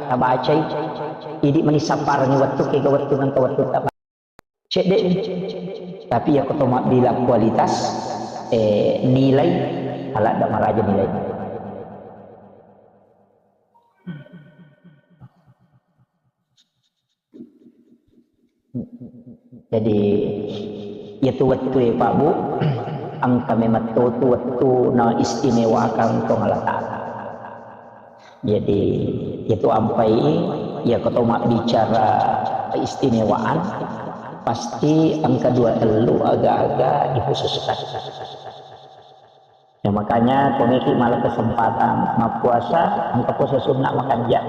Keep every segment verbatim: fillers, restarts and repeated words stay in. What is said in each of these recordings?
tabacai, idi mani sapparengngi wettu, kega wettu nengka wettu tabacai. Cedde, tapi iyako to mabbila kualitas, eh, nilai, aladda maraja nilai. Jadi, iyatu wettu e, Pak Bu, engka memang to tu wettu na istimewakang Puang Allah Ta'ala. Jadi, iyatu ampai, iyako to mabbicara keistimewaan, pasti engka dua tellu aga-aga dikhususkan. Ya, makanya, komeki malah kesempatan mappuasa, engka puasa sunnah makanja.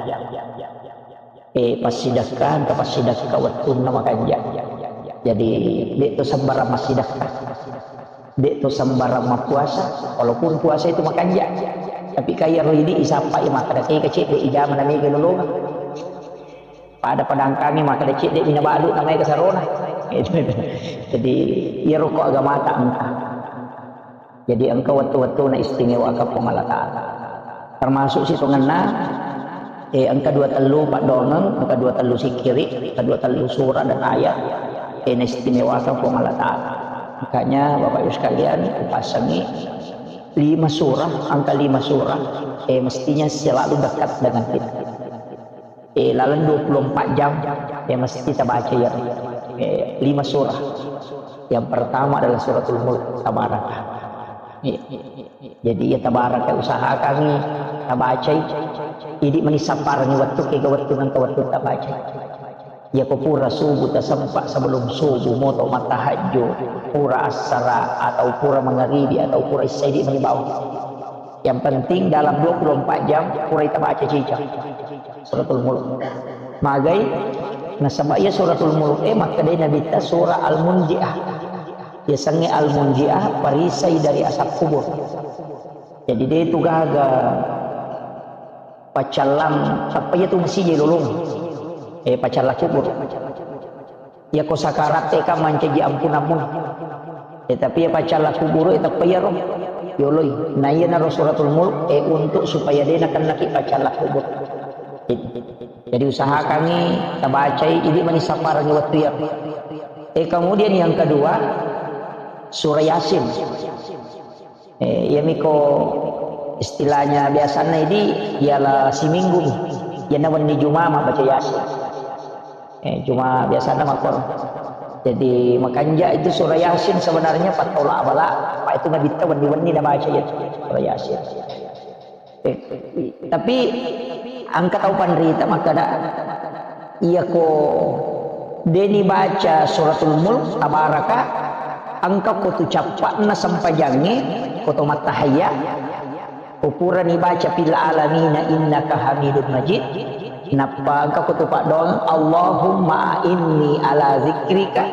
Eh, passidekka, engka passidekka wettunna makanja. Jadi, de' to sembarang massidekka. De' to sembarang mappuasa, walaupun puasa itu makanja. Tapi kaya ro idi isappai makkeda, "Tega cedde ijama na mega lolonga." Pada-pada engkangi makkeda cedde mina balu na maega sarona. Jadi, iyaro ko agamata engka. Jadi, engka wettu-wettu na istimewakang Puang Allah Ta'ala. Termasuk sitongenna, eh, engka dua tellu paddoangeng, engka dua tellu sikkiri, engka dua tellu surah dan ayat, eh, na istimewakang Puang Allah Ta'ala. Makanya, Bapak Ibu sekalian, kupasangi lima surah, angka lima surah, eh, mestinya selalu dekat dengan kita. Eh, laleng dua puluh empat jam, ya, mesti kita baca, ya. Eh, lima surah. Yang pertama adalah Suratul Mulk, Tabaraka. Eh, jadi, ya, Tabaraka, usahakan tabacai. Idi mani sapparengngi wettu, kega wettu nengka wettu tabacai. Ya, ko pura subuh tasempa, sebelum subuh moto mattahajju, pura assara atau pura mangaribi atau pura isya, idi mani bawang. Yang penting dalam dua puluh empat jam pura ita baca cica Suratul Mulk. Magai, nasaba iya Suratul Mulk e makkedai Nabitta surah Al-Munjiah. Yasengnge Al-Munjiah, perisai dari asap kubur. Jadi, de tu gaga paccallang, tappa iya tu masija lolong. Eh, paccallang kubur. Yako sakaratte kan mancaji ampunammu. Eh, tapi ya paccallang kubur, eh, tappa iyaro yoloi. Nah, iyanaro Suratul Mulk, eh, untuk supaya de nakennaki paccallang kubur. Jadi usahakangi tabacai, idi mani sapparengngi wettu iyaro. Eh, kemudian yang kedua, surah Yasin. Eh, iyamiko istilahnya biasanna idi, ialah siminggu mi. Iyana wenni Juma mabbaca Yasin. Eh, cuma biasanna makkoro. Jadi, makanja itu surah Yasin sebenarnya pattolo abala, apa itu Nabitta wenni-wenni nabaca ya surah Yasin. Eh, tapi engka tau panrita makkeda, iyako deni baca Suratul Mulk, Tabaraka, engka ko tu cappa'na sempajangnge, ko to mattahayya, ko purani baca fil alamina innaka hamidun majid, nappa engka ko tu paddoang, Allahumma a'inni ala zikrika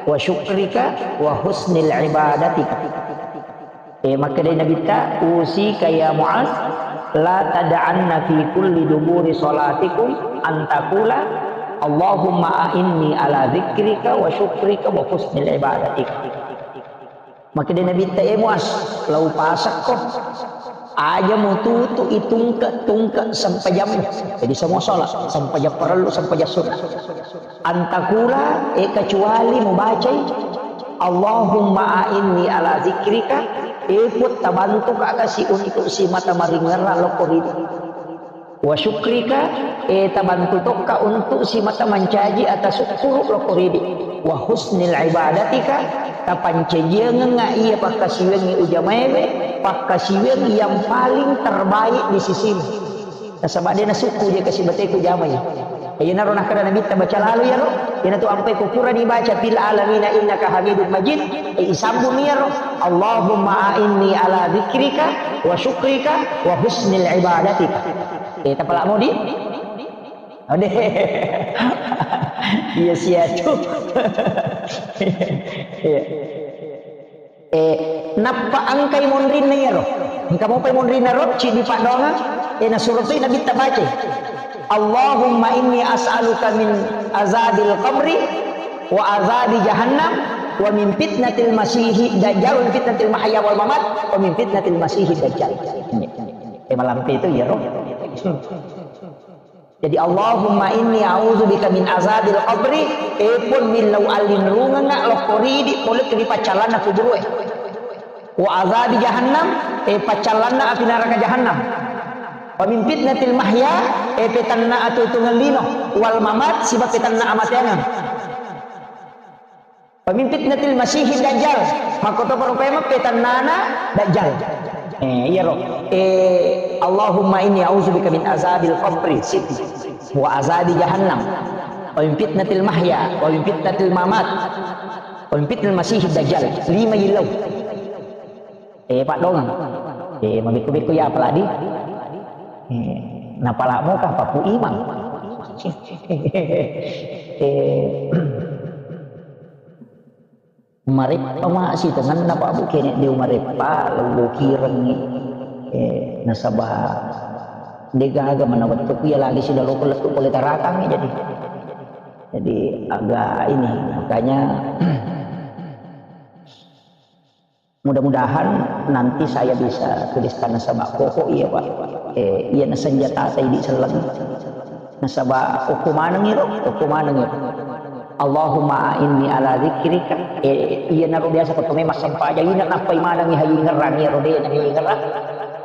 wa syukrika wa husnil ibadatika. Eh, makkedai Nabitta, "Usika ya Muaz, la tad'anna fi kulli duburi salatikum an taqula, Allahumma a'inni ala dzikrika wa syukrika wa husnil ibadatik." Makkedai Nabitta, "Eh Muaz, lau pasakko, aja mututu itungke-tungke sempajammu." Jadi semua sholat, sempajang parellu, sempajang sunnah. Antakula, eh, kecuali mubacai, "Allahumma a'inni ala zikrika," eh, Puang, tabantuka kasi untuk simata maringerra lokko ridi. "Wa syukrika," eh, tabantu tokka untuk simata mancaji atas syukur lokko ridi. "Wa husnil ibadatika," tapancajiangengnga iya pakkasiwiangngi ujamaewe, pakkasiwiang yang paling terbaik di sisimu. Nasaba de nasukku je kasi bateku jamai. Iyanaro nakkeda Nabitta, baca lalo iyaro. Iyanatu ampai ko purani baca fil alamina innaka hamidun majid, eh, isambung iyaro, "Allahumma a'inni ala dzikrika wa syukrika wa husnil ibadatika." Eh, tapala modi? Ode. Iya siatu. Iya. Eh, nappa engkai monrinna iyaro. Engka mopai monrinna ro, cibbi paddoangeng, eh, nasuro toi Nabitta bacai. "Allahumma inni as'aluka min azabil qabri wa azabi jahannam wa min fitnatil masihi dajjal, wa min fitnatil mahya wal mamat, wa min fitnatil masihi dajjal." Eh, malampe itu iyaro. Jadi, Allahumma inni a'udzubika min azabil qabri, e Puang, millau allinrungengnga lokko ridi pole ri paccallanna kuburu'e. Wa azabi jahannam, e paccallanna api naraka jahannam. Wa min fitnatil mahya, e petanna atuo-tuongeng lino, wal mamat, siba petanna amateangeng. Wa min fitnatil masihid dajjal. Makkotoparo paimeng petannana dajjal. Eh, iyaro. Eh, Allahumma inni a'udzubika min azabil qabri. Siti. Wa azabi jahannam. Wa min fitnatil mahya. Wa min fitnatil mamat. Wa min fitnatil masihid dajjal. Lima yillau. Eh, paddongeng. Eh, mabekko-bekko ya apalagi. Eh, napalamo kah papu imang. Eh, Mareppa masi tongenna Pak Bu, kene de mareppa, lo kirengngi. Eh, nasaba degaga mana wettuku ya lagi sila loko lettu pole tarakangngi jadi. Jadi agak ini, makanya mudah-mudahan nanti saya bisa tuliskan nasaba koko iya Pak. Eh, iya nasenjata tadi di seleng. Nasaba okko maneng iro, okko maneng iro. Allahumma a'inni ala dzikrika. Eh, iyanaro biasa ko tome massempajang ina nappai manengi haji ngerang iyaro de na ngerang.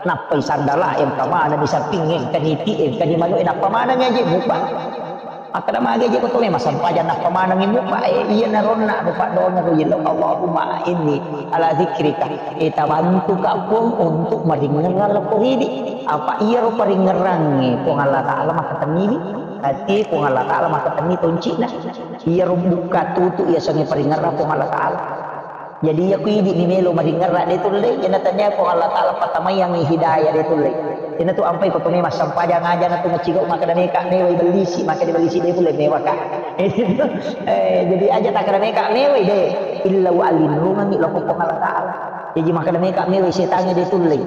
Nappai sandala engka manengi sapping engka niti engka ni manu nappa manengi aje mupa. Makkeda magi aje ko tome massempajang nappa manengi mupa. Eh, iyanaro na rupa dona ro yelo. Allahumma a'inni ala dzikrika. Eh, tabantuka Puang untuk maringerang lokko ridi. Apa iyaro paringerangnge Puang Allah Ta'ala makkatenniwi. Hati Puang Allah Ta'ala makkatenni toncina. Iyaro bukka tutu yasengnge paringerang Puang Allah Ta'ala. Jadi iya ku idi ni melo maringerang de tulle, iyana tania Puang Allah Ta'ala patamaiyangngi hidayah de tulle. Iyana tu ampai ko tome massempajang aja na tu macigau makkeda meka mewai bellisi, makkeda bellisi de tulle mewaka. Eh, jadi aja takkeda meka mewai de, illa wa alinrungangi loko Puang Allah Ta'ala. Jadi makkeda meka mewai setangnge de tulle.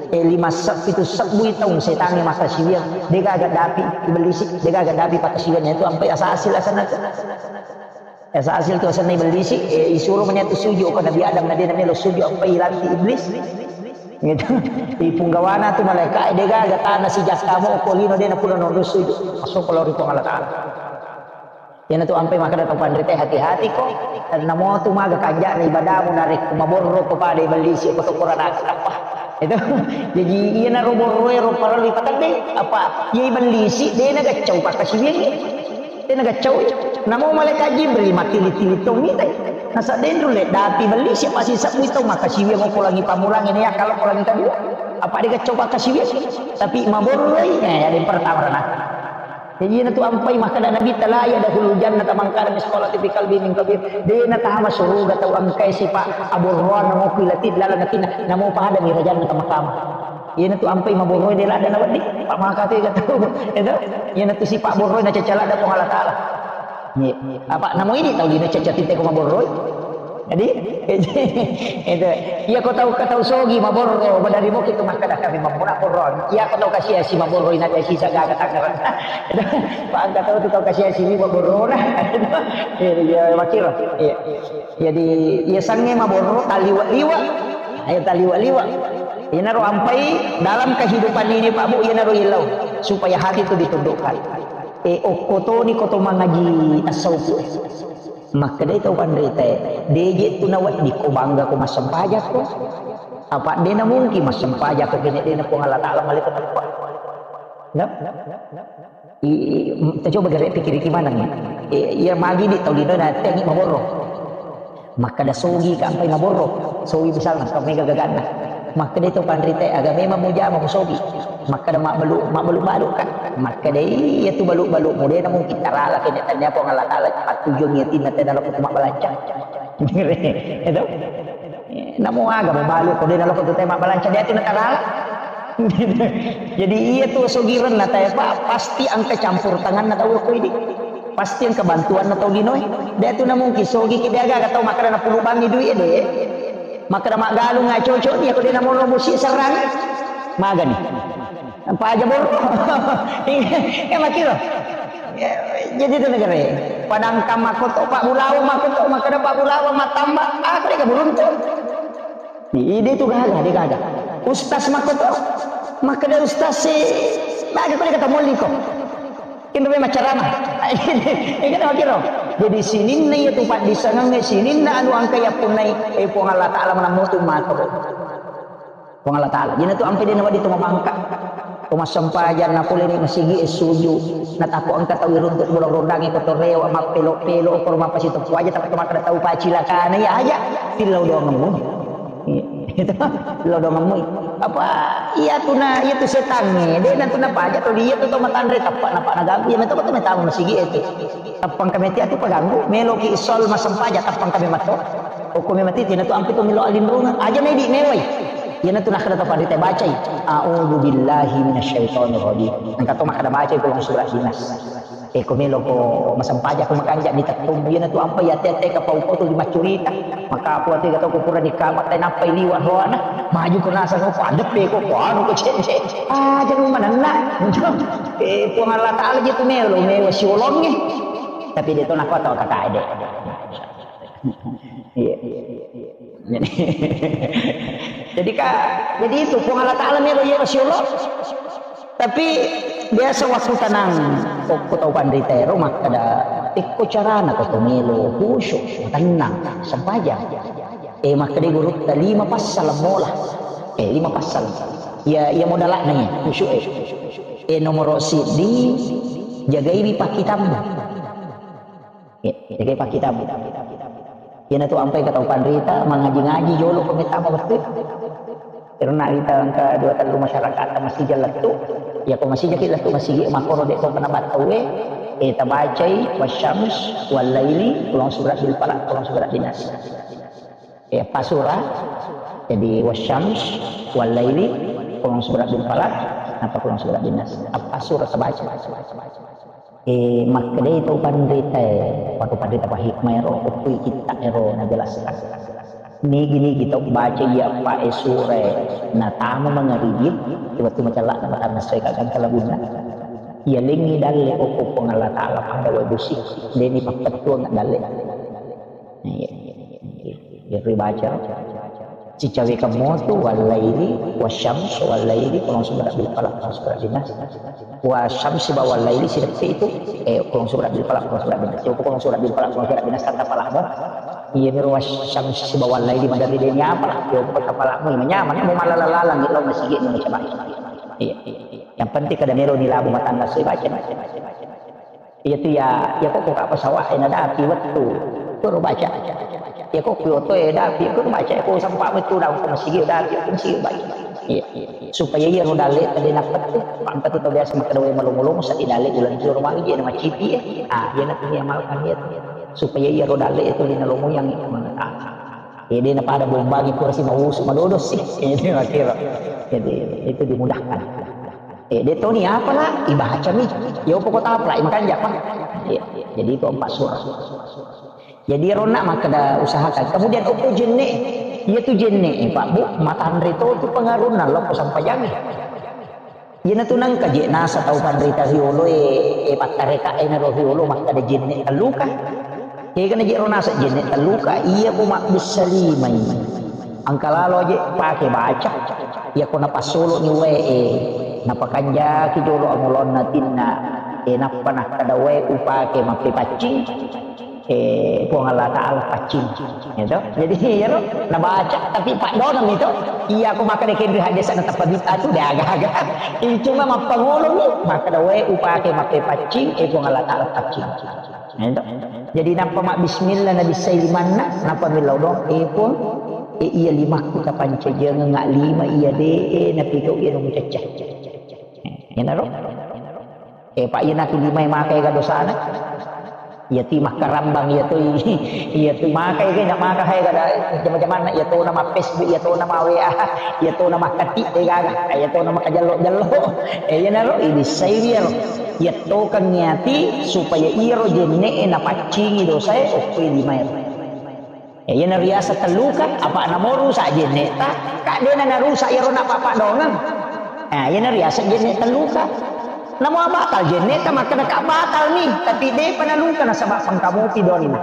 Eh, lima se-, pitu sebbu taung setangnge makkasiwiang, degaga dapi ibellisi, degaga dapi pakkasiwiang, itu ampai asa hasil asana tu. Asa hasil tu asanna ibellisi, eh, isuro mani tu sujud ko Nabi Adam, na de na melo sujud ampai ilanti iblis. Gitu. Ipunggawana tu malaikat, degaga tana sijakka mo ko lino de na pura nonro sujud. Masuk ko lori Puang Allah Ta'ala. Iyana tu ampai makkeda tau panrita hati-hati ko. Namo tu maga kanjana ibadamu narekko maborro ko pada ibellisi ko to Qur'an apa. Itu. Jadi iyanaro borroe ro parellu ipatedde. Apa? Iya ibellisi de na gaccau pakkasiwiangnge. De na gaccau. Namo malaikat Jibril mattili-tili tong itai. Nasa denru le dapi bellisi apa sisebbu tong makkasiwiang ko langi pamulangi ne ya kalau ko langi kedua. Apa de gaccau pakkasiwiang. Tapi maborroi, eh, ada yang pertama rana. Jadi iyana tu ampai makkeda Nabi, "La yadkhulul jannata man kana mitsqala dzarratin fi qalbihi min kibrin." De natama suruga tau engkae sipa aborroang namo ku ilati laleng atinna, namo pada mi rajana tama kama. Iyana tu ampai maborroi de ladda na wedding, pa maka tu ega tau. Itu. Iyana tu sipa borroi na cacca ladda Puang Allah Ta'ala. Iya. Apa namo idi tau dina cacca tite ko maborroi? Jadi, itu, iya ko tau, ko tau sogi maborro, madari mo kitu makkeda kami mammura borro. Iya ko tau kasi-asi maborro ina kasi sagaga tangerang. Pak angka tau tu tau kasi-asi ni maborro na. Iya, makiro. Iya. Jadi, iya sange maborro taliwa-liwa. Ayo taliwa-liwa. Inaro ampai dalam kehidupan ini Pak Bu, inaro ilau supaya hati itu ditundukkan. Eh, okkotoni koto mangaji tasawuf. Makkedai tau panritae, "De je tu naweddikko bangga ko massempajakko. Apa de na mungkin massempajakko kene de na Puang Allah Ta'ala malaikat teppa." Nah? I, i, tacoba gare pikiriki maneng. I, iya magi di tau lino na tengi maborro. Makkeda sogi ka ampai maborro. Sogi misalna, ka mega gaganna. Makkeda to panritae, "Aga memang mujama musogi." Makkeda, "Mabbalu-, mabbalu-balu ka." Makkeda, "Iya tu balu-balu mu de na mungkin tarala kene tania Puang Allah Ta'ala pattujungi atinna tena loko tu mabbalanca." Itu. Namo aga mabalu ko de na loko tu te mabbalanca de atinna tarala. Jadi iya tu sogirenna tae pa pasti engka campur tanganna tau ko idi. Pasti engka bantuanna tau linoe. De tu na mungkin sogi ki de aga tau makkeda na pulu bangi duit de. Makkeda maggalung, ah, cocok ni, ako de na molo musi serrang. Magani. Apa aja borro. Eh, makiro. Ya, jadi itu negara. Padangkang makoto, Pak Bulawo makoto, makkeda Pak Bulawo matamba, aku de beruntung. Ide itu gaga, de gaga. Ustaz makoto, makkeda ustaz si, baga ko de kata molli ko. Inro memang carana. Iya kan, makkiro. Jadi sininna iya tu paddisengeng, sininna anu engka iya punnai, eh, Puang Allah Ta'ala manammutu mato. Puang Allah Ta'ala. Jadi tu ampe dena wadi tu mamangka. Tu massempajang na pole ni masigi e suju. Na tako engka tau iruntuk bulang rondang ko to rewa mappelo-pelo ko rumah pasi to aja tapi makkeda tau pacilakana iya aja. Tillau doang ngemu. Iya. Itu lo dong ngomong. Apa iya tu na, iya tu setangnge. Dek na tu na paja tu dia tu to matanre tappa na pa na ganggu. Iya meto tu metamu masigi itu. Tappang kami tiap tu paganggu. Melo ki sol masempaja tappang kami mato. Hukum mati tina tu ampi tu melo alinrungan. Aja medi mewai. Iya na tu nakada to padita bacai. A'udzu billahi minasyaitonir rajim. Engka to makada bacai pulang surat dinas. Eh, ko melo ko masempajang ko makanja di tettummu, iya na tu ampa iya tete ka pau ko tu di maccurita. Maka apa tu kata ko pura di kamar tai nappai liwa roana. Maju ko nasa ko padepe ko ko anu ko cek cek. Ah, jangan manenna. Eh, Puang Allah Ta'ala gitu melo, melo siolongnge. Tapi dia tu nak kata kata ede. Iya. Jadi, jadi ka, jadi itu Puang Allah Ta'ala melo iya masya Allah. Tapi biasa waktu tenang, ko tau panrita ero makkada, tekko carana ko to melo khusyuk, tenang, sempajang. Eh, makkada guru ta lima passal mola. Eh, lima passal. Ya, ya modalakna ya, khusyuk eh. Eh, nomor siddi, jagai pakkitammu. Iya, jagai pakkitammu. Iyana tu ampai ka tau panrita, mangaji-ngaji jolo ko metta mawettu. Irna rita engka dua tellu masyarakat masija lettu. Ya ko masija ki lettu masigi makkoro de to kena battau e. Eh, tabacai wasyams wallaili, kulong surat bil falaq, kulong surat bin nas. Eh, apa surah? Jadi wasyams wallaili, kulong surat bil falaq, apa kulong surat bin nas. Apa surah tabaca? Eh, makkedai tau panritae, waktu panrita pahikmah ero, okkui kitta ero najelaskan. Nigi-nigi tau baca iya pa e sura e, natama mangaribi, waktu macalla na matanna soe kaganta labunna. Iya lengi dalle okko Puang Allah Ta'ala pada wae busi, deni pappettuang dalle. Iya, iya, iya. Ribaca. Cicawe kamotu wallaili wasyams wallaili kulong surat bil falaq kulong surat bin nas. Wasyams ba wallaili sideppe itu, eh, kulong surat bil falaq kulong surat bin nas. Coba kulong surat bil falaq kulong surat bin nas tata falaqmu. Iya miro wasyams ba wallaili madari deni apa lah. Yo kota falaqmu nyaman mau malalalang lo masigi mau coba. Iya. Yang penting kada melo ni labu matanna soi baca. Iya tu ya, ya kok kok apa sawah ena dapi wettu. Kuro baca. Ya kok kyoto e dapi, kuro baca. Kok sampa wettu daun ke masigi dapi, ke masigi baca. Iya. Supaya iya ro dalle tadi napet tu. Pangkat tu biasa makkeda wae malongo-longo sadi dalle ulang juro magi je na macipi e. Ah, iya na punya amalkan iya tu. Supaya iya ro dalle itu lina lomo yang mengetahui. Ede na pada bombangi pura si mausu madodo sih. Ede makkiro. Jadi itu dimudahkan. Eh, de toni apa lah? Ibacami. Ya apa kota apa lah? Makanja pa. Iya, iya. Jadi itu empat surah. Jadi ronna makkeda usahakan. Kemudian opo jenne. Iya tu jenne, eh, Pak Bu, matanre to tu pengaruhna lo ko sampajangi. Iyana tu nangka je nasa tau panrita riolo e, eh, pattareka e naro riolo makkeda jenne telluka. Kegana je ro nasa jenne telluka, iya ko mabbissa limai. Engka lalo aje pake baca. Iya ko napassolo ni wae e, napakanjaki jolo angolonna tinna. E nappa nakkeda wae upake mappepaccing. Eh, Puang Allah Ta'ala paccing. Gitu. Jadi iyaro nabaca tapi paddonang itu. Iya ko makkeda kendri hadis na tappa bid'ah tu de aga-aga. Ini cuma mappangolongi, makkeda wae upake mappepaccing, eh, Puang Allah Ta'ala paccing. Nah, itu. Jadi nappa ma bismillah nabissai limanna, nappa millau dong, eh, Puang, eh, iya limakku tapancajengeng lima iya de, eh, napigau iya numucecce. Eh, inaro. Eh, Pak, iya natu limai makai ga dosana. Iya ti makkarambang, iya tu, iya tu makai ga, nggak maka hai ga da, jama-jamanna, iya to nama Facebook, iya to nama W A, iya to nama kati, eh, gaga, iya to nama kajallo-jallo. Eh, iya naro, ini saya dia lo. Iya to kan niati supaya iro jenne e napaccingi dosa e, okkoi lima ero. Eh, iyana riaseng telluka, apa namo rusak jenneta, kak dena narusak iyaro napapa dongeng. Eh, iyana riaseng jenne telluka. Namo batal jenneta, makkeda kak batal mi, tapi depa naluka nasaba pengkamopi donna.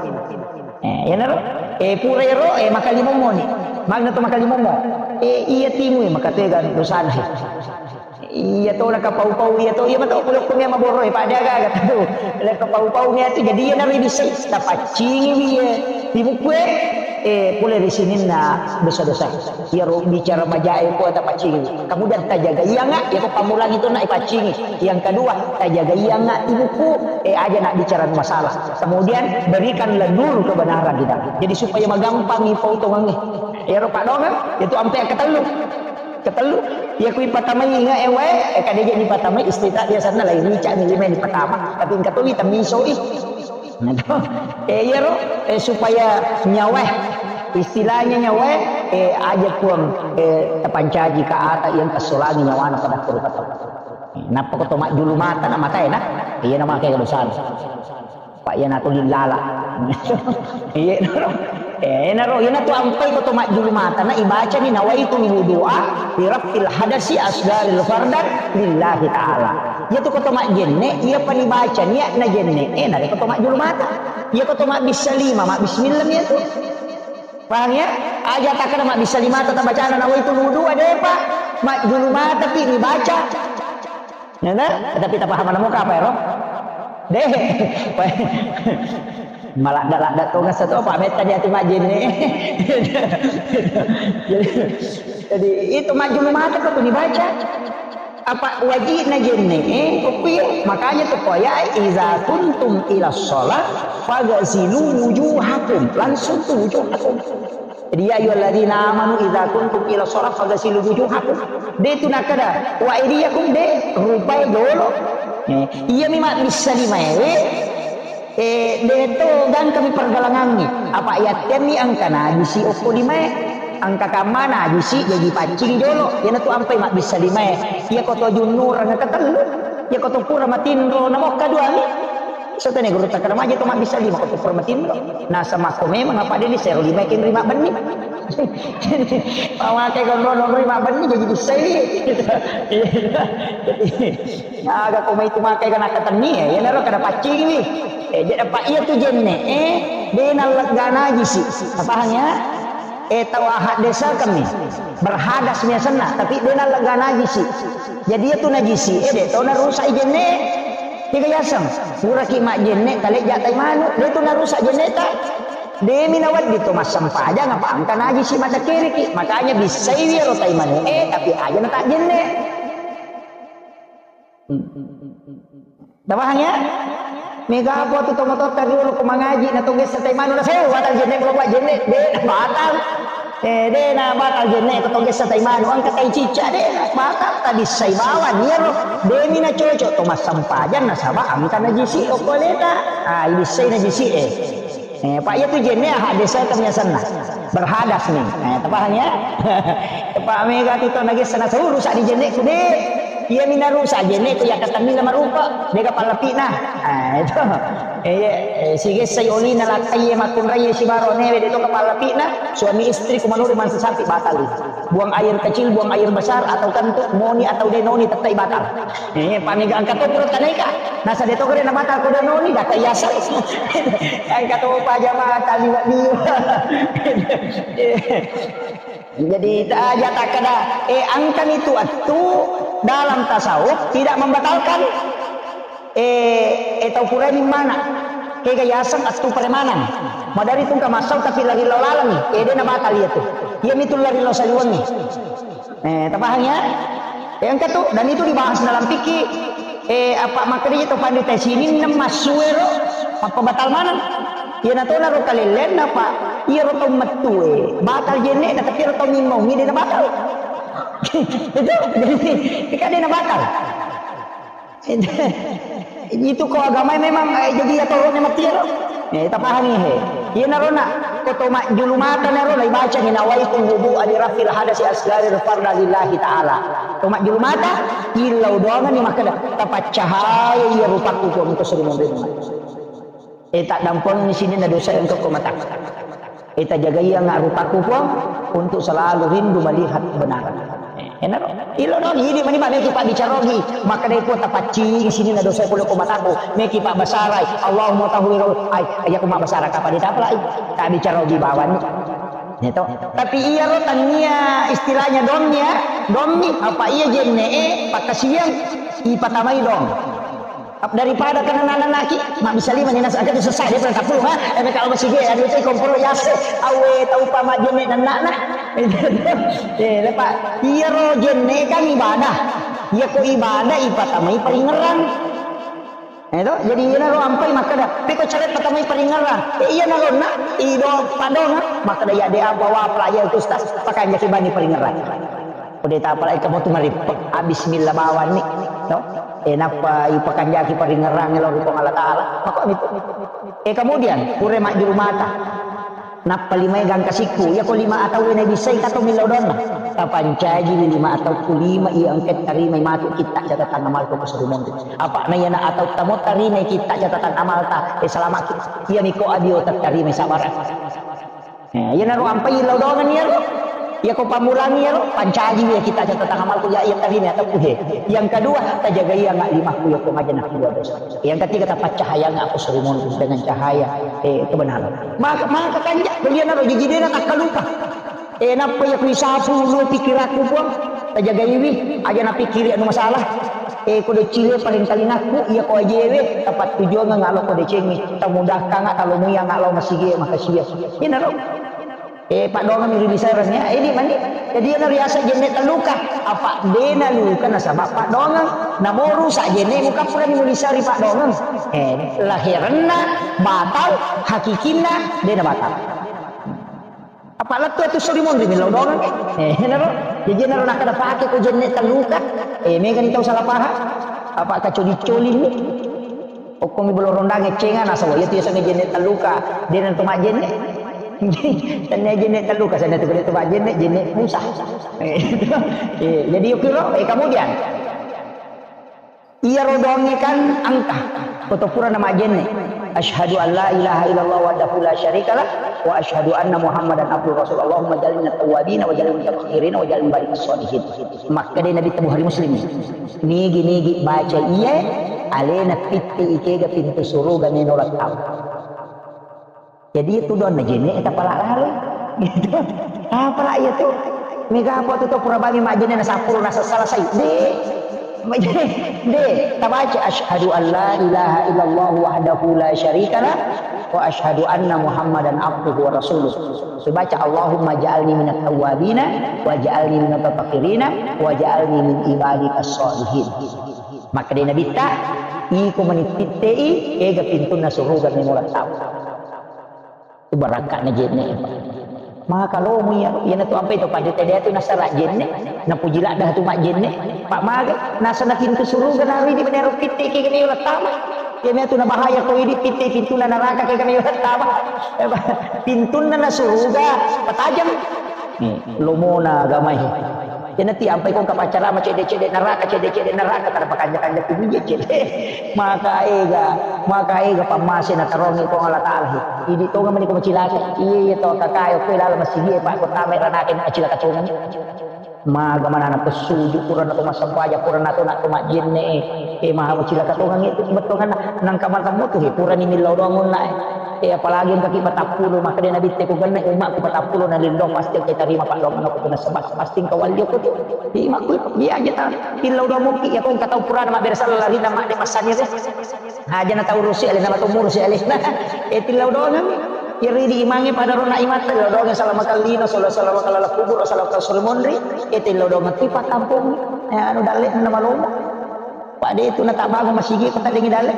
Eh, iyanaro, eh, pura ero, eh, makalimommo ni. Magna to makalimommo. Eh, iya timu, eh, makatega dosana, eh. Iya to, nakapau-pau iya to, iya mato pole ko mia maborro e, pada aga-aga tu. Nakapau-pau mia tu, jadi iya naro ibissai, tapaccingi wi iya, di buku e, eh, pole ri sininna dosa-dosa. Iya ro bicara maja e ko tapaccingi. Kemudian tajaga iya nga, iya ko pammulang itu nak ipaccingi. Yang kedua, tajaga iya nga di buku, eh, aja nak bicara masalah. Kemudian berikanlah nur kebenaran kita. Jadi supaya magampang ipautongangi. Iya ro padongan, itu ampe ketellu. Ketellu, iya ku ipatamai inga e wae, eh, kade je ipatamai, istita biasanna lai rica ni lima dipatama, tapi engka towi temmiso i. Nah, to. Eh, iya ro, eh, supaya nyawa, istilahnya nyawa, eh, aja puang, eh, tapancaji ka ata yang tasolangi nyawana pada kuru kata. Nappa ko to majjulu mata na mata e na, iya na makai dosana. Pak, iyanatu lillala. Iya, naro. Eh, naro, iyanatu ampai ko to majjulu mata, na ibacani nawaitul wudu'a li raf'il hadasi asgharil fardan lillahi ta'ala. Iya tu ko to majjenne, iya pani baca niat na jenne, eh, nare ko to majjulu mata. Iya ko to mabbissa lima, mabbismillah iya tu. Paham ya? Aja takkada mabbissa lima ta tabacana nawaitul wudu'a, depa. Majjulu mata pi dibaca. Ya kan? Tapi tapaham namo ka apa ero? Deh. Maladda-ladda to ngasa to, apa metta di ati majjenne. Jadi, jadi itu majjulu mata ko tu dibaca. Apa wajibna jenne, eh, kopi. Makanya tu koya, "Iza kuntum ila sholat, fagasilu wujuhakum." Langsung tu wujuhakum. Jadi, "Ya ayyuhalladzina amanu idza kuntum ila sholat fagasilu wujuhakum." De tu nakada, "Wa aidiyakum," de rupai dolo. Eh, iya mi mabbissa limaewe, eh, de to gangkami pergalangangi. Apa yattenni angka najisi okko limae. Angka kamma najisi jaji paccing jolo. Iyanatu ampai mabbissa limae. Iya ko to junnurang ketellu. Iya ko to pura matinro namokka duami. Satane guru takkada maja to mabbissa lima ko to pura matinro. Nasaba ko memang apa de ni sero lima kin rima benni. Pamake ko nono rima benni jadi bissai. Iya. Jadi, aga ko mai tu makai kana katenni ya, naro kada paccing ni. Eh, jadi apa iya tu jenne, eh, de nallegga najisi. Paham ya? Eh, tau ahad desa kami. Berhadas mi asenna, tapi de nallegga najisi. Jadi iya tu najisi, eh, de to narusak i jenne. Tiga yaseng, puraki majjenne, talejja tai manu, de tu narusak jenneta. Demi nawedding to massempajang apa engka najisi maddekkiriki. Makanya bissaiwi ero tai manu, eh, tapi aja na tak jenne. Tapahang ya? Mega apa tu tomatoatta riolo ko mangaji na togessa tai manu na, "Saya batal jenne, kalau buat jenne." De, batal. Eh, de na batal jenne ko togessa tai manu, engka tai cicca, de na batal, tabissai bawang iyaro. Demi na cocok to massempajang nasaba engka najisi okko aleta. Ah, ibissai najisi e. Eh, Pak, iya tu jenne ahad desa kami asenna. Berhadas ni. Eh, tapahang ya? Pak, mega tu to nagessa na, "Saya rusak di jenneku, de." Iya mi narusak jenneku, ya katammi la marupa, de ga pallapina. Ah, itu. Eh, iya, eh, sigessai olina lakkaie makkunraie sibaro newe de to ga pallapina, suami istri ku manurut mansa sapi batal. Buang air kecil, buang air besar, atau kantuk, moni atau de noni, tettai batal. Eh, pamega engka to pura tanaika. Nasa de to gare na batal ko de noni, data iasa. Engka to pajama taliwa-liwa. Jadi, ta-, aja takkada, eh, engkami tu attu dalam tasawuf tidak membatalkan. Eh, eh, tau purani mana? Kega yaseng attu premanang. Madari tungka massau tapi lari lao laleng. Eh, de na batal iya tu. Iya mitu lari lao saliwengi. Eh, tapahang ya? Eh, engka tu, dan itu dibahas dalam fikih. Eh, apa makanya to pandita sininna massuero, apa batal maneng? Iya na to na ro kalellenna, Pak. Iya ro tau mettue. Batal jenne na, tapi ro tau mimmau, ini na batal. Itu, jadi, ini kan dia na batal. Itu ko agama memang, eh, jadi ya toro ne mati ya, no? Eh, tapahami, he. Iya na rona, ko to majjulu mata na rona, ibaca ni nawaitu wudu ali rafil hadasi asgari farda lillahi ta'ala. To majjulu mata, illau doangan ni makkeda, tapaccahaya iya rupaku ko untuk sering memberi. Eh, tak dampon ni sini na dosa yang kau mata. Eh, tajagaiangnga rupaku, Puang, untuk selalu rindu melihat kebenaran. Eh, enaro. Ilo dong, ini meni meki pabbicara ogi. Makkedai, Puang, tapaccing sininna dosa pole ko mataku. Meki pabbasarai, Allahumma tahwir. Ai, iya ku mabbasara kapang ditapalai. Tabbicara ogi bawang. Ya to. Tapi iyaro tania istilahnya dong ya. Dommi, apa iya jenne'e pakkasiwiang ipatamai dong. Ap-, daripada kana nana-naki, mabbisa lima ni nasa, angka tu sessa, dia pernah tapulu, ha? Eh, kalau masih dia, aduh, saya komporo yase, awe, tau pa majenne nana-nana. Eh, lepa, iya ro jenne kan ibadah. Iya ko ibadah, ipatamai paringerang. Eh, to? Jadi, iyanaro ampai makkeda, "Peko care patamai paringerang." Eh, iyanaro na, ido padonga, makkeda, "Ya, de apa wapla, ya, Ustaz, pakanjaki bani paringerang." Kode tapalai kamu tu marippe, ah, bismillah bawanni, to? Eh, nappa ipakanjaki paringerang lao ri Puang Allah Taala. Maka itu. Eh, kemudian, pure majjuru mata. Nappa limae gangka sikku, iyako lima atauwe nabissai kato millau donna. Tapancajiwi lima atauku lima iya engka tarimai matu kitta catatan amalku ko suri monri. Apa na iyana atau tamo tarimai kitta catatan amalta, eh, salamaki. Iyami ko adio tattarimai sabara. Eh, iyanaro ampai illau dongan iyaro. Iyako pammulang iyaro, pancajiwi kitta catatan amalku ya iya tarimai atauku he. Yang kedua, tajagai anga limakku iyako maja nakkua dosa. Yang ketiga, tapaccahayanga ko suri monri dengan cahaya, eh, kebenaran. Maka, maka kanja, belianaro jaji dena takkalupa. Eh, nappa iya kuisapu ulu pikirakku, Puang. Tajagaiwi, aja napikkiri anu masalah. Eh, ko decile paling talingakku, iya ko ajewe, tapattujuanga ngalo ko decengi. Tamudahkanga talomui ngalo masigi makasiya. Inaro. Eh, paddoangami ri bisareng ya. Eh, ini mani. Jadi, iyana riaseng jenne telluka. Apa dena luka nasaba paddoangeng. Namo rusak jenne mukappurani mulisari paddoangeng. Eh, lahirenna batal, hakikinna dena batal. Apa lettu atu suri monri millau doangeng. Eh, naro. Jadi naro nakkeda pake ko jenne telluka. Eh, megani tau salah paham. Apa kacoli-colini. Okkomi bolo rondang eccenga nasaba iya tu yasengnge jenne telluka. Dena tu majjenne. Tania jenne telluka, sana tu tu majjenne, jenne musa. Eh, eh, jadi yukiro, eh, kemudian. Iyaro doangnge kan engka, koto pura namajjenne. Asyhadu an la ilaha illallah wahdahu la syarikalah, wa asyhadu anna Muhammadan abduhu rasul. Allahumma ja'alna minat tawwabin, wa ja'alna minal mutatahhirin, wa ja'alna minal ibadika sholihin. Makkeda Nabi ta Bukhari Muslim. Nigi-nigi baca iye, alena pitti ikega pintu suruga meno lattau. Jadi itu doang na jenne tapala lalo. Gitu. Apa lah iya tu? Mega apa tu, tu pura bami majjenne na sappulo na selesai. De. De, tabaca asyhadu an la ilaha illallah wahdahu la syarikalah wa asyhadu anna Muhammadan abduhu wa rasuluh. Subaca Allahumma ja'alni minat tawwabina wa ja'alni minat mutatahhirina wa ja'alni min ibadika sholihin. Makkeda Nabitta, iko mani pittei, ega pintunna suruga meno lattau. Barakka'na jenne, Pak. Maka lomo iya, iyana tu ampai to pada tadi tu nasara jenne, napuji ladda tu majjenne, Pak, maga nasana pintu suruga nari di menero pitte ke kami ulah tama. Iyana tu nabahaya ko idi pitte pintu na naraka ke kami ulah tama. Eh, Pak, pintunna na suruga patajang. Nih, lomona agamai. Iyana ti ampai ko engka paccarama cedde-cedde neraka, cedde-cedde neraka, kada pakanja-kanja kumuje cedde. Maka ega, maka ega pammase na tarongi Puang Allah Taala. Idi tonga mani ko macilaka. Iya, iya to kakayo ko lala masigi, Pak, ko tama ranaka na cilaka tonga. Maga mana na pesuju, pura na to massempajang, pura na to na to majjenne. Eh, maha macilaka tonga itu betongan nangka mata mutu he, pura ni millau doang onna, eh. Eh, apalagi engka ki patappulo, makkeda Nabitte ko genne ummakku patappulo na lillo, pasti engka tarima paddoangenna ko nasaba pasti engka walli ko tu. Di makku, di aja ta. Tillau doang mukki, ya ko engka tau purana mabbere sala larina madde massani re. Aja na tau rusi ale, nama tau murusi ale. Eh, tillau doang. Iri di imange pada rona imatta, tillau doang salama kallino, sala-, salama kallala kubur, salama kallala suri monri. Eh, tillau doang tu patampung. Eh, anu dalle na malomo. Pak de tu na tabangun masigi ko taddengi dalle.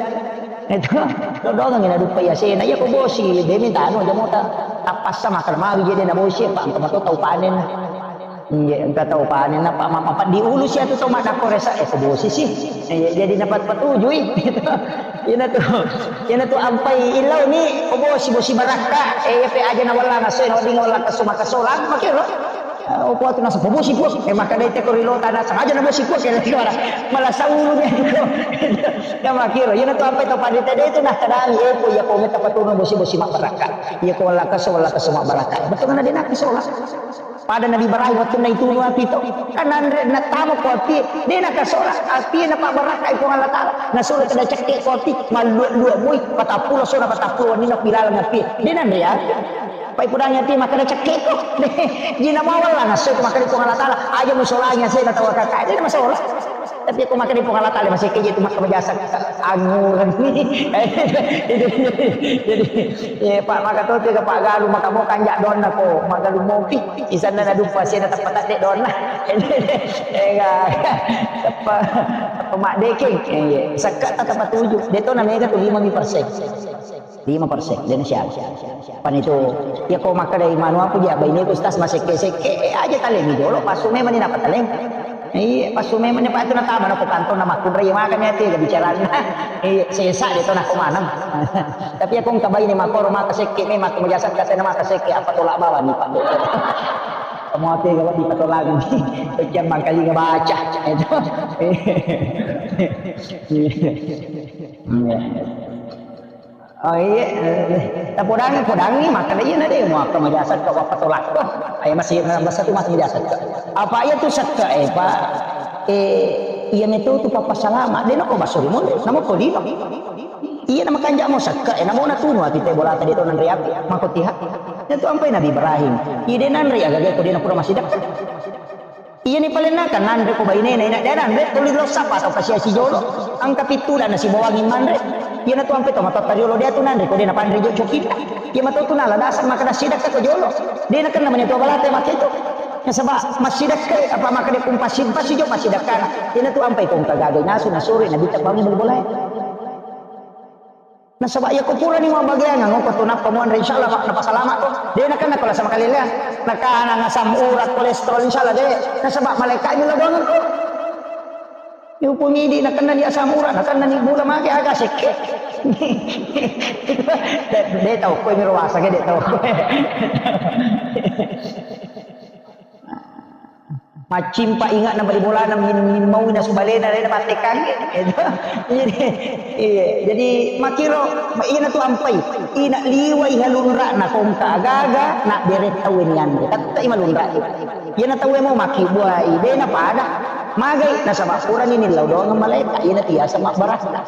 Itu, lo doang na dupa ya sena. Iya ko bosi, de minta anu aja mota. Tapassa makan mawi jadi na bosi, Pak, engka mato tau panen. Iya, engka tau panen, apa mama, Pak, di ulu sia tu tau madakko resa, eh, ko bosi sih. Iya, jadi dapat petujui. Ina tu, ina tu ampai ilau ni, ko bosi, bosi barakka, eh, iya pe aja na wala ngaso, na wading wala kaso makasolang, makero. Eh, opo atu nasa, "Bosi, Puang." Eh, makkeda teko ri lota nasa, "Aja na bosi, Puang." Kira-kira malah saulunna itu. Ya, makkiro. Iyana tu ampai tau pada tadi itu, nah, kadang, eh, ko iya ko meta patuna bosi-bosi mabbarakka. Iya ko wala kaso, wala kaso mabbarakka. Betul kan ada nak sola. Pada Nabi Ibrahim waktu na itu nu api to. Kan anre na tamo ko api, de na kasola. Api na pabbarakka iko Allah Taala. Na sura kada cekke ko api, malluak-luak mui, patappulo sona patappulo wanina bilalang api. De na anre api. Pai pudang api makkeda cekke ko. Jina mawal Nassu ko makkeda Puang Allah Taala, aja musolangi asena tau kakak. Jadi masalah. Tapi ko makkeda Puang Allah Taala, masih keje tu makkeda jasa angurang ni. Itu jadi, jadi, ya, Pak, maka tu tiga Pak Galu, maka mau kanjak donna ko, maka lu mopi. Di sana na dupa asena tepat tak dek donna. Enggak, apa, apa mak dekeng. Iya, sekat tak tempat tujuh. Dia tu namanya tu lima mi persen. Lima persen, dena siapa? Pan itu, ya ko makkeda manu apa dia, baine ku stas masekke-sekke, eh, aja taleng jolo, pasu memang ni napa taleng. Iya, pasu memang ni, Pak, itu natama nako kantong nama kunrai makan ya, tiga bicarana. Iya, sesa dia tu nako maneng. Tapi aku engka baine makoro maka sekke, memang aku majasat kata nama sekke, apa tolak bawah ni, Pak. Kamu hati gawat di patolak ni. Pecah mangkali ngebaca. Itu. Iya. Oh iya, eh, tapodangi, podangi, makkeda iya na de, mau apa majasat kau apa tolak kau. Ayo masih bahasa tu masih majasat kau. Apa iya tu sekka, eh, Pak? Eh, iya metu tu papa salama. De nako basuri mun, namo ko lino. Iya nama kanjak mo sekka, eh, namo na tunu ati te bola tadi tu nanre api, mako tiha. Itu ampai Nabi Ibrahim. Iya de nanre aga ko de nako masih dekat. Iya ni palenna kan nanre ko bainena, ina de nanre tuli lo sapa atau kasia si jolo. Angka pittula na sibawangi manre. Iya na tu ampe to matotta riolo dia tu nanre ko de na panre jo cokinna. Iya mato tu nala dasar maka nasi dakka ko jolo. De na kenna mani to balate make tu. Nasaba masih dakka apa maka de kumpasi pasi jo masih dakka. Iya na tu ampe ko engka gagai nasu nasore na bita bangi bol-bolai. Nasaba iya ko purani mabbageangang ko tu nappa muanre, insyaallah, Pak, napasalama ko. De nakenna ko lasa makaleleang. Nakana asam urat, kolesterol, insyaallah de. Nasaba malaikat mi ladongeng ko. Yupung idi nakenna ni asam urat, nakenna ni gula mage aga sekke. De, de tau ko mi ro wasa ke de tau ko. Maccimpa ingatna bali bolana min-, min maui nasu balena, lena mattekangngi. Itu. Jadi, iya. Jadi, makkiro, ma-, ina tu ampai. Ina liwai halunra'na kongka agaga, na bere tauwe ni anre. Tette'i malunra'i. Iyana tauwe mau makkibuai, dena pada. Magai, nasaba purani nillau doang malaika, iyana tiasa mabbarakka.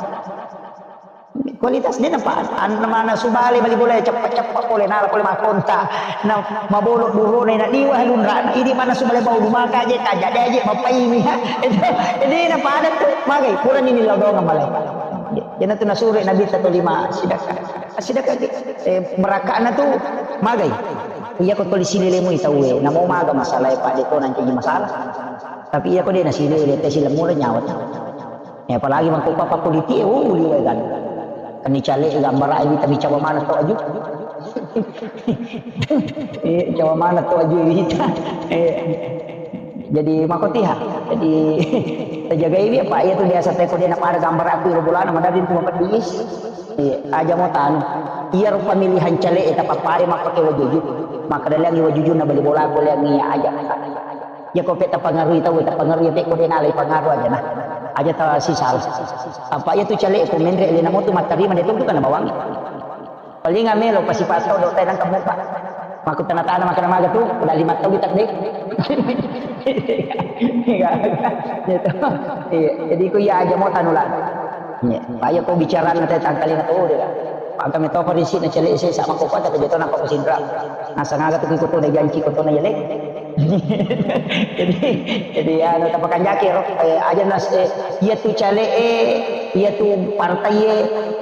Kualitas de napa, an-, mana subale bali bola ceppa-ceppa pole nala pole makonta. Na mabolo durone na liwa lunrana. Idi mana subale bau lumaka je, kaja de je, mapaini, ha. Itu, jadi napa ada tu, magai, purani nillau doang malai. Jana tu nasure Nabi satu lima sidaka. Sidaka, eh, merakana tu, magai. Iya ko toli silele mu itauwe, namo maga masalah, Pak, de ko nanti masalah. Tapi iya ko de nasilele, te silemmu nyawa. Ya, apalagi mangko papa kuliti, oh, liwai kan. Kan ni cale gambara wita mi cawa mana to aju. Eh, cawa mana to aju wita. Eh, jadi makotiha. Jadi tajagai dia, Pak, iya tu biasa teko dia na pada gambar aku ro bolana madadin tu pedis. Eh, aja mau tanu. Iya ro pemilihan cale eta papare mappake wajuju. Maka dalang wajuju na bali bola ko leang iya aja. Iya ko pe tapangarui tau, tapangarui pe ko de nalai pangaru aja nah. Aja ta sisal. Apa iya tu cale ko menre le namo tu mattarima de tu kana bawang. Paling amelo pasipato do tenang kamu, Pak. Maku tana-tana makana maga tu, udah lima tau kita de. Iya. Iya. Jadi ku iya aja mau tanulan. Iya. Ayo ko bicara nanti tangkali na tu de. Angka mi to parisi na cale se sama ko kata ke jatona ko sindra. Nasang aga tu ko to na janci ko to na yele. Jadi, jadi anu tapakanjaki ro, eh, aja nas, eh, iya tu cale, eh, iya tu partai,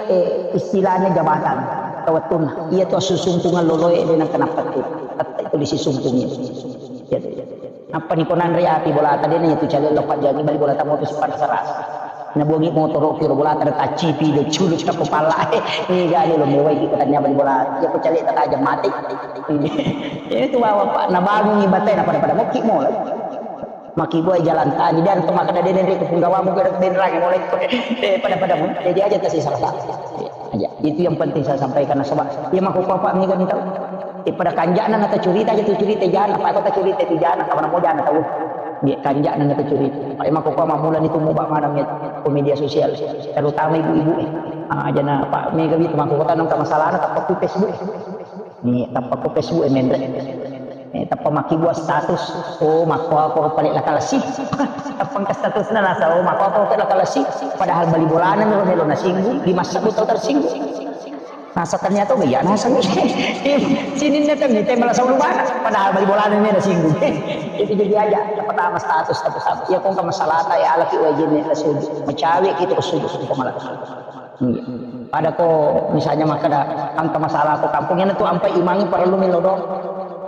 eh, istilahnya jabatan. Tawattunna. Iya tu susumpungan loloe de nang kenapa tu. Tette tu disisumpungi. Jadi, apa ni ko nanre api bola tadi na iya tu cale lopat jangi bali bola tamu tu sipan seras. Nabuangi motoro kiro bola tadi tacipi de culu capa pala. Ni gani lo mewai ki katanya bali bola. Iya ko cale tajam mati. Ini tu bawa, Pak, nabangungi batai na pada-pada mokki mola. Maki boy jalan tadi dan to makada dene ri punggawamu ke benrang mulai. Eh, pada-pada mun. Jadi aja tasi salah satu. Aja. Itu yang penting saya sampaikan, nasaba iya mako papa mi kan tau. Eh, pada kanjana na tacurita aja tu curita jana, apa kota curita tu jana, kawan mau jana tau. Dia kanjana na tacurita. Pak, mako papa mulai itu mau bak mana mi ko media sosial, terutama ibu-ibu, eh. Ah, jana Pak Mega itu mako kota nang masalahna tak Facebook. Ni tappa ko Facebook e menre. Eh, tappa makkibua status. Oh, makko ako pale lakalasi. Tappa engka statusna nasa, oh, makko ako pale lakalasi. Padahal bali bolana melo-melo nasinggung, di masa tau tersinggung. Nasa ternyata iya nasa mi. Sininna temmi te malasau lubana. Padahal bali bolana mi nasinggung. Itu jadi aja pertama status, tapi sabu. Iya kong ka masalata ya alaki wajinna suju. Macawe kita ke suju, kita malah. Iya. Pada ko misalnya makkeda engka masalah ko kampung, iyana tu ampai imangi parellu millau doang.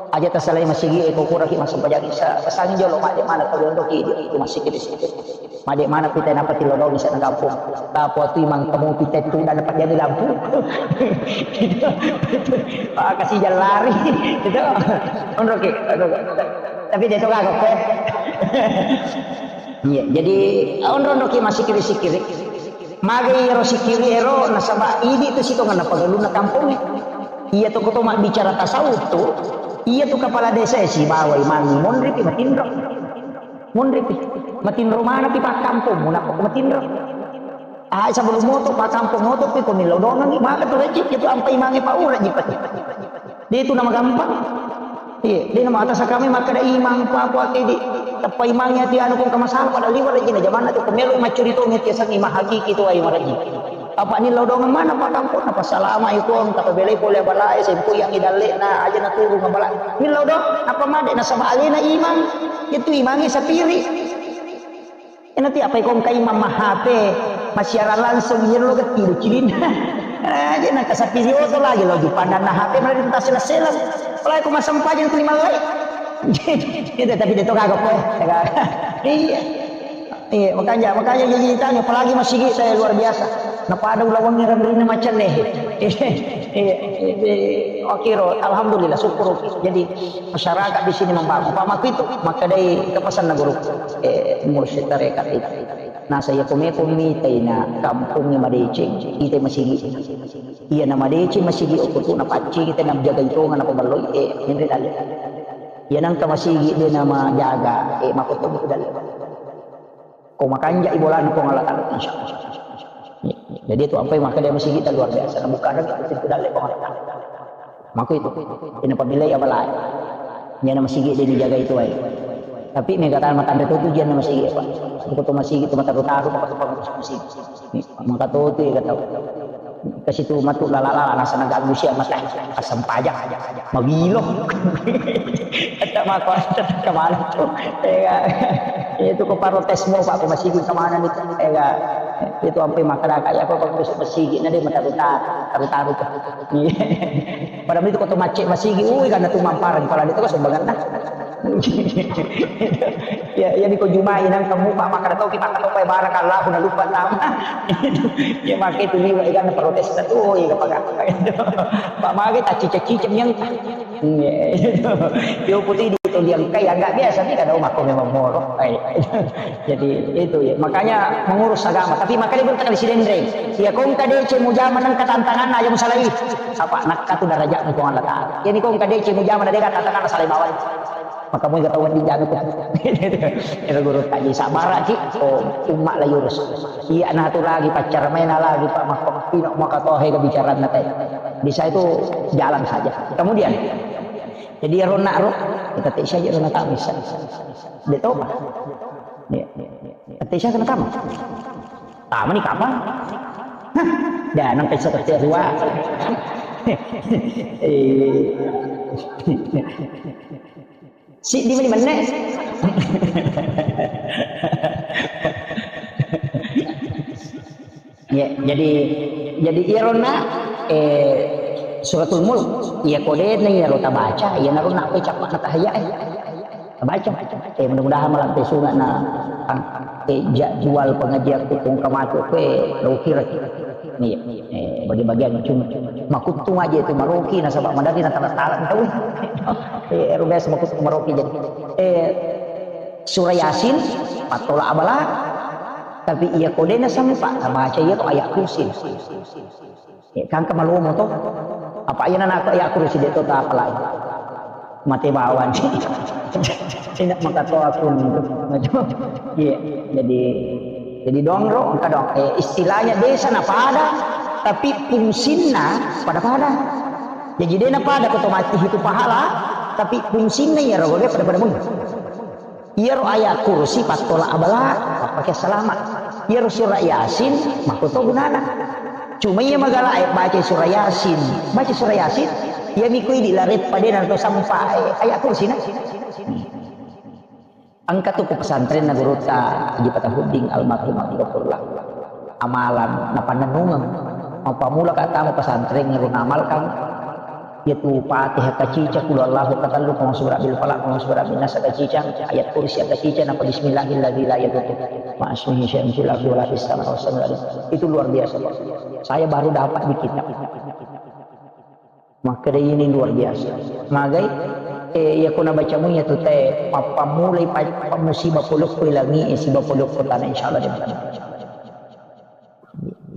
Aja tasalai masigi e ko kuraki massempajang isya, pesangi jolo madde mana ko diondoki di masigi di situ. Madde mana pita napa tillau doang isya na kampung. Tapo tu imang kamu pita tu dan dapat jadi lampu. Ah, kasih jalan lari. Gitu. Onroki. Tapi dia tu kagok, eh. Iya, jadi onro-onroki massikiri-sikiri. Magai ero sikiri ero nasaba idi tu sitongenna pagalunna kampongnge. Iya tu koto mabbicara tasawuf tu, iya tu kepala desa e sibawa imangi monripi matinro. Monripi. Matinro manapi pakkampong, munappa matinro. Ah, sebelum moto pakkampong moto pi ko millau dongangi, maka tu rejeki tu ampai imangi paura jipati. De tu nama gampang. Iya, de nama atas kami makkeda imang papuake di teppa imangi ati anu kong kamasalah pada liwat rejina jamanna tu pemelo maccuri to ngeti sang imang hakiki tu ai maraji. Apa nillau dong mana pak kampung apa salama ikon kata belai pole balae sempu yang idallena aja na turu ngabala. Nillau dong apa made nasaba alena imang itu imangi sapiri. Ena ti apa ikong kai mamma H P, massiaran langsung, iya lo gatti lo cilinna. Eh, je nang kasappi ri oto lagi lo jupandanna H P malah diputar selang-selang. Apalagi ko massempajang tuli mallai. Itu tapi dia to kagak ko. Iya. Iya, makanya makanya jadi tanya apalagi masigi saya luar biasa. Napada ulawangi ranrina macam nih. Iya, iya, iya. Oke, ro. Alhamdulillah syukur. Jadi masyarakat di sini membangun. Pak Maku itu makadai kepesan guru. Eh, mursyid tarekat itu. Nasa iya ko meko mitai na kampongnge madeceng, itai masigi. Iya na madeceng masigi okko tu na pacci kita na jaga itonga na paballoi, eh, henre dalle. Iya nangka masigi de na majaga, eh, makotto buku dalle. Ko makanja ibolana Puang Allah Taala, insya Allah. Jadi itu ampai maka dia masigi ta luar biasa. Na buka ada itu dalle Puang Allah Taala. Mako itu, ina pabillai abalae. Iyana masigi de nijagai tuwae. Tapi mega tana matanre to tujuanna masigi, Pak. Ko to masigi to mataru-taru, ko to pengurus masigi. Maka to tu ega tau. Kasi tu matu lala-lala nasa naganggu sia mata. Kasempajang. Magilo. Kata mako kemana tu? Ega. Itu ko protes mo, Pak, ko masigi kemana nih? Ega. Itu ampe masyarakat ya, apa pengurus masigi na de mataru-taru, taru-taru tu. Pada itu kota macet masigi, ui, karena tu mampareng, kalau itu kan sumbangan dah. Ya, ya, di ko Jumai nang kamu, Pak, maka tau kita kata, "Barakallahu, na lupa nama." Ya, maka itu liwa, ikan protes, tuh, iya, Pak, Pak, maka tak cicak-cicak yang, iya, itu. Yo, putih di itu liang kai, agak biasa, tapi kadang mako memang moro. Jadi itu ya, makanya mengurus agama. Tapi makanya pun kata si Dendreng, ya kong kadece mujama nang katantangan aja musalai. Sapa nakka tu darajat Puang Allah Taala. Jadi kong kadece mujama na dega tantangan salai bawai. Maka mau ketahuan di jaga tu. Itu guru tadi sabar ki, oh, umat lah yurus. Iya na tu lagi pacar main lagi pak makko pino maka tohe ke bicara na teh. Bisa itu jalan saja. Kemudian, jadi rona ro, kita tak saja rona tamis. Dia tahu pak. Iya. Tette siapa kena tama? Tama ni kapang. Hah? Dah nang pesa tette dua. Eh. Si di mana mana? Ya, jadi jadi iyaronna eh, suratul mulk iya kodena iyaro tabaca iyanaro nakko cappa na tahaya eh. Baca. Eh, mudah-mudahan malampe sunga na, eh, jadwal pengajian ku kong kamaco kue lo kira. Iya. Eh, bagi-bagian cuma makuttung aja itu maroki nasaba madari na tala-tala tau. Eh, ero biasa makuttung maroki jadi. Eh, surah Yasin, pattola abala, tapi iya kodena sampai baca iya to ayat kursi. Eh, kan kemalomo to. Apa iya nana aku ya aku sih to tak apalagi. Mate bawang. Tidak maka to aku. Iya, jadi jadi dongro engka dong. Eh, istilahnya desa na pada tapi fungsinna pada-pada. Jadi dia na pada otomatis itu pahala tapi fungsinna ya rogo pada-pada mun. Iyaro ayat kursi pattola abala, pakai selamat. Iyaro surah Yasin, makko to gunana. Cuma iya magala e baca surah Yasin. Baca surah Yasin, iya miko idi lareppa de na to sampai ayat kursi na. Engka tu ko pesantren na gurutta Haji Fatahuddin almarhum Abdullah. Amalan na pannennungeng. Mappamula ka tama pesantren ro namalkan. Iyatu Fatihah kacica, Qul Huwallahu katellu, Qul A'udzu Birabbil Falaq, Qul A'udzu Birabbin Nas kacica, Ayat Kursi kacica, napa Bismillahilladzi la yadurru ma'asmihi syai'un fil ardi wala fis samai wa huwas samiul alim. Itu luar biasa, Pak. Saya baru dapat di kitab. Makkeda ini luar biasa. Magai, eh, iya ko nabacamu iyatu te, mappammulai pa-, pa-, musibah polokko langi e, siba polokko tanah, insyaallah de.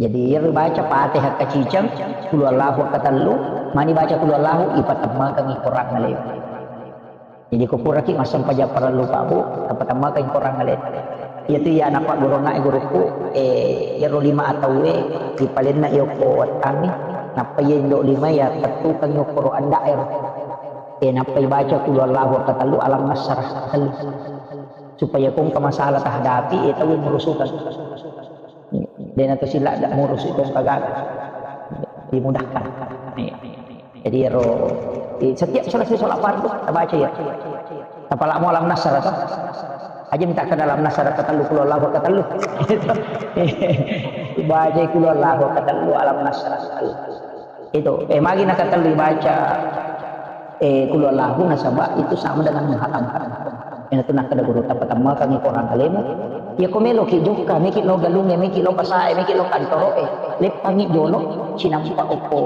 Jadi, iyaro baca Fatihah kaciceng, Qul Huwallahu katellu, mani baca Qul Huwallahu, ipatemmakengngi Korang alemu. Jadi, ko puraki massempajang parellu, Pak, Bu, tapatemmakengngi Korang alemu. Iyatu iya napagguruangngi gurukku, eh, iyaro lima atauwe, ripalenna iyokko wettangngi, nappa iya indo lima iya tettukengngi okkoro anda'ero. Eh, nappa ibaca Qul Huwallahu katellu, Alam Nasyrah katellu. Supaya ko engka masalah tahadapi, eh, tau murusukeng. Dena to sila da murusu ko engka gaga. Dimudahkan. Iya. Jadi ro, eh, setiap selesai sholat fardu, tabaca ya. Tapalamo Alam Nasyrah to. Aja minta ke dalam Nasyrah katellu, Qul Huwallahu katellu. Baca Qul Huwallahu katellu, Alam Nasyrah katellu. Itu, eh, magi nakatellu baca, eh, Qul Huwallahu nasaba itu sama dengan menghatamkan. Iyanatu nakkeda guru, tapatemmakengngi Korang alemu. Iya ko meloki jokka, meki lo galungnge, meki lo pasae, meki lo kantoroe, leppangngi jolo, cinampa okko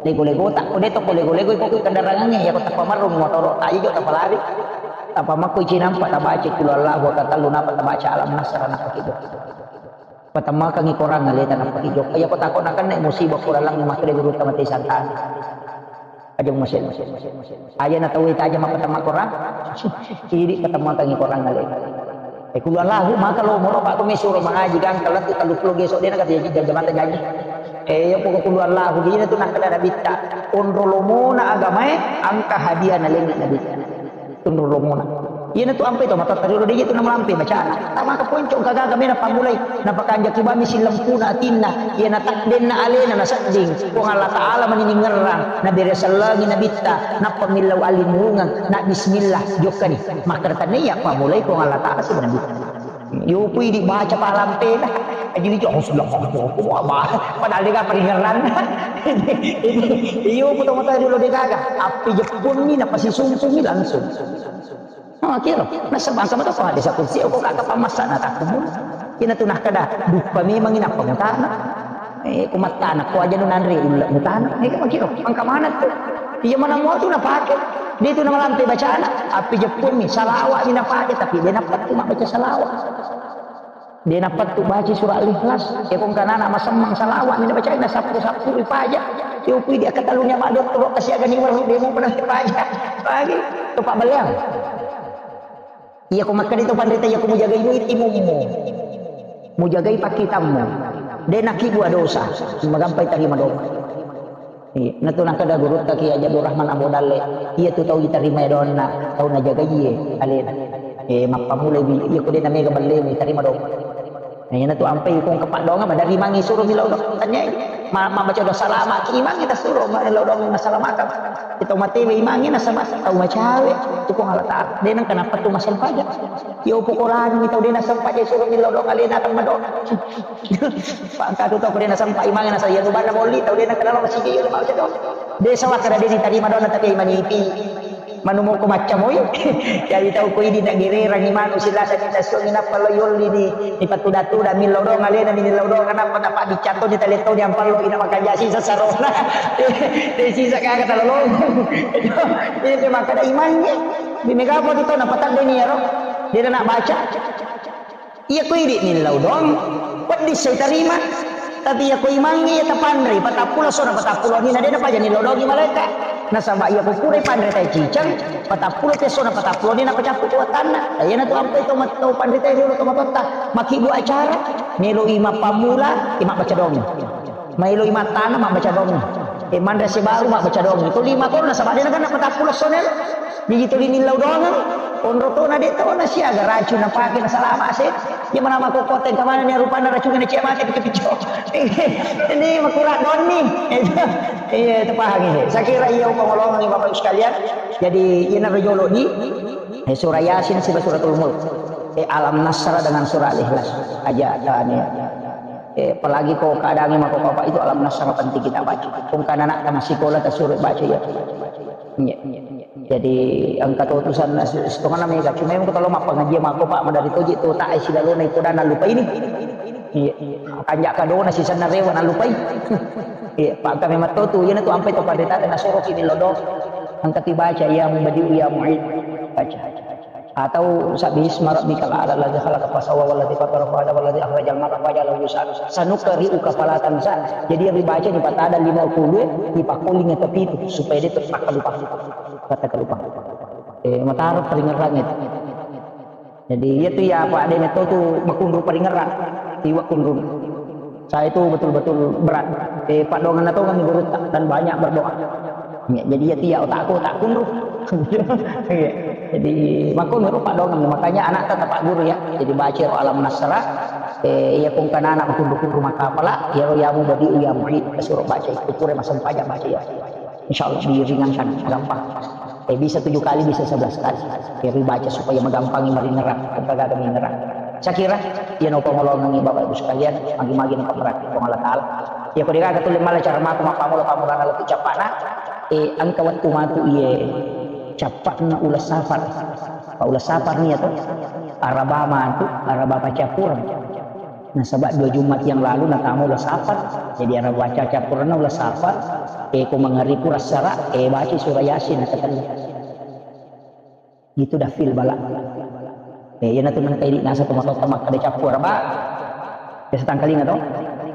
lego-legota, ko de to ko lego-lego iko ko kendarangangnge, iya ko tappa marrung motoro, aja jokka tapalari. Tappa makko cinampa tabaca Qul Huwallahu katellu, napa tabaca Alam Nasyrah, napa ki jokka. Patemmakengngi Korang aleta nappa ki jokka. Iya ko tako nakenna musibah ko lalang makkeda guru tamate santana. Aja masih. Aja na tau ita aja mappatemma Korang. Idi patemmakengngi Korang aleta. Eh, Qul Huwallahu maka lo moro Pak ko mesuro mangaji gangka lettu tellu pulo geso dena kata jaji jam jamata jaji. Eh, iya poko Qul Huwallahu dina tu nakkeda nabitta. Onro lomona agamae angka hadiah nalengngi nabitta. Tunru romona. Iyanatu ampai to matotta riolo, deje tu namalampe bacana. Tamaka ponco engka gaga mena pammulai. Napakanjaki bami sillempuna atinna. Iyana takdenna alena nasedding. Puang Allah Ta'ala mani ningerrang. Nabere sellengi nabitta. Nappa millau allinnurungeng. Na bismillah. Jokkani. Makkeda tania pammulai Puang Allah Ta'ala sibawa nabitta. Yo pui dibaca palampena. Aji dijo, "Allahu Akbar." Padahal dega paringerranna. Iyo, puto mata dulu degaga. Appi jeppunni, napasisumpungi langsung. Oh, kiro. Nasaba engka mato ko hadis kursi, ko kaka pamassa na takkumu. Ina tu nakkeda, duppa memang ina pamutana. Eh, ko mattana, ko aja nu nanre ulle mutana. Eh, ko kiro. Engka mana tu? Iya mana mua tu napake. Dia tu namalampe bacana. Appi jeppunni, salawat ni napake, tapi dia napattu mabbaca salawat. De napattu baca surah Al-Ikhlas. Iya ko engka nana masemmang salawat ni nabacai, nasappu-sappu ripaja. Iya upui di akkatalunna maddottoro kasi agani waru de mo pernah ripaja. Pagi to pabbaleang. Iya ko makkeda to panrita, iya ko mujagai duit imummu. Mujagai pakkitammu. De nakibua dosa. Magampai tarima doa. Iya, natu nakkeda gurutta Kiai Haji Abdul Rahman Ambo Dalle, iya tu tau itarimai doanna, tau najagaiye alena. Eh, mappamulai bi, iya ko de namega ballemu, itarima doang. Nah, iya natu ampai ko engka paddoangeng, madarimangi suro millau doang. Tanyai, ma-, mabbaca doa salama ki imangnge tasuro, millau doang nasalamakang. Itu matewe imangnge nasaba tau macawe, tu Puang Allah Ta'ala. De nengka nappa tu massempajang. Iya upokorani tau de nassempajang suro millau doang alena tang madoa. Pangkatu tau ko de nasempa imangnge nasa iya rubanna molli tau de nakenal masigi iya mabaca doa. De sawakka de nitarima doanna tapi manipi. Manu moko macca moi. Jadi tau ko idi nagererangi manu silasa kita suangi nappa lo yolli ni, ni patuda-tuda millau doang alena ni millau doang nappa nappa dicatto ni taletto ni ampallo ina makanja sisa sarona. De sisa kaka talolong. Ini makkeda imangnge. Di mega apa tu tau napatadde ni ero. De na baca. Iya ko idi millau doang, wedding sai tarima. Tapi iya ko imangnge iya tapanrei, patappulo essona patappulo wenninna de napaja nillau doangi malaeka. Nasaba iya ko purai panrei tai ciceng, patappulo essona patappulo wenninna pacappu tu wattanna. Nah, iyanatu ampai to mat-, to panrita riolo to matotta. Makkibbu acara, meloi mappammula, eh, mabbaca doang. Maeloi mattana mabbaca doang. Eh, manre sibaru mabbaca doang. Itu lima kono nasaba de nakenna patappulo essona. Jadi tuli nillau doangeng, onro tona de tona siaga racun napake nasalama ase. Iya, mana mako kota yang kemana nih, rupanya racunnya cek mati, picok-picok. Ini makurang doni. Iya, itu paham ini. Saya kira iya, upamolongan, Bapak Ibu sekalian. Jadi, ini rojolo di, eh, surah Yasin, siba suratul Mulk. Eh, Alam Nasrah dengan surah Al-Ikhlas. Aja, tanya. Eh, apalagi kau keadaannya mako apa itu, Alam Nasrah penting kita baca. Kung kana anak masih sekolah, kita suruh baca, ya. Iya. Jadi, engka to utusan, setengah namanya, cuma yang kalau mappangaji mako, Pak, madari toji to, tak isi lalona iko dan lupa ini. Iya. Kanjak kadona sisanna rewa na lupai. Iya, Pak, kami matotu, iya na tu ampai to pada tak ada nasoro kini lodo. Engka ti baca, ya Badiu, ya Mu'id. Baca. Atau sabbihisma rabbikal a'la alladzi khalaqa fasawwa walladzi qaddara fahada walladzi akhrajal mar'a faja'alahu ghusaan. Sanuqri'uka fala tansa. Jadi yang dibaca di patada lima puluh, di pakoling yang kepitu, supaya dia terpaksa lupa. Kata lupa. Eh, mataro paringerrang itu. Jadi, iya tu ya, Pak, de metto tu makunru paringerrang. Iwa kunru. Saya itu betul-betul berat. Eh, Pak, dongan atau kan guru dan banyak berdoa. Ya, jadi iya tu ya, otakku tak kunru. Iya. Jadi, makkunru Pak dongan. Makanya anak tetap Pak guru ya. Jadi, baca ro Alam Nasrah. Eh, iya kung kana anak kunru-kunru maka apalah, ya ro ya Mubadi'u ya Mu'id, suruh baca itu, pura masempajang baca ya. Insya Allah diringankan, gampang. Eh, bisa tujuh kali, bisa sebelas kali. Jadi baca supaya magampangi maringerang, gaga mingerang. Saya kira, iya no pamolongan Bapak Ibu sekalian, magi-magi no pamrati Puang Allah Ta'ala. Ya, kau dikata tuh lemala cara matu, mapamula pamulana lettu cappana, eh, engka wettu matu iye cappana ula safar. Pak ula safar nih ya tuh, Araba matu, Araba pacappureng. Nasaba dua Jumat yang lalu natama ula safar. Jadi Araba baca cappurna ula safar. Eh, ko mangariku rassara, eh, baca surah Yasin, kata dia. Itu dafil bala. Eh, iya natu nengka idi nasa tomatoa makkada cappu Araba. Biasa tangkalinga to?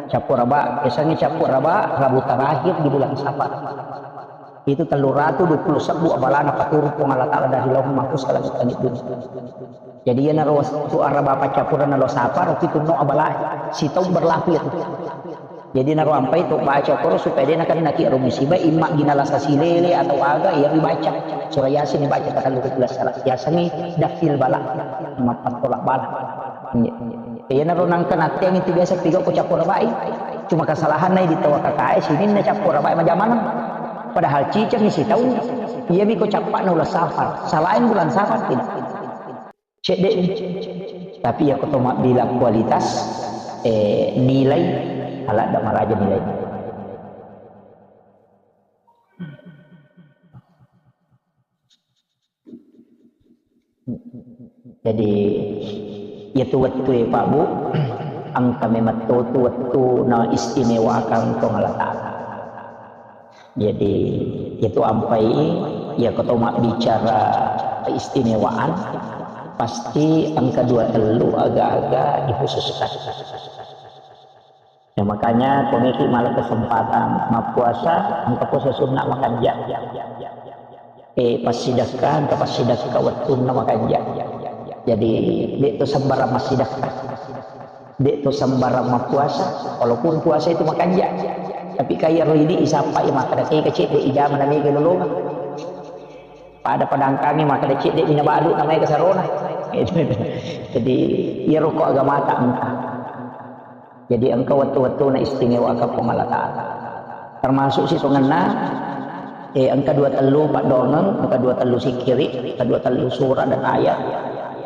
Cappu Araba. Biasanya cappu Araba, Rabu terakhir di bulan Safar. Itu tellu ratu dua puluh sebbu abalana paturung Puang Allah Ta'ala dari Lauhul Mahfuz ke langit dunia. Jadi, iyanaro wettu Araba paccappureng nalo sapa, ro pitunno abalae. Sitaung berlaku itu. Jadi, naro ampai to baca koro supaya de' nakenna ki ro musibah, imma ginala sasilele atau aga, iya ribaca. Surah Yasin dibaca kata lu kula salah. Yasin ni dafil bala. Mappattola bala. Iya. Iyanaro nangka natteang itu biasa piga ko cappura bai. Cuma kesalahanna di tawa kakae sininna cappura bai majamanang. Padahal ciceng sitaung. Iya mi ko cappana ulang safar. Selain bulan safar tidak. Cedde'. Tapi iya ko to mabbila kualitas, eh, nilai, aladda maraja nilai. Jadi, iya tu wettu e, Pak Bu, engka memang to tu wettu na istimewakan Puang Allah Ta'ala. Jadi, itu ampai, iya ko to mabbicara keistimewaan, pasti engka dua tellu aga-aga dikhususkan. Ya, makanya, ko meki mala kesempatan mappuasa, engka puasa sunnah makanja. Eh, passidekka, engka passidekka wettunna makanja. Jadi, de' to sembarang massidekka. De' to sembarang mappuasa, walaupun puasa itu makanja. Tapi kaya ro idi isappai makkada ke kecil de' ijama na mega lolonga. Pada padangkangi makkada cedde' mina balu namanya kesarona. Jadi, iya roko agamata engka. Jadi, engka wettu-wettuna istimewa ka Puang Allah Ta'ala. Termasuk sitongenna, eh, engka dua tellu paddoangeng, engka dua tellu sikkiri, engka dua tellu surah dan ayat,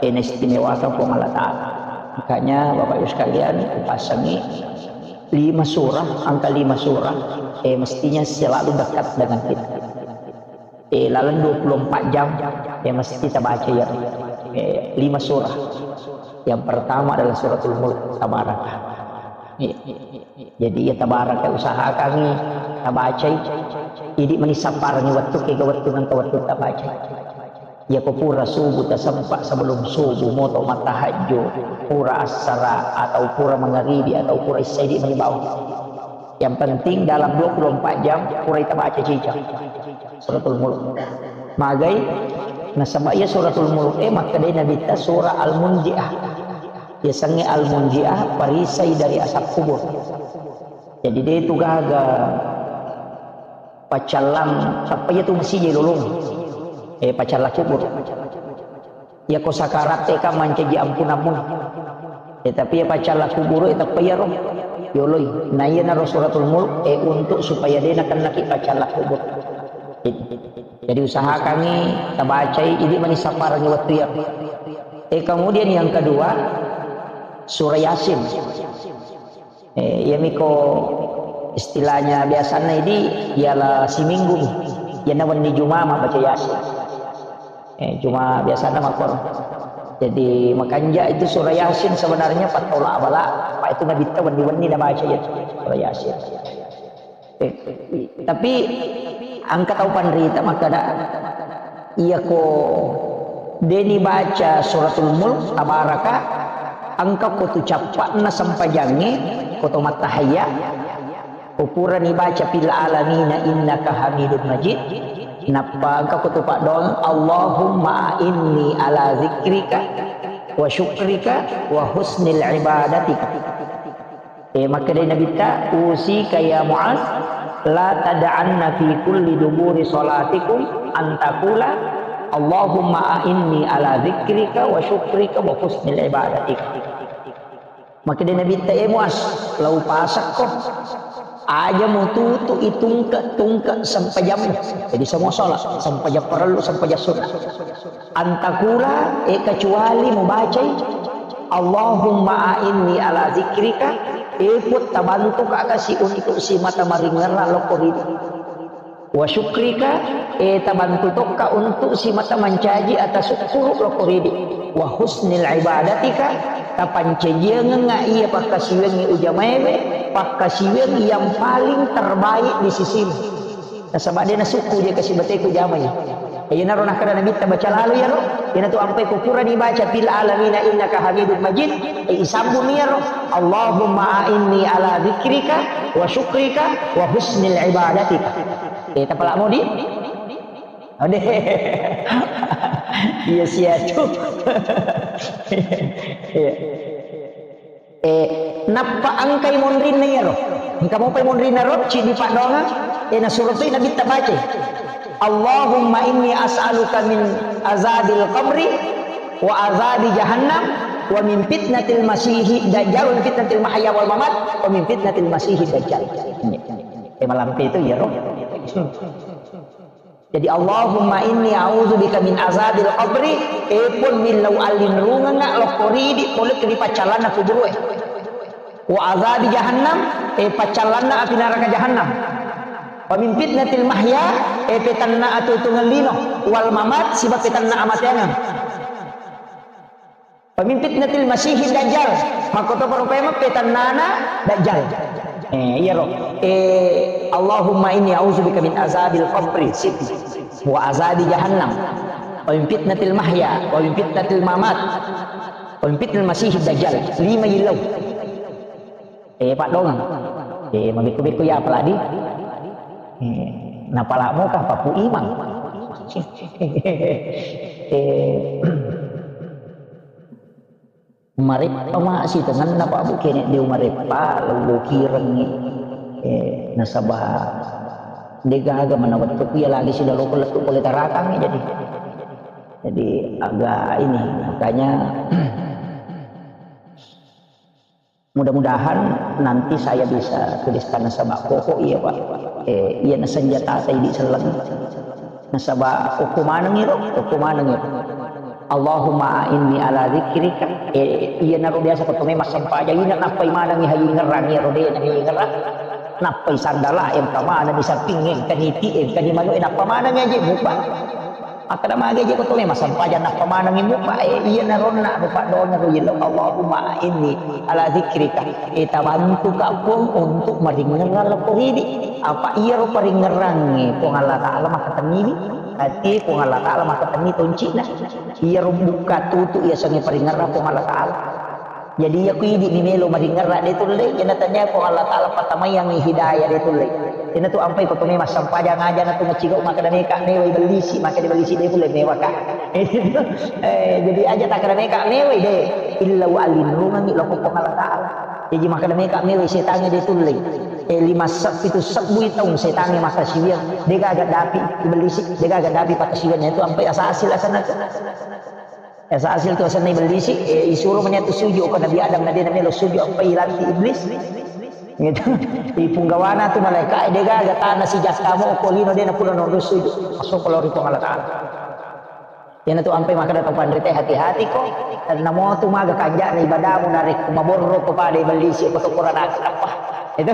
eh, naistimewakan Puang Allah Ta'ala. Makanya, Bapak Ibu sekalian, kupassangi lima surah, angka lima surah, eh, mestinya selalu dekat dengan kita. Eh, laleng dua puluh empat jam, eh, mesti tabaca ya. Eh, lima surah. Yang pertama adalah Suratul Mulk, Tabaraka. Eh, jadi ya Tabaraka, usahakan tabacai. Idi mani sapparengngi wettu, kega wettu nengka wettu tabacai. Ya ko pura subuh tasempa, sebelum subuh moto mattahajud, pura assara atau pura mangaribi atau pura isya idi mani bawang. Yang penting dalam dua puluh empat jam pura tabaca ciceng Suratul Mulk. Magai, nasaba iya Suratul Mulk e makkedai Nabitta surah Al-Munjiah. Yasengnge Al-Munjiah, perisai dari azab kubur. Jadi de' tu gaga pacallang, tappa iya tu masija lolong. Eh, pacallang kubur. Iya ko sakarat e kan mancaji ampunammu. Eh, tapi ya paccalla kuburu, eh, teppa iyaro yoloi. Nah, iyanaro suratul Mulk, eh, untuk supaya de' nakennaki paccalla kuburu. Jadi usahakangi tabacai, idi mani sapparengngi wettu iyaro. Eh, kemudian yang kedua, surah Yasin. Eh, iyamiko istilahnya biasanna idi, ialah siminggu mi. Iyana wenni Juma mabbaca Yasin. Eh, cuma biasana makkoro. Jadi, makanja itu surah Yasin sebenarnya pattola abala, apa itu Nabitta wenni-wenni nabaca ya surah Yasin. Eh, tapi engka tau panrita makkada, iya ko deni baca suratul Mulk, Tabaraka, engka ko tu cappa'na sempajangnge, ko to mattahayya, Upurani baca fil alamina innaka hamidun majid. Nappa engka ko tu paddoang, Allahumma a'inni ala zikrika wa syukrika wa husnil ibadatika. Eh, makkedai Nabitta, usika ya Muaz, la tad'anna fi kulli duburi salatikum an taqula, Allahumma a'inni ala zikrika wa syukrika wa husnil ibadatika. Makkeda Nabitta, "E Muaz, lau pasakko, aja mututu'i tungke-tungke sempajammu." Jadi semua sholat, sempajang parellu, sempajang sunnah. Antakula, e kecuali mubacai, "Allahumma a'inni ala zikrika," e Puang, tabantuka kasi untuk simata maringerra lokko ri. Wa syukrika, e tabantu tokka untuk simata mancaji atasukkuru lokko ridi. Wa husnil ibadatika, tapancajiangengnga iya pakkasiwiangnge ujamaewe, pakkasiwiang yang paling terbaik di sisimu. Nasaba de nasukku je kasibateku jamai. Iyanaro nakkeda Nabitta, baca lalo iyaro, iyanatu ampai kukurani baca fil alamina innaka hamidun majid, e isambung iyaro, Allahumma a'inni ala dzikrika wa syukrika wa husnil ibadatika. Eh, tapalak modi? Ade. Iya, sia tu. Iya. Eh, nappa engkai monrinna iyaro. Engka mopai monrinna ro, cidi paddoangeng, eh, nasuro tu Nabitta baca. Allahumma inni as'aluka min azabil qabri wa azabi jahannam wa min fitnatil masihi dajjal wa min fitnatil mahya wal mamat wa min fitnatil masihi dajjal. Eh, malampe itu iyaro. Jadi, Allahumma inni a'udzubika min azabil qabri, e Puang, millau allinrungengnga lokko ridi pole ri paccallanna kuburue. Wa azabi jahannam, e paccallanna api naraka jahannam. Wa min fitnatil mahya, e petanna atuo-tuongeng lino, wal mamat, siba petanna amateangeng. Wa min fitnatil masihid dajjal. Makkotoparo paimeng petannana dajjal. Eh, iyaro. Eh, Allahumma inni a'udzubika min azabil qabri, siti. Wa azabi jahannam. Wa min fitnatil mahya, wa min fitnatil mamat. Wa min fitnatil masihid dajjal. Lima yillau. Eh, paddoangeng. Eh, mabekko-bekko ya apalagi. Eh, napalak moka papu imang. Eh, mareppa ma sitongenna Pak Bu, kene de mareppa, lo kirengngi. Eh, nasaba de gaga mana wettu ku ya lagi sila loko lettu pole tarakang jadi. Jadi agak ini, makanya mudah-mudahan nanti saya bisa tuliskan nasaba koko iya, Pak. Eh, iya na senjata ta idi selleng. Nasaba okko maneng iro, okko maneng iro. Allahumma a'inni ala dzikrika. Eh, iya naro biasa ko tome massempajang ina nappai maneng haji ngerang iro de na ngerang. Nappai sandala engka maneng di samping engka niti engka di manu nappa maneng aja mupa. Makkeda magi je ko tome massempajang nappa manengngi mupa, eh, iya naronna mupa dona ro yello, Allahumma inni ala dzikrika. Eh, tabantuka Puang untuk maringerra lokko ridi. Apa iyaro paringerrangnge Puang Allah Ta'ala makkatenniwi? Ati Puang Allah Ta'ala makkatenni toncina. Iyaro bukka tutu iya sengnge paringerra Puang Allah Ta'ala. Jadi, iya ku idi mi melo maringerra de tulle, iyana tania ko Allah Ta'ala patamaiyangngi hidayah de tulle. Iyana tu ampai ko tome massempajang aja na tu macigau makkeda meka mewai bellisi, makkeda bellisi de tulle mewaka. Eh, jadi aja takkeda meka mewai de, illa wa alinrungangi loko ko Allah Ta'ala. Jadi makkeda meka mewai setangnge de tulle. Eh, lima sab-, pitu sabbu taung setangnge makkasiwiang, de gaga dapi bellisi, de gaga dapi pakkasiwiang itu ampai asa hasil asana tu. Esa hasil tu asenna ibellisi, eh, isuro mani tu sujud ko Nabi Adam, na de namelo sujud, apa ilanti iblis. Gitu. Ipunggawana tu malaikat, eh, de gaga tana si jakkamu ko lino de na pura nondo sujud. Masuk kalau ri Puang Allah Ta'ala. Iyana tu ampai makkeda tau panrita, hati-hati ko. Namo tu maga kanjana ibadamu narekko maborro ko pada ibellisi ko to Quran apa. Itu.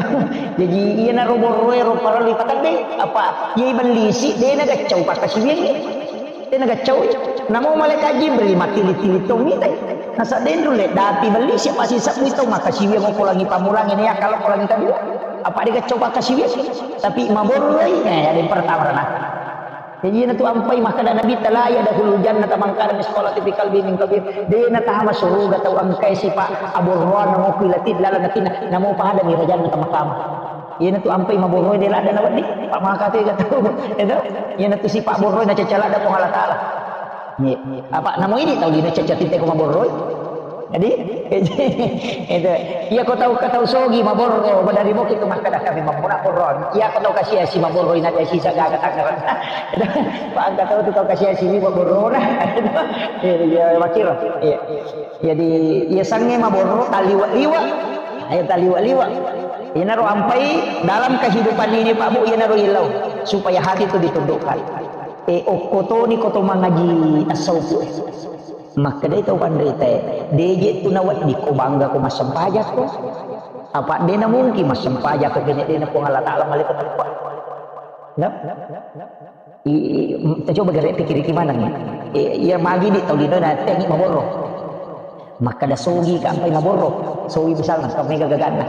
Jadi iyana ro borro ro parellu ipatedde apa? Iya ibellisi de na gaccau pakkasiwiangngi. De na gaccau. Namo malaikat Jibril mattili-tili tong mitai. Nasa denru le dati ibellisi apa sisabbu tau makkasiwiang ko langi pamulangi ne kalau ko langi kedua. Apa de gaccau pakkasiwiang? Tapi maborroi, eh, ada yang pertama rana. Jadi iyana tu ampai makkeda Nabi, "La yadkhulul jannata man kana mitsqala dzarratin fi qalbihi min kibrin." De natama suruga tau engkae sipa aborroang namo ku ilati laleng atinna, namo pada mi rajanna tama kama. Iyana tu ampai maborroi de ladda nawedding, pa maka tega tau. Itu. Iyana tu sipa borroi na cacala da Puang Allah Ta'ala. Iya. Apa namo ini tau lino caca tite ko maborroi? Jadi, itu, iya ko tau, ko tau sogi maborro, badari moki tu makkeda kami mammuna borro. Iya ko tau kasi-asi maborro, ina kasi sagaga tangerang. Pak angka tau tu tau kasi-asi ni maborro na. Iya, iya, makiro. Iya. Jadi, iya sange maborro, taliwa-liwa. Ayo taliwa-liwa. Inaro ampai dalam kehidupan ini, Pak Bu, inaro ilau. Supaya hati itu ditundukkan. Eh, okkotoni koto mangaji tasawuf. Makkedai tau panritae, "De je tu naweddikko bangga ko massempajakko. Apa de na mungkin massempajakko kene de na Puang Allah Ta'ala malai ko teppa." No? I, i, tacoba gare pikiriki maneng. I, iya magi di tau lino na tengi maborro. Makkeda sogi kampai maborro. Sogi misalna, kau mega gaganna.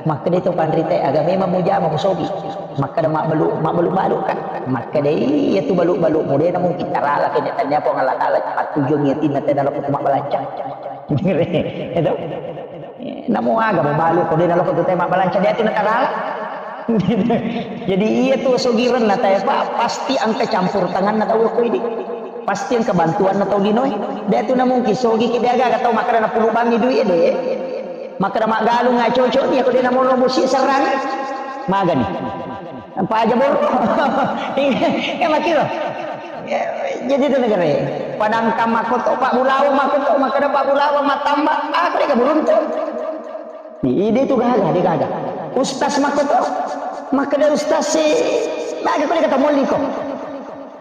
Makkeda itu panritae, aga memang mujama musogi. Makkeda mabbalu, mabbalu-balu kan. Makkeda iya tu balu-balu, mudena mungkin tarala kene tanya Puang Allah Ta'ala, patujung yatinna tena loko mabbalanca. Itu. Namo aga mabalu, kau dena loko tu tema balanca dia tu natarala. Jadi iya tu sogirenna tae, Pak, pasti engka campur tanganna tau ko idi. Pasti engka bantuanna tau linoe. Dia tu na mungkin sogi ki dia aga tau makkeda na pulu bangi duit de. Makkeda maggalung acocok ni, aku dia na mono musi serang. Magani. Apa aja boro. Eh, makiro. Ya, jadi itu negara. Padangkang makoto, Pak Bulawa makoto, makkeda Pak Bulawa matamba, aku dia beruntung. Ide itu gaga, dia gaga. Ustaz makoto, makkeda ustaz si, gaga kau dia kata molli ko.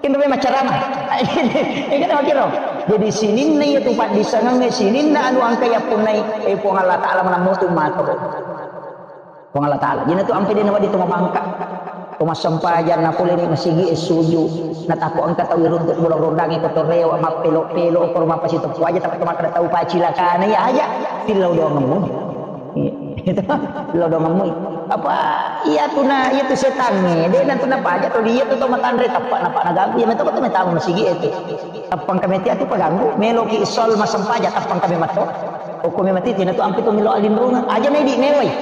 Inro memang ceramah. Ini kan makiro. Jadi sininna iya tu Pak disangang sininna anu angka ya punai, eh, Puang Allah Ta'ala menang mutu mato. Puang Allah Ta'ala. Jadi tu ampe dia nawadi tu mamangka. Ko massempajang na pole ni masigi e suju. Na tako engka tau iruntuk bulang rondangi ko torewa mappelo-pelo ko rumah pasi teppu aja tapi makkeda tau pacilakana ya aja. Pillau doang ngemu. Itu pillau doang ngemu. Apa iya tu na, iya tu setan ni. Dia nanti na paja tu dia tu tau matanre tapak napak na ganggu ya meto ko tu metama masigi itu. Tappang kami tiatu paganggu, meloki sol massempajang tappang kami matto. Okko memang titi na tu ampe tu melo alinrungan. Aja na idi mewai.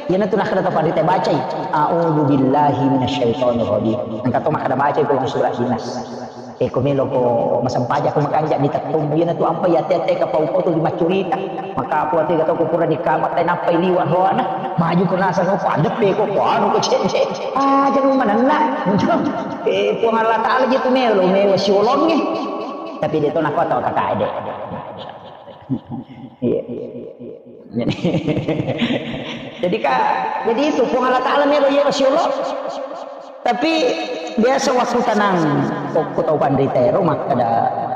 Iyana tu nakkeda to panrita bacai, "A'udzu billahi minasyaitonir rajim." Engka to makkeda bacai ko surah Nas. Eh, ko melo ko massempajang ko makanja di tettung. Iyana tu ampe ya tete ka pau ko tu di maccurita. Maka apa tu ko pura di kamar tai nappai liwat roana. Maju ko nasa ko padeppe ko ko anu ko cece. Aja nu manenna. Eh, Puang Allah Ta'ala je tu melo, melo siolongi. Tapi dia tu nakko tau kata ede. Iya. Jadi, jadi ka, jadi itu Puang Allah Ta'ala melo iya masya Allah. Tapi biasa waktu tenang, ko tau panrita ero makkeda,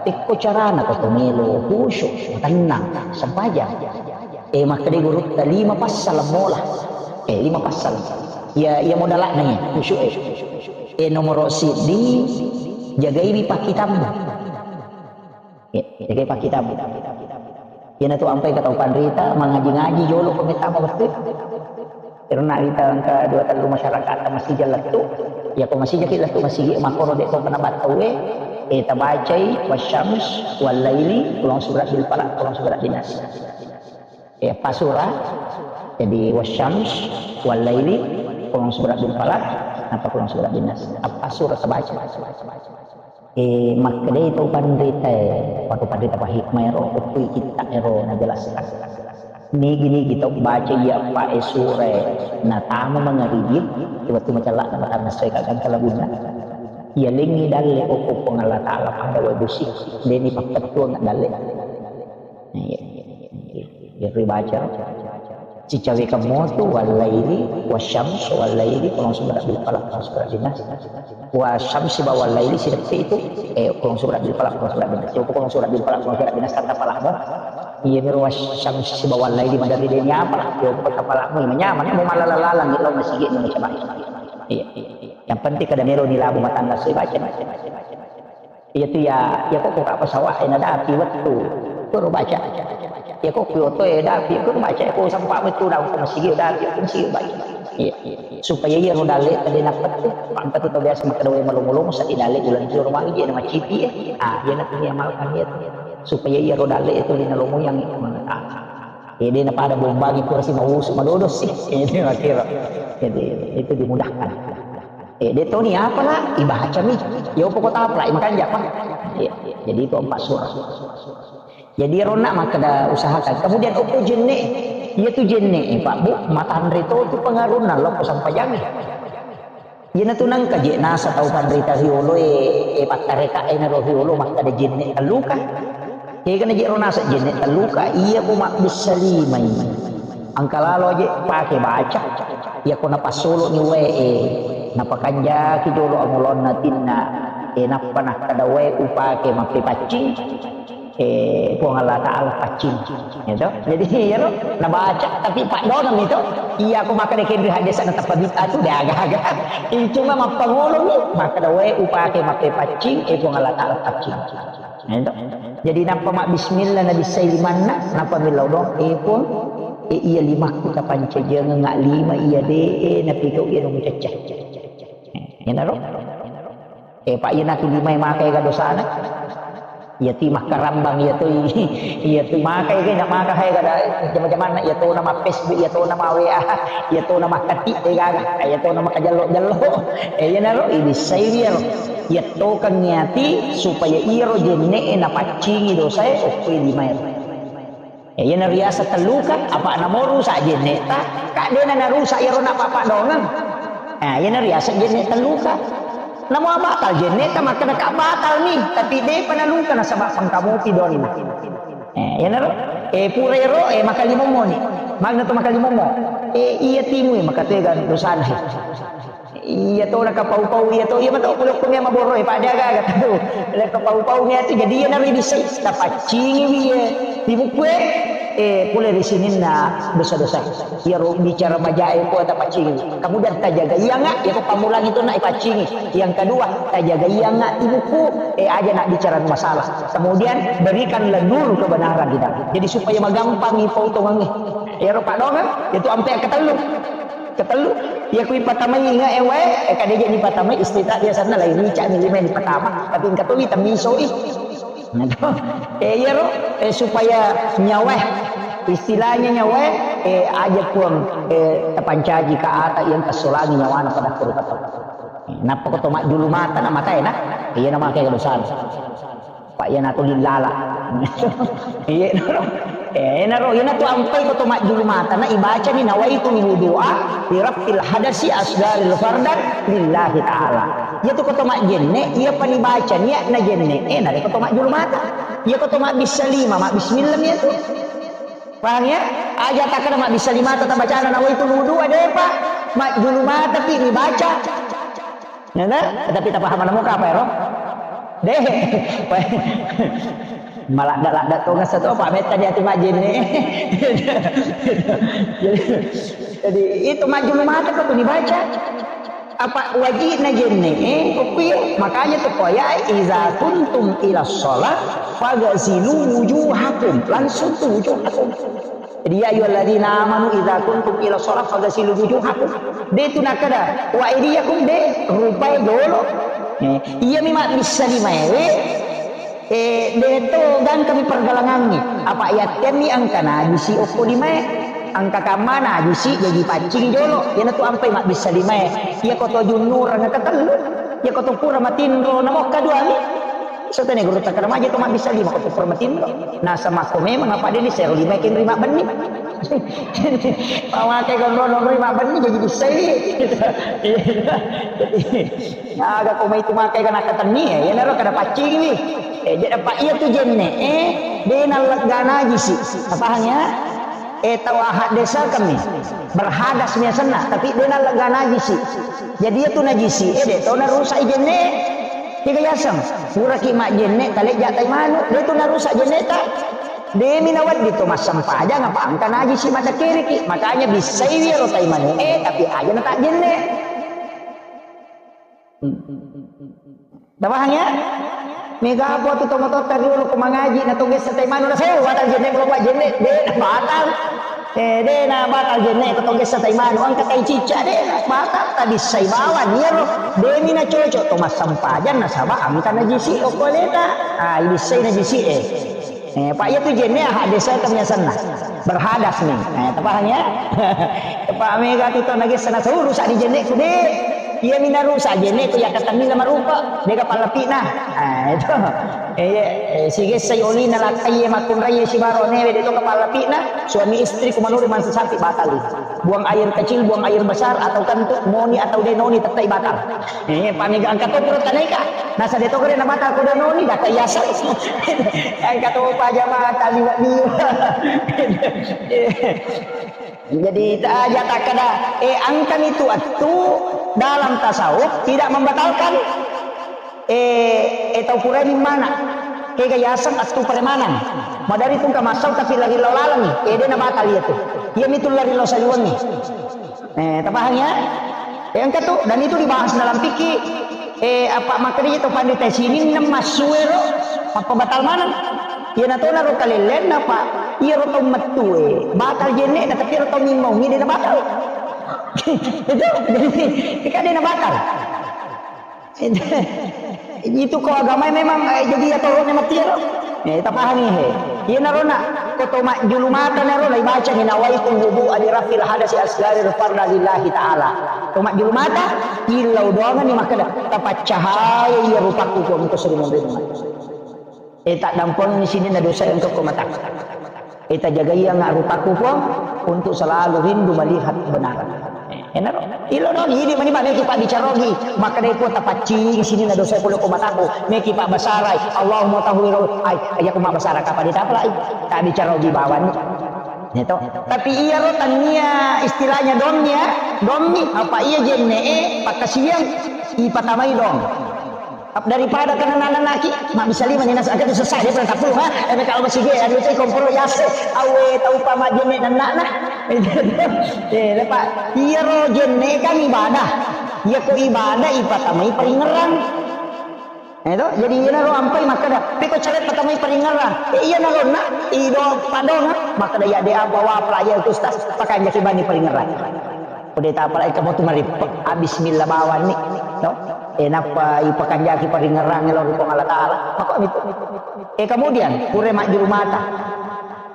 "Ikko carana ko to melo khusyuk, tenang, sempajang." Eh, makkeda guru, "Lima passala mola." Eh, lima passala. Ya, ya modalakna ya, khusyuk eh. Eh, nomor siddi, jagaiwi pakkitabmu. Ya, jagai pakkitabmu. Iyana tu ampai ka tau panrita, mangaji-ngaji jolo ko metama wettu. Karena kita engka dua tellu masyarakat masih lettu. Ya ko masih jaki lettu masih makkoro de to kena battau e. Eh, tabacai wasyams wal laili, kulong surat bil falaq, kulong surat bin nas. Eh, pasura. Jadi wasyams wal laili, kulong surat bil falaq, apa kulong surat bin nas. Apa surah tabaca. Eh, makkedai tau panritae, waktu panrita pahikmah ero, okko kitta ero najelaskan. Nigi-nigi tau baca iya pa e surae, natama mangaribi, waktu macalla na matanna soe kaganta lagunna. Iya lengi dalle okko Puang Allah Ta'ala pada wae busi, deni pakkettuang dalle. Iya, iya, iya. Iya, ribaca. Sicawekeng motu, wallaili, wasyams, wallaili, qul a'udzu birabbil falaq, qul a'udzu birabbin nas. Wasyamsi ba wallaili, sideppe itu, eh, qul a'udzu birabbil falaq, qul a'udzu birabbin nas. Coba qul a'udzu birabbil falaq, qul a'udzu birabbin nas, kan tapalakmu. Iya, miro wasyamsi ba wallaili, maderri de' ni apa lah. Coba tapalakmu, manyameng, mau malalang-lalang, lo masigi, mau coba. Iya, iya, iya. Yang penting kada melo ni labu matanna, saya baca, baca, baca, baca. Iya tu ya, ya kok kok apa sawah, eh, nadapi wettu. Kuro baca. Ya kok kyoto, eh, dapi, kuro baca. Ya kok sampa wettu daun ke masigi, dapi, ke masigi baca. Iya. Supaya iya ro dalle tadi napet tu. Angka tu biasa makkeda wae malongo-longo, sadi dalle ulang joro magi, nama cipi, eh. Ah, iya nak ini amalkan iya tu. Supaya iya ro dalle itu lina lomo yang, ah. Eh, de' napada bombangi pura si mausu madodo sih. Ini makiro. Jadi, itu dimudahkan. Eh, de' toni apa lah, ibacami. Ya, pokok tapla, makanja apa? Iya, iya. Jadi itu empat surah. Jadi, ronna makkeda usahakan. Kemudian, okko jenne, iya tu jenne, eh, Pak Bu, matanre to tu pengaruhna, lo ko sampajangi. Iya na tu nangka je nasa tau panrita riolo, eh, eh, pattareka, eh, na ro riolo, makkeda jenne telluka. Kegana je ro nasa jenne telluka, iya ko mabbissa limai. Engka lalo aje pake baca. Iya ko napassolo ni wae, eh, napakanjaki jolo angolonna tinna, eh, nappa nakkeda wae upake mappepaccing, eh, Puang Allah Ta'ala paccing. Gitu. Jadi, iya lo, nabaca, tapi paddonang itu. Iya ko makkeda kenri hadesa na tappa bid'ah tu, de' aga-aga. Ini cuma mappangolongi, makkeda wae upake mappepaccing, eh, Puang Allah Ta'ala paccing. Nah, itu. Jadi, nappa mabbismillah, nabissai limanna, nappa millau doang, eh, Puang, eh, iya limakku tapancajengeng, lima iya de', eh, napigau iya mucacca. Eh, iyanaro. Eh, Pak, iya natu limai makai ga dosana. Iya ti makkarambang, iya tu, iya tu makai ga, nak maka hai ga da, jama-jamanna, iya to nama Facebook, iya to nama W A, iya to nama ketik, eh, gaga, iya to nama kajello-jello. Eh, iyanaro, ibissai iya lo. Iya tokengngi ati supaya iyaro jenne'e napaccingi dosae, okkoi limae. Eh, iyana riaseng telluka, apa namo rusak jenne'ta, ka de'na narusak iyaro napapa dongeng. Eh, iyana riaseng jenne' telluka. Namo batal jenne'ta, makkeda ka batal mi, tapi de'pa naluka nasaba pangkamopi donna. Eh, iyanaro, eh, pura ero, eh, makalimomoni. Magna tu makalimommo. Eh, iya timu, eh, makatega dosana. Iya to, nakapau-pau iya to, iya mato, pura okko mia maborro, eh, pada aga-aga tu. Nakapau-pau mia tu, jadi iya nari bisa tapaccingi iya. Di buku, eh, pole ri sininna dosa-dosa. Iya ro bicara majae ko tapaccingi. Kemudian tajaga iya nga, iya ko pamulang itu nak ipaccingi. Yang kedua, tajaga iya nga di buku, eh, aja nak bicara masalah. Kemudian berikanlah nur kebenaran di dalam. Jadi supaya magampang ipau tongangi. Iya ro padongan, itu ampe ketellu. Ketellu, iya kui patamai inge, eh, wae, eh, kadeje ni patamai, istita biasanna lain rica ni lima ni patama, tapi engka towi temmiso i. Nah, to. Eh, iya ro, eh, supaya nyawa, istilahnya nyawa, eh, aja Puang, eh, tapancaji ka ata yang tasolangi nyawana pada kuru kata. Nappa ko to majjulu mata na matae na, iya na makai dosana. Pak, iyanatu lillala. Iya, naro. Eh, naro, iyanatu ampai ko to majjulu mata, na ibacani nawaitul wudu'a li raf'il hadasi asgharil fardan lillahi ta'ala. Iyatu ko to majjenne, iya pani baca niat na jenne, eh, nare ko to majjulu mata. Iya ko to mabbissa lima, mabbismillah iyatu. Paham ya? Aja takkeda mabbissa lima ta tabacana nawaitul wudu'a, depa. Majjulu mata pi dibaca. Ya, nah? Tapi tapahamanna muka apa, ero? Deh. Maladda-ladda to ngasa to, Pak, metta di ati majjenne. Jadi, jadi itu majjulu mata ko tu dibaca. Apa wajibna jenne, eh, kopi, makanya tu koya, "Iza kuntum ila sholat, fagasilu wujuhakum." Langsung tu wujuhakum. Jadi, "Ya ayyuhalladzina amanu idza kuntum ila shalah faghsilu wujuhakum." De tu nakkeda, "Wa aidiyakum," de, rupai jolo. Eh, iyami mabbissa limaewe, eh, de to gangkami pergalangangngi. Apa yattenni engka najisi okko limae, engka kamma najisi jaji paccingi jolo. Iyanatu ampai mabbissa limae. Iya ko to junnurang ketellu, iya ko to pura matinro, namokka duami. Setane guru takkeda maja to mabbissa lima ko to pura matinro. Nasaba ko memang apa de ni sero lima kenri mabbenni. Pamake ko nonroi mabbenni jaji bissai. Jadi, aga ko mai tu makai kana katenni, ya, iyanaro kada paccingi. Eh, jadi apa iya tu jenne, eh, de nallegga najisi. Tapahang ya? Eh, tau ahad desa kami. Berhadas mi asenna, tapi de nallegga najisi. Jadi iya tu najisi, eh, de to narusak i jenne. Tiga yaseng. Puraki majjenne, talejja tai manu, de tu narusak jenne ta. Demi nawedding to massempajang apa engka najisi madakkeriki. Makanya bissai wi ro tai manu, eh, tapi aja na tak jenne. Tapahang ya? Mega apa tu tomototta riolo ko mangaji na togessa tai manu na saya batal jenne kalau buat jenne de batal. Eh, de na batal jenne ko togessa tai manu angka tai cicca de batal tadi sai bawan iya ro demi na cocok to massempajang na saba angka najisi okoleta. Ah, ibissai najisi eh. Eh, Pak, iya tu jenne ahad desa kami asenna. Berhadas mi. Eh, tapahang ya? Pak, mega tu to nagessa na rusak di jenne ku de. Iya mi narusak jenne ku ya katammi na marupa. Dega pallapina. Ah, itu. Eh, iya, eh, sigessai olina lakkai makkunrai sibaro newe de to kapallapina. Suami istri ku manuru mansa sapi batali. Buang air kecil, buang air besar atau kentut, noni atau de noni tettai batal. Eh, paniga angka to pura tanaika. Nasa de to kare na batal ko de noni daka yasa. Angka to pa jamaah taliwa liwa. Jadi ta aja takkada, eh, angkani tu attu dalam tasawuf tidak membatalkan. Eh, eh, tau purani mana? Kega yaseng attu premanang. Madari tungka massau tapi lari lau laleng. Eh, de na batal iya tu. Iya mitu lari lau saliwengi. Eh, tapahang ya? Eh, engka tu, dan itu dibahas dalam fikih. Eh, apa makanya itu pandita sininna massuero, apa batal mana? Iya na tona ro kalellenna, Pak. Iya ro tau mettue. Batal jenne, tapi ro tau mimmau, ini na batal. Itu, jadi, kan dia na batal. Itu ko agama memang, eh, jadi ya tolong memang tiaro. Eh, tapahami he. Iya narona, ko to majjulu mata naro, lai baca ni nawaitu wudu ali rafil hadasi asgari farda lillahi ta'ala. To majjulu mata, illau doangan ni makkeda, tapaccahaya iya rupaku ko engko sering memberi. Eh, tak dampong ni sini na dosa engko ko mata. Eh, tajagaiangnga rupaku, Puang, untuk selalu rindu melihat kebenaran. Eh, enaro. Ilo dong, ini mani meki Pak bicarogi. Maka dari Puang tapaccing sini na dosa pole ko mataku. Meki Pak basarai. Allahumma tahwiro. Ai, aja ko mabasara kapa ditapalai. Tak bicarogi bawani. Itu. Tapi iya ro tania istilahnya domnya, dommi apa iya jenne eh pakasiang ipatamai dong. Daripada kena nanaki, mak bisa lima ni nasa, angka tu sesai dia pernah tapulu, ha? Eh, kalau masih dia, anu tu komporo yase, awe, tau pa majene dan nak, nah. Eh, lepas, iya ro jenne kan ibadah. Iya ko ibadah, ipatamai paringerang. Eh, to? Jadi, iya ro ampai makkeda, peko cale patamai paringerang. Eh, iya na ro nak, ido padong, ha? Makkeda, ya, de apa, wa, apa, ya, Ustaz, pakai jaki bani paringerang. Ko de tapalai kamu tu marippek, ah, bismillah bawang ni. To? Eh, nappa ipakanjaki paringerang lao ri Puang Allah Taala. Mako mitu. Eh, kemudian, pura majjulu mata.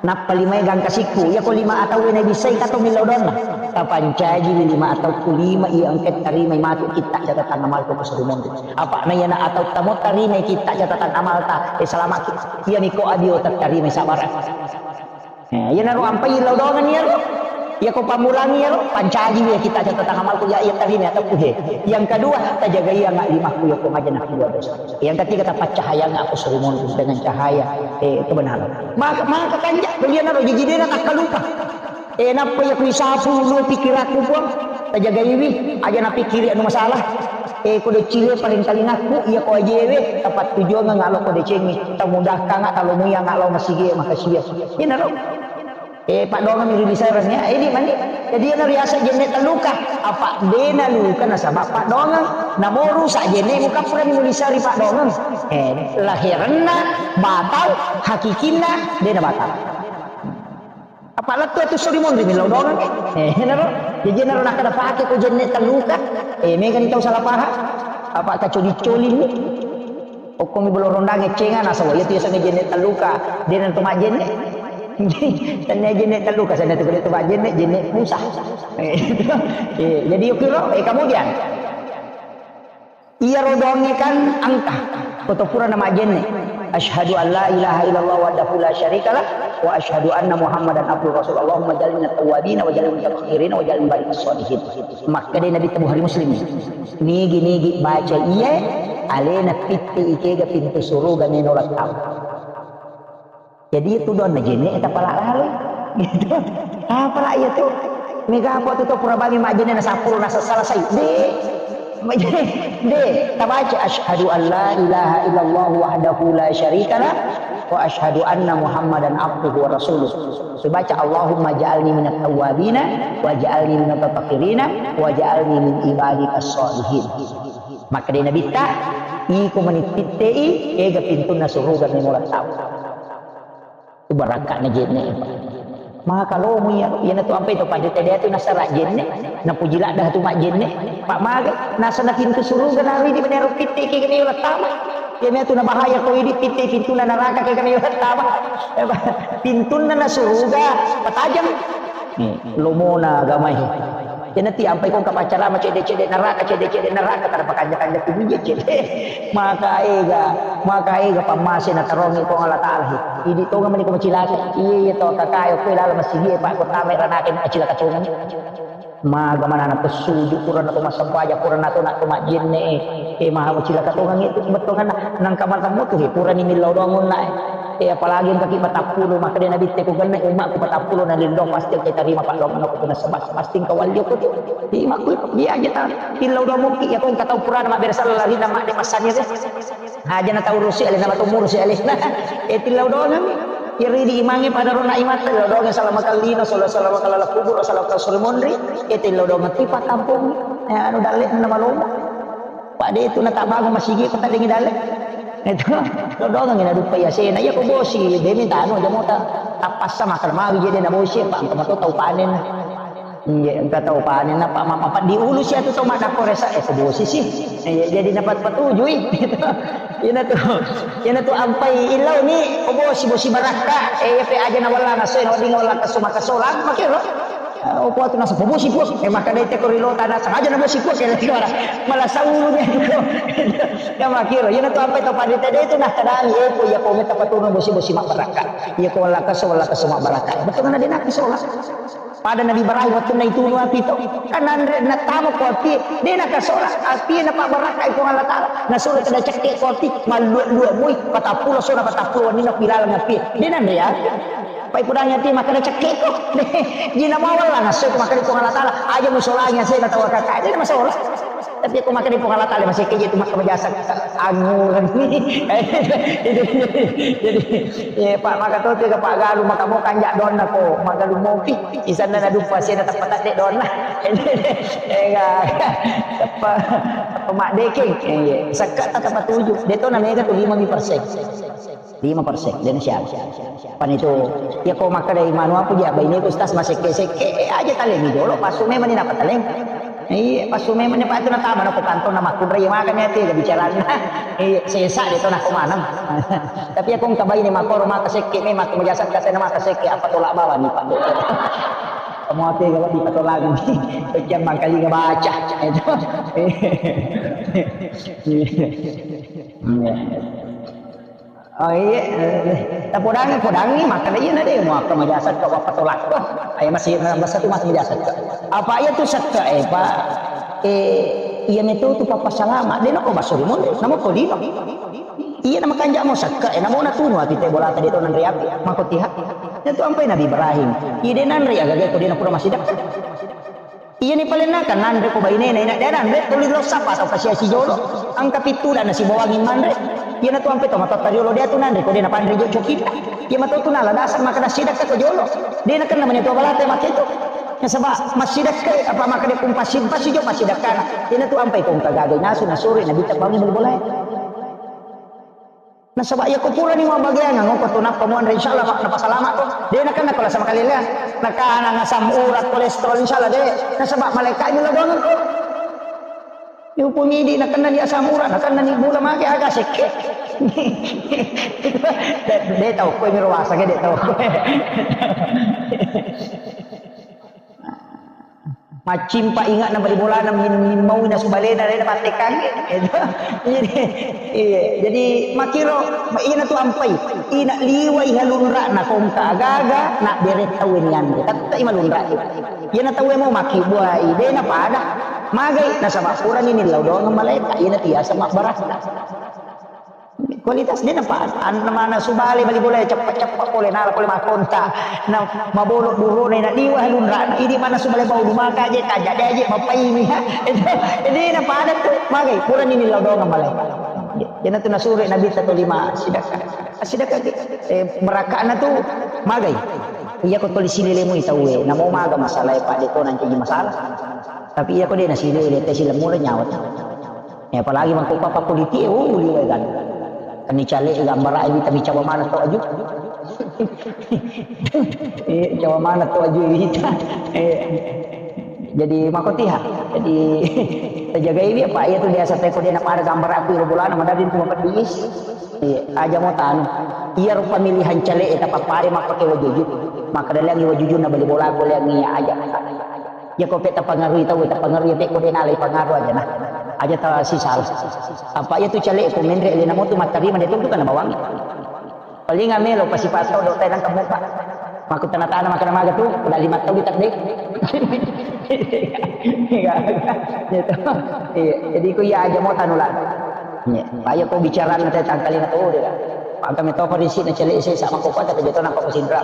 Nappa limai gangka sikku. Iya ko lima atau na bissai kato millau donna. Tapancaji lima atau ku lima iya engka tarimai matu kitta catatan amal ko suri monri. Apa na iya na atau tamo tarimai kitta catatan amal ta. Eh, selamat ki. Iya niko adio tarimai sabarang. Eh, iyanaro ampai lao doangeng iyaro. Iya ko pammulang iyaro, pancaji ya kita catatan amalku ya, iya tarima atau kuhe. Yang kedua, tajagai yang limakku ya ko maja na kedua dosa. Yang ketiga, tapaccahayang aku suri monri dengan cahaya, eh, kebenaran. Maka, maka kanja, iyanaro jiji dena takkalupa. Eh, nappa ya kuisapu lu pikiranku, Puang. Tajagaiwi, aja napikkiri anu masalah. Eh, ko decile paling talingakku, iya ko ajewe, tapattujuangeng alo ko decengi, tamudahkanga, talomuyanga lao masigi, makasiya. Iyanaro. Eh, paddoangeng mi ri bisaran ya. Eh, di mani. Jadi, iyanaro riaseng jenne telluka. Apa dena luka nasaba paddoangeng. Namo rusak jenne muka purani mulisari paddoangeng. Eh, lahiranna batal, hakikinna dena batal. Apa lettu tu suri monri mi lao doangeng. Eh, naro. Jadi naro nakkeda pake ko jenne telluka. Eh, megani tau salah paham. Apa kacoli-coli ni. Okkomi bolo rondang eccenga nasaba iya tu yasengnge jenne telluka. Dena to majjenne. Tania jenne telluka, sana tu to majjenne, jenne pusah. Eh, eh, jadi yukiro, eh, kemudian. Iyaro doangnge kan engka, ko to pura namajjenne. Asyhadu an la ilaha illallah wahdahu la syarikalah, wa asyhadu anna Muhammadan abduhu rasul. Allahumma ja'alna tawwabina wa ja'alna mutatahhirina wa ja'alna barikas sholihin. Makkeda Nabi ta Bukhari Muslim. Nigi-nigi baca iye, Alena pitte ikega pintu suruga meno lattau. Jadi itu doang na jenne tapala lalu. Gitu. Apa lah iya tuh? Mega apa tuh, tuh pura bagi majene na sapuluh na selesai. De. Majene. De. Tabaca asyhadu an la ilaha illallah wahdahu la syarikalah wa asyhadu anna Muhammadan abduhu wa rasuluh. Dibaca Allahumma ja'alni minat tawwabina wa ja'alni minat tatahirina wa ja'alni min ibadikas sholihin. Makkeda Nabitta, iko mani pittei, ega pintunna suruga memo lattau. Itu barakka'na jenne, Pak. Maka lomo iya, iyanatu ampai to pada tadi itu nasara jenne, napuji ladda tu mak jenne, Pak, maga nasana pintu suruga nari di menero pitte ke kene lattama. Iya matu na bahaya ko idi pitte pintuna naraka ke kene lattama. Pintunna na suruga patajang. Nih, lomona agamai. Iyanati ampai kong kapacarama cedde-cedde neraka, cedde-cedde neraka, kada pakanja-kanja tu bije cedde. Maka ega, maka ega pammase na tarongi Puang Allah Taala he. Idi tonga mani ko macilaka. Iya, iya to kakayo ko lala masigi, Pak, ko tame ranake macilaka tonga. Maga mana na pesuju, pura na to massempajang, pura na to na to majenne. Eh, maha macilaka tonga itu betongan nang kamar tamu tu he, pura ni millau doang onna. Eh, apalagi engka ki patappulo, makkeda Nabitte ko genne ummakku patappulo na lillo, pasti engka tarima paddoangenna ko nasaba pasti engka wallio ko tu. Di makku dia aja ta. Illau dua mukki ya ko engka tau purana mabbere sala larina madde massani tu. Aja na tau rusi ale na matu murusi ale. Eh, tillau doang. Iri di imange pada rona imatta, tillau doang salama kallino, sala salama kallala kubur, salama kallala suri monri. Eh, tillau doang tipa kampung. Eh, anu dalle na malomba. Pak de tu na tabago masigi ko taddengi dalle. Itu dodongengi na duppa yasena. Iya ko bosi, de minta anu aja mota. Tapassa makan mawi jadi na bosi, Pak, engka mato tau panen. Iya, engka tau panen apa mama Pak diulu si atu tau madakko resa, eh, ko bosi sih. Iya, jadi dapat petujui. Ina tu, ina tu ampai ilau ni, ko bosi, bosi barakka. Eh, iya pe aja na wala na soe, na wadinga wala kasuma kasolang, makiro. Eh, oh, kuat nasa bosi, Puang. Eh, maka dai teko rilo tanah sengaja na bosi, Puang. Kira kira malah saulu ni. Ya makiro. Ina tu ampai tau pada tadi itu nah kadang, eh, ko iya ko meta paturun bosi, bosi mak barakka. Iya ko wala kaso, wala kaso mak barakka. Betul kan ada nak kaso lah. Pada Nabi Ibrahim waktu na itu nu api to. Kan anre na tamo ko api, de na kaso lah. Api na pak barakka itu Allah Taala. Na sura kada cekke ko api, malu-lu mui, patappulo sona patappulo ni na pilal ngapi. De na anre api. Pai pudang ati makkeda cekkeko. Jina mawalla ngassu ko makkeda Puang Allah Taala, aja musolangi asena tau kakak, aja masola. Tapi ko makkeda Puang Allah Taala masih keje tu makkeda jasa angguran. Jadi, jadi, ya, Pak, maka tu tiga Pak Galu, maka mau kanjak donna ko, maka lu mopi. Isanna na dupa sena tepat tak dek donna. Enggak. Apa, apa mak dekeng. Eh, sekat tak tempat tujuh. Dia tu namanya tu lima persen. Lima persen, de na siaga. Pan itu, iya ko makkeda imanu apa dia, baine ku stas masekke-sekke, eh, aja talemi jolo, passu memang ni napa taleng. Iya, passu memang ni, Pak, itu natama na ko kantong na makkunrai, iya, makanya itu ya bicaranya. Iya, sesa de to na ko maneng. Tapi aku engka baine makoro maka sekke memang ko majasa kata na maka sekke apa tolak bawah ni, Pak. Kamu apa ya, kalau dipatolak ni? Pecah mangkali ngebaca. Itu. Iya. Oh iya, eh, tapodangi, podangi, makkeda iya na de, mau apa majasat kau, apa tolak kau? Ayo masih, masa tu masih majasat kau. Apa iya tu sakka, eh, Pak? Eh, iya metu tu papa salama. De nako basuri mun, namo ko lino. Iya nama kanja mo sakka, eh, namo na tunu api te bola tadi to nanre api, mako tiha. Itu ampai Nabi Ibrahim. Iya de nanre aga ko de nako masih dekat. Iyani palenna kan nanre ko bainena, ina de nanre tuli lo sapa tau kasiasi jolo. Angka pittu da nasibawangi manre. Iyana tu ampe to matotta riolo de tu nanre ko de napanre jo cokita. Iya mato tu nala dasar maka nasidakka ko jolo. De nakenna mani to balate make tu. Nasaba masidakka apa maka de kumpasi pasi jo masidakkana. Iyana tu ampe ko engka gagai nasu nasuri nabitta bangi bol-bolae. Nasaba iya ko purani mabbageang, ngoko tu nappa muanre, insyaallah, Pak, napasalama ko. De nakenna ko lasa makaleleang. Nakana ngasam urat, kolesterol, insyaallah de. Nasaba malaikat mi ladongeng ko. Yupu midi nakenna ni asam urat, nakenna ni gula mage aga sekke. De, de tau ko mi ruasa ke de tau ko. Maccimpa inga na bali bolana min-, mimmaui nasu balena, lena mattekangngi. Itu. Jadi, iya. Jadi, makiro, ma-, ina tu ampai. Ina liwai halunra na kongka agaga, na bere tau ni anre. Tatta ima lunra. Iya na tau mau maki buai, de na pada. Magai, nasaba purani nillau doang malaeka, iyana tiasa mabbarakka. Kualitas de napa, an-, mana subale bali bola ceppa-ceppa pole, nala pole makonta, na mabolo burona, na liwa lunrana, idi mana subale bau dumaka aje, kaja de aje, mapaimi, ha. Itu, jadi napa ada tu, magai, purani nillau doang malaeka. Iyana tu nasure Nabi ta tolima sidakka. Sidakka, eh, barakana tu magai. Iya ko toli silelemu tauwe, namo maga masalah, Pak, de to nanti masalah. Tapi iya ko de nasilele, te silemmu nyawa. Ya, apalagi mangko papa kuliti, oh, liwe kan. Kani cale gambara ini tapi coba mana to aju. Eh, coba mana to aju kita. Eh, jadi makotiha. Jadi tajagai dia, Pak, iya tu biasa te ko de napada gambar aku iro bolana madadin tu mapedis. Iya, aja mo tanu. Iya ro pemilihan cale e tapapare mappake wajuju. Maka dalangi wajuju na bali bola ko leangi aja. Ya ko pe tapangarui tau, tapangarui pe ko de nalai pangaru aja nah. Aja ta sisal. Apa iya tu cale ko menre le namo tu mattarima de tu kana bawangi. Paling amelo pasi pato do tenang kamu Pak. Maku tana-tana makana maga tu, udah lima tahun kita deh. Iya, gitu. Iya, jadi ku iya aja mo tanu lah. Iya, ayo ko bicara nanti tangkali na tu deh. Maka metto ko risi na cele ese sama ko kota ke beto nampak ko sindra.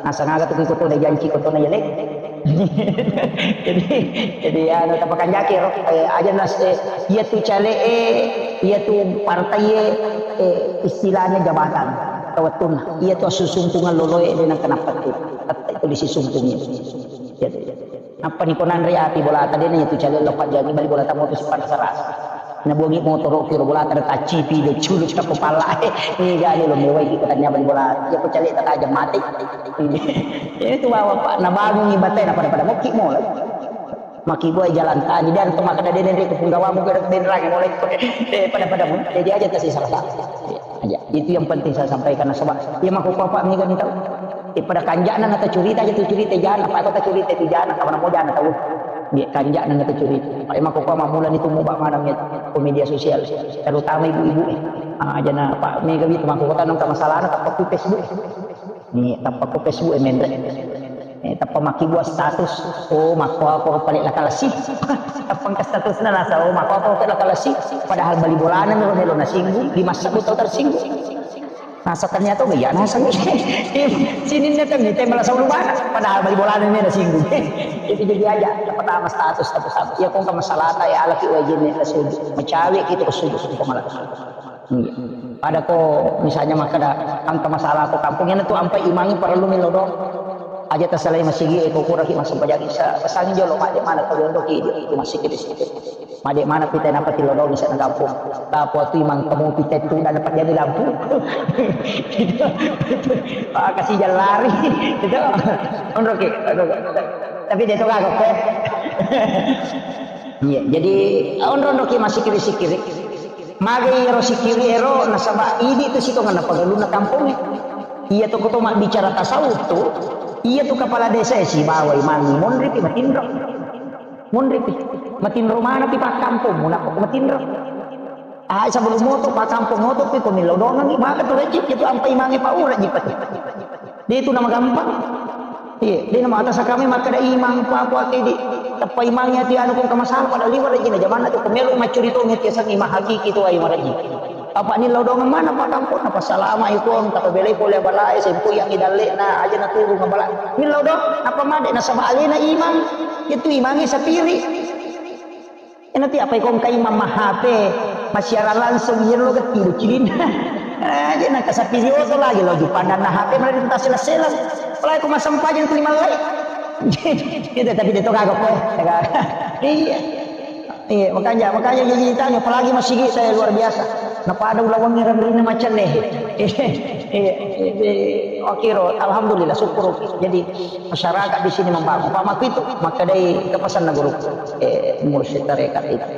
Nasa ngaga tu ko tu deh janji ko tu na yele. Jadi, jadi anu tapakanjaki ro, eh, aja nas, eh, iya tu cale e, iya tu partai e, eh, istilahnya jabatan. Tawattunna. Iya tu asusungkungan loloe de nang kenapa tu. Tette tu disisungkungi. Iya tu. Nappa ni ko nanre api bola ta de na iya tu cale lo pajjangi bali bola ta moto sipana saras. Na buangi motoro kiro bola ta de taccipi de culu cakko pala. Ni gale lo mewai ki ko tanya bali bola. Iya ko cale ta tajam mati. Iya tu bawa Pak, nabangungi batai na pada-pada mokki mola. Makibua jalan tani dan to makkeda de nengre ko punggawamu ke denrang mulai ko, eh, pada-pada mun. Jadi aja tasi salah satu. Aja. Itu yang penting saya sampaikan nasaba. Ya mako apa mega ni tau. Eh, pada kanjana nata curita aja tu curita jana, apa kota curita tu jana, kawan mau jana tau. Dia kanjana nata curita. Pak mako apa mamula ni tumu bak mana ko media sosial, terutama ibu-ibu. Ah, jana Pak mega itu mako kota nang masalah na Facebook. Ni tappa ko Facebook e menre. Eh, tappa makkibua status. Oh, makko ako pale lakalasi. Tappa engka statusna nasa, oh, makko ako pale lakalasi. Padahal bali bolana melo melo nasinggung, di masa buta tersinggung. Nasa ternyata oh iya nasa. Sininna kami teh malah saulu bana. Padahal bali bolana melo nasinggung. Itu jadi aja. Tappa tama status, tappa status. Ya kong masalah ta ya alaki wajib ni sujud. Macawe kita sujud. Iya. Pada ko misalnya makkeda engka masalah ko kampung, iyana tu ampai imangi parellu melo do. Aja tasalai masigi e ko kuraki massempajang isa. Pesangi jolo madde mana ko jondo ki di masigi di situ. Madde mana pita napa tilo do misalnya kampung. Tapo tu imang kamu pita tu dan dapat jadi lampu. Ah, kasih jalan lari. Gitu. Onro ki. Tapi dia tu kagok ko. Iya, jadi onro-onro ki masigi di sikiri. Magai ero sikiri ero nasaba idi tu sitongenna pagalunna kampongnge. Iya tu koto mabbicara tasawuf tu, iya tu kepala desa e sibawa imangi monripi matinro. Monripi. Matinro manapi pakkampong munappa matinro. Ah, sebelum moto pakkampong moto pi ko millau dongangi maka tu rejik itu ampai imangi paura jipati. De tu nama gampang. Iya, de nama atas kami makkeda imang apa-apa ke di tappa imangi ati anu kong kamasalah pada liwat aja na jamanna tu ko melo maccuri to ngeti asang imang hakiki tu ai maraji. Apa ni lau dongeng mana pak kampung apa salama ikon kata belai pole balae sempo yang idalle na aja na turu ngabala. Ni lau dong apa made nasaba alena imang itu imangi sapiri. Nanti apa ikong kai mamma H P, massiaran langsung, iya lo gatti do cilin. Eh, jadi nang kasapi di oto lagi lo jupandanna H P malah di tasela-sela. Apalagi ko massempajang tu lima lai. Itu tapi dia to kagak ko. Iya. Iya, makanya makanya jadi ditanya apalagi masigi saya luar biasa. Napada ulawangi randina macam nih. Iya. Iya. Okiro, alhamdulillah syukur. Jadi masyarakat di sini membangun. Apa maku itu? Maka dari kepesan guru. Eh, mursyid tarekat itu.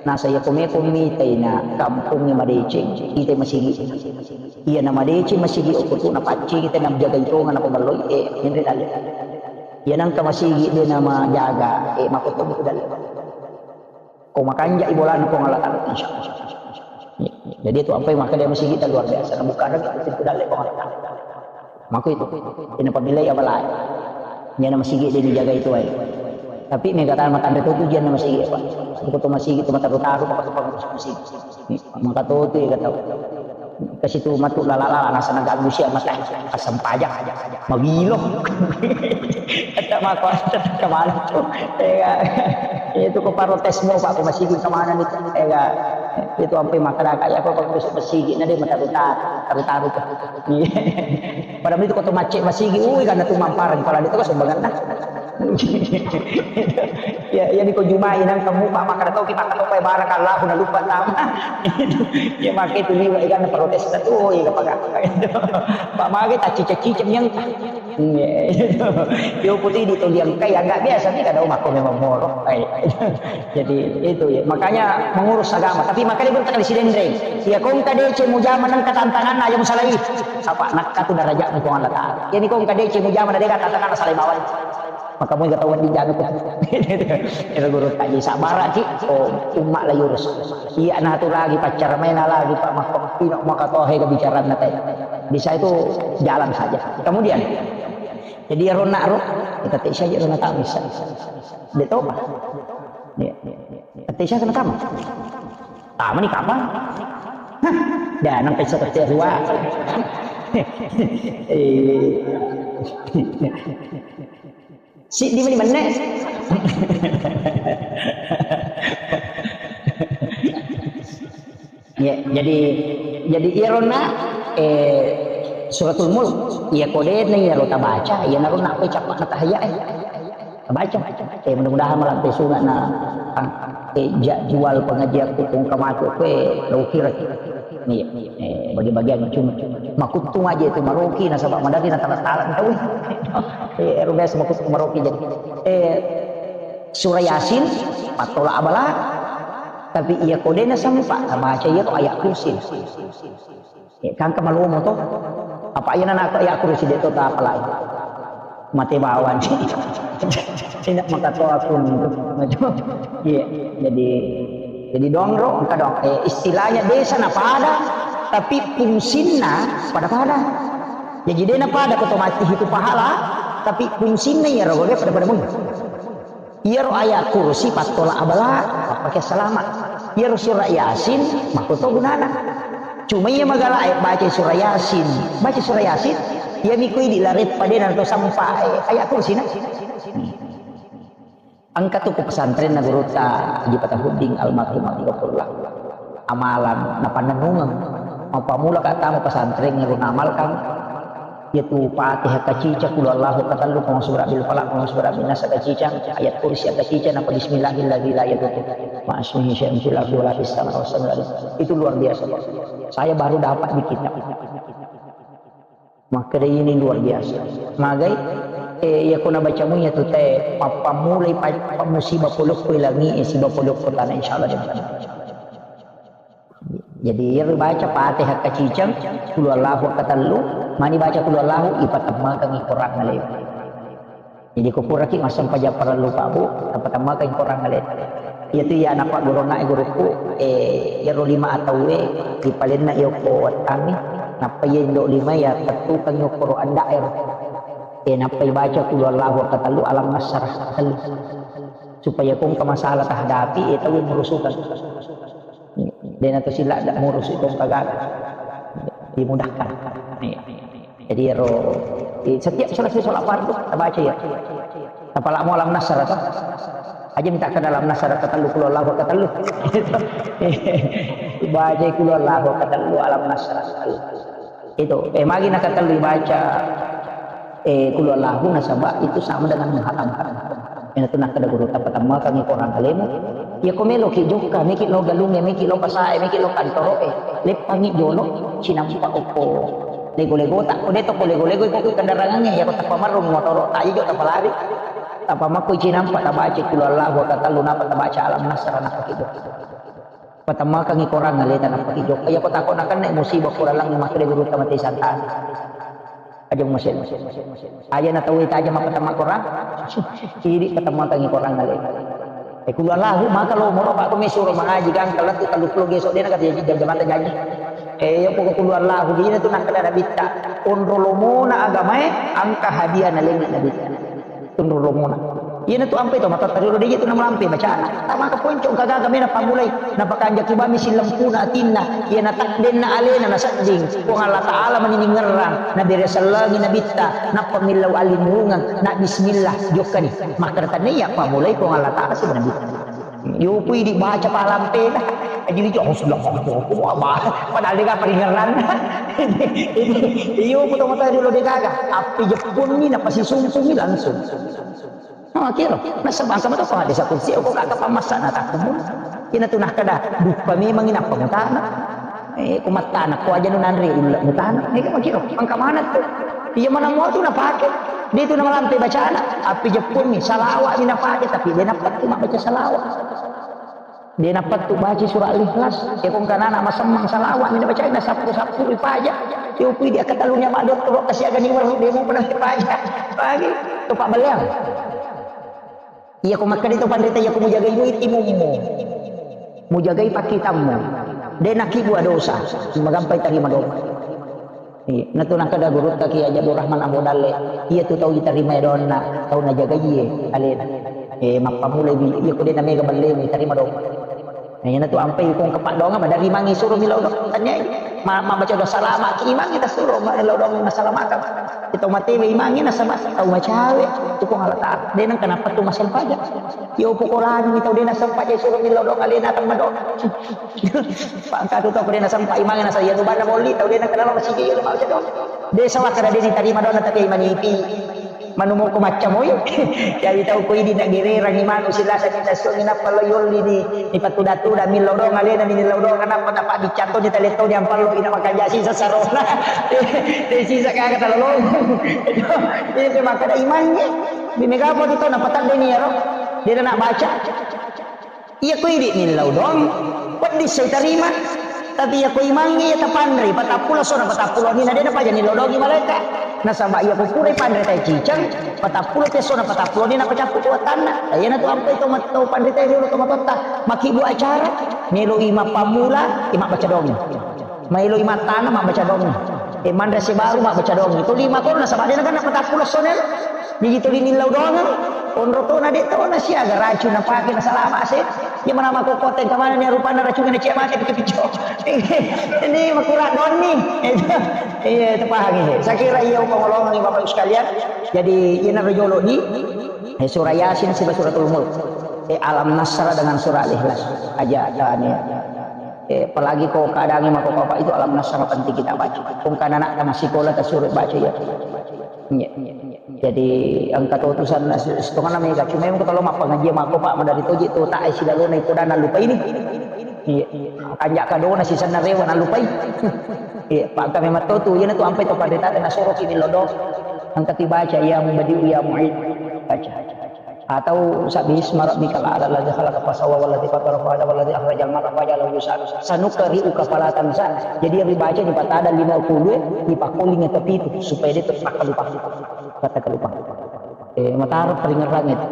Nasa iya ko meko mitai na kampongnge madeceng, itai masigi. Iya na madeceng masigi okko tu na paccing itai na jaga itonga na paballoi, eh, menre dalle. Iya nangka masigi de na majaga, eh, makotto buku dalle. Ko makanja i bolana Puang Allah Taala, insya Allah. Jadi itu ampai maka dia masigi ta luar biasa, na buka lagi pintu dalle Puang Allah Taala. Mako itu, ina pabila ya balai. Iya na masigi de dijaga itu ai. Tapi mega tana matanre tu ujian na masigi apa. Ko to masigi to mataru-taru, ko to pengurus masigi. Maka to tu ya kata. Kasi tu matu lala-lala, nasa na ganggu sia mata. Asam pajak. Magilo. Kata mako, kemana tu? Ya, itu ko protes mo, Pak, ko masigi kemana nih? Ya, itu sampai masyarakat ya, ko pengurus masigi, na de mataru-taru, taru-taru tu. Padahal itu ko to macet masigi, ui, karena tu mamparan, kalau itu ko sumbangan dah. Ya, ya, di ko Jumai nang kamu, Pak, maka tau kita, tau, Pak, barakallahu, na lupa tama. Ya, maka itu liwa, ikan protes tu, oh, iya, Pak, Pak, maka tak cicak-cicak yang, iya, itu. Yo, putih di toliang kai, agak biasa nih, kadang mako memang moro. Ai. Jadi, itu ya, makanya mengurus agama. Tapi makanya bertakali si dendreng. Ya, kong kadece mujama nang katantangan aja musalai. Apa, nakka tu darajat ni Puang Allah Ta'ala. Ya, ni kong kadece mujama na deka tantangan salai bawai. Maka mau ketahuan di jami ko. Ero guru kaji sabara ki, oh, umma la yurus. Iya, na tu lagi pacar main lagi, Pak, maka pino maka tohe ke bicara na teh. Bisa itu jalan saja. Kemudian, jadi ero nak ro, kita tak saja ero nak tak bisa. Dia tahu, Pak. Ya. Tapi saya kena tamu. Tamu ni kapan? Hah? Dah, nang pesa kerja dua. Eh. Si di mana mana? Ya, jadi, jadi iyaro na, eh, Suratul Mulk, iya kodena iyaro tabaca, iya naro na koe cappa na tahaya, eh. Tabaca. Eh, mudah-mudahan malampe sunga na, eh, jadwal pengajian ku kong kamaku kue, lo kira. Iya, eh, bagi-bagian cuma. Makuttung aja itu maroki, nasaba madari na tala-tala tau. Eh, ero biasa makuttung maroki jadi. Eh, Surah Yasin, pattola abala, tapi iya kodena sempa, tabaca iya to ayat kursi. Eh, kangka malomo to. Apa iya nana ayat kursi de to ta apalai. Mate bawang. Tidak maka to aku. Iya, jadi, jadi dongro, engka dong. Eh, istilahnya desa na pada, tapi fungsinna pada-pada. Jadi de na pada ko to mati itu pahala, tapi fungsinna iya rogo pada-pada mui. Iyaro ayat kursi pattola abala, mappake salama. Iyaro surah Yasin, makko to gunana. Cuma iya magala e baca surah Yasin, baca surah Yasin, iya miko idi lare padena to sampa, eh, ayat kursi na. Engka tu ku pesantrenna gurutta Haji Fatahuddin almarhum, rahimahullah. Amalan napannennungeng. Mappamula ka tama pesantren ero namalkan. Iyatu Fatihah kacica, Qul huwallahu katellu, Qul a'udzu birabbil falaq, Qul a'udzu birabbin nas kacica, ayat kursi kacica, napa bismillahilladzi la yadurru ma'asmihi syai'un fil ardi wala fis samai wa huwas samiul alim. Itu luar biasa, Pak. Saya baru dapat di kitab. Makkeda ini luar biasa. Magai, eh, iya ko nabacamu iyatu te, pappammulai pa-, pa-, musibah polokko langi, eh, siba polokko tanah, insyaallah dia. Jadi, iyaro baca Fatihah kaciceng, Qul huwallahu katellu, mani baca Qul huwallahu, ipatemmengkangi Quran alemu. Jadi, ko puraki massempajang parellu, Pak, Bu, ipatemmengkangi Quran alemu. Iyatu iya napagurunna gurukku, eh, iyaro lima atauwe, ripalenna iya ko wettangngi, nappa iya indo lima iya tettukangi okkoro anda'e ro. Eh, nappa ibaca Qul huwallahu katellu, Alam Nasrah katellu. Supaya ko engka masalah tahadapi, eh, tauwe murusukan. Dena to sila da murusu ko engka gaga. Dimudahkan. Iya. Jadi ero, eh, setiap selesai sholat fardu, tabaca ya. Tapalamo Alam Nasrah to. Aja minta ke dalam Nasrah katellu, Qul huwallahu katellu. Baca Qul huwallahu katellu, Alam Nasrah katellu. Itu, eh, magi nakatellu baca, eh, Qul huwallahu nasaba itu sama dengan menghatamkan. Iyana tu nakkeda gurutta, patemmengkangi Quran alemu. Iya ko meloki jokka, meki lo galungnge, meki lo pasae, meki lo kantoroe, leppangi jolo cinampa okko lego-legota. Ko de to ko lego-lego, iko kendarangangnge, iya ko tappa marrung motoro, taji jo tappa lari. Tappa makko cinampa, tabaca Qul huwallahu katellu, napa tabaca Alam Nasrah, napa ki jokka. Patemmengkangi Quran aleta, nappa ki jokka. Iya ko tako nakenna musibah Quran lang, makkeda gurutta mate santana. Aja masih. Aja na tau ita aja mapatemmeng Quran. Idi patemmengkangi Quran aleta. Eh, Qul huwallahu, maka lo moro Pak, ko mesuro mangaji kan, kalau tu tellu pulo geso dena kata jam-, jam-, jamata janji. Eh, iya pokok Qul huwallahu, dina tu nakkeda Nabitta. Onro lomona agamae, engka hadiah nalengngi Nabitta. Onro lomona. Iyanatu ampai to matotta riolo, deje tu namalampe bacana. Tamaka ponco gaga mena pammulai, napakanjaki bami sillempuna atinna, iyana taddenna alena nasedding, Puang Allah Ta'ala maniningerrang, nabere sellengi nabitta, nappa millau allinnurungeng, na bismillah, jokkani. Makkeda tania pammulai Puang Allah Ta'ala siba nabitta. Yopu idi baca palampena. Jadi, oh, sudah, oh, oh, oh, apa? Padahal dega paringerranna. Yopu to matotta riolo degaga. Appi jeppunni, napasisumpungi langsung. Makiro, nasaba engka mato hadis kursi, ko kaka pammassa na takkumu. Ina tu nakkeda, duppa memang inappa mutana. Eh, ko mattana, ko aja nu nanre ulle mutana. Eh, makiro, engka mana tu? Iya mana mua tu napake. Dia tu namalampe bacana. Appi jeppunni, salawat ni napake, tapi dia napattu mabbaca salawat. De napattu baca surah Al-Ikhlas. Ya, ko engka nana masemmang salawat, mina baca na sappu-sappu ripaja. Ya, upui di akkatalunnya mak dottoro, kasi agani waru, demo pernah ripaja. Lagi, tu Pak Beliau. Iya, ko makkeda tu panrita, iya, ko mujagai duit imummu. Mujagai pakkitammu. De nakibua dosa. Magampai tarima doa. Iya, natu nakkeda gurutta Kiai Haji Abdul Rahman Ambo Dalle, iya tu tau itarimai doanna, tau najagaie alena. Eh, mappamulai mi, iya ko de namega ballemu itarima doang. Nah, iya natu ampai ikong kepak doang, madari mangi suro milau doang. Tanya, ma, ma baca doa salama ki imangi tasuro, ma lau doang masalamakang. Kita mate we imangi nasaba tau macawe, tu Puang Allah Ta'ala. De nang kenapa tu masal paja. Yo pokolan mi tau de nasal paja suro milau doang alena tang madong. Pangkatu tau ko de nasempa imangi nasa iya tu banna bolli tau de nakenal masigi iya mabaca doang. De sawah kada de ditarima doang tapi imanipi. Manumoko macca moi. Jadi tau ko idi na gererang imanu silasa kita suangi nappa lo yolli ni, ni patuda-tuda millau doang alena mi millau doang nappa tapa dicatto ni taletto ni ampallo ina makanja sisa sarona. De sisa kaga talolong. Ini makkada imangi. Di mega apa tu tau napatadde ni ero. De na baca. Iya ko idi millau doang, peddi sai tarima. Tapi iya ko imangnge iya tapanre, patappulo sona patappulo ni na de napaja millau doangi malaika. Nasaba iya ko pura panre tai cicang, patappulo te sona patappulo ni napacappu tu wattanna. Iya na tu ampai to mat-, to panre tai riolo to matotta. Makibu acara, melo i mappammula, i mabbaca doangi. Maelo i mattana mabbaca doangi. E manre sebaru mabbaca doangi. To lima to nasaba de na kan patappulo sona. Jadi tuli millau doang. Onro to na de to na siaga racun napake na salama se. Iya mana mako koteng kemana ni rupanna racun na cia mate picco-picco. Ini makura doni. Iya, itu paham ini. Saya kira iya upamolongi Bapak Ibu sekalian. Jadi ina rojolo di eh, surah Yasin siba suratul Mulk. Eh, Alam Nasrah dengan surah Al-Ikhlas. Aja tani. Eh, apalagi ko keadaannya mako apa itu Alam Nasrah penting kita baca. Kung kan anak masih sekolah ta suruh baca ya. Iya. Jadi engka to utusan setengah nama ya, cuma yang kalau mappangaji mako Pak madari toji to tak isi lalu naik koda nalupai ini. Iya. Kanja kadona sisanna rewa nalupai. Iya, Pak kami matotu, iya na tu ampai to pandita na soro kini lodo. Angkati baca ya mubadiu ya muid. Baca. Atau sabbihisma rabbikal a'la alladzi khalaqa fasawwa walladzi qaddara fahada walladzi akhrajal mar'a faja'alahu ghusaan. Sanuqri'uka fala tansa. Jadi yang dibaca di patada lima puluh, di pakoling atau pitu supaya dia terpaksa lupa. Kata lupa. Eh, mataro peringeran itu.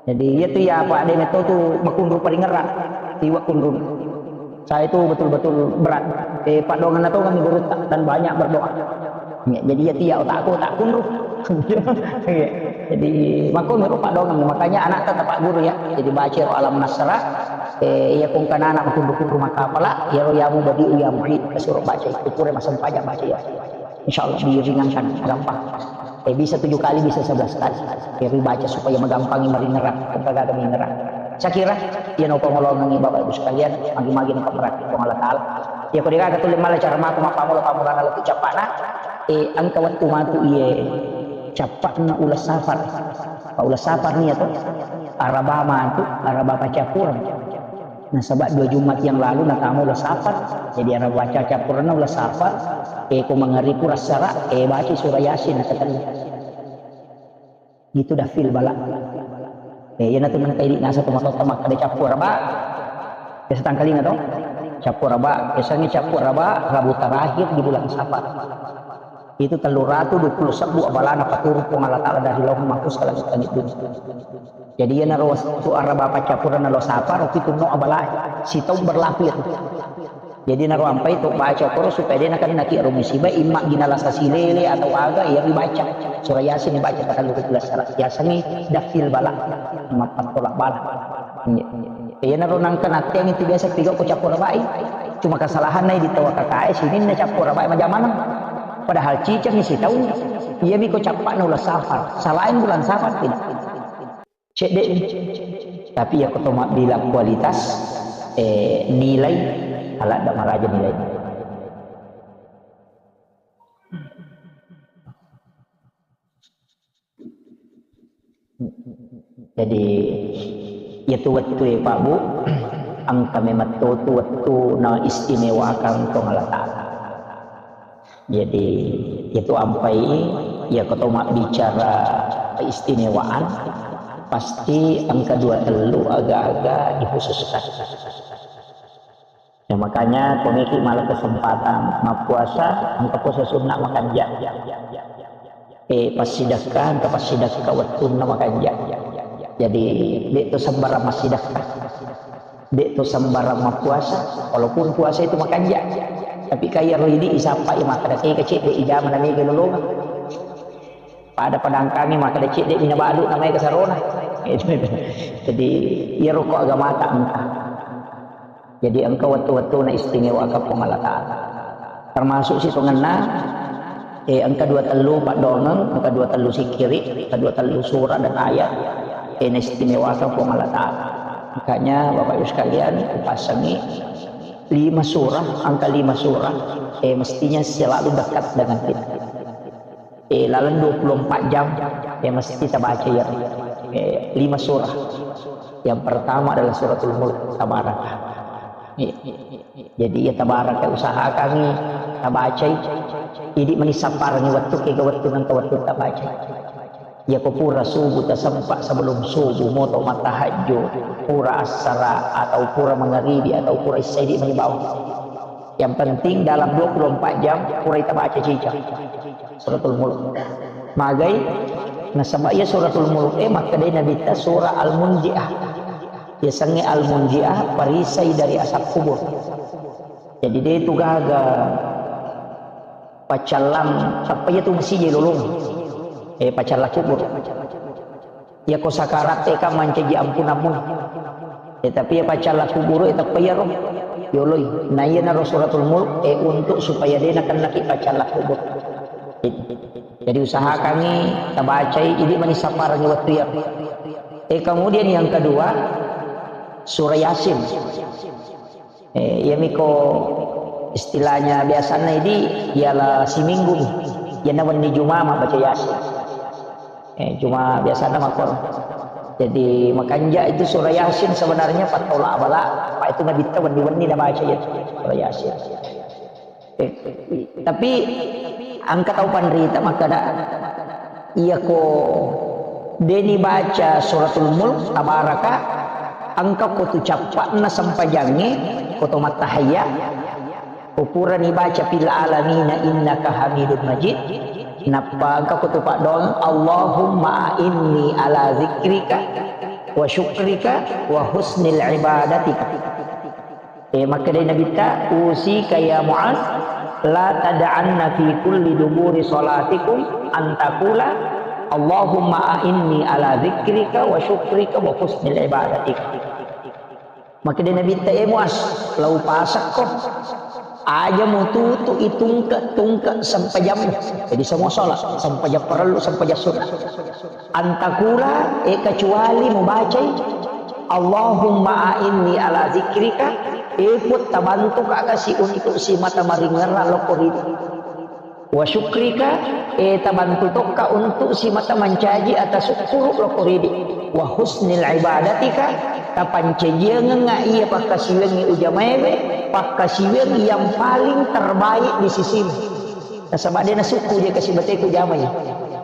Jadi iya tu ya apa ada metto tu makunru peringeran. Iwa kunru. Saya itu betul-betul berat. Eh, paddoanganna to kami gurutta dan banyak berdoa. Ya, jadi ya tiap otakku tak kunru. Iya. Jadi makko meru paddoangan makanya anak tetap guru ya. Jadi baca Alam Nasrah. Eh, iya kung kanana kunru-kunru maka pala ya ya mubadiu ya muid kasuro baca itu pura masam pajak baca ya. Insya Allah diringankan gampang. Eh, bisa tujuh kali, bisa sebelas kali. Jadi baca supaya megampangi meringerang, kepada meringerang. Saya kira, ya no pengolongan Bapak Ibu sekalian, magi-magi no pemerhati Allah Ta'ala. Ya, kau dikata tulis malah cara maku mapamula pamulana lebih capana. Eh, engka waktu matu iya capana ulas safar. Pak ulas safar nih atau Araba matu, Araba pacapuran. Nasaba dua Jumat yang lalu natama ulas safar. Jadi ana baca campuranna ulas safar. Eh, ko mangariku rassara, eh, baca surah Yasin nakatellu. Itu dafil bala. Eh, iya natu nengka idi nasa tu matotta makkada cappu Araba. Biasa tangkalinga to? Cappu Araba, biasanya cappu Araba Rabu terakhir di bulan Safar. Itu tellu ratu dua puluh sebbu abalana paturu Puang Allah Ta'ala dari Lauhul Mahfuz ke langit-langit dunia. Jadi iyanaro wettu Araba paccappureng nalo Safar, itu no abala sitaung berlaku itu. Jadi naro ampai to baca koro supaya de' nakennaki ro musibah, imma gina lasa silele atau aga, iya ribaca. Surah Yasin dibaca tatellu ri bulan sala. Yasengnge daf'il bala, mappattolak bala. Iya naro nangka natteang itu biasa tiga ko cappu rabai. Cuma kesalahanna di tawa kakae sininna cappu rabai majamanang. Padahal ciceng sitaung. Iya mi ko cappa'na ulang safar. Selain bulan safar tidak. Cedde'mi. Tapi iya ko to mabbilang kualitas, eh, nilai, aladda maraja nilai. Jadi, iyatu wettue, Pak Bu, engka memang to tu wettu na istimewakang Puang Allah Ta'ala. Jadi, itu ampai, iya ko to mabbicara keistimewaan, pasti engka dua tellu aga-aga dikhususkan. Ya, makanya, ko meki mala kesempatan mappuasa, engka puasa sunnah makanja. Eh, passidekka, engka passidekka wettunna makanja. Jadi, de' to sembarang massidekka. De' to sembarang mappuasa, walaupun puasa itu makanja. Tapi kaya ro idi isappa i makkeda, "Kega cedde ijama na mega lolongang." Pada padangkangi makkeda, "Cedde mi nabalu na mega sarona." Jadi, iya ro ko agamata engka. Jadi, engka wettu-wettuna istimewakang Puang Allah Ta'ala. Termasuk sitongenna, eh, engka dua tellu paddoangeng, engka dua tellu sikkiri, engka dua tellu surah dan ayat, eh, naistimewakang Puang Allah Ta'ala. Makanya, Bapak Ibu sekalian, kupassangi lima surah, engka lima surah, eh, mestinya selalu dekat dengan kita. Eh, laleng dua puluh empat jam, eh, mesti tabaca ya. Eh, lima surah. Yang pertama adalah Suratul Mulk, Tabaraka. Eh, jadi ya Tabaraka usahakangi tabacai. Idi mani sapparengi wettu, kega wettu nengka wettu tabacai. Ya ko pura subuh tasempa sebelum subuh moto matahajju, pura assara atau pura mangaribi atau pura isya idi mani bawang. Yang penting dalam dua puluh empat jam purai tabaca ciceng Suratul Mulk. Magai? Nasaba iya Suratul Mulk e makkedai Nabitta surah Al-Munjiah. Yasengnge Al-Munjiah, perisai dari azab kubur. Jadi de tu gaga paccallang, tappa iya tu masija lolong. Eh, paccallang kubur. Yako sakaratte kan mancaji ampunammu. Eh, tapi ya paccallang kuburu, eh, teppa iyaro yoloi. Na iyanaro Suratul Mulk, eh, untuk supaya de nakennaki paccallang kubur. Jadi usahakangi tabacai, idi mani sapparengi wettu iyaro. Eh, kemudian yang kedua, surah Yasin. Eh, iyamiko istilahnya biasanna idi, ialah siminggu mi. Iyana wenni Juma mabbaca Yasin. Eh, cuma biasana makkoro. Jadi, makanja itu surah Yasin sebenarnya pattola bala, apa itu Nabitta wenni-wenni nabaca ya surah Yasin. Eh, tapi engka tau panrita makkeda, iyako deni baca Suratul Mulk, Tabaraka, engka ko tu cappa'na sempajangnge, ko to mattahayya, ko purani baca fil alamina innaka hamidun majid, nappa engka ko tu paddoang, Allahumma a'inni ala zikrika wa syukrika wa husnil ibadatika. Eh, makkedai Nabitta, "Usika ya Muaz, la tad'anna fi kulli duburi salatikum an taqula, Allahumma a'inni ala zikrika wa syukrika wa husnil ibadatika." Makkedai Nabitta, "Eh Muaz, lau pasakko, aja mututu itungke-tungke sempajammu." Jadi semua salat, sempajang parellu, sempajang sunnah. An taqula, eh, kecuali mubacai, Allahumma a'inni ala zikrika, eh, Puang, tabantuka kasi untuk simata maringerra lokko ridi. Wa syukrika, eh, tabantu tokka untuk simata mancaji ata sukkuru lokko ridi. Wa husnil ibadatika, tapancajiangengnga iya pakkasiwiangngi ujamaewe, pakkasiwiang yang paling terbaik di sisimu. Nasaba de nasukku je kasi bateku jamai.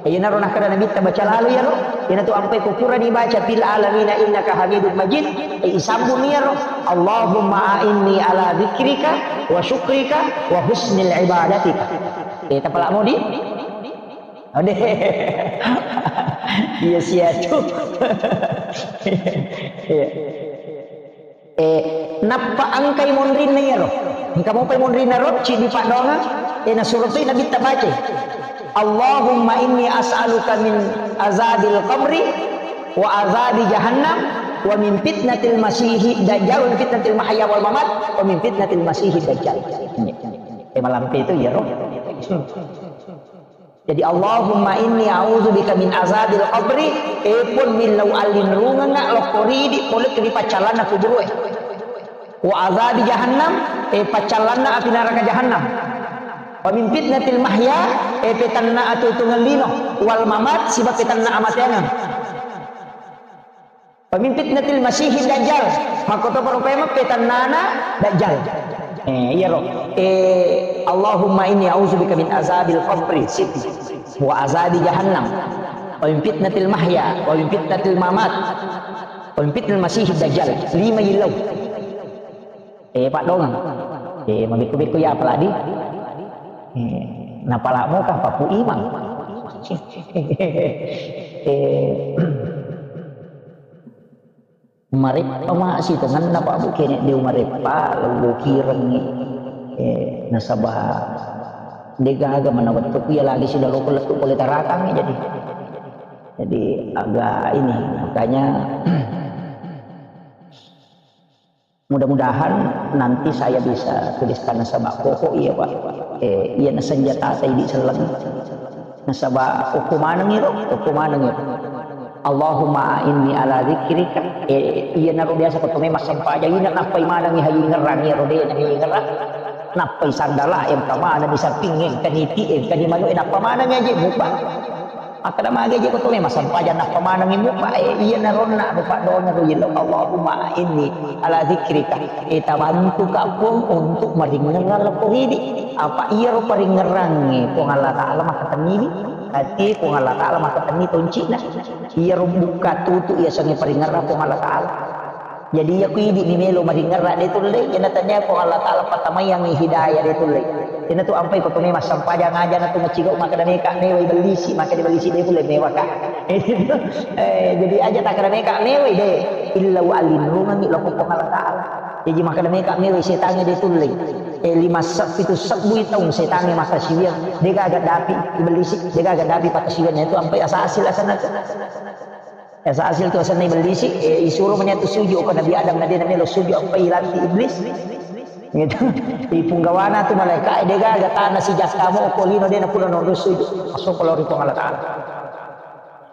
Iyanaro nakkeda Nabitta baca lalo iyaro, iyanatu ampai ko purani baca fil alamina innaka hamidun majid, eh, isambung iyaro, Allahumma a'inni ala dzikrika wa syukrika wa husnil ibadatika. Eh, tapala modi? Ode. Iya sia tu. Iya. Eh, nappa engkai monrinna iyaro. Engka mopai monrinna ro, ciddi paddoangeng, eh, nasuro toi Nabitta bacai. Allahumma inni as'aluka min azabil qabri wa azabi jahannam wa min fitnatil masihid dajjal wa min fitnatil mahya wal mamat wa min fitnatil masihid dajjal. Eh, malampe itu iyaro. Jadi, Allahumma inni a'udzubika min azabil qabri, eh, Puang, millau allinrungengnga lokko ridi pole ri paccalanna kuburu'e. Wa azabi jahannam, eh, paccalanna api naraka jahannam. Wa min fitnatil mahya, eh, petanna atuetungeng lino, wal mamat, siba petanna amateangeng. Wa min fitnatil masihid dajjal. Makkotoparo paimeng petannana dajjal. Eh, iyaro. Eh, Allahumma inni a'udzubika min azabil qabri. Siti. Wa azabi jahannam. Wa min fitnatil mahya. Wa min fitnatil mamat. Wa min fitnatil masihid dajjal. Lima yillau. Eh, paddoangeng. Eh, mabekko-bekko ya apalagi. Eh, napalamu kah papu imang. Eh, Mareppa ma sitongenna, Pak, Bu, kene de' umareppa, lo kirengngi. Eh, nasaba de'gaga mana wettuku iya lagi sida loko lettu pole tarakang, jadi, jadi agak ini, makanya mudah-mudahan nanti saya bisa tuliskan nasaba koko iya, Pak. Eh, iya nasenjata idi selleng. Nasaba okko manengngi ro, okko manengngi ro. Allahumma a'inni ala dzikrika. Eh, iyanaro biasa ko tome massempajang, ina nappai manengngi haji ngerang, iyaro de' nami ngerang. Nappai sandala, engka manengngi sapping, engka niti, engka ni manu, eh, nappa manengngi aje mubba. Makkeda magi aje ko tome massempajang, nappa manengngi mubba, eh, iyanaro na rupa doang ro yello. Allahumma a'inni ala dzikrika. Eh, tabantuka Puang untuk maringerang lokko ridi. Apa iyaro paringerangnge Puang Allah Ta'ala makkatenniwi. Hati Puang Allah Ta'ala makkatenni toncina. Iyaro bukka tutu iya sengnge paringerang Puang Allah Ta'ala. Jadi iya ku idi ni melo maringerang de' tulle, iyana tania Puang Allah Ta'ala patamaiangngi hidayah de' tulle. Iyana tu ampai ko tome massempajang aja na tu macigau makkeda meka mewai bellisi, makkeda bellisi de' tulle mewaka. Eh, jadi aja takkeda meka mewai de', illa wa alinrungangngi lokko Puang Allah Ta'ala. Jadi makkeda meka mewai setangnge de' tulle. Eh, lima sab-, pitu sabbu taung setangnge makkasiwiang, de'gaga dapi ibellisi, de'gaga dapi pakkasiwiang, itu ampai asa asil asenna tu. Asa asil tu asenna ibellisi, eh, isuro mani tu sujud ko Nabi Adam, na de' namelo sujud, ampai ilanti iblis. Gitu. Ipunggawana tu malaika, eh, de'gaga tana sijakkamu ko lino de' napulo nonro sujud. Masuk ko lao ri Puang Allah Ta'ala.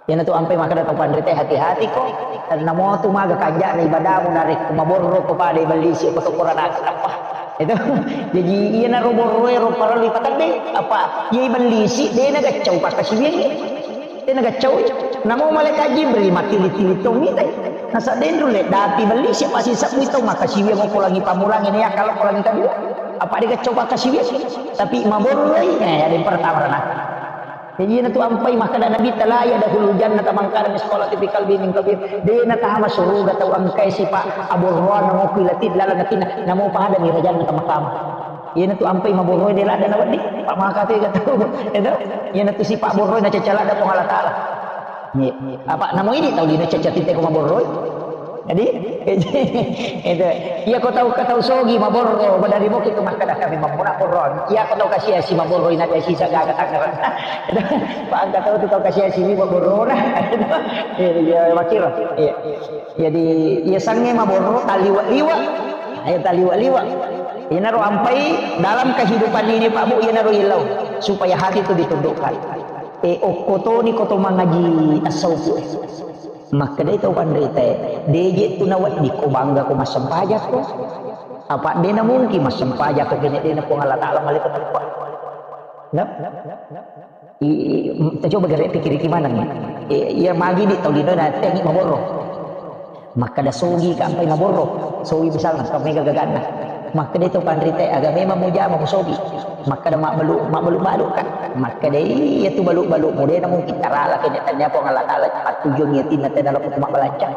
Iyana tu ampai makkeda tau panrita, hati-hati ko. Namo tu maga kanja'na ibadahmu narekko maborro ko pada ibellisi ko to Qur'an apa. Itu. Jadi iyanaro borroe ro parellu ipatedde. Apa? Iya ibellisi de' nagaccau pakkasiwiang. De' nagaccau. Namo malaikat Jibril mattili-tili to mitai. Nasa de' nrulle dapi bellisi pasi sabbu to makkasiwiang ko langi pamulang ini ya kalau ko langi kedua. Apa de' gaccau pakkasiwiang. Tapi maborroi, eh, ada yang pertama rana. Jadi iyana tu ampai makkeda Nabitta, "La yadkhulul jannata man kana mitsqala dzarratin min kibrin." De' natama suruga tau engkai sipa aborroanna mokki lati laleng atinna, namo pada mi rajanna tama-tama. Iyana tu ampai maborroi de' ladda nawedding, pa maka tu ega tau. Itu. Iyana tu sipa borroi nacacca ladda Puang Allah Ta'ala. Iya. Apa namo idi tau lino cacca tite ko maborroi? Jadi, itu. Iya ko tau, ko tau sogi maborro, badari moki tu makkeda kami mammuna borro. Iya ko tau kasiasi maborro, ina biasi sagaga tangerang. Pak angka tau tu tau kasiasi ni maborro na. Iya, iya, makiro. Iya. Jadi, iya sangnge maborro, taliwa-liwa. Ayo taliwa-liwa. Inaro ampai dalam kehidupan ini, Pak Bu, inaro ilau. Supaya hati itu ditundukkan. Eh, okko toni ko to mangaji tasawuf. Makkedai tau panritae, deje tu naweddikko bangga ko massempajakko. Apa de na mungkin massempajakko kene de na Puang Allah Ta'ala malai pateppa. Nah? I, i, tacoba gare pikiriki maneng. Eh, iya magi di tau lino na tengi maborro. Makkeda sogi ka ampai maborro. Sogi misalna, ka mega gaganna. Makkeda to panritae, aga memang mujama musogi. Makkeda mabbalu, mabbalu-balu ka. Makkeda iya tu balu-balu mu de na mungkin tarala kene tania Puang Allah Ta'ala patujung yatinna tena loko tu mabbalanca.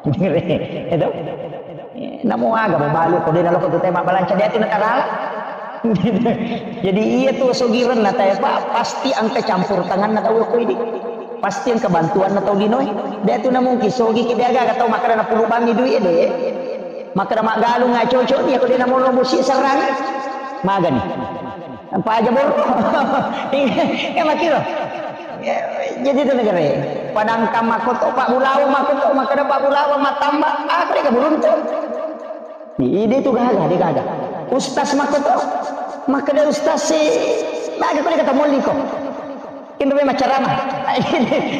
Itu. Namo aga mabalu ko de na loko tu tena mabbalanca de tu na tarala. Jadi iya tu sogirenna tae pa, pasti engka campur tanganna tau ko idi. Pasti engka bantuanna tau linoe. De tu na mungkin sogi ki de aga tau makkeda na pulu bangi duit de. Makkeda maggalung acocok ni, ko de' namono bosi serrang, magani. Apa aja boro. Iya, makkiro. Jadi itu negara. Padangkang makkoto, Pak Bulawa makkoto, makkeda Pak Bulawa mattamba, aku de' beruntung. Ide itu gaga, de' gaga. Ustaz makkoto, makkeda ustaz si, gaga ko de' kata molli ko. Inro memang carana.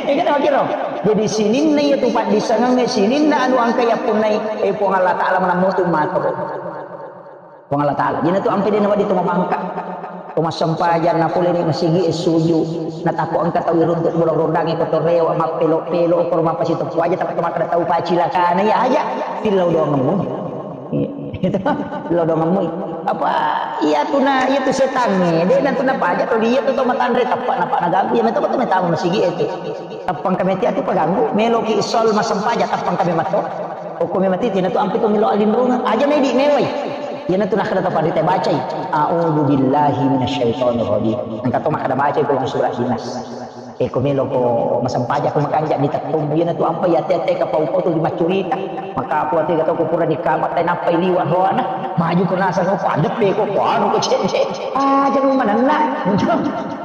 Iya kan makkiro. Jadi sininna iya tu paddisengeng, sininna anu engka yappunnai, eh, Puang Allah Taala manammutu makkoro. Puang Allah Taala. Jadi tu ampe de' nawedding tu mabangka. Tu massempajang na pole ni masigi e suju. Na tako engka tau iruntuk bolong rondang ko torewa mappelo-pelo ko mapasi teppu aja, tapi makkeda tau pacilakana iya aja. Tillau doang nemu. Iya. Itu lo dongeng mui. Apa iya tu na, iya tu setangnge, de' nantu napaja tu dia tu to matanre tappa napa naganggu, iya meto tu metama masigi itu. Tappang kami tiap tu paganggu, meloki sol massempajang tappang kami mato. Okko memang titi na tu ampe tu melo alinrungang, aja medi meloi. Iya nantu nakkeda to pandita bacai. A'udzu billahi minasyaitonir rajim. Engka to makkeda bacai ko surah Ikhlas. Eh, ko melo ko massempajang ko makanja' di teppung, iya na tu ampai ate-ate ka pau-pau tu di maccurita. Maka aku ate ka tau ko pura di kamar, tai nappai liwa' roana. Maju ko nasang ko padeppe ko, ko anu ko cedde. Ah, jangan manenna.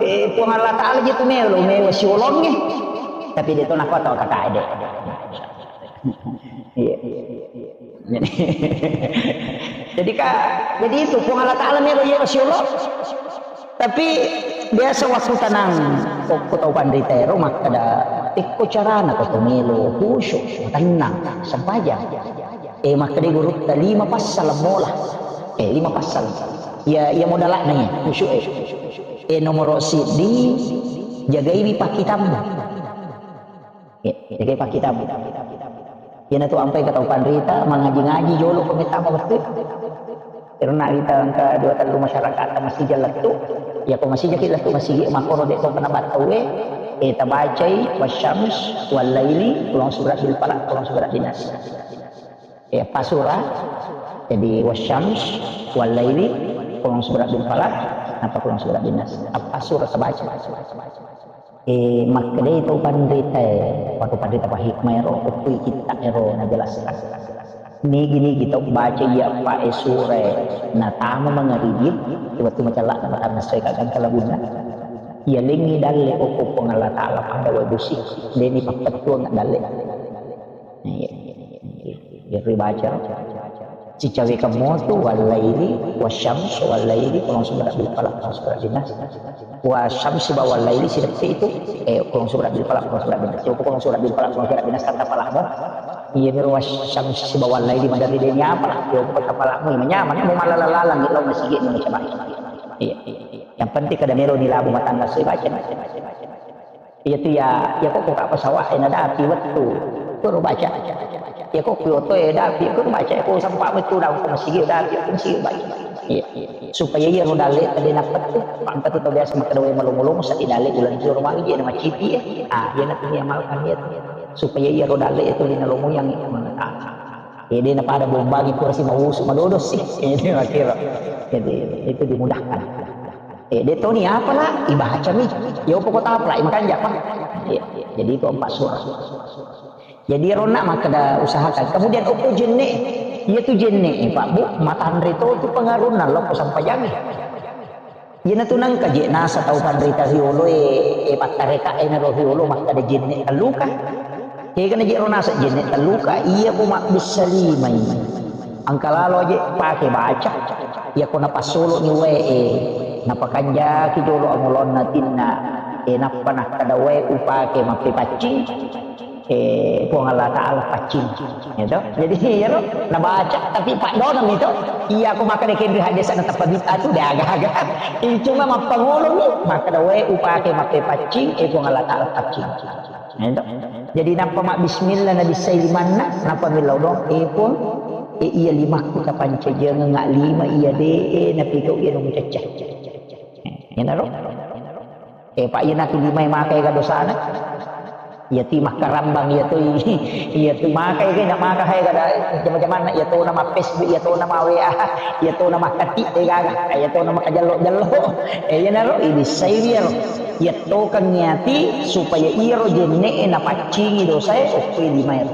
Eh, Puang Allah Taala je tu melo, melo siolongnge. Tapi de' to nakko tau kata de'. Iya. Jadi, jadi ka, jadi itu Puang Allah Taala melo iya siolo. Tapi biasa waktu tenang, ko, ko tau panrita ero makkeda, tekko carana ko to melo khusyuk, tenang, sempajang. Eh, makkeda gurutta lima passala mola. Eh, lima passala. Iya, iya modala'na iya, khusyuk e. Eh, nomoro siddi, jagaiwi pakkitammu. Ya, jagai pakkitammu. Iyana tu ampai ka tau panrita, mangaji-ngaji jolo ko mettama wettu. Karena kita engka dua tellu masyarakat masija lettu. Ya ko masija ki lettu masigi makkoro de' to kena battau e. Eh, tabacai wasyams, wal laili, kulong surat bil falaq, kulong surat bin nas. Eh, pasura. Jadi wasyams, wal laili, kulong surat bil falaq, apa kulong surat bin nas. Apa surah tabaca. Eh, makkedai tau panritae, patu panrita pahikmah ero, ukkui kitta ero najelaskan. Nigi-nigi tau baca iya pa e surae, natama mangaribi, wettu macella'na matanna soe kagangka labunna. Iya lengngi dalle okko Puang Allah Taala pada wae busi, deni pappettuang dalle. Iya, iya, iya. Ribaca. Cicawekang motu, wallaili, wasyams, wallaili, kulong surat bil falaq, kulong surat bin nas. Wasyams sibawa wallaili, sideppe itu, eh, kulong surat bil falaq, kulong surat bin nas. Coba kulong surat bil falaq, kulong surat bin nas, kata falaq mo. Iya, miro wasyams sibawa wallaili, madari deni apa lah. Coba kata falaq mo, manyamang, mau malala-lalang, gitu, masih gitu, macam-macam. Iya, iya, iya. Yang penting kada mero ni labu matangga, saya baca, baca, baca, baca. Iya tu ya, ya kok kok pesawat ena dapi wettu. Kuro baca. Ya kok kyoto e dapi, kuro baca. Ya kok sempat wettu dah kok masigi dapi, kok masigi baca. Iya. Supaya iya ro dalle tadi napet tu, pangkat tu biasa makkeda wae malomolomo sadi dalle ulang joro magi je na macipi ya. Ah, iya na tu amalkan iya tu. Supaya iya ro dalle itu lina lomo yang mana tahu. Eh, de' napada bombangi pura si mausu madodo sih. Eh, de' makkiro. Jadi, itu dimudahkan. Eh, de' toni apa lah, ibaca mi. Yo pokok apa lah, makanja pa. Iya, iya. Jadi itu empat surah. Jadi ronna makkeda usahakan. Kemudian okko jenne, iya tu jenne, eh, Pak Bu, matanre to tu pengaruhna lo ko sampajangi. Iyanatu nengka je nasa tau panrita riolo e, e, pattareka e naro riolo makkeda jenne telluka. Kegana je ro nasa jenne telluka, iya ko mabbissa limai. Engka lalo je pake baca. Iya ko napassolo ni wae e, napakanjaki jolo angolonna tinna. E, nappa nakkeda wae upake mappepaccing. Eh, Puang Allah Ta'ala paccing. Gitu. Jadi, iyaro nabaca, tapi paddonang itu. Iya, aku makan deh kendri hadis ada tempat bid'ah tu, dah agak-agak. Ini cuma mappangolong ni, makkeda wae upake mappe paccing, eh, Puang Allah Ta'ala paccing. Gitu. Jadi, nappa ma bismillah, nabi sai limanna, nappa millau dong, eh, Puang, eh, iya limakku tapancajeng, ngak lima iya de, eh, napikau iya nung cecah. Eh, iyaro. Eh, Pak, iya natu limai makai ga dosana. Iya tu makkarambang, iya tu, iya tu makai ga, na maka hai ga da jama-jamanna, iya tu nama Facebook, iya tu nama W A, iya tu nama kati, eh, gaga, iya tu nama kajello-jello. Eh, iya naro, ini saya biar. Iya tu kan niati supaya iro jenne e napaccingi dosae, oke limai.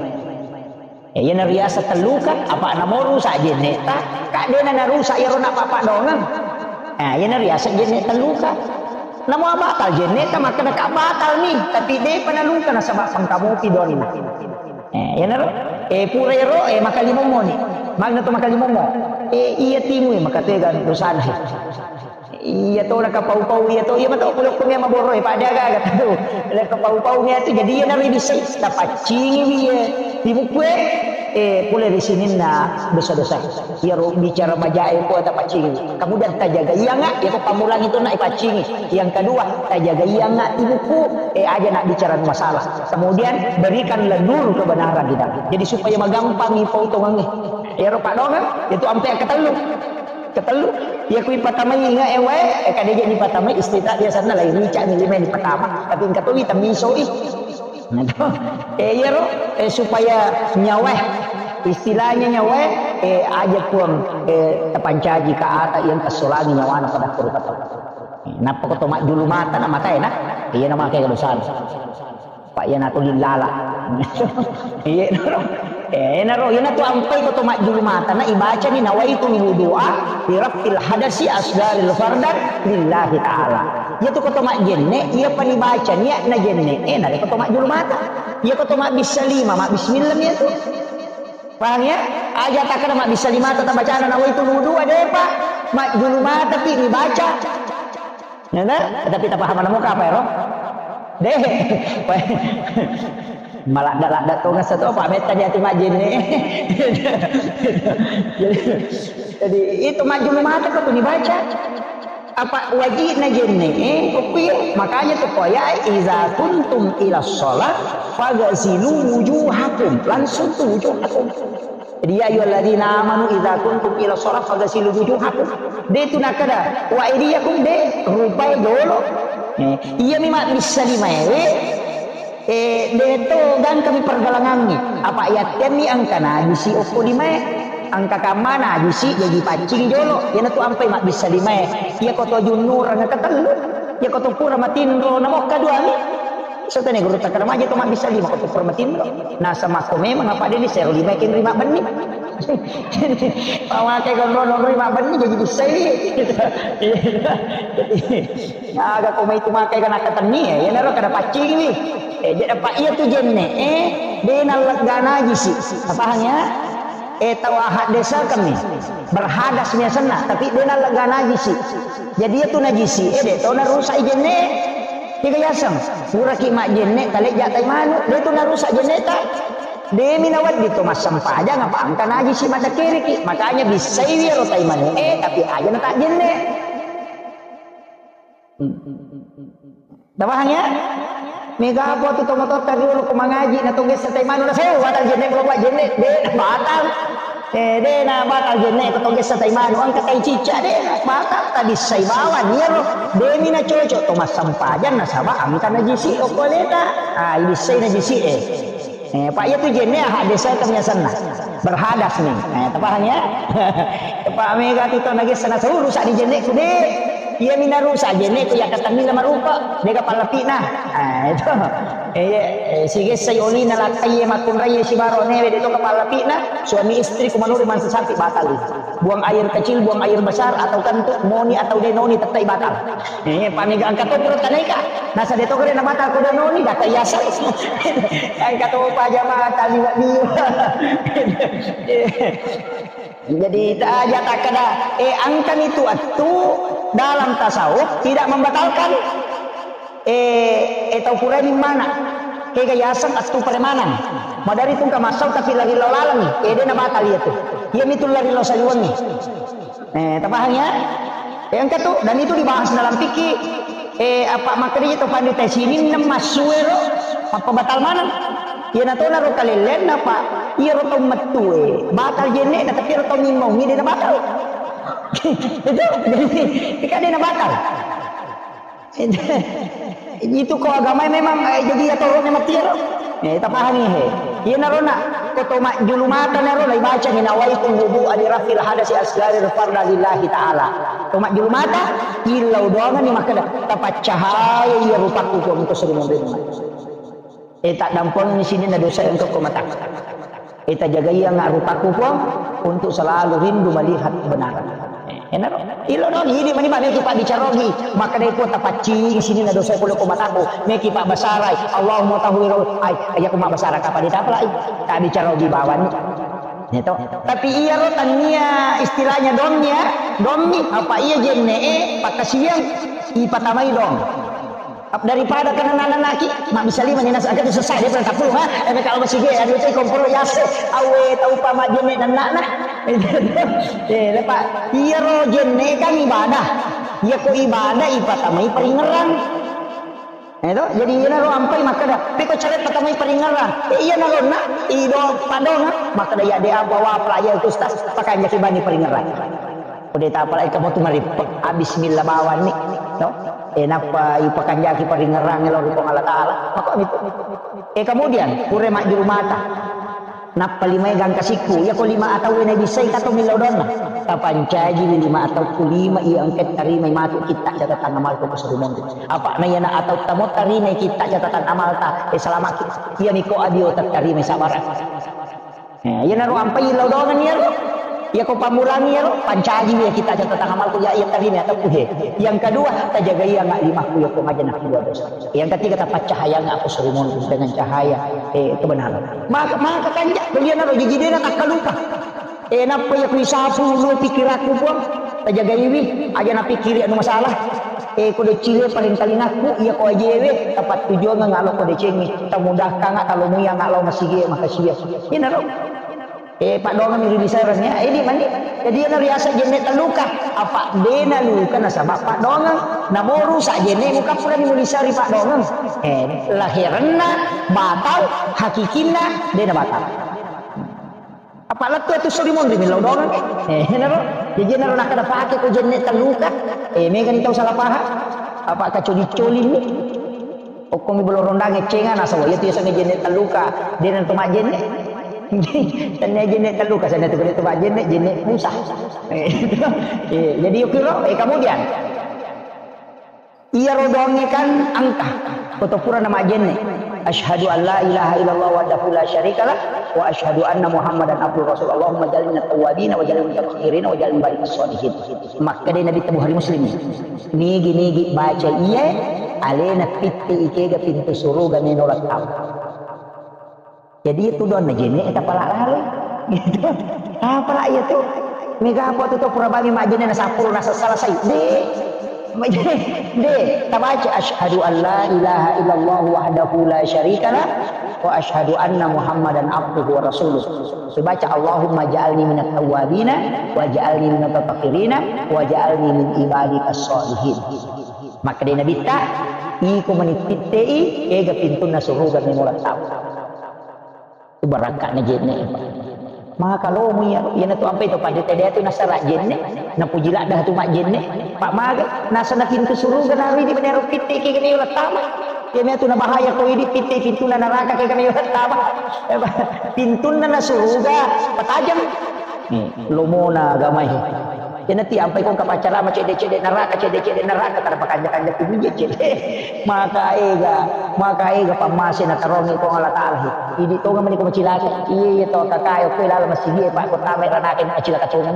Eh, iyana riaseng telluka, apa namo rusak jenne'ta, ka de'na narusak iyaro napapa dongeng. Eh, iyana riaseng jenne telluka. Namo batal jenne'ta, makkeda ka batal mi, tapi de'pa naluka nasaba pengkamopi donna. Eh, iyanaro, eh, pura ero, eh, makalimommo ni. Magna to makalimommo. Eh, iya timu, eh, makatega dosana. Iya to, nakapau-pau, iya to, iya mato, kulo kumia maboro, eh, pada aga-aga tu. Nakapau-pau mia tu, jadi iya naro ibissai, tapaccingi wi, eh, di buku, eh, eh, pole di sininna dosa-dosa. Iyaro bicara bajae ko tapaccingi. Kemudian tajaga iya nga, iya ko pamulang itu nak ipaccingi. Yang kedua, tajaga iya nga di buku, eh, aja nak bicara masalah. Kemudian berikanlah nur kebenaran di dalam. Jadi supaya magampang ipau tongangi. Iyaro padongang, itu ampe ketellu. Ketellu, iya kui patamai inga ewe, eh, kadeje ni patamai istita biasanya lain rica ni lima ni patama, tapi engka towi tamiso ih. Nah, to. Eh, iyaro, eh, supaya nyawa, istilahnya nyawa, eh, aja puang, eh, tapancaji ka ata yang kesolangi nyawana pada kuru kata. Nappa ko to majjulu mata na matae na, iya na make dosana. Pak, iya natu lillala. Iya naro. Eh, naro, iya natu ampai ko to majjulu mata na ibacani nawaitul wudu'a li raf'il hadasi asgharil fardan lillahi ta'ala. Iya tu ko to majjenne, iya pani baca niat na jenne, eh, nare ko to majjulu mata. Iya ko to mabbissa lima, mabbismillah iya tu. Paham ya? Aja takkada mabbissa lima ta tabacana nawaitul wudu'a, depa. Majjulu mata pi dibaca. Nana, tapi tapaham namu ka apa ero? Deh. Maladda-ladda tongeng satu apa metta di ati majjenne. Jadi, jadi itu majjulu mata ko tu dibaca. Apa wajibna jenne, eh, kok iya? Makanya tu koya, "Iza kuntum ila sholat, fagasilu wujuhakum." Langsung tu wujuhakum. Jadi, "Ya ayyuhalladzina amanu iza kuntum ila sholat, fagasilu wujuhakum." De tu nakada, "Wa aidiyakum," de, rupai dolo. Eh, iya mi mabbissa limaewe, Eh, de to gangkami pergalangangngi. Apa yattemmi angka najisi okko limae. Angka kamma najisi jaji paccing jolo. Iyana tu ampai mabbissa limae. Iya ko to junnurang ketellu. Iya ko to pura matinro na mokka duami. Sotane guru takkada maja to mabbissa lima ko to pura matinro. Nasa makko memang apa de ni sero limae kenri mabbenni. Pamake gondono ri mabbenni jaji bissai. Iya. Jadi, Aga ko mai tu makai kana katenni, ya, iyanaro kada paccing wi. Eh, jadi apa iya tu jenne, eh, de nallegga najisi. Paham ya? Eh, tau ahad desa kami. Berhadas mi asenna, tapi de nallegga najisi. Jadi iya tu najisi, eh, de to narusak i jenne. Tiga yaseng. Puraki majjenne, talejja tai manu, de tu narusak jenne ta. Demi nawaddi to massempajang apa angka najisi madakiriki. Makanya bissai wi ro tai manu, eh, tapi aja na tak jenne. Tapahang ya? Mega apa tu tomatoatta riolo ko mangaji na togessa tai manu na sewa batal jenne ko buat jenne de batal. Eh, de na batal jenne ko togessa tai manu angka tai cicca de batal tadi sai bawan iyaro demi na cocok to massempajang nasaba angka najisi okko leta. Ah, ibissai najisi eh. Eh, Pak, iya tu jenne ahad desa kami asenna. Berhadas nih. Eh, tapahang ya? Pak, mega tu tau nagessa na sewa rusak di jenne ku de. Iya mi narusak jenne ku ya katammi la marupa. Mega pallapina. Ah, itu. Eh, iya, eh, sigessai olina lakkai makkunrai sibaro newe de to kepala pina. Suami istri ku manuri mansa sapi batal. Buang air kecil, buang air besar, atau kantuk, moni atau de noni tettai batal. Eh, paniga angka to pura tanai ka. Nasa de to kare na batal ko de noni, daka yaseng. Angka to pa jamaah tali wa biu. Jadi ta aja takkada, eh, angkani tu attu dalam tasawuf tidak membatalkan. Eh, eh, tau purani mana? Kega yaseng attu paremanang. Madari tungka masau tapi lari lau laleng. Eh, de na batal iya tu. Iya mitu lari lau saliwengi. Eh, tapahang ya? Eh, engka tu, dan itu dibahas dalam fikih. Eh, apa makanya itu pandita sininna massuero apa batal maneng. Iya na tona ro kalellenna apa? Iya ro tau mettue batal jenne na tapi ro tau mimmau ini na batal. Itu jadi kan dia na batal. Itu ko agama memang, eh, jadi ya toro memang tiaro. Eh, tapahami he. Iya narona ko to majjulu mata naro lai baca ni nawaitu wudu ali rafil hadasi asgari farda lillahi ta'ala. To majjulu mata illau doangan ni makkeda tapaccahaya iya rupakku ko engko sering memberi. Eh, tak dampon ni sini na dosa engko ko mata. Ita jagaianga rupaku, Puang, untuk selalu rindu melihat kebenaran. Enaro, ilo dogi, idi mani mami ki pabbicara ogi. Maka dai Puang, tapaccing sini na dosa pole ko mataku. Meki pabbasarai, Allahumma tahwiro, ai, aja ko mabbasara kapang ditapalai. Tabbicara ogi bawang. Itu. Tapi iyaro tania istilahnya domnya, dommi, apa iya jenne, eh, pakasiang, ipatamai dong. Ap-, daripada kena nananaki, mabbisa lima ni nasa, akhirnya selesai, dia pernah tapuluh, ha? Eh, kalau masih gaya, dia itu kompor yase, awe, tau pa majene dan nana. Eh, lepa, iyaro jenne kan ibadah. Iya ko ibadah, ipatamai paringerang. Eh, to? Jadi, iya naro ampai makkeda, peko cere patamai paringerang. Eh, iya naro na, ido padonga, makkeda, ya, dia apa, wa, apa, ya, itu, Ustaz, pakai jaki bani paringerang. Udah tak apa lagi kamu tuh mari, ah, bismillah bawang ni, no? Eh, napa ipakanjaki paringerang lo ri Puang Allah Taala? Maka itu. Eh, kemudian, pure majjuru mata. Nappa limae gangka sikku, iya ko lima atau na bisai kato millau donna. Tapancaji lima atau ku lima iya engka tarimai matu kitta catatan amalku ko suri monri. Apa na iya na atau tamo tarimai kitta catatan amalta, eh, salamaki. Iya niko adio tattarimai sabara. Eh, iyanaro ampai lao doangeng iyaro. Iya ko pammulang iyaro, pancaji iya kitta catatan amalku, iya, iya tarima atau he. Yang kedua, tajagai anga limakku iya ko maja nakkua dosa. Yang ketiga, tapaccahayanga aku suri monri dengan cahaya, eh, kebenaran. Maka, maka kanja, iyanaro jiji dena takkalupa. Eh, nappa iya kuisapu lo pikirakku, Puang. Tajagaiwi, aja napikkiri anu masalah. Eh, ko decile paling talingakku, iya ko ajewe, tapattujuangeng alo ko decengi, tamudahkanga talomui anga lao masigi, makasiya. Inaro. Eh, paddoangeng mi ri lisereng ya. Eh, di mani. Jadi, iyana riaseng jenne telluka. Apa dena luka nasaba paddoangeng. Namoru sa jenne muka purani mulisari paddoangeng. Eh, laherenna batal, hakikinna dena batal. Apa lettu itu suri monri millau doangeng. Eh, naro. Jadi, naro nakkeda pake ko jenne telluka. Eh, megani tau salah paham. Apa kacoli-coli ni. Okkomi bolo rondang eccenga nasaba iya tu yasengnge jenne telluka, dena tu majjenne. Tania jenne telluka, sana tu tu majjenne, jenne musa. Eh, jadi yukiro, eh, kemudian. Iya rodoangnge kan engka, koto pura na majjenne. Asyhadu an la ilaha illallah wahdahu la syarikalah, wa asyhadu anna Muhammadan abduhu rasul. Allahumma ja'alna minat tawwabin, wa ja'alna minat mutatahhirin, wa ja'alna minat sholihin. Makkeda Nabi Bukhari Muslim. Nigi-nigi baca iye, alena pitti ikega pintu suruga meno lattau. Jadi itu doang na jenne, eh, tapala lalo. Gitu. Tapala iya tu. Mega apa tu, tu pura bami majjenne na sappulo na selesai. De. De. Tabaca asyhadu an la ilaha illallah wahdahu la syarikalah wa asyhadu anna Muhammadan abduhu wa rasuluh. Dibaca Allahumma ja'alni minat tawwabina wa ja'alni minat mutatahhirina wa ja'alni min ibadikas sholihin. Makkeda Nabitta, iko mani pittei, ega pintunna suruga meno lattau. Itu barakka'na jenne, Pak. Maka lomo iya, iyana tu ampai tu pada tadi tu nasara jenne, napuji ladda tu majjenne. Pak maga, nasana pintu suruga naridi menero pittei kega melo lattama. Iya mea tu nabahaya ko idi pittei pintunna naraka kega melo lattama. Pintunna na suruga patajang. Hmm, lomona agamai. Iyana ti ampai ko engka paccarama cedde-cedde neraka, cedde-cedde neraka, kada pakanja-kanja kubuje cedde. Maka ega, maka ega pammase na tarongi Puang Allah Taala he. Idi tonga mani ko macilaka. Iya, iya to kakae ko lala masigi e, Pak, ko tama ranaka macilaka tonga.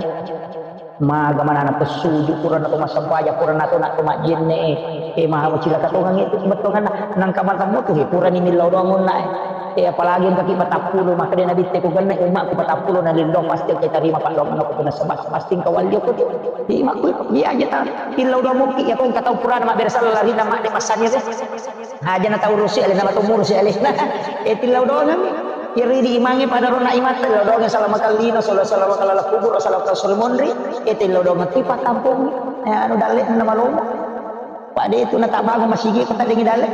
Maga manana pesuju purana to massempajang, purana to nak to majjenne e. Eh, maha macilaka tonga itu bettonganna nangka matemmu tu he, purani millau doang onna e. Eh, apalagi engka ki patappulo, makkeda Nabitte ko genne umatku patappulo na lindong pasti engka tarima paddoangenna ko nasaba pasti engka walli ko tu. Di makku iya aja ta. Illau doang mukki ya ko engka tau purana mabbere sala larina madde massani de. Aja na tau rusi ale nama tau murusi ale. Eh, tillau doang mi. Iri di imangi pada rona imatte, tillau doang salama kallino, sala-, salama kallala kubur, salama kallala suri monri. Eh, tillau doang tipa kampung. Eh, anu dalle nama lomo. Pade itu na tabangun masigi ko tadengi dalle.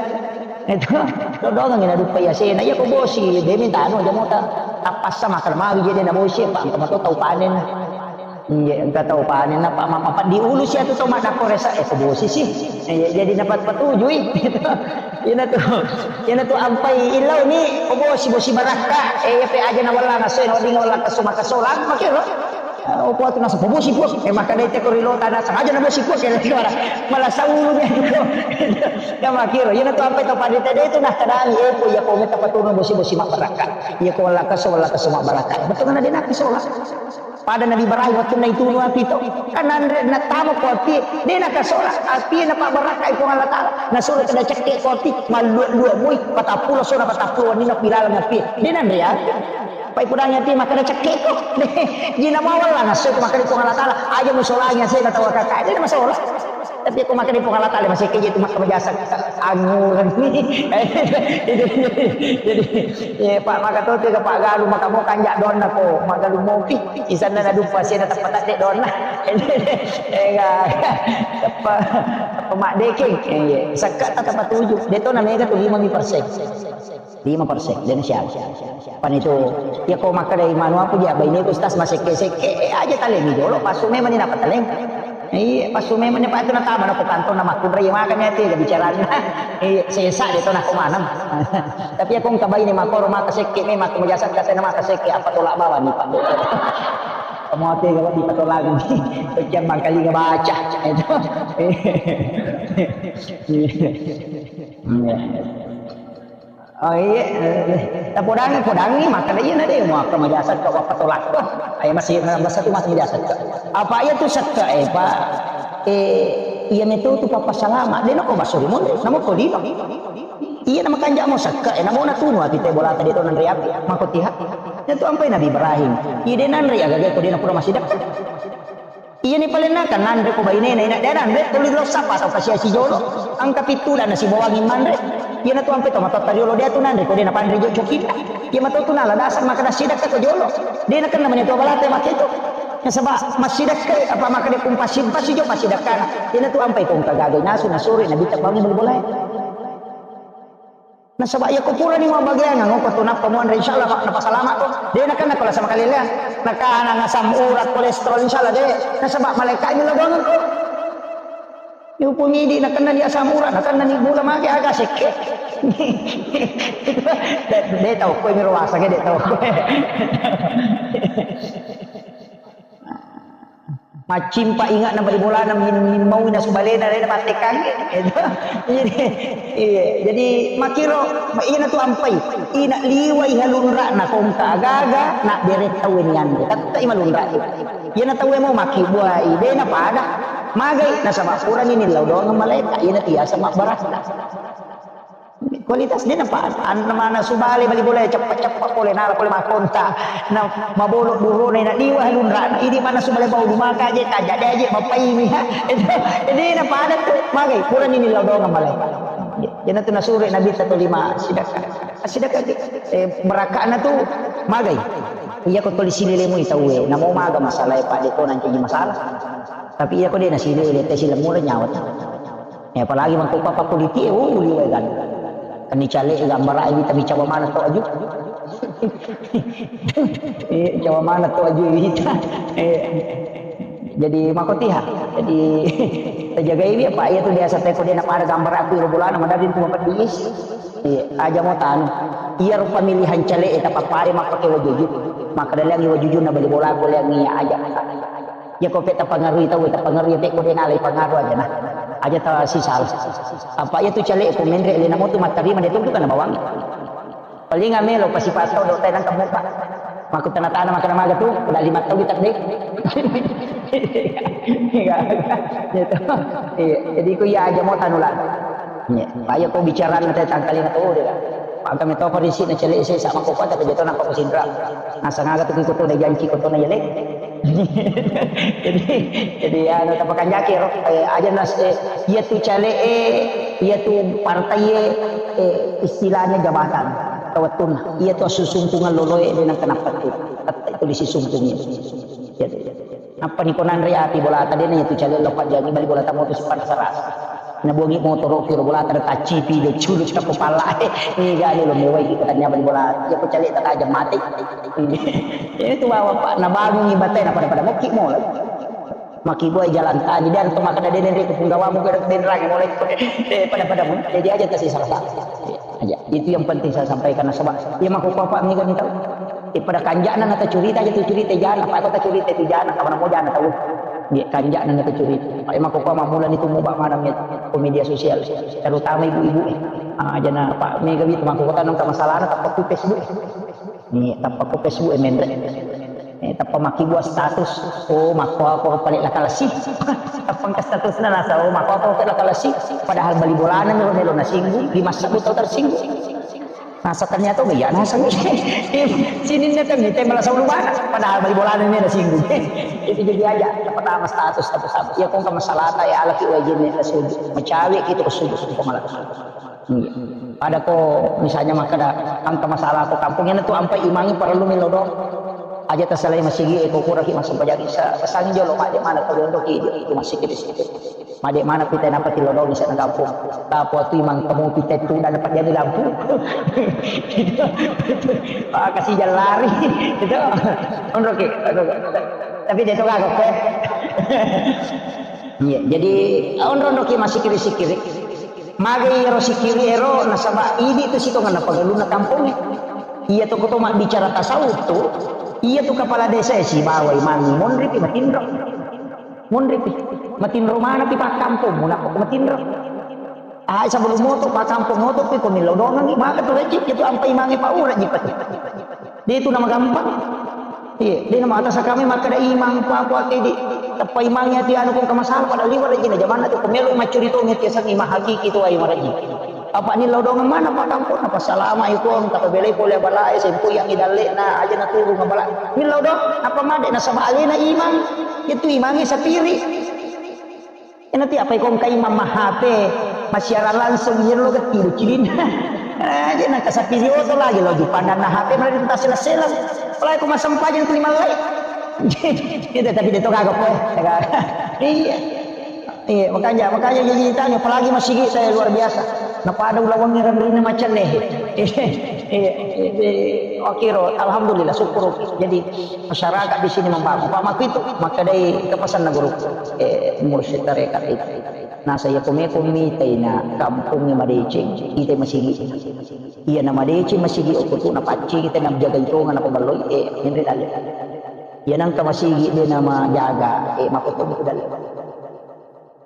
Itu, lo doang ina dupa ya sena. Iya ko bosi, demi tanu aja mota. Tapassa makan magi jadi na bosi, Pak, engka mato tau panen. Iya, engka tau panen, apa, apa, apa diulu si atu tau maddakko resa, eh, ko bosi si. Iya, jadi dapat petujui. Ina tu, ina tu ampai ilau ni, ko bosi, bosi barakka, eh, iya pe aja na wala ngaso, na wading wala kaso makasolang, makiro. Oh, kuat nasa bosi, Puang. Eh, maka dai teko rilo tanah sengaja na bosi, Puang. Kira suara. Malah saulu dia juga. Ya, makiro. Iya, na tu ampai tau pada tadi itu nah, kadang, eh, ko iya ko meta paturun bosi, bosi mak barakat. Iya, ko wala kaso, wala kaso mak barakat. Betul kan ada nak sola. Pada Nabi Ibrahim waktu na itu nu api to. Kan anre na tamo ko api, dia nak sola. Api na pak barakat ko Allah Taala. Na sola kada cekke ko api, malu dua mui, patappulo sona patappulo wanina pilalang api. Dia nanre api. Pai pudangi ati makkeda cekkeko. Jina mawalla nasso ko makkeda Puang Allah Taala, aja musolangi asena tau kakak. Jadi masalah. Tapi ko makkeda Puang Allah Taala masih keje tu makkeda jasa angguran. Itu jadi, jadi, ya, Pak, maka tu ke Pak Galu, maka mau kanjak donna ko, maka lu mopi. Isanna na dupa sena tepat tak dek donna. Enggak. Apa, apa mak deking. Iya. Sekat tak tepat tujuh. Dia tu namanya tu lima persen. Lima persen, dan siapa? Pan itu, ya, ko makkeda imanu apa dia, baine ku, Ustaz, masekke-sekke, eh, aja talemi jolo, pasu memang ni napa taleng. Iya, pasu memang ni, Pak, itu natama na ko kantor, nama kudra, ya, makan ya, tiga bicarana. Iya, sesa dia tu, nak ko maneng. Tapi aku engka baine makoro, maka sekke, memang aku majasa, kata nama sekke, apa tolak bawah ni, Pak. Kamu hati kalau di patolak ni, sekian bangkali ngebaca. Itu. Iya. Oh iya, eh, tapodangi, podangi, makkeda iya na de, muakka majasa ka wappa tolak to. Ayo masih, masa tu masih majasa ka. Apa iya tu sekka, eh, Pak? Eh, iya metu tu papa salama. De nako baso rimon, namo ko dino. Iya nama kanjak mo sekka, eh, namo na tunu ati te bola tadi to nanre api, mako tiha. Itu ampai Nabi Ibrahim. Iya de nanre agaga ko de na pura masih dekat. Iyani palenna kan nanre ko bainena, ina de nanre tuli lo sapa atau kasiasi jolo. Angka pitu dan nasi bawangi manre. Iyana tu ampe to matotta riolo dia tu nanre ko de napanre jo cokita. Iya mato tu nala dasar makkeda sidakka ko jolo. De nakenna mani tu balate makke tu. Nasaba massidakka apa makkeda pun pasi pasi jo pasidakkana. Iyana tu ampe ko engka gaga nasu nasuri nabitta bangi bol-bolae. Nasaba iya ko purani mabbageang, ngoko tu nappa muanre, insyaallah, Pak, napasalama ko. De nakenna ko la sama kali lea. Nakanang asam urat, kolesterol, insyaallah de. Nasaba malaikat mi lodongeng ko. Iupung idi nakenna ni asam urat, nakenna ni gula, mage aga sekke. De, de tau ko mi ruasa ke de tau ko. Maccimpa ingatna bali bolana, min-, min maui nasu balena, de namattekangngi. Itu. Jadi, iya. Jadi, makkiro, iyana tu ampai. Ina liwai halunra'na kongka agaga, na bere tauwe nianre. Tette'i malunra'i. Iyana tauwe mau makkibuai, de napada. Magai, nasaba purani nillau doang malaika, iyana tiasa mabbarakka. Kualitas de napa, anna mana subale bali bola ceppa-ceppa pole nala pole makonta. Na mabolo burona na liwa lunrana. Idi mana subale bau dumaka aje, kaja de aje, mapaimi ha. Itu, ini na pada tu, magai, purani nillau doang malai. Jana tu nasure Nabi satu lima sidakka. Sidakka, eh, berakana tu, magai. Iya ko tuli silele mu itauwe, namo maga masalah, Pak, de ko nanti masalah. Tapi iya ko de na silele, te silemura nyawa. Eh, apalagi mangko papa kuliti, eh, oh, liwai kan. Kan dicale gambara ini tapi cawa mana to aju. Eh, cawa mana to aju ini. Eh, jadi makotiha. Jadi tajagai dia, Pak, iya tu biasa teko dia na pada gambar aku iro bolana madari tu mapedis. Eh, aja mau tanu. Iya ro pemilihan cale, eh, tapapare mappake wajuju. Maka dalangi wajuju na bali bola ko leangi aja. Iya ko pe tapangarui tau, tapangarui pe ko de nalai pangaru aja nah. Aja ta sisal. Apa iya tu cale ko menre le namo tu mattarima de tu kana bawang. Paling amelo pasipato do tenang kamu, Pak. Maku tana-tana makana maga tu, udah lima tahun kita deh. Iya. Gitu. Iya, jadi ku iya aja mau tanulan. Iya. Ayo ko bicara nanti tangkali na tu de. Maka metoko risi na cale se sama ko kota ke jatuh nampak sinra. Nasang aga tu ko tu na janci ko tu na jale. Jadi, jadi anu, tapakanjaki ro, eh, aja nas, eh, iya tu cale, eh, iya tu partai, eh, eh, istilahnya jabatan, kawettunna. Iya tu susungkungan loloe dengan kenapa tu. Kata itu disisungkungi. Iya tu. Apa ni konan ri ati bola tadi na iya tu cale lopat jadi bali bola tamu tu sipan saras. Nabuangi motoro kiro bola tadi tacipi de culu cakap kepala. Ini gak ada lo mewai kita tanya bali bola. Iya ku cale tak aja mati. Ini tu bawa, Pak, nabangungi batai na pada-pada moki mulai. Maki buai jalan tadi dan tu maka dene ri ku punggawamu ke denrang mulai. Eh, pada-pada mulai. Jadi aja kasih salah satu. Aja. Itu yang penting saya sampaikan nasaba. Ya mako papa ni kan tahu. Eh, pada kanja'na na tacurita aja tu curita jana, apa ko tacurita tu jana, kapan mau jana tahu. Dia kanja'na na tacurita. Pak, emang kok mau mulai itu mubah mana met ko media sosial, terutama ibu-ibu eh. Ah, jana Pak Mega itu mangko kota nang masalah na tappa ku Facebook. Ni tappa ku Facebook eh, menre. Eh, tappa maki buat status. Oh, mako aku paling lakal sih. Tappa ke status na nasa, oh, mako aku paling lakal sih. Padahal bali bolana melo melo nasinggung, di masa tau tersinggung. Nasa ternyata oh iya nasa sininna kan mite malah saulu bana padahal bali bolana ini ada singgung. Itu jadi aja pertama status status status ya kong masalah ta ya ala ki wajin ni suju macawe kita ke suju ke malah pada ko misalnya maka ada angka masalah ko kampung ini tuh ampai imangi perlu milo do aja terselai masigi eko kurang ki masuk pajak bisa pesan jolo mak di mana kau dondo ki itu masih kita situ. Made mana pita napa tilodong di sana kampung. Tapo tu imang temu pita tu dan dapat jadi lampu. Ah, kasih jalan lari. Itu. Onro ki. Tapi dia tu kagak kue. Iya, jadi onro onro ki masih kiri sikiri. Mage ero sikiri ero nasaba idi tu situ ngana pagaluna kampung. Iya tu koto mak bicara tasawuf tu. Iya tu kepala desa si bawa imangi monri pi matinro. Munripi. Matinro manapi pakkampong, munappa ko matinro. Ai sebelum moto pakkampong moto pi ko millau dongangi maka tu rejik itu ampai mange paura jipati. Dia itu nama gampang. Iya, dia nama atas kami maka ada imang apa apa di teppa imangi ati anu kong kamasalah pada liwat rejina jamanna tu ko melo macuri to ngeti sang imang hakiki tu ai maraji. Apa ni lao dongeng mana Pak Kampung? Apa salama ikon? Kata belai pole balae, sempo yang idallena aja na turun bala. Ni lao dong, apa made nasaba alena imang? Itu imangi sapiri. Nanti apa ikon ka imang mahape? Masiara langsung iya lo gatti do cilin. Aja na kasapiri oto lagi lo jupandang na H P mana di tas sela-sela. Apalagi ko masempajang tu lima lai. Itu tapi dia to kagak po. Iya. Iya, makanya, makanya jadi ditanya, apalagi masigi saya luar biasa. Nah, pada ulawangi ranrina macam nih. Iya, iya, iya. Oke, ro, alhamdulillah, syukur. Jadi masyarakat di sini membangun. Pak Maku itu, maka dari kepesan guru, eh, mursyid tarekat itu. Nah, saya kome kome taina kampungnya madeceng, kita masigi. Iya, nama deceng masigi, aku tuh, na pacci kita, na jaga itu, nggak apa belum, eh, ini dalam. Iya, nangka masigi, dia nama jaga, eh, maka tuh, itu dalam.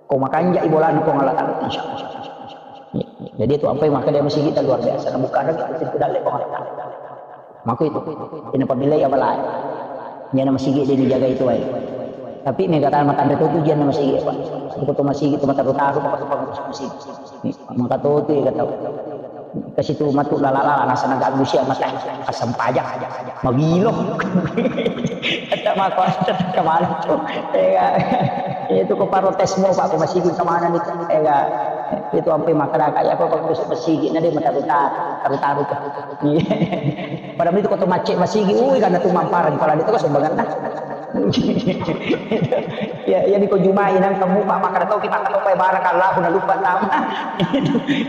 Ko makanjai bolana Puang Allah Ta'ala, insya Allah. Jadi itu ampai maka dia masigi luar biasa. Nah, bukan lagi itu dalle Puang Allah Ta'ala. Maka itu, ini pabila ya bala. Dia nama masigi dia dijaga itu aja. Tapi mega tana matanre tu dia nama masigi apa? Buku tu masigi tu mataru-taru apa tu masigi. Maka tu tu ya kata. Kasi tu matu lala-lala nasa naga gusia mata asam pajak. Magilo. Kata mako kemana tu? Ega. Itu ko protes mo Pak, ko masigi kemana ni? Ega. Itu ampe masyarakat ya apa bagus masigi na dia mataru-taru, taru-taru tu. Padahal itu ko tu macet masigi, ui karena tu mamparan kalau itu kan sumbangan nah. Ya, ya, niko jumai nang kamu Pak maka tau kita kata Pak barakallahu na lupa nama.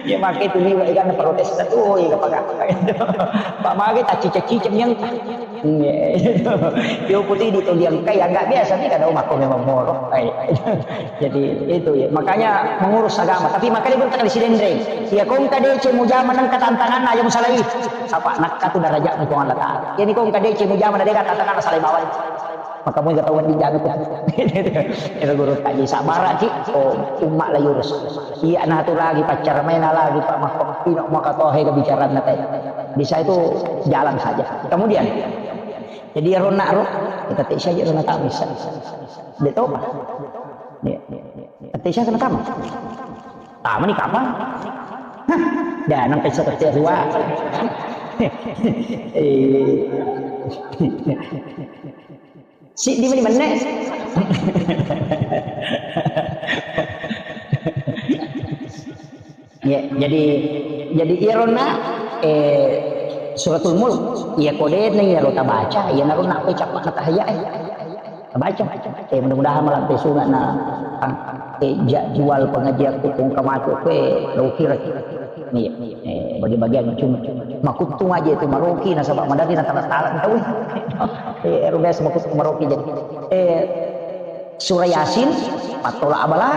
Ya, maka itu liwa ikan protes tu, oh, iya, Pak. Pak mage tak cicak-cicak yang Iya. Yo putih di toliang kai agak biasa nih kada mako memang moro. Ai. Jadi itu ya. Makanya mengurus agama. Tapi makanya pun tak sidendreng. Ya kong kade cemu zaman nang katantangan aja musalai. Apa nakka tu darajat ni Puang Allah Ta'ala. Ya ni kong kade cemu zaman ada katantangan salai bawah. Maka mau ketahuan di janu. Itu guru kaji sabar ki. Oh, umat lah yurus. Iya nah tu lagi pacar main lagi Pak Mahfud. Tidak maka tohe kebicaraan nanti. Bisa itu jalan saja. Kemudian, jadi ya rona ro, kita tak saja rona tak bisa. Dia tahu apa? Dia, dia, dia, dia. Tapi saya kena tamu. Tamu ni kapan? Hah? Dah nampai seperti dua. Eh. Siddi meni menne. Ya, jadi jadi iyaronna eh, suratul mulk iya kode neng iyaro tabaca iya naronna koe cappa na tahaya eh. Tabaca. Eh, mudah-mudahan malampe sunga na eh, jadwal pengajian kukung kamacu koe lo kira. Iya. Eh, bagi-bagian cuma makuttung aja itu maroki nasaba madari na tala-tala tau. Eh, ero biasa makuttung maroki jadi. Eh, surah Yasin, pattola abala,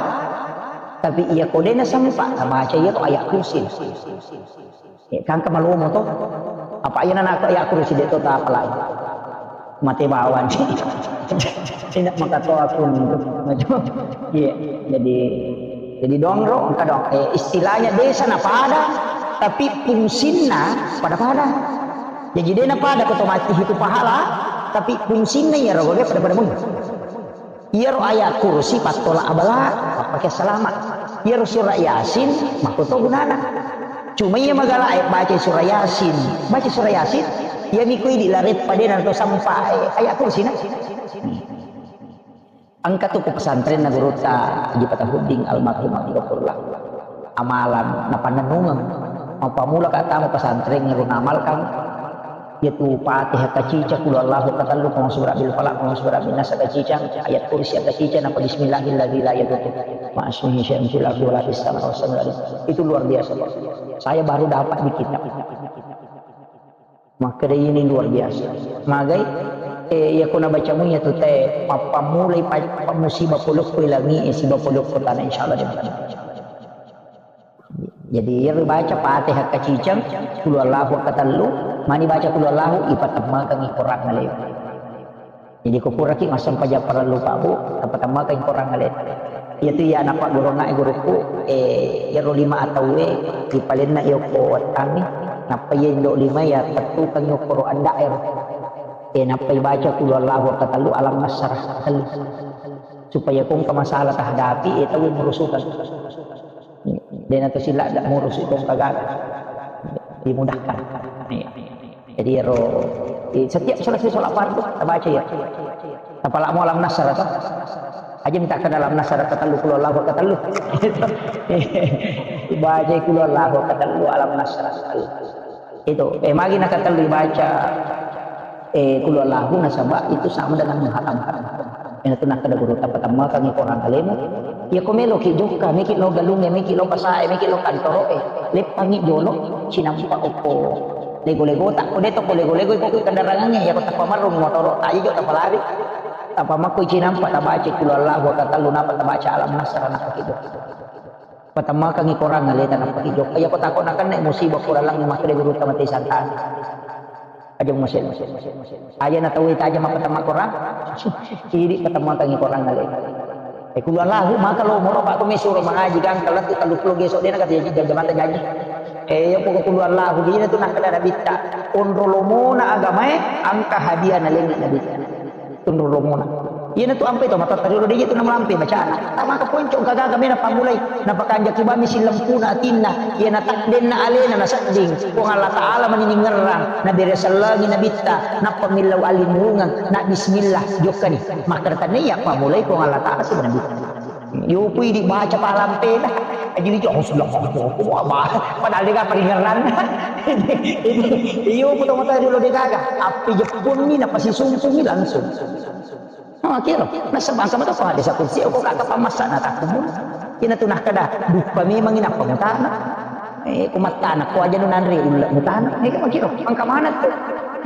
tapi iya kodena sempa, baca iya to ayat kursi. Eh, kangka malomo to. Apa iya nana aku ya aku sih deto tak apalagi. Mate bawang. Tidak maka to aku. Iya, jadi jadi dongro engka dong. Eh, istilahnya desa na pada, tapi fungsinna pada-pada. Jadi dia na pada ko to mati itu pahala, tapi fungsinna ya rogo pada-pada mun. Iyaro ayat kursi pattola abala, mappake salama. Iyaro surah Yasin, makkuto gunana. Cuma iya magala e baca surah Yasin, baca surah Yasin, iya miko idi lareppa de nanto sampai ayat kursi na. Engka tu ku pesantrenna gurutta Haji Fatahuddin almarhum Abdullah. Amalan napannennungeng. Mappamula ka tama pesantren ro namalkan. Iyatu Fatihah kacicang, Qul huwallahu katellu, Qul a'udzu birabbil falaq, Qul a'udzu birabbin nas kacicang, ayat kursi kacicang, apa bismillahilladzi la yadurru ma'asmihi syai'un fil ardi wala fis sama wa samiul alim. Itu luar biasa, Pak. Saya baru dapat di kitab. Makkeda ini luar biasa. Magai, eh, iya ko nabacamu iyatu te, mappammulai pa-, pa-, musibah polokko langi, eh, sibah polokko tanah, insyaallah dia. Jadi, iyaro baca Fatihah kacicang, Qul huwallahu katellu, mani baca Qul huwallahu, ipatemmengkangi Quran alemu. Jadi, ko puraki massempajang parellu Pak Bu, tapatemmengkangi Quran alemu. Iyatu iya napagurungngai gurukku, eh, iyaro lima atauwe, ripalenna iya ko wettangngi, nappa iya indo lima iya tettukangi okkoro anda'ero. Eh, nappa ibaca Qul huwallahu katellu, Alam Nasrah katellu. Supaya ko engka masalah tahadapi, eh, tauwe murusukang. Dena to sila da murusu tong kagaga. Dimudahkan. Iya. Jadi ro, eh, setiap selesai sholat fardu, tabaca ya. Tapalamo Alam Nasrah to. Aja minta ke dalam Nasrah katellu, Qul huwallahu katellu. Baca Qul huwallahu katellu, Alam Nasrah katellu. Itu, eh, magi nakatellu baca, eh, Qul huwallahu nasaba itu sama dengan menghatamkan. Iyatu nakkeda gurutta, patemmengkangi Quran alemu. Iya ko meloki jokka, meki lo galungnge, meki lo pasae, meki lo kantoroe. Leppangi jolo, cinampa okko lego-lego ta. Ko de to ko lego-lego iko ko kendarangangnge, iya ko tappa marrung motoro, ta ijo tappa lari. Tappa makko cinampa tabaca Qul huwallahu katellu, napa tabaca Alam Nasrah, napa ki jokka. Patemmengkangi Quran aleta nappa ki jokka. Iya ko tako nakenna musibah Quran lang makkeda gurutta mate santang. Aja musel. Aja na tau ita aja mapatemmeng Quran. Idi patemmengkangi Quran aleta. Eh, Qul huwallahu maka lo moro Pak ko mesuro mangaji gangka lettu tellu pulo geso dena kata jaji jam mata jaji. Eh, iya poko Qul huwallahu dina tu nakkeda nabitta. Onro lomona agamae engka hadiah nalengi nabitta. Tunrung romona. Iyana tu ampai to matatta riolo de' tu namalampe bacana. Tamaka ponco gaga mena pammulai. Napakanjaki bami sillempuna atinna. Iyana takdenna alena nasedding. Puang Allah Ta'ala mani ningerrang. Nabere sellengi nabitta. Nappa millau allinnurungeng. Na bismillah. Jokkani. Makkeda tania pammulai Puang Allah Ta'ala sibawa nabitta. Yopu idi baca palampena. Aji dijo, oh, sudah, oh, oh, oh, apa? Padahal de' gaga paringerranna. Iyo, puto mata dulu de' gaga. Appi jeppunni, napasisungkungi langsung. Oh, kira. Nasaba engka mata hadis kursi, ko kaka pamassa na takkumu. Ina tu nakkeda, duppa memang ina pamutana. Eh, ko mattana, ko aja nu nanre ulle mutana. Eh, ko kira. Engka mana tu?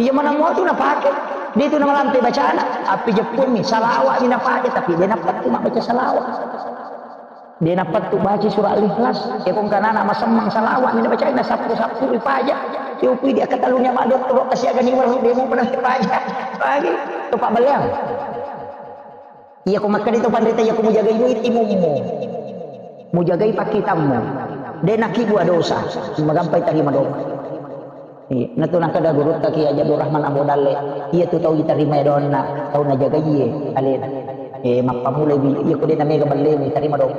Iya mana mau tu napake. De' tu namalampe bacana. Appi jeppunni, salawat ni napake, tapi de' napattu mabbaca salawat. De' napattu baca surah Al-Ikhlas. Iya ko engka nana masemmeng salawat ni nabaca na sappu-sappu ipaja. Yopu idi akkatallunya ma dottoro kasi agani waru de' mu pernah ipaja. Lagi tu pabaleang. Iya ko makkeda tu panrita iya ko mujagai duit imummu. Mujagai pakkitammu. De' nakkibua dosa. Magampai tarima doa. Iya, natu nakkeda gurutta Kiai Haji Abdul Rahman Ambo Dalle, iya tu tau itarima doanna, tau najagaie alena. Eh, mappamulai bi, iya ko de' namega ballemu itarima doa.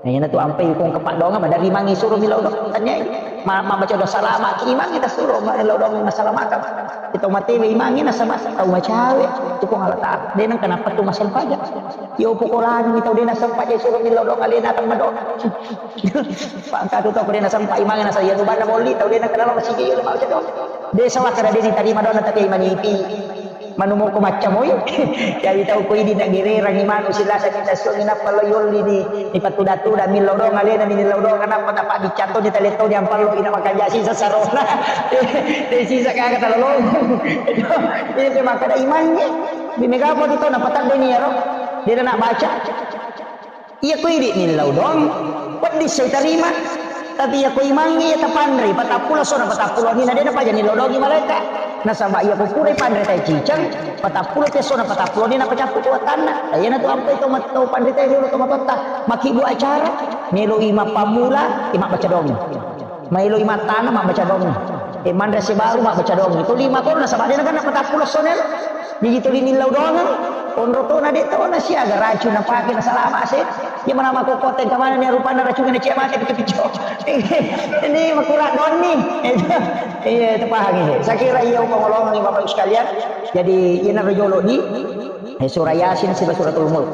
Eh, iyana tu ampai ko engka paddoangeng, madarimangi suro millau doang. Tanyai, ma-, mabbaca doa salama, imangi tasuro, millau doang nasalamakang. Itu matewe imangi nasaba tau macawe, tu Puang Allah Ta'ala. De' nengka napattu massempajang. Iya ko Quran, tau de' nassempajang suro millau doang alena temma doang. Pangkatu tau ko de' nasempa imangi nasa iya tu banna molli tau de' nakenna masigi iya mabbaca doang. De' sawakka de' nitarima doanna tapi manipi. Manu moko maccamoi. Jadi tau ko idi nagererang imanu silasa kita suami nappa lo yolli ni, ni patuda-tuda millau doang alena ni millau doang nappa tappa dicatto ni taletto ni ampallo ina makanja sisa sarona. De' sisa kaya kata lolo. Ini makkeda imangi. Di mega apa tu tau napatadde ni iyaro. De' na baca. Iya ko idi millau doang, peddi sai tarima. Tapi iya ko imangnge iya tapanrei, patappulo essona patappulo wenninna de' napaja nillau doangngi malaeka. Nasaba iya ko purai panrei tae ciceng, patappulo essona patappulo wenninna napacappu kuatanna. Iyanatu ampai to mat-, to panritae riolo to matoatta. Makkibbu acara, meloi mappammula, e, mabbaca doangngi. Maeloi mattana, mabbaca doangngi. E, manre ase baru, mabbaca doangngi. To lima kono nasaba de' nakenna patappulo essona elo. Jaji tuli nillau doangeng, onro tona de' tona siaga racung napake nasalama ase. Iya mana makkokkoe engka manenni rupanna racungnge nacia mate picco-picco. Ini makurang doanni. Iya, itu pahami. Saya kira iya upangolongengngi Bapak Ibu sekalian. Jadi, iyanaro jolo di, eh, surah Yasin siba suratul Mulk.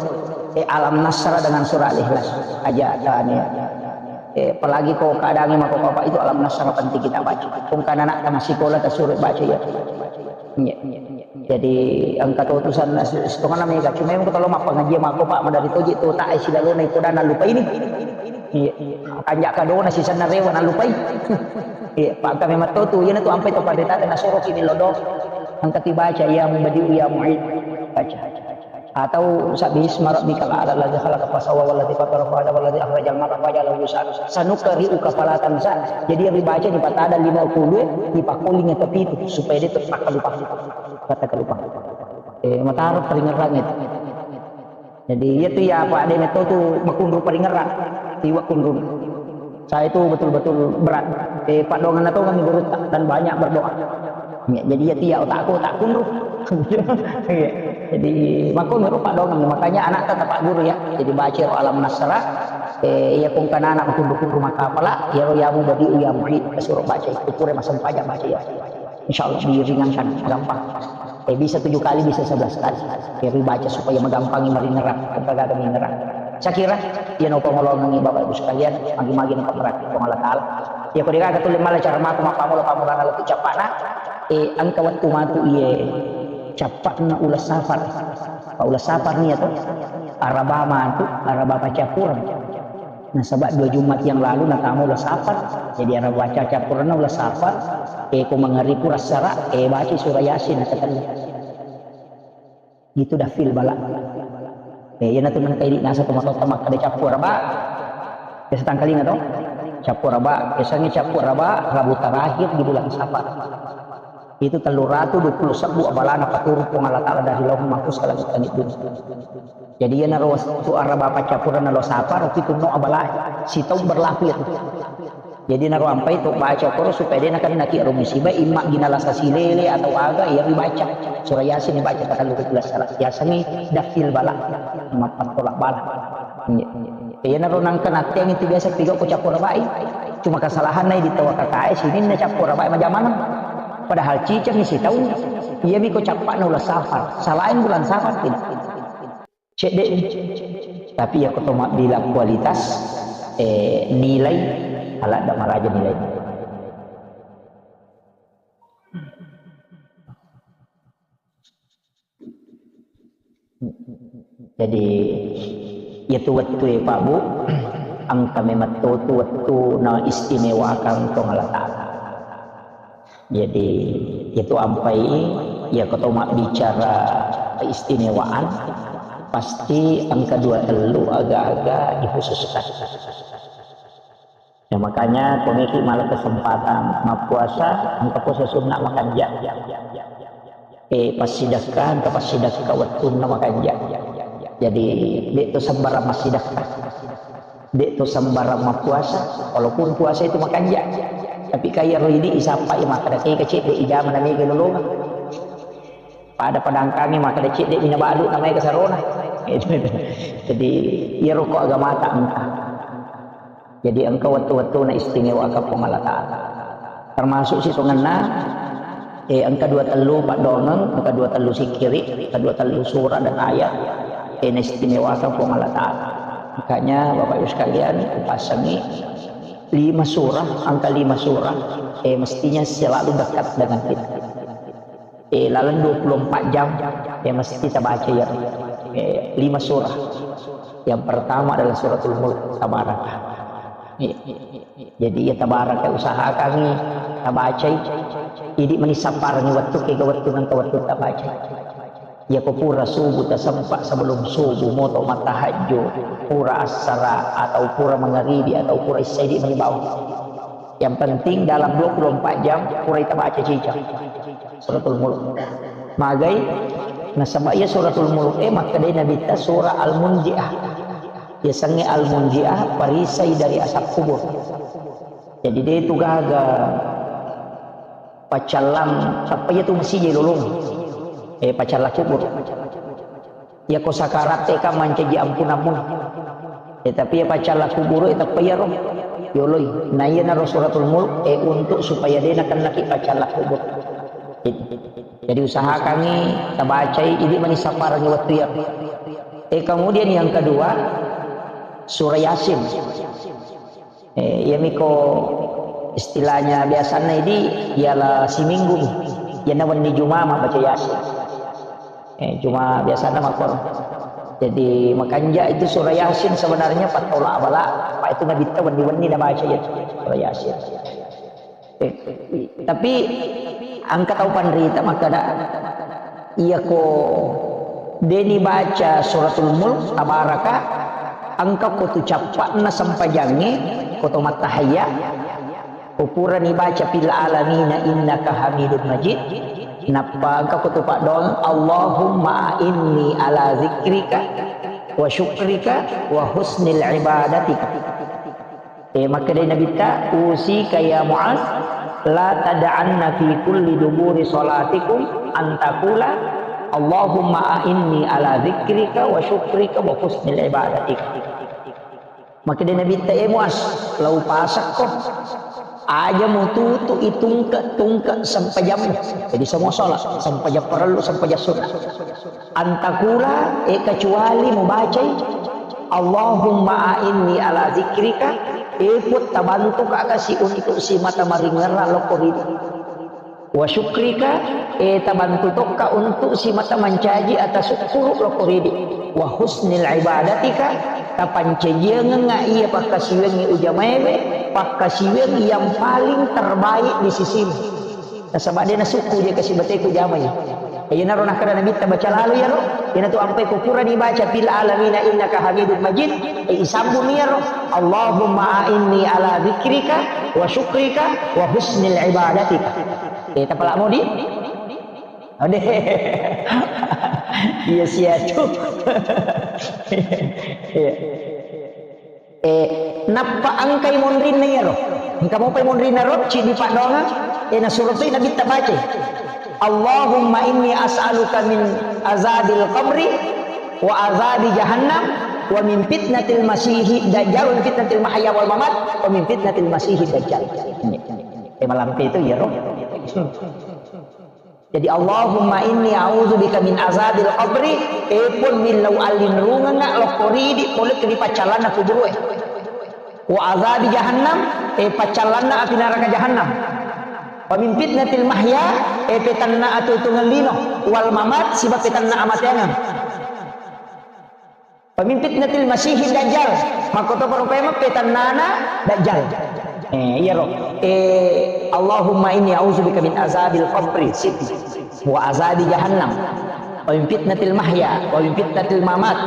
Eh, Alam Nasrah dengan surah Al-Ikhlas. Aja tani. Eh, apalagi ko keadaannya mako bapak itu Alam Nasrah penting kita baca. Kung kana anak masih sekolah ta suruh baca ya. Iya. Jadi engka to utusan setengah nama ya, cuma yang kalau mappangaji mako pak madari toji to tak isi lalu naik koda nalupa ini. Iya. Kanja kadona sisanna rewa nalupai. Iya, pak kami matto tu, iya tu ampai to pandita dan nasoro kini lodo. Angkat dibaca ya mubadiu ya muid. Baca. Atau sabbihisma rabbikal a'la alladzi khalaqa fasawwa walladzi qaddara fahada walladzi akhrajal mar'a faja'alahu ghusaan. Sanuqri'uka fala tansa. Jadi yang dibaca di patada lima puluh, di pakoling atau pitu supaya dia tetap lupa. Kata lupa. Eh, mataro peringeran itu. Jadi iya tu ya apa ada metode tu makunru peringeran. Tiwa kunru. Saya itu betul-betul berat. Eh, Pak Dongan atau kami guru dan banyak berdoa. Ya, jadi ya tiap otakku tak kunru. Iya. Jadi makanya rupa dong, makanya anak tetap guru ya. Jadi baca Alam Nasrah, eh, iya kung kana anak kunru-kunru maka pala, ya ya mubadiu ya muid, suruh baca itu pura masem pajak baca ya. Insya Allah diringankan, gampang. Eh, bisa tujuh kali, bisa sebelas kali. Jadi baca supaya megampangi meringerak, gaga meringerak. Saya kira, iya no pangolongan Bapak Ibu sekalian, magi-magi no berarti Allah Taala. Ya kau dikata tulis malah cara matu mapamula pamulana lebih cepat nak. Eh, engka wettu matu iye cappa'na uleng safar. Uleng safar ni atau Araba matu, Araba paccappureng. Nasaba dua Jumat yang lalu natama uleng safar. Jadi Araba paccappureng uleng safar. Eh, ko mangaribu rassara, eh, baca surah Yasin nakatellu. Itu dafil bala. Eh, iyanatu nengka idi nasa tomatoatta makkeda cappu Araba. Biasa tangkalinga to? Cappu Araba. Biasanya cappu Araba, Rabu terakhir di bulan Safar. Itu tellu ratu dua puluh sebbu abalana paturung Puang Allah Taala dari Lauhul Mahfuz ke langit-langit dunia. Jadi iyanaro wettu Araba paccappureng uleng Safar, itu no abala. Sitaung berlaku itu. Jadi naro ampai to baca koro supaya de' nakenna ki ro musibah, imma gina lasa silele atau aga, iya dibaca. Surah Yasin dibaca kata lu kula salah. Yasin ni dafil bala, mappattola bala. Iya. Iya naro nangka nattiang itu biasa piga ko cappu Arabai. Cuma kesalahan nai di tawa kakae sininna cappu Arabai majamaneng. Padahal ciceng isi taung. Iya mi ko cappa'na uleng Safar. Salain bulan Safar tidak. Cedde'. Tapi iya ko to mabbilang kualitas, eh, nilai, aladda maraja nilai. Jadi, iya tu wettu e, Pak Bu, engka memang to tu wettu na istimewakan Puang Allah Taala. Jadi, itu ampai, iya ko to mabbicara keistimewaan, pasti engka dua tellu aga-aga dikhususkan. Ya, makanya, ko meki mala kesempatan mappuasa, engka puasa sunnah makanja. Eh, passidekka, engka passidekka wettunna makanja. Jadi, de' to sembarang massidekka. De' to sembarang mappuasa, walaupun puasa itu makanja. Tapi kaya ro idi isappai makkeda ke kecil de' ijama na mega lolongang. Pada padangkangi makkeda cedde' mina balu namanya kesarona. Jadi, iya roko agamata engka. Jadi, engka wettu-wettu na istimewa ka Puang Allah Taala. Termasuk sitongenna, eh, engka dua tellu paddoangeng, engka dua tellu sikkiri, engka dua tellu surah dan ayat, eh, na istimewa ka Puang Allah Taala. Makanya, Bapak Ibu sekalian, kupasangi lima surah, angka lima surah, eh, mestinya selalu dekat dengan kita. Eh, laleng dua puluh empat jam, eh, mesti tabaca ya, eh, lima surah. Yang pertama adalah Suratul Mulk, Tabaraka. Eh, jadi ya Tabaraka usahakan tabacai. Idi meni sapparengi wettu, kega wettu nengka wettu tabacai. Yako pura subuh tasempa, sebelum subuh moto mattahajju, pura assara atau pura mangaribi atau pura isya idi mani bawang. Yang penting dalam dua puluh empat jam pura ita baca cicang Suratul Mulk. Magai nasaba iya Suratul Mulk e makkedai Nabitta surah Al-Munjiah. Yasengnge Al-Munjiah, perisai dari asap kubur. Jadi de tu gaga paccallang, tappa iya tu masih je lolong. Eh, paccallang kubur. Iya ko sakarat e kan mancaji ampunammu. Eh, tapi iya paccallang kubur e tappa iya ro yoloi. Nah, iya naro Suratul Mulk e untuk supaya de nakennaki paccallang kubur. Jadi usahakangi tabacai idi mani sapparangi wettu iya. Eh, kemudian yang kedua, surah Yasin. Eh, iyamiko istilahnya biasanna idi ialah siminggu mi. Iyana wenni Juma mabbaca Yasin. Eh, cuma biasanya makor. Jadi makanja itu surah Yasin sebenarnya pattola abala, apa itu Nabitta wenni-wenni nabaca ya surah Yasin. Eh, tapi engka tau panrita makkeda, iya ko deni baca Suratul Mulk, Tabaraka, engka ko tu cappa'na sempajangnge, ko to mattahayya, ko purani baca fil alamina innaka hamidun majid, nappa engka ko tu paddoang, Allahumma inni ala zikrika wa syukrika wa husnil ibadatika. Eh, makkedai Nabitta, "Usika ya Muaz, la tad'anna fi kulli duburi salatikum an taqula, Allahumma a'inni ala dzikrika wa syukrika wa husnil ibadatik." Makkedai Nabitta, "Eh Muaz, lau pasakko, aja mututu itungke-tungke sempajammu." Jadi semua sholat, sempajang parellu, sempajang sunnah. Antakula, eh, kecuali mubacai, "Allahumma a'inni ala zikrika," eh, Puang, tabantuka kasi untuk simata maringerra lokko ridi. "Wa syukrika," eh, tabantu tokka untuk simata mancaji atau syukur lokko ridi. "Wa husnil ibadatika," tapancajiangengnga iya pakkasiwiangngi ujamaewe, pakkasiwiang yang paling terbaik di sisimu. Nasaba de nasukku je kasi bateku jamai. Iyanaro nakkeda Nabitta, baca lalo iyaro. Iyanatu ampai ko purani baca fil alamina innaka hamidun majid, e, isambung iyaro, Allahumma a'inni ala dzikrika wa syukrika wa husnil ibadatika. Eh, tapala modi? Ode. Iya sia tu. Iya. Eh, nappa engkai monrinna iyaro. Engka mopai monrinna ro, ciddi paddoangeng, eh, nasuro toi Nabitta bacai. "Allahumma inni as'aluka min azabil qabri wa azabi jahannam wa min fitnatil masihi dajjal wa min fitnatil mahya wal mamat wa min fitnatil masihi dajjal." Eh, malampe itu iyaro. Jadi, "Allahumma inni a'udzubika min azabil qabri," eh, Puang, millau allinrungengnga lokko ridi pole ri paccallanna kuburu'e. "Wa azabi jahannam," eh, paccallanna api naraka jahannam. "Wa min fitnatil mahya," eh, petanna atuo-tuongeng lino, "wal mamat," siba petanna amateangeng. "Wa min fitnatil masihid dajjal," makkotoparo paimeng petannana dajjal. Eh, iyaro. Eh, "Allahumma inni a'udzubika min azabil qabri," siti. "Wa azabi jahannam. Wa min fitnatil mahya, wa min fitnatil mamat.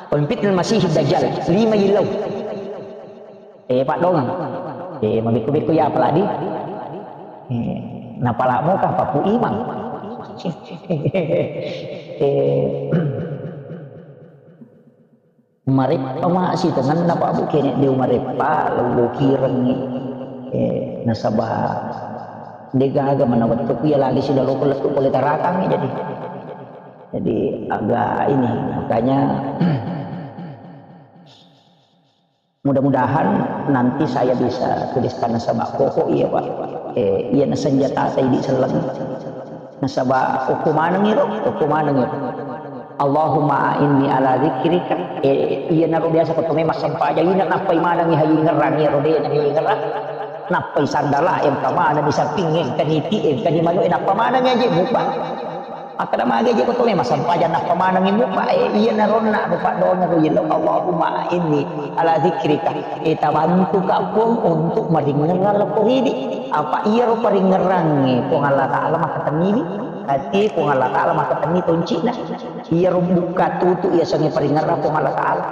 Wa min fitnatil masihid dajjal." Lima yillau. Eh, paddoangeng. Eh, mabekko-bekko ya apalagi. Eh, napalamo ka papu imang. Eh, Mareppa masi tongenna, Pak, Bu, kene de mareppa, lo, lo kirengngi. Eh, nasaba de gaga mana wettu ku iya lagi sila loko lettu pole tarakangngi, jadi. Jadi agak ini, makanya mudah-mudahan nanti saya bisa tuliskan nasaba koko iya, Pak. Eh, iya na senjata ta idi selleng. Nasaba okko maneng iro, okko maneng iro. Allahumma a'inni ala dzikrika. Eh, iyanaro biasa ko tome massempajang ina nappai manengngi hayi ngerang iyaro de na ngerang. Nappai sandala engka maneng di samping engka niti engka di manu nappa maneng aja mupa. Akkeda magi aja ko tome massempajang nappa manengngi mupa. Eh, iyanaro na rupa dona ro yello. Allahumma a'inni ala dzikrika. Eh, tabantu ka Puang untuk maringerang lokko ridi. Apa iyaro paringerangnge Puang Allah Ta'ala makkatenniwi. Hati Puang Allah Ta'ala makatenni tonci'na. Iyaro bukka tutu iya sengnge paringerra Puang Allah Ta'ala.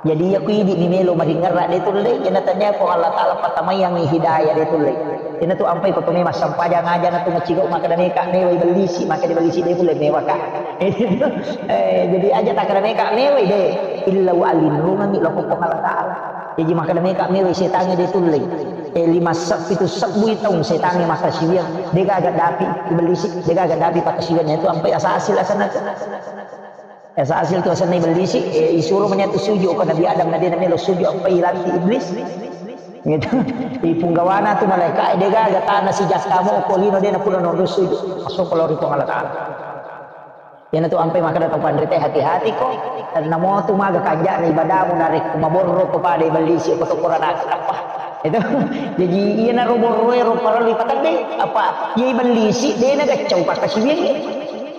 Jadi iya ku idi ni melo maringerra de tulle, iyana tania Puang Allah Ta'ala patamaiyangngi hidayah de tulle. Iyana tu ampai ko tome massempajang aja na tu macigau makkeda meka mewai bellisi, makkeda bellisi de tulle mewaka. Eh, jadi aja takkeda meka mewai de, illa wa alinrungangi loko Puang Allah Ta'ala. Jadi makkeda meka mewai setangnge de tulle. Eh, lima se-, pitu sebbui taung setangnge makkasiwiang, degaga dapi ibellisi, degaga dapi pakkasiwiang, itu ampai asa asil asanna tu. Asa asil tu asanna ibellisi, eh, isuro mania tu sujud ko Nabi Adam, na de namelo sujud, ampai ilanti iblis. Gitu. Ipunggawana tu malaikat, degaga tana sijakkamu ko lino de napuna nonro sujud. Masuk ko lori Puang Allah Ta'ala. Iyana tu ampai makkeda tau panrita, hati-hati ko. Karena mo tu maga kanja'na ibadamu narekko maborro ko pada ibellisi ko to Qur'an apa. Itu. Jadi iyana ro borro ro parellu ipatedde. Apa? Iya ibellisi de na gaccau pakkasiwiang.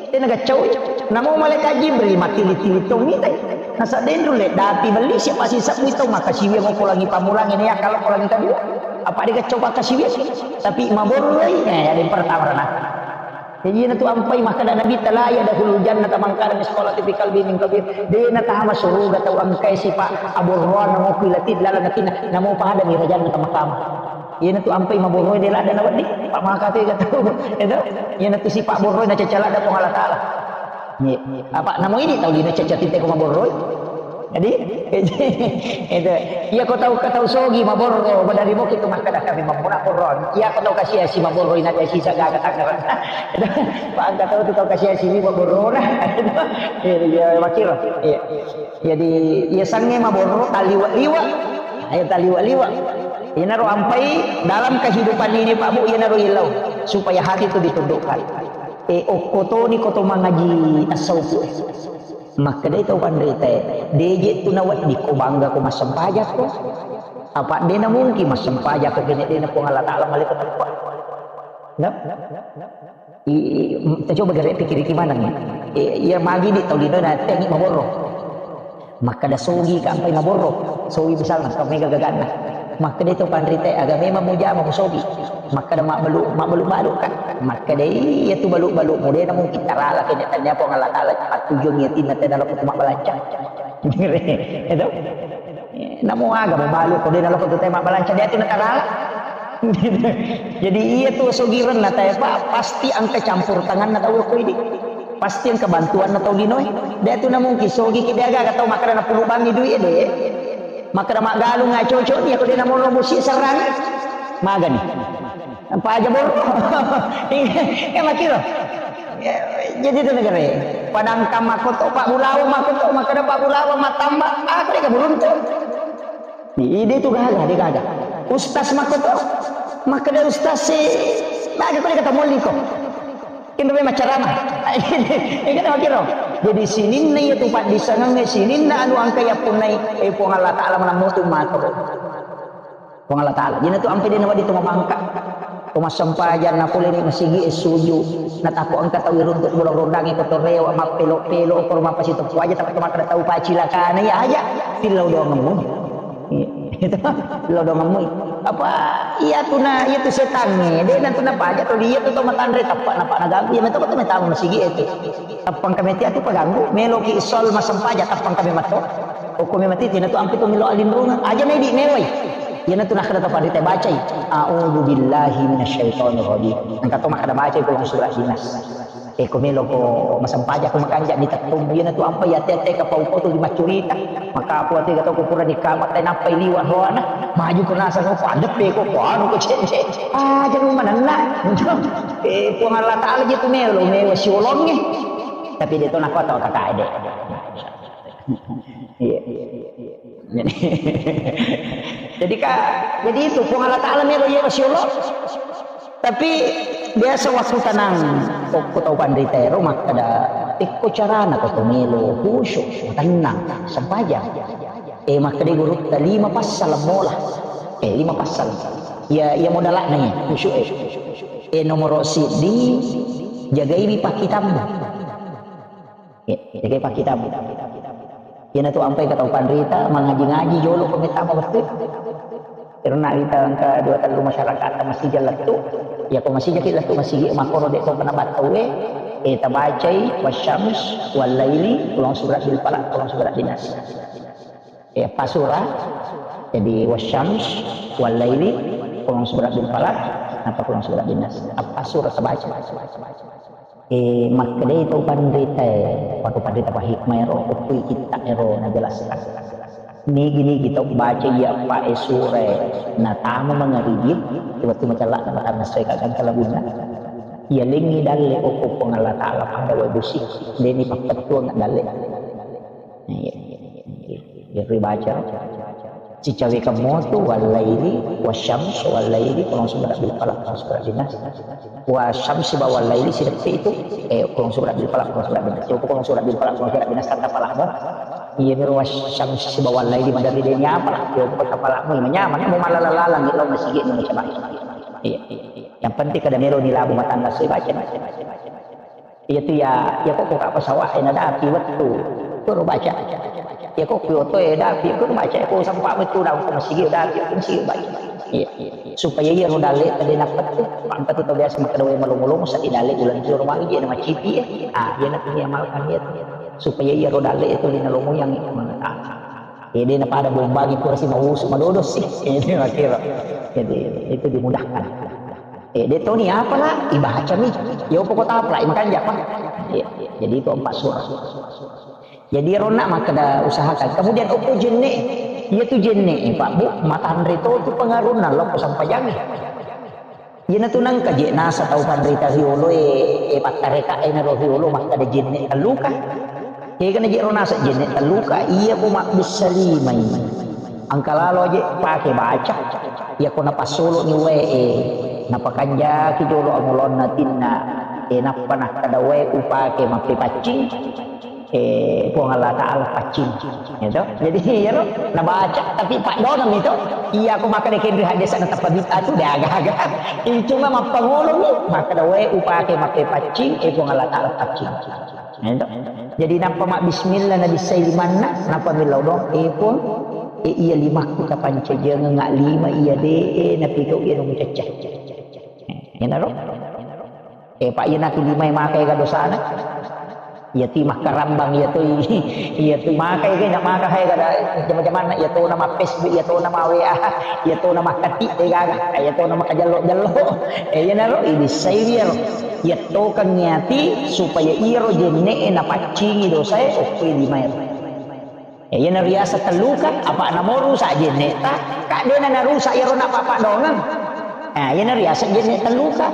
De na gaccau. Namo malaikat Jibril mattili-tili tong mitai. Nasa denru le dapi bellisi apa sisabbu itu makkasiwiang ko langi pamulang ini ya kalau ko langi kedua. Apa de gaccau pakkasiwiang. Tapi maborroi, eh, ada yang pertama rana. Jadi iyana tu ampai makkeda Nabi, "La yadkhulul jannata man kana mitsqala dzarratin min kibrin." De natama suruga tau engkai sipa aborroang namo ku ilati laleng atinna, namo pada mi rajanna tamakama. Iyana tu ampai maborroi de ladde nawedding, pa maka tu ega tau. Itu, iyana tu sipa borroi na cacca ladde Puang Allah Ta'ala. Iya. Apa namo ini tau dina cacca tite ko maborroi? Jadi, itu. Iya ko tau, ko tau sogi maborro, badari mo kitu makkeda kami mammuna borro. Iya ko tau kasiasi maborro ina desi sagaga tangerang. Itu. Pak angka tau tu tau kasiasi ni maborro na. Iya, iya, makiro. Iya. Jadi, iya sange maborro taliwa-liwa. Ayo taliwa-liwa. Ina ro ampai dalam kehidupan ini Pak Bu, ina ro ilau supaya hati itu ditundukkan. Eh, okko toni ko to mangaji tasawuf. Makkedai tau panritae, deje tu naweddikko bangga ko massempajakko. Apa de na mungkin massempajakko kene de na Puang Allah Ta'ala malaikat teppa. Nah? I, i, tacoba gare pikiriki maneng. I, iya magi di tau lino na tengi maborro. Makkeda sogi ka ampai maborro. Sogi misalna, ka mega gaganna. Makkeda to panritae, aga memang mujama musogi. Makkeda mabbalu, mabbalu-balu ka. Makkeda iya tu balu-balu mu de na mungkin tarala kene tania Puang Allah Ta'ala pattujuang iya tinna tena loko tu mabbalanca. Itu. Namo aga mabalu ko de na loko tu tena mabbalanca de tu na tarala. Jadi iya tu sogirenna tae pa pasti engka campur tanganna tau ko idi. Pasti engka bantuanna tau linoe. De tu na mungkin sogi ki de aga tau makkeda na pulu bangi duit de. Makkeda maggalung nga cocok ni, ko de na mono musi serrang. Magani. Apa aja borro. Eh, makiro. Jadi itu negara. Padangkang makkoto, Pak Bulawa makkoto, makkeda Pak Bulawa matamba, aku de ka beruntung. Ide tu gaga, de gaga. Ustaz makkoto, makkeda ustaz si, gaga ko de ka tamolli ko. Inro memang ceramah. Iya kan makiro. Jadi sininna iya tu paddisengeng, sininna anu engka iya punnai, eh, Puang Allah Ta'ala manammutu makro. Puang Allah Ta'ala. Jadi tu ampe de na wadi tu mabangka. Tu massempajang na pole ni masigi e suju. Na tako engka tau iruntuk bulang rundangi ko torewa mappelo-pelo ko mapasi teppu aja tapi makkeda tau pacilakana iya aja. Pillau doang ngemu. Iya. Itu lo dong ngemu. Apa iya tu na, iya tu setangnge. De na tu na paja tu dia tu to matanre teppa na pa na ganggu. Iya metto tu metamo masigi itu. Teppang kami tiatu paganggu. Meloki sol massempajang teppang kami matto. Hukum mati tina tu ampe tu melo alinrungang. Aja na idi mewai. Iya na tu nakkeda to panrita bacai. A'udzu billahi minasyaitonir rajim. Engka to makkeda bacai ko surah Inas. Eh, ko melo ko massempajang ko makanja ni tettummu. Iya na tu ampe iya tette ka pau ko tu maccurita. Maka apa ate gato ko pura ni kama te nappai liwa roana. Maju ko nasang ko padeppe ko ko anu ko cek-cek. Ah, jadi manenna. Eh, Puang Allah Ta'ala je tu melo mewa siolongnge. Tapi de to nakko tau kakak de. Iya. Jadi, jadi ka, jadi itu Puang Allah Ta'ala melo iya masya Allah. Tapi biasa waktu tenang, ko tau panrita ero makkeda, ikko carana ko to melo khusyuk, tenang, sempajang. Eh, makkeda guru ta lima passala mola. Eh, lima passala. Iya, iya modalakna iya, khusyuk eh. Eh, nomoro siddi, jagaiwi pakkitabmu. Ya, jagai pakkitabmu. Iyana tu ampai ka tau panrita, mangaji-ngaji jolo ko metama wettu. Karena kita engka dua tellu masyarakat masih lettu. Ya, ko masih jaki lettu masih makoro de' to kena battau e. Eh, tabacai wasyams wal laili, qul a'udzu birabbil falaq, qul a'udzu birabbin nas. Eh, apa surah? Jadi wasyams wal laili, qul a'udzu birabbil falaq, apa qul a'udzu birabbin nas. Apa surah tabaca? Eh, makkedai tau panrita e, waktu panrita pahikmah ero, ukkui kitta ero najelaskan. Nigi-nigi tau baca iya pa e sura e, natama mangaribi, waktu macalla na matanna soe ka gangka labunna. Iya lengi dalle okko Puang Allah Ta'ala pada wae busi, deni pappettuang dalle. Iya, iya, iya. Iya, ribaca. Sicawe kamotu, wal laili, wasyams, wal laili, qul a'udzu birabbil falaq, qul a'udzu birabbin nas. Wasyamsi ba wal laili sideppe itu, eh, qul a'udzu birabbil falaq, qul a'udzu birabbin nas. Coba qul a'udzu birabbil falaq, qul a'udzu birabbin nas, kata palakmu. Iya, miro wasyamsi ba wal laili, madari deni apa lah. Coba kata palakmu, manyameng, mau malala-lalang, lo masigi, mau coba. Iya, iya, iya. Yang penting kada melo ni labu matangga, saya baca. Iya tu ya, ya kok kok apa sawah, eh, nadapi wettu. Kuro baca. Ya kok kyoto e dapi, kuro baca. Ko sampa wettu daun ko masigi dapi, ko masigi baca. Iya, iya, iya. Supaya iya ro dalle tadi napettu. Pangkat tu biasa makkeda wae malongo-longo sadi dalle bulan joro magi je na macipi e. Ah, iya na punya amal kami itu. Supaya iya ro dalle itu lina lomo yang mengetahui. Eh, de' napada bombangi pura si mausu madodo si. Eh, de' makkiro. Jadi, itu dimudahkan. Eh, de' toni apa lah, ibacami. Ya, apa kota apa lah, makanja apa? Iya, iya. Jadi, itu empat surah. Jadi, ronna makkeda usahakan. Kemudian, okko jenne. Iya tu jenne, Pak Bu, matanre to tu pengaruhna, lo ko sampajangi. Iyanatu nengka je nasa tau panrita riolo e, e, pattareka e naro riolo makkeda jenne telluka. Kegana je ro nasa jenne telluka, iya ko mabbissa limai. Engka lalo je pake baca. Iya ko napassolo ni wae e, napakanjaki jolo amulonna tinna. E, nappa nakkeda wae upake mappepaccing. Eh, Puang Allah Ta'ala paccing. Gitu. Jadi, iya lo, nabaca, tapi paddoang itu. Iya, aku makkeda kenri hadis na tappa bid'ah tu, de' aga-aga. Ini cuma mappangolo mi, makkeda wae upake makke paccing, eh, Puang Allah Ta'ala paccing. Gitu. Jadi, nappa ma bismillah, nabissai limanna, nappa millau dong, eh, Puang, eh, iya limakku tapancajengeng lima, iya de', eh, napigau iya numucecce. Eh, inaro. Eh, Pak, iyanatu limae maka ega dosana. Iya tu makkarambang, iya tu, iya tu maka ega, na maka hai kada jama-jamanna, iya tu nama Facebook, iya tu nama W A, iya tu nama kati, eh, gaga, iya tu nama kajello-jello. Eh, iyanaro, ibissai iyaro. Iya tokengngi ati supaya iyaro jenne e napaccingi dosae, okko limae. Eh, iyana riaseng telluka, apa namo rusak jenne'ta, ka de'na narusak iyaro napappaddoangeng. Eh, iyana riaseng jenne telluka.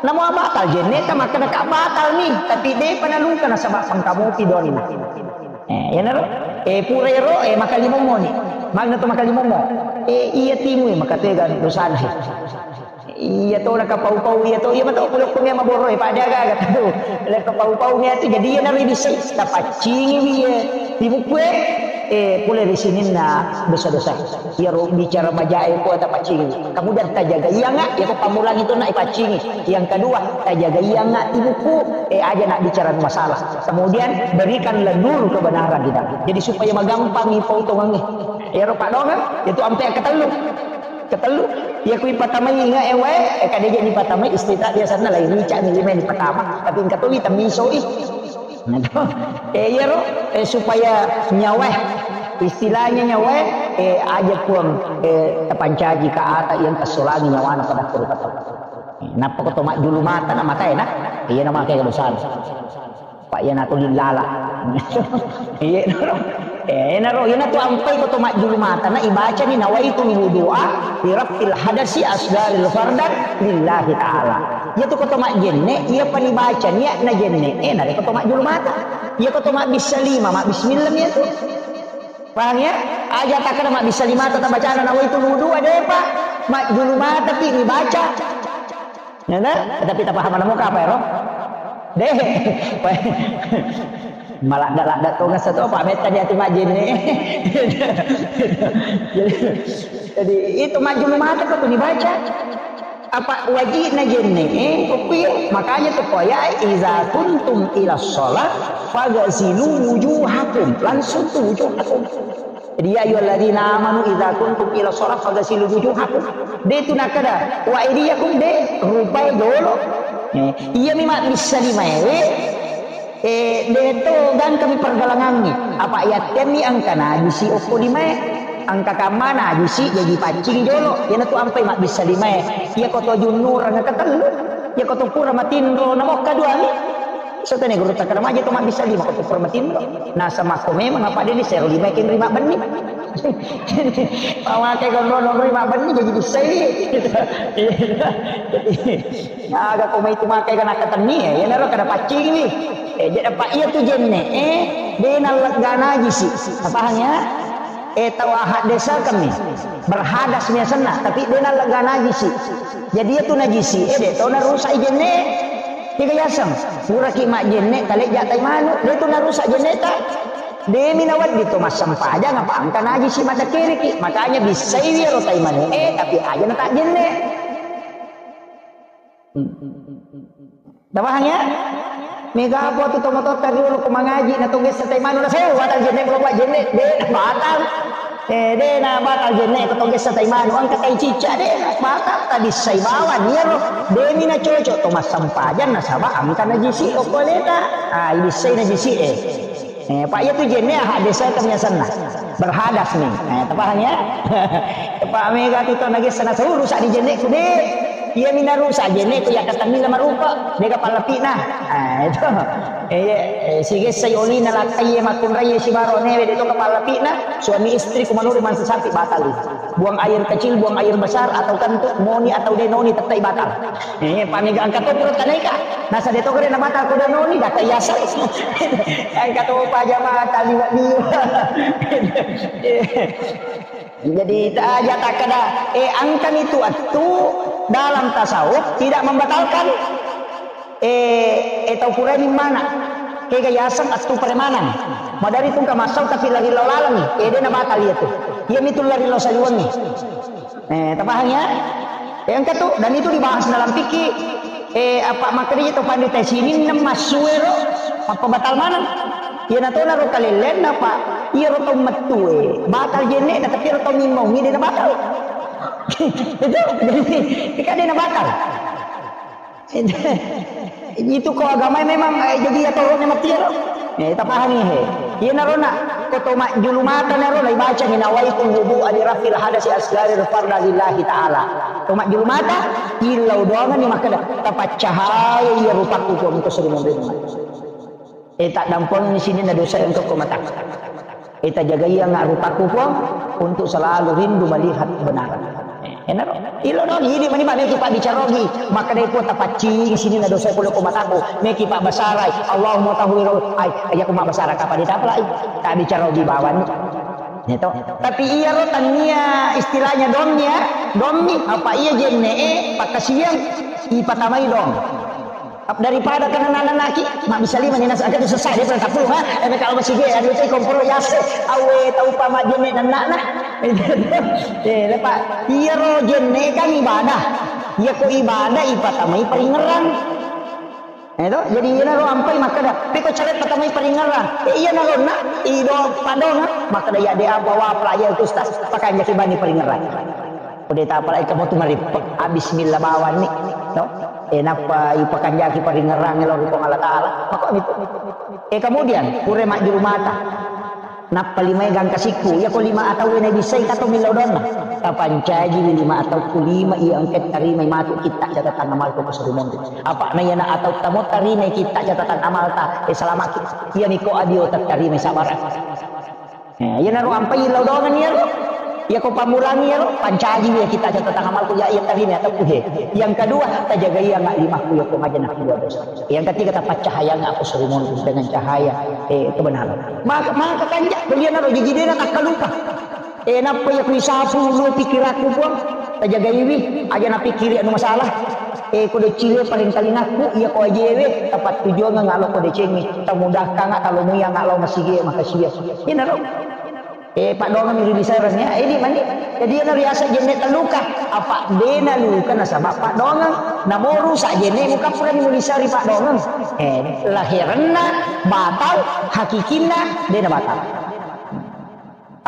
Namo batal jenne'ta, makkeda ka batal mi, tapi de'pa naluka nasaba pengkamopi doanna. Eh, iyanaro, eh, pura ero, eh, makalimommo ni. Magna to makalimommo. Eh, iya timu, eh, makatega dosana, eh. Iya to nakapau-pau, iya to, iya mato pole okko mia maboro e, pada aga-aga tu. Nakapau-pau mia tu, jadi iya naro ibissai, tapaccingi wi iya, timukkue, eh, pole ri sininna dosa-dosa. Iya ro bicara majae ko tapaccingi. Kemudian tajaga iya nga, iya ko pammulang itu na ipaccingi. Yang kedua, tajaga iya nga timukku, eh, aja nak bicara masalah. Kemudian berikanlah nur kebenaran di dalam. Jadi supaya magampang ipautongangi. Iya ro paddoangeng, itu ampe ketellu. Ketellu, iya kui patamai inga e wae, eh, kade je dipatamai istita biasanna lai rica ni lima dipatama, tapi engka towi temmisoi. Nah, to. Eh, iyaro, eh, supaya nyawa, istilahnya nyawa, eh, aja Puang, eh, tapancaji ka ata yang tasolangi nyawana pada kuru kata. Nappa ko to majjulu mata na matae na, iya na makai dosana. Pak, iyanatu lillala. Iya, naro. Eh, naro, iyanatu ampai ko to majjulu mata, na ibacani nawaitul wudu'a li raf'il hadasi asgharil fardan lillahi ta'ala. Iyatu ko to majjenne, iya pani baca niat na jenne, eh, nare ko to majjulu mata. Iya ko to mabbissa lima, mabbismillah iyatu. Paham ya? Aja takkeda mabbissa lima ta tabacana nawaitul wudu'a, de'pa. Majjulu mata pi dibaca. Ya, nah? Tapi tapahamanna muka apa, ero? Deh. Maladda-ladda to ngasa to, Pak, metta di ati majjenne. Jadi, jadi itu majjulu mata ko tu dibaca. Apa wajibna jenne, eh, kopi, makanya tu koya, "Iza kuntum ila sholat, fagasilu wujuhakum." Langsung tu wujuhakum. Jadi, ya ayyuhalladzina amanu idza qumtum ila shalah faghsilu wujuhakum. De' tu nakkeda, wa aidiyakum, de', rupae jolo. Eh, iyami mabbissa limaewe, eh, de' to gangkami pergelangangngi. Apa yattemmi engka najisi okko limae. Engka kamma najisi, jaji paccingi jolo. Iyanatu ampai mabbissa limae. Iyako to junnureng ketellu. Iyako to pura matinro namokka duami. Sotone guru takkeda maja to mabbissa lima ko to pura matinro. Nasaba ko memang apa de' ni sero lima kin rima benni. Pamake ko nono rima benni jadi bissai. Aga ko mai tu makai kana katenni ya, iyanaro kada paccingi. Eh, jadi apa iya tu jenne, eh, de' nallegga najisi. Paham ya? Eh, tau ahad desa kami. Berhadas mi asenna, tapi de' nallegga najisi. Jadi iya tu najisi, eh, de' to narusak i jenne. Kega yaseng, puraki majjenne, talejja tai manu, de' tu narusak jenneta. De'mi nawedding to massempajang, apa engka najisi maddekkiriki. Makanya bissaiwi ero tai manu, eh, tapi aja natajjenne. Tapahang ya? Mega apa tu tomatoatta riolo ko mangaji na togessa tai manu na, so, batal jenne, batal jenne, de' na batal. Eh, de' na batal jenne ko togessa tai manu, engka tai cicca, de' na batal, tabissai bawang iyaro, de'mi na cocok to massempajang nasaba engka najisi okko aleta. Ah, ibissai najisi e. Eh, apa iya tu jenne ahad desa kami asenna. Berhadas mi. Eh, tapahang ya? Apa mega tu to nagessa na, so, rusak di jenneku, de'. Iyami narusak jenneku, iya katenni la marupa, de' ga pallapi'na. Ah, itu. Eh, iya, eh, sigessai olina lakkaie makkunraie sibaro newe, de' to ga pallapi'na, suami istri ku manurung mansa sapi, batal. Buang air kecil, buang air besar, atau kentut, moni atau de' noni, tettai batal. Eh, pamega engka to pura tanaika. Nasa de' to gare na batal ko de' noni, data iasa. Engka to pajama taliwa-liwa. Jadi, ta-, aja takkeda, eh, engkami tu attu dalam tasawuf tidak membatalkan, eh, eh, tau purae mana. Kega yaseng attu premanang. Madari tungka massau tapi lari lao laleng, eh, de' na batal iya tu. Iyami tu lari lao saliwengngi. Eh, tapahang ya? Eh, engka tu, dan itu dibahas dalam fikih. Eh, apa makkedai to pandita sininna massuero, apa batal maneng? Iyana tona ro kalellenna, Pak. Iyaro tau mettue batal jenne'na, tapi iyaro tau mimmaungngi de' na batal. Itu, jadi, kan de' na batal. Itu ko agama memang, eh, jadi atau rohnya mati ya, roh. Eh, tapahami he. Iyanaro na, ko to majjulu mata naro, na ibaca ni nawaitu wudu'a li rafil hadasi asgari farda lillahi ta'ala. To majjulu mata, illau doangan ni makkeda, tapaccahaya iya rupaku ko engka suri monrinna. Eh, taddampengenni sininna dosa engka ko mata. Eh, tajagaiangnga rupaku, Puang, untuk selalu rindu melihat kebenaran. Eh, enaro. Ilo dong, idi mani meki pabbicara ogi. Makkedai Puang, tapaccingi sininna dosa pole ko mataku. Meki pabbasarai. Allahumma tahwiro. Ai, iya ko mabbasara kapang ditapalai. Tabbicara ogi bawang. Itu. Tapi iyaro tania istilahnya domnya, dommi apa iya jenne e pakkasiang ipatamai dong. Daripada kana nananaki, mabbissa lima ni nasa, angka tu sessa, dia pernah tapulung, ha? Eh, kalau masih dia, anu tu komporo yase, awe, tau pa majjenne nannana. Eh, lepa, iyaro jenne kan ibadah. Iya ko ibadah, ipatamai paringerang. Eh, to? Jadi, iyanaro ampai makkeda, peko cale patamai paringerang. Eh, iyanaro na, ido padonga, makkeda ya de apa wa pelajar itu, Ustaz, pakanjaki bani paringerang. Ko de tapalai kamu tu marippe, ah, bismillah bawang ni, to? Eh, nappa ipakanjaki paringerang lao ri Puang Allah Taala. Mako mitu. Eh, kemudian, pura majjulu mata. Nappa limae gangka sikku, iya ko lima atau na bissai kato millau donna. Tapancaji lima atau ku lima iya engka tarimai matu kitta catatan amalku ko suri monri. Apa na iya na atau tamo tarimai kitta catatan amalta, eh, salamaki. Iya miko adio tattarimai sabarang. Eh, iyanaro ampai lao doangan iyaro. Iya ko pammulangi iyaro, pancaji iya kitta catatan amalku, iya, iya tarima atau kuhe. Yang kedua, tajagai iya nggak limaku iya ko maja nakkua dosa. Yang ketiga, tapaccahayang aku suri monri dengan cahaya, eh, kebenaran. Maka, maka kanja, iyanaro jaji dena takkalupa. Eh, nappa iya ku isapu lo pikirakku, Puang. Tajagaiwi, aja napikkiri anu masalah. Eh, ko decile paling talingakku, iya ko ajewe, tapattujuangeng alo ko decengi, tamudahkanga, talomuyanga lao masigi, makasiya. Inaro. Eh, paddoangeng mi ri bisareng ya, eh, di mani. Jadi, iyana riaseng jenne telluka. Apa dena luka nasaba paddoangeng. Namo rusak jenne mukappurani mulisari paddoangeng. Eh, lahirenna batal, hakikinna dena batal.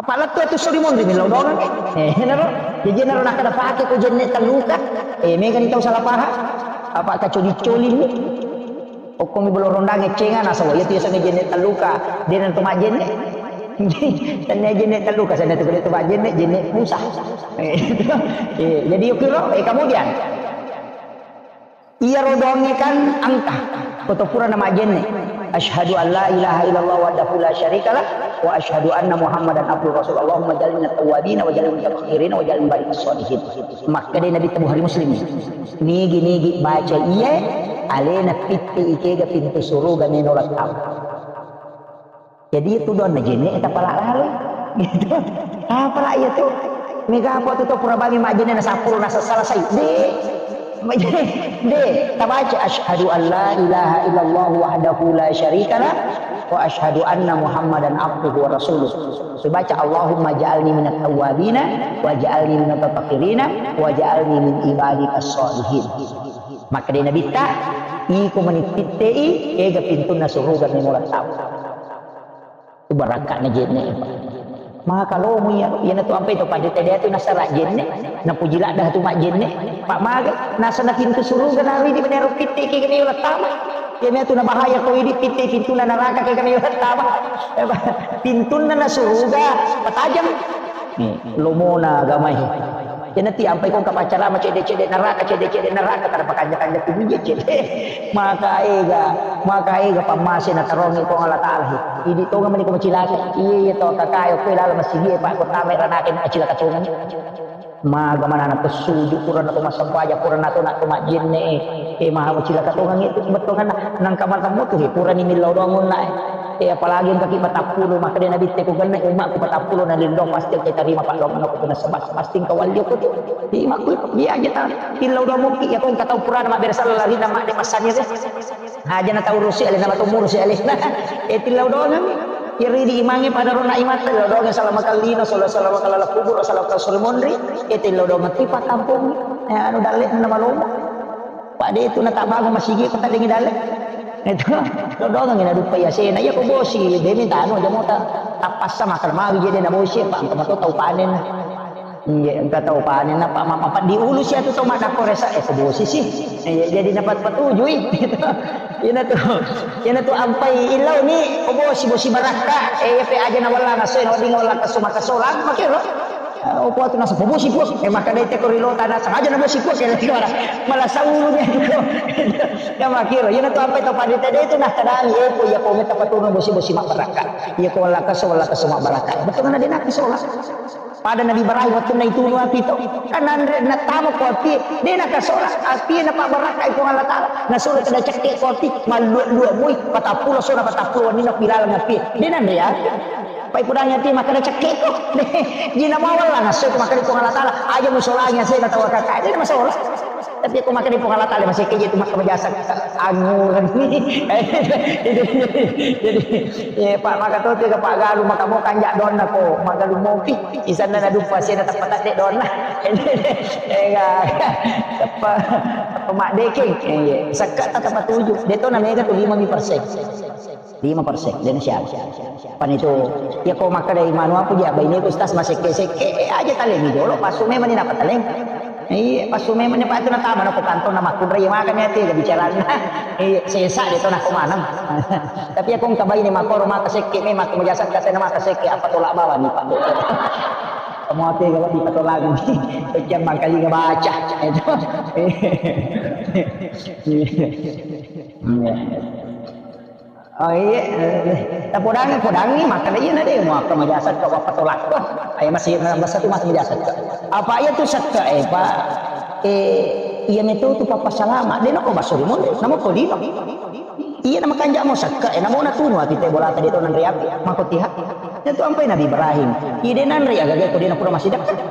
Palettu atu sori monri millau doang. Eh, naro. Jadi naro nakkeda pake ko jenne telluka. Eh, megani tau salah paham. Apa kacoli-coli ni? Okkomi bolo rondang eccenga nasaba iya tu yasengnge jenne telluka. Dena tu majenne. Tenne jenne telluka, sana tu tu majenne, jenne pusah. Eh, eh, jadi yukiro, eh, kemudian Iyaro doangnge kan engka, ko to pura namajjenne. Asyhadu an la ilaha illallah wahdahu la syarikalah, wa asyhadu anna Muhammadan abduhu wa rasuluh. Allahumma ja'alni minat tawwabin wa ja'alni minat mutatahhirin wa ja'alni minal sholihin. Makkeda Nabi Bukhari Muslim. Nigi-nigi baca iye, alena pitte ikega pintu suruga meno lattau. Jadi itu doang na jenne eta pala lalo. Gitu. Apa lah iya tu? Mega apa tu to pura bami majenne na sappulo na selesai. De. De, tabaca asyhadu an la ilaha illallah wahdahu la syarikalah wa asyhadu anna Muhammadan abduhu wa rasuluh. Subaca Allahumma ja'alni minat tawwabina wa ja'alni minat mutatahhirina wa ja'alni min ibadika sholihin. Maka de nabitta iko menittei ega pintunna suruga memolattau. Barakka'na jenne, Pak. Maka lomo iya, iyana tu ampai to pada tadi tu nasara jenne, napuji ladda tu majjenne, Pak, maga nasana pintu suruga nari di benero pitte ke kami ulah tama. Iyana tu nabahaya ko idi pitte pintunna naraka ke kami ulah tama. Pintunna na suruga patajang. Nih, lomona agamai. Iyana ti ampai ko kapaccarama cedde-cedde naraka, cedde-cedde naraka, tara pakanja-kanja tu bije cedde. Maka ega, maka ega pammase na tarongi Puang Allah Taala. Idi tonga meni ko macilaka. Iya, iya to kakayo ko lala masigi Pak ko tama ranake na cilaka tonga. Maga manana pesuju kurang atau masampaja kurang atau nak to majjenne. Eh, maha macilaka tonga itu betongan nang kamar kamu tu purani millau doang unna. Eh, apalagi engka ki patappulo, makkeda Nabitte ko genne ummakku patappulo na lindong pasti engka tarima paddoangenna ko nasaba pasti engka walli ko tu. Di makku dia aja ta. Tillau doang mukki ya ko engka tau purana mabbere sala larina madde massani de. Aja na tau rusi alena matu murusi alena. Eh, tillau doang. Ya ridi imange pada rona imatta tillau doang salama kallino, salama kallala kubur, salama kallala suri monri. Eh, tillau doang tu patampung. Eh, anu dalle na malomo. Pak de tu na tabangun masigi ko taddengi dalle. Itu dodongengi na duppa yasena. Iya ko bosi, de minta anu aja mota. Tappassa makan mawi jadi na bosi, Pak, engka mato tau panen. Iya, engka tau panen apa mama Pak di ulu sia tu tau madakko resa, eh, ko bosi sih. Iya, jadi na pat patujui. Ina tu, ina tu ampai ilau ni ko bosi, bosi barakka. Eh, iya pe aja na wala na soe na wedding wala kasuma kasolang makero. Oh, kuat nasa bosi, Puang. Eh, maka dai teko rilo tanah sengaja na bosi, Puang. Kira kira malah saulunya itu. Ya makiro, ya tu ampai to pada tadi itu nah kadang ya ko ya ko meta patuna bosi, bosi mak barakka. Ya ko wala kaso, wala kaso mak barakka. Betul na dena kasola. Pada Nabi Ibrahim waktu na itu nu api to. Kan nanre na tamu ko api, dena kasola. Api na pak barakka itu Allah Taala. Na suruh kada cekke ko api, malu dua mui, patappulo sona patappulo ni nak bilalang api. Dena ya. Pai pudang yati makkeda cekke ko. Jina mawal lah ngassu ko makkeda Puang Allah Taala, aja musolangi ase na tawakaka. Jadi masola. Tapi aku makkeda Puang Allah Taala masih keje tu makkeda jasa anguran ni. Jadi, jadi, ya, Pak, maka tu tiga Pak Galu maka mau kanjak donna ko, maka lu mopi. Isanna na dupa sih na tepat tak dek donna. Enggak. Apa, apa mak deking. Iya. Sekat tak tepat tujuh. Dia tu namanya tu lima mi persen. Lima persen, dena siapa? Pan itu, ya ko makkeda manu apa dia baine ku stas masekke-sekke, eh, aja taleng jolo, pasu memang ni napa taleng. Iya, pasu memang ni patu na tama na ko kantor na makkudra ya makan ya tiga bicarana. Iya, sesa dia tu nak ko maneng. Tapi aku engka baine makoro maka sekke memang aku majasa kata na maka sekke apa tolak bawa ni Pak. Kamu hati kalau di patolak ni. Pecah mangkali ngebaca. Itu. Iya. Oh iya, eh, tapodangi, podangi, makkeda iya na de, mau apa majasat kau apa tolak kau? Ayo masih, masa tu masih majasat kau. Apa iya tu sekka, eh, Pak? Eh, iya metu tu papa salama. De nako basuri mun, namo ko dino. Iya nama kanjak mau sekka, eh, namo na tunu ati te bola tadi to nanre api, mako tiha. Itu ampai Nabi Ibrahim. Iya de nanre aga ko de na pura masih dekat.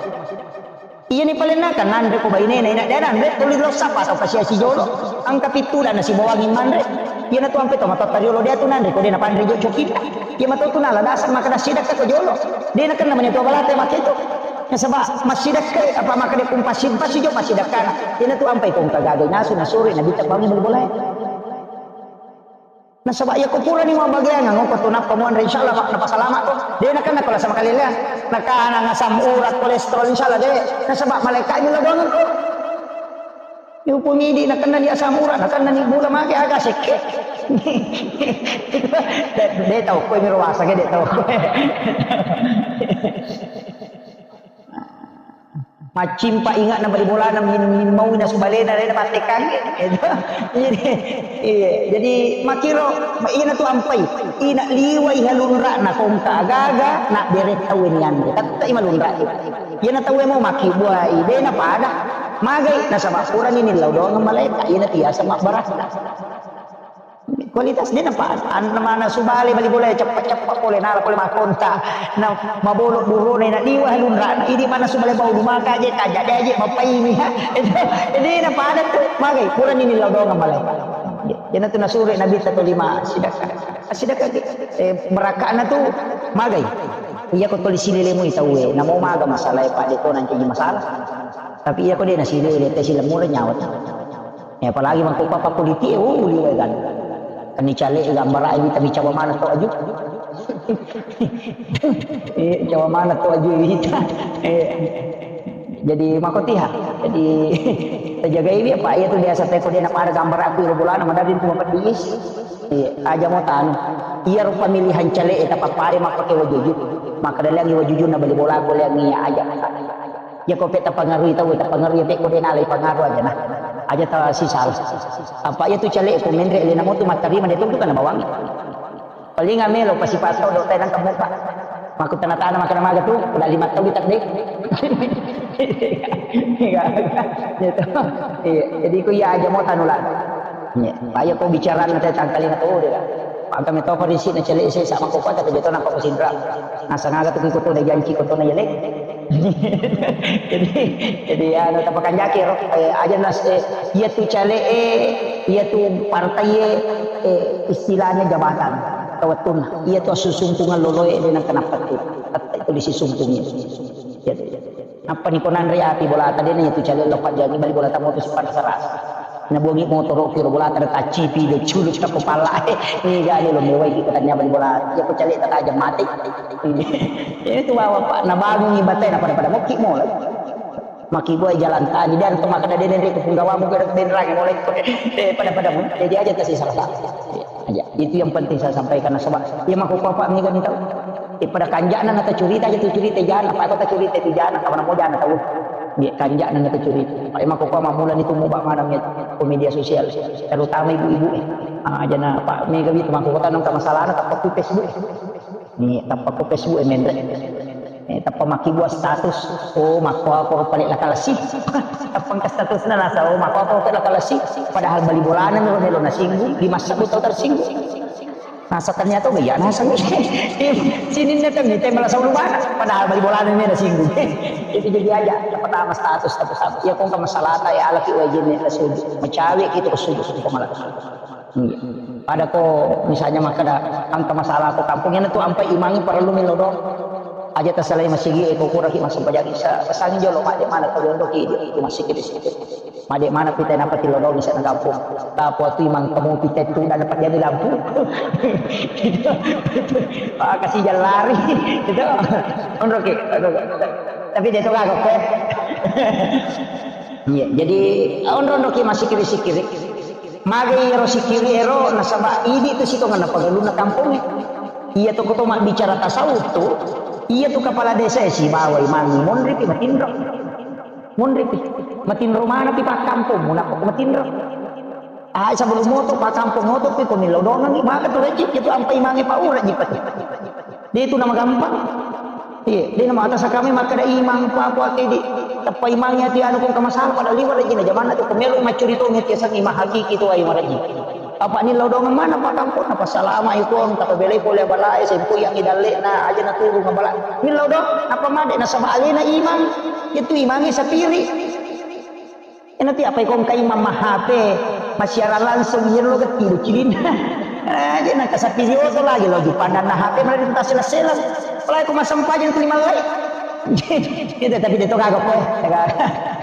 Iyani palenna kan nanre ko bainena, ina de nanre tuli lo sapa atau kasiasi jolo. Angka pittula na sibawangi manre. Iyana tu ampe to matotta riolo de tu nanre ko de na panre jo cokita. Iya mato tu nala dasar maka dasidakka ko jolo. De na kenna mani to balate make tu. Nasaba masidakka apa maka de kumpasi pasi jo masidakkana. Iyana tu ampe ko engka gaga nasu nasore na bita bangi bol-bolae. Nasaba iya ko purani mabbageang, ngoko tu nappa muanre, insyaallah, Pak, napasalama ko. De nakenna ko la sama kaleleang. Nakanang asam urat, kolesterol, insyaallah de. Nasaba malaika millau doangeng ko. Yupu midi nakenna ni asam urat, nakenna ni gula, mage aga sekke. De, de tau ko mi roasa ke, de tau ko. Maccimpa inga'na bali bolana, min-, min-, maui nasu balena, de napattekangngi. Itu. Jadi, iya, jadi makkiro, ma-, ina tu ampai, ina liwai halunra'na kongka agaga, na bere tauwe nianre. Tette'i malunra'e. Iyana tauwe mo makkibuai, de napada. Magai, nasaba purani nillau doangeng malaeka, iyana tiasa mabbarakka. Kualitas de napa, an-, mana subale bali bola ceppa-ceppa pole, nala pole makkonta, na mabolo burone, na liwa lunrana, idi mana subale bau lumaka aje, kaja de aje, mapaini, ha. Itu, de napada tu, magai, purani nillau doangeng malaeka. Iyana tu nasure Nabi ta tolima sidakka. Sidakka, eh, barakana tu, magai. Iya ko toli silelemu tauwe, namo maga masalah, Pak, de ko nanti masalah. Tapi iya ko de nasilele, te silemmu nyawa. Ya, apalagi mangko papa kuliti, oh, liwai kan. Kan ni cale gambara ini, tapi cawa mana to aju. Eh, cawa mana to aju ini. Eh, jadi makotiha. Jadi tajagai dia, Pak. Iya tu biasa teko dia nak pada gambar aku iro bolana, madadi tu pedis. Eh, aja mau tanu. Iya ro pemilihan cale, eh, tapapare mappake wajuju. Maka dalang wajuju na bali bola ko liang iya aja. Iya ko pe tapangarui tau, tapangarui pe ko de nalai pangaru aja nah. Aja ta sisal. Apa iya tu cale ko menre le namo tu mattarima de tu kana bawang. Paling amelo pasipato do tenang kamu, Pak. Maku tana-tana makana maga tu, udah lima tahun tak deh. Iya. Iya. Jadi ko iya aja mau tanu lah. Iya. Pak, iya ko bicara nanti tangkalina tu dia. Pak, kami tahu kondisi na cale saya sama ko Pak, tapi dia tu nampak ko Sindra. Nasang aga tu ko tu na janji ko tu na yele. Jadi, jadi anu, tapakanjaki ro, eh, aja nas, eh, iya tu cale, eh, iya tu partai, eh, eh, istilahnya jabatan. Tawattunna, iya tu assusumpungeng loloe, de nang kenapa tu. Tette itu disisumpungi. Iya tu. Nappa ni ko nanre api bola tadi na iya tu cale lo pajangi bali bola tamu tu sipana sarasa. Nabuangi motoro kiro bola tadi tacipi de culu tappa pala. Eh, ini gak ni lo mewai kita tanya bali bola. Iya ko cale tatajam mati. Ini tu bawa, Pak, nabangungi batai na pada-pada mokki mola. Maki buai jalan tani dan tu maka dede nende ku punggawamu ke den rangi mulai ko. Eh, pada-pada mu. Jadi aja tasi salah. Aja. Itu yang penting saya sampaikan nasaba. Iya mako papa mi kan tau. Eh, pada kanjana na tacurita aja tu curita jana, apa ko tacurita tu jana, kawan mau jana tau. Iya kanjana na tacurita. Pak, iya mako papa mamula ni tu mubah mana mi ko media sosial, terutama ibu-ibu, eh. Ah, jana Pak, mega wi tu mako kota nang ka masalah na tappa ku Facebook. Ni tappa ku Facebook, eh, menre. Eh, tappa makkibua status. Oh, makkuako pale lakalasi. Tappa engka statusna nasa, oh, makkuako pale lakalasi. Padahal bali bolana melo, melo nasinggung, lima sebbu tau tersinggung. Nasa ternyata uga iya naseng. Sininna temi te malasau lubana. Padahal bali bolana melo nasinggung. Itu jadi aja. Pertama status, status, status. Iya kongka masalahta, iya alaki wajinna sujud. Macawe ki tu sujud, ko malah. Iya. Pada ko misalnya makkeda engka masalah ko kampung, iyana tu ampai imangi parellu melo do. Aja tasalai masigi e ko kuraki massempajang isya, pesangi jolo madde mana ko dondo ki di masigi di situ. Madde mana pita napa tilo do misalnya kampung. Tapo tu imang kamu pita tu dan dapat jadi lampu. Ah, kasih jalan lari. Itu. Onro ki. Tapi dia tu kagok, eh. Iya, jadi onro-onro ki massikiri-sikiri. Magai ero sikiri ero nasaba idi tu sitongenna pagalunna kampongnge. Iya tu ko to mabbicara tasawuf tu, iya tu kepala desa e sibawa imangnge monripi matinro. Monripi. Matinro manapi pakkampong, munappa ko matinro. Ah, sebelum moto pakkampong moto pi ko millau dongengi, maka tu rejik itu ampai mange paura jipati. Dia itu nama gampang. Iya, de na mata sakami makkeda imang, pa, pa, ke di, tappa imang ya ti anu kong kamasalah, pada liwat lagi na jamanna tu, ko melo maccuri to, meti asang imang hakiki tu, ayo maraji. Apa ni lao dongeng mana, Pak, kampung, apa salama ikon, tappa belai pole balae, sempo yang idalle na, aja na turun bala. Ni lao do, apa made, nasaba alena imang, itu imangi sapiri. Ena ti apa ikong kai mamma H P, massiaran langsung, iya lo gatti do cilinna. Eh, je nang kasapi ri oto lagi lo jupandanna H P, mala ditu tasselang-selang. Apalagi ko massempajang tuli mallai. Itu tapi de to gaga ko.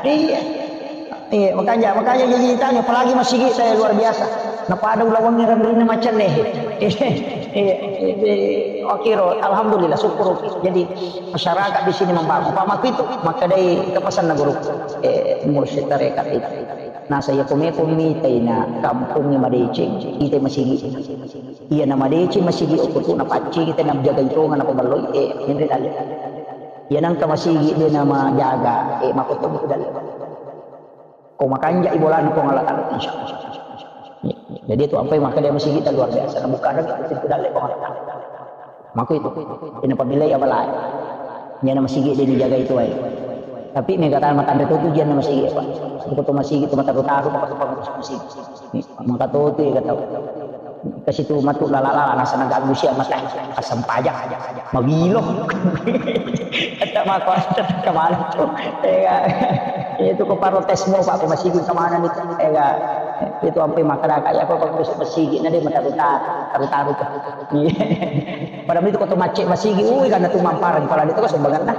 Iya. Iya, makanya, makanya jadi tanya, apalagi masigi saya luar biasa. Napada ulawengngi renrinna macelle. Eh, eh, eh, oke ro, alhamdulillah, syukur. Jadi masyarakat di sini membangun. Pak Maku itu, makkedai kepesanna guru, eh, mursyid tarekat itu. Nah, saya kome-kome itaina kampungnya madeceng, kita masigi. Iya na madeceng masigi, okko tu na pacci kita na jaga itu, na paballoi, eh, henre dalle. Iya nangka masigi dia nama jaga, eh, makotto itu dalle. Ko makanja i bolana Puang Allah Ta'ala, insya Allah. Jadi itu ampai maka dia masigi luar biasa. Nah, bukan lagi itu dalle Puang Allah Ta'ala. Maka itu, ini apabila ya balai. Dia nama masigi dia dijaga itu ai. Tapi mega tan matan itu tujuan nama masigi apa? Itu tuh masigi itu mata taru apa tuh pengurus masigi. Maka tuh itu ya kata. Ke situ matu lala-lala nasana ganggu sia mata asam pajak. Magilo. Kata mako kemana tuh? Ega. Itu ko protes mau Pak, ko masigi kemana nih? Ega. Itu ampe makkada kayak apa, ko masigi na de mata taru-taru. Taru-taru tuh. Padahal itu ko to macet masigi, ui, karena tuh mamparan kepala itu kan sumbangan dah.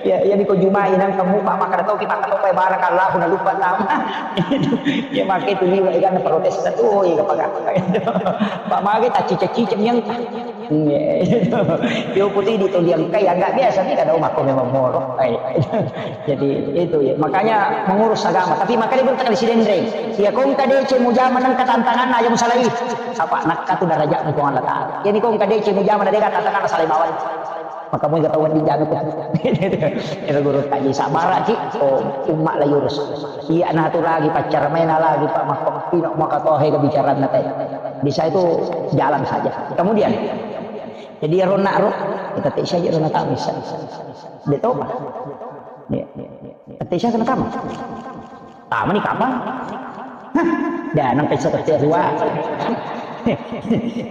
Ya, ya, niko jumai nang kamu, Pak, makkada toki, Pak, toki, barakallahu, na lupa tama. Ya, make itu liwa, ikan protes tuh, oh, iya, Pak, Pak, mage tak cicak-cicak yang. Iya, itu. Yo, putih di toliang kai, agak biasa nih, kadang aku memang moro. Ai. Jadi, itu ya. Makanya mengurus agama. Tapi makanya berkata di Sidendreng. Ya, kong kadece mujama nang ketantangan aja musalai. Apa, nak katu darajat Puang Allah Ta'ala. Jadi, kong kadece mujama na dega tantangan salai bawah. Maka mui ketahuan di janu tuh. Itu guru tadi sabar ki, oh, umma la yurus. Iya na tu lagi pacar main lagi Pak Makko pino maka tohe ke bicara na teh. Bisa itu jalan saja. Kemudian jadi ya rona ro, kita tak saja rona tamis. Dia tahu Pak. Ya. Tapi saya kena tamu. Tamu ni kapan? Hah? Dah nang pesa tak dua.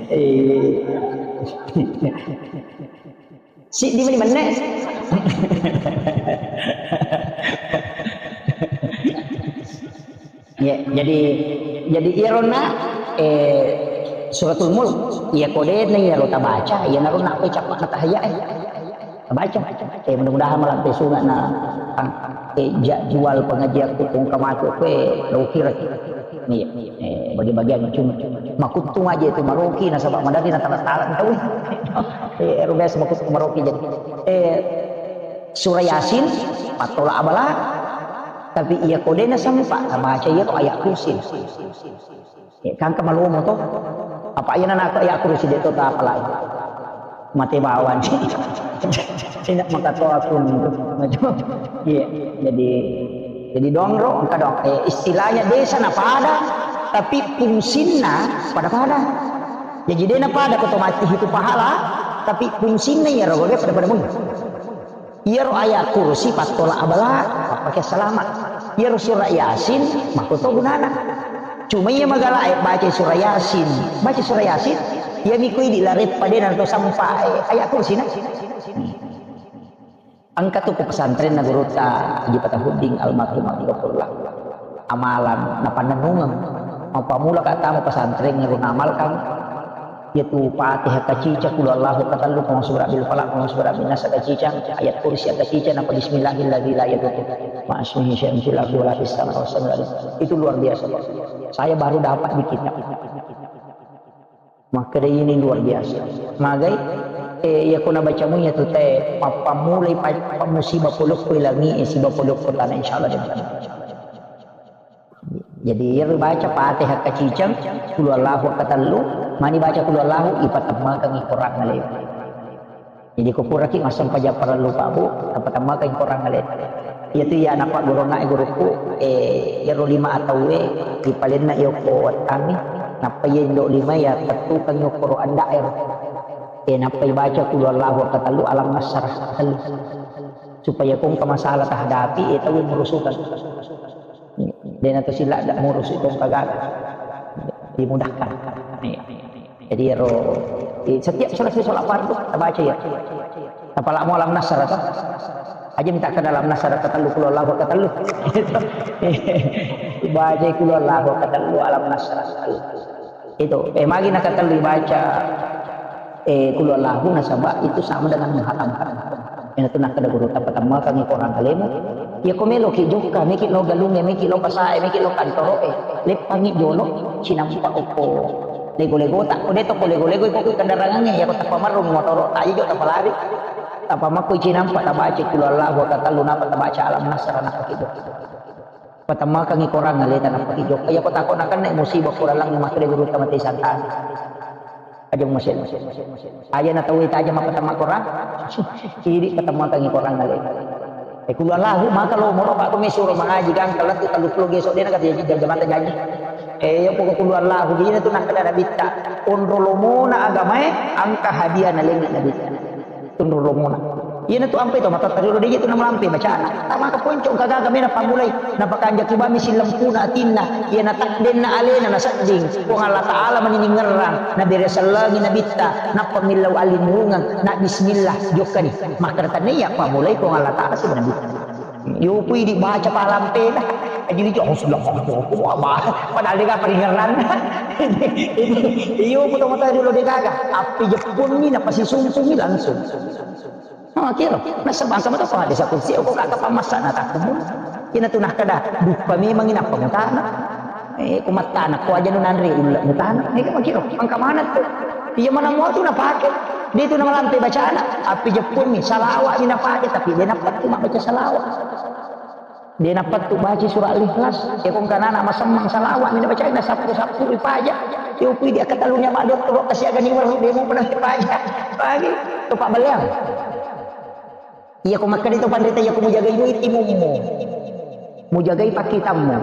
Eh. Siddi meni menne. Ya, jadi, jadi iyaronna, eh, Suratul Mulk, iya kodena iyaro tabaca, iyanaro nakko cappa na tahayya, eh. Tabaca. Eh, mudah-mudahan malampe sunga na, eh, jadwal pengajian ku kong kamaco kue, lo kira. Iya, eh, bagi-bagian cuma makuttung aja itu maroki nasaba madari na tala-tala tau. Eh, ero biasa makuttung maroki jadi. Eh, surah Yasin, pattola abala, tapi iya kodena sempa, baca iya ko ayat kursi. Eh, kangka malomo to. Apa iya nana ko ayat kursi de to ta apalagi. Mate bawang. Sina maka to aku. Iya, jadi, jadi dongro, engka dong. Eh, istilahnya desa na pada, tapi fungsinna pada-pada. Jadi dena pada ko to mati itu pahala, tapi fungsinna iya rogo pada-pada mun. Iyaro ayat kursi pattola abala, pappake salama. Iyaro surah Yasin, makko to gunana. Cuma iya magala ayat baca surah Yasin, baca surah Yasin, iya miko idi lareppa de na to sampa, eh, ayat kursi na. Engka tu ku pesantrenna gurutta Haji Fatahuddin almarhum, rahimahullah. Amalan napannennungeng. Mappamula ka tama pesantren ero naamalkan. Yaitu Fatihah kacica, Qul Huwallahu katellu, Qul A'udzu Birabbil Falaq, Qul A'udzu Birabbin Nas kacica, ayat kursi kacica, napa Bismillahilladzi la yadurru ma'asmihi syai'un fil ardi wala fis samai wa huwas samiul alim. Itu luar biasa, Pak. Saya baru dapat di kitab. Makkeda ini luar biasa. Magai, eh, iya ko nabacamu iya tu te, pappamulai pa-, pa-, musibah polokko langi, eh, siba polokko tanah, insyaallah. Jadi, iya baca Fatihah kaciceng, Qul Huwallahu katellu, mani baca Qul Huwallahu, ipatemmakengngi Quran alemu. Jadi, ko puraki massempajang parellu, Pak, Bu, tapatemmakengngi Quran alemu. Iya tu iya napagurunna gurukku, eh, iyaro lima atauwe, ripalenna iya ko wettangngi, nappa iya indo lima iya tettukengngi okkoro anda ero. Eh, nappa ibaca Qul Huwallahu katellu, Alam Nasyrah katellu. Supaya ko engka masalah tahadapi, eh, tau murusukan. Dena to sila ada murus itu kagak dimudahkan. Iya. Jadi ero, eh, setiap selesai sholat fardu, kita baca ya. Apalagi mau Alam Nasr atau aja minta ke dalam Nasr katellu, Qul Huwallahu katellu. Baca Qul Huwallahu katellu, Alam Nasr katellu. Itu, eh, magi nakatellu baca, eh, Qul Huwallahu nasaba itu sama dengan menghatamkan. Yang itu nak ada guru tapatemmakengngi Quran alemu, Iya ko meloki jokka, meki lo galungnge, meki lo pasae, meki lo kantoroe, leppangi jolo cinampa okko lego-legota. Ko de to ko lego-lego iko kendarangangnge, iya ko tappa marrung motoro, taji jo tappa lari. Tappa makko cinampa tabaca qul huwallahu, katellu napa tabaca alam nasra, nappa ki jokka. Patemmakangi korang aleta, nappa ki jokka. Iya ko tako nakenna musibah ko lalang makkeda gurutta mate santana. Aja masel. Aja na tau ita aja mappatemma korang. Idi patemmakangi korang ale. Eh, qul huwallahu, maka lo moro, Pak, ko mesuro mangaji, gangka lettu tellu pulo geso, de na kata jaji, jam-, jamata jaji. Eh, iya poko qul huwallahu, dina tu nakkeda nabitta. Onro lomona agamae, engka hadiah nalengngi nabitta. Onro lomona. Iyana tu ampai to matatta riolo, de je tu namalampe bacana. Tamaka ponco gaga mena pammulai. Napakanjaki bami sillempuna atinna. Iyana takdenna alena nasedding. Puang Allah Ta'ala mani ningerrang. Nabere sellengi nabitta. Nappa millau allinnurungeng. Na bismillah. Jokkani. Makkeda tannia pammulai Puang Allah Ta'ala sibawa nabitta. Yo pui dibaca palampena. Aji dijo, "Oh, sudah, oh, oh, oh, oh, apa?" Padahal de gaga paringerranna. Iyo, ku to matatta riolo de gaga. Appi jeppunni, napasisumpungi langsung. Oh, kiro. Nasaba engka mato ko hadis kursi, ko kaka pammassana takkumu. Ina tu nakkeda, duppa memangi nappa mutana. Eh, ko mattana, ko aja nu nanre ulle mutana. Eh, ko kiro. Engka mana tu? Iya mana mua tu napake. De tu namalampe bacana. Appi jeppunni, salawat ni napake, tapi de nappa tu mabbaca salawat. De nappa tu baca surah Al-Ikhlas. Ya, ko engka nana masemmeng salawat ni nabaca, na sappu-sappu ripaja. Ya, upui dia katalunya mak dokter, kasiaga ni waru, de mu pernah ripaja. Pagi, tu Pak Beliau. Iya, ko makkeda to panrita, iya, ko mujagai duit imummu. Mujagai pakkitammu.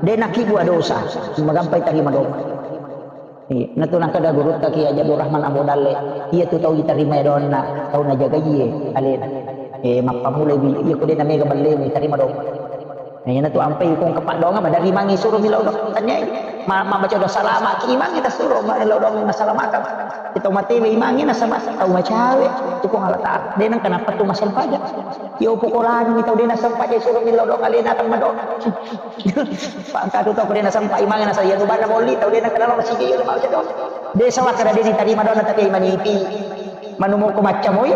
De nakibua dosa. Magampai tarima doa. Iya, natu nakkeda gurutta Kiai Haji Abdul Rahman Abu Dalle, iya tu tau itarimai doanna, tau najagaiye alena. Eh, mappammulai wi, iya ko de namega ballemu, itarima doang. Nah, iya natu ampai ko engka paddoangeng, madari imangnge suro millau doang. Tanya, ma-, mabbaca doa salama ki imangnge, tasuro millau doang, nasalamakang. Kita matewe imangnge, nasaba tau macawe, tu Puang Allah Ta'ala. De nengka nappa tu massempajang. Iya, upokorangi tau de nassempajang, suro millau doang alena, tang madoa. Pangkatu to, ko de nasempa imangnge, nasa iya rubanna molli, tau de nakenal masigi, iya, mabbaca doang. De sawakka de nitarima doanna, tapi manipi. Manu moko macca moi.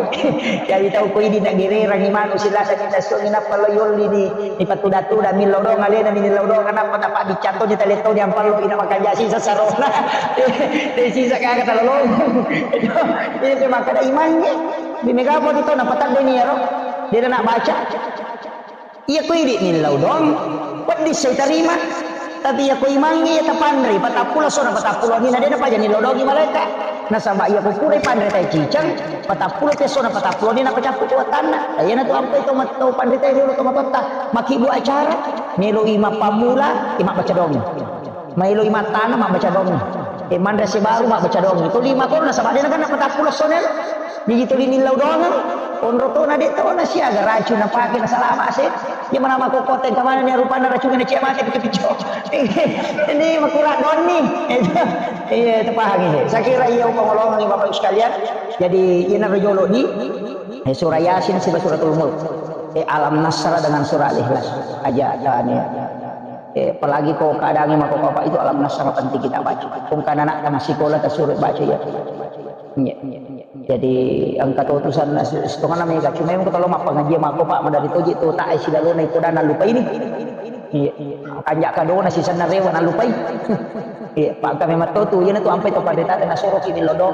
Jadi tau ko idi nagererang imanu silasa kita suami nappa lo yolli ni, ni patuda-tuda millau doang alena, ni millau doang nappa, nappa bicca to ni tale to ni ampallo ina makanja sisa sarona. De sisa kaka talolong. Ini makkeda imangnge. Di mega apa tu to nappa tadde ni ero. De na baca. Iya ko idi millau doang, peddi sai tarima. Tapi iya ko imangnge iya tapanre, patappulo sona patappulo ni na de napaja nillau doangi malaeka. Nasaba iya ko pura panre tai ciceng, patappulo te sona patappulo ni napacappu tu watanna. Iya na tu ampai to mat-, to panre tai riolo to matotta. Makibu acara, melo ima pammula, ima baca doangi. Maelo i mattana mabbaca doang. E, manre sibaru mabbaca doang. Itu lima kono nasaba de nakenna patappulo sona. Jadi tuli nillau doang. Onro to na de to na siaga racun napake nasalama se. Dia mana mako kota yang kemana ni rupanna racun na cia mate picco-picco. Ini makurang doang ni. Iya, itu paham ini. Saya kira iya upangolongan Bapak Ibu sekalian. Jadi ina rejolo di, eh, surah Yasin siba suratul Mulk. Eh, Alam Nasrah dengan surah Al-Ikhlas. Aja tanya. Eh, apalagi ko keadaannya mako apa itu Alam Nasrah penting kita baca. Kung kana anak masih sekolah ta suruh baca ya. Iya. Jadi engka to tusan setengah nama ya cuma yang kalau mappangaji mako Pak madari toji to tak isi lalu na iko dan lupa ini. Iya. Kanjak kadona sisanna rewa na lupai. Iya, Pak kami matotu iya na tu ampai to pada tak na suruh kini lodo.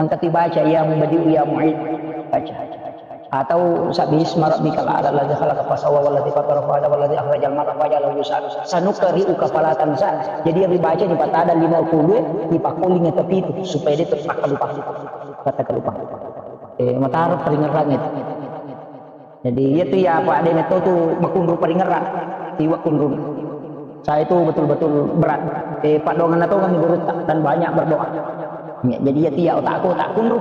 Engka ti baca ya mubadiu ya muid. Baca. Atau sabbihisma rabbikal a'la alladzi khalaqa fasawwa walladzi qaddara fahada walladzi akhrajal mar'a faja'alahu ghusaan. Sanuqri'uka fala tansa. Jadi yang dibaca di patada lima puluh, di pakoling atau pitu supaya dia terpaksa lupa. Kata lupa. Eh, mataro paringerang itu. Jadi iya tu ya apa ada metode tu makunru paringerang. Iwa kunru. Saya itu betul-betul berat. Eh, Pak Dongan atau kan guru tak dan banyak berdoa. Ya, jadi ya tiap otakku tak kunru.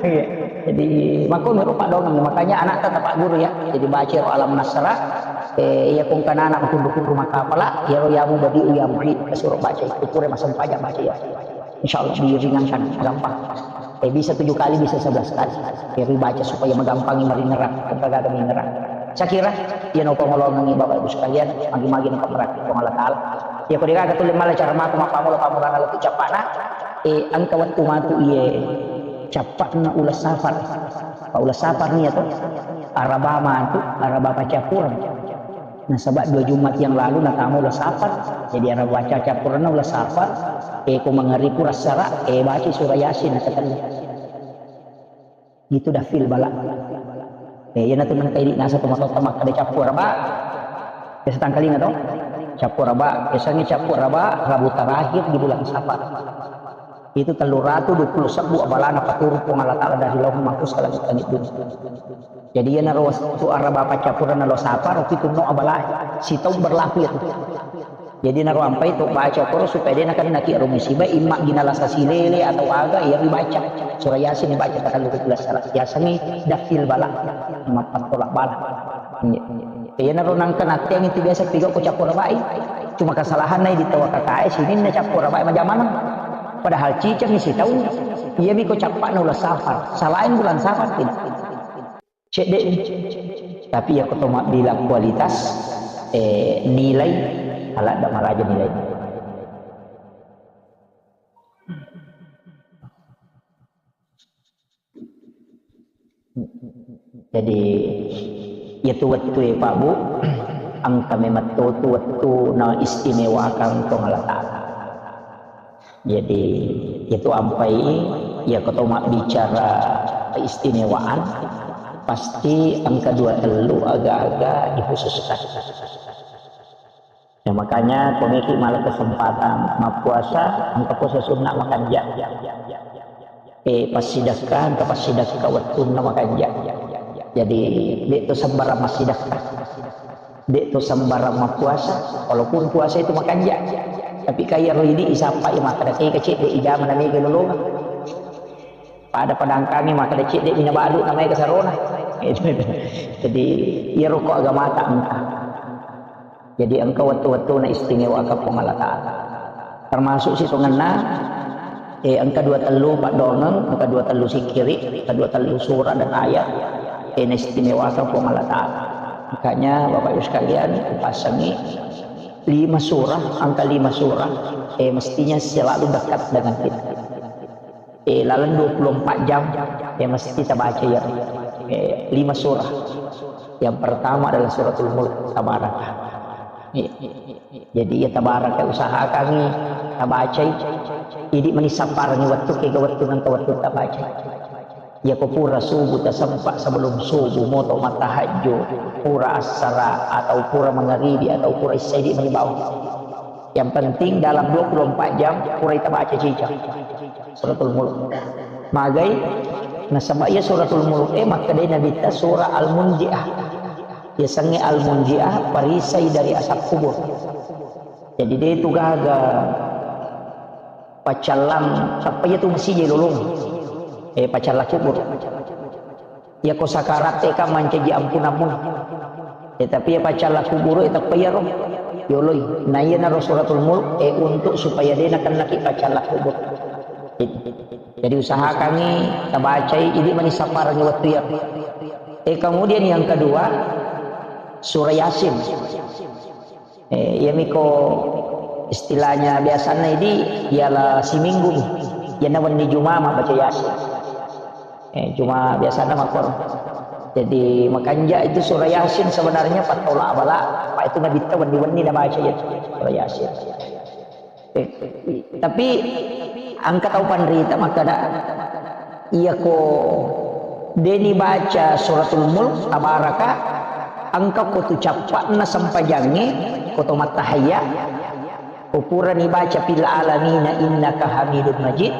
Ya. Jadi makanya Pak Dongan makanya anak tetap Pak Guru ya. Jadi baca Alam Nasrah. Eh, iya kung kana anak kunru-kunru maka apalah. Ya, ya mu badi ya mu suruh baca itu pura masam pajak baca ya. Insya Allah diringankan gampang. Eh, bisa tujuh kali, bisa sebelas kali. Eh, dibaca supaya magampangi maringerang, kung gaga mingerang. Saya kira, iya no pangolongan Bapak Ibu sekalian, magi-magi no pemberat Puang Allah Ta'ala. Ya, ko degaga tulen mala cara matu mappamola pamurana lettu cappana, eh, engka wettu matu iye cappana ulas safar. Pak ulas safar ni ya to. Araba matu, araba paccappureng. Nasaba dua Jumat yang lalu natama uleng Safar. Jadi araba paccappureng uleng Safar. Eh, ko mangaribu pura sara, eh, baca surah Yasin, kata. Itu dafil bala. Eh, iyanatu nengka idi nasa to matotta makkeda cappu araba. Biasa tangkalinga to? Cappu araba. Biasanya cappu araba, Rabu terakhir di bulan Safar. Itu tellu ratu dua puluh sebbu abalana paturung Puang Allah Ta'ala dari Lauhul Mahfuz ke langit-langit dunia. Jadi iyanaro wettu araba paccappureng uleng Safar, itu no abala. Sitaung berlaku itu. Jadi naro ampai to baca koro supaya de nakennaki ero musibah, imma gina lasa silele atau aga, iya dibaca. Surah Yasin dibaca tanggal dua belas sara. Yasengngi dafil bala, mappattola bala. Iya. Iyanaro nengka natteang itu biasa piga ko cappu arabai. Cuma kesalahanna di tau kakae sininna cappu arabai majamaneng. Padahal ciceng sitaung, iyami ko cappana uleng Safar. Salain bulan Safar tidak. Cedde. Tapi iya ko to mabbila kualitas, eh, nilai, aladda maraja nilai. Jadi, iyatu wettu e, Pak Bu, engka memang to tu wettu na istimewakan Puang Allah Ta'ala. Jadi, itu ampai, iya ko to mabbicara keistimewaan, pasti engka dua tellu aga-aga dikhususkan. Ya, makanya, ko meki mala kesempatan mappuasa, engka puasa sunnah makanja. Eh, passidekka, engka passidekka wettunna makanja. Jadi, de to sembarang massidekka. De to sembarang mappuasa, walaupun puasa itu makanja. Tapi kaya ro idi isappai makkeda, "Tega cedde ijama na mega lolonga." Pada-pada engkami makkeda, "Cedde mina balu na maega sarona." Jadi, iyaro ko agamata engka. Jadi, engka wettu-wettuna istimewa ka Puang Allah Ta'ala. Termasuk sitongenna, eh, engka dua tellu paddoangeng, engka dua tellu sikkiri, engka dua tellu surah dan ayat, eh, naistimewakan Puang Allah Ta'ala. Makanya, Bapak Ibu sekalian, kupassangi lima surah, angka lima surah, eh, mestinya selalu dekat dengan kita. Eh, laleng dua puluh empat jam, eh, mesti tabaca ya, eh, lima surah. Yang pertama adalah Suratul Mulk, Tabaraka. Eh, jadi ya Tabaraka, usahakangi tabacai. Idi mani sapparengi wettu, kega wettu nengka wettu tabacai. Yako pura subuh tasempa, sebelum subuh moto mattahajud, pura assara atau pura mangaribi atau pura isya, idi mani bawang. Yang penting dalam dua puluh empat jam pura ita baca cicak Suratul Mulk. Magai, nasaba iya Suratul Mulk e makkedai Nabitta surah Al-Munjiah. Yasengnge Al-Munjiah, perisai dari azab kubur. Jadi de tu gaga paccallang, tappa iya tu masija lolong. Eh, paccallang kubur. Yako sakaratte kan mancaji ampunammu. Eh, tapi ya paccallang kubur e tappa iyaro yoloi. Nah, iyanaro Suratul Mulk, eh, untuk supaya de nakennaki paccallang kubur. Jadi usahakangi tabacai, idi mani sapparengi wettu iyaro. Eh, kemudian yang kedua, surah Yasin. Eh, iyamiko istilahnya biasanna idi, ialah siminggu mi. Iyana wenni Juma mabbaca Yasin. Eh, cuma biasana makkoro. Jadi, makanja itu surah Yasin sebenarnya pattola bala, apa itu Nabitta wenni-wenni nabaca ya surah Yasin. Eh, tapi angka tau panrita makkada, iyako deni baca Suratul Mulk, Tabaraka, engka ko tu cappa'na sempajangnge, ko to mattahayya, ko purani baca fil alamina innaka hamidun majid,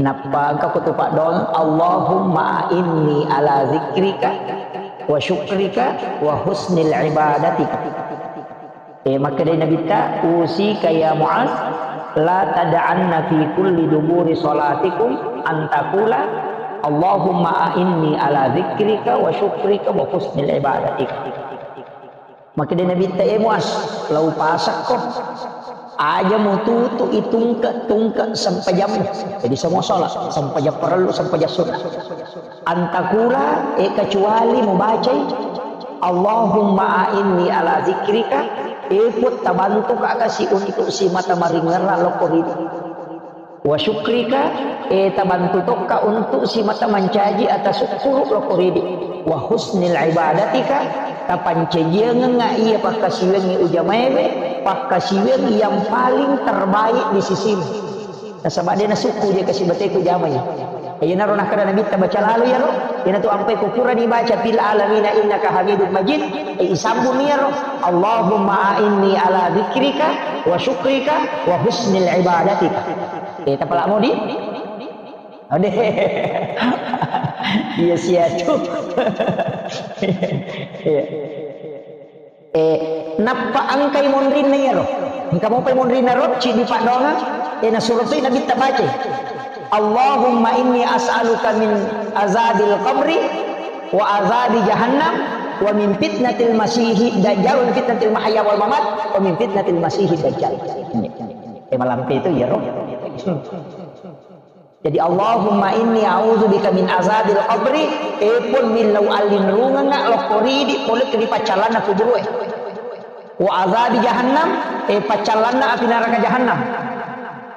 nappa engka ko tu paddoang, Allahumma a'inni ala zikrika wa syukrika wa husnil ibadatika. Eh, makkedai Nabitta, "Usika ya Muaz, la tad'anna fi kulli duburi salatikum an taqula, Allahumma a'inni ala dzikrika wa syukrika wa husnil ibadatika." Makkedai Nabitta, "Eh Muaz, lau pasakko, aja mututu itungke-tungke sempajammu." Jadi semua salat, sempajang parellu, sempajang sunnah. Antakula, eh, kecuali mubacai, "Allahumma a'inni ala zikrika," eh, Puang, tabantu ka kasi untuk simata maringerra lokko ri. Wa syukrika, e, tabantu tokka untuk simata mancaji atasukkuru lokko ridi. Wa husnil ibadatika, tapancajiangengnga iya pakkasiwiangngi ujamaewe, pakkasiwiang yang paling terbaik di sisimu. Nasaba de nasukku je kasibateku jamai. Iyanaro nakkeda Nabitta, baca lalo iyaro, iyanatu ampai ko purani baca fil alamina innaka hamidum majid, e, isambung iyaro, Allahumma a'inni ala dzikrika wa syukrika wa husnil ibadatika. E, tapalak modi? Ode. Iya siatu. Iya. Eh, nappa engkai monrinna iyaro. Engka mopai monrinna ro, ciddi paddoangeng, eh, nasuro toi Nabitta bacai. Allahumma inni as'aluka min azabil qabri wa azabi jahannam wa min fitnatil masihi dajjal wa min fitnatil mahya wal mamat wa min fitnatil masihi dajjal. Eh, malampe itu iyaro. Jadi, Allahumma inni a'udzubika min azabil qabri, e pun millau allinrungengnga lokko ridi pole ri paccallanna kuburu'e. Wa azabi jahannam, e paccallanna api naraka jahannam.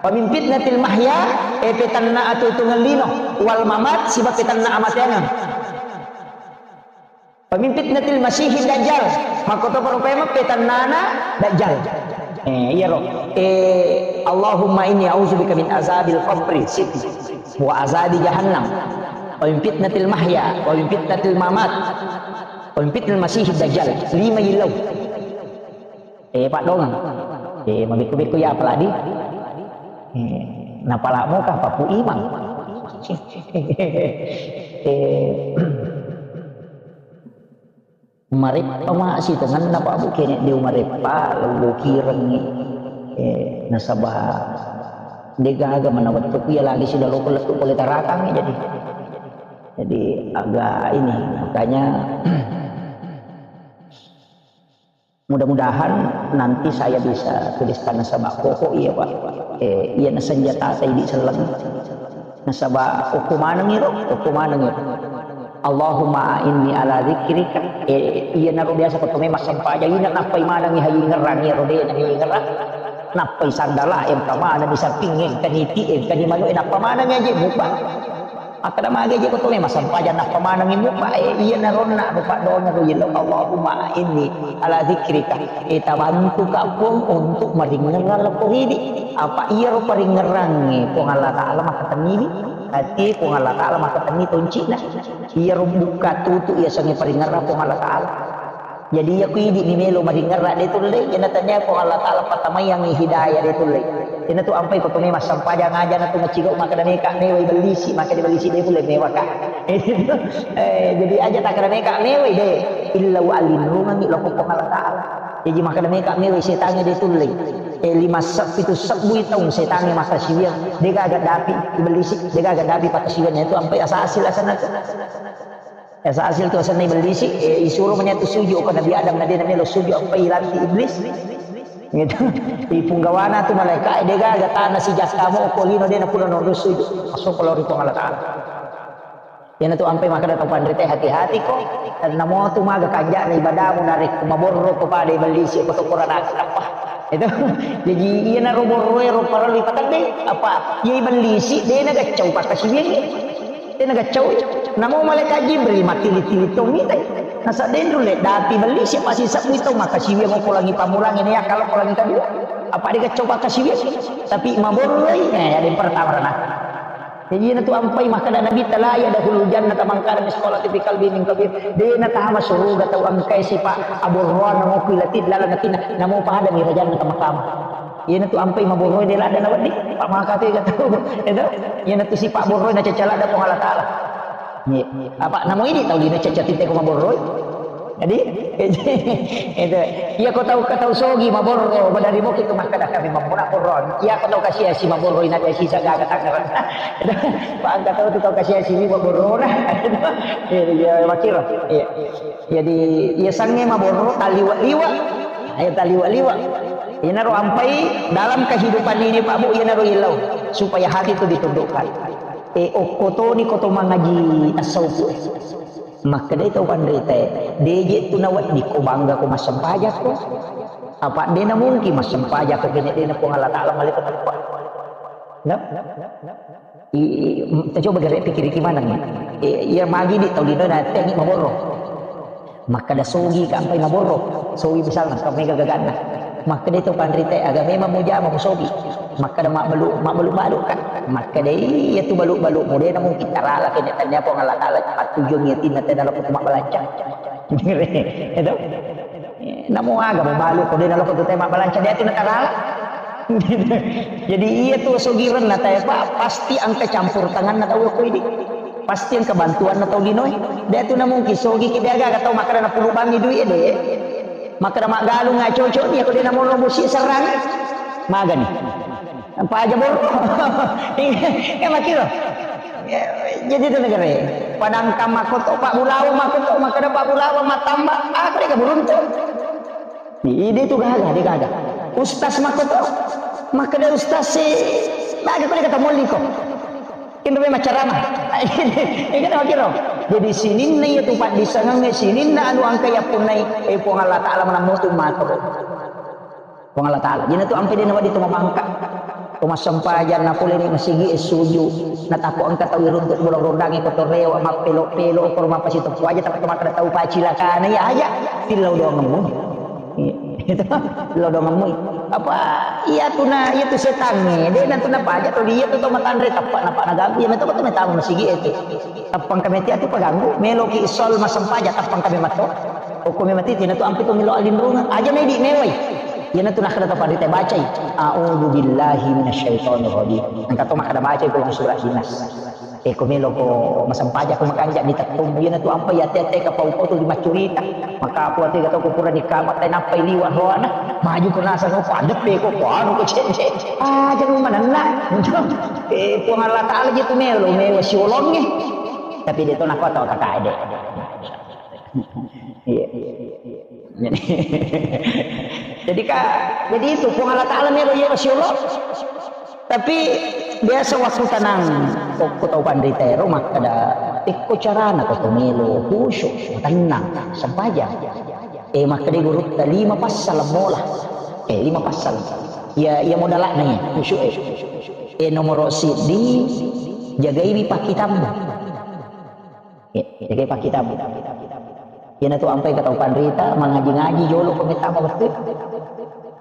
Wa min fitnatil mahya, e petanna atuo-tuongeng lino, wal mamat, siba petanna amateangeng. Wa min fitnatil masihid dajjal. Makkotoparo paimeng petannana dajjal. Eh, iyaro. Eh, Allahumma inni a'udzubika min azabil qabri, siti. Wa azabi jahannam. Wa min fitnatil mahya, wa min fitnatil mamat. Wa min fitnatil masihid dajjal. Lima yillau. Eh, paddoangeng. Eh, mabekku-bekku ya apalagi. Eh, napalak moka papu imang. Eh, Mareppa ma sitongenna, Pak Bu, kene de mareppa, lollo kirengngi. Eh, nasaba degaga mana wettuku iya lagi silaloko lettu pole tarakangngi, jadi, jadi agak ini, makanya mudah-mudahan nanti saya bisa tuliskan nasaba koko iya, Pak. Eh, iya nasenjata ta idi selleng. Nasaba okko maneng iro, okko maneng iro. Allahumma a'inni ala dzikrika. Eh, iyanaro biasa ko tome massempajang ina nappai manengngi haji ngerang iyaro de na haji ngerang. Nappai sandala engka maneng di samping engka niti engka di manu, eh, nappa manengngi aje mupa. Makkeda magi aje ko tome massempajang nappa manengngi mupa. Eh, iyanaro na mupa donya ro yello. Allahumma a'inni ala dzikrika. Eh, tabantuka Puang untuk maringerang lokko ridi. Apa iyaro paringerangnge Puang Allah Ta'ala makkatenniwi. Hati Puang Allah Ta'ala makkatenni tonci'na. Iyaro bukka tutu iya sengnge paringerang Puang Allah Ta'ala. Jadi iya ku idi ni melo maringerang de tulle, jena tania Puang Allah Ta'ala patamaiangngi hidayah de tulle. Jena tu ampai ko tome massempajang aja na tu macigau makkeda meka mewai bellisi, makkeda bellisi de tulle mewaka. Eh, jadi aja takkeda meka mewai de, illa wa alinrungangi loko Puang Allah Ta'ala. Jadi makkeda meka mewai setangnge de tulle. Eh, lima se-, pitu sebbu taung setangnge makkasiwiang, degaga dapi ibellisi, degaga dapi pakkasiwiang, itu ampai asa hasil asana tu. Asa hasil tu asanna ibellisi, eh, isuro mani tu sujud ko Nabi Adam, na de na melo sujud ampai ilanti iblis. Gitu. Ipunggawana tu malaikat, eh, degaga tana sijakka mo ko lino de na pura nondo sujud. Masuk ko lori Puang Allah Ta'ala. Iyanatu ampai makkeda tau panrita, hati-hati ko. Namo tu maga kanja'na ibadamu narekko maborro ko pada ibellisi ko to Qur'an apa. Itu. Jadi iyanaro borroe ro parellu ipatedde. Apa? Iya ibellisi de na gaccau pakkasiwiangnge. De na gaccau. Namo malaikat Jibril mattili-tili to mitai. Nasa denru le dapi bellisi pasi sebbu to makkasiwiang ko langi pamulangi ne kalau ko langi kedua. Apa de gaccau pakkasiwiang? Tapi maborroi, eh, ada yang pertama rana. Jadi iyanatu ampai makkeda Nabitta, "La yadkhulul jannata man kana mitsqala dzarratin fi qalbihi min kibrin." De natama suruga tau engkae sipa aborroang nangokui lati laleng atinna, namo pada mi rajang na tama-tama. Iyanatu ampai maborroi de ladda nawedding, pa maka tega tau. Itu, iyanatu sipa borroi nacacca ladda Puang Allah Ta'ala. Iya. Apa namo idi tau lino cacca titte ko maborroi? Jadi, itu. Iya ko tau, ko tau sogi maborro, badari moki tu makkeda kami mammuna borro. Iya ko tau kasiasi maborro, ina biasa sisa gaga tangerang. Pak angka tau tu tau kasiasi ni maborro na. Iya, iya, makiro. Iya. Jadi, iya sange maborro taliwa-liwa. Ayo taliwa-liwa. Inaro ampai dalam kehidupan ini Pak Bu, inaro ilau supaya hati itu ditundukkan. Eh, okkotoni koto mangaji tasawuf. Makkedai tau panritae, "De je tu nawedding ko bangga ko massempajakko. Apa de na mungkin massempajakko kene de na Puang Allah Ta'ala malai ko teppa." No? I, i, tacoba gare pikiriki maneng. E, iya magi di tau lino na tengi maborro. Makkeda sogi kampai maborro. Sogi misalna, kau mega gaganna. Makkeda itu panrite, aga memang mujama musogi. Makkeda mabbalu, mabbalu-balu kan. Makkeda iya tu balu-balu, mudena mungkin tarala kene tanya Puang Allah Ta'ala, patujung yatinna tena lo mabbalanca. Itu. Namo aga mabalu, kau dena lo tu tema balanca dia tu natarala. Jadi iya tu sogirenna tae, Pak, pasti engka campur tanganna tau ko idi. Pasti engka bantuanna tau linoe. Dia tu na mungkin sogi ki dia gaga tau makkeda na pulu bangi duit deh. Makkeda maggalung nga cocok ni, aku dia na mono musi serang. Magani. Apa aja boro. Iya, makiro. Ya, jadi itu negara. Padangkan makoto, Pak Bulawa makoto, makkeda Pak Bulawa matamba, aku dia beruntung. Ide itu gaga, dia gaga. Ustaz makoto, makkeda ustaz si, gaga kau dia kata molli ko. Kendo memang ceramah. Ini kan wakil. Jadi sininna iya tu Pak disangang sininna anu angka ya punai, eh, Puang Allah Ta'ala menang mutu mato. Puang Allah Ta'ala. Jadi tu ampe dia nawadi tu mamangka. Tu massempajang na pole ni masigi e suju. Na tako engka tau iruntuk bulang rondangi kotorewa mappelo-pelo ko rumah pasi teppu aja tapi makkeda tau pacilakana ya aja. Pillau doang ngemu. Itu lo dong ngemu. Apa iya tu na, iya tu setan ni. Dia nanti na paja tu dia tu tau matanre tappa na pa na ganggu. Ya meto ko tu metamu masigi itu. Tappang kami tiap tu paganggu. Meloki sol massempajang tappang kami mato. Hukum mati tina tu ampe tu melo alinrungan. Aja na idi mewai. Iya na tu nakkeda to panrita bacai. A'udzu billahi minasyaitonir rajim. Engka to makkeda bacai ko surah Ikhlas. Eh, ko melo ko massempajang ko makanja ni tettong. Iya na tu ampe ya tete ka pau ko tu di maccurita. Maka aku ate gato ko pura di kamar tai nappai liwat roana. Maju ko nasa ko padeppe ko ko anu ko cece. Aja rumah nanna. Eh, Puang Allah Ta'ala je tu melo, melo siolongi. Tapi dia tu nak kau tahu tak ada. Iya. Jadi, jadi ka, jadi itu Puang Allah Ta'ala melo iya masya Allah. Tapi biasa waktu tenang, ko tau panrita ero makkeda, ikko carana ko to melo khusyuk, tenang, sempajang. Eh, makkeda guru ta lima passal mola. Eh, lima passal. Ya, ya modalakna ya, khusyuk eh. Eh, nomor sidi, jagaiwi pakkitammu. Ya, jagai pakkitabmu. Iyanatu ampai ka tau panrita, mangaji-ngaji jolo ko mettama wettu.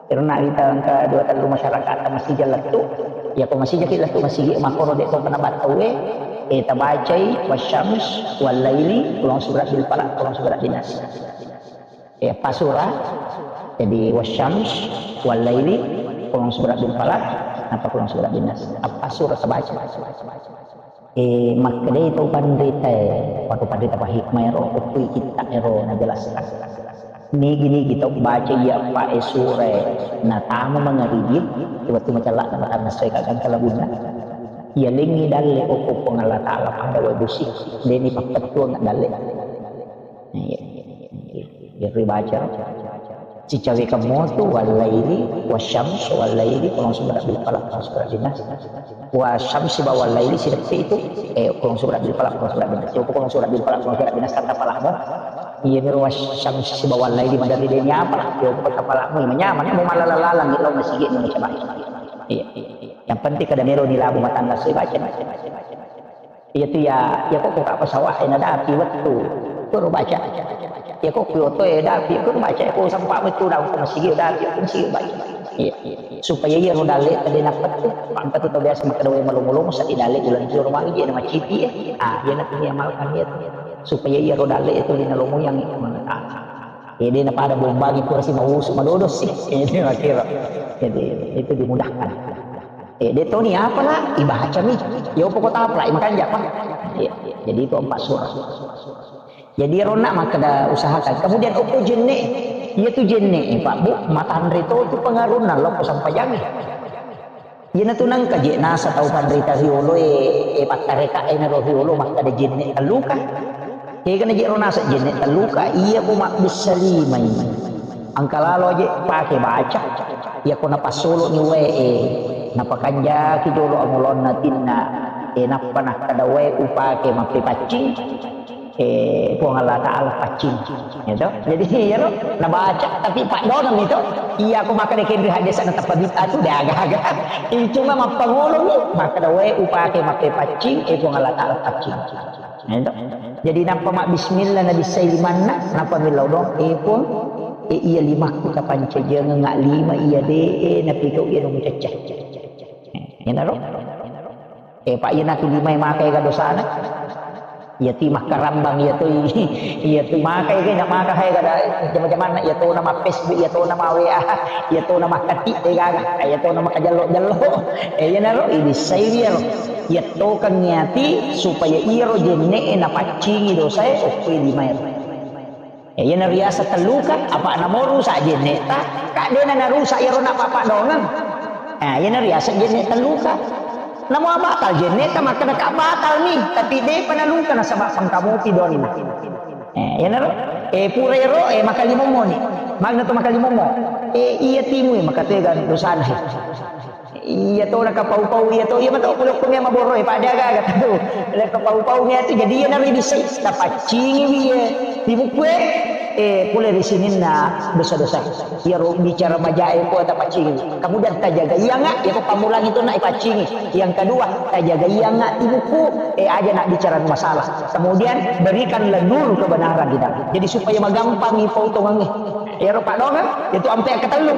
Karena kita engka dua tellu masyarakat masija lettu. Ya ko masija ki lettu masigi makkoro de to kena battau e. Eh, tabacai wasyams wal laili, kulong surat bil falaq, kulong surat bin nas. Eh, pasura. Jadi wasyams wal laili, kulong surat bil falaq, apa kulong surat bin nas. Apa surah tabaca. Eh, makkedai tau panritae, waktu panrita pahikmah ero, okui kitta ero najelaskan. Nigi-nigi tau baca iya pa e sure, natama mangaribi, waktu macalla na matanna soe kagang kalabunna. Iya lengi dalle okko Puang Allah Ta'ala pada wae busi, deni pappettuang dalle. Iya, iya, iya. Ribaca. Cicawe kamotu, wallaili, wasyams, wallaili, kulong surat bil falaq, kulong surat bin nas. Wasyams sibawa wallaili, sideppe itu, eh, kulong surat bil falaq, kulong surat bin nas. Siapa kulong surat bil falaq, kulong surat bin nas, kata falaqmu. Iya, miro wasyams sibawa wallaili, madari deni apa lah. Iya, kata falaqmu, iya, nyaman, mau malala-lalang, gitu, masih gitu, mau coba. Iya, iya, iya. Yang penting kada miro ni labu matang nasi baca, baca, baca, baca. Iya tu ya, ya kok kok apa sawah ena dapi wettu. Kuro baca. Ya kok kyoto e dapi, kuro baca. Kok sampa wettu daun ko masigi dapi, ko masigi baca. Iya. Supaya iya ro dalle tadi napet tu. Angka tu tau biasa makkeda we malumu-lumu sadi dalle ulang juro magi je na macipi e. Ah, iya na tu amalkan iya tu. Supaya iya ro dalle itu lina lomo yang mana. Ede na pada bombangi pura si mausu madodo sih. Ede makiro. Jadi itu dimudahkan. Eh, de toni apa lah? Ibaca mi. Yo pokok apa lah? Imakan japa. Iya, iya. Jadi itu empat surah. Jadi ronna makkeda usahakan. Kemudian okko jenne, iya tu jenne, eh, Pak Bu, matanre to tu pengaruhna lo ko sampajangi. Iya na tu nangka je nasa tau panrita riolo e, eh, pattareka e na ro riolo makkeda jenne telluka. Kegana je ro nasa jenne telluka, iya ko mabbissa limai. Engka lalo aje pake baca, iya ko napassolo ni wae e, napakanjaki jolo angolonna tinna, e nappa nakkeda wae upake mappepaccing, Eh, Puang Allah Ta'ala paccing. Gitu. Jadi, iya lo, nabaca, tapi paddono mi to. Iya, aku makan deken ri hadis na teppa bid'ah tu, de aga-aga. Ini cuma mappangolo mi, maka da wae upake mappe paccing, eh, Puang Allah Ta'ala paccing. Gitu. Jadi, nappa ma bismillah, nabi sai limanna, nappa millau dong, eh, Puang, eh, iya limakku tapancajengeng, lima iya de, eh, napigau iya dong cecce. Iyanaro. Eh, Pak, iyanatu limae maka ega dosana. Iyatu makkarambang, iyatu, iyatu maka ega, na maka hae gada jama-jamanna, iyatu nama Facebook, iyatu nama W A, iyatu nama kati, eh, gaga, iyatu nama kajello-jello. Eh, iyanaro, ibissai iyaro. Iyatokeng iyati supaya iyaro jenne'e napaccingi dosae, okkoe limae. Eh, iyana riaseng telluka, apa namo rusak jenne'ta, ka de'na narusak iyaro napapa dongeng. Eh, iyana riaseng jenne' telluka. Namo batal jenne'ta, makkeda ka batal mi, tapi de'pa naluka nasaba pangkamopi donna. Eh, iyanaro, eh, pura iyaro, eh, makalimomoni. Magna to makalimommo. Eh, iya timu, eh, makatega dosana, eh. Iya to nakapau-pau, iya to, iya mato pole okko mia maboro, eh, pada aga-aga tu. Nakapau-pau mia tu, jadi iya nari bisa tapaccingi iya. Di buku, eh, pole ri sininna dosa-dosa. Iya ro bicara majae ko tapaccingi. Kemudian tajaga iya nga, iya ko pamulang itu nak ipaccingi. Yang kedua, tajaga iya nga di buku, eh, aja nak bicara masalah. Kemudian berikanlah nur kebenaran di dalam. Jadi supaya magampang ipau tongangi. Iya ro padonga, itu ampe ketellu.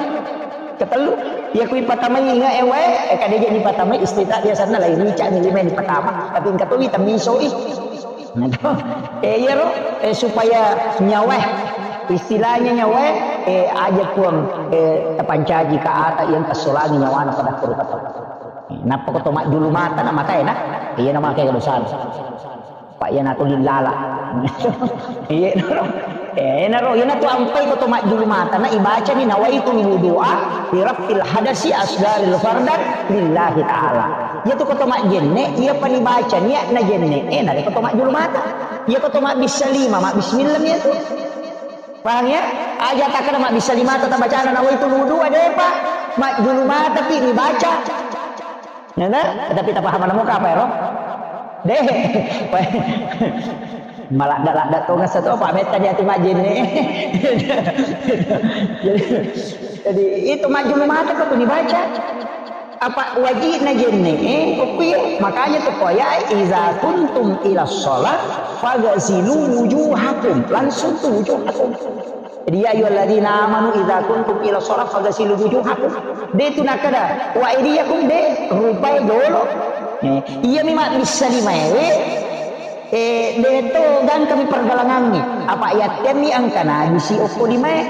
Ketellu, iya kui patamai inga e wae, eh, kade jadi patamai istita biasanya lain rica ni lima ni patama, tapi engka towi temmiso i. Nah, to. Eh, iya ro, eh, supaya nyawa, istilahnya nyawa, eh, aja puang, eh, tapancaji ka ata yang kesolangi nyawana pada kuru kata. Nappa ko to majjulu mata na mata enak, iya nama kayak dosa. Pak, iyanatu lillala. Iya, naro. Eh, naro, iyanatu ampai ko to majjulu mata, na ibacani nawaitul wudu'a li raf'il hadasi asgharil fardan lillahi ta'ala. Iyatu ko to majjenne, iya pani baca niat na jenne, eh, nare ko to majjulu mata. Iya ko to mabbissa lima, mabbismillah iyatu. Paham ya? Aja takkeda mabbissa lima ta tabacana nawaitul wudu'a, depa. Majjulu mata pi dibaca. Nana, tapi tapahamanna muka apa ero? Deh. Maladda-ladda to ngasa to, Pak, metta di ati majjenne. Jadi, jadi itu majjulu mata ko tu dibaca. Apa wajibna jenne, eh, ko kuwi, makanya tu poya, "Iza kuntum ila sholat, fagasilu wujuhakum." Langsung tu wujuhakum. Jadi, "Ya ayyuhalladzina amanu idza kuntum ila shalah faghsilu wujuhakum." De tu nakkeda, "Wa aidiyakum," de rupai jolo. Eh, iya mi mabbissa limae we, eh, de to gangka mi pergalangangngi. Apa yattemmi engka najisi okko limae.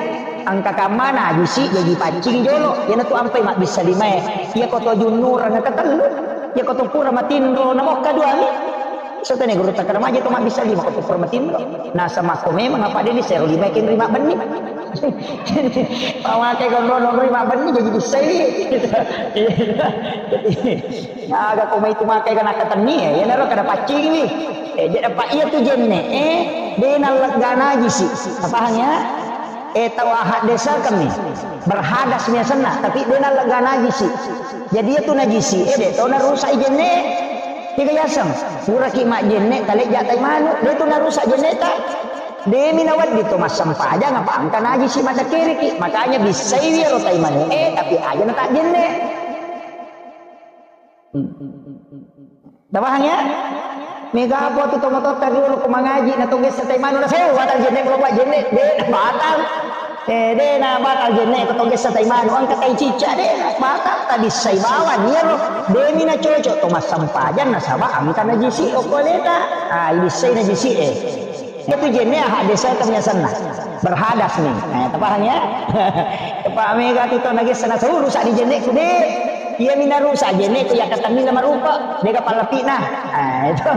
Engka kamma najisi jaji paccing jolo. Iyana tu ampai mabbissa limae. Iya ko to junnurang ketellu. Iya ko to pura matinro namokka dua mi. Setane guru takkeda maja to mabbissa lima ko to pura matinro. Nasaba ko memang apa de ni sero lima kin rima benni. Pamake ko rono rima benni jadi bissai. Aga ko mai tu makai kana katenni ya, ya naro kada paccing ni. Eh, jadi apa iya tu jenne, eh, de nallegga najisi. Paham ya? Eh, tau ahad desa kami. Berhadas mi asenna, tapi de nallegga najisi. Jadi iya tu najisi, eh, de to narusak jenne. Tiga yaseng, puraki majjenne, talejja tai manu, de tu narusak jenneta. Demi nawedding to massempajang apa engka najisi maddakkiriki. Makanya bissai iyaro tai manu, eh, tapi aja na tajjenne. Tapahang ya? Mega apa tu tomatotta riolo ko mangaji na togessa tai manu na saya batal jenne ko loba jenne, de batal. Eh, de na batal jenne ko togessa tai manu, engka tai cicca, de batal, tabissai bawang iyaro. Demi na cocok to massempajang nasaba engka najisi okko aleta. Ah, ibissai najisi, eh. Itu jenne ahad desa kami asenna. Berhadas ni. Eh, tapahang ya? Tapa mega tu to nagessa na rusak di jenneku de. Iya mi narusak jenneku ya katamina marupa. Dega pallapina. Ah, itu.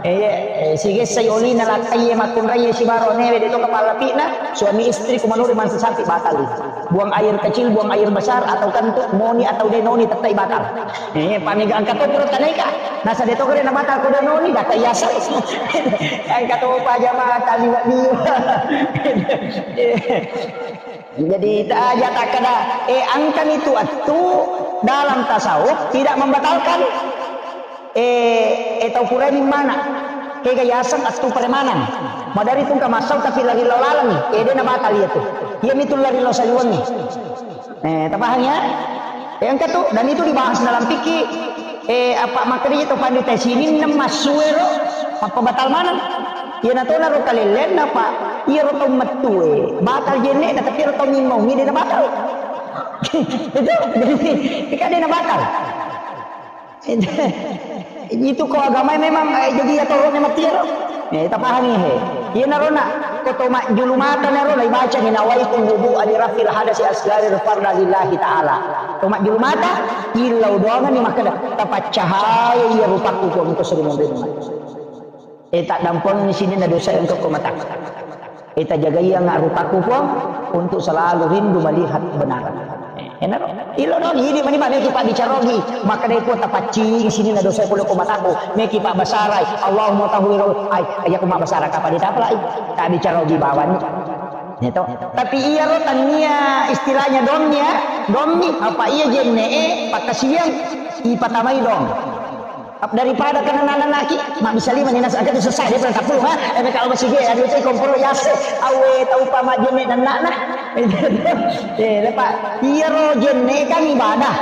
Eh, iya, eh, sigessai olina lakkai makkunrai sibaro newe de to kapallapina. Suami istri ku manuri mansa sapi batal. Buang air kecil, buang air besar, atau kentut, noni atau de noni, tettai batal. Eh, pamega engka to pura tanaika. Nasa de to kare na batal ko de noni, data yasa. Engka to pa jamaah tali wa liwa. Jadi, ta-, aja takkeda, eh, engkani tu attu dalam tasawuf tidak membatalkan. Eh, eh, tau purani mana? Ega yaseng attu paremanang. Madari tungka massau tapi lari lao lalengngi. Eh, de' nabatal iya tu. Iya mitu lari lao saliwengngi. Eh, tapahang ya? Eh, engka tu, dan itu dibahas dalam fikih. Eh, apa makanya itu pandita sininna massuero, apa batal maneng? Iya natona ro kalellenna, Pak. Iya ro tau mettue. Batal jenne', tapi ro tau mimmau, ini de' nabatal. Itu, jadi, kan de' nabatal. Itu ko agama memang, eh, jadi iya toro ne matiaro. Eh, tapahami he. Iya narona, ko to majjulu mata narona, ibaca ni nawaitu wudu ali rafil hadasi asgari farda lillahi ta'ala. To majjulu mata, illau doangan ni makkeda, tapaccahaya iya rupaku ko engko seri monrinna. Eh, taddampengi sininna dosa engka ko mataku. Eh, tajagaianga rupaku, Puang, untuk selalu rindu melihat kebenaran. Eh, enaro. Ilo dong, ini mani meki pabbicarogi. Makkeda, Puang, tapaccingi sininna dosa pole ko mataku. Meki pabbasarai. Allahumma tahwiro. Ai, aja ko mabbasara kapang ditapalai. Tabbicarogi bawani. Itu. Tapi iya ro tania istilahnya dong ya. Dong ni, apa iya jenne, eh, pakasiang. Ipatamai dong. Ap-, daripada kana nana naki, mabbissa lima ni nasa, angka tu sessa, dia pernah tapulung, ha? Eh, meka masigi, anu tu komporo yase, awe, tau pa majenne nana na. Eh, lepa, iya ro jenne kan ibadah.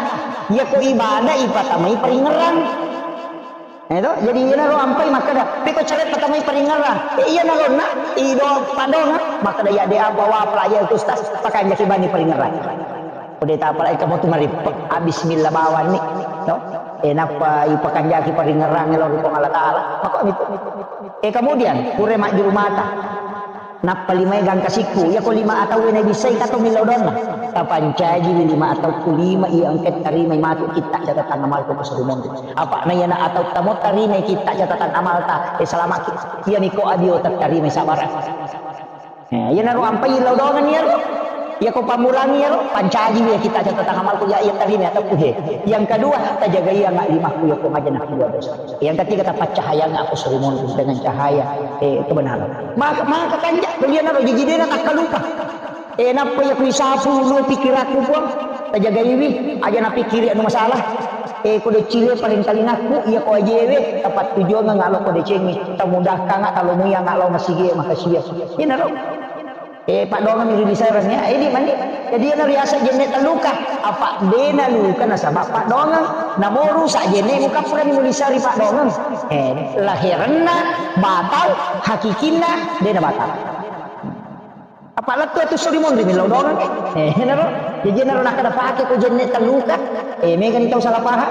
Iya ko ibadah, ipatamai paringerang. Eh, to? Jadi iya ro ampai makkeda, peko cere patamai paringerang. Eh, iya na ro na, ido padong, ha? Makkeda ya de apa wa pelajar tu ustaz, pakanjaki bani paringerang. Ko de tapalai kamu tu marippe, ah, bismillah bawang ni, no? Eh, nappa ipakanjaki paringerang lao ri Puang Allah Taala. Maka itu. Eh, kemudian, pura majjulu mata. Nappa limae gangka sikku. Iya ko lima atau na bissai kato millau donna. Tapancaji lima atau ku lima iya engka tarimai matu kitta catatan amal ko suri monri. Apa na iya na atau tamo tarimai kitta catatan amal ta. Eh, selamat. Iya niko adio tarimai sabar. Eh, iyanaro ampai lao doangan iyaro. Iya ko pammulang iyaro, pancaji iya kitta catatan amalku ya, iya tarima atau he. Yang kedua, tajagai iya nggak limaku ya ko maja na kedua dosa. Yang ketiga, tapaccahayang aku suri monri dengan cahaya, eh, kebenaran. Maka, maka kanja, kuliah naro jiji dena takkalupa. Eh, nappa iya kuisapu lu pikiranku, Puang. Tajagaiwi, aja napikkiri anu masalah. Eh, ko decile paling talingakku, iya ko ajewe, tapattujuang ngaloko decengi, tamudahkang, talomui ngaloko masigi, makasih ya. Inaro. Eh, paddoangeng mi ri lisereng ya. Eh, di mani. Jadi, iyana riaseng jenne telluka. Apa dena luka nasaba paddoangeng. Namo rusak jenne mukappurani mulisari paddoangeng. Eh, laherenna batal, hakikinna dena batal. Apa lettu tu suri monri millau doangeng. Eh, naro. Jadi, naro nakkeda pake ko jenne telluka. Eh, megani tau salah paham.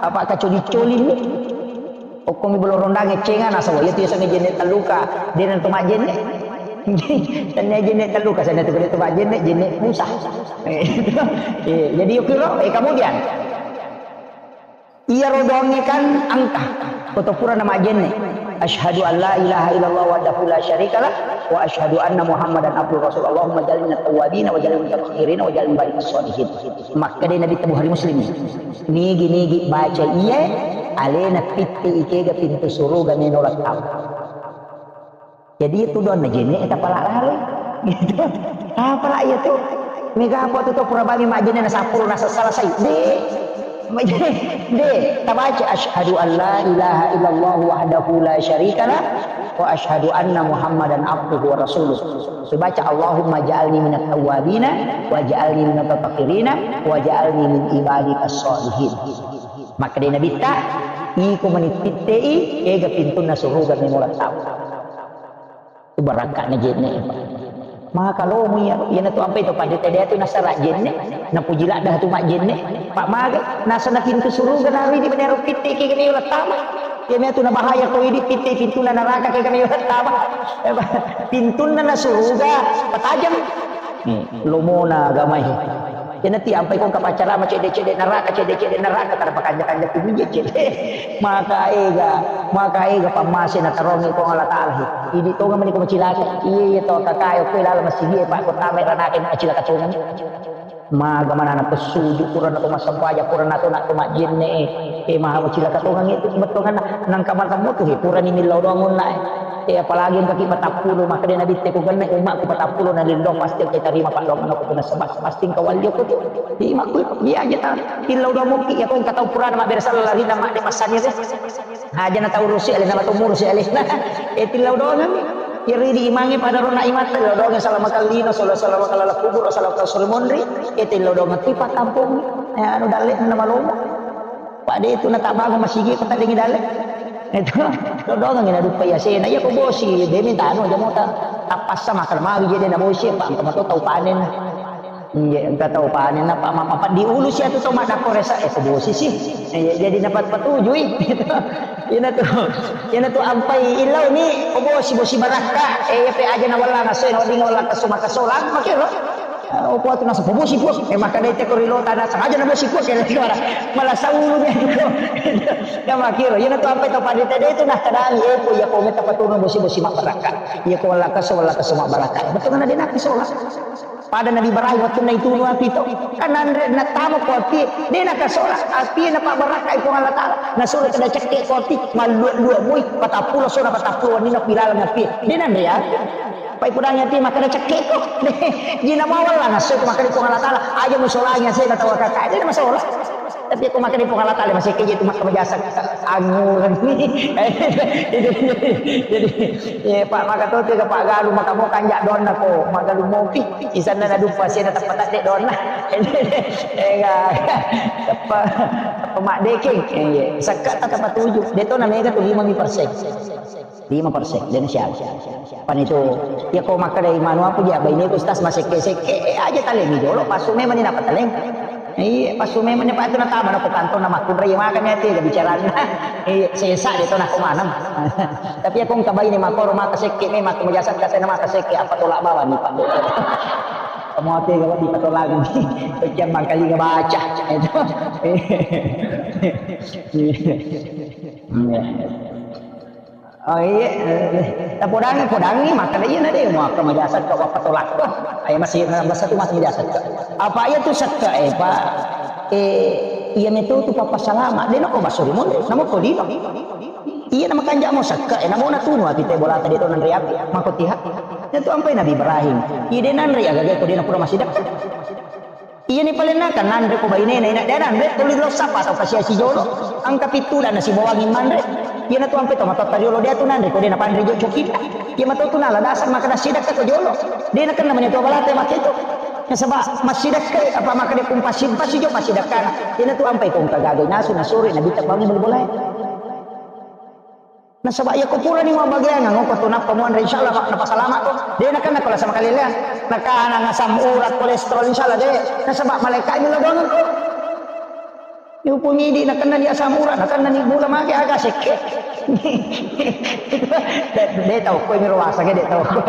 Apa kacoli-coli ni. Okkomi bolo rondang eccenga, nasaba iya tu yasengnge jenne telluka, de natu majjenne. Tennia jenne telluka, senna tu gede tu majjenne, jenne pusat. Eh, jadi yukiro, eh, kemudian. Iyaro doangnge kan engka, ko to pura na majjenne. Asyhadu an la ilaha illallah wahdahu la syarikalah, wa asyhadu anna Muhammadan abduhu rasul. Allahumma ja'alna tawwabina wa ja'alna mutatahhirina wa ja'alna ibadaka sholihin. Makkeda Nabi Bukhari Muslim. Nigi-nigi baca iye, alena pitti ikega pintu suruga meno lattau. Jadi itu doang na jenne eta pala lalo. Gitu. Apa lah iya tu? Mega apa tu to pura bagi majene na sappulo na selesai. De. De. Tabaca asyhadu an la ilaha illallah wahdahu la syarikalah wa asyhadu anna Muhammadan abduhu wa rasuluh. Dibaca Allahumma ja'alni minat tawwabina wa ja'alni minat mutatahhirina wa ja'alni min ibadika sholihin. Makkeda Nabitta, iko mani pittei, ega pintunna suruga meno lattau. Itu barakka'na jenne, Pak. Maka lomo iya, iyana tu ampai to pada tadi tu nasara jenne, napuji ladda tu majjenne, Pak, mage nasana pintu suruga na ridi menero pitte ke melo lattama. Iya mea tu na bahaya ko idi pitte pintunna naraka ke melo lattama. Pintunna na suruga patajang. Nih, lomona agamai. Iyana ti ampai ko kapaccarama cedde-cedde neraka, cedde-cedde neraka, kada pakanja-kanja tu bije cedde. Maka ega, maka ega pammase na tarongi Puang Allah Taala. Idi tonga mani ko macilaka. Iya, iya to kakayo ko lala masigi, Pak, ko tame ranake macilaka tonga. Maga manana pesuju kurana to massempajang kurana to nak to majjenne. Eh, maha macilaka tonga itu betongan nang kamar tamu tu he purani millau doang onna. Eh, apalagi engka ki patappulo, makkeda Nabitte, ku genne ummakku patappulo na lindong, pasti engka tarima paddoangenna ko nasaba, pasti engka walliokko tu. Di makku, iya aja ta. Tillau doang mukki, ya kong katau purana mabbere sala lari nama de pasanya de. Aja na tau rusi ale nama tau murusi ale. Eh, tillau doang mi. Iri di imangi pada rona imat tillau doang salama kallino, sala salama kallala kubur, salama kallala suri monri. Eh, tillau doang tipa kampung. Eh, anu dalle nama lomo. Pada itu na tabangun masigi ko tadengi dalle. Itu, tillau doang ina dupa ya sena. Iya ko bosi, de minta anu aja mota. Tapassa makan mawi je de na bosi, apa, apa to tau panen. Iya, engka tau panen, apa, apa, apa diulu sia tu tau madakko resa, eh, ko bosi si. Iya, jadi napat patujui. Ina tu, ina tu ampai ilau ni, ko bosi, bosi barakka, eh, iya pe aja na wala ngaso, na wedding wala kaso makasolang, makiro. Eh, opo tu nasa, ko bosi, bos. Eh, maka dai te ko rilo tanah, sengaja na bosi, bos, ya, lagi orang. Malah saulu ni, aduh. Ya, makiro, ina tu ampai tau pada tadi tu nah, kadang, eh, ko, iya, ko meta patunu bosi, bosi mak barakka. Iya, ko wala kaso, wala kaso mak barakka. Betul kan ada nak solang. Pada Nabi Ibrahim wattunna itunu api to, kan nanre nattama ko api, de nakasola api, napabbarakkai Puang Allah Taala. Nasuro kada cekke ko api, mallua-lua moi, patappulo sona patappulo wenni napilaleng api. De nanre api. Pai pudangi api makkeda cekke ko. Jina mawalla nasso ko makkeda Puang Allah Taala, aja musolangi asena tau kakak, de masola. Tapi ko makkeda Puang Allah Taala, masih keje tu makkeda majasa anggur. Jadi, jadi, eh, Pak, maka to tu ke Pak Galu, maka mau kanjak donna ko, maka lu mopi. Isanna na duppa sena teppa tadde donna. Enggak. Teppa, teppa maddekeng. Iya. Sekka tata patuju. De to na mega tu lima persen. Lima persen. Dan siapa? Pan itu, ya ko makkeda manu apa dia, baine ku stas masekke-sekke, eh, aja talemi dolo, pasu memang ni napa taleng. Iya, pasu memang ni Pak tu natama na ko kantor na makkunrai makan ya tiga bicarana. Iya, sesa de to na ko maneng. Tapi aku engka baine makoro maka sekke memang aku majasa kata na maka sekke apa tolak bawah ni Pak. Kamu hati kalau di patolangan ni. Pecah mangkali ngebaca. Itu. Iya. Oh iya, eh, tapodangi, podangi, makkeda iya na de, muakka majasakka, wappatolakka. Ayo masih, masih tu masih majasakka. Apa iya tu sakka, eh, Pak? Eh, iya metu tu papa salama. De nako basuri monri, namo ko lino. Iya nama kanjak mo sakka, eh, namo na tunu api te bola tadi to nanre api, mako tiha. Itu ampai Nabi Ibrahim. Iya de nanre agaga ko de napura masih dekat. Iyani palenna kan nanre ko bainena, ina de nanre, tuli lo sapa atau kasiasi jolo. Angka pitu dan nasi bawangi manre. Iyana tu ampe to matotta riolo de tu nanre ko de napanre jo cokita. Iya mato tu nala dasar maka nasidakka ko jolo. De nakenna mani to balate make tu. Nasaba masidakka apa maka de kumpasi pasi jo masidakkana. Iyana tu ampe ko engka gagai nasu nasuri nabitta bangi bolae. Nasaba iya ko purani mabbageang, ngoko tu nappa muanre, insyaallah, Pak, napasalama ko. De nakenna ko la sama kali lea. Nakana ngasam urat, kolesterol, insyaallah de. Nasaba malaikat mi lo doang ko. Ni upung idi nakenna ni asam urat, nakenna ni gula mage aga sekke. De, de tau ko mi ro wasa ke de tau ko.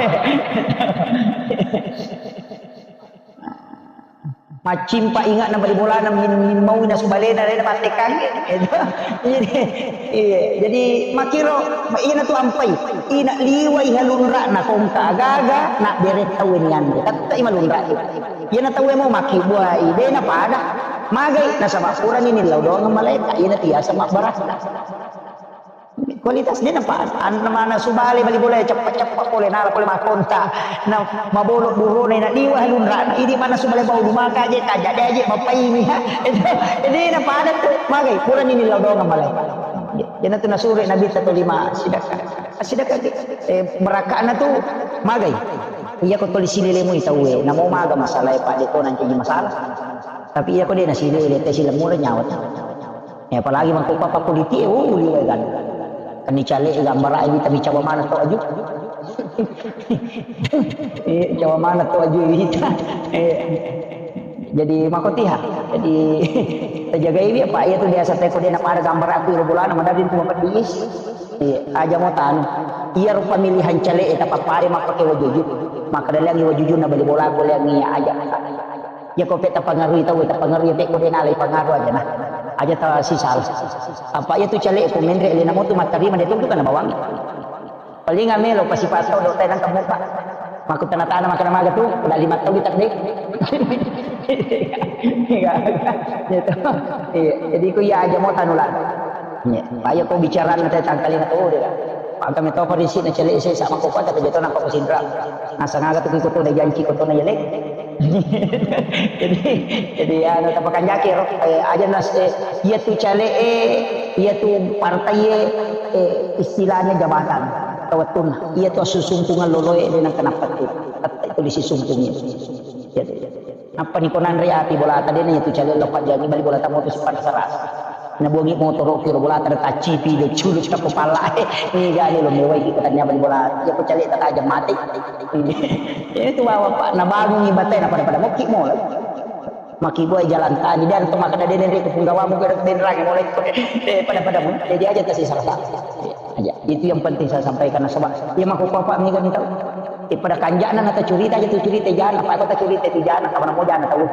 Maccimpa ingatna bali bolana min-, min maui nasu balena, de namattekangngi. Itu. Jadi, iya. Jadi, makkiro, iyana tu ampai. Ina liwai halunra'na kongka agaga, na bere tau ni anre. Tette'i malunra. Iyana tau mau maki buai, de na pada. Magai, nasaba purani nillau doang malaika, iyana tiasa mabbarakka. Kualitas de napa, an-, mana subale bali bola ceppa-ceppa pole, nala pole makonta. Na mabolo burone na liwa lunrana. Idi mana subale bau lumaka aje, kaja de aje, mapaimi, ha. Itu, jadi napa ada tu, magai, purani nillau doang malai. Jadi tu nasure Nabi satu lima sidakka. Sidakka, eh, berakana tu magai. Iya ko toli sililemu tauwe, namo maga masalah, Pak, de ko nanti masalah. Tapi iya ko de nasilele, te silemure nyawa. Eh, apalagi mangko papa politik, eh, oh, liwe kan. Kan dicale gambara ini tapi coba mana to aju. Eh, coba mana to aju kita. Eh, jadi makotiha. Jadi tajagai dia, Pak, iya tu biasa teko dia nak pada gambar aku iro bolana madadin tu mapedis. Eh, aja mau tanu. Iya rupa pemilihan caleg eta papare mappake wajuju. Maka dalangi wajuju na bali bola ko leangi aja. Iya ko pe tapangarui tau, tapangarui pe ko de nalai pangaru aja nah. Aja ta sisal. Apa iya tu caleg ko menre le namo tu mattarima de tu kana bawang. Paling amelo pasi pato do tai nang kamuka. Maku tana-tana makana maga tu, udah lima tahun kita de. Iya. Iya. Jadi ku iya aja mau tanulan. Iya. Ayo ko bicara nanti tangkali na tu de. Maka metto ko risi na cele' sesa mako kuat tapi jatuh nampak sinra. Nasang aga tu ko to na janji ko to na yele. Jadi, jadi ya, na tapakanjaki ro. Eh, aja nas, eh, iya tu cale' e, iya tu partai e, eh, istilahnya jabatan. Tawatun, iya tu susungkungan loloe dengan kenapa tu. Itu di sisungkungnya. Jadi, Nappa ni ko nanre ati bolata, de' na iya tu cale' lo pajjangi bali bolata moto sipanna sarasa. Na buangi motoro' kiro bolata ada taccipi, de' culu tappa pala. Niga ni lo mewai ki katanya bali bolata. Iya ko cale' ta tajam mate. Itu bawa, Pak, na bangungi batai na pada-pada mokki mola. Maki buai jalan tani dan to makkeda de' na ri ko punggawamu ko de' na ri mola. Eh, pada-pada mo. Jadi aja tasi sarasa. Aja. Itu yang penting saya sampaikan nasaba iya mako apa niga ni tau. Eh, pada kanja'na na tacurita aja tu curita jana, apa ko tacurita tu jana, kapan mau jana tau.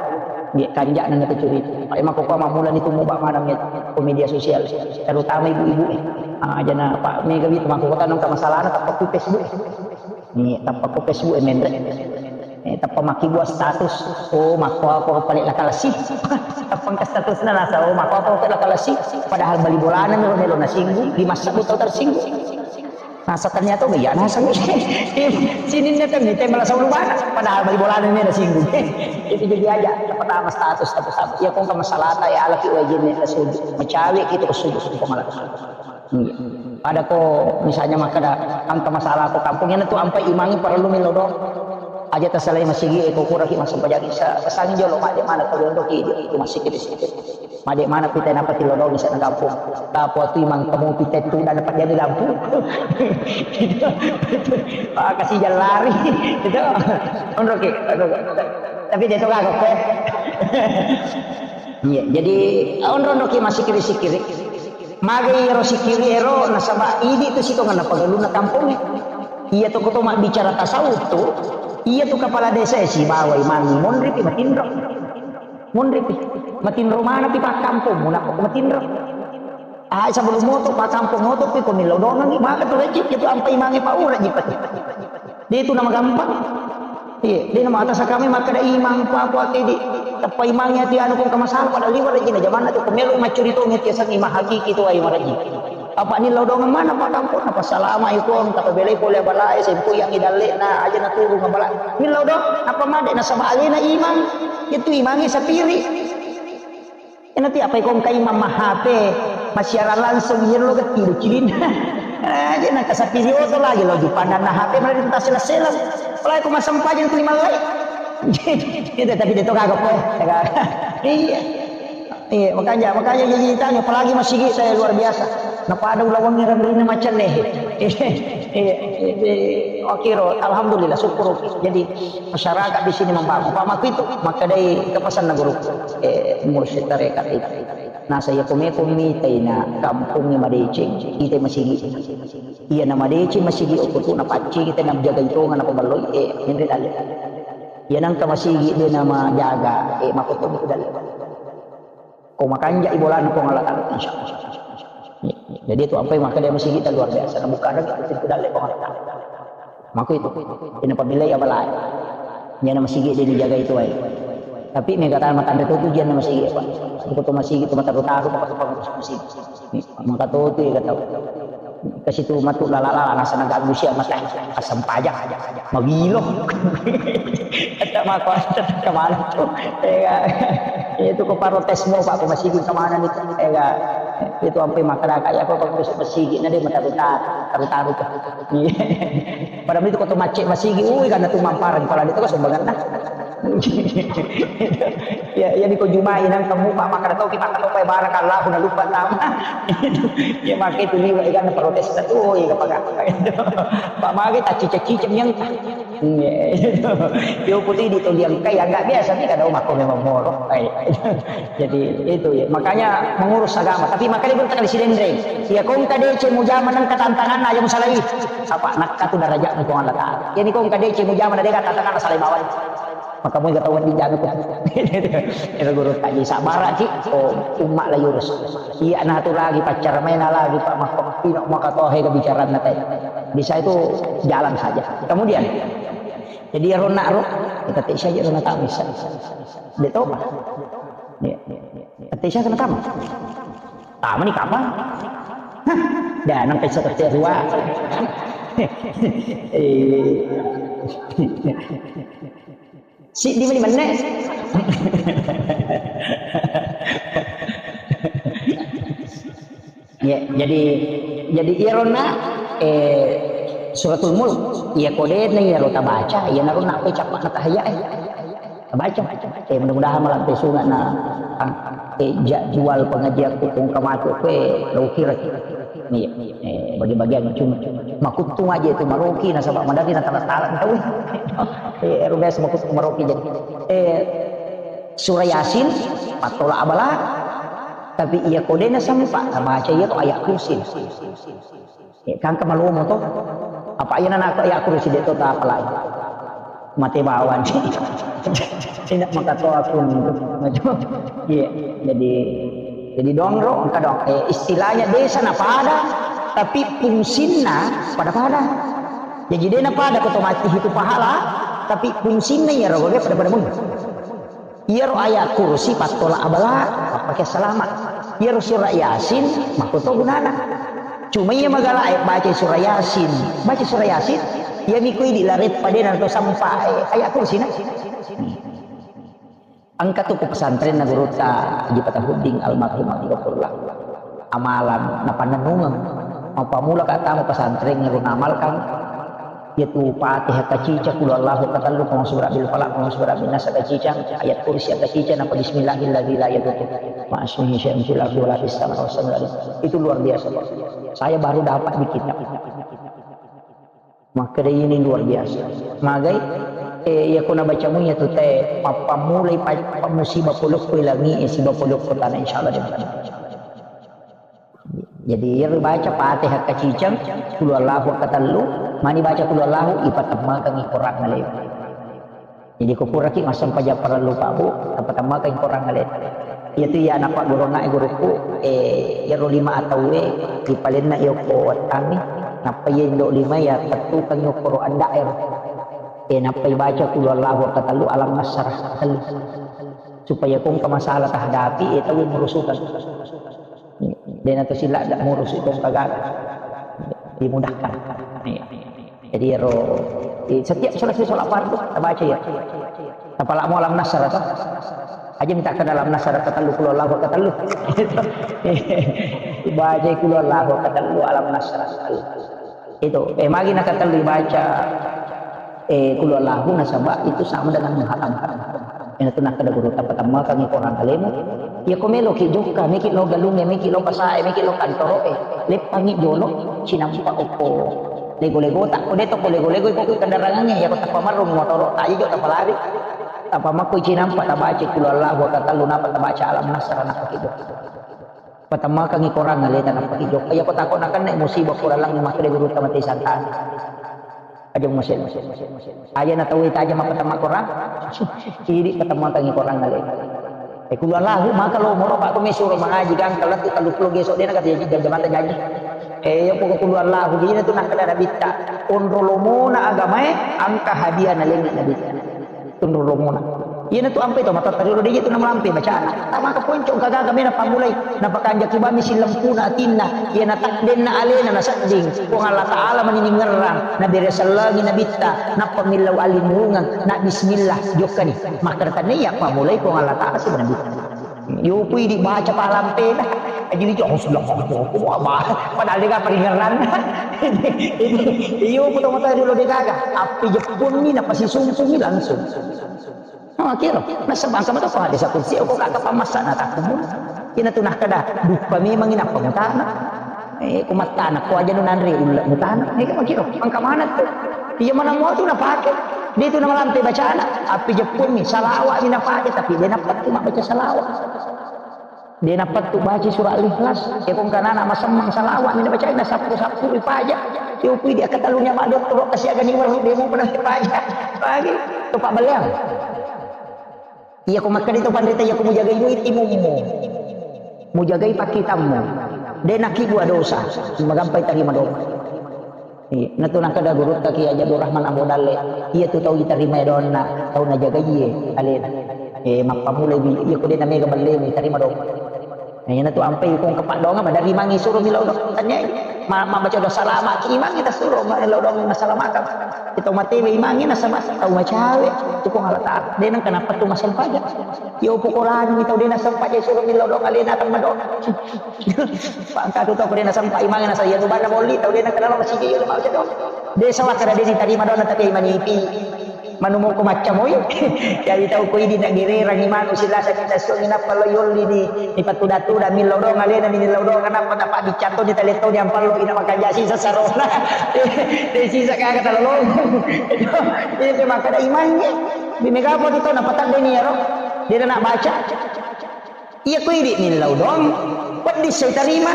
Iya, kanja'na na tacurita. Pak, emang kok mamula ni tu mubah maneng ya, ko media sosial, terutama ibu-ibu, eh. Ah, jana Pak Mega itu mako kota nang masalahna tappa ku Facebook. Ni tappa ku Facebook, eh, menre. Eh, tappa maki buat status. Oh, mako apa paling lakal sih. Tappa ke status na nasa, oh, mako apa paling lakal sih. Padahal bali bolana melo nasinggung, di masa betul tersinggung. Nasa ternyata, oh iya, nasa. Sininna kan mite malah saulu bana, padahal bali bolana ni nasinggung. Itu jadi aja, pertama status, status, status. Ya, kong ke masalah ta, ya, laki wajib ni, suju. Macawe kita ke suju, suju kemana. Iya. Pada ko, misalnya, maka ada angka masalah ko kampung, ini tuh ampai imangi perlu milo do. Aja tasalai masigi, eh, ko kuraki masuk pajaki, sa-, sangi jolo, mak, di mana kau dondo ki, itu masih kita situ. Made mana pita napa tilodongi sana kampung. Tapo tu imang kamu pita tu dan dapat jadi lampu. Gitu. Ah, kasih jalan lari. Gitu. Onro ki. Tapi dia tu kagak, eh. Iya, jadi onro-onro ki masih kiri-sikiri. Magai ero sikiri ero nasaba idi tu sitongenna pagalunna kampongnge. Iya tu koto mabbicara tasawuf tu, iya tu kepala desa e sibawa imangi monri pi matinro. Monri pi. Matinro mana pi pakkampong muna ko matinro. Ah, sebelum moto pakkampong moto pi ko millau dongangi maka tu lecci itu ampai imangi paura jipati. Dia itu nama gampang. Iya, de' na mata sakami makkeda imang, pa, pa, tedi. Tappa imangi ati anu kong kamasalah pada liwa rajina jamanna tu, ko melo maccuri to ngeti asang imang hakiki tu ai maraji. Apa ni lao dongeng mana pa kampung, apa salama ikon, kata belai pole balae, sempo yang idalle na aja na turu ngabala. Ni lao dong, apa made nasaba alena imang, itu imangi sapiri. Enati apa ikong kai mamma H P, massiaran langsung, iya lo getti do cilinna. Eh, je nangka sapiri oto lagi lo dipandang na H P malah ditasela-sela. Apalagi ko massempajang tu lima lai. Itu tapi dia to kagak po. Iya. Iya, makanya, makanya jadi tanya, apalagi masigi saya luar biasa. Napada ulawangi ramrina macam nih. Iya, iya, iya. Oke, ro. Alhamdulillah, syukur. Jadi masyarakat di sini membangun. Pak Maku itu, maka dari kepesan guru, eh, mursyid tarekat itu. Nah, saya kome-kome taina kampung ni madeceng, kita masigi. Iya na madeceng masigi, okko tu na pacci kita na jaga itu, ngana pembaloi, eh, ini dalle. Iya nangka masigi dia nama jaga, eh, makoto itu dalle. Ko makanja ibolana Puang Allah Taala, insya Allah. Jadi itu apa yang maka dia masigi itu luar biasa. Nah, bukan lagi itu dalle Puang Allah Taala. Mako itu, ina pabelai apa lain. Iya na masigi dia dijaga itu ai. Tapi mega tana matanre tu tujuan na masigi apa. Buku tu masigi tu mataru-taru, apa tu pengurus masigi. Maka tu tu ya kata. Kasi tu matu lala-lala, nasa naga busia mata. Asam pajak. Mawilo. Kata mako, kata kemana tu. Ya, itu ko protes mau, Pak, ko masigi kemana nih? Ya, itu sampai masyarakat ya, apa, pengurus masigi, na dia mataru-taru, taru-taru. Iya. Padahal itu koto macet masigi, ui, karena tu mamparan, kalau itu kan sumbangan dah. Ya, ya, di ko Jumai nang temu, Pak, maka tau kita kata, "Barakallahu, na lupa nama." Ya, maka itu liwa, kan protes tu, ui, apa, apa. Pak, maka tak cicak-cicak yang, iya, itu. Yo, putih di tu yang kayak nggak biasa nih, kadang mako memang moro. Iya. Jadi, itu ya. Makanya mengurus agama. Tapi makanya pun tak di Sidendreng. Ya, kong kadece mujama nang katantanganna aja musalai. Apa nakka tu darajat Puang Allah Taala. Jadi kong kadece mujama na deka tantanganna salai bawai. Maka mau ketahuan di jago. Itu guru tadi sabar ki. Oh, umat la yurus. Iya, nah tu lagi pacar main lagi Pak Mahfud. Tidak maka tohe kebicaraan nanti. Bisa itu jalan saja. Kemudian, jadi ya ronak roh. Kita tak saja ronak tak bisa. Dia tahu, Pak. Iya. Tette siapa na tama? Tama ni kapang? Hah? Dah, nampai satu ruwa. Eh. Siddi meni menne. Ya, jadi, jadi iyaronna, eh, Suratul Mulk, iya kodena iyaro tabaca, iyanaro nappai cappa'na tahiyya, eh. Tabaca. Eh, mudah-mudahan malampe sunga na, eh, jadwal pengajian ku kong kamatu, eh, lo kira. Iya. Eh, bagi-bagian cuma, makuttung aja itu maroki, nasaba maderri na tala-tala tau. Eh, ero biasa makuttung maroki jadi. Eh, Surah Yasin, pattola abala, tapi iya kodena sempa, tabaca iya to ayat kursi. Eh, kangka malomo to. Apa iya nana ayat kursi de to ta apalai. Mate bawang. Tidak maka to aku. Iya, jadi, jadi dongro, engka dong. Eh, istilahnya desa na pada, tapi fungsinna pada-pada. Jadi de na pada ko to mati itu pahala, tapi fungsinna iya rogo pada-pada mun. Iyaro ayat kursi pattola abala, mappake salama. Iyaro surah Yasin, makko to gunana. Cuma iya magala, eh, baca surah Yasin. Baca surah Yasin, iya miko idi lareppa de nanto sampa, eh, ayat kursi na. Engka tu ku pesantrenna gurutta Haji Fatahuddin almarhum Abdullah. Amalan napannennungeng. Mappamula ka tama pesantren ero namalkan. Yaitu Fatihah kacica, Qul Huwallahu katellu, Qul A'udzu Birabbil Falaq, Qul A'udzu Birabbin Nas kacica, ayat kursi kacica, napa Bismillahilladzi la yadurru ma'asmihi syai'un fil ardi wala fis samai wa huwas samiul alim. Itu luar biasa, Pak. Saya baru dapat di kitab. Makkeda ini luar biasa. Magai, eh, iya ko nabaca mu iya tu te, mappammulai pa-, pa-, musibah polokko langi, eh, siba polokko tanah, insyaallah dia. Jadi, iyaro baca Fatihah kaciceng, Qul Huwallahu katellu, mani baca Qul Huwallahu, ipatemmengkangngi Korang alena. Jadi, ko puraki massempajang parellu, Pak, Bu, tapatemmengkangngi Korang alena. Iyatu iya napaggurungngai gurukku, eh, iyaro lima atauwe, ripalenna iya ko wettangngi, nappa iya indo lima iya tettukangngi okkoro anda'e ro. Eh, nappa ibaca Qul Huwallahu katellu, Alam Nasrah katellu. Supaya ko engka masalah tahadapi, eh, tauwe murusukan. Dena to sila da murusu to kagaga. Dimudahkan. Iya. Jadi ero, eh, setiap selesai sholat fardu, kita baca ya. Apalagi mau Alam Nasrah to. Aja minta ke dalam Nasrah katellu, Qul Huwallahu katellu. Baca Qul Huwallahu katellu, Alam Nasrah katellu. Itu, eh, magi nakatellu baca, eh, Qul Huwallahu nasaba itu sama dengan menghatamkan. Ina tu nakkeda guru, tapatemmengkangngi Korang alemu. Iya ko meloki jokka, meki lo galungnge, meki lo pasae, meki lo kantoroe. Leppangngi jolo, cinampa okko lego-lego ta, ko de to ko lego-lego iko ko kendarangangnge, iya ko tappa marrung motoro, ta ijo tappa lari. Tappa makko cinampa tabaca Qul Huwallahu katellu, napa tabaca Alam Nasrah, napa ki jokka. Patemmengkangngi Korang aleta nappa ki jokka. Iya ko tako nakenna musibah ko lalang makkeda gurutta mate santang. Aja masuk. Aja na tau ita aja mappatemmeng Korang. Idi patemmengkangngi Korang aleta. Eh, Qul Huwallahu maka lo moro Pak ko mesuro mangaji gangka lettu tellu pulo geso dena kata jaji jam jamata jaji. Eh, iya pokok Qul Huwallahu dina tu nakkeda nabitta. Onro lomona agamae angka hadiah nalengngi nabitta. Tunrurunguna. Iyana tu ampai to matatta riolo de tu namalampe bacana. Tamaka poncong kagaga mena pammulai. Napakanjaki bami sillempuna atinna. Iyana takdenna alena nasedding. Puang Allah Ta'ala mani ningerrang. Nabere sellengi nabitta. Nappa millau allinnurungeng. Na bismillah. Jokkani. Makkeda tannia pammulai Puang Allah Ta'ala siba nabitta. Yopu idi baca palampena. Jadi itu, "Oh, sudah, oh, oh, oh, apa?" Padahal dia peringeran. Iyo, puto mata dulu dia gaga. Api jepun ni, napa si sumpung ni langsung. Oh, kira. Nasaba engka mata pa desa kursi, oh, kok kaka pamassa na takkumu. Ina tu nah kada, duka memang ina pamutana. Eh, ko mattana, ko aja nu nanre ulle mutana. Eh, kira. Engka mana tu? Iya mana mau tu napake. Dia tu namalampe bacana. Api jepun ni, salawat ni napake, tapi dia napatu mak baca salawat. De napettu baca surah Al-Ikhlas. E, ko engka nana masemmeng salawat mi nabacae, nasappu-sappu ripaja. Yopu idi akkatalunna maddottoro kasi agani waru de mu pernah ripaja. Bagi to pabbelleang. Iya ko makkeda to panrita, iya ko mujagai duit timummu. Mujagai pakkitammu. De nakibua dosa. Magampai tarima doa. Iya, natu nakkeda gurutta Kiai Haji Abdul Rahman Ambo Dalle, iya tu tau itarimai doanna, tau najagaie alena. Eh, mappamulai bi, iya ko de namega ballemu, itarima doa. Nah, iyana tu ampai ko engka paddoangeng, maderri imangnge suro millau doang. Tanyai, ma-, mabbaca doa salama ki imangnge, tasuro millau doang, masalamakan. Kita matewe imangnge nasaba tau macawe, tu Puang Allah Ta'ala. De nengka nappa tu massempajang. Yo pokorangi tau de nassempajang suro millau doang, alena tau madoa. Pangkatu tau de nassempajang imangnge nasaba iya tu banna molli, tau de nengka nalo masigi yo mabaca doa. De sawakka de nitarima doanna tapi manipi. Manumoko maccamoi. Jadi tau ko idi naggererang imanu silasa kita suangi nappa lo yolli ni, ni patuda-tuda millau doang alena ni millau doang nappa tapa biccatto ni taletto ni ampallo ina makanja sisa sarona. De sisa kaya kata lolong. Ini pe makkada imangnge. Di megapo tu tau napatadde ni ero. Dia nak baca. Iya ko idi millau doang, peddi sai tarima.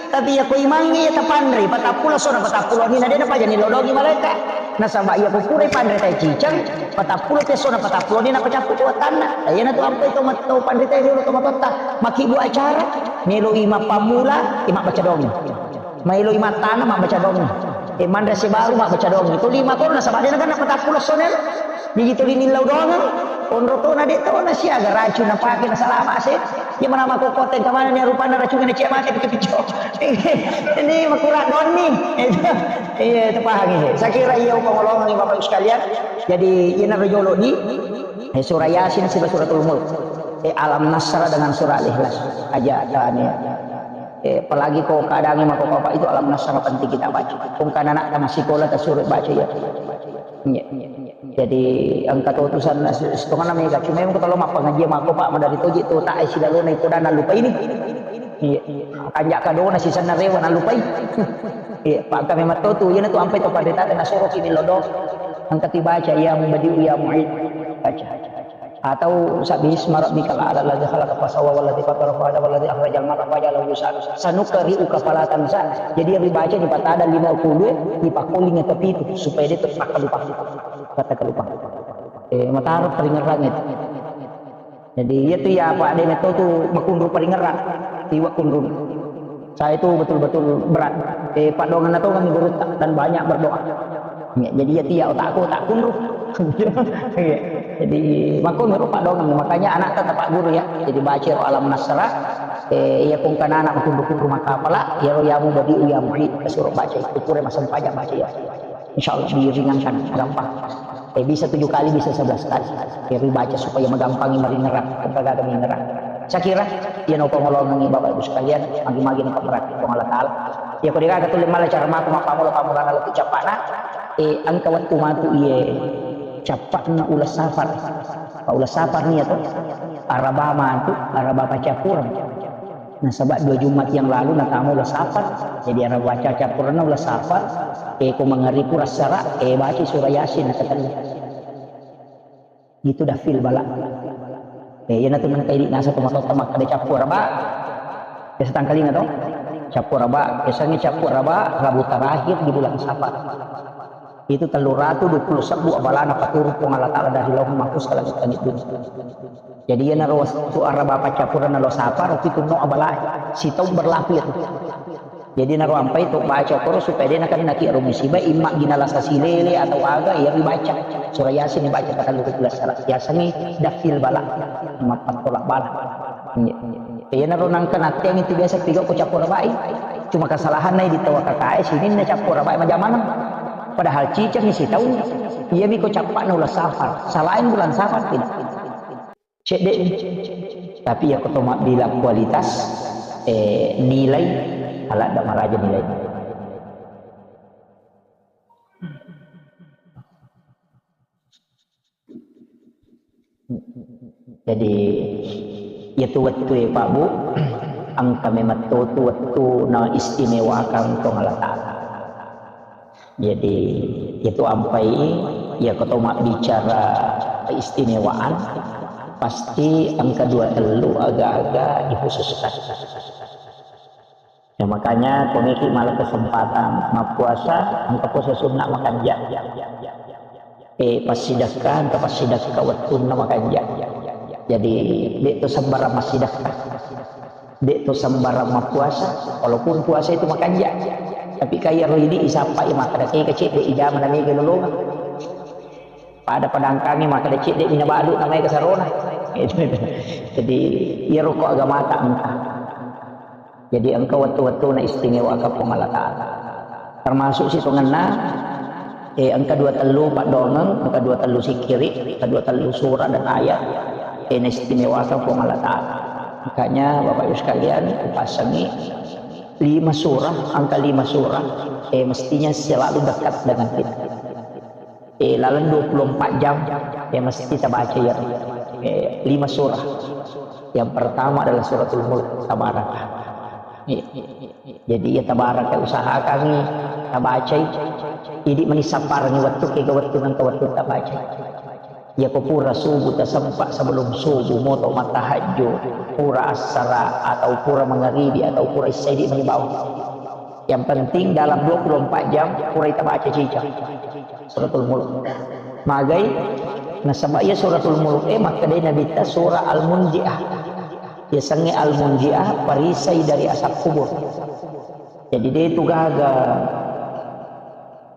Tapi iya ko imangnge iya tapanrei, patappulo sona, patappulo ni na de napaja nillau doangi malaeka. Nasaba iya ko pura ipanre tai cicang, patappulo te sona, patappulo ni napacappu tu wattanna. Iyana tu ampai to mat-, to panre tai riolo to matotta. Makkibbu acara, melo i mappammula, i mabbaca doangi. Maelo i mattana mabbaca doangi. E manre sebaru mabbaca doangi. To lima kono nasaba de nakenna patappulo sona. Jadi tuli millau doangeng, onro tona de tona siaga racun napake nasalama se. Iya mana mako kota yang kemana nih rupanna racun kena cek mate picco-picco. Ini makurang doang nih. Iya, itu paham ya. Saya kira iya pengolongan nih Bapak Ibu sekalian. Jadi ini rojolo di eh, surah Yasin siba suratul Mulk. Eh, Alam Nasrah dengan surah Al-Ikhlas aja tanya. Eh, apalagi kau keadaannya mako bapak itu Alam Nasrah penting kita baca. Kung kana anak masih sekolah tak suruh baca ya. Iya. Jadi engka to utusan setengah nama ya, cuma yang kalau mappangaji mako Pak madari toji to tak isi lalu naik koda nalupa ini. Iya. Kanjak kadona sisanna rewa nalupai. Iya, Pak kami matotu, iya tu ampai to pada tata nasoro kini lodo. Engka tu baca ya mubadiu ya muid. Baca. Atau sabbihisma rabbikal a'la alladzi khalaqa fasawwa walladzi qaddara fahada walladzi akhrajal mar'a faja'alahu ghutsaan. Sanuqri'uka fala tansa. Jadi yang dibaca di patada lima puluh, di pakoling atau pitu supaya dia terus tak lupa. Kata lupa. Eh, mataro paringerrang itu. Jadi iya tu ya Pak de metto tu makunru paringerrang. Iwa kunru. Saya itu betul-betul berat. Eh, paddoangenna to kami guru dan banyak berdoa. Ya, jadi iya tu ya otakku tak kunru. Iya. Jadi makkunru paddoangen makanya anak tetap Pak Guru ya. Jadi baca Alam Nasrah. Eh, iya pun kana anak makunru-kunru maka apala, ya ro ya mubadiu ya muid, suruh baca itu pura masempajang baca ya. Insya Allah diringankan, gampang. Eh, bisa tujuh kali, bisa sebelas kali. Jadi baca supaya magampangi maringerang, gaga mingerang. Saya kira, iya no pengolongan ini Bapak Ibu sekalian, magi-magi no berarti Puang Allah Ta'ala. Ya, kau dikata tulis malah cara maku mapamula pamula lalu tu capana, eh, engka waktu matu iye capana ulas safar. Ulas safar nih ya tuh. Araba matu, araba pacapuran. Nasaba dua Jumat yang lalu natama ulas safar. Jadi araba baca cappuranna ulas safar. Eh, ko mangariku rassara, eh, baca surah Yasin nakatellu. Itu dafil bala. Eh, iya natu nengka idi nasa to matotta makkada cappu araba. Biasa tangkalinga to? Cappu araba, biasanya cappu araba Rabu terakhir di bulan Safar. Itu tellu ratu dua puluh sebbu abalana paturung Puang Allah Ta'ala dari Lauhul Mahfuz ke langit-langit dunia. Jadi iyanaro wettu araba paccappureng nalo sapa, ro pitunno abalae. Sitaung berlaku itu. Jadi naro ampai to baca koro supaya de nakennaki ero musibah, imma gina lasa silele atau aga, iya ribaca. Surah Yasin dibaca tanggal dua belas salah. Yasangi dafil bala. Mappattola bala. Iya. Iyanaro nangka natteang itu biasa tiga ko cappura bai. Cuma kesalahanna di tawa kakae sininna cappura bai majamaneng. Padahal ciceng sitaung. Iyami ko cappana ulang safar. Salain bulan safar tidak. Cedde. Tapi ya ko to mabbila kualitas, eh, nilai, aladda maraja nilai. Jadi, iyatu wettu e, Pak, Bu, engka memang to tu wettu na istimewakan Puang Allah Ta'ala. Jadi, itu ampai, ya, ko to mabbicara keistimewaan, pasti engka dua tellu aga-aga dikhususkan. Ya, makanya, ko meki mala kesempatan mappuasa, engka puasa sunnah makanja. Eh, passidekka, engka passidekka wettunna makanja. Jadi, de to sembarang massidekka. De to sembarang mappuasa, walaupun puasa itu makanja. Tapi kaya ro idi isappai makkada tega cedde ijama na mega lolongang. Pada padangkangi makkada cedde mina badu namai kasarona. Jadi, iyaro ko agamata engka. Jadi engka wettu-wettuna istimewakang Puang Allah Ta'ala. Termasuk sitongenna, eh, engka dua tellu paddoangeng, engka dua tellu sikkiri, engka dua tellu surah dan ayat, eh, naistimewakang Puang Allah Ta'ala. Makanya Bapak Ibu sekalian, kupassangi lima surah, angka lima surah, eh, mestinya selalu dekat dengan kita. Eh, laleng dua puluh empat jam, ya mesti tabaca ya. Eh, lima surah. Yang pertama adalah Suratul Mulk, Tabaraka. Eh, jadi ya Tabaraka usahakan tabacai. Idi mani sapparengngi wettu, kega wettu nengka wettu tabacai. Ya ko pura subuh tasempa, sebelum subuh moto mattahajju, pura assara atau pura mangaribi atau pura isya idi mani bawang. Yang penting dalam dua puluh empat jam pura tabaca cicca Suratul Mulk. Magai nasaba iya Suratul Mulk e makkedai Nabitta surah Al-Munjiah. Yasengnge Al-Munjiah, perisai dari asap kubur. Jadi de tu gaga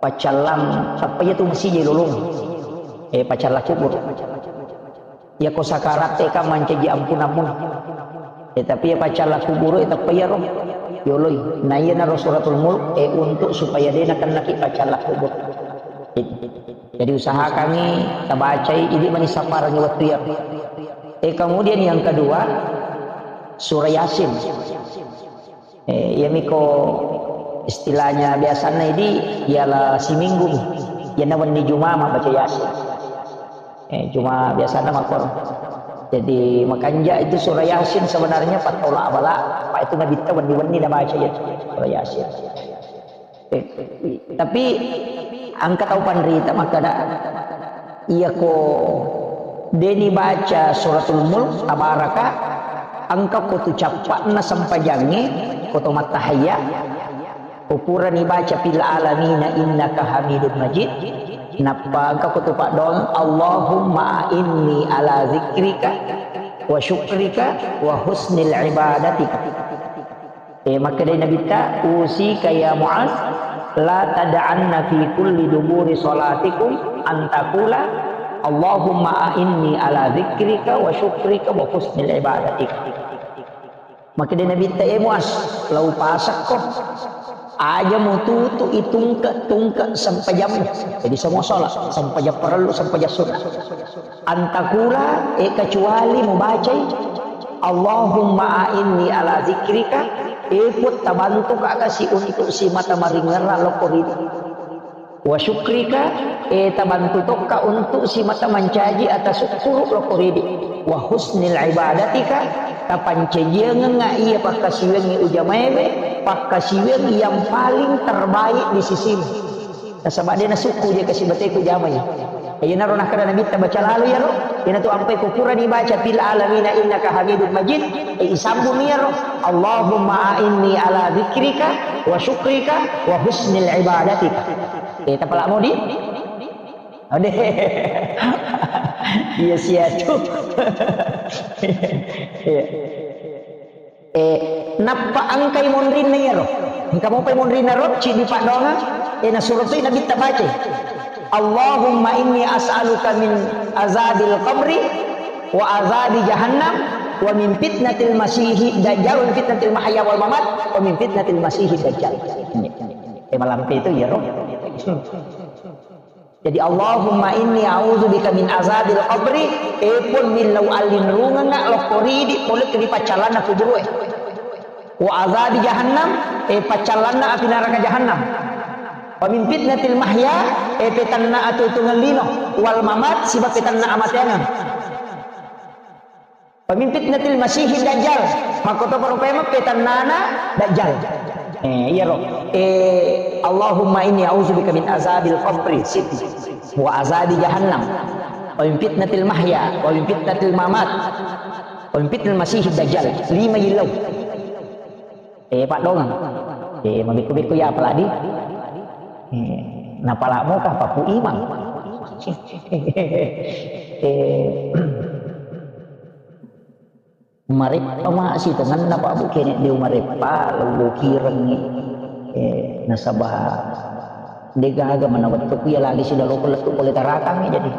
paccallang, tappa iya tu masih je lolong. Eh, paccallang kubur. Iya ko sakaratte ka mancaji ampunammu. Eh, tapi iya paccallang kubur e tappa iyaro yoloi. Nah, iyanaro Suratul Mulk, eh, untuk supaya de nakennaki paccallang kubur. Jadi usahakangi tabacai, idi mani sapparengngi wettu iya. Eh, kemudian yang kedua, surah Yasin. Eh, iyamiko istilahnya biasanna idi, ialah siminggu mi. Iyana wenni Juma mabbaca Yasin. Eh, cuma biasanna makkoro. Jadi makanja itu surah Yasin sebenarnya pattola abala, apa itu Nabitta wenni-wenni nabaca ya surah Yasin. Eh, tapi engka tau panrita makkada, iya ko deni baca Suratul Mulk, Tabaraka, engka ko tu cappa'na sempajangnge, ko to mattahayya, ko purani baca fil alamina innaka hamidun majid, nappa engka ko tu paddoang, Allahumma a'inni ala zikrika wa syukrika wa husnil ibadatika. Eh, makkedai Nabitta, "Usika ya Muaz, la tad'anna fi kulli duburi salatikum an taqula, Allahumma a'inni ala dzikrika wa syukrika wa husnil ibadatik." Makkedai Nabitta, "Eh Muaz, lau pasakko, aja mututu itungke-tungke sempajammu." Jadi semua sholat, sempajang parellu, sempajang sunnah. Antakula, eh, kecuali mubacai, Allahumma a'inni ala zikrika, eh, Puang, tabantuka kasi untuk simata maringerra lokko ridi. Wa syukrika, eh, tabantu tokka untuk simata mancaji atau syukur lokko ridi. Wa husnil ibadatika, tapancajiangengnga iya pakkasiwiangngi ujamaewe, pakkasiwiang yang paling terbaik di sisimu. Nasaba de nasukku je kasi bateku jamai. Iyanaro nakkeda Nabitta, baca lalo iyaro. Iyanatu ampai ko purani baca fil alamina innaka hamidun majid, eh, isambung iyaro, Allahumma a'inni ala dzikrika wa syukrika wa husnil ibadatika. Eh, tapala modi? Ode. Iya siatu. Iya. Eh, nappa engkai monrinna iyaro. Engka mopai monrinna ro, cidi paddoangeng, eh, nasuro toi Nabitta bacai. Allahumma inni as'aluka min azabil qabri wa azabi jahannam wa min fitnatil masihi dajjal wa min fitnatil mahya wal mamat wa min fitnatil masihi dajjal. Eh, malampe itu iyaro. Jadi, Allahumma inni a'udzubika min azabil qabri, eh, Puang, millau allinrungengnga lokko ridi pole ri paccallanna kuburu'e. Wa azabi jahannam, eh, paccallanna api naraka jahannam. Wa min fitnatil mahya, eh, petanna atuetungeng lino, wal mamat, siba petanna amateangeng. Wa min fitnatil masihid dajjal. Makkotoparo paimeng petannana dajjal. Eh, iyaro. Eh, Allahumma inni a'udzubika min azabil qabri, siti. Wa azabi jahannam. Wa min fitnatil mahya, wa min fitnatil mamat. Wa min fitnatil masihid dajjal. Lima yillau. Eh, paddoangeng. Eh, mabekko-bekko ya apalagi. Eh, napalamo ka papu imang. Eh, Mareppa masi tongenna Pak Bu, kene de mareppa, lo kirengngi. Eh, nasaba de gaga mana wettuku ya lagi sila loko lettu pole tarakangngi jadi.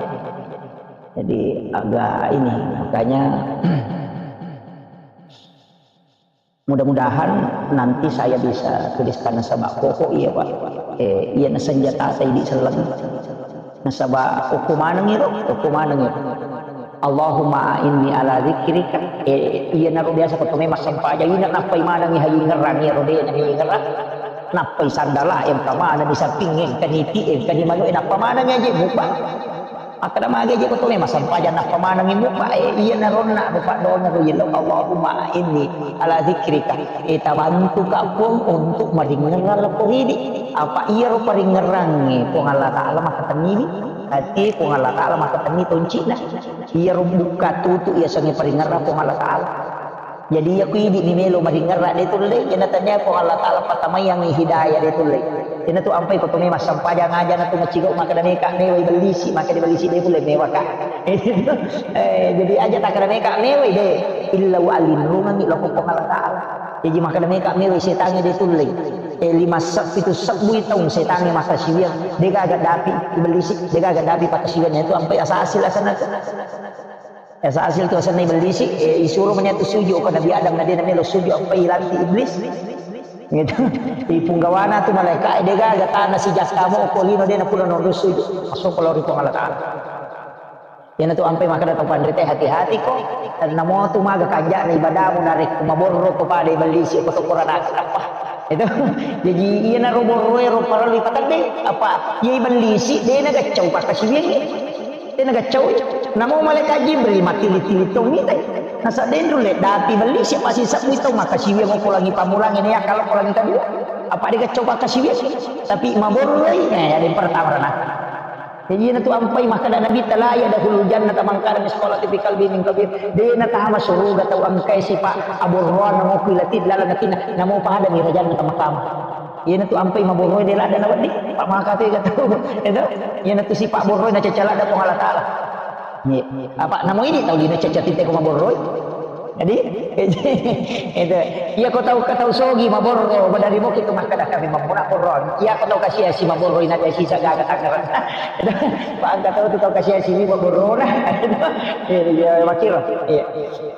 Jadi agak ini, makanya Mudah-mudahan nanti saya bisa tuliskan nasaba pokok iya, Pak. Eh, iya na senjata ta idi selleng. Nasaba okko maneng iro, okko maneng iro. Allahumma a'inni ala dzikrika. Eh, iya naro biasa ko tome massempajang ina nappai maneng haji ngerang iro de na ngerang. Nappai sandala yang pamana di samping yang kaniti yang kani manu nappa maneng aja mupa. Makkeda magi je ko tome massempajang nappa manengi mupa, eh, iya naronna rupa dona ro yello. Allahumma inni ala dzikrika. Eh, tabantuka Puang untuk maringerrang lako ridi. Apa iya ro paringerrangnge Puang Allah Ta'ala makkatenniwi. Hati Puang Allah Ta'ala makkatenni toncina. Iya ro bukka tutu iya sange paringerrang Puang Allah Ta'ala. Jadi iya ku idi ni melo maringerra de tulle, iyana tania Puang Allah Ta'ala patamaiyangi hidayah de tulle. Iyana tu ampai ko tome massempajang aja na tu macigau makkeda meka mewai bellisi, makkeda bellisi de tulle mewaka. Eh, jadi aja takkeda meka mewai de, illa wa alinrungangi loko Puang Allah Ta'ala. Jadi makkeda meka mewai setange de tulle. Eh, lima sab-, pitu sabbu taung setange makkasiwiang, de gaga dapi bellisi, de gaga dapi pakkasiwiang itu ampai asa hasil asana tu. Asa hasil tu asenna ibellisi, eh, isuro mani tu sujud ko Nabi Adam na de na melo sujud apa ilanti iblis. Gitu. Ipunggawana tu malaikat, eh, de gaga tana si jaskamo ko lino de na pura nonro sujud. Masuk ko lori Puang Allah Ta'ala. Iyana tu ampai makkeda tau panrite hati-hati ko. Karena mo tu maga kanjana ibadamu narekko maborro ko pada ibellisi ko to Qur'an apa. Itu. Jadi iyana ro borro ro parallu ipatedde apa? Iya ibellisi de na gaccau pakkasiwiangi. Tena gaccau. Namo malaikat Jibril mattili-tili tong mitai. Nasa denru le dapi belli siapa sisa itu makkasiwiang ko langi pamulangi ne kalau ko langi kedua. Apa de gaccau pakkasiwiang? Tapi maborroi, eh, ada yang pertama rana. Jadi na tu ampai makkeda Nabi ta la yadkhulul jannata man kana mithqala dzarratin min kibrin. De na tama suruga tau engkai sipa aborroan namo kuilati dalam natina namo pada mi rajanna tama kama. Iyana tu ampai maborroi de ladda na wedding. Pak maka tu ega tau. Itu. Iyana tu sipa borroi na cacala da Puang Allah Ta'ala. Iya. Apa namo ini tau dina caca tite ko maborroi. Jadi itu. Iya ko tau ka tau sogi maborro badari mo kitu makkeda kami mammuna borroi. Iya ko tau kasiasi maborroi na biasa sisa gaga tangerang. Pak angka tau tu tau kasiasi ni maborro na. Iya, iya, makiro. Iya.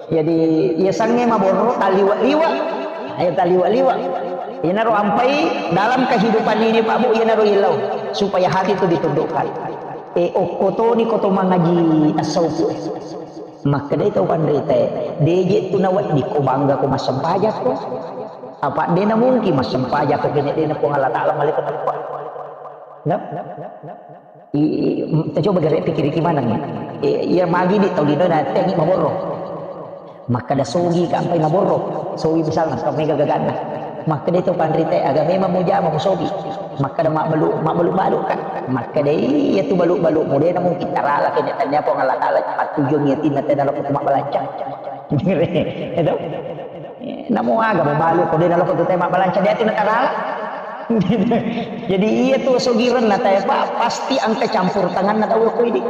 Jadi iya sange maborro taliwa-liwa. Ayo taliwa-liwa. Iyanaro ampai dalam kehidupan ini, Pak Bu, iyanaro ilau supaya hati itu ditundukkan. Eh, okkotoni koto mangaji tasawuf. Makkedai tau panrita, deje tu nawedding ko bangga ko massempajakko. Apa dena mungkin massempajakko kene dena Puang Allah Ta'ala malaikat apa. Nah? I, i, coba gare pikiriki maneng. Eh, iya magi di tau lino na tengi maborro. Makkeda sogi ka ampai maborro, sogi misalna, tau mega gaganna. Makkeda itu panrita, aga memang mujama musogi. Makkeda mabbalu, mabbalu-balu ka. Makkeda iya tu balu-balu mudena mungkin tarala kene tanya Puang Allah Ta'ala patujung yatinna tena lo mabbalanca. Itu. Namo aga mabalu ko dena lo tu tema balanca dia tu tarala. Jadi iya tu sogirenna tae pa pasti angka campur tanganna tau ko idi.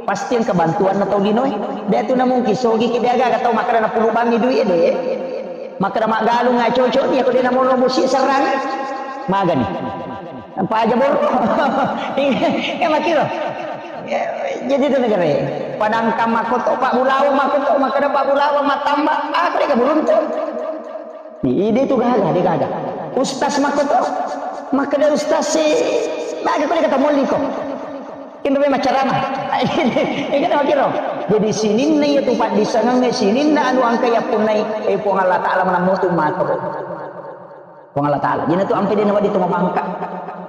Pasti engka bantuanna tau linoe. De tu namungkin sogi ki de aga tau makkeda napulu bangi duit de. Makkeda maggalung acocok ni ko de namono musi serrang. Magani. Apa aja borro. Ya makiro. Ya, jadi itu negara. Padangkang makoto Pak Bulawa makoto makkeda Pak Bulawa matamba. Aku de beruntung. Ide tu gaga, de gaga. Ustaz makoto. Makkeda ustaz si baga ko de kata molli ko. Inro memang carana. Iya kan makiro. Jadi sininna iya tu paddisengeng sininna anu angka yappunnai, eh, Puang Allah Ta'ala manammu tu makro. Puang Allah Ta'ala. Jadi tu ampe dena wadi tu mamangka.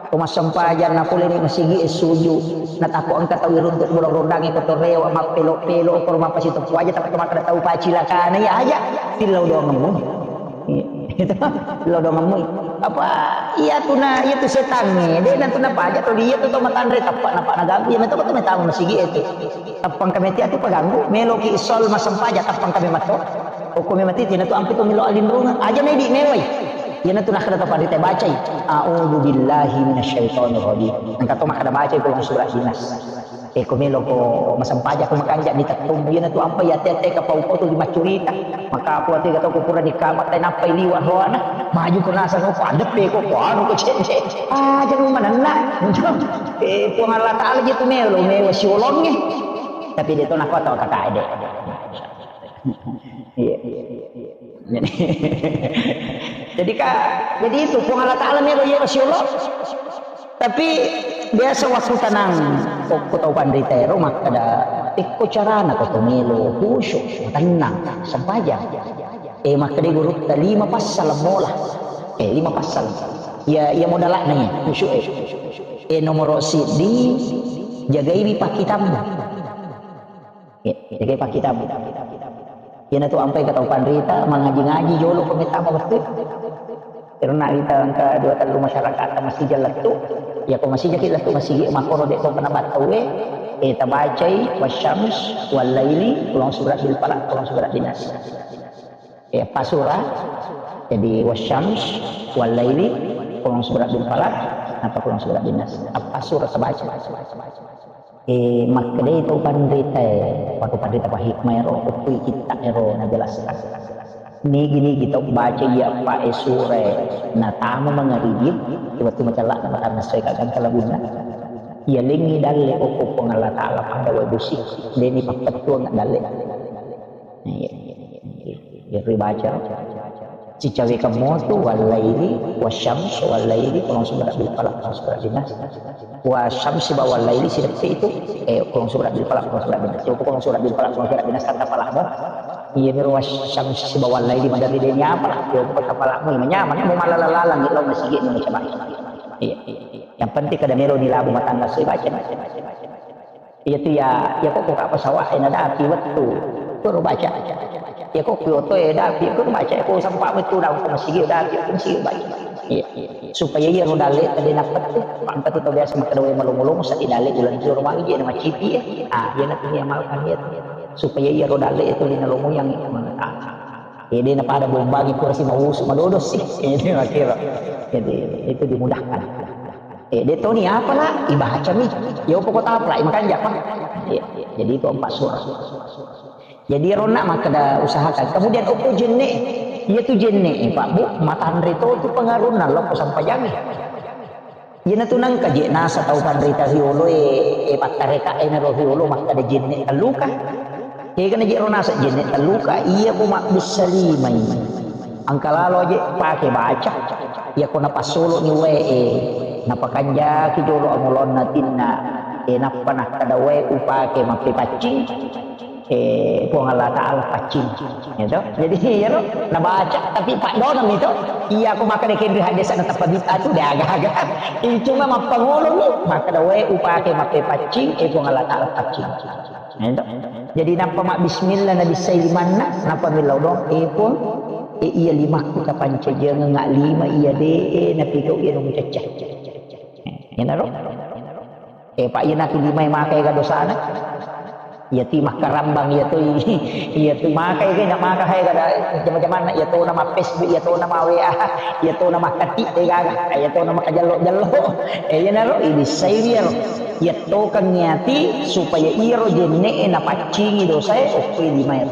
Ko massempajang na pole ni masigi e suju. Na tako angka tau iruntuk bulang rundangi ko torewa mappelo-pelo ko rumah pasi teppu aja tapi makkeda tau pacilakana ya aja. Tillau doang ngemu. Itu lo dong ngomong. Apa iya tu na, iya tu setangnge. De na tu na paja tu dia tu to matanre tappa na pa na ganggu. Ya meto tu metamu masigi itu. Tappang kami tiap tu paganggu. Meloki sol masempaja tappang kami mato. Hukum mati tina tu ampi tu melo alinrungan. Aja na idi mewai. Iya na tu na kada to padita bacai. A'udzu billahi minasyaitonir rajim. Engka to makkada bacai ko surah Ikhlas. Eh, ko melo ko masempajang ko makanja di tettumbu iya na tu ampai ate-ate ka pau ko tu di maccurita. Maka aku ate ka tau ko pura di kamar tai nappai liwa roana. Maju ko nasa ko padeppe ko ko anu ko cek-cek. Ah, jangan manenna. Eh, Puang Allah Ta'ala je tu melo, melo siolongnge. Tapi de to nako tau kata de. Iya. Jadi, jadi, Kak, jadi itu Puang Allah Ta'ala melo iya masya Allah. Tapi biasa waktu tenang, ko, ko tau panrita ero makkeda, "Tekko carana ko to melo khusyuk, tenang, sempajang." Eh, makkeda guru, "Lima passala mola." Eh, lima passala. Ya, ya modalakna ya, khusyuk eh. Eh, nomoro siddi, jagaiwi pakkitabmu. Ya, jagai pakkitabmu. Iyanatu ampai ka tau panrita, mangaji-ngaji jolo ko mettama wettu. Karena kita engka dua tellu masyarakat masih lettu. Ya ko masih jaki lettu masih makoro dek to kena battau eh. Eh, tabacai wasyams, wal laili, kulong surat bil falaq, kulong surat bin nas. Eh, apa surah? Jadi wasyams, wal laili, kulong surat bil falaq, apa kulong surat bin nas. Apa surah tabaca? Eh, makkedai tau panrita, eh, waktu panrita pahikmah ero, ukkui kitta ero najelaskan. Nigi-nigi tau baca iya pa e sura e, natama mangaribi, waktu macalla na matanna soe kaganta labunna. Iya lengi dalle okko Puang Allah Ta'ala pada wae busi, deni pappettuang dalle. Iya, iya, iya, iya. Iya, ribaca. Sicawekang motu, wallaili, wasyams, wallaili, kulong surat bil falaq, kulong surat bin nas. Wasyams sibawa wallaili sideppe itu, eh, kulong surat bil falaq, kulong surat bin nas. Coba kulong surat bil falaq, kulong surat bin nas, tanda falaqmu. Iya, miro wasyams sibawa wallaili, madari deni apa lah. Coba kota falaqmu, manyameng, mau malala-lalang, lo masigi, mau coba. Iya, iya, iya. Yang penting kada melo ni labu matangga, saya baca. Iya tu ya, ya kok kok apa sawah, eh, nadapi wettu. Kuro baca. Ya kok kyoto, eh, dapi, kuro baca. Kok sampah wettu, daun ke masigi, dapi, ke masigi, baca. Iya, iya, iya. Supaya iya ro dalle tadi napet tu, pangkat tu biasa makan dawe malu-malu, masa di dalle bulan jur magi, nama cipi, eh. Ah, iya nak ini amalkan iya tu. Supaya iya ro dalle itu lina lomo yang mana. Eh, dia pada bombangi kursi mau usuk madodo sih. Ini makiro. Jadi, itu dimudahkan. Eh, de toni apa lah? Ibacami. Ya, pokok apa lah? Makan japa. Iya, iya. Jadi, itu empat surah. Jadi, ronna makkeda usahakan. Kemudian, okko jenne. Iya tu jenne, Pak Bu. Matanre to tu pengaruhna, lo ko sampajangi. Iyana tu nangka je nasa tau panrita riolo e, e, pattareka e naro riolo makkeda jenne telluka. Ega na je ro nasa jenne telluka, iya ko mabbissa limai. Engka lalo je pake baca. Iya ko napassolo ni wae e, napakanjaki jolo amolonna tinna. E, nappa nakkeda wae upake mappepaccing. Eh, Puang Allah Ta'ala paccing. Gitu. Jadi, iyaro nabaca, tapi paddonang itu. Iya, aku maka deken di hadis na teppa bid'ah tu, de aga-aga. Ini cuma mappangolo ni, maka da wae upake mappepaccing, eh, Puang Allah Ta'ala paccing. Gitu. Jadi, nappa ma bismillah, nabi sai limanna, nappa millau dong, eh, Puang, eh, iya limakku tapancajengeng lima, iya de, eh, napigau, iya nunggu cecah. Eh, inaro. Eh, Pak, iyana tu limai makai ga dosana. Iya tu makkarambang, iya tu, iya tu makai ga, na maka hai ga da jama-jamanna, iya tu nama Facebook, iya tu nama W A, iya tu nama kati, eh, gaga, iya tu nama kajallo-jallo. Eh, iyanaro, ini sai iyaro. Iya tu kan niati supaya iyaro jenne e napaccingi dosa e, okko limai.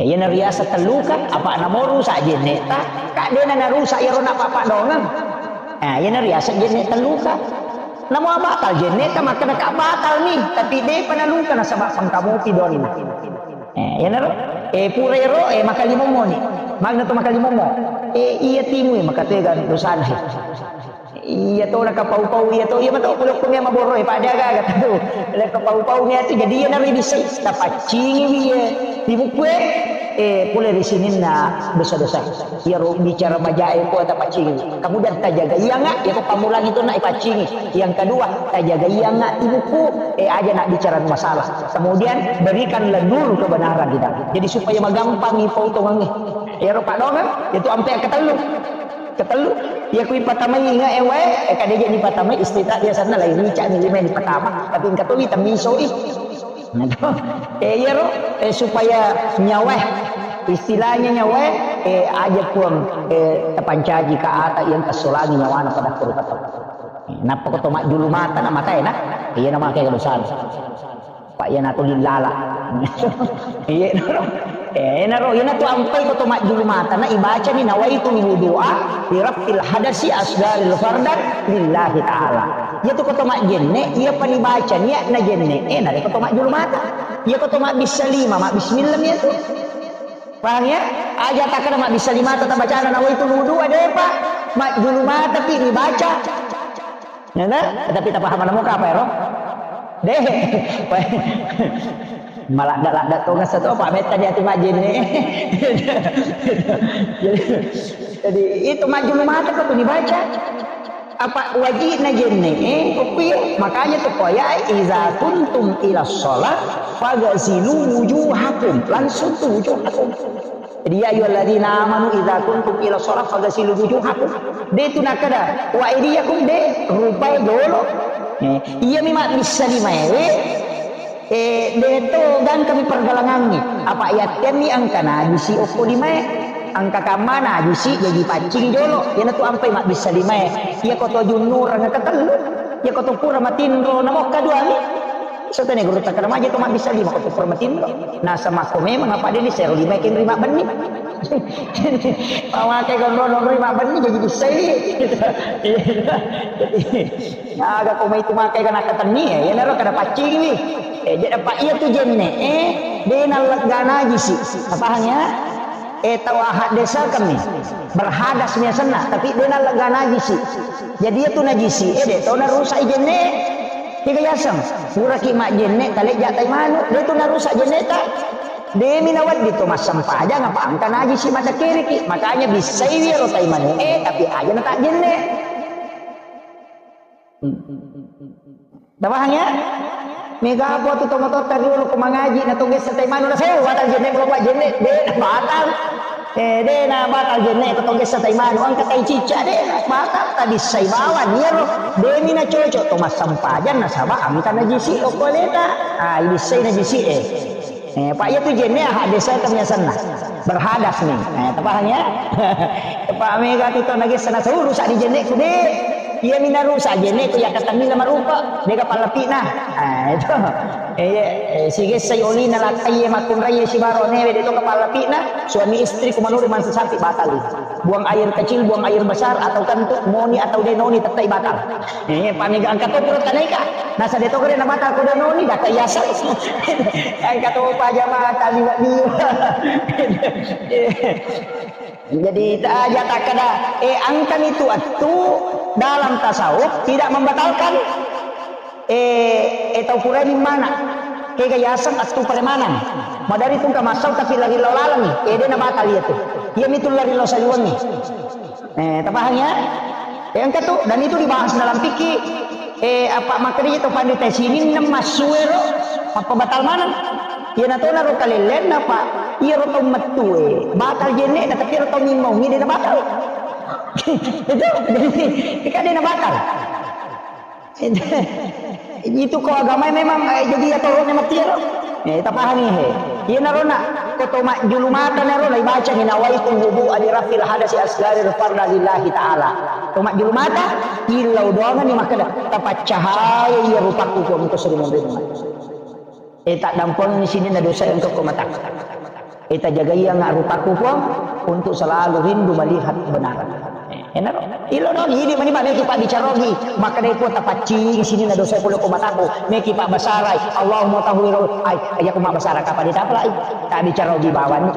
Eh, iyana riaseng telluka, apa namo rusak jenne ta, ka dena narusak iyaro na papa dongeng. Eh, iyana riaseng jenne telluka. Namo batal jenne ta, makkeda ka batal ni, tapi depa naluka nasaba pangkamopi donna. Eh, iyanaro, eh, pura ero, eh, makalimommo ni. Magna to makalimommo. Eh, iya timu, eh, makatega dosana, eh. Iya to, nakapau-pau iya to, iya mato pole okko mia maborro e, pada aga-aga tu. Nakapau-pau mia tu, jadi iya naro ibissai, tapaccingi wi iya timukkue, eh, pole ri sininna dosa-dosa. Iya ro bicara maja e ko tapaccingi. Kemudian tajaga iya nga, iya ko pammulang itu na ipaccingi. Yang kedua, tajaga iya nga timukku, eh, aja nak bicara masalah. Kemudian berikanlah nur kebenaran kita. Jadi supaya magampangi pautongangi. Iya ro padongan, itu ampe ketellu. Ketellu, iya ku ipatamai inga e wae, eh, kade je ni patamai istita biasana lai rica ni lima ni patama, tapi engka towi tamiso i. Nah, to. Eh, iya ro, eh, supaya nyawa, istilahnya nyawa, eh, aja puang, eh, tapancaji ka ata yang kasolangi nyawana pada kuru kata. Nappa ko to majjulu mata na mata e na, iya na makai dosana. Pak, iyanatu lillala. Iya, naro. Eh, naro, iyanatu ampai ko to majjulu mata, na ibacani nawaitu wudu'a li raf'il hadasi asgharil fardan lillahi ta'ala. Iya tu ko to majjenne, iya pa nibaca niatna jenne, eh, narekko to majjulu mata. Iya ko to mabbissa lima, mabbismillah iya tu. Paham ya? Aja takkada mabbissa lima ta tabacana nawaitul wudu, depa. Majjulu mata pi nibaca. Ya ta? Tapi tapaham namo apa ero? Deh. Maladda-ladda tonga satu apa metta di ati majjenne. Jadi, jadi itu majjulu mata ko tu nibaca. Apa wajibna jenne, eh, kopi. Makanya tu koya, "Iza kuntum ila sholat, fagasilu wujuhakum." Langsung tu wujuhakum. Jadi, "Ya ayyuhalladzina amanu idza kuntum ila shalah faghsilu wujuhakum." De tu nakkeda, "Wa aidiyakum," de rupai jolo. Eh, iya mi mabbissa limaewe, eh, de to gangkami pergalangangngi. Apa yattenni engka najisi okko limae. Engka kamma najisi jaji paccing jolo. Iyana tu ampai mabbissa limae. Iya ko to junnurang ketellu. Iya ko to pura matinro namokka duami. Satane guru takkada maja to mabbissa lima ko to pura matinro. Nasaba makko memang apa de ni sero lima ken rima benni. Pamake gondono rima benni jadi bissai. Aga ko mai tu makai kana katenni ya, ya naro kada paccing wi. Eh, jadi apa iya tu jenne, eh, de nallegga najisi. Paham ya? Eh, tau ahad desa kami. Berhadas mi asenna, tapi de nallegga najisi. Jadi iya tu najisi, eh, de to narusak jenne. Kega yaseng, puraki majjenne, talejja tai manu, de tu narusak jenneta. Demi nawedding to massempajang apa engka najisi maddekkiriki. Makanya bissaiwi ero tai manu, eh, tapi aja na tak jenne. Tapahang ya? Mega apa tu tomototta riolo ko mangaji na to gessa tai manu na, "Saya batal jenne, kalau buat jenne." De, batal. Eh, de na batal jenne ko to gessa tai manu, engka tai cicca, de, batal. Tabissai bawang iyaro, de mi na cocok to massempajang nasaba engka najisi okko aleta. Ah, ibissai najisi, eh. Eh, Pak, iya tu jenne ahad desa kami asenna. Berhadas nih. Eh, tapahang ya? Pak, mega tu to nagessa na, "Saya rusak di jenneku, de." Iya mi narusak jenneku, ya katamila marupa, de ka pallapina. Ah, itu. Eh, iya, eh, sigessai olina lakkai makkunrai sibaro newe de to ka pallapina, suami istri ku menurut mansa sapi batal. Buang air kecil, buang air besar, atau kentut, noni atau de noni, tettai batal. Eh, pamega engka to pura tanaika. Nasa de to kere na batal ko de noni, data yasa. Engka to pa jamaah taliwa-liwa. Jadi, ta-, aja takkada, eh, engkami tu attu dalam tasawuf tidak membatalkan, eh, eh, tau purani mana. Kega yaseng attu premanang. Madari tungka massau tapi lari lao lalengi. Eh, de na batal iya tu. Iya mitu lari lao saliwengi. Eh, tapahang ya? Eh, engka tu, dan itu dibahas dalam fikih. Eh, apa makkedai to pandita sininna massuero, apa batal maneng? Iyana to naro kalellenna, Pak. Iyaro tau mettue batal jenne'na, tapi iyaro tau mimmaungngi de na batal. Itu, jadi, kan de na batal. Itu ko agamae memang, eh, jadi ya toro memang tiaro. Eh, tapahani he. Iyanaro na, ko to majjulu mata naro, naibacangi nawaitu wudu'a li raf'il hadasi asgari farda lillahi ta'ala. To majjulu mata, illau doangan ni makkeda, tapaccahaya iya rupaku ko engka suri monrinna. Eh, taddampengengngi sininna dosa engka ko mata. Eh, tajagaiangnga rupaku, Puang, untuk selalu rindu melihat kebenaran. Eh, enaro. Ilo dong, idi mani meki pabbicara ogi. Makkedai, Puang, tapaccing sininna dosa pole ko mataku. Meki pabbasarai. Allahumma tahhir, ai, aja ko mabbasara kapang ditapalai. Tabbicara ogi bawang.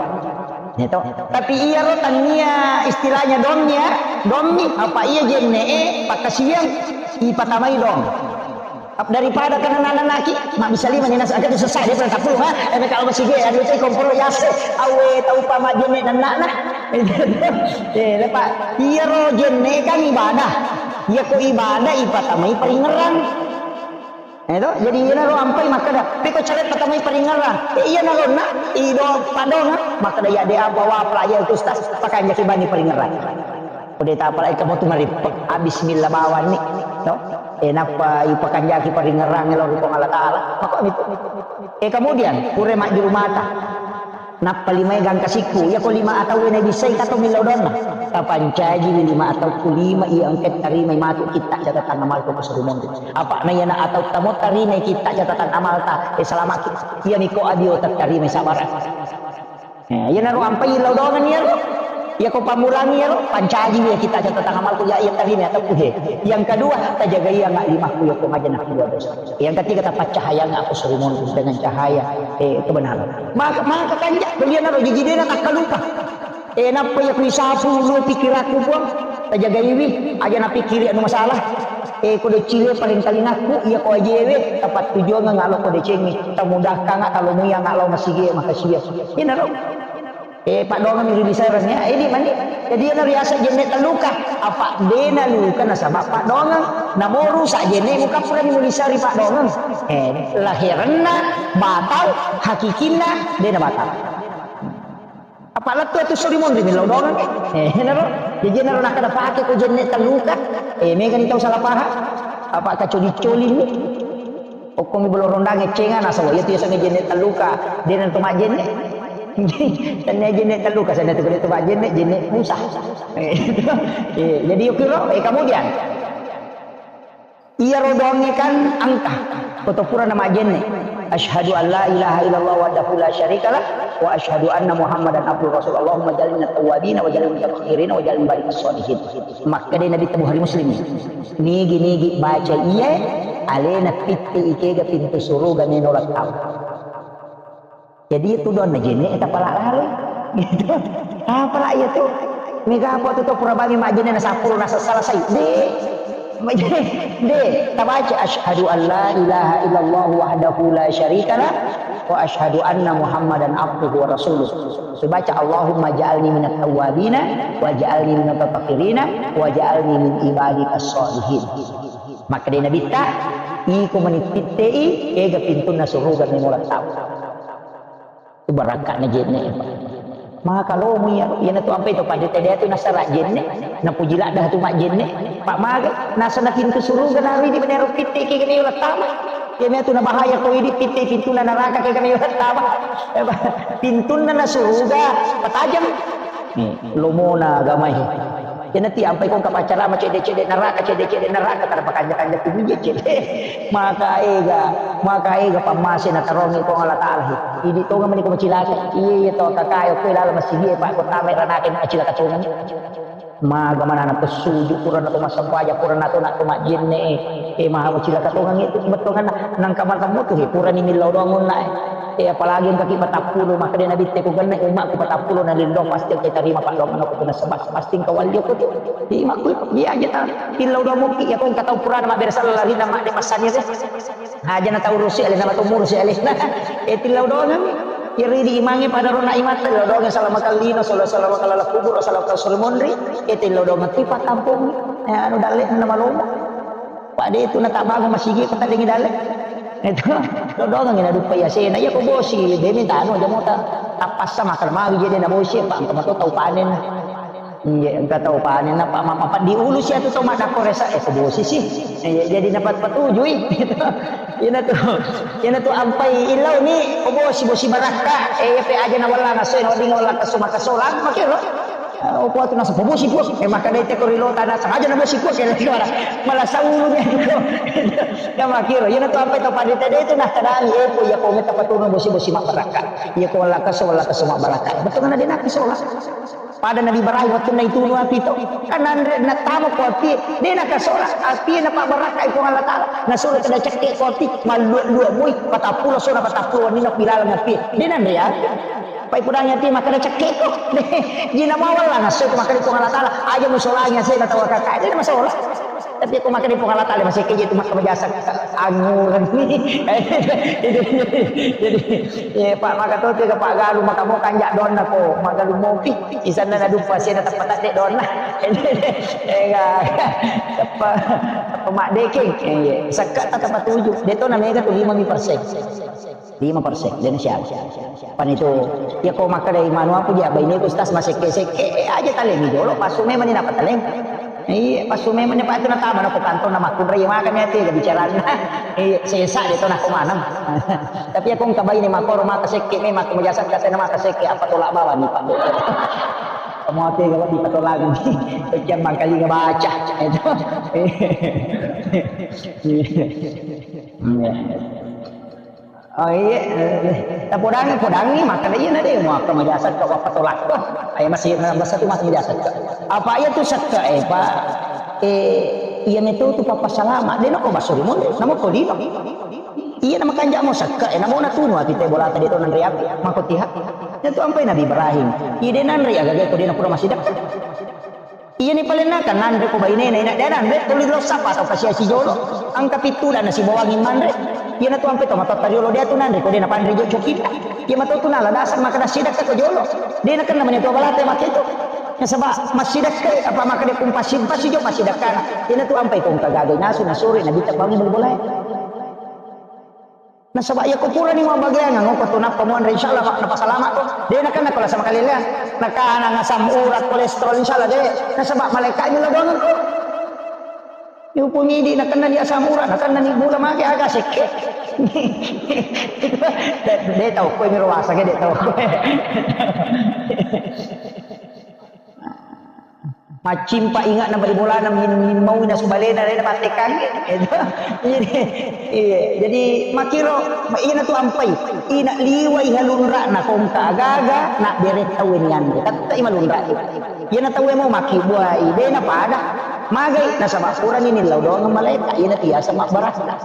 Ya to. Tapi iyaro tania istilahnya domnya, dommi, apa iya jenne e, pakkasiang, ipatamai dong. Daripada kana nanaki, mabbissa lima ni nasa, engka tu sessa, de pernah tapulung, ha? Eh, kalau masih dia, anu, itu komporo yase, awe, tau pa majjenne nannana. Eh, lepa, iyaro jenne kan ibadah. Iya ko ibadah, ipatamai paringerang. Eh, to? Jadi, iyanaro ampai makkeda, peko care patamai paringerang. Eh, iyanaro na, ido padonga, makkeda, ya, de apa, wa, apa, ya, itu, Ustaz, pakanjaki bani paringerang. Ko de tapalai kamu tu marippe, ah, bismillah bawang ni, to? Eh, nappa ipakanjaki paringerang lao ri Puang Allah Taala. Makko mitu. Eh, kemudian, pura majjulu mata. Nappa limae gangka sikku. Iya ko lima atau wena bisai kato millau donna. Tapancaji lima atau ku lima iya engka tarimai matu kitta catatan amal ko keserumonri. Apa na iyana atau tamo tarimai kitta catatan amal ta, eh, salamaki. Iya miko adio tattarimai sabarang. Eh, iyanaro ampai lao doangan iyaro. Iyako pammulangi iyaro, pancaji iya kita catatan amalku, ya, iya tarima atau puhe. Yang kedua, tajagai angnga limakku, iyako maja nakkua dosa. Yang ketiga, tapaccahayang aku suri monri dengan cahaya, eh, kebenaran. Maka, maka kanja, beliau naro, jadi dia nak takkalupa. Eh, nappa iya kuisapu lu pikiranku, Puang? Tajagaiwi, aja napikkiri anu masalah. Eh, ko decile paling talingakku, iya ko ajewe, tapattujuang ngalo ko decengi, tamudahkang ngalo muya ngalo masigi makasiya. Inaro. Eh, paddoangeng ri lisarengnge, eh, ini mani. Jadi, iyana riaseng jenne telluka. Apa dena luka nasaba paddoangeng. Namo rusak jenne mukappurani mulisari paddoangeng. Eh, lahirenna batal, hakikinna dena batal. Apa lettu tu suri monri millau doangeng. Eh, naro. Jadi, naro nakkeda pake ko jenne telluka. Eh, megani tau salah paham. Apa kacoli-colini. Okkomi bolo rondang eccenga nasaba iya tu yasengnge jenne telluka. Dena tu majjenne. Tania jenne telluka, sana tu kode tu majjenne, jenne pusah. Eh, jadi yukiro, eh, kemudian. Iyaro doangnge kan engka. Koto pura na majjenne. Asyhadu an la ilaha illallah wahdahu la syarikalah wa asyhadu anna Muhammadan abduhu rasul. Allahumma ja'alni minat tawwabin wa ja'alni minat mutatahhirin wa ja'alni minal sholihin. Makkeda Nabi ta Bukhari Muslim. Nigi-nigi baca iye, alena pitti ikega pintu suruga meno lattau. Jadi itu doang na jenne eta pala lalo. Gitu. Apa iya tu? Mega apa tu, tu pura bami majjenne na sappulo na selesai. De. De, tabaca asyhadu an la ilaha illallah wahdahu la syarikalah wa asyhadu anna Muhammadan abduhu wa rasuluh. Subaca Allahumma ja'alni minat tawwabina wa ja'alni minat mutatahhirina wa ja'alni min ibadikas sholihin. Makkeda Nabitta, iko mani pittei, ega pintunna suruga meno lattau. Itu barakka'na jenne, Pak. Maka lomo iya, iyana tu ampai tu pada tadi tu nasara jenne, napuji ladda tu majjenne, Pak, maga nasana pintu suruga naro idi menero pitte ke kene lattama. Iyana tu nabahaya ko idi pitte pintunna neraka ke kene lattama. Eh, Pak, pintunna na suruga patajang. Nih, lomona agamai. Iyana ti ampai ko engka paccarama cedde-cedde neraka, cedde-cedde neraka, tara pakanja-kanja kumuje cedde. Maka ega, maka ega pammase na tarongi Puang Allah Taala. Idi tonga meni ko macilaka. Iya, iya, to kakayo ko lalo masigi, Pak, ko tame ranake na cilaka tonga. Maga manana pesuju, purana to massempajang, purana to na to majjenne. Eh, maha macilaka tonga itu bettongan nangka matemmu tu, purani millau doang onna. Eh, apalagi engka ki patappulo, makkeda Nabitte ko genna ummakku patappulo na lillo, pasti engka tarima paddoangenna ko nasaba pasti engka walli ko tu. Di makku iya aja ta. Tillau doang mukki ya ko engka tau purana mabbere sala larinna madde passani te. Haja na tau rusi ale nama tau murusi ale. Eh, tillau doang. Iri di imange pada rona imatta tillau doang salama kallino, sala-, salama kallala kubur, salama kallala suri monri. Eh, tillau doang tu pattampung. Eh, anu dalle na malomo. Pak de tu na tabangun masigi ko taddengi dalle. Itu, lodongeng na duppa yasena. Iya ko bosi, de minta anu aja mota. Tappassa makan mawi jadi na bosi, Pak, engka mato tau panen. Iya, engka tau panen, apa mama, Pak, di ulu sia tu tau maddakko resa, eh, ko bosi sih. Iya, jadi dapat petujui. Ina tu, ina tu ampai ilau ni, ko bosi, bosi barakka, eh, pe aja na wala ngaso, na wading wala kaso makasolang, makero. Eh, opo atu naseng, "Bosi, Puang." Eh, makkeda teko ri lota naseng, "Aja na bosi, Puang." Kira-kira malah, malah saulunna itu. Na makkiro, iyana tu ampai tau pada tadi itu nah kadang, eh, ko iya ko metta patunu bosi-bosi mabbarakka. Iya ko wallakaso, wallakaso mabbarakka. Betul kan ada nak sola. Pada Nabi Ibrahim waktu na itu nu api to. Kan anre na tamu ko api, de na kasola, api na pabbarakka Puang Allah Taala. Na sura kada cekke ko api, malluak-luak mui, patappulo sona patappulo ni nak bilalang api. De na anre api. Pai pudang yati makkeda cekke ko. Jina mawalla nasso ko makkeda Puang Allah Taala, aja musolangi asena tau kakak. Jadi masalah. Tapi ko makkeda Puang Allah Taala masih keje tu makkeda jasa angguran ni. Jadi, jadi, ya, Pak, maka tu tiga Pak Galu, maka mau kanjak donna ko, Mak Galu mopi. Isanna na dupa asena tepatadde donna. Ega, apa, apa mak dekeng. Iya, sekka tak tempat tujuh. Dia tu namanya tu lima mi persen. Lima persen, dan siapa? Pan itu, ya ko makkeda manu apa dia, baine ku stas masekke-sekke, eh, aja taleng jolo, pasu memang ni dapat taleng. Iya, pasu memang ni Pak itu na tama na ko kantong na makkunrai, iya, makan ya, tiga bicarana. Iya, sesa dia tu na ko maneng. Tapi ya ko engka baine makoro maka sekke, memang ko majasa kata na maka sekke, apa tolak bawah ni Pak. Kamu hati kalau di patolak ni, pecah mangkali ngebaca. Itu. Iya. Oh iya, eh, tapodangi, podangi, makkeda iya na de' muakka maja sekka, wappatolakko. Eh, masih, eh, basa tu masih maja sekka. Apa iya tu sekka, eh, Pak? Eh, iya metu tu papa salama. De' nako basuri monri, namo ko lino. Iya na makanja' mo sekka, eh, namo na tunu api te bolata de' to nanre api. Mako tiha. Iya tu ampai Nabi Ibrahim. Iya de' nanre aga ko de' na pura masih dekat. Iyani palenna kan nanre ko bainena, ina de' nanre, tuli lo sapa tau kasia sijolo. Engka pittula nasibawangi manre. Iyana tu ampe to matotta riolo de' tu nanre ko de' napanre jo cokitta. Iya mato tu nala dasar makkeda sidakka ko jolo. De' nakenna mani to balate makke tu. Nasaba massidakka apa makkeda kumpasi pasi jo massidakkana. Iyana tu ampe ko engka gaga nasu nasuri nabitta bangi bol-bolae. Nasaba iya ko purani mabbageang, ngoko tu nappa muanre, insyaallah, ma-, napasalama ko. De' nakenna ko lasa makaleleang. Nakana asam urat, kolesterol, insyaallah de'. Nasaba malaika' mi lao doangeng ko. Yupu midi nakenna ni asam urat, nakenna ni gula mage aga sekke. De', de' tau ko mi roasa ke de' tau ko. Maccimpa inga'na bali bolana min-, min maui nasu balena, lena mattekangnge. Itu. Iya, iya. Jadi, makkiro, ma-, ina tu ampai. Ina liwai halunra'na kongka agaga, na bere tau ni anre. Tette'i malunra. Iyana tau e mau makkibuai, de' na pada. Magai, nasaba purani nillau doang malaika, iyana tiasa mabbarakka.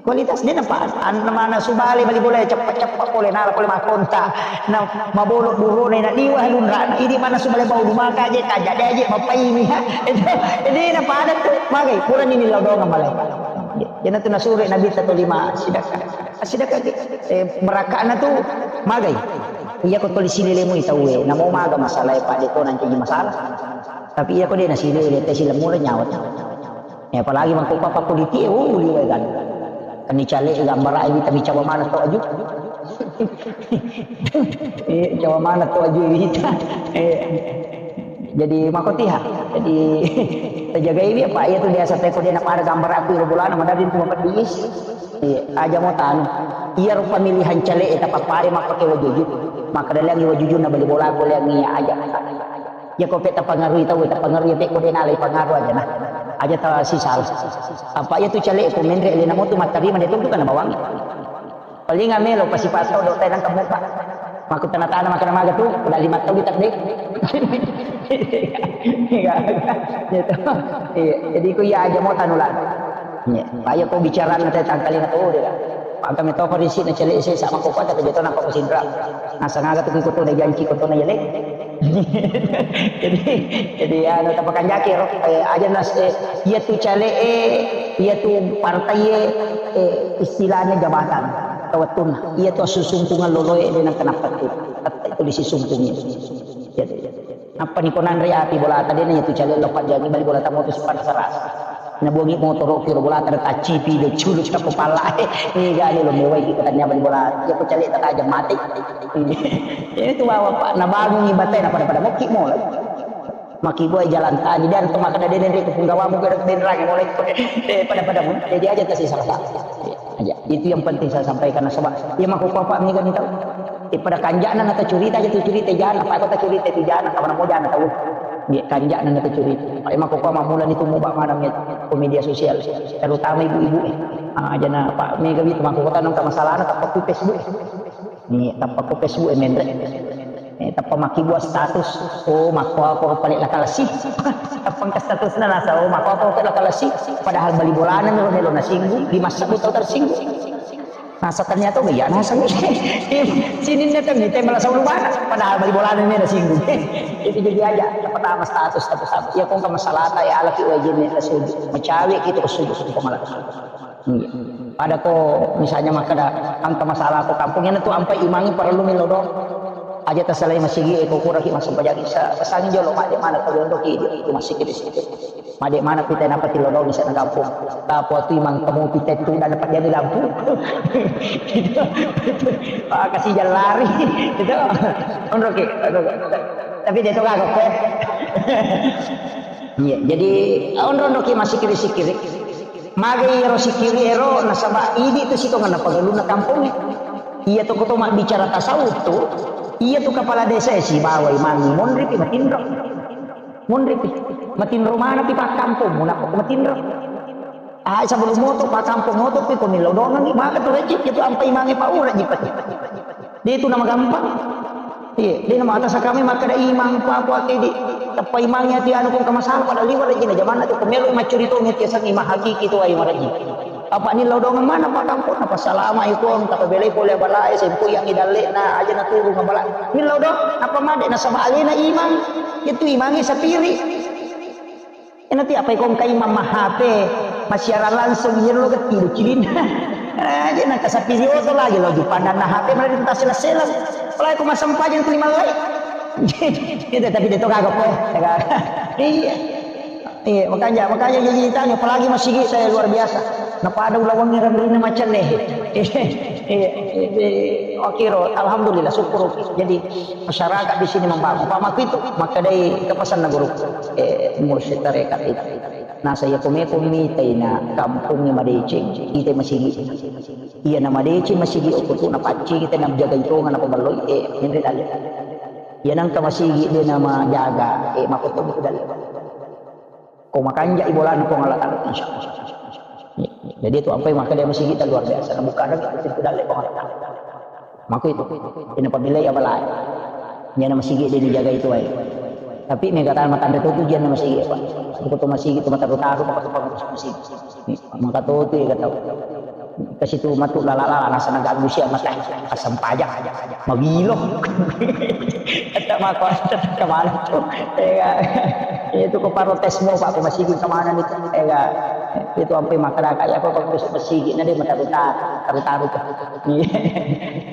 Kualitas de' napa, an-, mana subale bali bola ceppa-ceppa pole nala pole makkonta. Na mabolo burone na liwa lunrana. Idi mana subale bau di maka je kaja de je mapaini ha. Itu, de' napa ada tu magai purani nillau doang malai. Iyana tu nasure Nabi ta tolima sidakka. Sidakka, eh, berakana tu magai. Iya ko toli silele mu itau e. Namo maga masalah e, Pak, de' to nanti masalah. Tapi iya ko de' nasilele te silemmu le nyawa. Ya, apalagi mangko papa kuliti, oh, liwai kan. Kan ni cale gambara ini tapi coba mana to aju. Eh, coba mana to aju ini. Eh, jadi makotiha. Jadi tajagai dia, Pak, iya tu biasa teko dia nak pada gambar aku iro bolana madadin tu pedis. Iya, aja mau tanu. Iya ro pemilihan cale eta papare mappake wajuju. Maka dalang wajuju na bali bola ko leang iya aja. Iya ko pe tapangarui tau, tapangarui pe ko de' nalai pangaru aja nah. Aja ta sisal. Apa iya tu cale ko menre le namo tu mattarima de' tu kana bawang. Paling amelo pasipato do tenang kamu Pak. Maku tana-tana makana maga tu, pada lima tau kita de'. Iya. Gitu. Iya, jadi ku iya aja mau tanu lah. Iya, ayo ko bicara na tentang kalian tu dia. Pangka mi to farisi na cele se sama ko kata ke jatona ko sindra. Nasang aga tu ko to na janji ko to na yele. Jadi, jadi anu tapakanjaki ro, eh, aja nas, eh, iya tu cale e, iya tu partai e, eh, istilahnya jabatan. Tawattunna. Iya tu susungkungan loloe de' nang kenapa tu. Tette' tu disisungkungi. Jadi, apa ni ko nanre api bola tadi na iya tu cale lo pajangi bali bola tamu tu sipan saras. Nabuangi motoro kiro bola tadi tacipi de' culu tappa pala. Ni gani lo mewai ki katanya bali bola. Iya ko cale tadi aja mati. Ini tu bawa Pak, nabangungi batai na pada-pada mokki mola. Maki buai jalan tadi dan to makkeda de' nengre ko punggawamu ke de' nengre mulai ko, eh, pada-pada mu. Jadi aja tasi salah. Aja. Itu yang penting saya sampaikan nasaba. Iya mako papa mi kan tau. Eh, pada kanjana na tacurita aja tu curita jana, apa ko tacurita tu jana, kawan mau jana tau. Dia kanjana na tacurita. Pak mako papa mamula ni tu mau bak mana mi ko media sosial. Terutama ibu-ibu eh. Ah, jana Pak Mega itu mako kota nang masalah na tak Facebook. Ni tappa ko Facebook e menre. Eh, tappa makkibua status. Oh, makko ako pale lakalasi. Tappa engka statusna nasa, oh, makko ako pale lakalasi. Padahal bali bolana melo melo nasinggung, di masa buta tersinggung. Nasa ternyata oh iya nasa. Sininna kan mite malah saulu bana. Padahal bali bolana melo nasinggung. Itu jadi aja. Pertama status, status, status. Ya kong ke masalah ta ya alaki wajib ni suju. Macawe kita ke suju, kita malah. Iya. Pada ko misalnya makkeda engka masalah ko kampung, iyana tu ampai imangi parellu mi lao doang. Aja tasalai masigi e ko kuraki masuk pajak isa, pesangi jolo made mana ko londo ki itu masigi di situ. Made mana pita napa ti lao doang isa na kampung. Tapo tu imang kamu pita tu dan dapat jadi lampu. Ah, kasih jalan lari. Gitu. Onro ki. Tapi dia tu kagak kue. Iya, jadi onro-onro ki masigi di sikiri. Magai ero sikiri ero nasaba idi tu sitongenna pagalunna kampongnge. Iya tu koto mabbicara tasawuf tu, iya tu kepala desa e sibawa imangi monri pi matinro. Monri pi. Matinro mana pi pakkampong, munapa matinro. Ah, sebelum moto, pa kampong moto, pi ko millau dongengngi, maka tu recik, itu ampai mange pa ura ji pati. Dia itu nama gampang. Iya, dia nama atas kami maka ada imang, pa, pa, ke di, teppa imang ya, ti anu kong kamasalah, pada liwat recik, na jamanna tu, kemelo macuri tu, ngerti sang imang hakiki tu, ayo maraji. Apa ni lau dongeng mana pa kampong, apa salama ikon, tak belai boleh balai, sempu yang idalle na, aja na turu ngabala. Ni lau dong, apa made, na sama alena imang, itu imangi sapiri. Ena ti apa ikong kai mamma H P, masiaran langsung, iya lo gatti, lu cilin. Eh, jadi nang kasapi oto lagi, lo jupandan na H P, malah di tas selas-selas. Apalagi ko massempajang tu lima lai. Itu tapi dia to kagak ko. Iya. Iya, makanya, makanya jadi ditanya, apalagi masigi saya luar biasa. Napada ulawangi randrina macam nih. Iya, iya, iya. Oke, ro. Alhamdulillah, syukur. Jadi masyarakat di sini membangun. Pak Maku itu, maka dari kepesan guru, eh, mursyid tarekat itu. Nah, saya kome komitai na kampungnya madeceng, kita masigi. Iya na madeceng masigi, okko tu na pacci kita na jaga itongan apa balloi, eh, henre dalle. Iya nangka masigi dia nama jaga, eh, makko tu dalle. Ko makanja ibolana Puang Allah Taala, insya Allah. Jadi itu ampai maka dia masigi ta luar biasa. Nah, bukan lagi itu dalle Puang Allah Taala. Maka itu, ini apabila ya balai. Iya na masigi dia dijaga itu aja. Tapi mega tana matanre tu tujuan na masigi apa? Itu tu masigi tu mataru-taru apa tu pengurus masigi. Maka tu tu ya kata. Ke situ matu lala-lala, nasa na ganggu sia mata. Asam pajak. Magilo. Kata mako, kata kemana tu? Ega. Itu ko protes mau, Pak, ko masigi kemana nih? Ega. Itu ampai masyarakat ya, apa, pengurus masigi, na dia mataru-taru, taru-taru tu.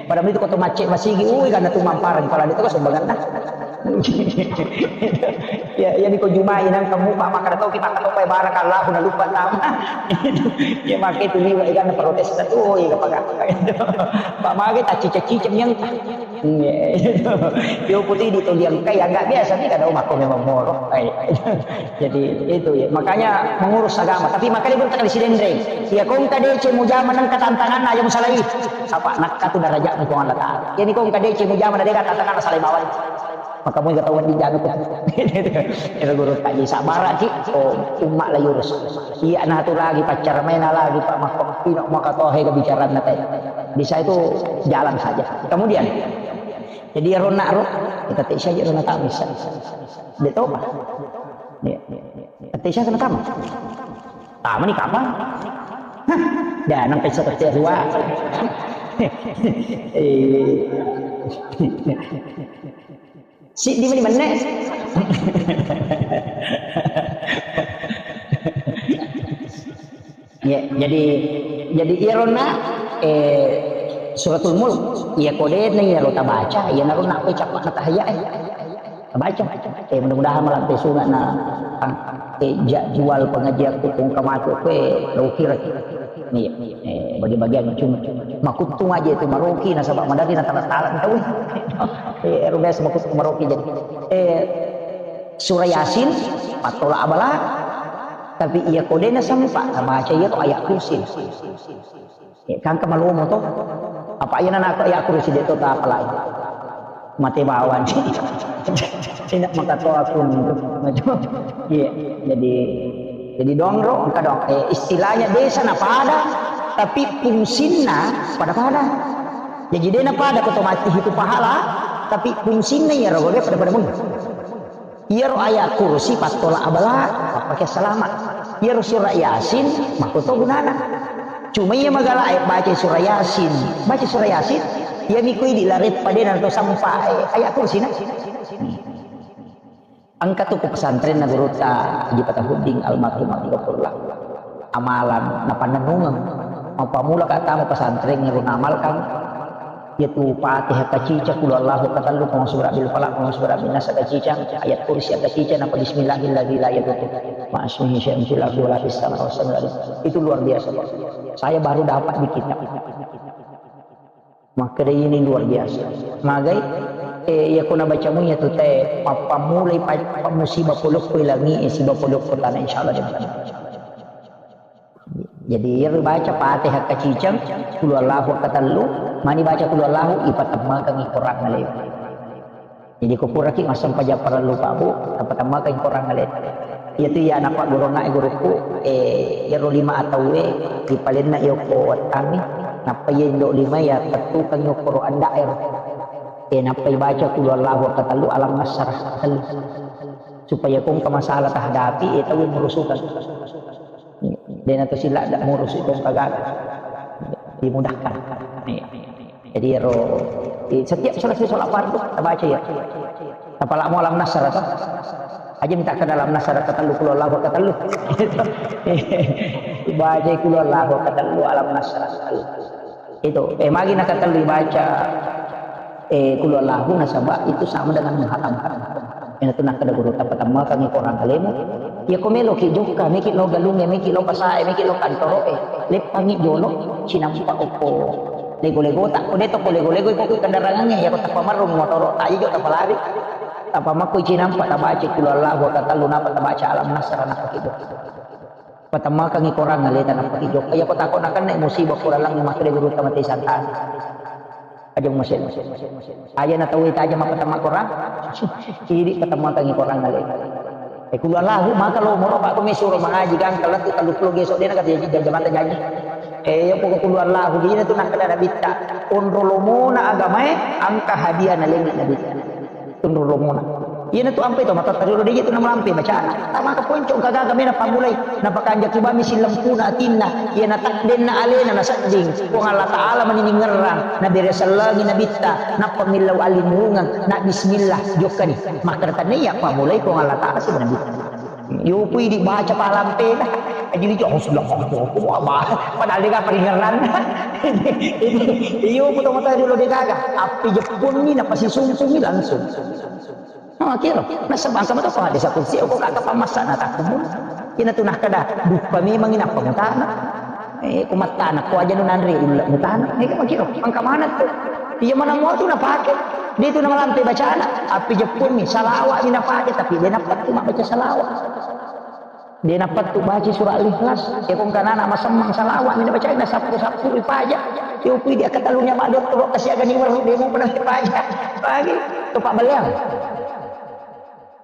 Padahal itu kota macet masigi, ui, karena tu mamparan, kalau itu kan sumbangan dah. Ya, ya, niko Jumai nang kamu, Pak, maka tau kita, tau, Pak, barakallahu, na lupa nama. Ya, maka itu liwa, ya, karena protes tu, ui, apa, apa, Pak, maka tak cicak-cicak yang Iya, itu. Yo putih di toliang kai, agak biasa nih, kadang mako memang moro. Ai. Jadi, itu ya. Makanya mengurus agama. Tapi makanya berkata di sini, Andre. Ya, kong kade ce mujama nang ketantangan aja musalai. Sapa nakka tu darajat Puang Allah Taala. Jadi kong kade ce mujama na deka tantangan salai bawah. Maka mau ketahuan di jaga tu. Itu guru tadi sabar ki, oh, umat la yurus. Iya, nah tu lagi pacar main lagi, Pak, mako pino maka tohe kebicaraan na tadi. Bisa itu jalan saja. Kemudian, jadi ro na ro, kita tak saja ro na tahu bisa. Dia tahu, Pak. Ya. Tapi saya kena tamu. Tamu ni kapan? Hah? Dah, nang pesa tak dua. Eh. Si di mana mana? Ya, jadi, jadi iyaro na, eh, Suratul Mulk, iya kode na iyaro tabaca, iya naro na koe cappa na tahaya, eh. Tabaca. Eh, mudah-mudahan malampe sunga na, eh, jadwal pengajian ku kong kamato koe, lo kira. Iya, eh, bagi-bagian cuma. Makuttung aja itu maroki, nasaba madari na tala-tala tau. Eh, ero biasa makuttung maroki jadi. Eh, Surah Yasin, pattola abala, tapi iya kode na sempa, tabaca iya to ayat kursi. Eh, kan kemalomo to. Apa iya na aku ayat kursi de to ta apalai. Mate bawang. Tidak maka to aku. Iya, jadi, jadi dongro, engka dong. Eh, istilahnya desa na pada, tapi fungsinna pada-pada. Jadi de na pada ko to mati itu pahala, tapi fungsinna iya rogo de pada-pada mun. Iyaro ayat kursi pattola abala, pappake salama. Iyaro surah Yasin, makko to gunana. Cuma iya magala ayat baca surah Yasin. Baca surah Yasin, iya miko idi lareppa de na to sampa, eh, ayat kursi na. Engka tu ku pesantren na gurutta Haji Fatahuddin almarhum, Haji Gafurullah. Amalan na pannennungeng. Mappamula ka tama pesantren, ero na amalkan. Yaitu Fatihah kacicang, Qul Huwallahu katellu, Qul A'udzu Birabbil Falaq, Qul A'udzu Birabbin Nas kacicang, ayat kursi kacicang, napa Bismillahilladzi la yadurru ma'asmihi syai'un fil ardi wala fis samai wa huwas samiul alim. Itu luar biasa, Pak. Saya baru dapat di kitab. Makkeda ini luar biasa. Magai, eh, iya ko nabacamu iya tu te, pappammulai pa-, pa-, musibah polokko langi, eh, siba polokko tanah, insyaallah dia. Jadi, iyaro baca Fatihah kacicang, Qul Huwallahu katellu, mani baca Qul Huwallahu, ipatemmengeng Qur'an alai. Jadi, ko puraki massempajang parellu, Pak, Bu, ipatemmengeng Qur'an alai. Iyatu iya napagguruangnga gurukku, eh, iyaro lima atauwe ripalenna iyokko wettangngi, nappa iya indo lima iya tettukangngi okkoro anda'ero. Eh, nappa ibaca qul huwallahu katellu, alam nasyrah katellu. Supaya ko engka masalah tahadapi, eh, tau murusukan. Dena to sila da murusu ko engka gaga. Dimudahkan. Iya. Jadi ero, eh, setiap selesai sholat fardu, tabaca ya. Apalagi mau alam nasyrah to. Aja minta ke dalam nasyrah katellu, qul huwallahu katellu. Baca qul huwallahu katellu, alam nasyrah katellu. Itu, eh, magi na katellu baca, eh, qul huwallahu nasaba itu sama dengan menghatamkan. Ina tu nakkeda guru, tappa tammakangi Quran alemu. Iya ko meloki jokka, meki lo galunge, meki lo pasae, meki lo kantoroe. Leppangi jolo, cinampa okko lego-lego tak, ko de to ko lego-lego iko kendarangange, iya ko tappa marrung motoro, tak ijo tappa lari. Tappa makko cinampa tabaca qul huwallahu katellu, napa tabaca alam nasyrah, napa kido. Patammakangi Quran aleta, napa kido. Iya ko tako nakenna musibah ko lalang makkeda guru tamate santana. Aja masih. Aja na tau ita aja mappatamma Quran. Idi patammakangi Quran aleta. Eh, qul huwallahu, maka lo moro, Pak, ko mesuro mangaji, gangka lettu tellu pulo geso, dena kata jaji, jam-, jamata jaji. Eh, iya poko qul huwallahu, dina tu nakkeda Nabitta. Onro lomona agamae, angka hadiah nalengi Nabitta. Onro lomona. Iyana tu ampe to, matotta riolo de je tu namalampe bacana. Tamaka ponco, engka gaga mena pammulai. Napakanjaki bami sillempuna atinna. Iyana takdenna alena nasedding. Puang Allah Ta'ala mani ningerrang. Nabere sellengi Nabitta. Nappa millau alinrungeng. Na bismillah. Jokkani. Makkeda tannia pammulai Puang Allah Ta'ala sibawa Nabitta. Yopu idi baca palampena. Aji lijo, oh, sudah, oh, oh, oh, apa? Padahal de ga paringerranna. Iyo, puto mata dulu de gaga. Api jeppunni, napasisungkumi langsung. Oh, kira. Nasaba engka mato hadis kursi, ko kata pamassa na takkumu. Ina tu nakkeda, duppa memang ina pamutana. Eh, ko mattana, ko aja nu nanre ulle mutana. Eh, ko kira. Engka mana tu? Iya mana mua tu napake. Dia tu namalampe bacana. Api jeppunni, salawat ni napake, tapi de napattu mabbaca salawat. De napattu baca surah Al-Ikhlas. Ya, ko engka nana masemmang salawat ni nabaca, na sappu-sappu ripaja. Yopu idi akkatalunna madotto, kasiagani weru de mu pernah ripaja. Pagi, to pabaleang.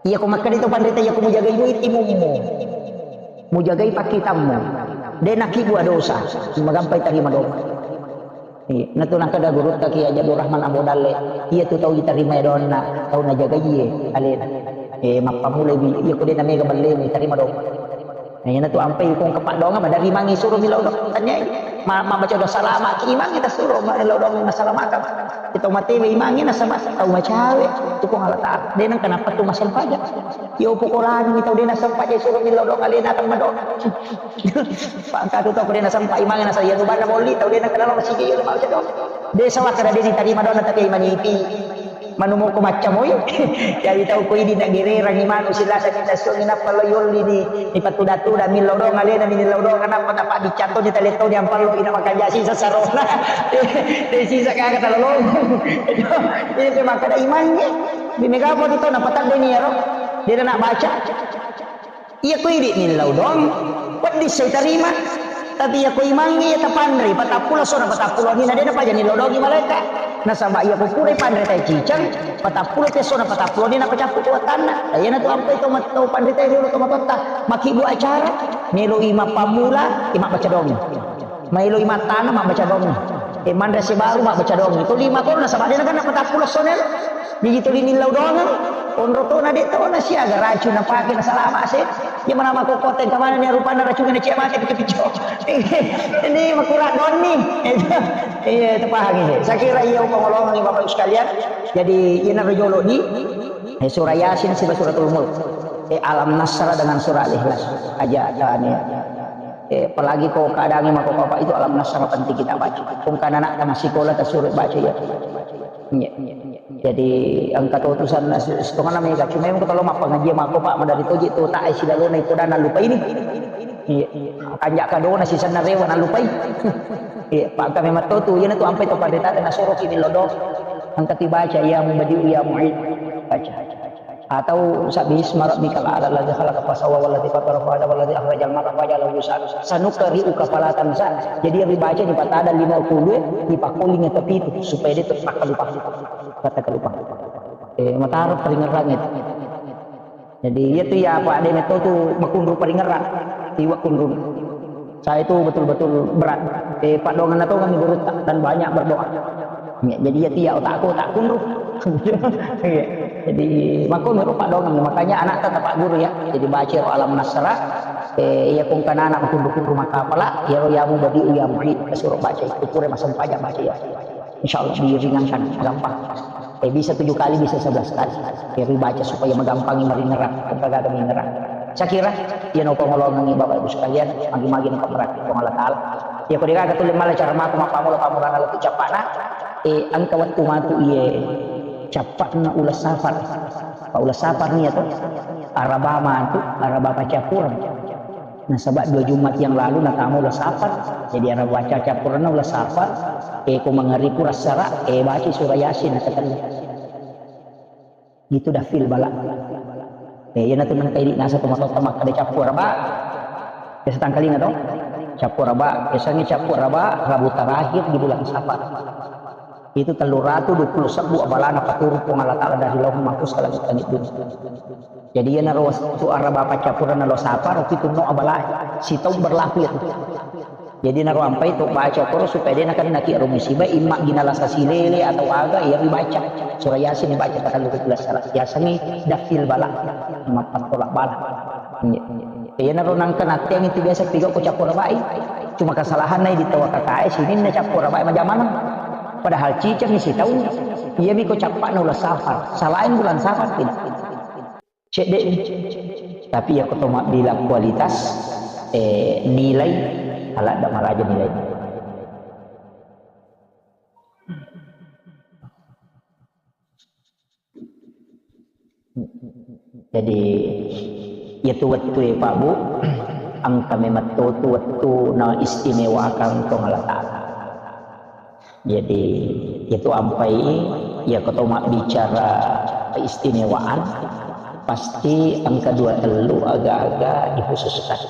Iya ko makkeda to panrita, iya ko mujagai mu timummu. Mujagai pakkitammu. De nakibua dosa. Magampai tarima doa. Iya, natu nakkeda gurutta Kiai Haji Abdul Rahman Abu Dalle, iya tu tau itarimai doanna, tau najagaiye alena. Eh, mappamulai wi, iya ko de namega ballemu, itarima doang. Nah, iya natu ampai ko engka paddoangeng, madarimangi suro millau doang. Tanyai, ma-, mabbaca doa salama ki imangnge tasuro, millau doang nasalamakang. Itu matewe imangnge nasaba tau macawe, tu Puang Allah Ta'ala. De nengka nappa tu masempaja. Iya upokorani tau de nasempaja suro millau doang alena akan madoa. Pangkatu tau ko de nasempa imangnge nasa iya tu banna bolli tau de nakenal masigi iya mabaca doa. De sawah kada de ditarima doanna tapi manipi. Manumoko macca moi. Jadi tau ko idi nagererang imanu silasa kita suami nappa lo yolli ni, ni patuda-tuda millau doang alena ni millau doang nappa tappa dicatto ni taletto ni ampallo ina makanja sisa sarona. De sisa kaga talolong. Ini makkada imangnge. Di mega apa tu tau napatadde ni ero. De na baca. Iya ko idi millau doang, wedding sai tarima. Tapi iya ko imangnge iya tapanrei, patappulo sona patappulo ni na de napaja nillau doangi malaeka. Nasaba iya ko pura ipanre tai ciceng, patappulo pi sona patappulo ni napacappu tu wattanna. Iya na tu ampai to mat-, to panrita riolo to matotta, makkibbu acara, melo i mappammula, i mabbaca doangi. Maelo i mattana mabbaca doangi. E manre sibaru mabbaca doangi. To lima kono nasaba de nakenna patappulo sona. Jadi tuli nillau doangeng, onro tona de tona siaga racun napake nasalama se. Iya mana makkokkote engka manenni rupanna racunna na cia mate picco-picco. Ini makurang doni. Iya, itu pahami. Saya kira iya upamolongangi Bapak Ibu sekalian. Jadi ina rejolo di, eh, surah Yasin siba suratul Mulk. Eh, Alam Nasrah dengan surah Al-Ikhlas. Aja tani. Eh, apalagi ko keadaannya mako apa itu Alam Nasrah penting kita baca. Kung kana anak masih sekolah ta suruh baca ya. Iya. Jadi engka to utusan na-, setengah nama ya, cuma yang kalau mappangaji mako Pak madari toji to tak isi lalu na iko dan lupa ini. Iya. Kanjak kadona sisan na rewa na lupai. Iya, Pak kami matotu, iya na tu ampai to pada tata na soroki millau doang. Engka tu baca ya mubadiu ya muid. Baca. Atau sabbihisma rabbikal a'la alladzi khalaqa fasawwa walladzi qaddara fahada walladzi akhrajal mar'a faja'alahu ghusaan. Sanuqri'uka fala tansa. Jadi yang dibaca di patada lima puluh, di pakoling itu pitu supaya dia terus tak lupa. Kata lupa. Eh, mataro peringeran itu. Jadi, iya tu iya apa ada metto tu makunru paringerang, iwa kunru. Saya itu betul-betul berat. Eh, paddoangenna tongeng gurutta dan banyak berdoa. Ya, jadi iya tu iya otakku tak kunru. Iya. Jadi, makkunru paddoangenna. Makanya anak tetap guru ya. Jadi, baca alam nasra. Eh, iya kongkana anak kunru-kunru makapala, iya ro yamu badi uyamu hi, kasuro baca itu pura masempajang baca ya. Insya Allah diringankan, gampang. Eh, bisa tujuh kali, bisa sebelas kali. Jadi baca supaya megampangi meringerang, gaga meringerang. Saya kira, iya no pengolongan Bapak Ibu sekalian, magi-magi no pemberat Puang Allah Ta'ala. Ya, kau diraga tuh lemala cara matu mappamulo pamulana lettu cappana, eh, engka wettu matu iye cappana ulas safar. Pak ulas safar nih ya tuh, araba matu, araba pacapuran. Nasaba dua Jumat yang lalu natama ulas safar. Jadi araba baca campuranna ulas safar. Eh, ko mangariku rassara, eh, baca surah Yasin nakatellu. Itu dafil bala. Eh, iya natu nengka idi nasa to matotta makkeda cappu araba. Biasa tangkalinga to? Cappu araba. Biasanya cappu araba, Rabu terakhir di bulan Safar. Itu tellu ratu dua puluh sebbu abalana paturung Puang Allah Ta'ala dari Lauhul Mahfuz ke langit-langit dunia. Jadi, iyanaro wettu araba paccappureng nalo sapa, ro pitunno abalae. Sitaung berlaku itu. Jadi, naro ampai to baca koro supaya de nakennaki ro musibah, imma gina lasa silele atau aga, iya ribaca. Surah Yasin dibaca patallu ri puleng sala. Yasengnge dafil bala. Mappattola bala. Iya. Iyanaro nangka natteang itu biasa piga ko cappura bae. Cuma kesalahanna di tawakakae sininna cappura bae majamaneng. Padahal ciceng sitaung. Iyami ko cappana ulang safar. Salain bulan safar tidak. Cedde'ni. Tapi iya ko to mabbilang kualitas, eh, nilai, aladda maraja nilai. Jadi, iya tu wettu e, Pak Bu, engka memang to tu wettu na istimewakang Puang Allah Ta'ala. Jadi, itu ampai, iya ko to mabbicara keistimewaan, pasti engka dua tellu aga-aga dikhususkan.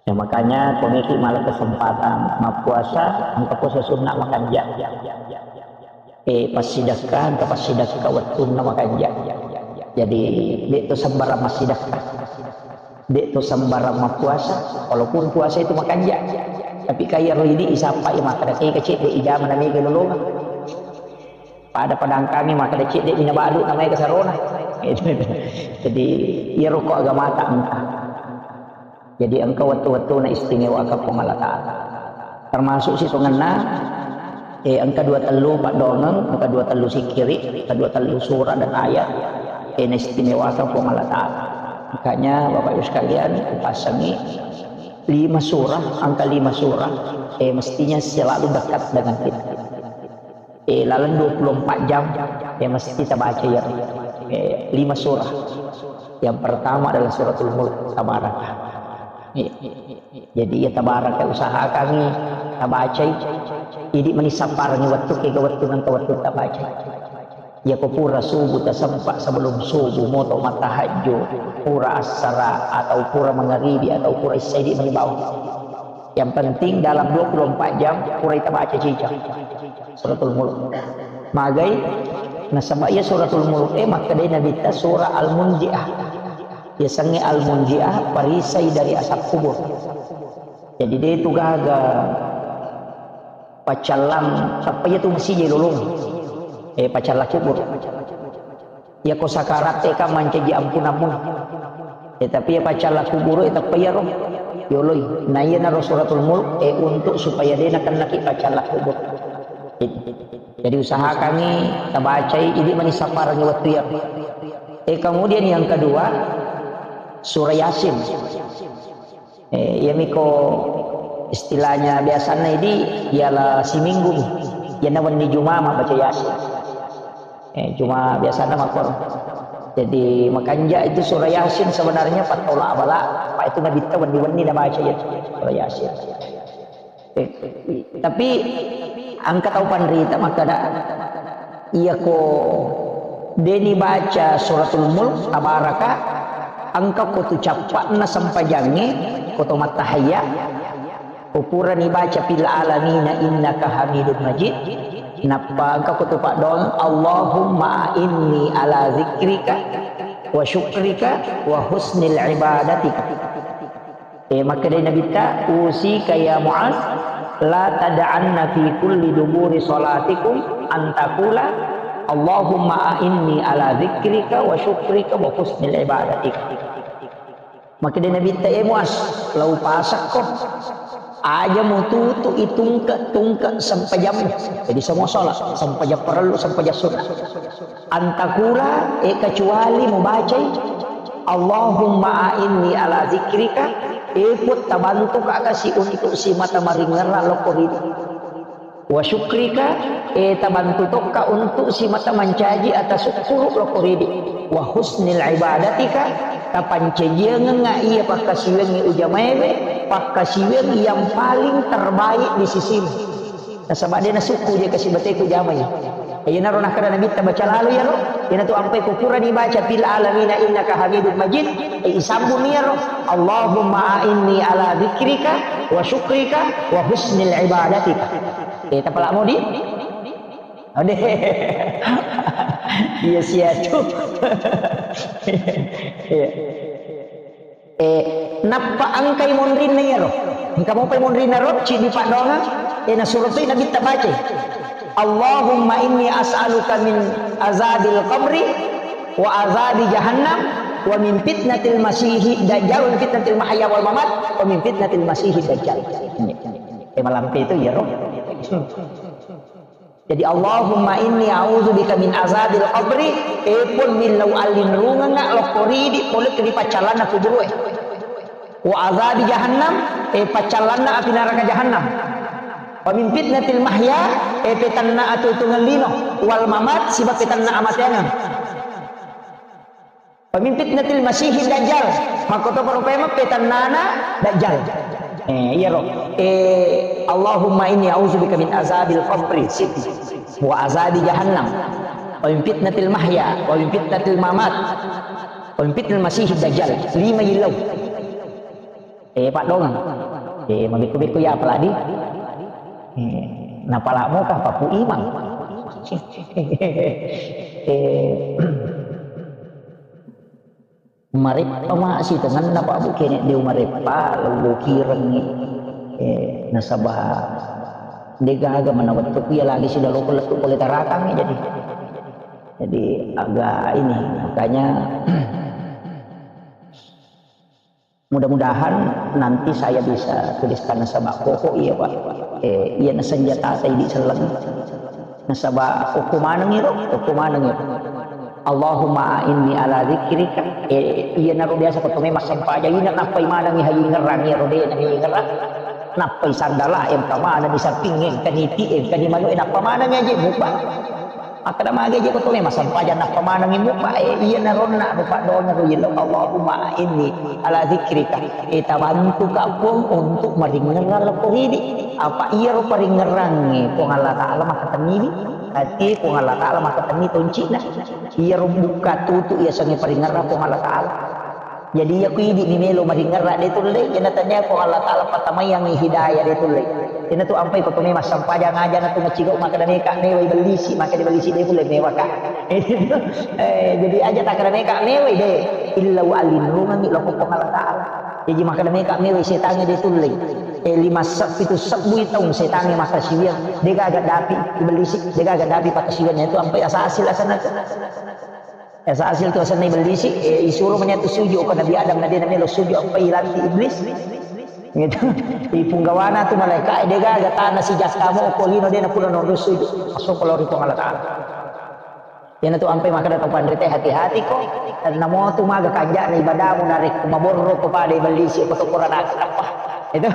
Ya, makanya, ko meki mala kesempatan mappuasa, engka puasa sunnah makanja. Eh, passidekka, engka passidekka wettunna makanja. Jadi, de to sembarang massidekka. De to sembarang mappuasa, walaupun puasa itu makanja. Tapi kaya ro idi isappa i makkeda, "Tega cedde ijama na mega lolonga." Pada-pada angkangi makkeda, "Cedde mina balu na mega sarona." Jadi, iya roko agamata engka. Jadi, engka wettu-wettuna istimewa ke Puang Allah Ta'ala. Termasuk sitongenna, eh, engka dua tellu paddoangeng, engka dua tellu sikkiri, engka dua tellu surah dan ayat, eh, naistimewa ke Puang Allah Ta'ala. Makanya, Bapak Ibu sekalian, kupassangi lima surah, engka lima surah, eh, mestinya selalu dekat dengan kita. Eh, laleng dua puluh empat jam, ya, mesti tabaca ya. Eh, lima surah. Yang pertama adalah Suratul Mulk, Tabaraka. Iya. Jadi, ya, Tabaraka usahakangi tabacai. Idi mani sapparengi wettu, kega wettu nengka wettu tabacai. Ya, ko pura subuh tasempa sebelum subuh moto mattahajju, pura assara atau pura mangaribi atau pura isya idi mani bawang. Yang penting dalam dua puluh empat jam purai tabaca ciceng Suratul Mulk. Magai, nasaba iya Suratul Mulk e makkedai Nabitta surah Al-Munjiah. Yasengnge Al-Munjiah, perisai dari asap kubur. Jadi, de tu gaga paccallang, tappa iya tu masija lolong. Eh, paccallang kubur. Iya ko sakaratte kan mancaji ampunammu. Eh, tapi iya paccallang kubur, eh, tappa iyaro yoloi. Nah, iyanaro Suratul Mulk, eh, untuk supaya de nakennaki paccallang kubur. Jadi usahakangi tabacai, idi mani sapparengi wettu iya. Eh, kemudian yang kedua, surah Yasin. Eh, iyamiko istilahnya biasanna idi, ialah siminggu mi. Iyana wenni Juma mabbaca Yasin. Eh, cuma biasana makkoro. Jadi, makanja itu surah Yasin sebenarnya pattola abala, apa itu Nabitta wenni-wenni nabaca ya surah Yasin. Eh, tapi engka tau panrita makkeda, iya ko deni baca Suratul Mulk, Tabaraka, engka ko tu cappa'na sempajangnge, ko to mattahayya, ko purani baca fil alamina innaka hamidun majid, nappa engka ko tu paddoang, Allahumma inni ala zikrika wa syukrika wa husnil ibadatika. Eh, makkedai Nabitta, "Usika ya Muaz, la tad'anna fi kulli duburi salatikum an taqula, Allahumma a'inni ala dzikrika wa syukrika wa husnil ibadatika." Makkedai Nabitta, "Eh Muaz, lau pasakko, aja mututu'i tungke-tungke sempajammu." Jadi semua sholat, sempajang parellu, sempajang sunnah. An taqula, eh, kecuali mubacai, "Allahumma a'inni ala dzikrika," eh, Puang, tabantuka kasi untuk simata maringerra lokko ridi. "Wa syukrika," eh, tabantu tokka untuk simata mancaji ata sukkuru lokko ridi. "Wa husnil ibadatika," tapancajiangengnga iya pakkasiwiangnge ujamaewe, pakkasiwiang yang paling terbaik di sisimu. Nasaba de nasukku je kasibateku jamai. Iyanaro nakkeda Nabitta, baca lalo iyaro. Iyanatu ampai ko purani baca fil alamina innaka hamidun majid, eh, isambung iyaro, "Allahumma a'inni ala dzikrika wa syukrika wa husnil ibadatika." Eh, tapala modi? Ade. Iya sia tu. Iya. Eh, nappa engkai monrinna iyaro. Engka mopai monrinna ro, ciddi paddoangeng, eh, nasuro toi Nabitta bacai. "Allahumma inni as'aluka min azabil qabri wa azabi jahannam wa min fitnatil masihi dajjal, wa min fitnatil mahya wal mamat, wa min fitnatil masihi dajjal." Eh, malampe itu iyaro. Jadi, "Allahumma inni a'udzubika min azabil qabri," eh, Puang, millau allinrungengnga lokko ridi pole ri paccallanna kuburu'e. "Wa azabi jahannam," eh, paccallanna api naraka jahannam. "Wa min fitnatil mahya," eh, petanna atuo-tuongeng lino, "wal mamat," siba petanna amateangeng. "Wa min fitnatil masihid dajjal." Makkotoparo paimeng petannana dajjal. Eh, iyaro. Eh, "Allahumma inni a'udzubika min azabil qabri," siti. "Wa azabi jahannam. Wa min fitnatil mahya. Wa min fitnatil mamat. Wa min fitnatil masihid dajjal." Lima yillau. Eh, paddoangeng. Eh, mabekko-bekko ya apalagi. Eh, napala moka papu imang. Eh, Mareppa ma sitongenna, Pak, Bu, kene de' umareppa, lollo kirengngi. Eh, nasaba de' gaga mana wettukku iya lagi silaloko lettu pole tarakangngi, jadi, jadi agak ini, makanya mudah-mudahan nanti saya bisa tuliskan nasaba koko iya, Pak. Eh, iya nasenjata ta idi selleng. Nasaba okko manengngi ro, okko manengngi ro. "Allahumma a'inni ala dzikrika." Eh, iyanaro biasa ko tome massempajang, ina nappai manengngi hayingerang, iyaro de' nami yingerang. Nappai sandala, engka manengngi sapping, engka niti, engka ni manu, eh, nappa manengngi aje mubba. Makkeda magi aje ko tome massempajang nappa manengngi mubba, eh, iyanaro na rupa donya ro yillo, "Allahumma a'inni ala dzikrika." Eh, tabantuka Puang untuk maringerang lokko ridi. Apa iyaro paringerangnge Puang Allah Ta'ala makkatenniwi? Hati Puang Allah Ta'ala makkatenni toncina. Iyaro bukka tutu iyasengnge paringerang Puang Allah Ta'ala. Jadi iya ku idi ni melo maringerang de' tullei, iyana tania Puang Allah Ta'ala patamaiangngi hidayah de' tullei. Iyana tu ampai ko tome massempajang aja na tu macigau makkeda meka mewai bellisi, makkeda bellisi de' tullei mewaka. Eh, jadi aja takkeda meka mewai de', illau allinrungengngi lokko Puang Allah Ta'ala. Jadi makkeda meka mewai setangnge de' tullei. Eh, lima se-, pitu sebbu taung setangnge makkasiwiang, de' gaga dapi ibellisi, de' gaga dapi pakkasiwiang, itu ampai asa hasil asenna tu. Asa hasil tu asenna ibellisi, eh, isuro mani tu sujud ko Nabi Adam, na de' namelo sujud, ampai ilanti iblis. Gitu. Ipunggawana tu malaika, eh, de' gaga tana sijakka mo ko lino de' napura nonro sujud. Masuk ko lao ri Puang Allah Ta'ala. Iyana tu ampai makkeda tau panrita, hati-hati ko. Namo tu maga kanja'na ibadamu narekko maborro ko pada ibellisi ko to Qur'an aku apa. Itu.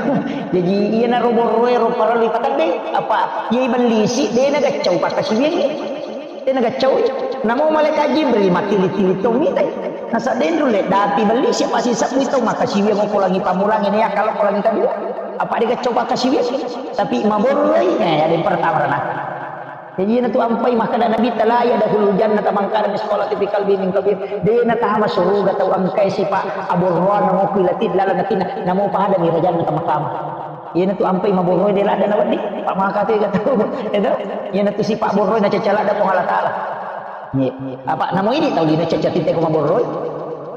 Jadi iyana ro borroe ro parellu ipatedde. Apa? Iya ibellisi de' nagaccau pakkasiwiangnge. De' nagaccau. Namo malaikat Jibril mattili-tili tau mitai. Nasa de' nrulle dapi ibellisi pasti sebbu tau makkasiwiang ko langi pamulangi ne kalau ko langi kedua. Apa de' gaccau pakkasiwiang? Tapi maborroi, eh, ada yang pertama rana. Jadi iyana tu ampai makkeda Nabitta, "La yadkhulul jannata man kana mitsqala dzarratin fi qalbihi min kibrin." De' natama suruga tau engkae sipa' aborroang namo ku ilati laleng atinna, namo pada mi rajanna tama-tama. Iyana tu ampai maborroe de' ladda nawedding, pa maka tu ega tau. Itu. Iyana tu sipa' borroe nacacca ladda Puang Allah Ta'ala. Iya. Apa namo ini tau lino caca tite ko maborroi?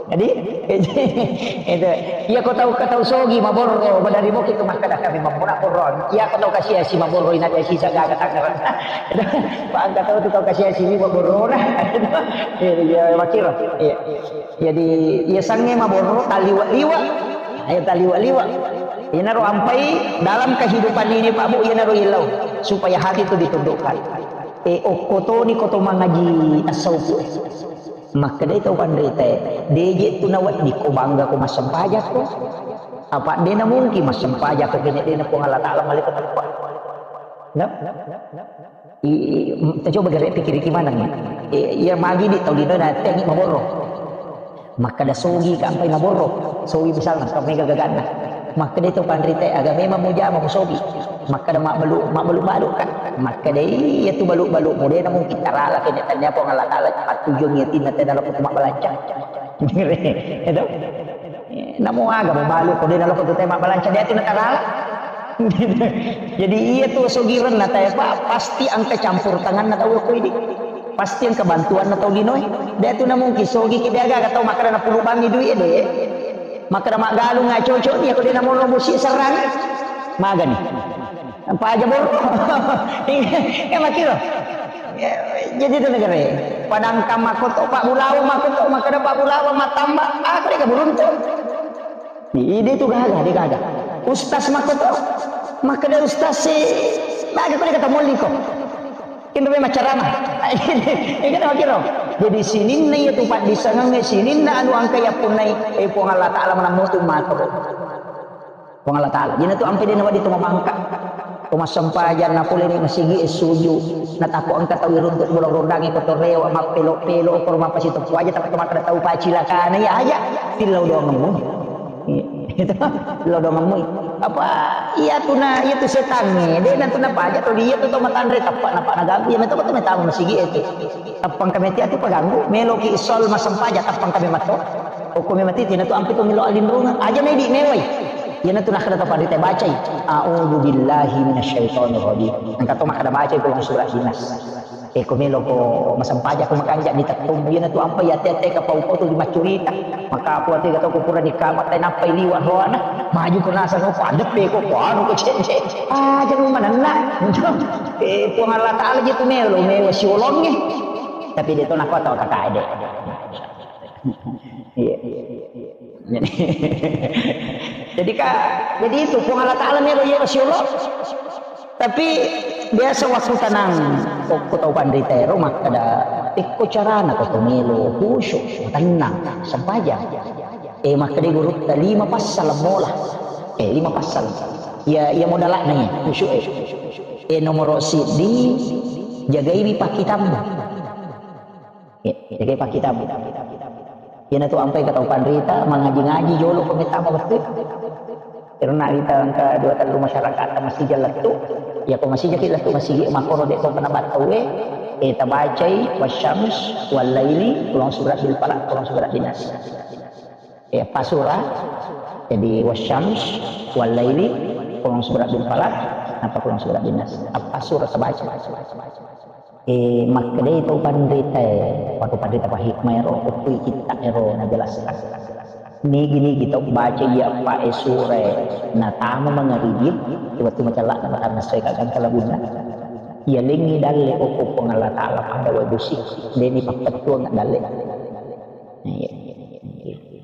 Jadi, itu. Iya ko tau, ko tau sogi maborro, badari mo kitu makkada kami mammuna borro. Iya ko tau kasiasi maborro, ina dia sisa gaga tangerang. Pak angka tau tu tau kasiasi ni maborro na. Iya, iya, makiro. Iya. Jadi, iya sange maborro, taliwa-liwa. Ayo taliwa-liwa. Iyanaro ampai dalam kehidupan ini, Pak Bu, iyanaro ilau. Supaya hati itu ditundukkan. Eh, okko toni ko to mangaji tasawuf, eh. Makkedai tau panritae, deje tu naweddikko bangga ko massempajakko. Apa dena mungkin massempajakko kene dena Puang Allah Ta'ala malaikat apa? Nah, i, i, tacoba gare pikiriki maneng. Eh, iya magi di tau lino na tengi maborro. Makkeda sogi kampai maborro, sogi misalna, kau mega gaganna. Makkeda itu panrite, aga memang mujama musogi. Makkeda mabbalu, mabbalu-balu kan. Makkeda iya tu balu-balu, mudena mungkin tarala kene tanya Puang Allah Ta'ala, patujung yatinna tena loko tu mabbalanca. Itu. Namo aga mabalu, kau dena loko tu tema balanca dia tu natarala. Jadi iya tu sogirenna tae, Pak, pasti angka campur tanganna tau ko idi. Pasti engka bantuanna tau linoe. De tu na mungkin sogi ki de aga tau makkeda napulu bangi duit de. Makkeda maggalung nga cocok ni, aku de namono musi serrang. Magani. Apa aja bor. Ya makiro. Ya, jadi itu negara. Padangka makoto Pak Bulawa, makoto makkeda Pak Bulawa matamba. Aku de beruntung. Ide tu gaga, de gaga. Ustaz makoto. Makkeda ustaz si. Baga ko de kata molli ko. Kendo memang carana. Iya kan, makiro. Jadi sininna iya tu paddisengeng, sininna anu angka yappunnai, eh, Puang Allah Ta'ala manammutu mato. Puang Allah Ta'ala. Jadi tu ampe dena wadi tu mamangka. Tu massempajang na pole ni masigi e suju. Na tako engka tau iruntuk bulang rondangi ko torewa mappelo-pelo ko rumah pasi tu aja, tapi makkeda tau pacilakana iya aja. Tillau doang ngemu. Itu lodongemmu. Apa iya tu na, iya tu setangnge, de na tu napaja tu dia tu to matanre tappa napa naganggu, iya meto tu metama masigi itu. Tappang kami tiap tu paganggu, meloki sol masempaja tappang kami mato. Hukum mati tina tu ampi tu melo alinrungan, aja medi mewai. Iya na tu nakkeda to panrita bacai. A'udzu billahi minasyaitonir rajim. Engka to makkeda bacai ko surat dinas. Eh, ko melo ko masempaja ko makanja di tettummu, iyana tu ampai ate-ate ka pau-pau tu di maccurita. Maka apa ate ka tau ko pura di kamar, tai nappai liwa roana, maju ko nasang ko padeppe ko, ko anu ko cece. Ah, jadi manenna. Eh, Puang Allah Ta'ala je tu melo, mewa siolongnge. Tapi de to nako tau kakae de. Iya. Jadi, jadi ka, jadi itu Puang Allah Ta'ala melo iya siolo. Tapi biasa waktu tenang, ko, ko tau panrita ero makkeda, ikko carana ko to melo khusyuk, tenang, sempajang. Eh, makkeda gurutta lima passala mola. Eh, lima passala. Iya, iya modalakna iya, khusyuk, eh. Eh, nomoro siddi, jagaiwi pakkitabmu. Eh, jagai pakkitabmu. Iyana tu ampai ka tau panrita, mangaji-ngaji jolo ko metama wettu. Karena kita engka dua tellu masyarakat masija lettu. Ya ko masija ki lettu masigi makkoro de ko kena battau e. Eh, tabacai wasyams wal laili, kulong surat bil falaq, kulong surat binas. Eh, pasura. Jadi wasyams wal laili, kulong surat bil falaq, apa kulong surat binas. Apa surah tabaca. Eh, makkedai tau panrita e, waktu panrita pahikmah ero, ukkui kitta ero najelaskan. Nigi-nigi tau baca iya pa e sura e, natama mangaribi, wettu macella na matanna soe kagang kalabunna. Iya lengi dalle okko Puang Allah Ta'ala pada wae busi, deni pappettuang dalle. Iya.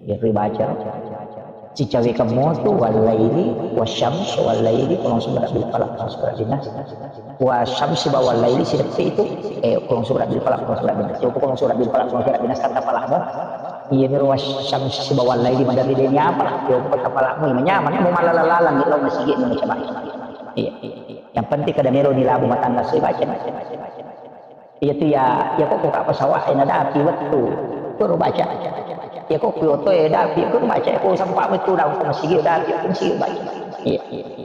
Iya, ribaca. Cicawekang motu, wallaili, wasyams, wallaili, kulong surat bil falaq, kulong surat binas. Wasyams sibawa wallaili, sideppe itu, eh, kulong surat bil falaq, kulong surat binas. Siapa kulong surat bil falaq, kulong surat binas, kata falaq mo. Iya, miro wasyams sibawa wallaili, madari deni apa lah. Siapa kata falaq mo, nyaman, mau malala-lalang, gitu, masih gitu, mau coba. Iya, iya, iya. Yang penting kada miro ni labu matangga, saya baca, baca, baca, baca. Iya tu ya, ya kok buka pesawat e nadapi wettu. Kuro baca. Ya kok kyoto e dapi, kuro baca. Ya kok sampa wettu daun ke masigi dapi, ke masigi baca. Iya.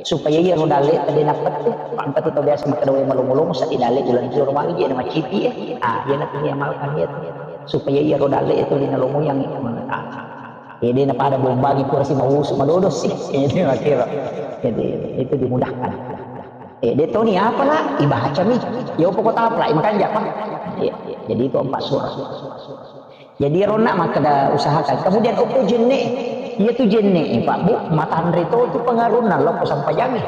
Supaya iya ro dalle tadi napet tu. Pangka tu biasa makkeda we malomolomo sadi dalle bulan juro magi je na macipi e. Ah, iya na tu amalkan iya tu. Supaya iya ro dalle itu di nalomo yang mana. Eh, de na pada bombangi pura si mausu madodo sih. Eh, de makiro. Jadi itu dimudahkan. Eh, de toni apa lah? Ibaca mi. Yo pokok apa lah? Imakan japa. Iya. Jadi itu empat surah. Jadi ronna makkeda usahakan. Kemudian okko jenne, iya tu jenne, Pak Bu, matanre to tu pengaruhna lokko sampajangi.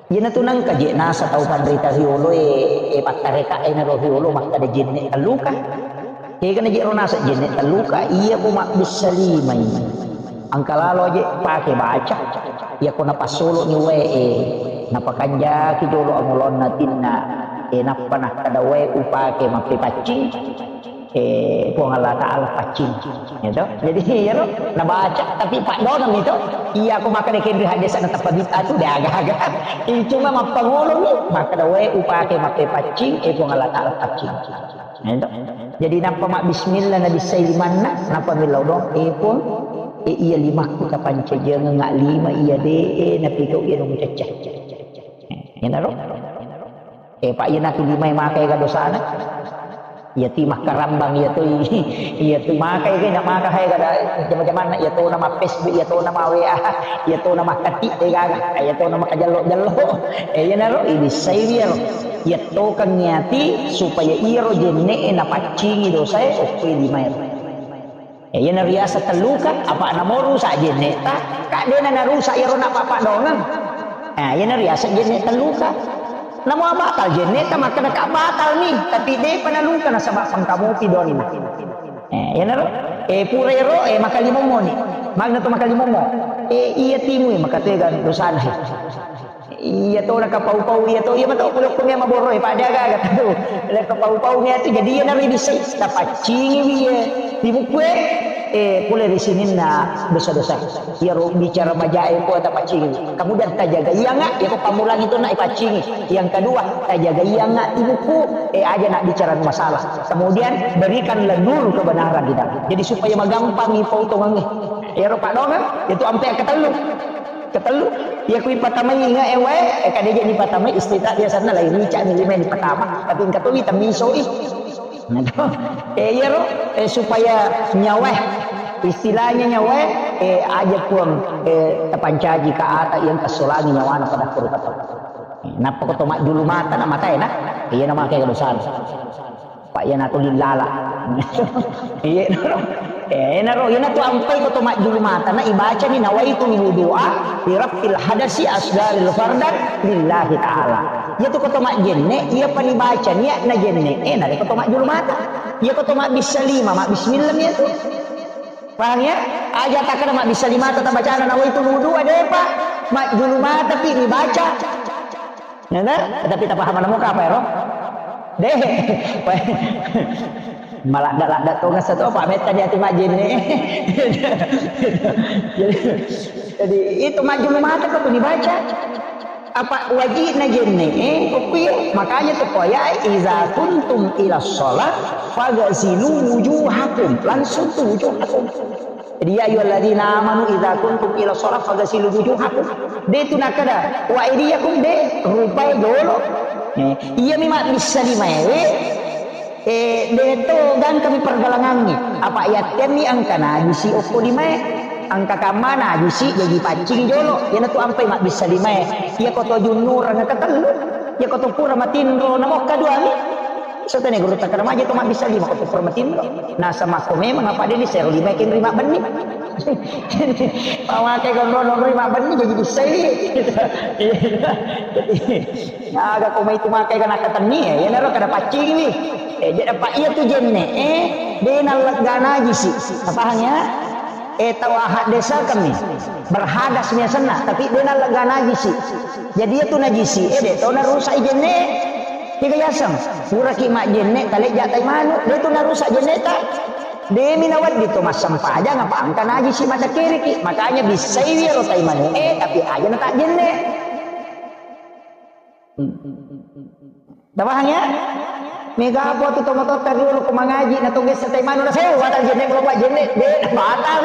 Iyana tu nangka je nasa tau panrita riolo e, e pattareka e naro riolo makkeda jenne telluka. Kegana je ro nasa jenne telluka, iya ko mabbissa limai. Engka lalo aje pake baca. Iya ko napassolo ni wae e, napakanjaki jolo angolonna tinna. E nappa nakkeda wae upake mappepaccing. Eh, Puang Allah Ta'ala paccing. Gitu. Jadi, iyaro nabaca, tapi paddoangeng itu. Iya, aku makkeda kenri hadis na teppa bid'ah tu, de aga-aga. Ini cuma mappangolo ni, makkeda wae upake mappepaccing, eh, Puang Allah Ta'ala paccing. Gitu. Jadi, nappa mabbismillah, nabissai limanna, nappa millau dong, eh, Puang, eh, iya limakku tapancajengeng, lima iya de, eh, napikau iya dong cecca. Eh, iyana ro. Eh, Pak, iyana tu limai makai ga dosana. Iya tu makkarambang, iya tu, iya tu makai ga, na maka hai ga da jama-jamanna, iya tu nama Facebook, iya tu nama W A, iya tu nama kati, eh, gaga, iya tu nama kajallo-jallo. Eh, iyana ro, ini saya ro. Iya tu kan niati supaya iyaro jenne e napaccingi dosa e, oke limai ro. Eh, iyana riaseng telluka, apa namo rusak jenneta, ka dena narusak iyaro napapa dongeng. Eh, iyana riaseng jenne telluka. Namo batal jenneta, makkeda ka batal ni, tapi depa naluka nasaba pangkamopi donna. Eh, iyana ro, eh, pura ero, eh, makalimommo ni. Magna to makalimommo. Eh, iya timu, eh, makatega dosana, eh. Iya to, nakapau-pau iya to, iya mato pole okko mia maborro e, pada aga-aga tu. Nakapau-pau mia tu, jadi iya naro ibissai, tapaccingi wi iya. Di buku e, eh, pole ri sininna dosa-dosa. Iya ro bicara maja e ko tapaccingi. Kemudian tajaga iya nga, iya ko pammulang itu nak ipaccingi. Yang kedua, tajaga iya nga di buku, eh, aja nak bicara masalah. Kemudian berikanlah nur kebenaran di dalam. Jadi supaya magampang ipau tongangi. Iya ro padongang, itu ampe ketellu. Ketellu, iya ku ipatamai inga e wae, eh, kade je ni patamai, istilah biasanya lain rica ni lima ni patama, tapi engka tu wi tamiso i. Nah, to. Eh, iya ro, eh, supaya nyawa, istilahnya nyawa, eh, aja Puang, eh, tapancaji ka ata yang kesolangi nyawana pada kuru kata. Nappa ko to majjulu mata na mata e na, iya na makai kedosan. Pak, iyanatu lillala. Iya, naro. Eh, naro, iyanatu ampai ko to majjulu mata, na ibacani nawaitul wudu'a li raf'il hadasi asgharil fardan lillahi ta'ala. Iyatu ko to majjenne, iya pani baca niat na jenne, eh, nare ko to majjulu mata. Iya ko to mabbissa lima, mabbismillah iyatu. Paham ya? Aja takkada mabbissa lima ta tabacana nawaitul wudu'a, depa. Majjulu mata pi dibaca. Nana, tapi tapahamana muka apa ero? Deh, maladda-ladda tonga satu apa metta di ati majjenne. Jadi, jadi itu majjulu mata ko tu dibaca. Apa wajibna jenne? Eh, kok iya? Makanya tu koya, "Iza kuntum ila sholat, fagasilu wujuhakum." Langsung tu wujuhakum. Jadi, "Ya ayyuhalladzina amanu idza kuntum ila sholat fagasilu wujuhakum." De tu nakada, "Wa aidiyakum," de, rupai dolo. Eh, iya mi mabbissa limaewe, eh, de to gangkami pergalangangi. Apa yattenni angka najisi okko limae, angka kamma najisi jaji paccing jolo. Iyanatu ampai mabbissa limae. Iya ko to junnurang ketellu. Iya ko to pura matinro namokka duangi. Satane guru takkada maja to mabbissa lima ko to pura matinro. Nasaba ko memang apa de ni sero lima kenri mabbenni. Pamake ko nonroi mabbenni jadi bissai. Aga ko mai tu makai kana katenni ya, iyanaro kada paccingi. Eh, jadi apa iya tu jenne, eh, de nallegga najisi. Paham ya? Eh, tau ahad desa kami. Berhadas mi asenna, tapi de nallegga najisi. Jadi iya tu najisi, eh, de to narusak jenne. Tiga yaseng, puraki majjenne, talejja tai manu, de tu narusak jenneta. Demi nawedding to massempajang apa engka najisi maddekkiriki. Makanya bissai wi ero tai manu, eh, tapi aja na tak jenne. Tapahang ya? Mega apa tu tomatoatta riolo ko mangaji na togessa tai manu na sewa batal jenne ko buat jenne, de batal.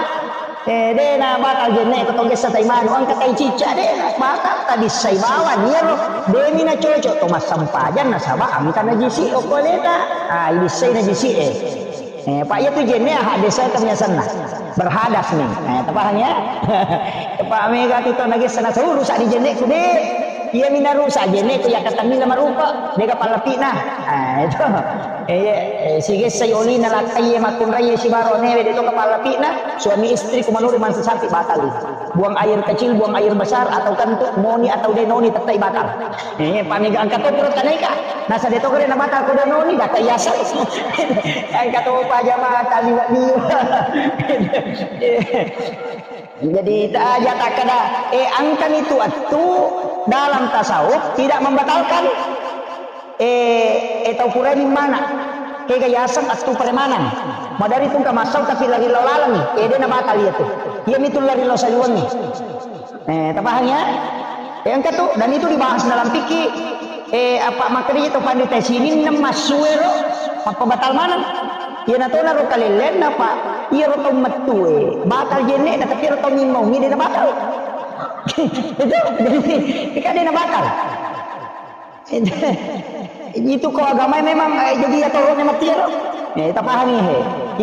Eh, de na batal jenne ko togessa tai manu, engka tai cicca de batal, tabissai bawang iyaro. Demi na cocok to massempajang nasaba engka najisi okko aleta. Ah, ibissai najisi e. Eh, Pak, iya tu jenne ahad desa kami asenna. Berhadas mi. Eh, tapahang ya? Pak, mega tu to nagessa na sewa rusak di jenne ku de. Iya mi narusak jenne' ko yakkatenni na marupa, de' ga pallapi'na. Ah, itu. Eh, eh, sigessai olina lakkai makkunrai sibaro newe de' to ga pallapi'na, suami istri ku manurut mansa sapi batal. Buang air kecil, buang air besar, atau kentut, noni atau de' noni tettai batal. Eh, pamega engka to pura taneka. Nasa de' to gare na batal ko de' noni, data iasa. Engka to pajama tali liwa. Jadi, ta-, aja takkeda, eh, engkani tu attu dalam tasawuf tidak membatalkan, eh, eh, tau purani mana. Kega yaseng attu premanang. Madari tungka massau tapi lari lau laleng, eh, de' na batal iya tu. Iya mitu lari lau saliwengi. Eh, tapahang ya? Eh, engka tu, dan itu dibahas dalam fikih. Eh, apa makkedai to pandita sininna massuero mappabatal maneng. Iyana tona ro kalellenna, Pak. Iyaro tau mettue batal jenne'na, tapi iyaro tau mimmaungi de' na batal. Itu, jadi, kan de' na batal. Itu ko agama memang, eh, jadi ya toro ne mati ro. Eh, tapahami he.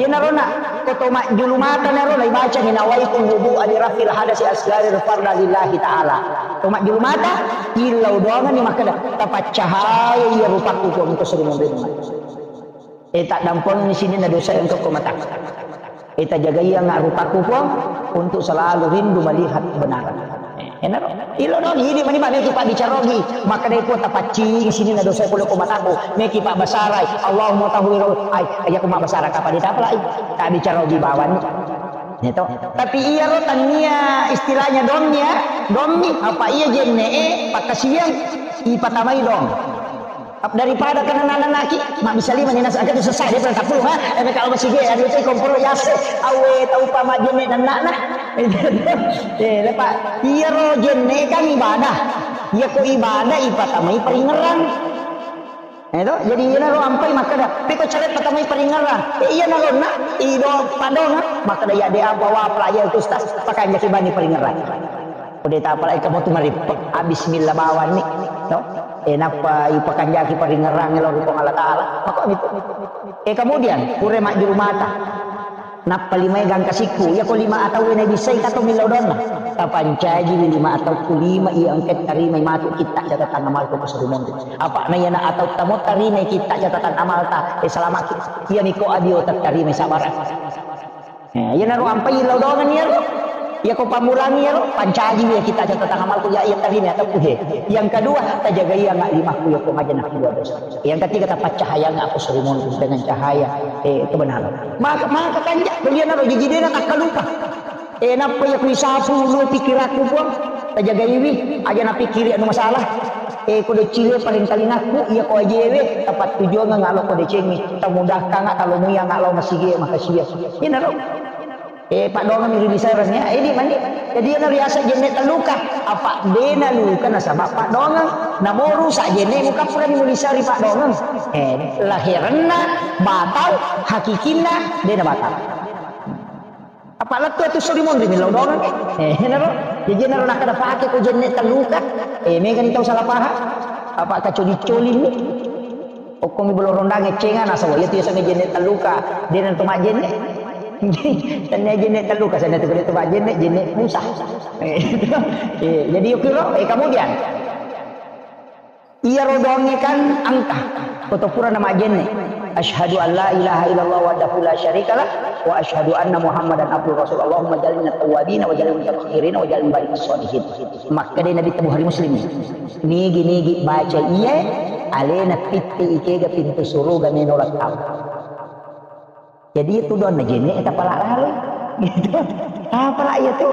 Iyanaro na, ko to majjulu mata naro, naibaca ni nawaitu wudu li rafil hadasi asgari farda lillahi ta'ala. To majjulu mata, illau doangan ni makkeda, tapaccahaya iya rupaku ko engka seri monri. Eh, taddampengengngi sininna dosa engka ko mataku. Eh, tajagaiangnga rupaku, Puang, untuk selalu rindu melihat kebenaran. Eh, enaro. Illau doang, idi mani meki pabbicara ogi. Makkedai, Puang, tapaccing sininna dosa pole ko mataku. Meki pabbasarai. Allahumma tahwir. Ai, iya ko mabbasara kapang ditapalai. Tabbicara ogi bawang. Iya to. Tapi iyaro tannia istilahnya dommi ya. Dommi, apa iya jenne'e pakkasiwiang ipatamai dong. Daripada kena nananaki, mabbissa lima ni nasa, agak susah dia pernah tapulung, ha? Eh, kalau masih dia, dia itu komporo yase, awe tau pa majenne nannana. Eh, lepa, iyaro jenne kan ibadah. Iya ko ibadah, ipatamai paringerang. Eh, to? Jadi iya naro ampai makkeda, peko cale patamai paringerang. Eh, iya naro na, ido padona, makkeda ya de apa wa pelajar ustaz, pakai jaki bani paringerang. Ko de tapalai kamu tu marippe, ah, bismillah bawang ni, no? Eh, nappa ipakanjaki paringerang lao ri Puang Allah Taala. Mako mitu. Eh, kemudian, pura majjulu mata. Nappa limae gangka sikku. Iya ko lima atau na bissai kato millau donna. Tapancaji lima atau ku lima iya engka tarimai matu kitta catatan amal ko masuri monri. Apa na iya na atau tamo tarimai kitta catatan amal ta, eh, selamat ki. Iya niko adio tarimai sabar. Eh, iyanaro ampai lao doangeng iyaro. Iya ko pammulang iyaro, pancaji iya kitta catatan amalku, iya, iya tarima atau he. Yang kedua, tajagai anga limakku iya ko maja nakkua dosa. Yang ketiga, tapaccahayang aku suri monri dengan cahaya, eh, kebenaran. Maka, maka kanja, iyanaro jiji dena takkalupa. Eh, nappa iya ku isapu lu pikirakku, Puang. Tajagaiwi, aja napikkiri anu masalah. Eh, ko decile paling talingakku, iya ko ajewe, tapattujuangeng alo ko decengngi, tamudahkanga talomui anga lao masigi makasiya. Iyanaro. Eh, paddoangeng mi ri lisereng ya. Eh, di mani. Jadi iyanaro riaseng jenne telluka. Apa dena luka nasaba paddoangeng. Namoru sa jenne mukappurani muliseri paddoangeng. Eh, laherenna batal, hakikinna dena batal. Apa lettu atu sori monri millau doang, eh. Eh, naro. Jadi naro nakkeda pake ko jenne telluka. Eh, megani tau salah paham. Apa kacoli-coli ni. Okkomi bolo rondang eccenga nasaba iya tu yasengnge jenne telluka. Dena to majjenne. Tennia jenne telluka, sana tu to majjenne, jenne pusah. Eh, eh, jadi yukiro, eh, kemudian. Iyaro doangnge kan engka, ko to pura namajjenne. Asyhadu an la ilaha illallah wahdahu la syarikalah, wa asyhadu anna Muhammadan abduhu rasul. Allahumma ja'alni minat tawwabin, wa ja'alni minal mutatahhirin, wa ja'alni minal sholihin. Makkeda Nabi Bukhari Muslim. Nigi-nigi baca iye, alena pitte ikega pintu suruga meno lattau. Jadi itu doang na jenne eta pala lalo. Gitu. Apa lah iya tu?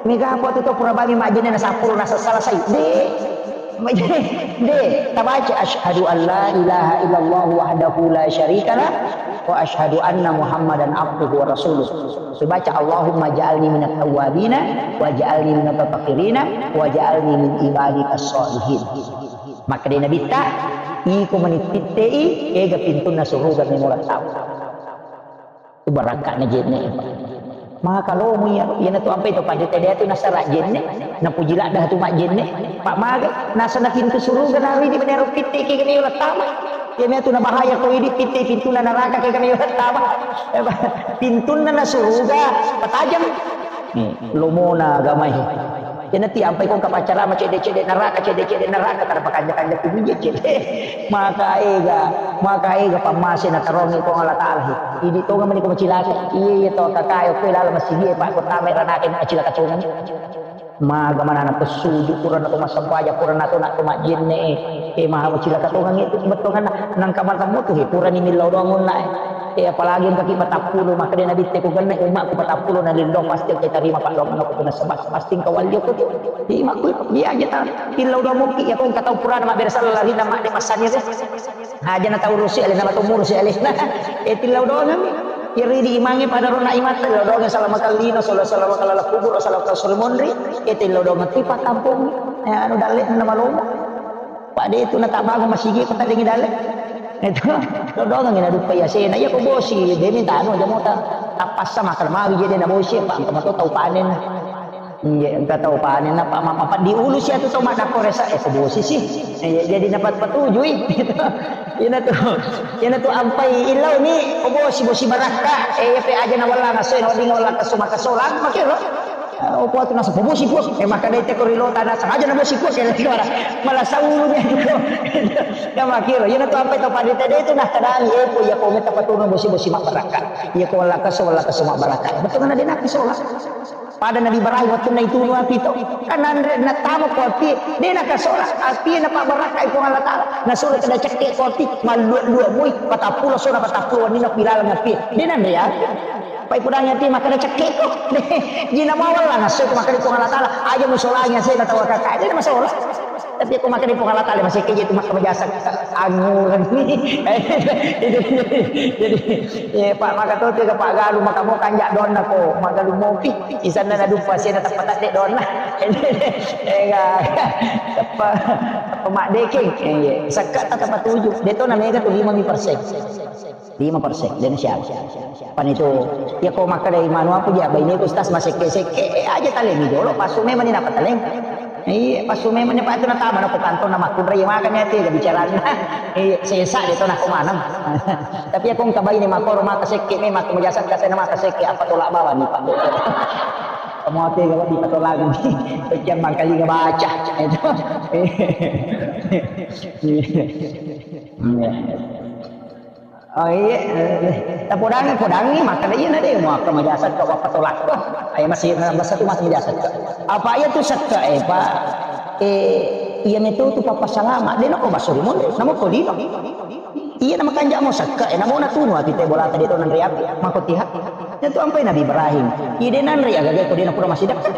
Mega apa tu, tu pura bagi majenne na sapuluh na selesai. De. De. Tabaca asyhadu an la ilaha illallah wahdahu la syarikalah wa asyhadu anna Muhammadan abduhu wa rasuluh. Dibaca Allahumma ja'alni minat tawwabina wa ja'alni minat mutatahhirina wa ja'alni min ibadikas sholihin. Makkeda Nabitta, iko mani pittei, ega pintunna suruga meno lattau. Barakka'na jenne, Pak. Maka lomo iya, iyana tu ampai tu pandita dia tu nasara jenne, napuji ladda tu majjenne. Pak, maga nasana pintu suruga naridi menero pitte ke gani lattama. Iya mea tu nabahaya ko idi pitte pintunna naraka ke gani lattama. Pintunna na suruga patajang. Nih, lomona agamai. Ena ti ampai kong kapacarama cedde-cedde neraka, cedde-cedde neraka, kada pakanja-kanja kubije cedde. Maka ega, maka ega pammase na tarongi kong Allah Ta'ala he. Idi tonga mani kong cilaka. Iya, iya, to kakayo kue lala masigi, Pak, kota merah nake na cilaka tonga. Maga mana na to suju, kurang na to masampaja, kurang na to na to majenne. Eh, maha cilaka tonga itu, betongan na, nang kamar kamu tuh, kurang ini lau doang na. Eh, apalagi engka ki patappulo, maka dia Nabi te ku genne, umatku patappulo na lindong, pasti engka tarima paddoangan aku tu nasaba, pasti engka walli aku tu. Di makku, dia aja ta, tillau doang mukki, ya kong katau purana mabbere sala larina mak de passani tu. Aja na tau urusi ale, nama tau murusi ale. Eh, tillau doang mi. Iri di imangi pada rona imat, tillau doang salama kallino, sala-, salama kallala kubur, salama kallala sore monri. Eh, tillau doang tipa kampung. Eh, anu dalle nama lomo. Pak de itu na tabago masigi ko tadengi dalle. Itu, lo doang na duppa ya sena, iya ko bosi, de minta anu aja mota. Tapassa makan mawi je de na bosi, Pak, engka mato tau panen. Iya, engka tau panen, apa, apa, apa diulu si atu tau madakko resa, eh, ko bosi sih. Iya, jadi dapat petujui. Ina tu, ina tu ampai ilau ni, ko bosi, bosi barakka, eh, iya pe aja na wala ngaso, na wading wala kaso makasolang, makiro. Eh, opo atu nasa, "Bosi, Puang." Eh, maka dai teko ri lota nasa, "Aja na bosi, Puang." Kira-kira malah saulu dia juga. Ya makiro, iya na tu ampai tau pada tadi itu nah kadang, eh, ko iya ko meta patunu bosi-bosi mabbarakka. Iya ko wala kaso, wala kaso mabbarakka. Betul kan ada nak sola. Pada Nabi Ibrahim waktu na itu nu api to. Kan anre na tama ko api, de na kasola. Api na pabbarakka iko Allah Ta'ala. Na sura kada cekke ko api, malluak-luak mui, patappulo sona patappulo wanina pilalang api. De na anre api. Pai pudangi ati makkeda cekkeko. Jina mawalla nasso tu makkeda Puang Allah Ta'ala, aja musolangi asena tau kakak, jadi masalah. Tapi aku makkeda Puang Allah Ta'ala masih keje tu makkeda majasa anguran. Jadi, jadi, ya, Pak, maka tu tiga Pak Galu, maka mau kanjak donna ko, maka lu mopi. Isanna na dupa sena tepat tak dek donna. Enggak. Apa, apa mak deking? Eh, iya. Sekat tak tepat tujuh. Dia tu namanya tu lima persen. Lima persen, dan siapa? Pan itu, ya ko makkeda manu apa dia, baine ku stas masekke-sekke, eh, aja taleng jolo, pasu memang ni napa taleng. Iya, pasu memang ni Pak itu natama na ko kantong na makkunrai makan ya, tiga bicarana. Iya, sesa dia tu na ko maneng. Tapi aku engka baine makoro maka sekke, memang aku majasa kata na maka sekke, apa tolak bawah ni Pak. Kamu apa gak di patolak ni? Pecah mangkali ngebaca. Itu. Iya. Oh iya, eh, tapodangi, podangi, makkeda iya na de, muakka majasakka, wappatolakka. Ayo masih, masa tu masih majasakka. Apa iya tu sakka, eh, Pak? Eh, iya metu tu papa salama. De nako baso ri monro, namo ko lino. Iya na makanja mo sakka, eh, namo na tunu api te bola tadi to nanre api, mako tiha. Itu ampai Nabi Ibrahim. Iya de nanre aga ko de na pura masih dekat.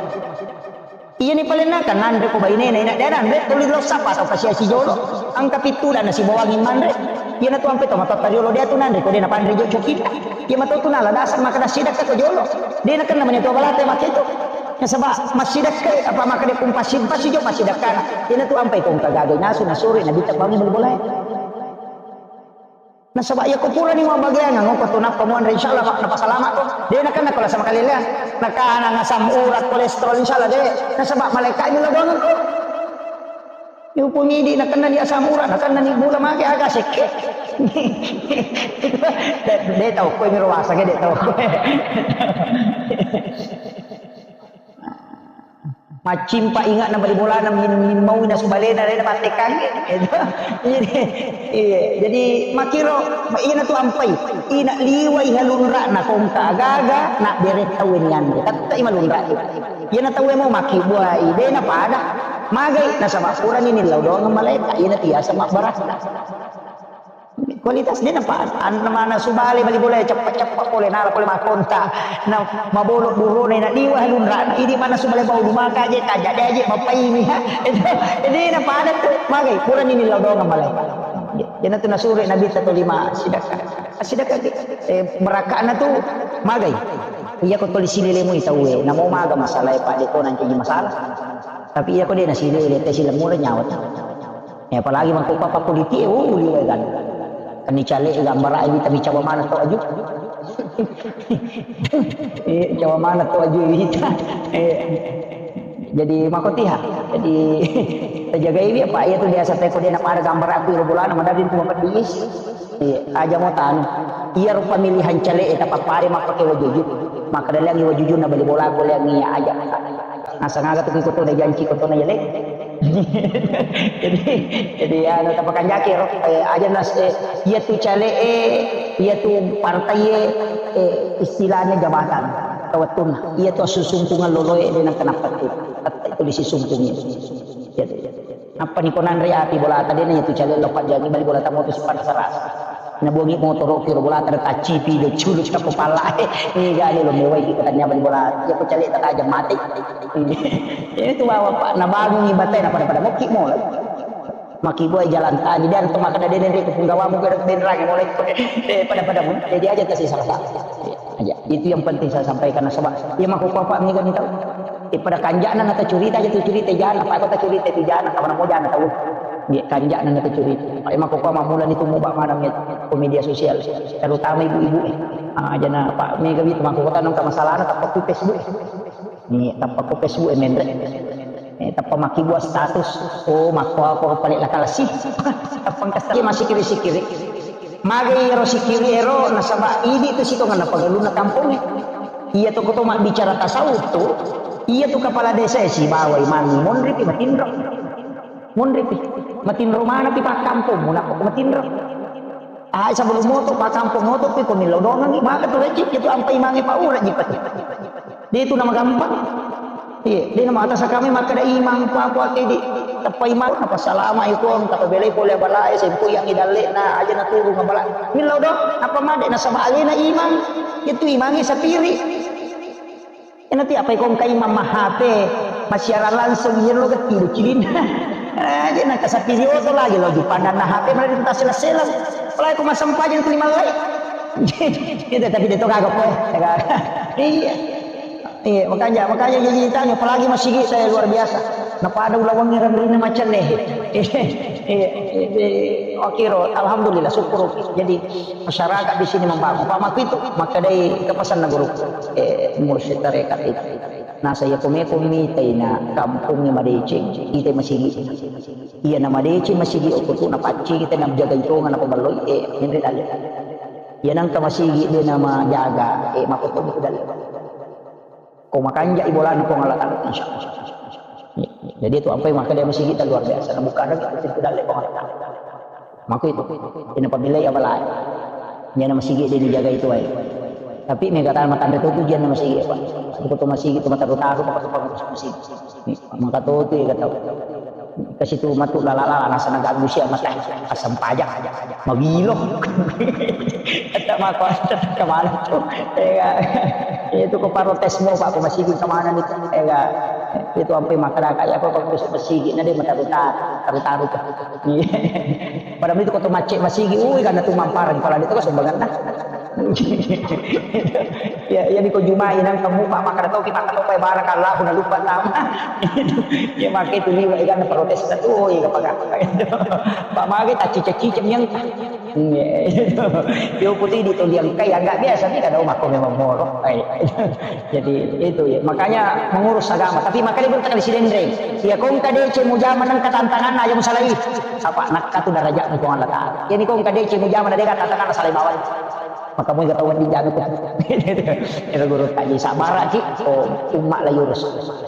Iyani palenna kan nanre ko bainena, ina de nanre, tuli lo sapa tau kasiasi jolo. Angka pittu dan nasi bawangi manre. Iyana tu ampe to matotta riolo de tu nanre ko de napanre jo cokita. Iya mato tu nala dasar maka nasidakka ko jolo. De nakenna mani tu balate make tu. Nasaba masidakka apa maka de pun pasi, pasi jo pasidakkana. Iyana tu ampe ko engka gagai nasu nasuri nabita bangi bulu bolae. Nasaba iya ko purani mabbageang, ngoko to nappa muanre, insyaallah, Pak, napasalama to. De nakenna ko lasa makaleleang. Nakanang asam urat, kolesterol, insyaallah de. Nasaba malaikat mi lodongeng ko. Yupung idi nakenna ni asam urat, nakenna ni gula mage aga sekke. De, de tau ko mi ro wasa ke de tau ko. Maccimpa ingatna bali bolana, min-, min maui nasu balena, rena pattekangngi. Itu. Jadi, iya. Jadi, makkiro, ma-, iyana tu ampai. Ina liwai halunra'na kongka agaga, na bere tauwe nianre. Tette'i malunra. Iyana tauwe mau makkibuai, de na pada. Magai, nasaba purani nillau doang malaika, iyana tiasa mabbarakka. Kualitas de napa, an-, mana subale bali bola ceppa-ceppa pole nala pole makonta. Na mabolo burona na liwa lunra. Idi mana subale bau lumaka aje, kaja de aje, mapaimi ha. Itu, de napa ada tu, magai, purani nillau doang malaika. Jana tu nasure Nabi ta to lima sidakka. Sidakka, eh, barakana tu magai. Iya ko toli sililemu tauwe, namo maga masalah, Pak, de ko nanti masalah. Tapi iya ko de nasilele, te silemmu nyawa ta. Eh, apalagi mangko papa kuliti, eh, oh, liwe kan. Kan ni cale gambara ini tapi coba mana to aju. Eh, coba mana to aju ini. Eh, jadi makotiha. Jadi tajagai dia, Pak, iya tu biasa teko dia na pada gambar aku iro bolana madadin tu mapedis. Eh, aja mau tanu. Iya ro pemilihan cale, eh, tapa pare mapake wajuju. Maka dalangi wajuju na bali bola ko leangi aja. Naseng aga tu ko tona janci, ko tona yale. Jadi, jadi anu, tapakanjaki ro, eh, aja nas-, eh, iya tu cale e, iya tu partai e, eh, istilahnya jabatan, kawettunna. Iya tu assusungkungan loloe, de nang kenapa tu. Tette tu disisungkungi. Iya tu. Nappa ni ko nanre api bolata, de na iya tu cale lo pajjangi bali bolata moto sipanrasa-rasa. Nabuangi motoro ki ro bolata, ada taccipi, de culu tappa pala. Eh, gak ada lo mewai kita tanya bali bola. Iya ko cale tak aja mati. Iya tu bawa, Pak, nabangungi batai, na pada-pada mokki mola. Maki boy jalan tadi dan to makkeda de nengre ko punggawamu ke denrang mulai. Eh, pada-pada mu. Jadi aja kasih salah satu. Aja. Itu yang penting saya sampaikan, nasaba iya makkokkoe, Pak, mega ni tau. Eh, pada kanja'na na tacurita aja tu curita jana, Pak, ko tacurita tu jana, kapan mau jana tau. Iya, kanja'na na tacurita. Pak, iya makkokkoe mammula ni tu muba maneng ko media sosial, terutama ibu-ibu, eh. Ah, jana, Pak, mega wi tu makkokkoe tanong ka masalahna tappa ku Facebook. Ni tappa ko Facebook e menre. Eh, tappa makkibua status. Oh, makko ako pale lakalasi. Tappa engka sta-, masih kiri-sikiri. Magai ero sikiri ero, nasaba idi tu sitongenna pagalunna kampongnge. Iya tu ko to mabbicara tasawuf tu, iya tu kepala desa e sibawa imangnge monripi matinro. Monripi. Matinro manapi pakkampongmu, nappa ko matinro. Ah, sebelum moto, pakkampong moto pi ko millau dongangi, maka tu recik itu ampai mange paura jipa tu. De tu nama gampang. Iya, de nama atas kami makkeda imang, apa-apa ke di, tappa imang, apa salama ikon, tappa belai pole bala e, sempo yang idallena, aja na turun bala. Millau do, apa made nasaba alena imang, itu imangi sapiri. Iyana ti apa ikong kai mamma H P, massiaran langsung, iya lo getti do cilinna. Aja na kasapiri oto lagi lo jupandanna H P, mana ditasela-sela. Apalagi ko massempajang tu lima lai. Itu tapi de to gaga po. Iya. Iya, makanya, makanya jadi tanya, apalagi masigi saya luar biasa. Napada ulawangnge ranrina macam deh. Iya, iya, iya. Oke, ro, alhamdulillah, syukur. Jadi masyarakat di sini membangun. Pak, maka itu, maka dari kepesan guru, eh, mursyid tarekat itu. Nah, saya kome-kome ita na kampung ni madeceng, ita masigi. Iya na madeceng masigi, okko tu na pacci kita na jaga itu, ngana pembaloi, eh, ini dalil. Iya nangka masigi dia nama jaga, eh, maka itu dalil. Ko makanja i bolana Puang Allah Taala, insya Allah. Jadi itu ampai maka dia masigi itu luar biasa. Nah, bukan lagi itu tidak lepas Puang Allah Taala. Maka itu, ini pabila ya balai. Dia nama masigi dia dijaga itu ai. Tapi mega tana matanda tu dia nama masigi apa? Aku tu masigi tu mata tahu apa tu masigi. Maka tu tu ya kata. Ke situ matu lala-lala, nasana ganggu sia mata. Asam pajak. Magilo. Kata mako, kemana tu? Ega. Itu ko protes mo, Pak, ko masigi kemana ni? Ega. Itu ampai makkada kaya apa, Pak, masigi na de mataru-taru, taru-taru tu. Padahal itu ko tu macet masigi, ui, karena tu mamparan, kalau itu kan sumbangan dah. Ya, ya, di ko Jumai nang kamu, Pak, makkada toki, Pak, toki, barakallahu, na lupa nama. Ya, makai tu liwa, ikan protes tu, oh, iya, Pak, Pak, makai tak cicak-cicak yang, iya, itu. Yo, putih di tu liang kai, agak biasa nih, kada, oh, mako memang moro. Ai. Jadi, itu ya, makanya mengurus agama. Tapi makanya pun tak di Sidendreng. Ya, kau engka dece mujama nang ketantangan aja musalai. Apa, nakka tu darajat Puang Allah Taala. Ini kau engka dece mujama, na dega tantangan salai bawah. Maka mui ketahuan di janu tu. Itu guru kaji sabara ki, oh, umma la yurus.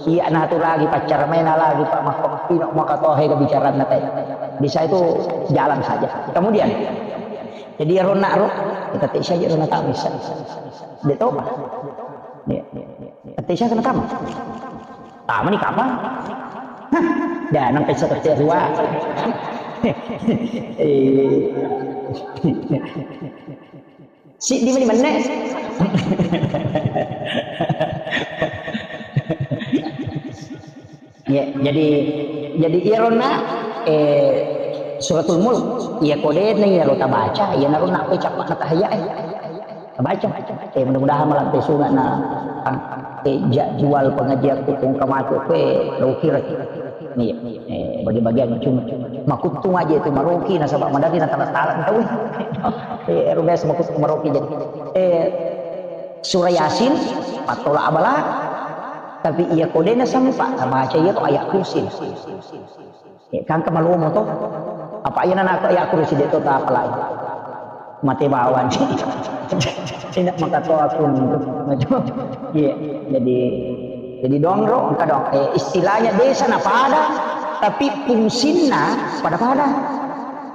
Iya na tu lagi pacar main lagi Pak Mahkamah Pino maka tohe ke bicara na teh. Bisa itu jalan saja. Kemudian, jadi ya rona ro, kita tak saja rona tak bisa. Dia tahu Pak. Iya. Tapi saya kena kamu. Kamu ni kapan? Hah? Dah, nang pesa kerja dua. Eh. Siddi meni menne. Ya, jadi, jadi iyaronna, eh, Suratul Mulk, iya kodena iyaro tabaca, iyanaro nappai cappa'na tahiyya, eh. Tabaca. Eh, mudah-mudahan malampe sunga na, eh, jadwal pengajian ku kong kamatu ku, eh, lo kira. Iya, eh, bagi-bagian cuma makuttung aja itu maroki nasaba madari na tala-tala tau. Eh, ero biasa makuttung maroki jadi. Eh, Surah Yasin, pattola abala, tapi iya kodena sempa, tabaca iya to ayat kursi. Eh, kangka malomo to. Apa iya nana ayat kursi de to tapalai. Mate bawang. Tidak maka to aku. Iya, jadi Jadi dongro, engka dong, eh, istilahnya desa na pada, tapi fungsinna pada-pada.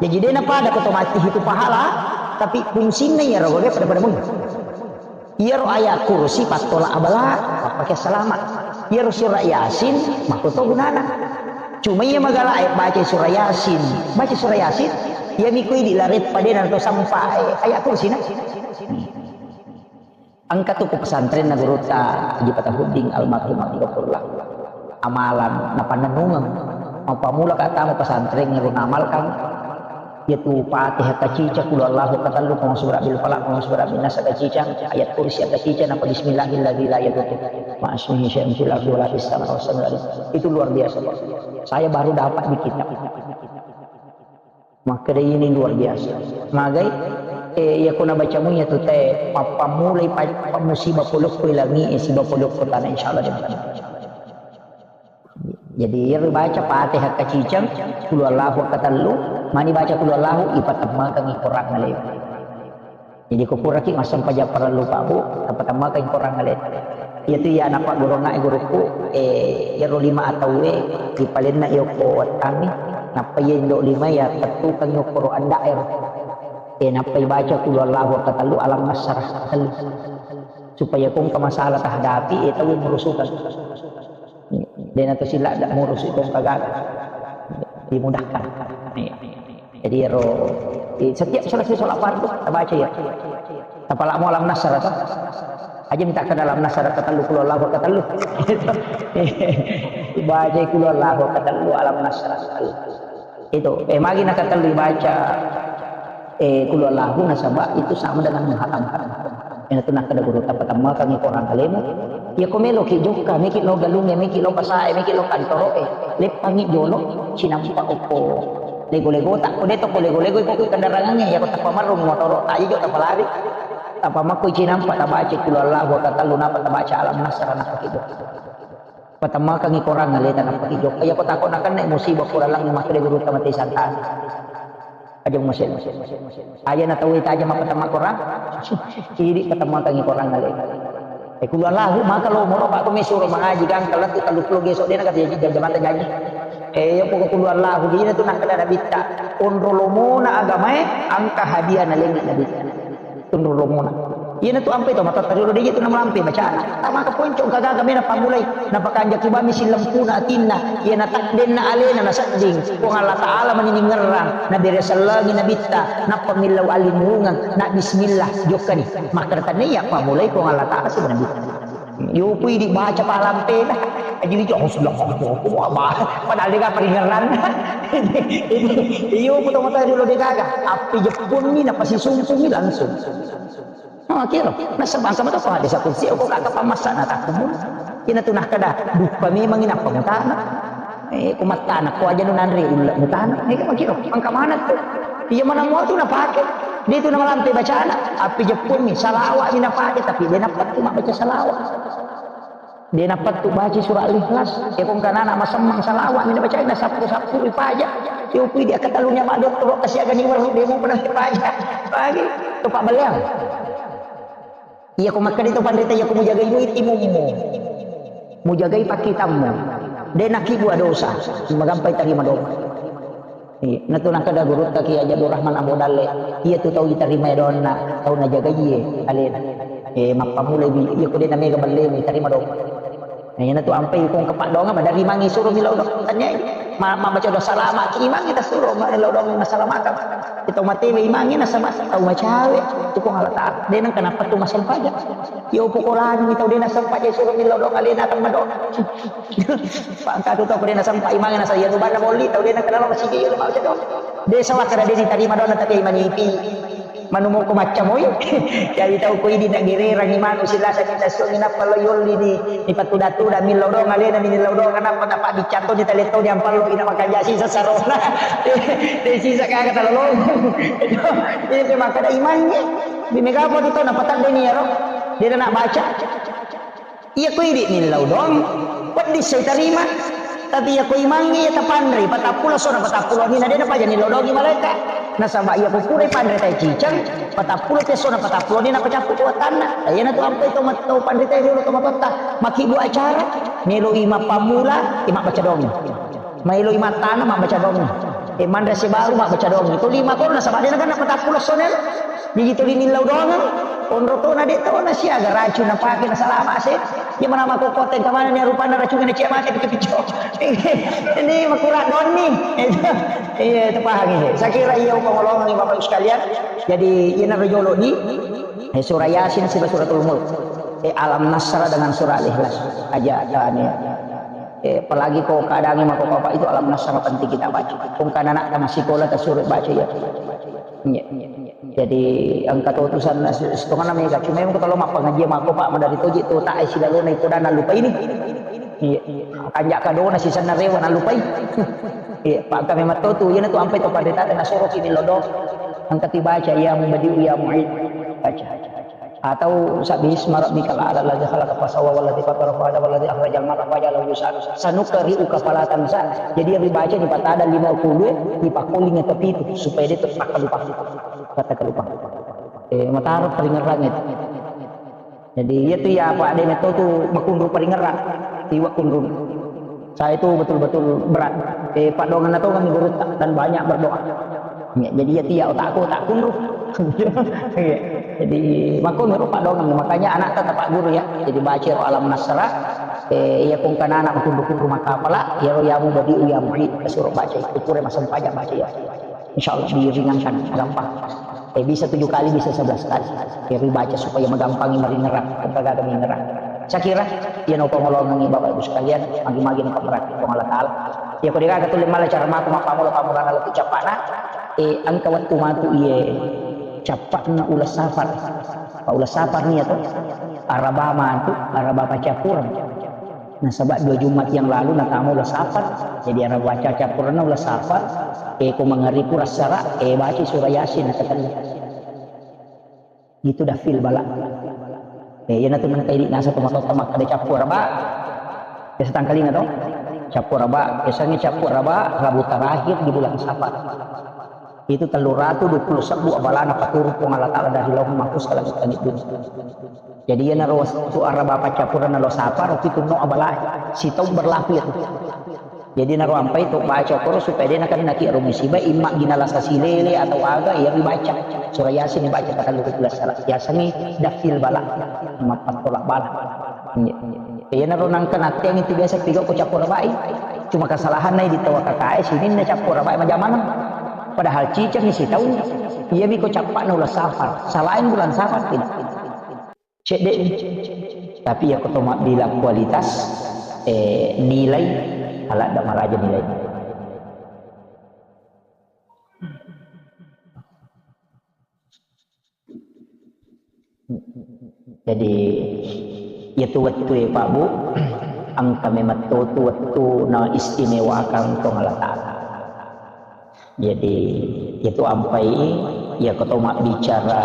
Jadi de' na pada ko to matti hitu pahala, tapi fungsinna iyaro ga pada-pada mui. Iyaro ayat kursi pattola abala, pappake salama. Iyaro surah Yasin, makkuto gunana. Cuma iya magala e baca surah Yasin, baca surah Yasin, iya miko idi lareppa de' na to sampa, eh, ayat kursi na. Engka tu ko pesantrenna gurutta Haji Fatahuddin almarhum, hafizahullah. Amalan napannennungeng. Mappamula ka tama pesantren ro namalkan. Iyatu Fatihah kaciceng, Qul Huwallahu katellu, Qul A'udzu Birabbil Falaq, Qul A'udzu Birabbin Nas kaciceng, ayat kursi kaciceng, apa Bismillahilladzi la yadurru ma'asmihi syai'un fil ardi wala fis samai wa huwas samiul alim. Itu luar biasa, Pak. Saya baru dapat di kitab. Makkeda ini luar biasa. Magai, eh, iya ko nabaca mui iyatu te, mappammulai pa-, pa-, musibah polokko langi e, siba polokko tana, insyaallah de'. Jadi, iyaro baca Fatihah kaciceng, Qul Huwallahu katellu, mani baca Qul Huwallahu, ipatemmengkangi korang ale. Jadi, ko puraki massempajang parellu, Pak, Bu, tapatemmengkangi korang ale. Iyatu iya napagguruangnga gurukku, eh, iyaro lima atauwe, ripalenna iyokko wettangngi, nappa iya indo lima iya tettukangngi okkoro anda'e ro. Eh, nappa ibaca Qul Huwallahu katellu, Alam Nasrah katellu. Supaya ko engka masalah tahadapi, eh, tau murusukan. De' na to siladda murusu ko engka gaga. Dimudahkan. Iya. Jadi ro, eh, setiap selesai sholat fardu, tabaca iya. Tapalamo Alam Nasrah to. Aja minta ke dalam Nasrah katellu, Qul Huwallahu katellu. Baca Qul Huwallahu katellu, Alam Nasrah katellu. Itu, eh, magi nakatellu baca, eh, Qul Huwallahu nasaba itu sama dengan menghatamkan. Iyatu nakkeda gurutta, patemmengkangi korang alemu. Iya ko meloki jokka, meki lo galungnge, meki lo pasae, meki lo kantoroe, leppangngi jolo, cinampa okko lego-legota. Ko de' to ko lego-lego, ko kendarangangnge, iya ko tappa marrung motoro, aja jo tapalari. Tappa makko cinampa, tabaca Qul Huwallahu katellu, nappa tabaca Alam Nasrah, nappa ki jokka. Patemmengkangi korang aleta, nappa ki jokka. Iya ko tako nakenna musibah ko lalang, makkeda gurutta mate santana. Aja masuk. Aja na tau ita aja mappatemmeng korang. Idi patemmengkangi korang ale. Eh, Qul Huwallahu, maka lo moro, Pak, ko mesuro mangaji, gangka lettu tellu pulo geso, de' na kata jaji, jam-, jamata jaji. Eh, iya pokok Qul Huwallahu, iyatu nakkeda Nabitta, onro lomona agamae, engka hadiah nalengngi Nabitta. Tunru lomona. Iyanatu ampai to matotta riolo, de' je tu namalampe bacana. Tamaka ponco gaga mena pammulai, napakanjaki bami sillempuna atinna, iyana takdenna alena nasedding, Puang Allah Ta'ala mani ningerrang, nabere sellengi nabitta, nappa millau allinnurungeng, na bismillah, jokkani. Makkeda tania pammulai Puang Allah Ta'ala sibawa nabitta. Yopu idi baca palampena. Jadi itu, oh, sudah, oh, oh, oh, apa? Padahal de' gaga paringerranna. Yopu to matotta riolo de' gaga. Appi jeppunni, napasisumpungi langsung. Oh, kiro. Nasaba engka mato hadis kursi, ko kaka pamassa na takkumu. Iyana tu nakkeda, duppa memang inappa mutana. Eh, ko mattana, ko aja nu nanre ulle mutana. Eh, ko makiro. Engka maneng tu. Iya maneng mua tu napake. De' tu namalampe bacana. Appi jeppunni, salawat mi napake, tapi de' nappa tu mabbaca salawat. De' nappa tu baca surah Al-Ikhlas. Iya ko engka nana masemmeng, salawat mi nabaca, nasappu-sappu ripaja. Yopu idi akkatallunya maddottoro kasiagani weru, de' mupa napaja. Pagi, to pabballeang. Iya ko makkeda to panrita, iya ko mujagai muitimummu. Mujagai pakkitammu. De' nakkibua dosa. Magampai tarima doa. Iya, natu nakkeda gurutta Kiai Haji Abdul Rahman Ambo Dalle, iyatu tau itarima doanna, tau najagaiye alena. Eh, mappammulai bi, iya ko de' namega ballemu, itarima doa. Eh, iyanatu ampai ko engka paddoangeng, madari imangnge suro millau doang. Tanyai, ma-, mabbaca doa salama, imangnge tasuro, millau doang nasalamakang. Tau matewe imangnge nasaba tau macawe, tu Puang Allah Ta'ala. De' nengka nappa tu massempajang. Iya ko lani tau de' nassempajang suro millau doang alena, temma doang. Pangkatu tau ko de' nasempa imangnge nasa iya tu banna molli, tau de' nakenna lao masigi iya tu mabbaca doa. De' sawakka de' nitarima doanna, tapi manipi. Manu moko macca moi. Jadi tau ko idi nagererang imanu silasa kita suami nappa lo yolli ni, ni patuda-tuda millau doang alena, millau doang nappa tapa dicatto ni taletto ni ampallo ina makanja sisa sarona. De' sisa kaya kata lolo. Ini pe makkeda imangnge. Di mega apa tu tau napatadde ni ero. De' na baca. Iya ko idi millau doang, peddi sai tarima. Tapi iya ko imangnge iya tapanre, patappulo sona patappulo ni na de' napaja nillau doangi malaika. Nasaba iya ko pura panrita ciceng, patappulo pesona patappulo ni napacappu to wattanna. Iyana tu ampai to mat-, to panrita riolo to matotta. Makibbu acara, meloi mappammula, e mabbaca dongeng. Maeloi mattana mabbaca dongeng. E manre sebaru mabbaca dongeng. To lima kono nasaba de nakenna patappulo sonel. Jadi to lini lau dongeng. Onro to na de to na siaga racun napake na salama se. Iya mana mako koteng kamana ni rupanna racun na cia mate picco-picco. Ini makura doni. Iya, itu paham ini. Saya kira iya upamolongan Bapak Ibu sekalian. Jadi ina rojolo di eh, surah Yasin siba suratul Mulk. Eh, Alam Nasrah dengan surah Al-Ikhlas. Aja tanya. Eh, apalagi ko keadaannya mako bapak itu Alam Nasrah penting kita baca. Kung kana anak masih sekolah ta suruh baca ya. Iya. Jadi engka to utusan setengah nama ya cuma yang kalau mappangaji mako pak madari toji to tak isi lalu na iko dana lupa ini. Iya. Kanja kadona sisanna rewa na lupai. Iya, pak kami matto tu iya na tu ampai to pandita na soro kini lodo. Angkat baca ya mubadiu ya muid. Baca. Atau sabbihisma rabbikal a'la alladzi khalaqa fasawwa walladzi qaddara fahada walladzi akhrajal mar'a faja'alahu ghutsaan. Sanuqri'uka fala tansa. Jadi yang dibaca di patada lima puluh, di pakoling atau pitu supaya dia tetap lupa. Kata lupa. Eh, mataro paringerrang itu. Jadi iya tu ya apa ada metto tu makunru paringerrang. Tiwa kunru. Saya itu betul-betul berat. Eh, Pak Dongan atau kami guru dan banyak berdoa. Ya, jadi ya tiap otakku tak kunru. Iya. Jadi makanya Pak Dongan makanya anak tetap Pak Guru ya. Jadi baca Alam Nasrah. Eh, iya kong kana anak kunru-kunru maka pala. Ya ya mu badi ya mu suruh baca. Itu pura masam pajak baca ya. Insya Allah diringankan gampang. Eh, bisa tujuh kali, bisa sebelas kali. Jadi baca supaya menggampangi meringerang, kagak meringerang. Saya kira, iya no pengolongan Bapak Ibu sekalian, magi-magi no berarti Allah Ta'ala. Ya, kau dikata tulis malah cara maku mapamula pamulana lebih cepat nah. Eh, angka waktu matu iye cepat na ulas safar. Pak ulas safar nih ya tuh. Araba matu, Araba pacapuran. Nasaba dua Jumat yang lalu natamu ulas safar. Jadi Araba pacapuranna ulas safar. Eh, ko mangaribu rassara, eh, baca surah Yasin, kata dia. Itu dafil bala. Eh, iya natu menteri nasa tu matotta makkada cappu Araba. Biasa tangkalinga to? Cappu Araba, biasanya cappu Araba, Rabu terakhir di bulan Safar. Itu tellu ratu dua puluh sebbu abalana paturu Puang Allah Ta'ala dari Lauhul Mahfuz ke langit-langit dunia. Jadi iya naro tu Araba pacapuranna lo Safar, itu no abala sitaung berlaku ya tu. Jadi naro ampai to baca koro supaya dia nakan naki aro musibah imma gina lasa silele atau aga iya dibaca. Surah Yasin dibaca kata lu kula salah. Yasin ni dafil bala. Mapat tolak bala. Iya. Iya naro nangka natteng itu biasa tiga ko cappu Arabai. Cuma kesalahan nai di tawa kakae sini na cappu Arabai majamanang. Padahal ciceng isi taung. Iya miko cappa na ulas Safar. Selain bulan Safar tidak. Cedde. Tapi ya koto mabbilang kualitas, eh, nilai, alat dan maraja nilai. Jadi, iya tu wettu ya Pak Bu, angka memang tu wettu na istimewakan Puang Allah Ta'ala. Jadi, itu ampai, ya, keto mabbicara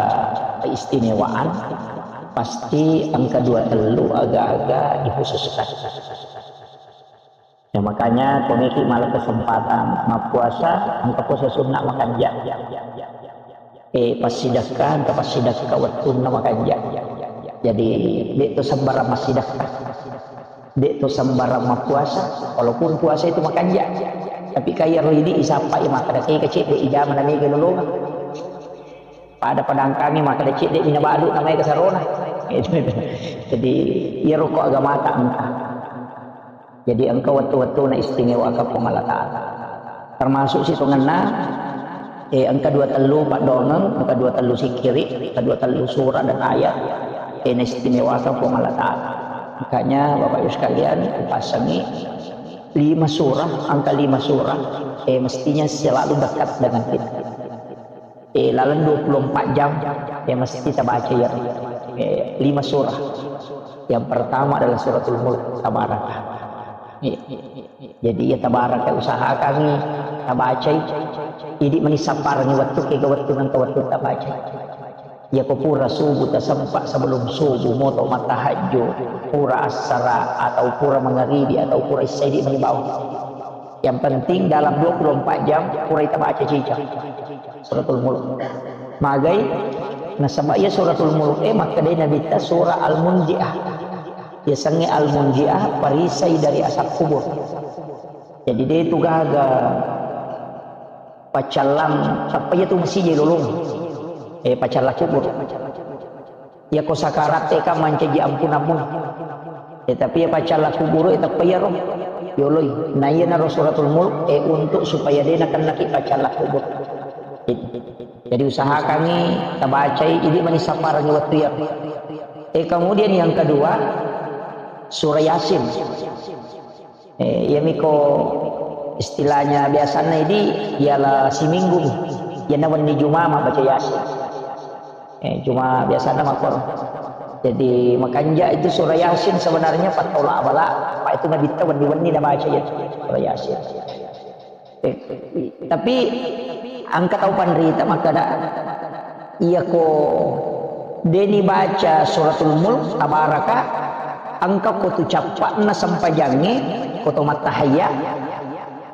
keistimewaan, pasti angka dua tellu aga-aga dikhususkan. Ya, makanya, komeki malah kesempatan mappuasa, angka puasa sunnah makanja. Eh, passidekka, angka passidekka wettunna makanja. Jadi, de' to sembarang massidekka. De' to sembarang mappuasa, walaupun puasa itu makanja. Tapi kaya ro idi isappai makkada tega cedde ijama na mega lolonga. Pada padangkangi makkada cedde mina balu na mega sarona. Jadi, iya roko agamata engka. Jadi engka wettu-wettu na istimewa ka Puang Allah Ta'ala. Termasuk sitongenna, eh, engka dua tellu paddoangeng, engka dua tellu sikkiri, engka dua tellu surah dan ayat, eh, na istimewa ka Puang Allah Ta'ala. Makanya Bapak Ibu sekalian, kupasangi lima surah, angka lima surah, eh, mestinya selalu dekat dengan kita. Eh, lalang dua puluh empat jam, eh, mesti kita baca ya. Eh, lima surah. Yang pertama adalah suratul Mulk, Tabaraka. Iya. Jadi ya Tabaraka usahakan ni tabacai. Idi meni sapparangi wettu kega wettu nangka wettu tabacai. Ya ko pura subuh tasempa sebelum subuh moto matahajud, pura assara atau pura mangaribi atau pura isya idi meni bawang. Yang penting dalam dua puluh empat jam pura ita baca cicang Suratul Mulk. Magai, nasaba iya Suratul Mulk e makkedai Nabitta surah Al-Munjiah. Yasengnge Al-Munjiah, perisai dari azab kubur. Jadi de tu gaga paccallang, tappa iya tu masih je lolong. Eh, paccallang kubur. Iyako sakaratte kan mancaji ampunammu. Eh, tapi iya paccallang kuburu, eh, teppa iyaro yoloi. Na iyanaro Suratul Mulk, eh, untuk supaya de nakennaki paccallang kubur. Jadi usahakangi tabacai, idi mani sapparangi wettu iyaro. Eh, kemudian yang kedua, surah Yasin. Eh, iyamiko istilahnya biasanna idi, ialah siminggu mi. Iyana wenni Juma mabbaca Yasin. Eh, cuma biasana makkoro. Jadi, makanja itu surah Yasin sebenarnya pattola abala, apa itu Nabitta wenni-wenni nabaca ya surah Yasin. Eh, tapi engka tau panrita makkeda, iyako deni baca Suratul Mulk, Tabaraka, engka ko tu cappa'na sempajangnge, ko to mattahayya,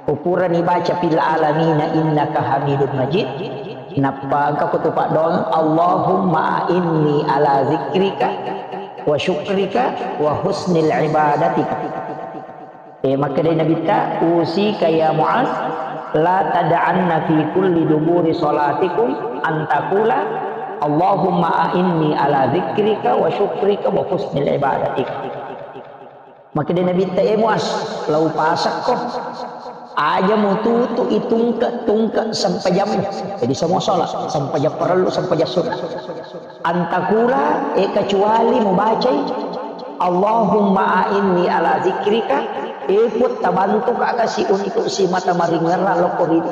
ko purani baca fil alamina innaka hamidun majid, nappa engka ko tu paddoang, Allahumma inni ala zikrika wa syukrika wa husnil ibadatika. Eh, makkedai Nabitta, "Usika ya Muaz, la tad'anna fi kulli duburi salatikum an taqula, Allahumma a'inni ala dzikrika wa syukrika wa husnil ibadatik." Makkedai Nabitta, "Eh Muaz, lau pasakko, aja mututu itungke-tungke sempajammu." Jadi semua sholat, sempajang parellu, sempajang sunnah. Antakula, eh, kecuali mubacai, "Allahumma a'inni ala zikrika," eh, Puang, tabantuka kasi untuk simata maringerra lokko ridi.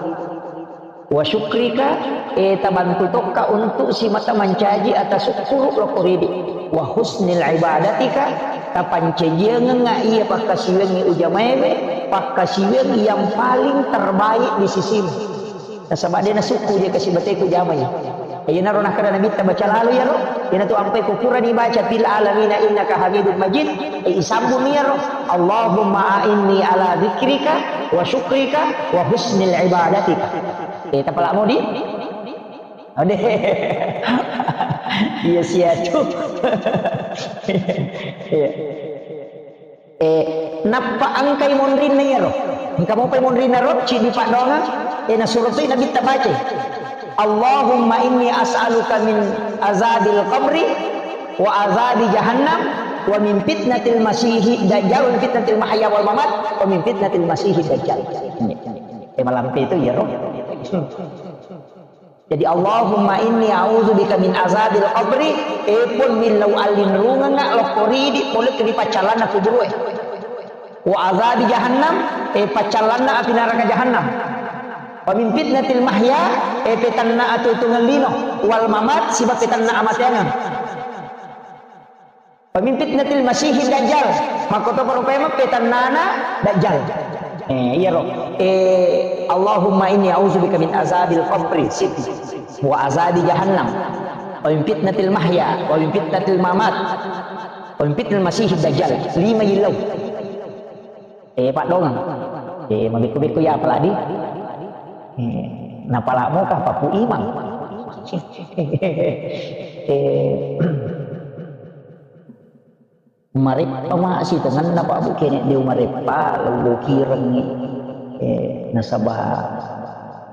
"Wa syukrika," eh, tabantu tokka untuk simata mancaji ata sukkuru lokko ridi. "Wa husnil ibadatika," tapancajiangengnga iya pakkasiwiangngi ujamaewe, pakkasiwiang yang paling terbaik di sisimu. Nasaba de nasukku je kasi bateku jamai. Iyanaro nakkeda Nabitta, "Baca lalo iyaro." Iyanatu ampai ku purani baca, "Fil alamina innaka hamidun majid." Eh, isambung iyaro, "Allahumma a'inni ala dzikrika wa syukrika wa husnil ibadatika." Eh, tapala modi? Ade. Iya sia tu. Iya. Eh, nappa engkai monrinna iyaro. Engka mopai monrinna ro, ciddi paddoangeng, eh, nasuro toi Nabitta bacai, "Allahumma inni as'aluka min azabil qabri wa azabi jahannam wa min fitnatil masihid dajjal, wa min fitnatil mahya wal mamat, wa min fitnatil masihid dajjal." Eh, malampe itu iyaro. Jadi, "Allahumma inni a'udzubika min azabil qabri," eh, Puang, millau allinrungengnga lokko ridi pole ri paccallanna kuburue. "Wa azabi jahannam," eh, paccallanna api naraka jahannam. "Wa min fitnatil mahya," eh, petanna atuo-tuongeng lino, "wal mamat," siba petanna amateangeng. "Wa min fitnatil masihid dajjal," makkotoparo paimeng petannana dajjal. Eh, iyaro. Eh, "Allahumma inni a'udzubika min azabil qabri," situ. "Wa azabi jahannam. Wa min fitnatil mahya, wa min fitnatil mamat. Wa min fitnatil masihid dajjal." Lima yillau. Eh, paddoangeng. Eh, mabekko-bekko ya apalagi. Eh, napalamo ka papu imang. Eh, Mareppa masi tongenna, Pak, Bu, kene de mareppa, lolo kirengngi. Eh, nasaba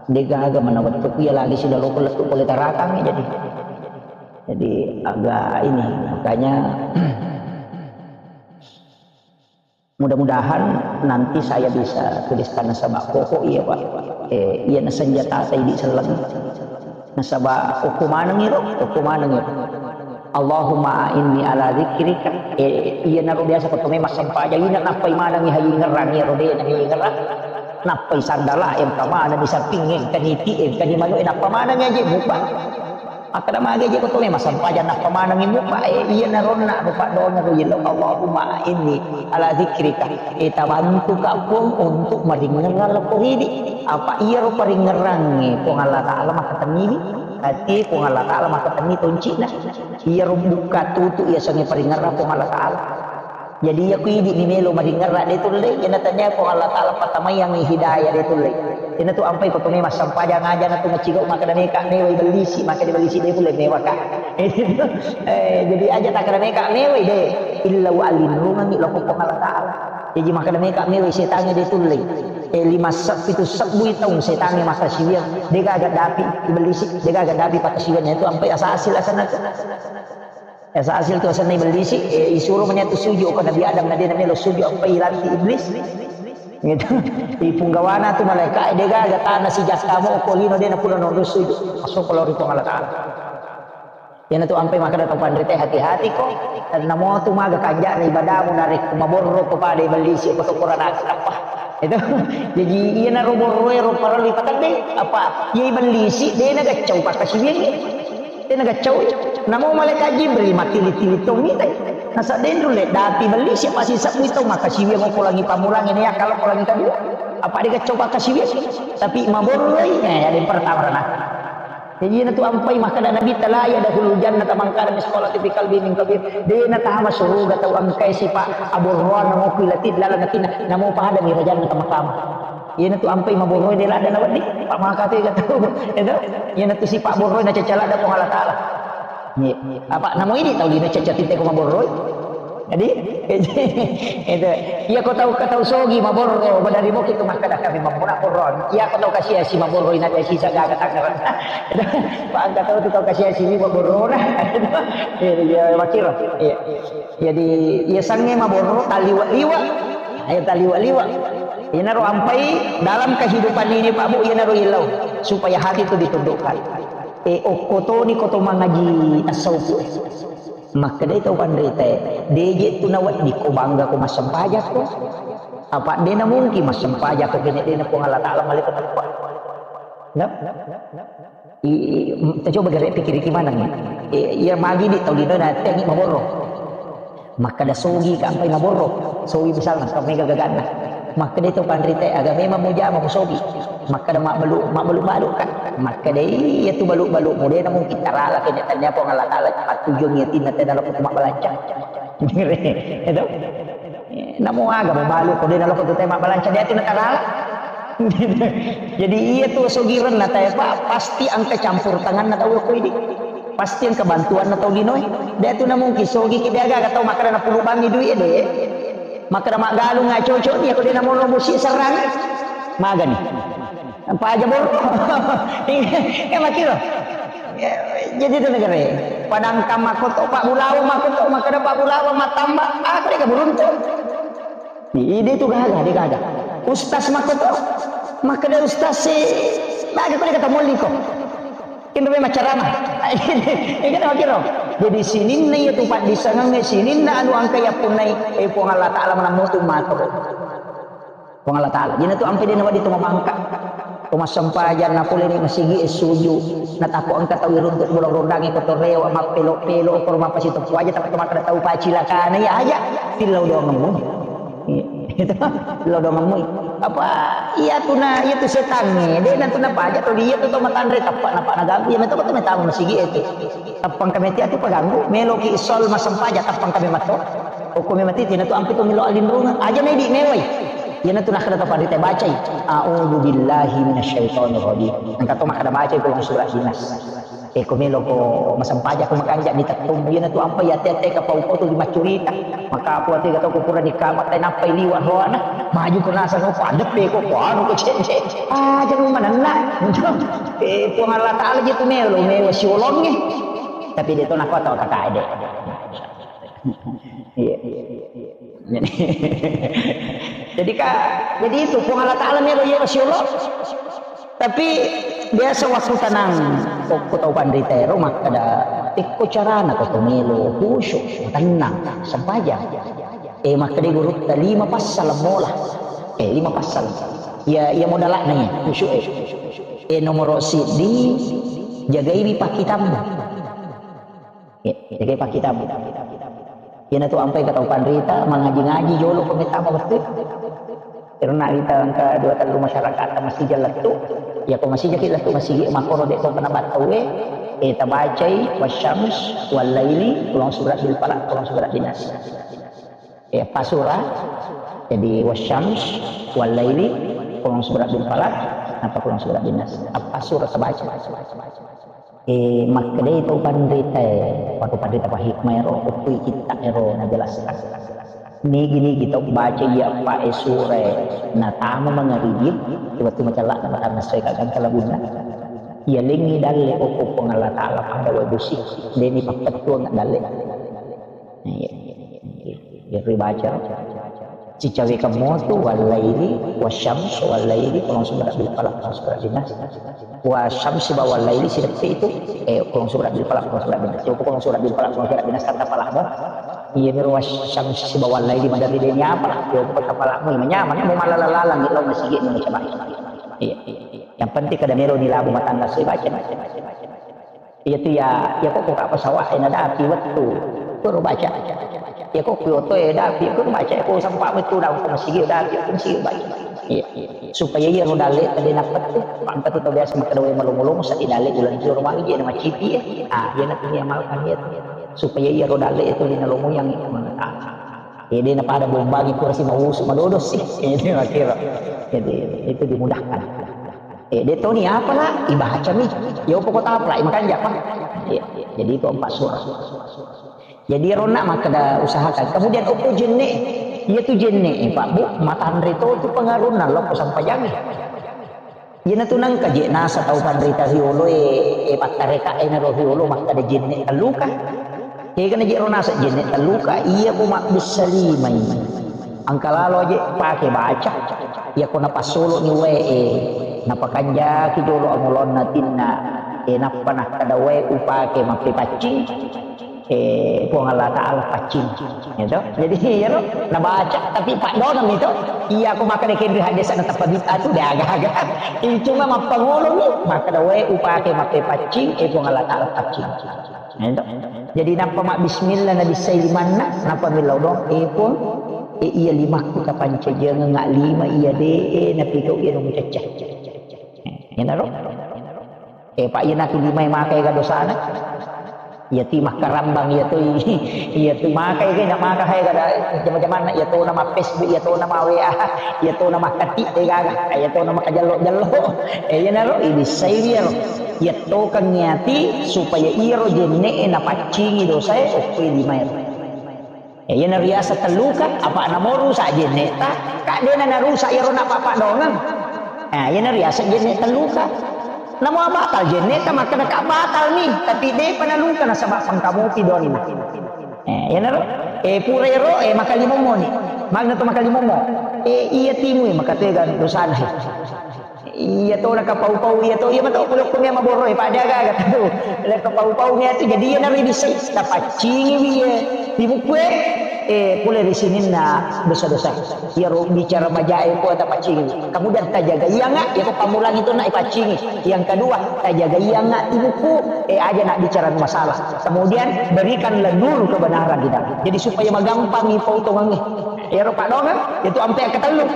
de gaga mana wettu ku iya lagi silaloko lettu pole tarakangngi, jadi. Jadi agak ini, makanya mudah-mudahan nanti saya bisa tuliskan nasaba koko iya, Pak. Eh, iya nasenjata tadi di seleng. Nasaba okko manengngi ro, okko manengngi ro. Allahumma a'inni ala dzikrika. Eh, iyanaro biasa ko tome massempajang, ina nappai manengngi hayingerang iyaro de nayingerang. Nappai sandala, engka manengngi sapping, engka niti, engka ni manu, eh, nappa manengngi aje mupa. Akkeda magi aje ko tome massempajang nappa manengngi mupa, eh, iyanaro na rupa dona ro yello. Allahumma a'inni ala dzikrika. Eh, tabantuka Puang untuk maringerang lokko ridi. Apa iyaro paringerangnge Puang Allah Ta'ala makkatenniwi. Ati Puang Allah Ta'ala makkatenni toncina. Iyaro bukka tutu iya sengnge paringerang Puang Allah Ta'ala. Jadi iya ku idi ni melo maringerra de tulle, iyana tania ko Allah Ta'ala patamaiangngi hidayah de tulle. Iyana tu ampai ko to memang sampajang aja na tu macigau makkeda meka mewai bellisi, makkeda bellisi de tulle mewaka. Eh, jadi aja takkeda meka mewai de, illa wa alinrungangi loko ko Allah Ta'ala. Jadi makkeda meka mewai setangnge de tulle. Eh, lima se-, pitu sebbu taung setangnge makkasiwiang, de gaga dapi ibellisi, de gaga dapi pakkasiwiang, itu ampai asa hasil asana tu. Asa hasil tu asenna ibellisi, eh, isuro manyatu sujud ko Nabi Adam, na de namelo sujud, ampai ilanti iblis. Gitu. Ipunggawana tu malaika, eh, de gaga tana sijakkamu ko lino de napuna nonro sujud. Masuk ko lori Puang Allah Ta'ala. Iyana tu ampai makkeda tau panrita, hati-hati ko. Namo tu maga kanja'na ibadamu narekko maborro ko pada ibellisi ko to Qur'an apa. Itu. Jadi iyana ro borro ro parellu ipatedde. Apa? Iya ibellisi de na gaccau pakkasiwiang. Tena gaccau. Namo malaikat Jibril mattili-tili tong mitai. Nasa denru le dapi bellisi pasi sebbu tau makkasiwiang ko langi pammulang ini ya kalau ko langi kedua. Apa de gaccau pakkasiwiang? Tapi maborroi, eh, ada yang pertama rana. Jadi iyana tu ampai makkeda Nabi, "La yadkhulul jannata man kana mitsqala dzarratin min qalbin kabir." De natama suruga tau engkai sipa aborroan namo kuilati dalam natina, namo pada mi rajanna tama-tama. Iyana tu ampai maborroi de ladda na wedding, pa maka tu ega tau. Itu, iyana tu sipa borroi na cacca ladda Puang Allah Ta'ala. Iya. Apa namo idi tau dina cacca tite ko maborroi? Jadi, itu. Iya ko tau, ko tau sogi maborro, badari moki tu makkeda kami mammuna borron. Iya ko tau kasiasi maborro ina dia sisa gaga tangerang. Itu, pa engka tau tu tau kasiasi maborro na. Iya, iya, makiro. Iya. Jadi, iya sange maborro taliwa-liwa. Ayo taliwa-liwa. Inaro ampai dalam kehidupan ini Pak Bu, inaro ilau supaya hati itu ditundukkan. Eh, okkotoni koto mangaji tasawuf. Makkedai tau panritae, deje tu naweddikko bangga ko massempajakko. Apa dena mungkin massempajakko kene dena Puang Allah Ta'ala malai ko teppa. Nah? I, i, tacoba gare pikiriki maneng. I, iya magi di tau lino na tengi maborro. Makkeda sogi kampai maborro. Sogi misalna, kau mega gaganna. Makkeda tau panritae, aga memang mujama musogi. Makkeda mabbalu, mabbalu-balu kan. Makkeda iya tu balu-balu mudena mungkin tarala kene tanya Puang Allah Ta'ala. Patujung yatinna tena loko tu mabbalanca. Itu. Namo aga mabalu ko dena loko tu tema balanca dia tu natarala. Jadi iya tu sogirenna tae pa pasti engka campur tanganna tau ko idi. Pasti engka bantuanna tau linoe. Dia tu namungkin sogi ki dia gaga tau makkeda napulu bangi duit de. Makkeda maggalung nga cocok dia ko dena mono busi serrang. Magani. Apa aja boro. Eh makiro. Jadi itu negara. Padangkang makoto Pak Bulawa makoto makkeda Pak Bulawa matamba. Aku deka beruntung. Ide itu gaga, dia gaga. Ustaz makoto makkeda ustaz si baga kau deka tamolli ko. Kendo memang ceramah. Ini kan makiro. Jadi sininna iya tu Pak disangang sininna anu angka ya punai. Eh Puang Allah Ta'ala menang mutu mato. Puang Allah Ta'ala. Jina tu ampe dena wadi tu mabangka. Ko massempajang na pole ni masigi e suju. Na tako engka tau iruntuk bulang rondangi ko toreo mappelo-pelo ko rumah pasi topu aja tapi makkeda tau pacilakana ya aja. Tillau doang ngemmu. Itu lo doang ngemmu. Apa iya tu na iya tu setangnge. De na tu na paja tu dia tu tau matanre teppa na pa na ganggu ya metoko tu metama masigi e tu. Tappang kami tiatu paganggu, meloki sol massempajang tappang kami matto. Okko memang titi na tu ampe tu melo alinrungang. Aja medi mewai. Iyana tu nakkeda to panrita bacai, "A'udzu billahi minasyaitonir rajim." Engka to makkeda bacai ko surah Ikhlas. Eh, ko melo ko masempajang ko makanja mi tettummu. Iyana tu ampai ate-ate ka pau ko tu maccurita. Maka aku ate kata ko pura di kamar tai nappai liwa roana. Maju ko nasang ko padeppe ko ko anu ko cece. Ah, jangan manenna. Eh, Puang Allah Ta'ala je tu melo, melo siolongnge. Tapi dia tu nakko tau kaka ede. Iya. Jadi, jadi ka, jadi itu Puang Allah Ta'ala melo iya Rasulullah. Tapi biasa waktu tenang, ko tau panrita ero makkeda, ikko carana ko to melo khusyuk, tenang, sempajang. Eh, makkeda gurutta lima passala mola. Eh, lima passala. Iya, iya modalakna iya, khusyuk eh. Eh, nomoro siddi, jagaiwi pakkitabmu. Iya, jagai pakkitabmu. Iyana tu ampai ka tau panrita, mangaji-ngaji jolo ko metama wettu. Karena kita engka dua tellu masyarakat masih lettu. Ya ko masih jaki lettu masih makoro dek to kena battau eh. Eh tabacai wasyams wal laili, pulang surat bil falaq, pulang surat bin nas. Eh, eppa sura. Jadi, wasyams, wallaili, qul a'udzu birabbil falaq, nappa qul a'udzu birabbin nas. Eppa sura tabaca. Eh, makkedai to panrita, eh, waktu panrita pa hikmah ero, ukkui kitta ero najelaskan. Nigi-nigi tau baca iya eppa e sura e, natama mangaribi, wettu macella'na matanna sesuai kagangka labunna. Iya lengngi dalle okko Puang Allah Ta'ala pada wae bosi, deni pappettuang dalle. Iya, iya, iya, iya, ribaca. Sicawe kamotu, wallaili, wasyams, wallaili, qul a'udzu birabbil falaq, qul a'udzu birabbin nas. Wasyamsi ba wallaili sideppe itu, eh, qul a'udzu birabbil falaq, qul a'udzu birabbin nas. Coba qul a'udzu birabbil falaq, qul a'udzu birabbin nas, kata falaqmu. Iya, miro wasyamsi ba wallaili, madari deni apa? Coba kata falaqmu, manyameng, mau malala-lalang, lo masigi, mau coba. Iya, iya, iya. Yang penting kada melo ni labu matanna sesuai baca. Iya tu ya, ya kok kok apa sawah ena dapi wettu. Kuro baca. Ya kok kok oto e dapi, kuro baca. Ya kok sampah wettu daun ke masigi dapi, ke masigi baca. Iya. Supaya iya ro dalle tadi napet tu. Pangkat tu biasa makan dawe malungu-lungu, sadi dalle bulan juru magi, nama cipi ya. Ah, iya nak ini amalkan iya tu. Supaya iya ro dalle itu di nalomo yang mana. Eh, de napada bombangi kursi mausu madodo sih. Ini makiro. Jadi, itu dimudahkan. Eh, de toni apa lah? Ibacami. Yo pokok apa lah? Imakan japa. Iya, iya. Jadi itu empat surah. Jadi rona makkeda usahakan. Kemudian okko jenne, iya tu jenne, eh, Pak Bu, matanre to tu pengaruhna lo ko sampajangi. Iyana tu nengka je nasa tau panrita riolo e, e pattareka e naro riolo makkeda jenne telluka. Kegana je ro nasa jenne telluka, iya ko mabbissa limai. Engka lalo aje pake baca. Iya ko napassolo ni wae e, napakanjaki jolo angolonna tinna e, nappa nakkeda wae upake mappepaccing. Eh, Puang Allah Ta'ala paccing. Gitu. Jadi, iya lo, nabaca, tapi paddono mi to. Iya, aku makkeda kendri hadis na teppa bid'ah tu, de aga-aga. Ini cuma mappangolo mi, makkeda wae upake mappepaccing, eh, Puang Allah Ta'ala paccing. Gitu. Jadi, nappa ma bismillah, nabissai limanna, nappa millau dong, eh, Puang, eh, iya limakku tapancajengeng, nggak lima, iya de, eh, napito, iya dong cecah. Eh, iya naro. Eh, Pak, iya natu limai makai ga dosana. Iya ti makkarambang, iya tu, iya tu makai ga, nggak maka hai ga da, jama-jamanna, iya to nama Facebook, iya to nama W A, iya to nama kati, eh, gaga, iya to nama kajello-jello. Eh, iya naro, ini saya dia lo. Iya to kan niati supaya iro jenne e napaccingi dosa e, okkoi limai. Eh, iyana riaseng telluka, apa namo rusak jenneta, ka dena narusak iyaro napapa dongeng. Eh, iyana riaseng jenne telluka. Namo batal jenneta, makkeda ka batal mi, tapi depa naluka nasaba pangkamopi donna. Eh, iyanaro, eh, pura ero, eh, makalimommo ni. Magna to makalimommo. Eh, iya timui, makatega dosana. Iya to, nakapau-pau, iya to, iya mato, pulokko mia maboro, eh, pada aga-aga tau. Nakapau-pau mia tu, jadi iya nari bisa, tapaccingi iya. Di buku, eh, pole ri sininna dosa-dosa. Iya ro bicara majae ko tapaccingi. Kemudian tajaga iya nga, iya ko pamulang itu nak paccingi. Yang kedua, tajaga iya nga di buku, eh, aja nak bicara masalah. Kemudian berikanlah dulu kebenaran di dalam. Jadi supaya magampang ipautongangi. Iya ro padongan, itu ampe ketellu.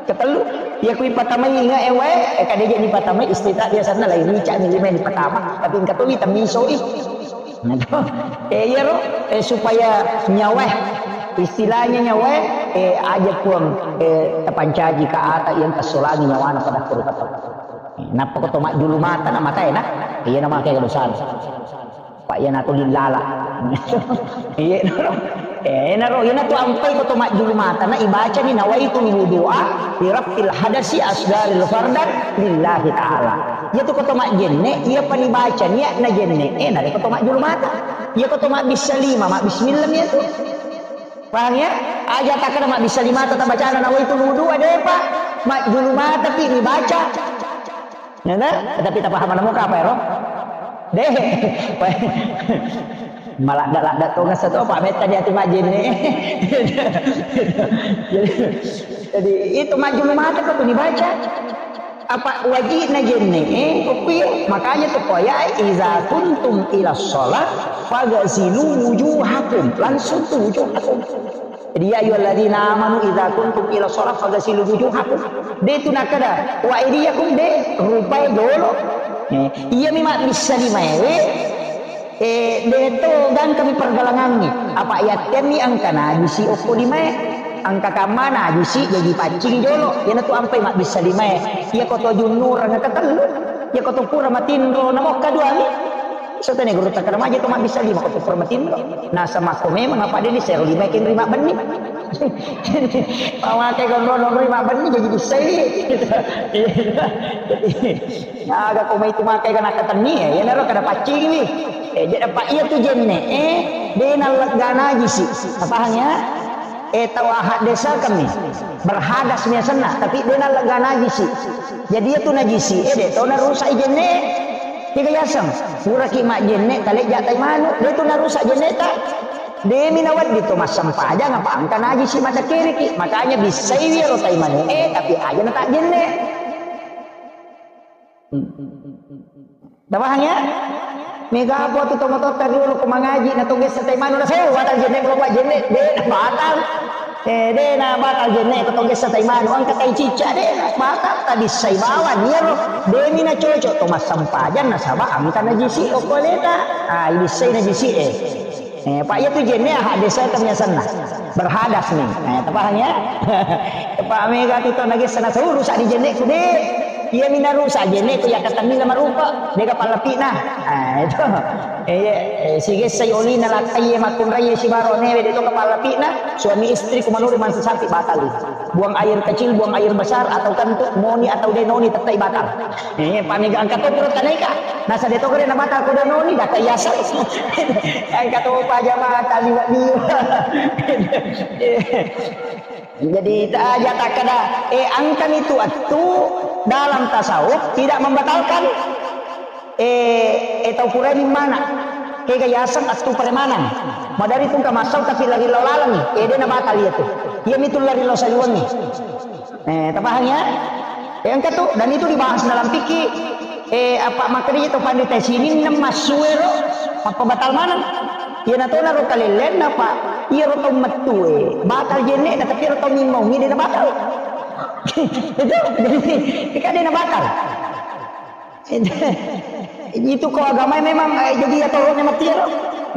Ketellu, iya kui patamai inga e wae, eh, kadeje ni patamai istita biasana lain rica ni lima ni patama, tapi engka towi tamisoi. Nah, to. Eh, iya ro, eh, supaya nyawa, istilahnya nyawa, eh, aja puang, eh, tapancaji ka ata yang tasolangi nyawana pada kuru kata. Nappa ko to majjulu mata na matae na, iya na makai dosana. Pak, iyanatu lillala. Iya, naro. Eh, naro, iyanatu ampai ko to majjulu mata, na ibacani nawaitul wudu'a li raf'il hadasi asgharil fardan lillahi ta'ala. Iyatu ko to majjenne, iya pani baca niat na jenne, eh, nare ko to majjulu mata. Iya ko to mabbissa lima, mabbismillah iyatu. Paham ya? Aja takkeda mabbissa lima ta tabacana nawaitul wudu'a, depa. Majjulu mata pi dibaca. Ya, nah? Tapi tapahamana muka apa, ero? Deh. Maladda-ladda tongeng satu apa metta di ati majjenne. Jadi, jadi itu majjulu mata ko tu dibaca. Apa wajibna jenne, eh, kok iya? Makanya tu ko ya, "Iza kuntum ila sholat, fagasilu wujuhakum." Langsung tu wujuhakum. Jadi, "Ya ayyuhalladzina amanu idza kuntum ila shalah faghsilu wujuhakum." De tu nakkeda, "Wa aidiyakum," de rupai dolo. Eh, iya mi mabbissa limaewe, Eh, de to gangkami pergalangangngi. Apa yattenni engka najisi okko limae. Engka kamma najisi jaji paccing jolo. Iyanatu ampai mabbissa limae. Iya ko to junnureng ketellu. Iya ko to pura matinro namokka duami. Sotane guru takkada maja to mabbissa lima ko to pura matinro. Nasa makko memang apa de ni sero limae kenri mabbenni. Pamake ko nonri mabbenni jaji bissai. Iya. Jadi, aga ko mai tu makai kana katenni, ya, iyanaro kada paccingi. Eh, jadi apa iya tu jenne, eh, de nallegga najisi. Paham ya? Eh, tau ahad desa kami. Berhadas mi asenna, tapi de nallegga najisi. Jadi iya tu najisi, eh, de to narusak i jenne. Tiga yaseng, puraki majjenne, kale jatai manu, de tu narusak jenne ta. Demi nawaddi to massempajang apa engka najisi madakkereki. Makanya bissai wi ero tai manu, eh, tapi aja na tak jenne. Tapahang ya? Mega apa tu tomatotta riolo ko mangaji na togessa tai manu na sewa batal jenne ko buat jenne de na batal. Eh, de na batal jenne ko togessa tai manu engka tai cicca de na batal tabissai bawang iyaro demi na cocok to massempajang nasaba engka najisi okko aleta. Ah, ibissai najisi eh. Eh, Pak, iya tu jenne ahad desa kami asenna. Berhadas nih. Eh, tapahang ya? Pak, mega tu to nagessa na sewa rusak di jenneku de. Iya mina rusak jenneku ya katamina marupa. Dega pallapina. Ah, itu. Eh, iya, eh, sigessai olina lakkai makkunrai sibaro newe de to kapallapina. Suami istri ku manuri mansa sampi batal. Buang air kecil, buang air besar, atau kan tu noni atau de noni tettai batal. Eh, pamega engka to pura tanai ka. Nasa de to kare na batal ko de noni, data iasa. Engka to pa jamaah tali wa liwa. Jadi ta aja takkada, eh, engkani tu attu dalam tasawuf tidak membatalkan. Eh, eh, tau purani mana? Kega yaseng attu premanang. Madari tungka masau tapi lari lau laleng. Eh, de na batal iya tu. Iya mitu lari lau saliwengi. Eh, tapahang ya? Eh, engka tu, dan itu dibahas dalam fikih. Eh, apa makanya itu pandita sini nem masuero apa batal mana? Iya na tona ro kaleleng apa? Iya ro tau mettue. Batal jenne na tapi ro tau mimmo ini na batal. Itu, jadi, kan dia na batal. Itu ko agama memang, eh, jadi ya tolong memang tiada.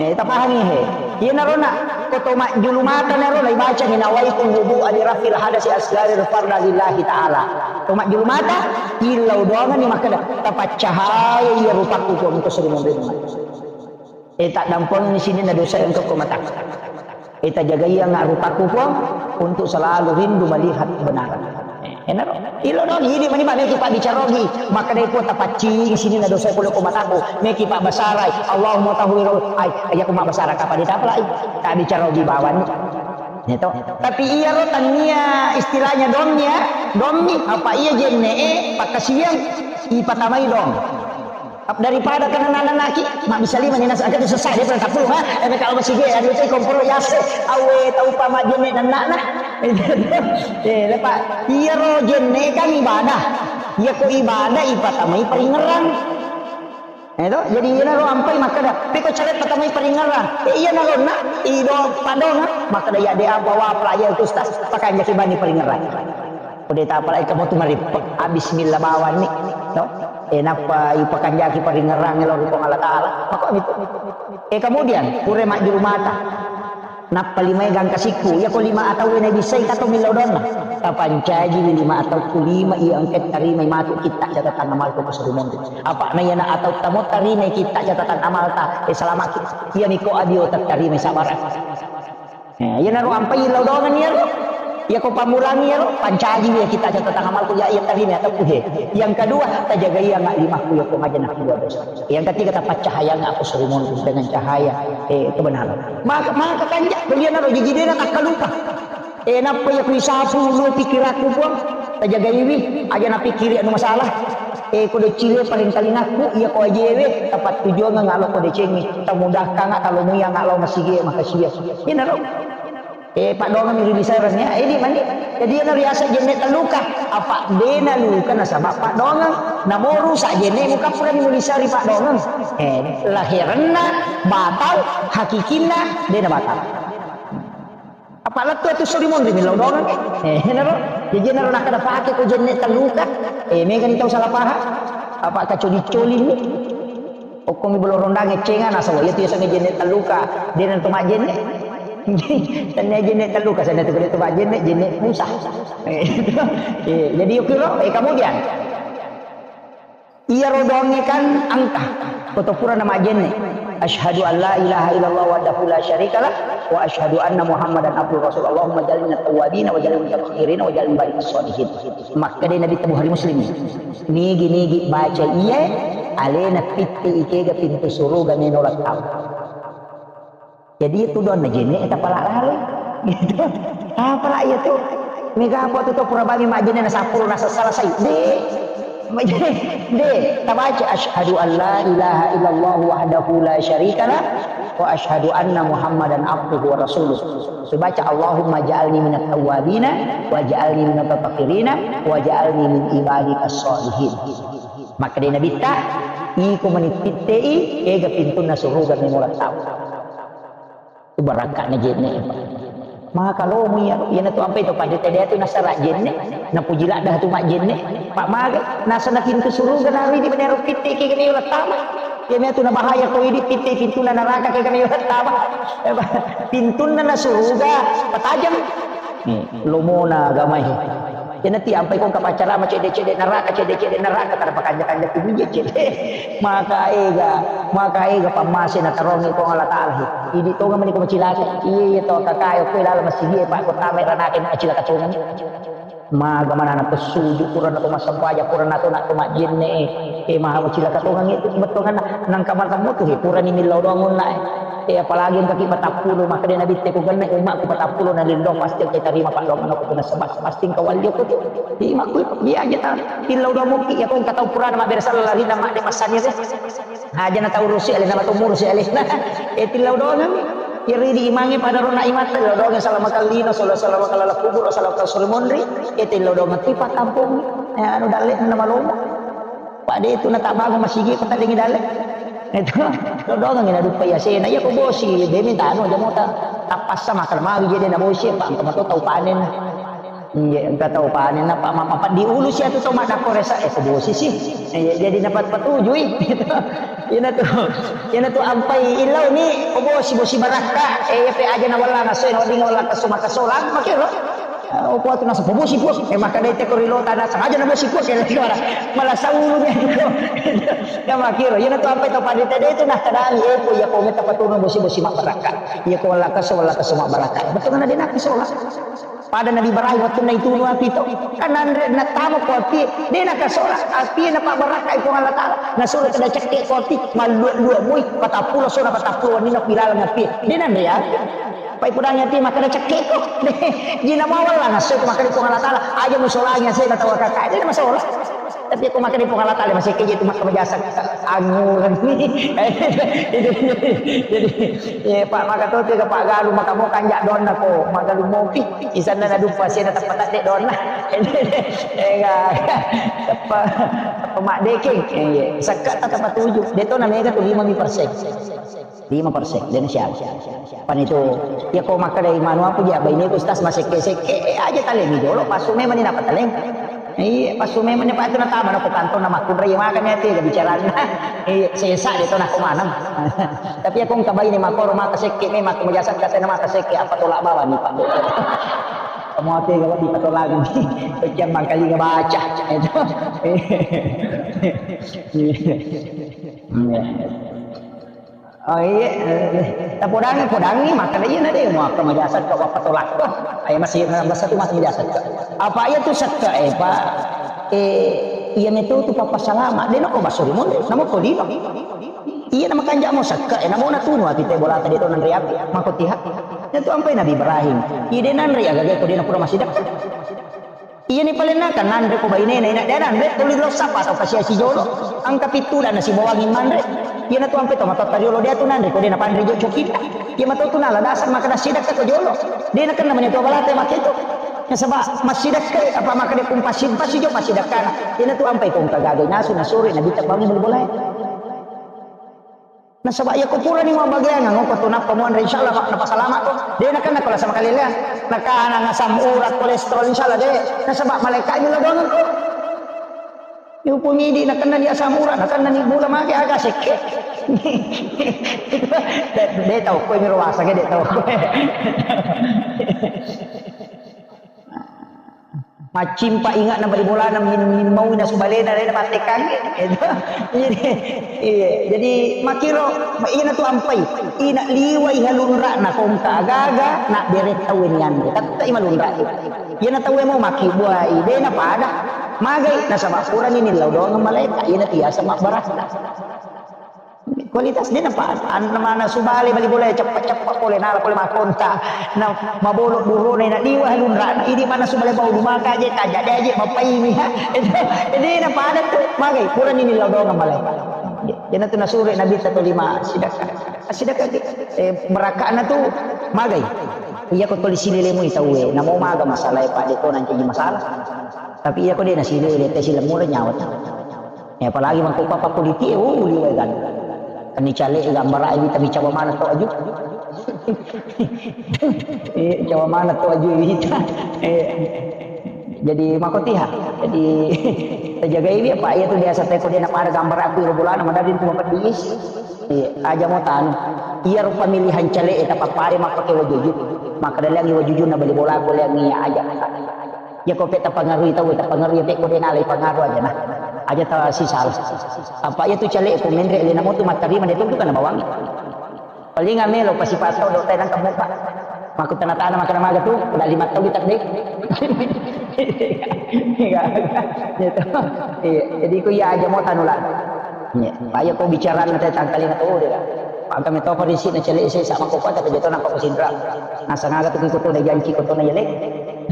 Ya, kita pahami he. Iya narona, ko to majjulu mata narona ibaca ni nawaitu wudu ali rafil hadasi asgari farda lillahi ta'ala. To majjulu mata, illau doangan ni makkeda, tapaccahaya iya rupaku ko engko sering memberi. Eh, tak dampong ni sini na dosa engko ko mata. Eh, tajagaiangnga rupaku, Puang, untuk selalu rindu melihat kebenaran. Eh, enaro. Ilo dong, ini mani meki pabbicara ogi. Makkedai Puang tapaccing sini na dosa pole ko mataku. Meki pabbasarai. Allahumma tahwiru. Ai, iya ko mabbasara kapa ditapalai. Tabbicara ogi bawani. Itu. Tapi iya ro tania istilahnya domnya, dommi apa iya jenne e pakkasiang ipatamai dong. Daripada kana nana naki, mabbissa lima ni nasa, engka tu sessa, dia pernah tapulung, ha? Eh, kalau masih dia, dia tu kompor yase, awe, tau pa majjenne dan nana. Eh, lepa, iya ro jenne kan ibadah. Iya ko ibadah, ipatamai paringerang. Eh, to? Jadi, iya ro ampai makkeda, peko cale patamai paringerang. Eh, iya na lonna, ido padong, ha? Makkeda, ya, de apa, wa, pelajar, ustaz, pakanjaki bani paringerang. Ko de tapalai kamu tu marippe, ah, bismillah bawani, no? Eh, nappa ipakanjaki paringerang lao ri Puang Allah Taala. Mako mitu. Eh, kemudian, pura majjulu mata. Nappa limae gangka sikku, iya ko lima atau wena bisai kato millau donna. Tapancaji lima atau ku lima iya engka tarimai matu kitta catatan amal ko masuru monri. Apa na iya na atau tamo tarimai kitta catatan amal ta, eh, selamat ki. Iya miko adio tattarimai sabarang. Eh, iyanaro ampai lao doangan iyaro. Iya ko pammulangi iyaro, pancaji iya kitta catatan amalku, iya, iya tarima atau puhe. Yang kedua, tajagai iya nggak limaku iya ko maja nakkua dosa. Yang ketiga, tapaccahayai aku suri monri dengan cahaya, eh, kebenaran. Maka, maka kanja, iyanaro jaji dena takkalupa. Eh, nappa iya ku isapu no pikiranku, Puang. Tajagaiwi, aja napikkiri anu masalah. Eh, ko decile paling talingakku, iya ko ajewe, tapattujuangeng alo ko decengi, tamudahkanga, talomuyanga lao masigi, makasiya. Iyanaro. Eh, paddoangeng mi ri lisereng ya. Eh, di mani. Jadi, iyanaro riaseng jenne telluka. Apa dena luka nasaba paddoangeng. Namo rusak jenne muka purani mulisari paddoangeng. Eh, laherenna batal, hakikinna dena batal. Apa lettu atu suri monri millau doang. Eh, enaro. Jadi enaro nakkeda pake ko jenne telluka. Eh, megani tau salah paham. Apa kacoli-coli ni? Okkomi bolo rondang eccenga nasaba iya tu yasengnge jenne telluka, de' na tu majjenne. Tania jenne telluka, sana tu, tu majjenne, jenne pusah. Eh, jadi yukiro, eh, kemudian iyaro doangnge kan engka, ko to purana majjenne. Asyhadu an la ilaha illallah wahdahu la syarikalah, wa asyhadu anna Muhammadan abduhu rasul. Allahumma ja'alni minat tawwabin, wa ja'alni minal mutatahhirin, wa ja'alni minal sholihin. Makkeda Nabi Bukhari Muslim. Nigi-nigi baca iye, alena pitti ikega pintu suruga meno lattau. Jadi itu doang na jenne eta pala lalo. Gitu. Apa lah iya tu? Mega apa tu, tu pura bami majjenne na sappulo na selesai. De. De, tabaca asyhadu an la ilaha illallah wahdahu la syarikalah wa asyhadu anna Muhammadan abduhu wa rasuluh. Subaca Allahumma ja'alni minat tawwabina wa ja'alni minat tatahhirina wa ja'alni min ibadika sholihin. Makkeda Nabitta, iko mani pittei, ega pintunna suruga memo lattau. Tu barakka'na jenne, Pak. Maka lomo iya, iyana tu ampai to pada tadi tu nasara jenne, napuji ladda tu majjenne, Pak, maga nasana pintu suruga nari di menero pitte ke kami ulah tama. Iya mea tu na bahaya ko idi pitte pintunna naraka ke kami ulah tama. Pintunna na suruga patajang. Nih, lomona agamae. Iyana ti ampai ko kapaccarama cedde-cedde neraka, cedde-cedde neraka, tara pakanja-kanja tu bije cedde. Maka ega, maka ega pammase na tarongi ko Allah Taala. Idi tonga meni ko macilaka. Iya, iya to kakae ko lala masigi, Pak, ko tama ranake na cilaka tonga. Maga manana pesuju purana to massempajang, purana to na to majjenne. Eh, maha macilaka tonga itu betongan nangka mata mutu he purani millau doang unna. Eh, apalagi engka ki patappulo, makkeda Nabitte ko genne ummakku patappulo na lillo pasti engka tarima paddoanganna ko nasaba pasti engka walli ko tu. Di makku iya aja ta. Illau doang mukki ya ko engka tau purana mabbere sala larina madde massani de. Aja na tau rusi ale na tau murusi ale. Eh, tillau doang. Iri di imangi pada rona imatta, tillau doang salama kallino, salama kallala kubur, salama kasuri monri. Eh, tillau doang tu patampung. Eh, anu dalle na malomo. Pada itu na tabangun masigi ko taddengi dalle. Itu lodongengi na duppa yasena. Iya ko bosi, demi tanu aja mota. Tapassa makan magi jadi na bosi, Pak, engka mato tau panen. Iya, engka tau panen, apa, apa, apa diulu si atu tau madakko resa, eh, ko bosi sih. Iya, jadi dapat petujui. Ina tu, ina tu ampai ilau ni, ko bosi, bosi barakka, eh, iya pe aja na wala na soi, na wedding wala kaso makasolang, makiro. Oh, kuat nasa bosi, bos. Eh, maka dai teko rilo tanah sengaja na bosi, bos, ya, lagi orang. Malah saulu ni, ya, makiro. Ina tu ampai tau pada tadi itu nah kadang, eh, ko iya ko meta patuna bosi, bosi mak barakka. Iya ko wala kaso, wala kaso mak barakka. Betul kan ada nak kasolang. Pada Nabi Ibrahim wattunna itunu api to, kan nanre nattama ko api, de nakasola api, napabbarakkai Puang Allah Taala. Nasuro kada cekke ko api, mallua-lua mui, patappulo sona patappulo wenni na pilaleng api. De nanre api. Pai pudangi api makkada cekke ko. Jina mawalla nasso ko makkada Puang Allah Taala, aja musolangi asena tawakaka. De masola. Tapi ko makkada Puang Allah Taala masih keje tu makkada jasa angurang ni. Jadi, jadi, eh, Pak, maka tu tiga Pak Galuh, maka mau kanjak donna ko, maka lu mopi. Isanna na duppa sena teppa tadde donna. Ega, teppa, teppa maddekeng. Eh, iya. Sekka ta teppa tuju. De to na mega tu lima mi persen. Lima persen. De na siapa. Pan itu, ya ko makkada manu apa ja, baine ku stas masekke-sekke, eh, aja talemi dolo, pasu memang ni napa taleng. Iya, pasu memang ni Pak tu natama na ko kantong na makkunrai makan ya tiga bicarana. Iya, sesa de to na ko maneng. Tapi aku engka baine makoro maka sekke memang aku majasa kata na maka sekke apa tolak bawah ni Pak. Kamu ate gawat di patolangan. Pecah mangkali ngebaca. Itu. Iya. Oh iya, eh, tapodangi, podangi, makkada iya na de, mau apa majasat ka, apa tolak ka. Ayo masih, masa tu masih majasat ka. Apa iya tu sekka, eh, Pak? Eh, iya metu tu papa salama. De nako basuri mun, namo ko dino. Iya nama kanjak mo sekka, eh, namo na tunu ati te bola tadi to nanre api, mako tiha. Iya tu ampai Nabi Ibrahim. Iya de nanre aga ko de na pura masih dekat. Iyani palenna kan nanre ko bainena, ina de nanre tuli lo sapa atau kasiasi jolo. Angka pittula na sibawangi manre. Iyana tu ampe to matotta riolo de tu nanre ko de na panre jo cokita. Iya mato tu nala dasar maka dasidakka ko jolo. De na kenna mani to balate make tu. Nasaba masidakka apa maka de kumpa simpa si jo masidakkana. Iyana tu ampe ko engka gaga nasu nasuri na bita bangi bol-bolae. Nasaba iya ko purani mabbageang, ngoko tu nappa muanre, insyaallah, Pak, napasalama ko. De nakenna ko lasa makaleleang. Nakana ngasam urat, kolesterol, insyaallah de. Nasaba malaikat mi lodongeng ko. Yupu midi nakenna ni asam urat, nakenna ni gula, mage aga sekke. De, de tau koe miro wasage, de tau koe. Maccimpa ingatna bali bolana, min-, min-, maui nasu balena, de namattekangngi. Iya. Jadi, makkiro, iyana tu ampai, ina liwai halunra'na kongka agaga, na bere tau ni anre. Tette'i malunra'e. Iyana tauwe mau makkibbuai, de napada. Magai, nasaba purani nillau doang malaeka, iyana tiasa mabbarasta. Kualitas de napada, an-, mana subale bali bola ceppa-ceppa pole, nala pole makonta. Na mabolo durone na liwa lunrana, idi mana subale bau lumaka aje, kaja de aje, mapaimi, ha. Itu, jadi napada tu, magai, purani nillau doang malaeka. Iyana tu nasure Nabi ta tolima sidakka. Sidakka, eh, merakana tu magai. Iya ko toli silelemu tauwe, namo maga masalah, Pak, de to nanti masalah. Tapi iya ko de nasilele, te silemmu nyawa tau. Ya, apalagi mangko papa politik, eh, oh, liwai kan. Kan ni caleg gambar ai, tapi cawa mana to aju. Eh, cawa mana to aju kita. Eh, jadi makotiha. Jadi, tajagai dia, Pak. Iya tu biasa teko de napada gambar aku iro bolana, madadi tu mapedis. Iya, aja mau tanu. Iya ro pemilihan caleg, eh, tapappada mappake wajuju. Maka dalangi wajuju na bali bola, ko leangi aja. Ya, ko pe tapangarui tau, tapangarui pe ko de nalai pangaruh aja nah. Aja ta sisal. Apa iya tu caleg ko menre le namo tu mattarima de tu kana bawang. Paling melo pasipato do tenang kamu, Pak. Maku tana-tana makana maga tu, udah lima tahun di takde. Iya. Gitu. Iya, jadi ku iya aja mau tanu lah. Iya. Pak, iya ko bicara nanti tangkali na tu de. Maka metoko risi na caleg sesa mako kota ke jatuh nampak kusindra. Nasang aga tu ko tu de janji ko tu na yale.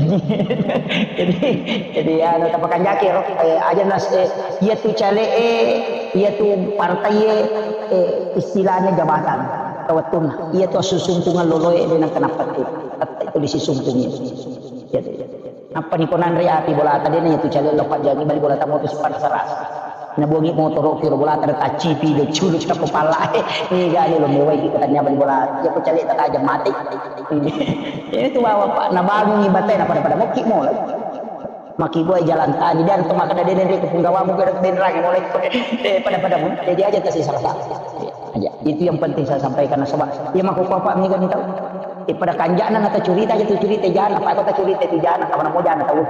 Jadi, jadi anu, tapakanjaki ro, eh, aja nas-, eh, iya tu caleg, eh, iya tu partai, eh, eh, istilahnya jabatan. Tawattunna, iya tu susungkungan loloe de nang kenapa tu. Tette tu disisungkungi. Jadi, apa ni konanre api bola tadi na iya tu caleg lo pajangi bali bola tamu tu sipan saras. Nabuangi motoro kiro bola tadi tacipi de culu cakap kepala. Ni gani lo mewai kita tanya bali bola. Iya ko caleg tak aja mati. Ini tu bawa, Pak, nabangungi batai na pada-pada mokki mola. Maki boy jalan tani dan tu maka dede nere ko punggawamu ko denrang mulai ko, eh, pada-pada mu. Jadi aja kasih salah. Aja. Itu yang penting saya sampaikan, nasaba iya mako papa mega ni tau. Eh, pada kanjana nata curita aja tu curita jana, apa kota curita itu jana, kapan mau jana tau.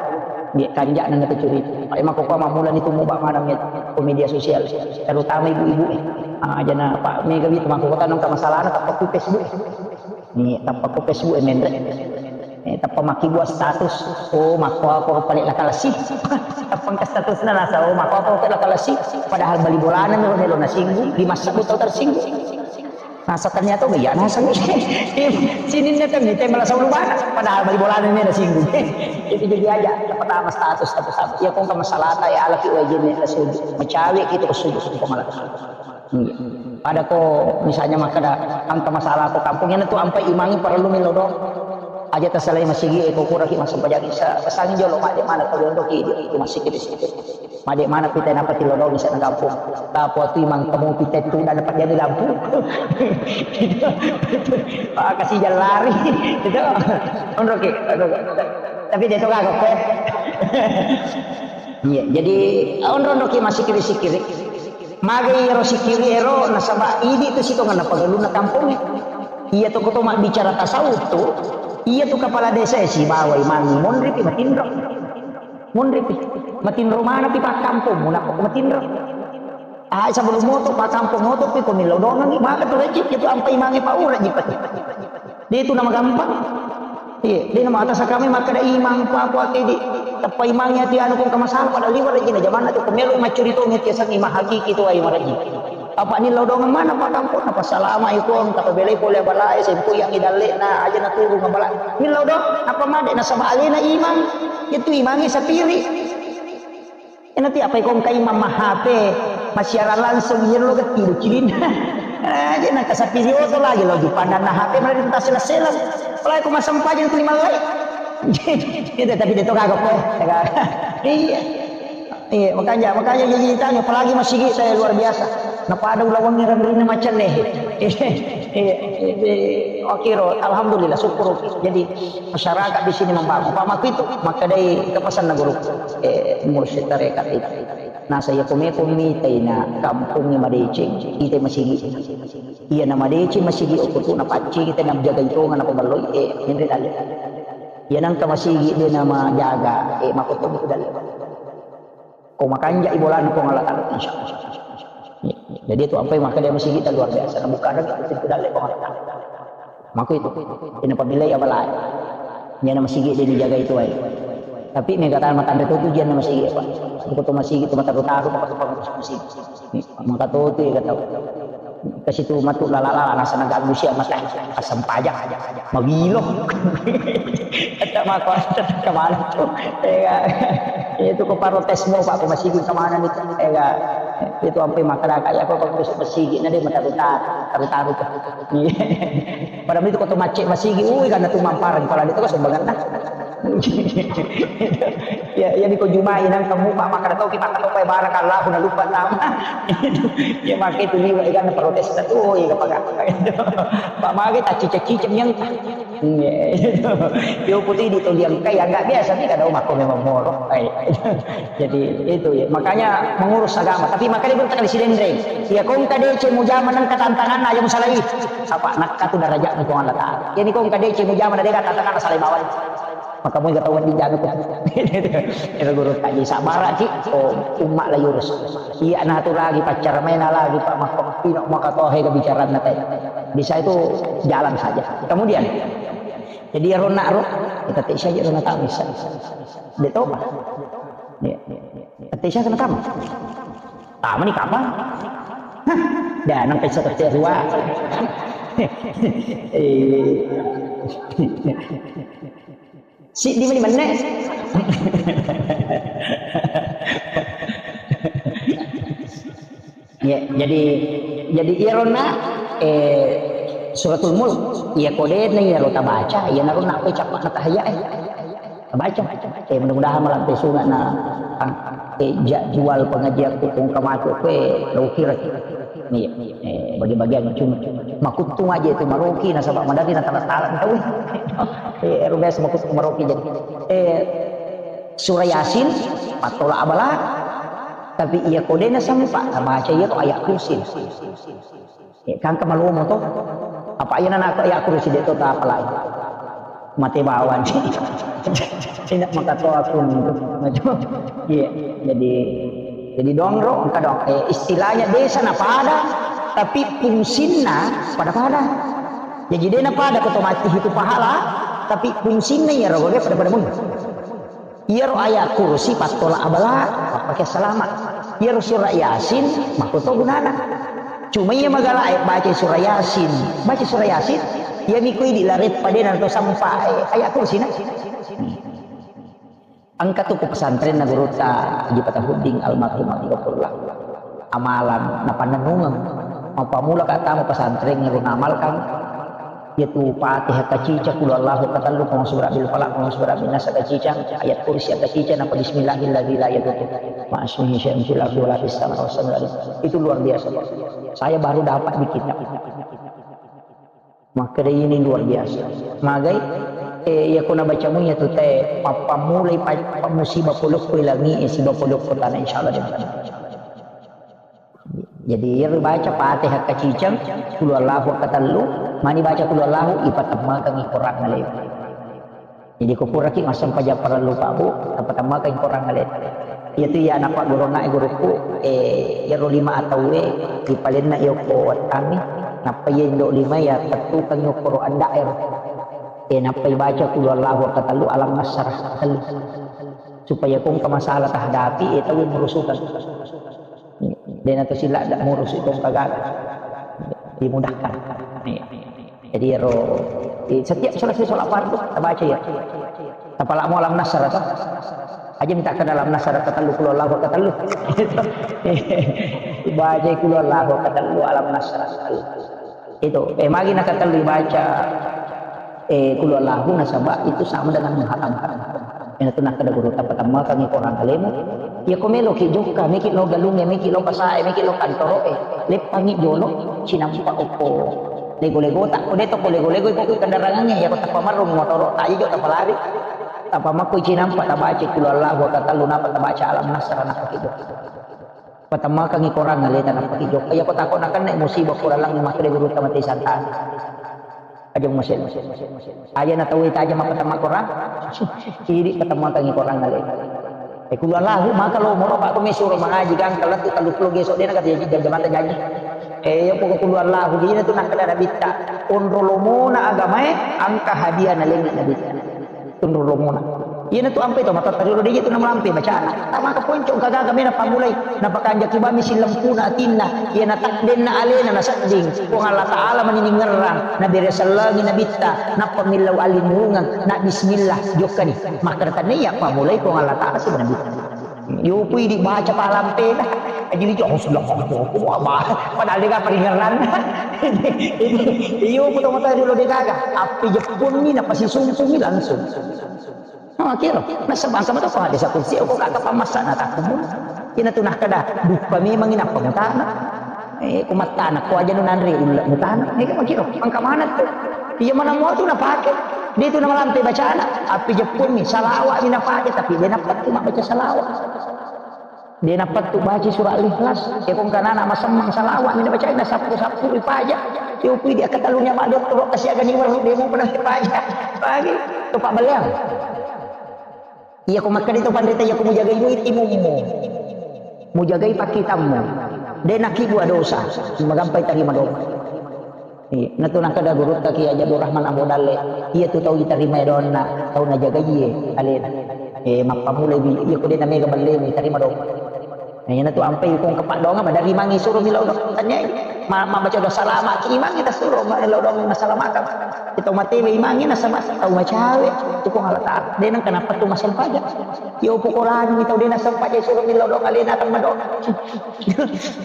Dia kanjana nata curita. Pak, mako papa mula ni tumu bak mana ko media sosial, terutama ibu-ibu, eh. Ah, jana Pak mega itu mako kota nang masalah na tappa ku Facebook. Ni tappa ko Facebook e menre. Eh, tappa makkibua status. Oh, makko apa pale lakalasi. Tappa engka status na nasa, oh, makko apa pale lakalasi. Padahal bali bolana melo melo nasinggung, lima sebbu tau tersinggung. Nasa ternyata oh iya nasa. Sininna kan mite malah saulu bana. Padahal bali bolana melo nasinggung. Itu jadi aja. Pertama status, status, status. Ya kong ke masalah ta ya alaki wajib ni suju. Mecawe kita ke suju, suju pemalaku. Iya. Pada ko misalnya makkeda engka masalah ko kampung, iyana tu ampai imangi parellu millau doang. Aja tasalai masigi e ko kuraki massempajang isa, pesangi jolo made mana ko doang doki di masigi di situ. Made mana pita napa tillau doang isa na kampung. Tapo tu imang kamu pita tu dan dapat jadi lampu. Ah, kasih jalan lari. Itu. Onroki. Tapi dia tu kagak kue. Iya, jadi onro-onroki massikiri-sikiri. Magai ero sikiri ero nasaba idi tu sitongenna pagalunna kampongnge. Iya tu koto mabbicara tasawuf tu, iya tu kepala desa e sibawa imangnge monripi matinro. Monripi. Matinro manapi pakkampongmu nappa matinro. Ah, sebelum moto pakkampong moto pi ko millau dongangi maka tu rejik itu ampai mange paura jipati. De tu nama gampang. Iya, de nama atas kami makkeda imang pa apa ke di teppa imang ya ti anu kong kamasalah pada liwat lagi na jamanna tu ko melo maccuri to ngerti sang imang hakiki tu ai maraji. Apa ni lao dongeng mana pak kampung apa salama ikon kata belai pole bala e sempu yang idalle na aja na turu ngabala. Ni lao dong apa made na sama alena imang itu imangi sapiri. Ena ti apa ikong kai mamma H P, massiaran langsung, iya lo gatti lo cilinna. Aja na kasapi ri oto lagi lo dipandang na H P malah di tasela-sela. Apalagi ko massempajang tu lima lai. Itu tapi dia tu kagak kok. Iya. Iya, makanya makanya jadi tanya apalagi masigi saya luar biasa. Napada ulawengngi ramrina macelle. Eh, eh, eh, eh, okiro, alhamdulillah, syukur. Jadi masyarakat di sini membangun. Pak Maku itu, makkedai kepesan guru, eh, mursyid tarekat itu. Nah, saya kome-kome taina kampungnya madeceng, kita masigi. Iya, na madeceng masigi, okko tu na pacci kita na jaga itu, ngana pemelloi, eh, henry dalle. Iya, nangka masigi dia nama jaga, eh, makko tu dalle. Ko makanjai bolana Puang Allah Ta'ala, insya Allah. Jadi itu apa yang maka dia masigi luar biasa. Nah, bukan lagi itu dalle Puang Allah Ta'ala. Maka itu, ini apabila ya balai. Dia nama masigi dia dijaga itu aja. Tapi mega kata mata itu tujuan nama masigi apa? Aku tuh masigi itu mata tahu apa tuh masigi. Maka tuh tuh ya kata. Ke situ matu lala-lala, nasa naganggu sia mata, asam pajak, magilo. Kata mako, kemana tuh? Ega, itu ko protes mau, Pak, ko masigi kemana nih? Ega, itu sampai masyarakat ya, apa, apa, masigi, nah, dia mata tahu, tahu, tahu tuh. Padahal itu kota macet masigi, ui, karena tuh mamparan, kalau itu kan sumbangan, nah. Ya, ya, niko jumai nang kamu, Pak, maka tahu kita, tahu, Pak, barakallahu, na lupa nama. Ya, maka itu liwa, ikan protes, tahu, oh, iya, Pak, Pak, maka tak cicak-cicak yang, iya, itu. Yo, putih di toliang kai, agak biasa, tidak ada umat, kau memang moro. Ai. Jadi, itu ya, makanya mengurus agama. Tapi makanya berkata di Sidendreng, ya, kau engka dece mujama nang ketantangan, aja musalai. Apa, nakka tu derajat ni Puang Allah Ta'ala. Jadi, kau engka dece mujama, na dega tantangan, salai bawah. Maka mau ketahuan di jaga tuh. Itu guru tadi sabar ki, oh, umat lah yurus. Iya, nah, tu lagi pacar main lagi, Pak, maka pino maka tohe kebicaraan nanti. Bisa itu jalan saja. Kemudian, jadi ya rona ro, kita tak saja rona tahu bisa. Dia tahu, Pak. Ya. Tapi saya kena tamu. Tamu ni kapan? Hah? Dah, nampai satu tes dua. Eh. Si di mana, mana? Ya, jadi, jadi iya rona, eh, Suratul Mulk, iya kodena iya ro tabaca, iya na rona apa cappa na tahaya, eh. Tabaca, eh, mudah-mudahan malampe sunga na, eh, jadwal pengajian ku kong kamaku, eh, lo kira. Iya, eh, bagi-bagian cuma, makuttung aja itu maroki, nasaba madari na tala-tala, tahu. Eh, ero biasa makuttung maroki jadi. Eh, Surah Yasin, pattola abala, tapi iya kodena sempat, baca iya ko ayat kursi. Eh, kan kemalumu to. Apa iya nana ko ayat kursi de to, tak apa lagi. Mate bawang. Tidak maka to aku. Iya, jadi, jadi dong ro, engka dong. Eh, istilahnya desa na pada, tapi fungsinna pada-pada. Jadi dia na pada ko to mati itu pahala, tapi fungsinna iya ro pada-pada mun. Iyaro ayat kursi pattola abala, pakai selamat. Iyaro surah Yasin, makko to gunana. Cuma iya magala, eh, baca surah Yasin. Baca surah Yasin, iya miko idi lareppa de na to sampa, eh, ayat kursi na. Engka tu ku pesantren na gurutta Haji Patahuddin almarhum, rahimahullah. Amalan na pannennungeng. Mappamula ka tama pesantren, ero namalkan. Yaitu Fatihah kacica, Qul Huwallahu katellu, Qul A'udzu Birabbil Falaq, Qul A'udzu Birabbin Nas kacica, ayat kursi kacica, napa Bismillahilladzi la yadurru ma'asmihi syai'un fil ardi wala fis samai wa huwas samiul alim. Itu luar biasa, Pak. Saya baru dapat di kitab. Makkeda ini luar biasa. Magai, eh, iya ko nabaca munya tu te, pappamulai pa-, pa-, musibah polokko langi, eh, siba polokko tanah, insyaallah. Jadi, iyaro baca Fatihah kaciceng, Qul Huwallahu katellu, mani baca Qul Huwallahu, ipatemmakengngi Quran alemu. Jadi, ko puraki massempajang parellu, Pak, Bu, tapatemmakengngi Quran alemu. Iyatu iya napagurunna gurukku, eh, iyaro lima atauwe, ripalenna iya ko wettangngi, nappa iya indo lima iya tettukengngi okkoro anda ero. Eh, nappa ibaca Qul Huwallahu katellu, Alam Nasyrah katellu. Supaya ko engka masalah tahadapi, eh, tau murusukeng. Dena to sila da murus itu kagak dimudahkan. Iya. Jadi ero, eh, setiap selesai sholat fardu, kita baca ya. Tapalak mau Alam Nasr atau aja minta ke dalam Nasr katellu, Qul Huwallahu katellu. Baca Qul Huwallahu katellu, Alam Nasr katellu. Itu, eh, magi na katellu baca, eh, Qul Huwallahu nasaba itu sama dengan menghatamkan. Ina tu nakkeda guru, tapatemmakengngi Quran alemu, Iya ko meloki jokka, meki lo galungnge, meki lo pasae, meki lo kantoro'e, leppangi jolo cinampa okko lego-legota. Ko de to ko lego-lego iko kendarangangnge, iya ko tappa marrung motoro, ta ijo tappa lari. Tappa makko cinampa tabaca kulu Allahu katellu, napa tabaca alam nasra, napa ki jokka. Patemmakangngi korang aleta, napa ki jokka. Iya ko tako nakenna musibah ko lalang makkeda gurutta mate santana. Aja masel. Aja na tau ita aja mappatemma korang. Idi patemmakangngi korang ale. E kulu Allahu maka lo moro pak ko mesuro mangaji gangka lettu tellu pulo geso de na kata jaji jam jamata jaji. E iya poko kulu Allahu dina tu nakkeda nabitta. Onro lomona agamae angka hadiah nalengngi nabitta. Tunru lomona. Iyana tu ampe to matotta riro de tu namalampe bacana. Tamaka ponco gaga mena pamulai. Napakanjaki bami sillempuna atinna. Iyana takdenna alena nasedding. Puang Allah Ta'ala mani ningerrang. Nabere sellengi nabitta. Nappa millau allinnurungeng. Na bismillah. Jokkani. Makkeda tannia pamulai Puang Allah Ta'ala si nabitta. Yo pui dibaca palampena. Jadi itu, oh, sudah, oh, oh, oh, apa? Padahal dia paringeran. Iyo, ku tomatoa dulu de gaga. Appi jeppunni napasisumpungi langsung. Oh, kiro. Nasaba engka mato ko hadis kursi, ko kaka pamassa na takkumu. Ina tu nah kada, duppa memang ina pamutana. Eh, ku mattana, ko aja nu nanre ulle mutana. Eh, ko kiro. Engka mana tu? Iya mana mua tu napake. Dia tu namalampe bacana. Appi jeppunni, salawat ni napake, tapi dia napattu mabbaca salawat. De napattu baca surah Al-Ikhlas. Iya ko engka nana masemmang salawat mi nabacai, nasappu-sappu ripaja. Iya upui di akkatellunna madotto, kasiagani weru de mupa naripaja. Pagi to pabbelleang. Iya ko makkeda to panrita, iya ko mujagai duit imummu. Mujagai pakkitammu. De nakibbua dosa. Magampai tarima doa. Iya, natu nakkeda gurutta Kiai Haji Abdul Rahman Ambo Dalle, iya tu tau itarimai doanna, tau najagaie alena. Eh, mappamulai bi, iya ko de namega ballemu, tarima doang. Nah, iya natu ampai ko engka paddoangeng, madarimangi suro millau doang. Tanyai, ma-, mabbaca doa salama ki imangnge tasuro, millau doang nasalamakang. Kita matewe imangnge nasaba tau macawe, tu Puang Allah Ta'ala. De nengka nappa tu massempajang. Iya upokorangi tau de nassempajang suro millau doang alena, tang madoa.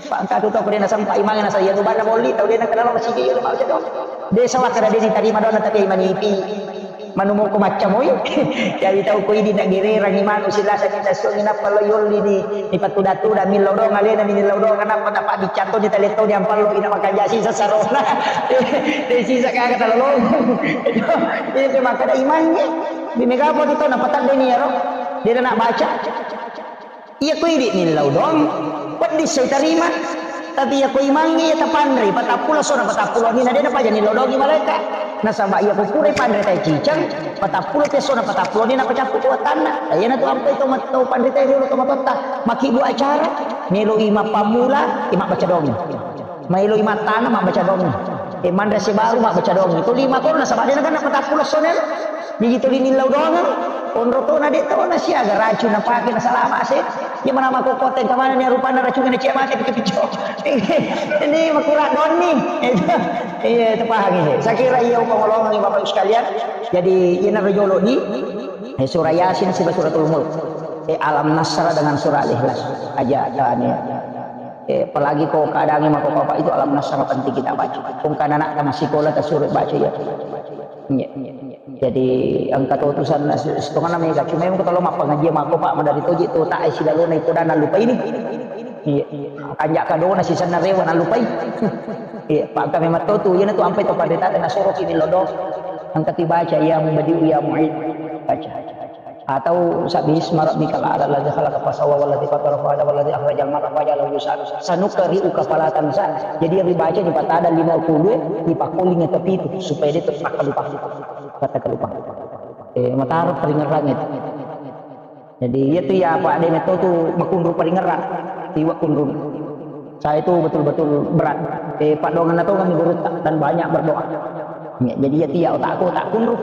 Pangkatu to ko de nasempa imangnge nasa iya rubanna molli tau de nakenal masigi iya mabbaca doang. De sawakka de nitarima doanna tapi manipi. Manu moko maccamoi. Jadi tau ko idi nagererang imanu silasa ni tassuangi nappa lo yolli ni, ni patuda-tuda millau doang alena ni millau doang nappa nappa biccatto ni taletto ni ampallo ina makanja sisa sarona. De sisa kaga talolong. Ini makkeda imangnge. Di mega apa tu tau napatadde ni ero. De na baca. Iya ko idi millau doang, peddi sai tarima. Tapi iya ko imangnge iya tapanrei, patappulo essona patappulo wenninna de napaja nillau doangi malaeka. Nasaba iya ko pura ipanre tai ciceng, patappulo essona patappulo wenninna pacappu tu wattanna. Nah, iyana tu ampai to mat-, to panrita riolo to matotta, makkibbu acara, meloi mappammula, eh, mabbaca doangi. Maeloi mattana mabbaca doangi. Eh, manre sibaru mabbaca doangi. To lima kono nasaba de nakenna patappulo essona. Jadi tuli nillau doangeng, onro tona de tona siaga racung napake nasalama se. Iya mana makkokkote engka manenni rupanna racungnge nacia mate picco-picco. Ini makurang doni. Iya, itu pahami. Saya kira iya upangolongengi Bapak Ibu sekalian. Jadi ina rejolo di eh, surah Yasin siba suratul Mulk. Eh, Alam Nasra dengan surah Al-Ikhlas. Aja tani. Eh, apalagi ko keadaannya mako bapak itu Alam Nasra penting kita baca. Kung kana anak masih sekolah tasuro baca ya. Iya. Jadi engka to utusan setengah nama ya, cuma yang kalau mappangaji mako pak madari toji to tak isi dalona itu dan lupa ini. Iya. Kanjak kadona sisanna rewa nalupai. Iya, pak kami matotu, iya tu ampai to pada tak nasoro kini lodo. Engka tibaca ya mubadiu ya muid. Baca. Atau sabbihisma rabbikal a'la alladzi khalaqa fasawwa walladzi qaddara fahada walladzi akhrajal mar'a faja'alahu ghusaan. Sanuqri'uka fala tansa. Jadi yang dibaca di patada lima puluh, di pakoling yang tepi itu supaya dia terpaksa lupa. Kata lupa. Eh, mataro peringeran itu. Jadi iya tu ya apa de metto tu makunru peringeran. Iwa kunru. Saya itu betul-betul berat. Eh, paddoangenna to kami guru dan banyak berdoa. Ya, jadi iya tu ya otakku tak kunru.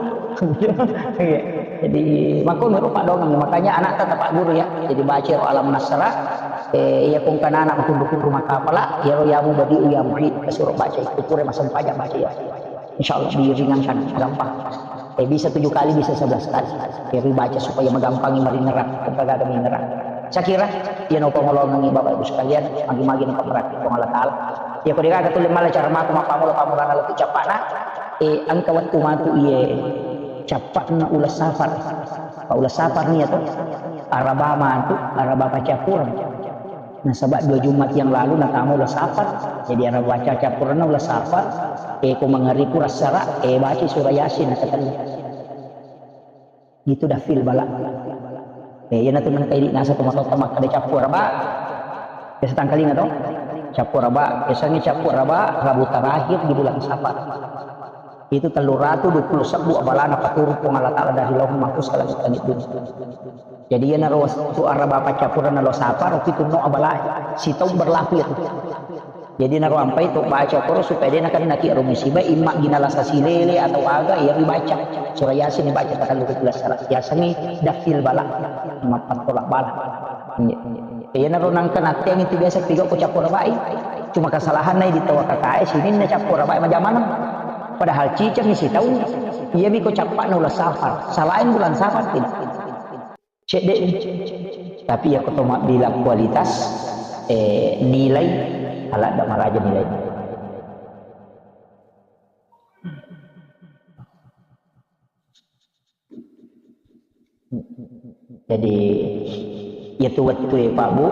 Iya. Jadi makko meru paddoangenna, makanya anak tetap pak guru ya. Jadi baca Alam Nasra. Eh, iya kung kana anak kunru-kunru maka pala, ya ya mubadiu ya muid, kasuro baca itu pura masempajang baca ya. Insya Allah diringankan, gampang. Eh, bisa tujuh kali, bisa sebelas kali. Eh, dibaca supaya magampangi maringerang, kung gaga mingerang. Saya kira, iya no pangolongangi Bapak Ibu sekalian, magi-magi no pemberat Puang Allah Ta'ala. Ya, ko degaga tulle mala cara matu mappamola pamulana lettu cappana, eh, engka wettu matu iye cappana ulas safar. Ulang Safar nia to, Araba matu, Araba paccappureng. Nasaba dua Jumat yang lalu natama ulang Safar. Jadi Araba paccappureng na ulang Safar. Eh, ko mangaribu rassara, eh, baca surah Yasin nakatellu. Itu dafil bala. Eh, iyana tu nengka idi nasa to matotta makkeda cappu Araba. Biasa tangkalinga to? Cappu Araba. Biasanya cappu Araba, Rabu terakhir di bulan Safar. Itu tellu ratu dua puluh sebbu abalana paturung Puang Allah Ta'ala dari Lauhul Mahfuz ke langit-langit dunia. Jadi, iyanaro wettu Araba paccappureng na lo Safar, itu no abala, sitaung berlaku itu. Jadi, naro ampai to baca koro supaya de nakennaki aro musibah, imma gina lasa silele atau aga, iya dibaca. Surah Yasin dibaca tanggal dua belas sara. Yasengngi dafil bala, mappattolak bala. Iyanaro nangka natteang itu biasa piga ko cappu Arabai. Cuma kesalahanna di tau kakae sininna cappu Arabai majamaneng. Padahal ciceng sitaung, iyami ko cappana ulang Safar. Salain bulan Safar tidak. Cedde. Tapi iya ko to mabbila kualitas, eh, nilai, aladda maraja nilai. Jadi, iyatu wettue, Pak Bu,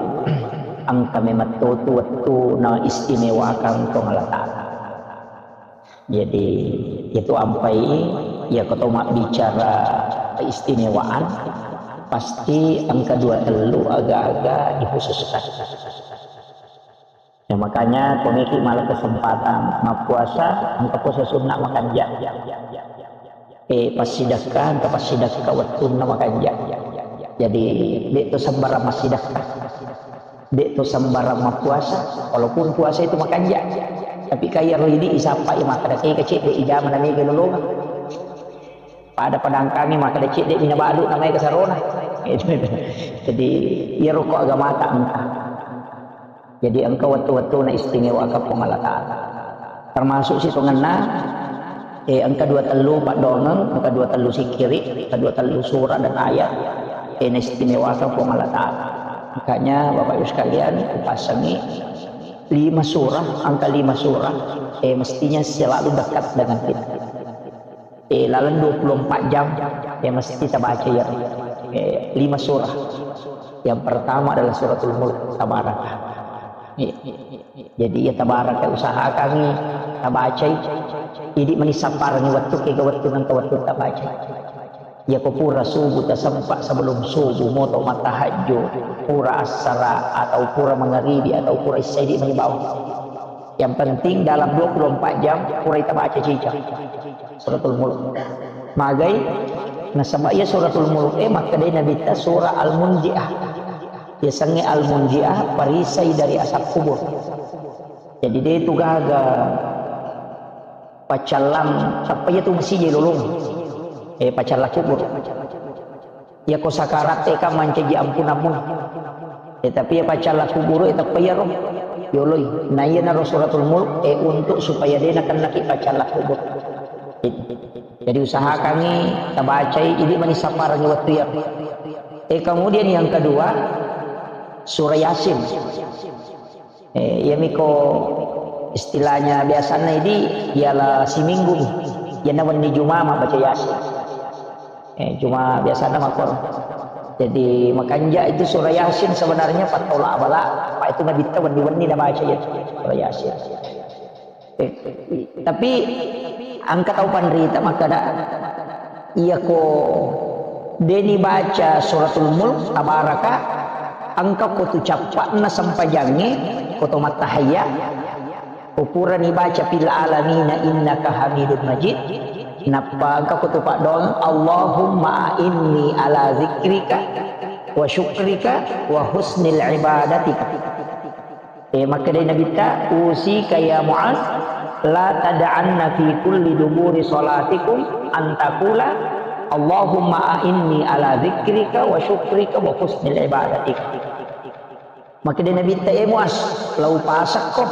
engka memang totu wettu na istimewakan Puang Allah Ta'ala. Jadi, itu ampai, iya ko to mabbicara keistimewaan, pasti engka dua tellu aga-aga dikhususkan. Ya, makanya, komeki mala kesempatan mappuasa, engka puasa sunna makanja. Eh, passidekka, engka passidekka wettunna makanja. Jadi, de to sembarang massidekka. De to sembarang mappuasa, walaupun puasa itu makanja. Tapi kaya roidi isappai makkeda ke kecil de ijama na mega lolonga. Pada padangkangi makkeda cedde mina balu namanya kesarona. Jadi, iya rokok agamata engka. Jadi engka wettu-wettuna istimewa ka Puang Allah Ta'ala. Termasuk sitongenna, eh, engka dua tellu paddoangeng, engka dua tellu sikkiri, engka dua tellu surah dan ayat, eh, naistimewakan Puang Allah Ta'ala. Makanya Bapak Ibu sekalian, kupasangi lima surah, angka lima surah, eh, mestinya selalu dekat dengan kita. Eh, laleng dua puluh empat jam, ya, mesti tabaca, ya. Eh, lima surah. Yang pertama adalah Suratul Mulk, Tabaraka. Eh, jadi, ya, Tabaraka, usahakan tabacai. Jadi, meni sapparengngi wettu, kega wettu nengka wettu tabacai. Ya, ko pura subuh tasempa, sebelum subuh moto mattahajud, pura assara atau pura mangaribi atau pura isya, idi meni bawang. Yang penting dalam dua puluh empat jam pura ita baca ciceng Suratul Mulk. Magai, nasaba iya Suratul Mulk e makkedai Nabitta surah Al-Munjiah. Yasengnge Al-Munjiah, perisai dari asap kubur. Jadi, de tu gaga paccallang, tappa iya tu masija lolong. Eh, paccallang kubur. Iyako sakaratte kan mancaji ampunammu. Eh, tapi iya paccalla kuburu, eh, teppa iyaro yoloi. Nah, iyanaro Suratul Mulk, eh, untuk supaya de nakennaki paccalla kubur. Jadi usahakangi tabacai, idi mani sapparengngi wettu iyaro. Eh, kemudian yang kedua, surah Yasin. Eh, iyamiko istilahnya biasanna idi, iala siminggu mi. Iyanna wenni Juma mabbaca Yasin. Eh, cuma biasana makkoro. Jadi, makanja itu surah Yasin sebenarnya pattola abala, apa itu Nabitta wenni-wenni nabaca itu surah Yasin. Eh, tapi engka tau panrita makkeda, iyako deni baca Suratul Mulk, Tabaraka, engka ko tu cappa'na sempajangnge, ko to mattahayya, ko purani baca fil alamina innaka hamidun majid, nappa engka ko tu paddoang, Allahumma a'inni ala zikrika wa syukrika wa husnil ibadatika. Eh, makkedai Nabitta, "Usika ya Muaz, la tad'anna fi kulli duburi salatikum an taqula, Allahumma a'inni ala dzikrika wa syukrika wa husnil ibadatika." Makkedai Nabitta, "Eh Muaz, lau pasakko,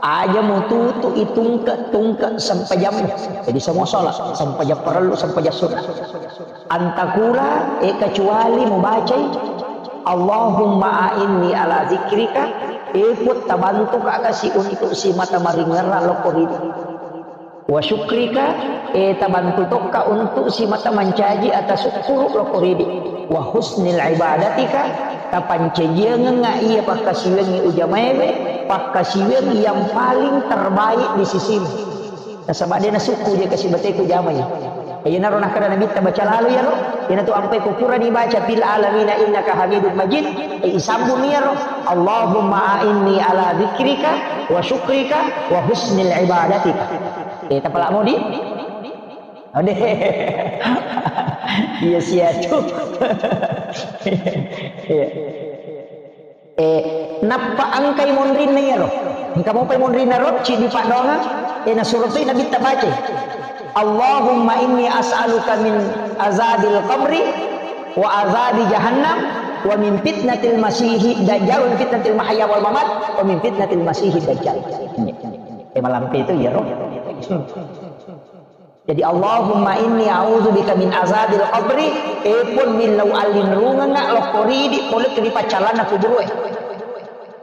aja mututu itungke-tungke sempajammu." Jadi semua salat, sempajang parellu, sempajang sunnah. Antakula, eh, kecuali mubacai, "Allahumma a'inni ala zikrika," eh, Puang, tabantu kakasi untuk simata maringerra lokko ri. Wa syukrika, e, tabantu tokka untuk simata mancaji atasukkuru lokko ridi. Wa husnil ibadatika, tapancajiangengnga iya pakkasiwiangngi ujamaewe, pakkasiwiang yang paling terbaik di sisimu. Nasaba de nasukku je kasibateku jamai. Iyanaro nakkeda Nabitta, baca lalo iyaro. Iyanatu ampai ko purani baca fil alamina innaka hamidum majid, e, isambung iyaro. Allahumma a'inni ala dzikrika wa syukrika wa husnil ibadatika. E, tapalamo di? Ade. Iya siatu. Iya. Eh, nappa engkai monrinna iyaro. Engka mopai monrinna ro, ciddi paddoangeng, eh, nasuro toi Nabitta bacai. Allahumma inni as'aluka min azabil qabri wa azabi jahannam wa min fitnatil masihi dajjal wa min fitnatil mahya wal mamat wa min fitnatil masihi dajjal. Eh, malampe itu iyaro. Jadi, Allahumma inni a'udzubika min azabil qabri, e Puang, millau allinrungengnga lokko ridi pole ri paccallanna kuburu'e.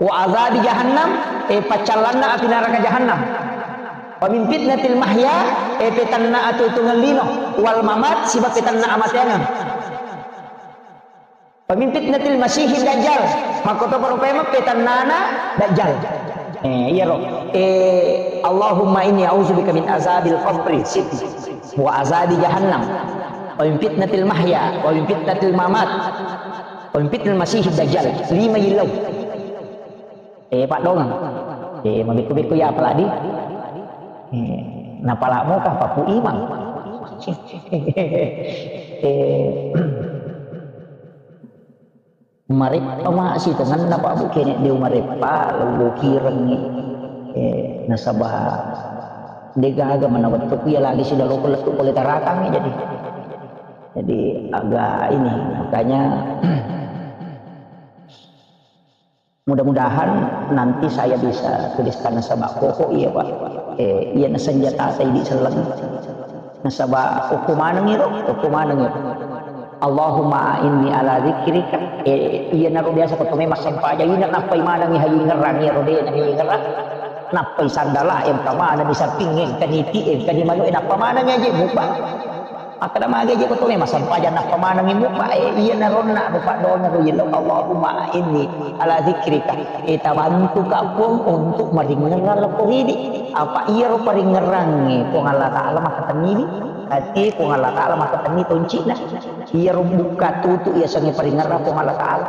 Wa azabi jahannam, e paccallanna api naraka jahannam. Wa min fitnatil mahya, e petanna atuetungeng lino, wal mamat, siba petanna amateangeng. Wa min fitnatil masihid dajjal. Makkotoparo paimeng petannana dajjal. Eh, iyaro. Eh, Allahumma inni a'udzubika min azabil qabri, siti. Wa azabi jahannam. Wa min fitnatil mahya, wa min fitnatil mamat. Wa min fitnatil masihid dajjal. Lima yillau. Eh, paddoangeng. Eh, mabekku-bekku ya apalagi. Eh, napalamo ka papu imang. Eh, Mareppa ma sitongenna, Pak, Bu, kene de' umareppa, lo kirengngi. Eh, nasaba de'gaga mana wettukku iya lagi silaloko lettu pole tarakangngi, jadi, jadi agak ini, makanya mudah-mudahan nanti saya bisa tuliskan nasaba koko iya, Pak. Eh, iya nasenjata ta idi selleng. Nasaba okko maneng iro, okko maneng iro. Allahumma a'inni ala dzikrika. Eh, iyanaro biasa ko to memang sempajang ina nappai manengngi haji ngerang iyaro de' nami ngerang. Nappai sandala engka maneng di samping engka niti engka di manu, eh, nappa manengngi aja mupa. Makkeda magi aja ko to memang sempajang nappa manengngi mupa. Eh, iyanaro na mupa dona ro yello. Allahumma a'inni ala dzikrika. Eh, tabantu ka Puang untuk maringerang lokko ridi. Apa iyaro paringerangnge Puang Allah Ta'ala makkatenniwi. Hati Puang Allah Ta'ala makkatenni tonci'na. Iyaro bukka tutu iya sengnge paringerang Puang Allah Ta'ala.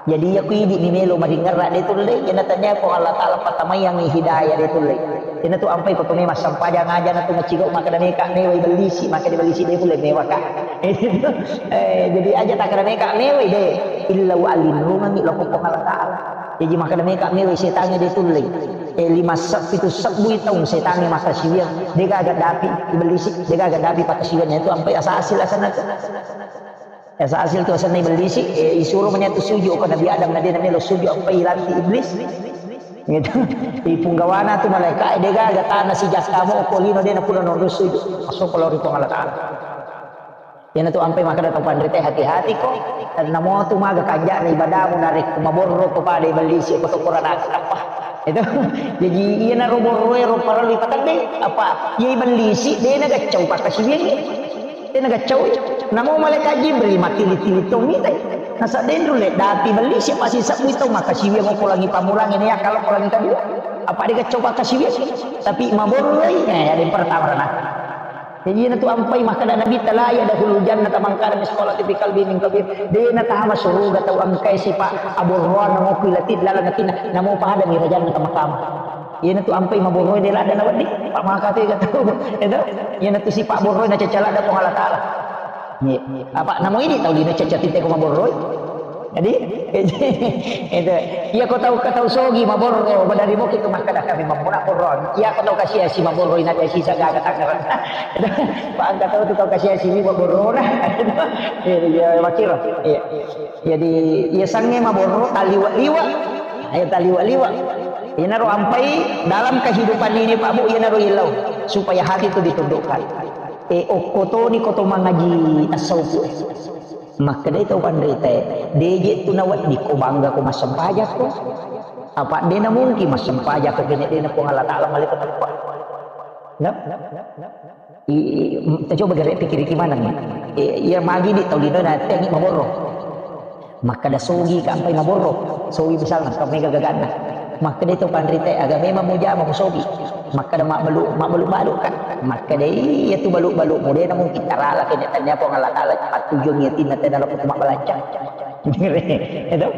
Jadi iya ku idi mi melo maringerang de' tulle, iya natanya Puang Allah Ta'ala patamaiyangngi hidayah de' tulle. Iyanatu ampai ko to memang sempajang aja natu macigau makkeda meka mewai bellisi, makkeda bellisi de' tulle mewaka. Eh, jadi aja takkeda meka mewai de', illau allinrungengngi lokko Puang Allah Ta'ala. Jadi makkeda meka mewai setangnge de' tulle. Eh, lima se-, pitu sebbu taung setangnge makkasiwiang, de'gaga dapi ibellisi, de'gaga dapi pakkasiwiang, itu ampai asa asil asanna tu. Asa asil tu asanna ibellisi, eh, isuro mani tu sujud ko Nabi Adam, na de' namelo sujud ampai ilanti iblis. Gitu. Ipunggawana tu malaika, eh, de'gaga tana sijakka mo ko lino de' napura nonro sujud. Masuk ko lao ri Puang Allah Ta'ala. Iyanatu ampai makkeda tau panrita, hati-hati ko. Namo tu maga kanja'na ibadamu narekko maborro ko pada ibellisi ko to Qur'an apa. Itu. Jadi iyanaro borroe ro parellu ipatedde. Apa? Iya ibellisi de' nagaccau pakkasiwiangnge. De' nagaccau. Namo malaikat Jibril mattili-tili to mitai. Nasa de' nrulle dapi bellisi pasi sebbu to makkasiwiang ko langi pamulangi ne kalau ko langi kedua. Apa de' gaccau pakkasiwiang? Tapi maborroi, eh, ada yang pertama rana. Jadi iyanatu ampai makkeda Nabitta, "La yadkhulul jannata man kana mitsqala dzarratin fi qalbihi min kibrin." De' natama suruga tau engkae sipa' aborroang namo ku ilati laleng atinna, namo pada mi rajanna tamakkama. Iyanatu ampai maborroe de' ladda nawedding, pa' maka tega tau. Itu, iyanatu sipa' borroe nacacca ladda Puang Allah Ta'ala. Iya. Apa namo idi tau lino cacca tite ko maborroi? Jadi, itu. Iya ko tau, ko tau sogi maborro, badari moki tu makkeda kami mammuna borro. Iya ko tau kasiasi maborro, ina biasa sisa gaga tangerang. Pak angka tau tu tau kasiasi ni maborro na. Iya, iya, makiro. Iya. Jadi, iya sange maborro, taliwa-liwa. Ayo taliwa-liwa. Iyanaro ampai dalam kehidupan ini, Pak Bu, iyanaro ilau. Supaya hati itu ditundukkan. Eh, okko toni ko to mangaji tasawuf, eh. Makkedai tau panritae, de' je tu nawedding ko bangga ko massempajakko. Apa de' namungkin massempajakko kene de' na Puang Allah Ta'ala malai ko teppa. Nah, i, i, tacoba gare pikiriki maneng. E, iya magi di tau lino na tengi maborro. Makkeda sogi kampai maborro. Sogi misalna, kau mega gaganna. Makkeda itu panrite, aga memang mujama musogi. Makkeda mabbalu, mabbalu-balu kan. Makkeda iya tu balu-balu mudena mungkin tarala kene tanya Puang Allah Ta'ala patujung yatinna tena lo mabbalanca. Itu.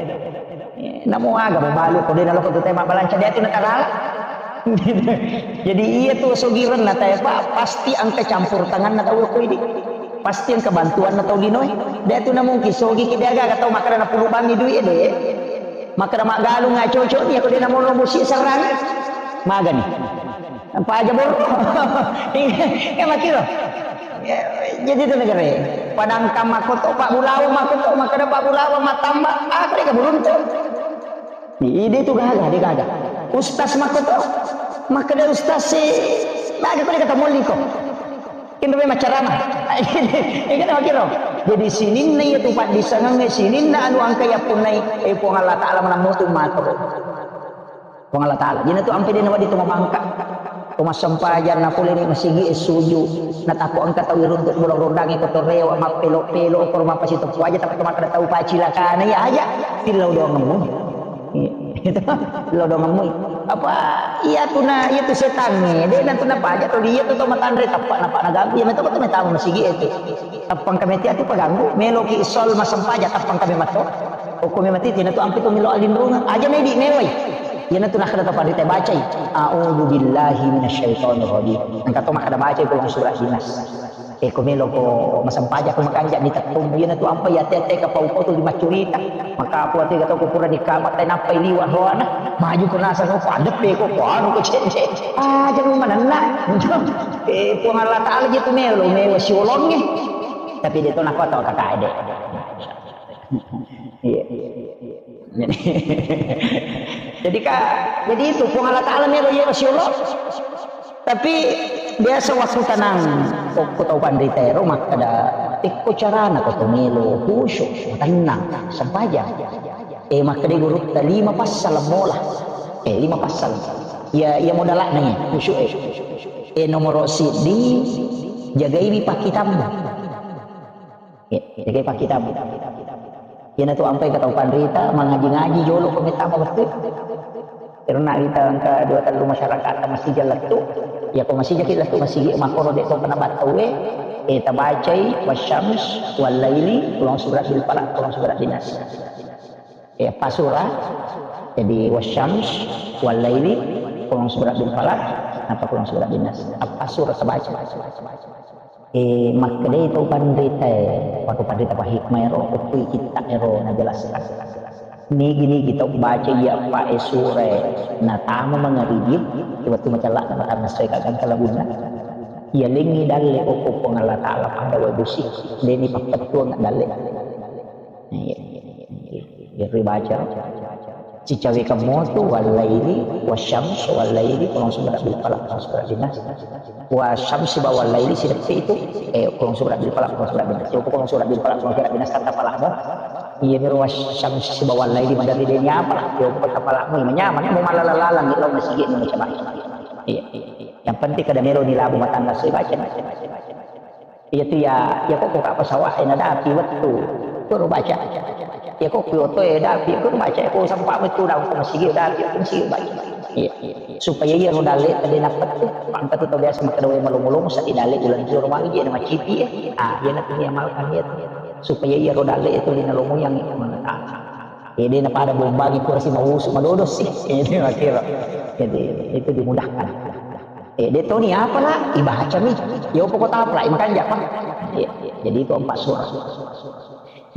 Namo aga mabalu ko de naloko tu tema balanca de tu natarala. Jadi iya tu sogirenna tae pa pasti engka campur tanganna tau ko idi. Pasti engka bantuanna tau linoe. De tu na mungkin sogi ki de aga tau makkeda napulu bangi duit de. Makkeda maggalung nga cocok ni ko de namoro musi serrang. Magani. Apa aja boro. Iya makiro. Ya, jadi itu negara. Padangkan makoto Pak Bulawa makoto makkeda Pak Bulawa matamba. Ah, mereka beruntung. Ide itu gaga, dia gaga. Ustaz makoto, makkeda ustaz si gaga kau kata molli ko. Kendo memang ceramah. Ini kan wakil. Jadi sininna iya tu Pak disangang sininna anu angka ya punai. Eh Puang Allah Ta'ala menang mutu mato. Puang Allah Ta'ala. Jadi tu ampe dia nawa di tu mamangka. Ko massempajang na pole ni masigi e suju. Na tako engka tau iruntuk bulang rondangi ko torewa mappelo-pelo ko rumah pasi teppu aja tapi makkeda tau pacilakana ya aja. Pillau doang ngemu. Itu pillau doang ngemu. Apa iya tu na iya tu setan ni. Dia nanti napa aja tu dia tu tau matanre tapak napa na ganggu ya metau tu metau masigi itu. Tappang kami tiap tu paganggu. Meloki sol massempajang tappang kami mato. Okko memang titi na tu ampe tu melo alinrungan. Aja medi mewai. Iyana tu nakkeda to panrita bacai, "A'udzu billahi minasyaitonir rajim." Engka to makkeda bacai ko surah Ikhlas. E ko melo ko masempajang ko makanja di tettum iyana tu ampe ya tete ka pau ko tu di maccurita. Maka aku ate gato ko pura di kamar tai nappai liwat roana. Maju ko nasa ko padeppe ko ko anu ko cece. Aja lu manenna. E Puang Allah Ta'ala je tu melo mewa siolongnge. Tapi dia tu nakko tau kakak ede. Iya. Jadi, jadi ka, jadi itu Puang Allah Ta'ala melo iya masya Allah. Tapi biasa waktu tenang, ko tau panrita ero makkeda, ikko carana ko to melo khusyuk, tenang, sempajang. Eh makkeda guru lima passal mola. Eh lima passal. Ya, ya modalakna ya, khusyuk eh. Eh nomoro siddi, jagaiwi pakkitammu. Iya, jagai pakkitabmu. Iyana tu ampai ka tau panrita, mangaji-ngaji jolo ko mettama wettu. Erona wita engka dua tellu masyarakat masija lettu. Ya ko masija ki lettu masigi makkoro de to kena battau e. E tabacai wasyams wal laili, kulong surat bil falaq, kulong surat bin nas. E pasura. Jadi wasyams wal laili, kulong surat bil falaq, apa kulong surat bin nas. Apa surah tabaca. Eh, makkedai tau panritae, patu panrita pahikmaero, okui kitta ero najelaskan. Nigi-nigi tau baca iya pae surae, natama mangaribi, wettu macella na matanna soe kagang kalabunna. Iya lengi dalle okko Puang Allah Ta'ala pada wae busi, deni pappettuang dalle. Iya, iya, iya, iya. Iya, ribaca. Cicawe kamotu, wallaili, wasyams, wallaili, kulong surat bil falaq, kulong surat bin nas. Wasyams sibawa wallaili, sideppe itu, eh, kulong surat bil falaq, kulong surat bin nas. Coba kulong surat bil falaq, kulong surat bin nas, kata falaqmu. Iya, miro wasyams sibawa wallaili, madari deni apa lah. Coba kata falaqmu, iya, nyaman, mau malala-lalang, iya, lo masigi, mau coba. Iya, iya, iya. Yang penting kada melo ni labu matangga, saya baca, baca, baca, baca. Iya tu ya, ya kok kok apa sawah ena dapi wettu. Kuro baca. Ya kok kyoto ya dapi, kuro baca. Ya kok sampah wettu daun ke masigi dapi, ke masigi baca. Iya. Supaya iya ro dalle tadi napet tu. Pangkat tu tau biasa makan dawe malu-malu, masa di dalle ulang juru magi dia nama cipi ya. Ah, dia nak punya amalkan dia tu. Supaya iya ro dalle itu di nalomo yang mana. Ede na pada bombangi pura si mausu madodo sih. Ede makiro. Jadi itu dimudahkan. Eh, de toni apa lah? Ibaca mi. Yo pokok apa lah? Imakan japa. Iya, iya. Jadi itu empat surah.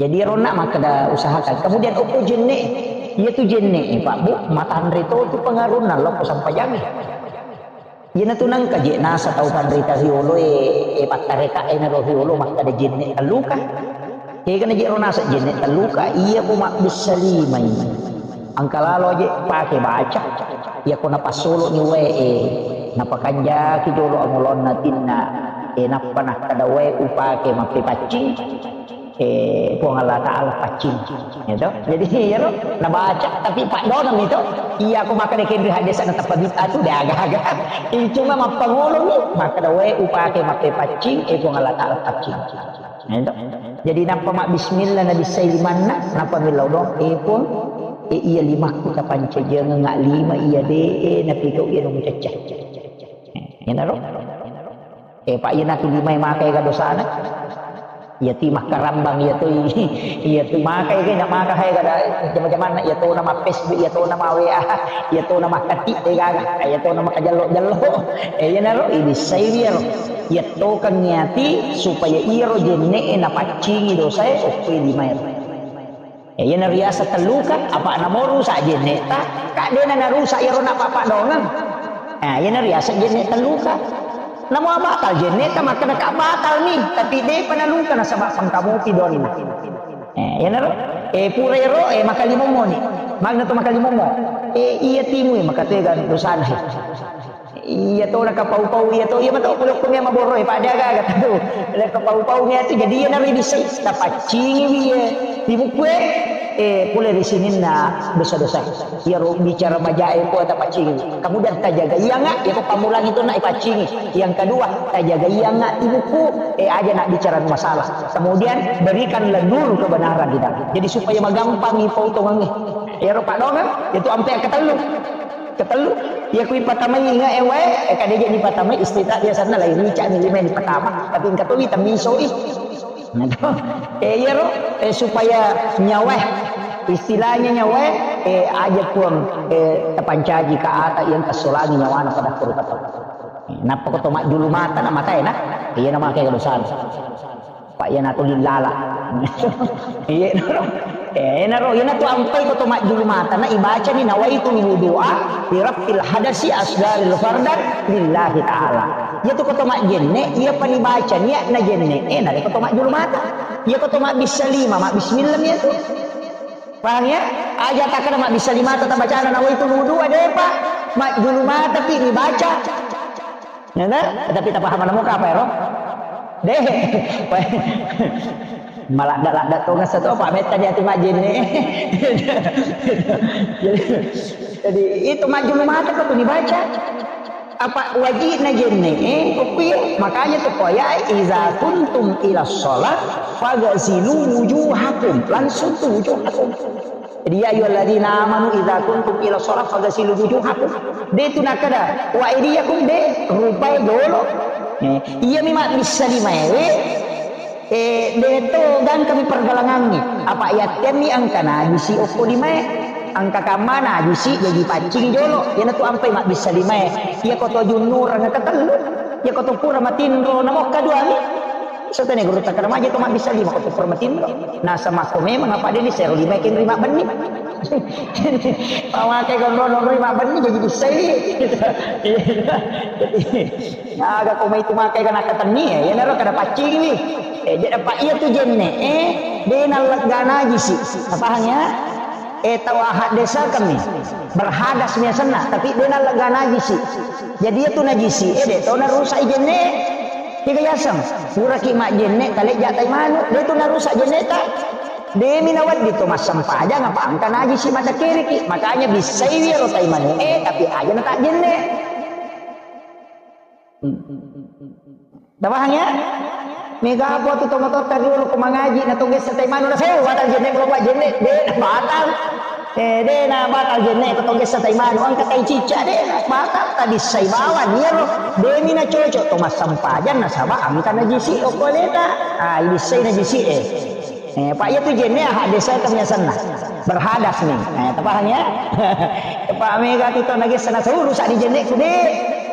Jadi ronna makkeda usahakan. Kemudian okko jenne, iya tu jenne, Pak Bu, matanre to tu pengaruhna lokko sampajangi. Iyana tu nangka je nasa tau panrita riolo e, e pattareka e naro riolo makkeda jenne telluka. Kegana je ro nasa jenne telluka, iya ko mabbissa limai. Engka lalo aje pake baca. Iya ko napassolo ni wae e, napakanjaki jolo angolonna tinna. E nappa nakkeda wae upake mappepaccing. Eh, Puang Allah Ta'ala paccing. Gitu. Jadi, iya ro, nabaca, tapi paddono mi to. Iya, ko maka dekenri hadis na teppa bid'ah tu, de aga-aga. Ini cuma mappangolo mi, maka da wae upake mappe paccing, eh, Puang Allah Ta'ala paccing. Gitu. Jadi, nappa ma bismillah, nabissai limanna, nappa millau dong, eh, Puang, eh, iya limakku tapancajengeng, lima iya de, eh, napigau iya nung cecca. Iyanaro. Eh, Pak, iyanatu limae maka ega dosana. Iyatu makkarambang, iyatu, iyatu maka ega, na maka hae gada jama-jamanna, iyatu nama Facebook, iyatu nama W A, iyatu nama kati, eh, gaga, iyatu nama kajallo-jallo. Eh, iyanaro, ibissai iyaro. Iyatokeng iyati supaya iyaro jenne'e napaccingi dosae, okkoe limae. Eh, iyana riaseng telluka, apa namo rusak jenne'ta, ka de'na narusak iyaro napappadongeng. Eh, iyana riaseng jenne' telluka. Namo batal jenne'ta, makkeda ka batal mi, tapi de'pa naluka nasaba pangkamopi donna. Eh, iyanaro, eh, pura iyaro, eh, makalimommo ni. Magna to makalimommo. Eh, iya timu, eh, makatega dosana, eh. Iya to nakapau-pau, iya to, iya mato pole okko mia maboro, eh, pada aga-aga tu. Nakapau-pau mia tu, jadi iya nari bisa tapaccingi iya. Di buku, eh, pole ri sininna dosa-dosa. Iya ro bicara majae ko tapaccingi. Kemudian tajaga iya nga, iya ko pamulang itu nak ipaccingi. Yang kedua, tajaga iya nga di buku, eh, aja nak bicara masalah. Kemudian berikanlah nur kebenaran di dalam. Jadi supaya magampang ipau tongangi. Iya ro padongang, itu ampe ketellu. Ketellu, iya kui patamai inga e wae, eh, kade jadi patamai istilah biasanya lain rica ni lima yang pertama, tapi engka towi temmiso i. Nah, to. Eh, iya ro, eh, supaya nyawa, istilahnya nyawa, eh, aja puang, eh, tapancaji ka ata yang tasolangi nyawana pada kuru kata. Nappa ko to majjulu mata na mata enak, iya nama kayak dosa. Pak, iyanatu lillala. Iya, naro. Eh, naro, iyanatu ampai ko to majjulu mata, na ibacani nawaitul wudu'a li raf'il hadasi asgharil fardan lillahi ta'ala. Iyatu ko to majjenne, iya pani baca niat na jenne, eh, nare ko to majjulu mata. Iya ko to mabbissa lima, mabbismillah iyatu. Paham ya? Aja takkeda mabbissa lima ta tabacana nawaitul wudu'a, depa. Majjulu mata pi dibaca. Ya, nah? Tapi tapaham namo ka apa, ero? Deh. Maladda-ladda to ngasa to, Pak, metta di ati majjenne. Jadi, jadi itu majjulu mata ko tu dibaca. Apa wajibna jenne, eh, ko kuwi, makanya tu poya, "Iza kuntum ila sholat, fagasilu wujuhakum." Langsung tu wujuhakum. Jadi, "Ya ayyuhalladzina amanu idza kuntum ila shalah faghsilu wujuhakum." De tu nakkeda, "Wa aidiyakum," de rupai dolo. Eh, iya mi mabbissa limaewe, eh, de to gangkami pergalangangngi. Apa yattemmi engka najisi okko limae, engka kamma najisi jaji paccingi jolo. Iyanatu ampai mabbissa limae. Iya ko to junnurang ketellu, iya ko to pura matinro namokka duami. Satane guru takkeda maja to mabbissa lima ko to pura matinro. Nasaba ko memang apa de ni sero lima kenri mabbenni. Pamake ko nonroi mabbenni jadi bissai. Aga ko mai tu makai kana katenni ya, iyanaro kada paccingi. Eh, jadi apa iya tu jenne, eh, de nallegga najisi. Paham ya? Eh, tau ahad desa kami. Berhadas mi asenna, tapi de nallegga najisi. Jadi iya tu najisi, eh, de to narusak jenne. Tiga yaseng, puraki majjenne, talejja tai manu, de tu narusak jenneta. Demi nawedding to massempajang apa engka najisi maddakeriki. Makanya bissaiwi ero tai manu, eh, tapi aja na tak jenne. Tapahang ya? Mega apa tu tomatotta riolo ko mangaji na togessa tai manu na sewa batal jenne, kalau buat jenne, de batal. Eh, de na batal jenne ko togessa tai manu, engka tai cicca, de na batal, tabissai bawang iyaro. Demi na cocok to massempajang nasaba engka najisi okko aleta. Ah, ibissai najisi e. Eh, Pak, iya tu jenne ahad desa kami asenna. Berhadas nih. Eh, tapahang ya? Pak, mega tu to nagessa na sewa rusak di jenne ku de.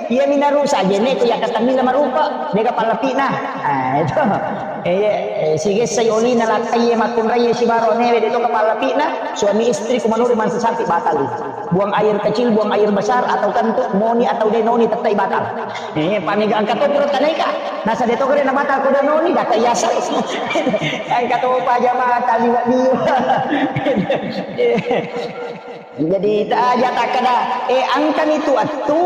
Iya mi narusak jenne ku ya katanni na marupa. Dega pallapina. Ah, itu. Eh, iya, eh, sigessai olina lakkaie makkunraie sibaro newe de to kapallapina. Suami istri ku manurut mansa sapi batal. Buang air kecil, buang air besar, atau kentut, noni atau de noni, tettai batal. Eh, pamega engka to pura tanaika. Nasa de to kare na batal ko de noni, daka yaseng. Engka to pa jamaah taliwa liwa. Jadi, ta-, aja takkeda, eh, engkami tu attu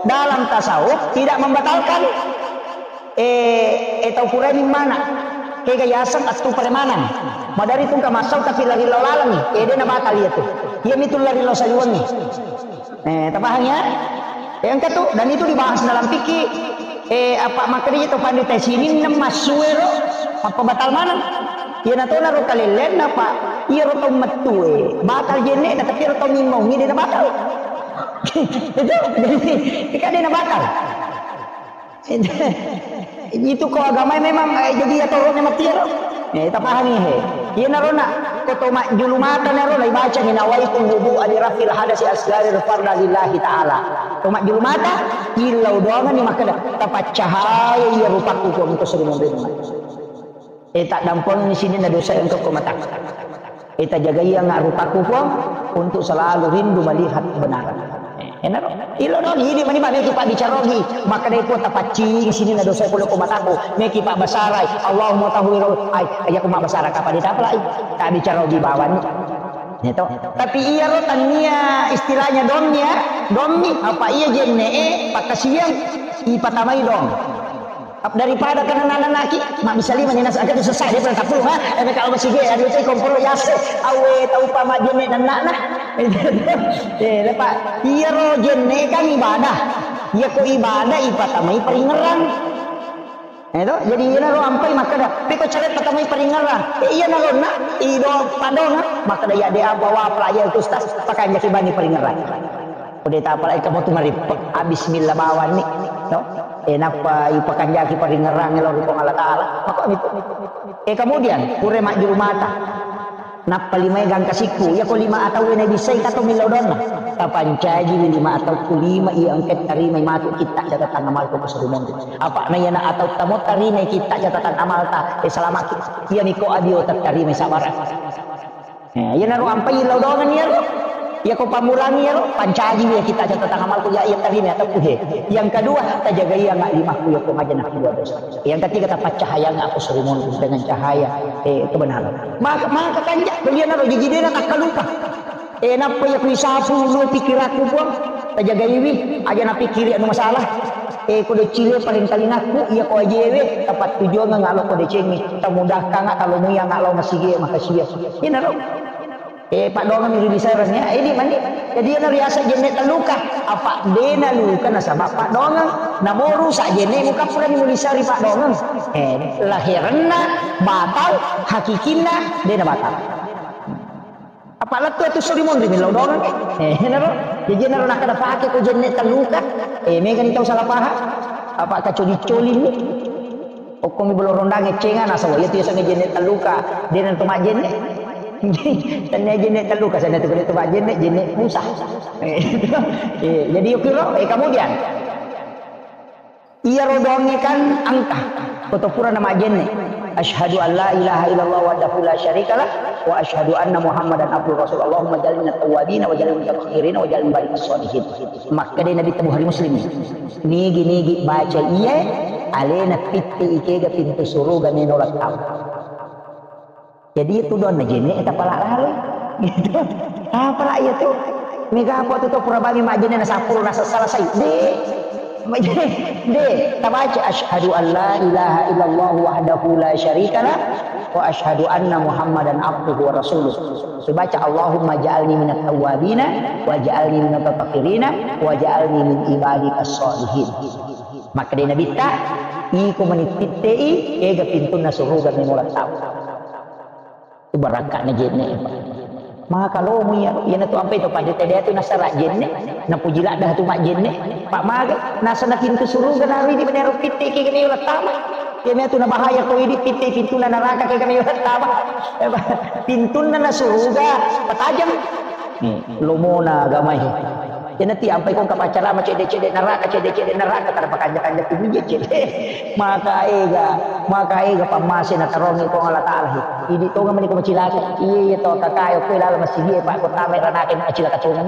dalam tasawuf tidak membatalkan, eh, eh, tau purani mana. Kega yaseng attu paremanang. Madari tungka massau tapi lari lao lalengngi. Eh, de' nabatal iya tu. Iya mitu lari lao saliwengngi. Eh, tapahang ya? Eh, engka tu, dan itu dibahas dalam fikih. Eh, apa makkeda to panrita sininna massuero, apa batal maneng? Iya natona ro kalellenna, Pak. Iya ro tau mettue. Batal jenne' na tapi ro tau mimmaungngi de' nabatal. Itu, jadi, kan de' nabatal. Itu ko agama memang, eh, jadi ya toro memang tiaro. Eh, tapahami he. Iya narona, ko to majjulu mata naro, lai baca ni nawaitu wudu ali rafil hadasi asgari farda lillahi ta'ala. To majjulu mata, illau doangan ni makkeda, tapaccahaya iya rupaku ko engko sering memberi. Eh, taddampengengngi sininna dosa engka ko mataku. Eh, tajagaiangnga rupaku, Puang, untuk selalu rindu melihat kebenaran. Eh, enaro. Ilo dong, ini mani meki pabbicara ogi. Makkeda ko tapaccingi sininna dosa pole ko mataku. Meki pabbasarai. Allahumma tahwiro. Ai, aja ko mabbasara kapang ditapalai. Tabbicara ogi bawang. Ya to. Tapi iya ro tania istilahnya dommi ya. Dommi apa iya jenne e pakkasiang ipatamai dong. Daripada kana nana naki, mabbisa lima ni nasaba tu sesa dia pernah tapulung ha. Eh, kalau masih dia, aduh, saya komporo yase, awe tau pa majene dan nak nah. Eh, lepa, iya ro jenne kan ibadah. Iya ko ibadah ipatamai peringeran. Eh, to? Jadi iya ro ampai makkeda, tapi ko cara patamai peringeran. Eh, iya na ro nak, ido padong, makkeda ya de apa wa pelajar ustaz, pakai jaki bani peringeran. Ko de tapalai kamu tu marippe, ah, bismillah bawang ni, no? Eh, nappa ipakanjaki paringerang lao ri Puang Allah Taala. Maka itu. Eh, kemudian, pura majjulu mata. Nappa limai gangka sikku. Iya ko lima atau na bisai kato millau donna. Tapancaji lima atau ku lima iya engka tarimai matu kitta catatan amal ko surimonri. Apa na iya na atau tamo tarimai kitta catatan amal ta. Eh, selamat. Iya niko adio tarimai sabarang. Eh, iyanaro ampai lao doangeng iyaro. Iya ko pammulangi iyaro, pancaji iya kitta catatan amal ku ya, iya tarima atau ku he. Yang kedua, tajagai anga limakku iya ko maja nakkua dosa. Yang ketiga, tapaccahayang aku surimonri dengan cahaya, eh, kebenaran. Maka, maka kanja, iyanaro jaji dena takkalupa. Eh, nappa iya ku isapu lo pikirakku, Puang. Tajagaiwi, aja napikkiri anu masalah. Eh, ko decile paling talingakku, iya ko ajewe, tapattujuangeng alo ko decengi, tamudahkanga, talomuyanga lao masigi, makasiya. Iyanaro. Eh, paddoangeng mi ri bisareng ya. Eh, di mani. Jadi, iyana riaseng jenne telluka. Apa dena luka nasaba paddoangeng. Namo rusak jenne muka purani mulisari paddoangeng. Eh, lahirenna batal, hakikinna dena batal. Apa lettu atu suri monri millau doangeng. Eh, naro. Jadi, naro nakkeda pake ko jenne telluka. Eh, megani tau salah paham. Apa kacoli-coli ni. Okkomi bolo rondang eccenga, nasaba iya tu yasengnge jenne telluka, de natu majjenne. Tania jenne telluka, sana tu de tu majjenne, jenne pusat. Eh, jadi yukiro, eh, kemudian. Iya rodongnge kan engka, koto pura na majjenne. Asyhadu an la ilaha illallah wahdahu la syarikalah, wa asyhadu anna Muhammadan abduhu rasul. Allahumma ja'alna tawwabina wa ja'alna mutatahhirina wa ja'alna barikas salihin. Makkeda Nabi ta Bukhari Muslim. Nigi-nigi baca iye, alena pitte ikega pintu suruga meno lattau. Jadi itu doang na jenne tapala lalu. Gitu. Tapala iya tu. Mega apa tu to pura bami majjenne na sappulo na salah sai. De. De. Tabaca asyhadu an la ilaha illallah wahdahu la syarikalah wa asyhadu anna Muhammadan abduhu wa rasuluh. Dibaca Allahumma ja'alni minat tawwabina wa ja'alni minat mutatahhirina wa ja'alni min ibadikas salihin. Makkeda Nabitta, iko mani pittei, ega pintunna suruga memo lattau. Itu barakka'na jenne, Pak. Maka lomo iya, iyana tu ampai to pada tadi tu nasara jenne, napuji ladda tu majjenne, Pak maga, nasana pintu suruga nari di benero pitte ke kene lattama. Iya mea tu nabahaya ko idi pitte pintunna naraka ke kene lattama. Pintunna na suruga patajang. Nih, lomona agamai. Iyanati ampai ko engka paccarama cedde-cedde neraka, cedde-cedde neraka, kada pakanja-kanja kumije cedde. Maka ega, maka ega pammase natarongi Puang Allah Taala he. Idi tonga mani ko macilaka. Iya, iya to kakayo ko lala masigi e, Pak, ko tama ranaka macilaka tonga.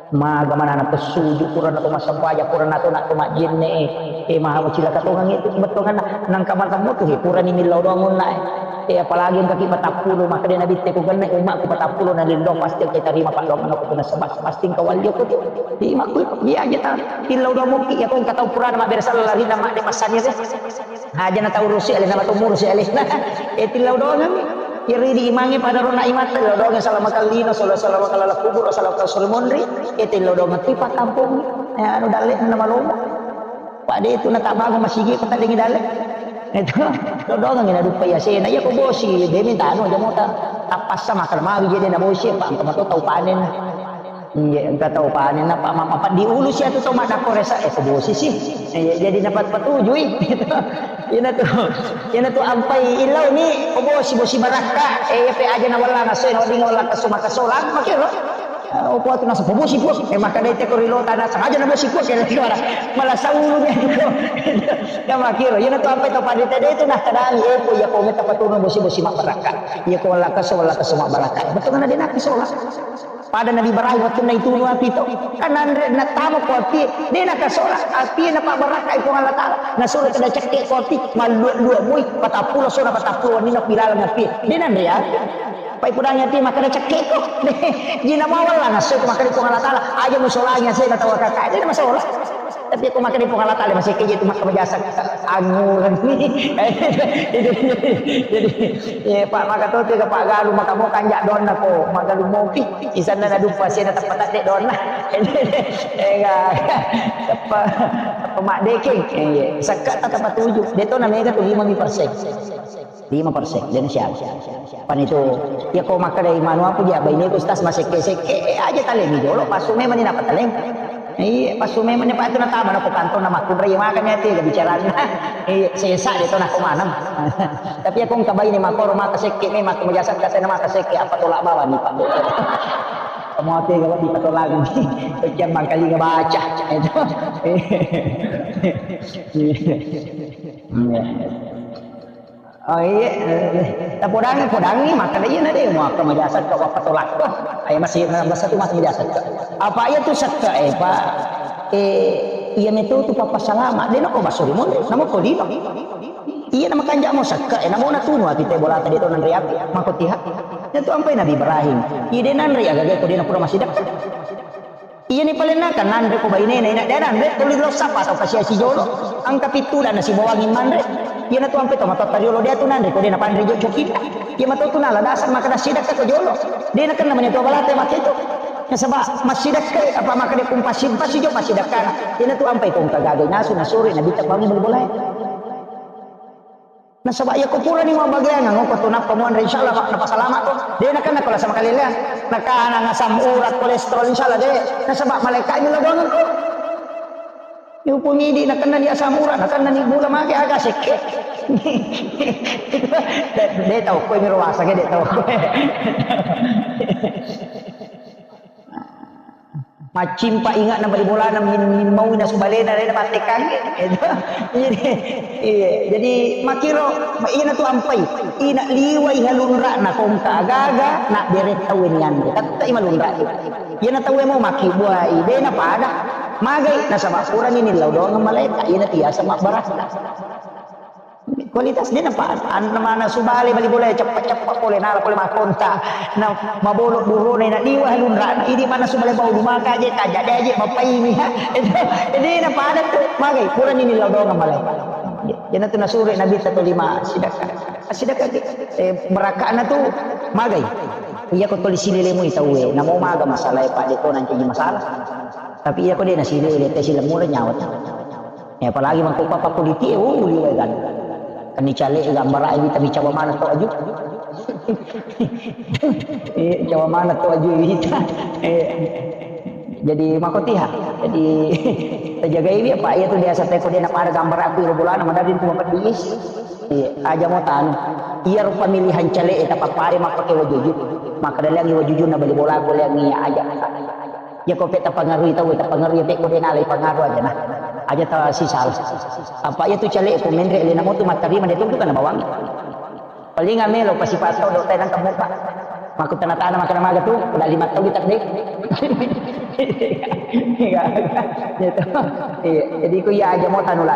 Maga manana pessuju, purana to massempajang, purana to nak to majjenne, eh, eh, maha cilaka tongang itu bettuanna. Nangka matemmu tu, eh, purani millau doang onna, eh. Eh, apalagi engka ki patappulo, maka dia nabi te ku genne, umakku patappulo na lillo, pasti engka tarima paddoanganna ko nasaba, pasti engka walli ko tu. Di makku, iya aja ta, illau doang mukki, ya ko engka tau purana mabbere sala larina mak de massani te. Aja na tau rusi ale, na matu murusi ale. Eh, tillau doang. Iri di imangnge pada rona imatta, tillau doang, salama kallina, sala-, salama kallala kubur, salama kallala sore monri, eh, tillau doang, tipa kampung, eh, anu, dalle na malomba. Pak de itu na tabaga masigi, kota dengi dalle. Itu, tillau doang, na dupa ya sena, ya ko bosi, de minta anu, aja mota. Tapassa makan mawi, jadi na bosi, Pak, engka mato tau panen. Iya, engka tau panen, apa, ma-, apa diulu si atu tau maddakko resa, eh, ko bosi si. Iya, jadi dapat petujui. Ina tu, ina tu ampai ilau ni, ko bosi, bosi barakka, eh, iya pe aja na wella na soe, na wedding wella kesu maka solang, makero. Eh, opo atu nasa, ko bosi, ko. Eh, maka dai te ko rilo tanah, sengaja na bosi, ko, kira-kira. Malah saulunya juga. Ya, makero. Ina tu ampai tau pada tadi itu, nah, kadang, eh, ko, iya, ko, meta patunu bosi, bosi mak barakka. Iya, ko wella kesu, wella kesu mak barakka. Betul kan ada nak solang. Pada Nabi Ibrahim wettunna itunu api to. Kan anre nattama ko api, de nakasola api, napabbarakkai Puang Allah Taala. Nasuro kada cekke ko api, mallua-lua mui, patappulo sona patappulo wenni no pilaleng api. De nanre api. Pai pudangi api makkada cekke ko. Jina mawalla nasso ko makkada Puang Allah Taala, aja musolangi asena tau kakak. De masola. Tapi ko makkada Puang Allah Taala masih keje tu makka majasa angureng. Jadi, jadi, Iya, Pak, maka to tiga Pak galu, maka mo kanjak donna ko, magalu mopi. Isanna na dupa sena teppa tadde donna. Ega, teppa, teppa maddekeng. Iya, sekka teppa tuju. De to na mega tu lima mi persen. Lima persen, dan siapa? Pan itu, ya ko maka dari manu apa dia, bayi ini Ustaz masih sekke-sekke, eh, aja tale mi jolo, pasu memang ini apa taleng. Iya, pas sume menne pa itu natama nako kantong na makkunrai, iya, makanya itu bicarana. Iya, sesa de to nako maneng. Tapi aku engka baine makoro maka sekke me maka majasa ka sena maka sekke apa tolak bawang ni, Pak. Kamu apa gawat di patolak ni? Pecah bangkali ngebaca. Itu. Iya. Oh iya, eh, tapodangi, podangi, makkeda iya na de, muakka majasakka, wappatolakko. Ayo masih, eh, basa tu masih majasakka. Apa iya tu sakka, eh, Pak? Eh, iya meto tu papa salama. De nako baso ri monro, namo ko lino. Iya nama kanjak mo sakka, eh, namo na tunu api te bola tadi to nanre api, mako tiha. Iya tu ampai Nabi Ibrahim. Iya de nanre agaga ko de napura masih dekat. Iyani palenna kan nanre ko bainena, ina de nanre, tuli lo sapa tau kasiasi jolo. Engka pitu dana sibawangi manre. Iyana tu ampe to matotta riolo de tu nanre ko de napanre jo cokinna. Iya mato tu nala dasar maka nasidakka ko jolo. De nakenna mani to balate makke tu. Nasaba massidakka apa maka de kumpasi pasi jo masidakkana. Iyana tu ampe ko engka gagai nasu nasuri nabitta bangi bol-bolae. Nasaba iya ko purani mabbageang, ngoko tu nappa muanre, insyaallah, Pak, napasalama ko. De nakenna ko lasa makaleleang. Nakana ngasam urat, kolesterol, insyaallah de. Nasaba malaikat mi lodongeng ko. Yupu midi nakenna ni asam urat, nakenna ni gula mage aga sekke. De, de tau ko mi ruasa ke de tau ko. Maccimpa inga'na bali bolana min-, mimmaui nasu balena, lena mattekangnge. Itu. Jadi, iya. Jadi, makkiro, iyana tu ampai. Ina liwai halunra'na kongka agaga, na bere tauwe ni anre. Tattai malunra'e. Iyana tauwe mau makki buai, dena pada. Magai, nasaba purani nillau doang malaika, iyana tiasa mabbarakka. Kualitas de napa, an-, mana subale bali bola ceppa-ceppa pole nala pole makonta. Na mabolo durona ina liwa lunrana. Idi mana subale bau dumaka je, kaja de je, mapaini, ha. Itu, de napa ada tu, magai, purani nillau doang malai. Jana tu nasure Nabi satu lima sidakka. Sidakka ke, eh, berakana tu, magai. Iya ko toli silele mu itawe, namo maga masalah, Pak, de ko nanti masalah. Tapi iya ko de nasilele, te silemmu nyawa. Ya, apalagi mangko papa kuliti, oh, liwe kan. Kan ni cale gambar ai wita mi cawa mana to aju. Eh, cawa mana to aju wita. Eh, jadi makotiha. Jadi tajagai wi apa iya tu biasa teko de na pada gambar aku iro bolana madadin tu mapedis. Eh, aja mau tanu. Iya ro pemilihan cale eta papare mappake wajuju. Maka dalangi wajuju na bali bola ko leangi aja. Iya ko pe tapangarui tau, tapangarui pe ko de nalai pangaru aja nah. Aja ta sisal. Apa iya tu cale ko menre le namo tu mattarima de tu kan bawang. Paling amelo pasi pato do tenang kamu pak. Maku tanah-tanah makan maga tu, udah lima tahun kita deh. Iya, gitu. Iya, jadi ku iya aja mau tanulan.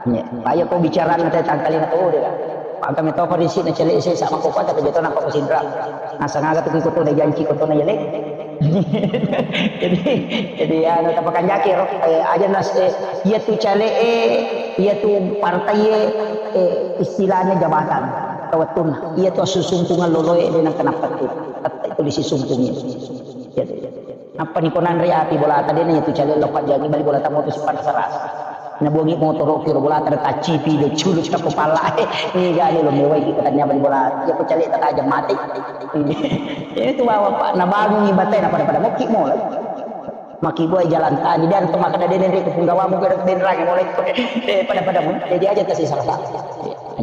Iya, ayo kau bicara nanti tangkali na tuh deh. Pak kami tahu kondisi na cele saya sama kau kata betul nampak kusindra. Nasa ngaga tuh ikut tuh janji kau tuh na jelek. Jadi, jadi anu tapakanjaki ro, eh, aja nas, eh, iya tu caleg, eh, iya tu partai, eh, eh, istilahnya jabatan, kawettunna. Iya tu assusungkungan loloe, de nang kenapa tu. Tette itu disisungkungi. Jadi, apa ni konanre api bola tadi ni itu caleg lo pajangi bali bola tamu tu sipan seras. Nabuangi motoro kiro bola tadi tacipi de culu cakap kepala. Ini gak ni lo mewai kita tanya bali bola. Ya ko caleg tak aja mati. Ini tu bawa pak, nabangungi batai na pada-pada moki mola. Maki boy jalan tani dan tu maka dene ri kepunggawamu ke denrang mulai. Eh, pada-pada mun. Jadi aja kasih salah satu.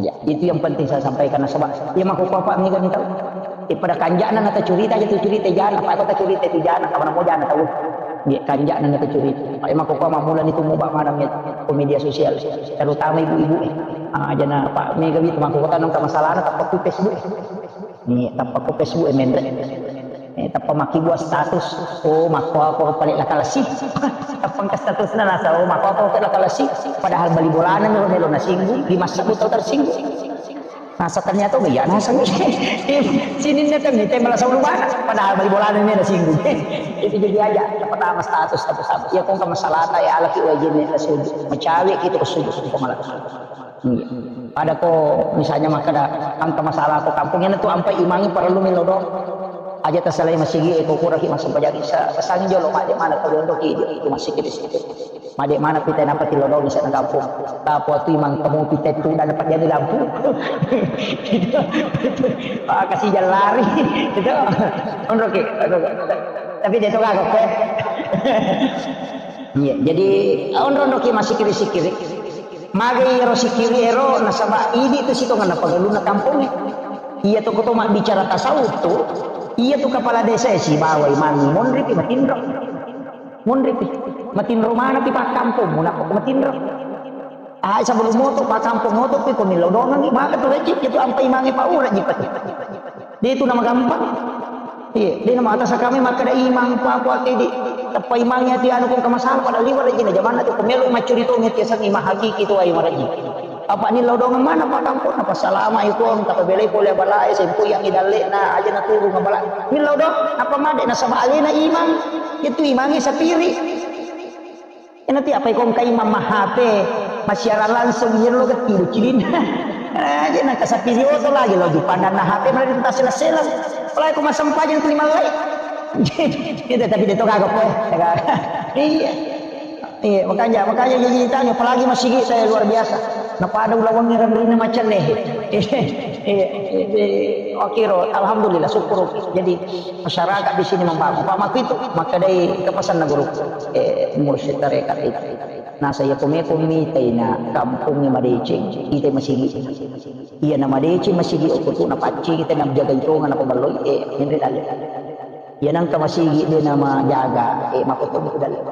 Aja. Itu yang penting saya sampaikan nasaba. Ya mako apa ni kan tahu. Eh, pada kanjana na cerita aja tu cerita jana, apa kau cerita tu jana, kawan mau jana tahu. Dia kanjana na cerita. Pak emang kau mamula ni tu mau bak mana ni ke media sosial, terutama ibu-ibu eh. Ah, jana Pak Mega itu mako kota nang masalah na tappa ku Facebook. Ni tappa ku Facebook eh menre. Eh, tappa maki buat status. Oh, mako aku paling lakalasi. Tappa ke status na nasa, oh, mako aku paling lakalasi. Padahal bali bolana melo melo nasinggung, di masa butuh tersinggung. Nasa ternyata uga iya nasa. Sininna kan mita malah saulu bana, padahal bali bolana mena singgung. Itu jadi aja pertama status satu-satu. Ya kong ke masalah ta ya alaki wajib ni sujud. Mecawe kita ke sujud ke malah. Iya. Pada ko misalnya maka ada angka masalah ko kampung ini tu ampai imangi perlu milo do. Aja terselai masigi eko kurang ki masuk pajak bisa pesangi jolo mak mana ko jondo ki itu masih kita situ. Made mana pita napa tilodong di sana kampung. Tapo tu imang kamu pita tu dan dapat jadi lampu. Ah, kasih jalan lari. Gitu. Onro ki. Tapi dia tu kagak kue. Iya, jadi onro-onro ki masih kiri-sikiri. Magai ero sikiri ero nasaba idi tu sitongan apa galuna kampung. Iya tu koto mak bicara tasawuf tu. Iya tu kepala desa si bawa imangi monri pi matinro. Munri pi. Matinro mana pi pakkampong, munappa ko matinro. Ah, sebelum moto pakkampong moto pi ko millau dongang, maka tu recik itu ampai imangi paura jipa tu. Dia itu nama gampang. Iya, dia nama atas kami maka ada imang apa apa di teppa imangi ati anu kong kamasalah pada liwat lagi na jamanna tu ko melo macuri to ngeti sang imang hakiki tu ai maraji. Apa ni lao dong mana pak kampung apa salama ikon kata belai pole bala e sempu yang idalek na aja na turun bala ni lao dong apa made na sama alena imang itu imangi sapiri. Ina ti apa ikon kai mama H P masiara langsung yen lo geti do cilin. Aja na kasapiri oto lagi lo jupandan na H P mala di tasela-sela. Apalagi ko masempajang tu lima lai. Itu tapi dia to kagak po. Iya. Iya, makanya, makanya jadi tanya, apalagi masigi saya luar biasa. Napada ulawangi ranrina macam nih. Iya, iya, iya. Oke, ro, alhamdulillah, syukur. Jadi masyarakat di sini membangun. Pak Mak itu, maka dari kepesan guru, eh, mursyid tarekat itu. Nah, saya kome kome taina kampungnya madeceng, kita masigi. Iya, nama deceng masigi, aku tu napaci kita nak jaga itu, ngapa beloi, eh, ini tadi. Iya, nang ke masigi dia nama jaga, eh, maka tu dalam.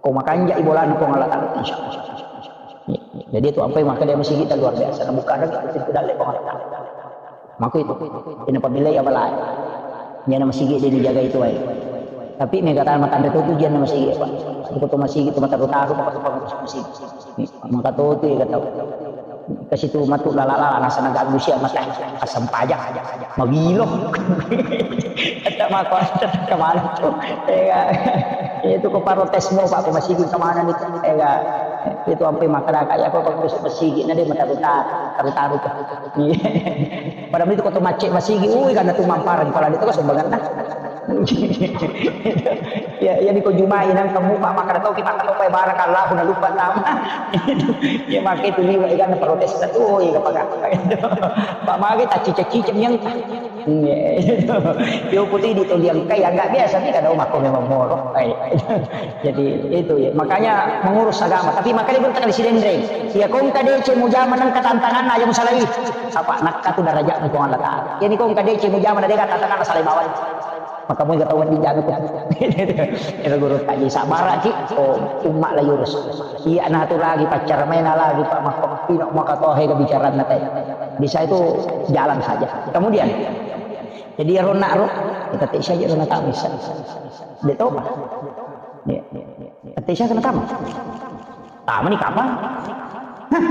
Ko makanja i bolana Puang Allah Ta'ala, insya Allah. Jadi itu ampai maka dia masigi ta luar biasa. Nah, bukan lagi itu tidak lepas Allah Ta'ala. Maka itu, ini apabila ya balai. Dia nama masigi dia dijaga itu ai. Tapi mega tanah mata itu tujuan nama masigi apa? Itu masigi itu mata tahu apa itu masigi. Maka tu tu ya kata. Ke situ matu lalala nasa naga Agusia mata asam pajak magilo. Kata mako kemana tu? Ega itu ko protes mau pak ko masigi kemana nih? Ega itu ampe masyarakat ya kok masigi na dia mata taru taru taru tu. Pada itu ko tu macet masigi, ui karena tu mamparan kalau itu kan sumbangan nah. Ya, ya niko jumai nang kamu pak maka tau kita kata pak barakallah na lupa nama. Ya maka itu liwa ikan protes tu, oh iya apa pak maka tak cicak-cicak yang yo putih di toliang kai agak biasa nih kada mako memang moro. Jadi itu ya makanya mengurus agama tapi makanya pun tekan sidenreng. Ya kong kadece mujama nang ketantangan aja musalai. Apa nak katu darajat Puang Allah Ta'ala. Ya ni kong kadece mujama na deka tantangan salai bawah. Maka mui ketahuan di jami ko. Ero guru tadi sabaraki, oh, umma la yurus. Iya na tu lagi pacar main lagi, Pak, maka pino maka tohe ke bicara na teh. Bisa itu jalan saja. Kemudian, jadi ero nak ro, kita tak saja ero nak bisa. Dia tahu, Pak. Iya. Tette isa kena tama. Tama ni kapang. Hah,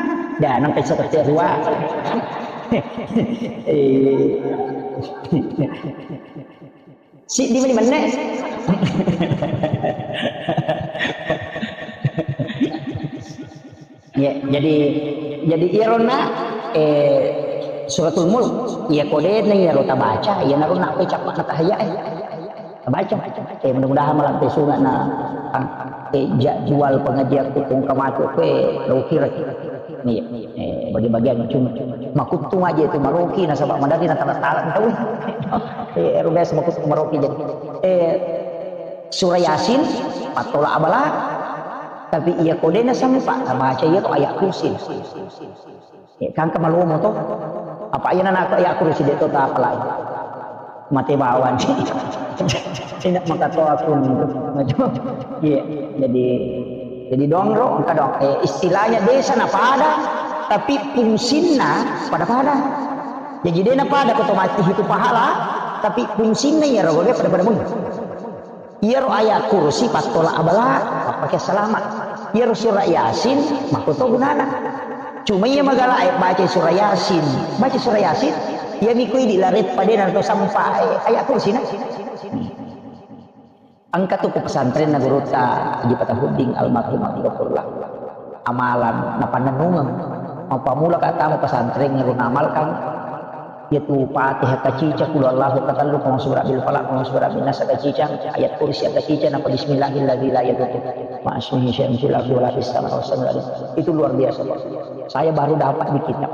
dah nang pesa tette rua. Eh. Si di mana mana? Ya, jadi, jadi iyaronna, eh, Suratul Mulk, iya kodena iyaro tabaca, iyanaro nappai cappa na tahayya, eh. Tabaca. Eh, mudah-mudahan malampe sunga na, eh, jadwal pengajian ku kong kamaku kue, lo kira. Iya, eh, bagi-bagian cuma. Makuttung aja itu maroki, nasaba madari na tala-tala tau. Eh, ero biasa makuttung maroki jadi. Eh, Surah Yasin, pattola abala, tapi iya kodena sampai Pak, tabaca iya to ayat kursi. Eh, kangka malomo to. Apa iya nana ayat kursi de to ta apalai. Mate bawang. Tidak maka to aku. Iya, jadi, jadi dongro, engka dong. Eh, istilahnya desa na pada, tapi fungsinna pada-pada. Jadi dia na pada ko to mati itu pahala, tapi fungsinna iya rogo dia pada-pada mui. Iyaro ayat kursi pattola abala, mappake salama. Iyaro surah Yasin, makkuto gunana. Cuma iya magala e baca surah Yasin, baca surah Yasin, iya miko idi lare padena to sampai ayat kursi na. Engka tu ku pesantrenna gurutta Haji Fatahuddin almarhum rahimahullah. Amalan napannennungeng. Mappamula ka tama pesantren ero naamalkan. Yaitu Fatihah kacica, Qul huwallahu katellu, Qul a'udzu birabbil falaq, Qul a'udzu birabbin nas kacica, ayat kursi kacica, napa bismillahilladzi la yadurru ma'asmihi syai'un fil ardi wala fis samai wa huwas samiul alim. Itu luar biasa, Pak. Saya baru dapat di kitab.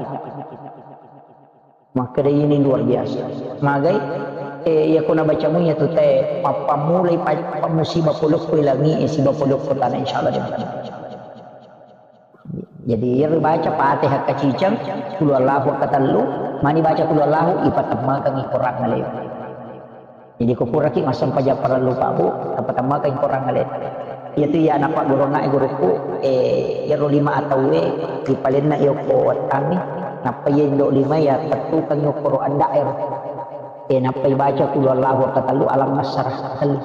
Makkeda ini luar biasa. Magai, eh, iya ko nabacamu iya tu te, mappammulai pa-, pa-, musibah polokko langi, eh, siba polokko tanah, insyaallah dia. Jadi, iyaro baca Fatihah kaciceng, Qul huwallahu katellu, mani baca Qul huwallahu, ipatemmakengngi Quran alemu. Jadi, ko puraki massempajang parellu, Pak, Bu, tapatemmakengngi Quran alemu. Iyatu iya napagurungngai gurukku, eh, iyaro lima atauwe, ripalenna iya ko wettangngi, nappa iya indo lima iya tettukengngi okkoro anda ero. Eh, nappa ibaca Qul huwallahu katellu, Alam Nasrah katellu.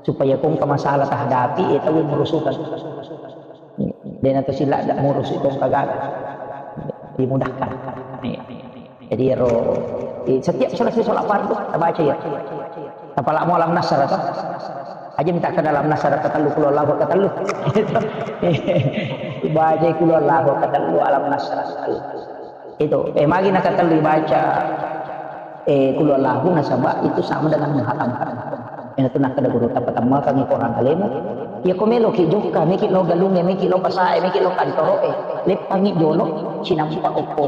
Supaya ko engka masalah tahadapi, eh, tauwe murusukan. Dena to sila da murusu ko engka gaga. Dimudahkan. Iya. Jadi ero, eh, setiap selesai sholat fardu, tabaca ya. Tapalamo Alam Nasrah to. Aja minta ke dalam Nasrah katellu, Qul huwallahu katellu. Baca Qul huwallahu katellu, Alam Nasrah katellu. Itu, eh, magi nakatellu baca, eh, Qul huwallahu nasaba itu sama dengan menghatamkan. Iyana tu nakkeda gurutta, patemmakengngi Quran alemu. Iya ko meloki jokka, meki lo galungnge, meki lo pasae, meki lo kantoroe. Leppangngi jolo, cinampa okko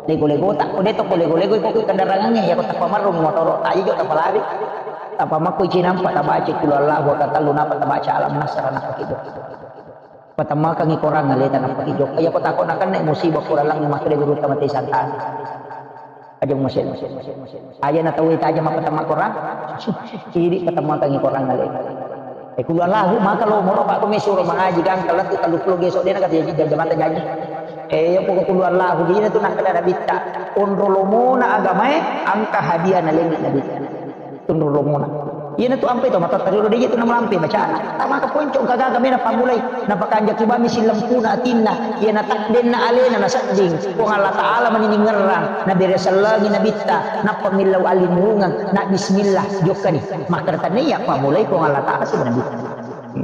lego-legota. Ko de to ko lego-lego, iko kendarangangnge, iya ko tappa marrung motoro, aja jo tappa lari. Tappa makko cinampa, tabaca Qul huwallahu katellu, napa tabaca Alam Nasrah, napa ki jokka. Patemmakengngi Quran aleta, nappa ki jokka. Iya ko tako nakenna musibah Quran lang, makkeda gurutta mate santana. Aja masih. Aja na tau ita aja mappatemma Quran. Idi patemmakengngi Quran aleta. Eh, Qul huwallahu, maka lo moro, Pak, ko mesuro mangaji gangka lettu tellu pulo geso dena kata jaji, jaji mata jaji. Eh, iya poko Qul huwallahu, dina tu nakkeda Nabitta. Onro lomona agamae, engka hadiah nalengngi Nabitta. Tunru lomona. Iyana tu ampe to matatta riolo, de je tu namalampe bacana. Tamaka ponco engka gaga mena pammulai. Napakanjaki bami sillempuna atinna. Iyana taddenna alena nasedding. Puang Allah Ta'ala mani ningerrang. Nabere sellengi Nabitta. Nappa millau allinnurungeng. Na bismillah. Jokkani. Makkeda tania pammulai Puang Allah Ta'ala siba Nabitta.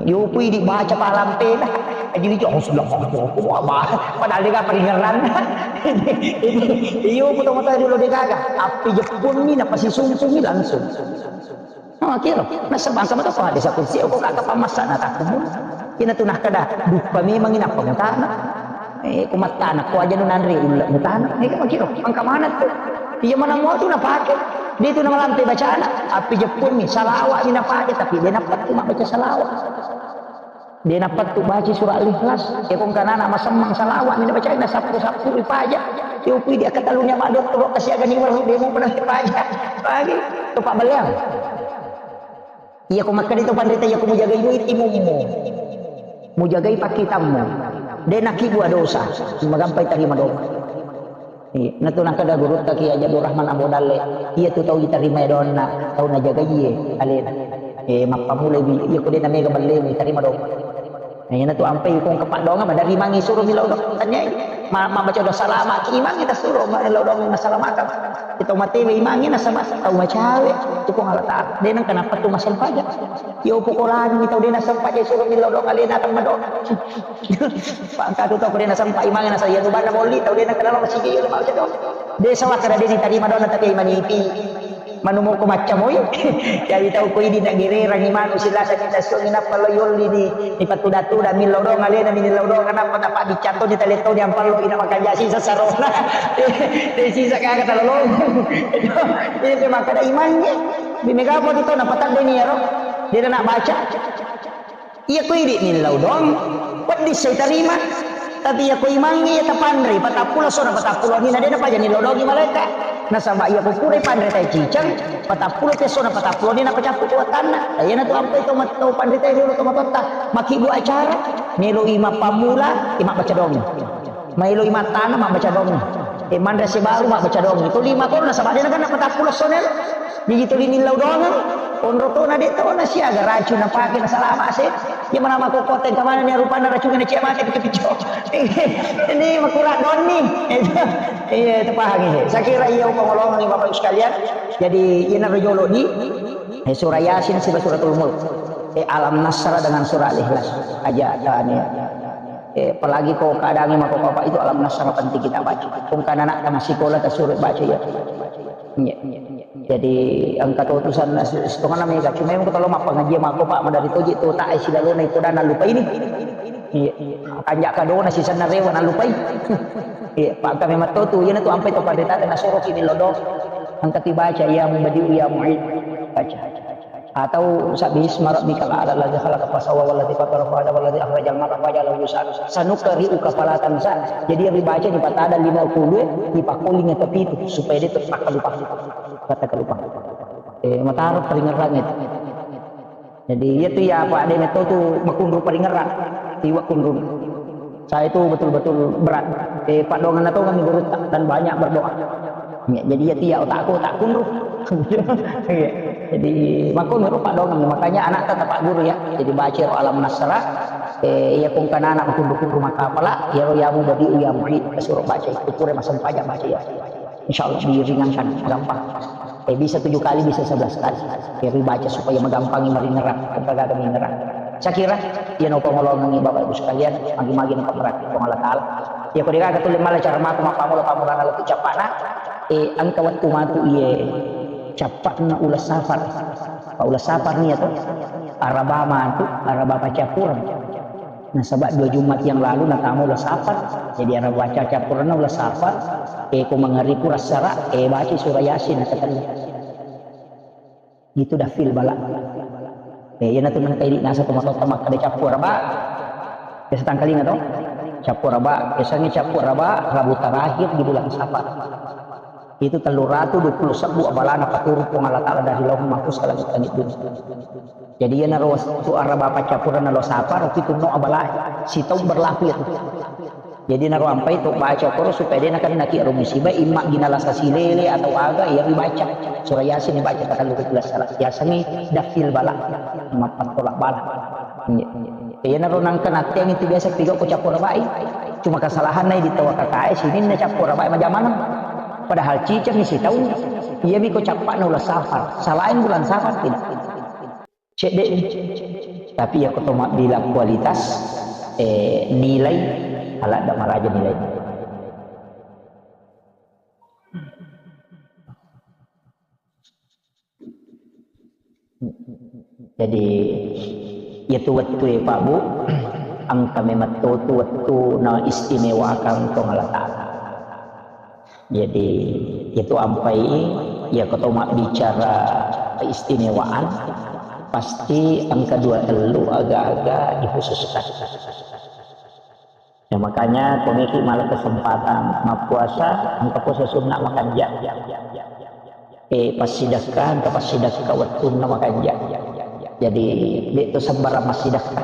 Yopu idi baca palampena. Jadi, oh, sudah, oh, oh, oh, apa? Padahal de gaga paringerranna. Iyo, puto mata dulu de gaga. Api jeppunni, napasisungkungi langsung. Oh, kiro. Nasaba engka mata hadis kursi, ko kaka pamassa na takkumu. Ina tu nakkeda, duppa memang ina pamutana. Eh, ko mattana, ko aja nu nanre ulle mutana. Eh, ko kiro. Engka mana tu? Iya mana mua tu napake. Dia tu namalampe bacana. Api jeppunni, salawat ni napake, tapi de napettu mabbaca salawat. De napettu baca surah Al-Ikhlas. Ya ko engka nana masemmang salawat ni nabacai, nasappu-sappu ripaja. Yopu idi akkatalunna ma dottoro kasiagani weru de mu pernah ripaja. Lagi tu pabaleang. Iya ko makkeda to panrita, iya ko mujagai muitimummu, mujagai pakkitammu, de' nakibbua dosa, magampai tarima doang. Iya, natu nakkeda gurutta Kiai Haji Abdul Rahman Ambo Dalle, iya tu tau itarimai doanna, tau najagaiye alena. Eh, mappamulai bi, iya ko de' namega ballemu, itarima doang. Nah, iyanatu ampai ko engka paddoangeng, maderri imangnge suro millau doang. Tanyai, ma-, mabbaca doa salama ki imangnge, tasuro millau doang, nasalamakang. Kita matewe imangnge nasaba tau macawe tu Puang Allah Taala. De' nengka nappa tu massempajang. Yo pokolani tau de' nassempajang suro millau doang alena akan madoa. Pangkatu tau ko de' nassempajang imangnge nasaba iya tu banna bolli tau de' nengka nalo masigi yo mabbaca doa. De' sawakka de' ditarima doanna tapi manipi. Manumoko maccamoi. Jadi tau ko idi nagererangi manu silasa kita suangi nappa lo yolli ni, ni patuda-tuda millau doang alena, ni millau doang nappa, nappa dicatto ni taletto ni ampallo ina makanja sisa sarona. De' sisa kaga talolong. Ini pe makkeda imangnge. Di mega apa tu tau napatadde ni ero. De' na baca. Iya ko idi millau doang, peddi sai tarima. Tapi iya ko imangnge iya tapanrei, patappulo sona, patappulo ni na de' napaja nillau doangi malaeka. Nasaba iya ko pura panre tai ciceng, patappulo pi sona, patappulo ni napacappu tu wattanna. Nah, iyanatu ampai to mat-, to panrita riolo to matotta, makkibbu acara, meloi mappammula, eh, mabbaca doang. Maeloi mattana mabbaca doang. Eh, manre sebaru mabbaca doang. Itu lima to nasaba de' na kan napatappulo sona. Jadi tuli millau doangeng, onro tona de' tona siaga racung napake nasalama se. Iya mana makkokkote engka manenni rupanna racungnge nacia mate picco-picco. Ini makurang doanni. Iya, itu pahami. Saya kira iya upangolongengi Bapak Ibu sekalian. Jadi iyana rojolo di, eh, surah Yasin siba suratul Mulk. Eh, Alam Nasrah dengan surah Al-Ikhlas. Aja tani. Eh, apalagi ko keadaannya mako apa itu Alam Nasrah penting kita baca. Kung kan anak masih sekolah ta suruh baca ya. Iya. Jadi engka to utusan setengah nama ya, cuma yang kalau mappangaji mako Pak madari toji to tak isi lalu naik kuda nalupai ini. Iya. Kanjak kadona sisanna rewa nalupai. Iya, Pak kami matotu, iya tu ampai to panrita nasoro kini lodo. Engka ti baca ya mubadiu ya muid. Baca. Atau sabbihisma rabbikal a'la alladzi khalaqa fasawwa walladzi qaddara fahada walladzi akhrajal mar'a faja'alahu ghusaan. Sanuqri'uka fala tansa. Jadi yang dibaca di patada lima puluh, di pakoling atau pitu supaya dia tak lupa. Kata lupa. Eh, mataro peringeran itu. Jadi iya tu ya apa ada metode tu makunru peringeran. Tiwa kunru. Saya itu betul-betul berat. Eh, paddoangenna tongeng gurutta dan banyak berdoa. Ya, jadi ya tiap otakku tak kunru. Iya. Jadi makkunru paddoangenna, makanya anak tetap guru ya. Jadi baca Alam Nasrah, eh, iya kung kanana kunru-kunru makapala, ya ya mubadiu ya muid, suruh baca itu pura masempajang baca ya. Insya Allah diringankan, gampang. Eh, bisa tujuh kali, bisa sebelas kali. Jadi baca supaya menggampangi meringeran, kagak meringeran. Saya kira, ya no pengolongan Bapak Ibu sekalian, magi-magi no pemerhati Allah Ta'ala. Ya, kau dikata tulis malah cara maku mapamula pamulana lebih capana. Eh, engka waktu matu iye capana ulas safar. Pak ulas safar nih atau Araba matu, Araba pacapuran. Nasaba dua Jumat yang lalu natama ulas safar. Jadi Araba baca campuranna ulas safar. Eh, ko mangaribu rassara, eh, baca surah Yasin, kata dia. Itu dafil bala. Eh, iya natu nengka idi nasa to matotta makkeda cappu Araba. Biasa tangkalinga to? Cappu Araba, biasanya cappu Araba, Rabu terakhir di bulan Safar. Itu tellu ratu dua puluh sebbu abalana paturu Puang Allah Ta'ala dari Lauhul Mahfuz ke langit-langit dunia. Jadi iyanaro wettu Araba paccappureng nalo Safar, itu no abalae. Sitaung berlaku itu. Jadi naro ampai to baca koro supaya de nakennaki ero musibah, imma ginala sasilele atau aga, iya ribaca. Surah Yasin dibaca katellu belas salah. Yasengnge dafil bala. Mappattola bala. Iya. Iyanaro nangka natteang itu biasa piga ko cappu Arabai. Cuma kesalahanna di tawakakae sininna cappu Arabai majamaneng. Padahal ciceng sitaung. Iyami ko cappana ulas Safar. Selain bulan Safar tidak. Cedde. Tapi iya ko to mabbilang kualitas, eh, nilai, aladda maraja nilai. Jadi, iyatu wettue, Pak, Bu, engka memang to tu wettu na istimewakang Puang Allah Ta'ala. Jadi, itu ampai, iya ko to mabbicara keistimewaan, pasti engka dua tellu aga-aga dikhususkan. Ya, makanya, ko meki mala kesempatan mappuasa, engka puasa sunnah makanja. Eh, passidekka, engka passidekka wettunna makanja. Jadi, de' to sembarang massidekka.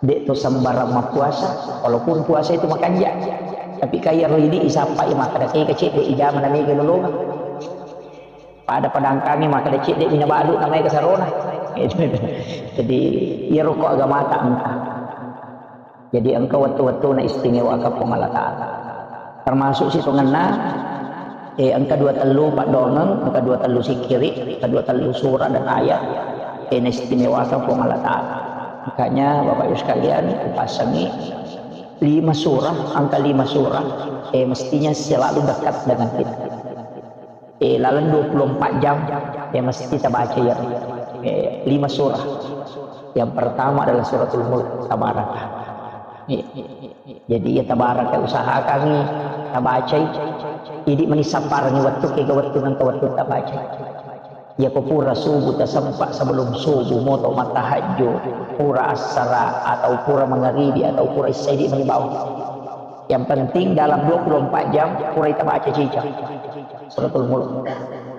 De' to sembarang mappuasa, walaupun puasa itu makanja'. Tapi kaya ro idi' isappa i makkeda, "Kega cedde' ijama na mega lolongang." Pada-pada engkangi makkeda, "Cedde' mi nabalu na mega sarona." Jadi, iyaro ko agamata engka. Jadi, engka wettu-wettuna istimewakang Puang Allah Ta'ala. Termasuk sitongenna, eh, engka dua tellu paddoangeng, engka dua tellu sikkiri, engka dua tellu surah dan ayat, eh, naistimewakang Puang Allah Ta'ala. Makanya, Bapak Ibu sekalian, kupassangi lima surah, engka lima surah, eh, mestinya selalu dekat dengan kita. Eh, laleng dua puluh empat jam, ya, mesti tabaca, ya. Eh, lima surah. Yang pertama adalah Suratul Mulk, Tabaraka. Iya. Jadi, ya, Tabaraka, usahakangi tabacai. Idi' mani sapparengi wettu, kega wettu nengka wettu tabacai. Ya, ko pura subuh tasempa, sebelum subuh moto mattahajju, pura assara atau pura mangaribi atau pura isya, idi' mani bawang. Yang penting dalam dua puluh empat jam purai tabaca cicang Suratul Mulk.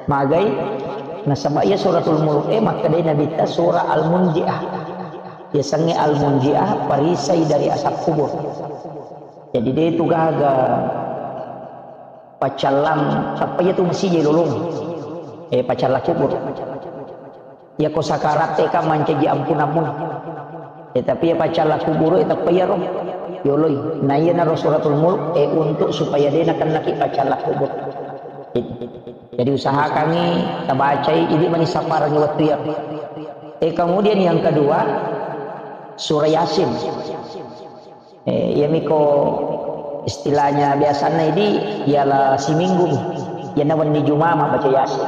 Magai? Nasaba iya Suratul Mulk e makkedai Nabitta surah Al-Munjiah. Yasengnge Al-Munjiah, perisai dari azab kubur. Jadi, de' tu gaga paccallang, tappa iya tu masija lolong. Eh, paccallang kubur. Yako sakaratte kan mancaji ampunammu. Eh, tapi ya paccallang kuburu, eh, tappa iyaro yoloi. Na iyanaro Suratul Mulk, eh, untuk supaya de' nakennaki paccallang kubur. Jadi usahakangi tabacai, idi' mani sapparengi wettu iyaro. Eh, kemudian yang kedua, surah Yasin. Eh, iyamiko istilahnya biasanna idi' ialah siminggu mi. Iyana wenni Juma mabbaca Yasin.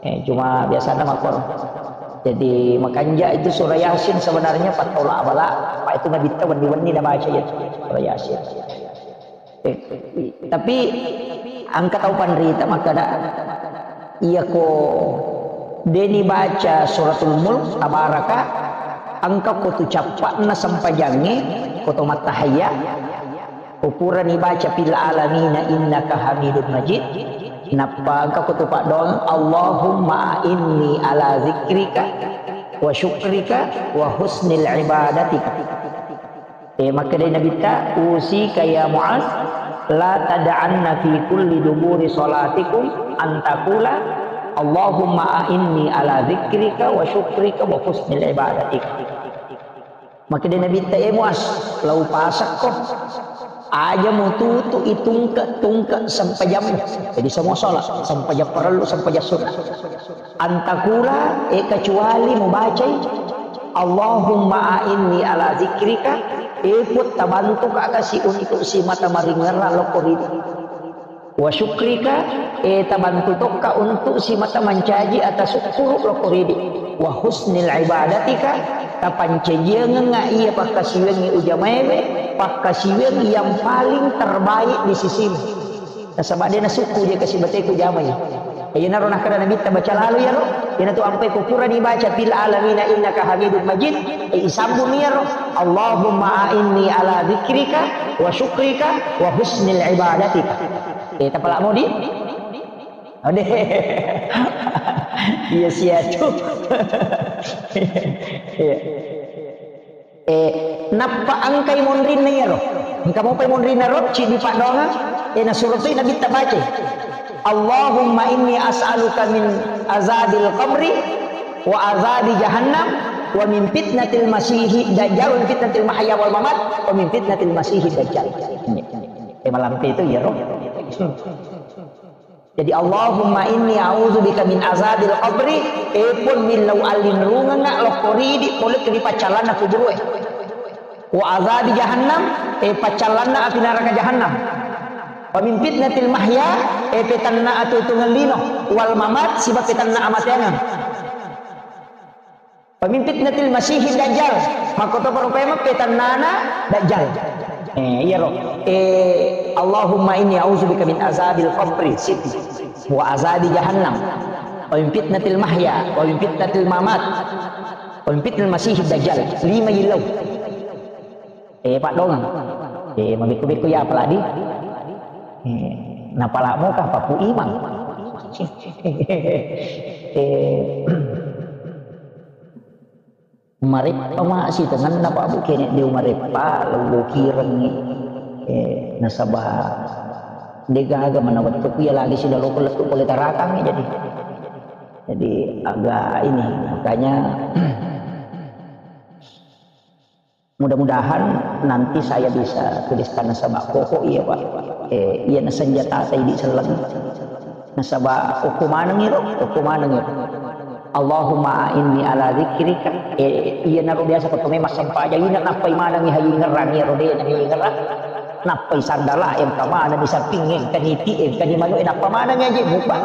Eh, cuma biasana makkoro. Jadi, makanja' itu surah Yasin sebenarnya pattola' bala, apa itu Nabitta wenni-wenni nabaca ya surah Yasin. Eh, tapi engka tau panrita makkeda, iyako de' nibaca Suratul Mulk, Tabaraka, engka ko tu cappa'na sempajangnge, ko to mattahayya, ko purani baca fil alamina innaka hamidun majid, nappa engka ko tu paddoang, Allahumma a'inni ala zikrika wa syukrika wa husnil ibadatika. Eh, makkedai Nabitta, "Usika ya Muaz, la tad'anna fi kulli duburi salatikum an taqula, Allahumma a'inni ala zikrika wa syukrika wa husnil ibadatika." Makkedai Nabitta, "Eh Muaz, lau pasakko, aja mututu itungke-tungke sempajammu." Jadi semua sholat, sempajang parellu, sempajang sunnah. An taqula, eh, kecuali mubacai, Allahumma a'inni ala zikrika, eh, Puang, tabantuka kasi untuk simata maringerra lokko ridi. Wa syukrika, eh, tabantu tokka untuk simata mancaji ata sukkuru lokko ridi. Wa husnil ibadatika, tapancajiangengnga iya pakkasiwiangngi ujamaewe, pakkasiwiang yang paling terbaik di sisimu. Nasaba de' nasukku je kasibateku jamai. Iyanaro nakkeda Nabitta, baca lalo iyaro. Iyanatu ampai ko purani baca fil alamina innaka hamidun majid, eh, isambung iyaro, Allahumma a'inni ala zikrika wa syukrika wa husnil ibadatika. Eh, tapala modi? Ade. Iya sia tu. Iya. Eh, nappa engkai monrinna iyaro. Engka mopai monrinna ro, ciddi paddoangeng, eh, nasuro toi Nabitta bacai. Allahumma inni as'aluka min azabil qabri wa azabi jahannam wa min fitnatil masihi dajjal wa min fitnatil mahya wal mamat wa min fitnatil masihi dajjal. Eh, malampe itu iyaro. Jadi, Allahumma inni a'udzubika min azabil qabri, eh, Puang, millau allinrungengnga lokko ridi pole ri paccallanna kuburu'e. Wa azabi jahannam, eh, paccallanna api naraka jahannam. Wa min fitnatil mahya, eh, petanna atuetungeng lino, wal mamat, siba petanna amateangeng. Wa min fitnatil masihid dajjal. Makkotoparo paimeng petannana dajjal. Eh, iyaro. Eh, Allahumma inni a'udzubika min azabil qabri, siti. Wa azabi jahannam. Wa min fitnatil mahya, wa min fitnatil mamat. Wa min fitnatil masihid dajjal. Lima yillau. Eh, paddoangeng. Eh, mabekko-bekko ya apalagi. Eh, napala moka papu imang. Eh, Mareppa masi tongenna, Pak Bu, kene de' umareppa, lo kirengngi. Eh, nasaba de'gaga mana wettu ku iya lagi sila loko lettu pole tarakang, jadi. Jadi agak ini, makanya mudah-mudahan nanti saya bisa tuliskan nasaba koko iya, Pak. Eh, iya na senjata ta idi selleng. Nasaba okko maneng iro, okko maneng iro. Allahumma a'inni ala dzikrika. Eh, iya naro biasa ko tome massempajang ina nappai manengi haji ngerang iro de' na ngerang. Nappai sandala engka maneng di samping engka niti engka di manu nappa maneng aja mupa.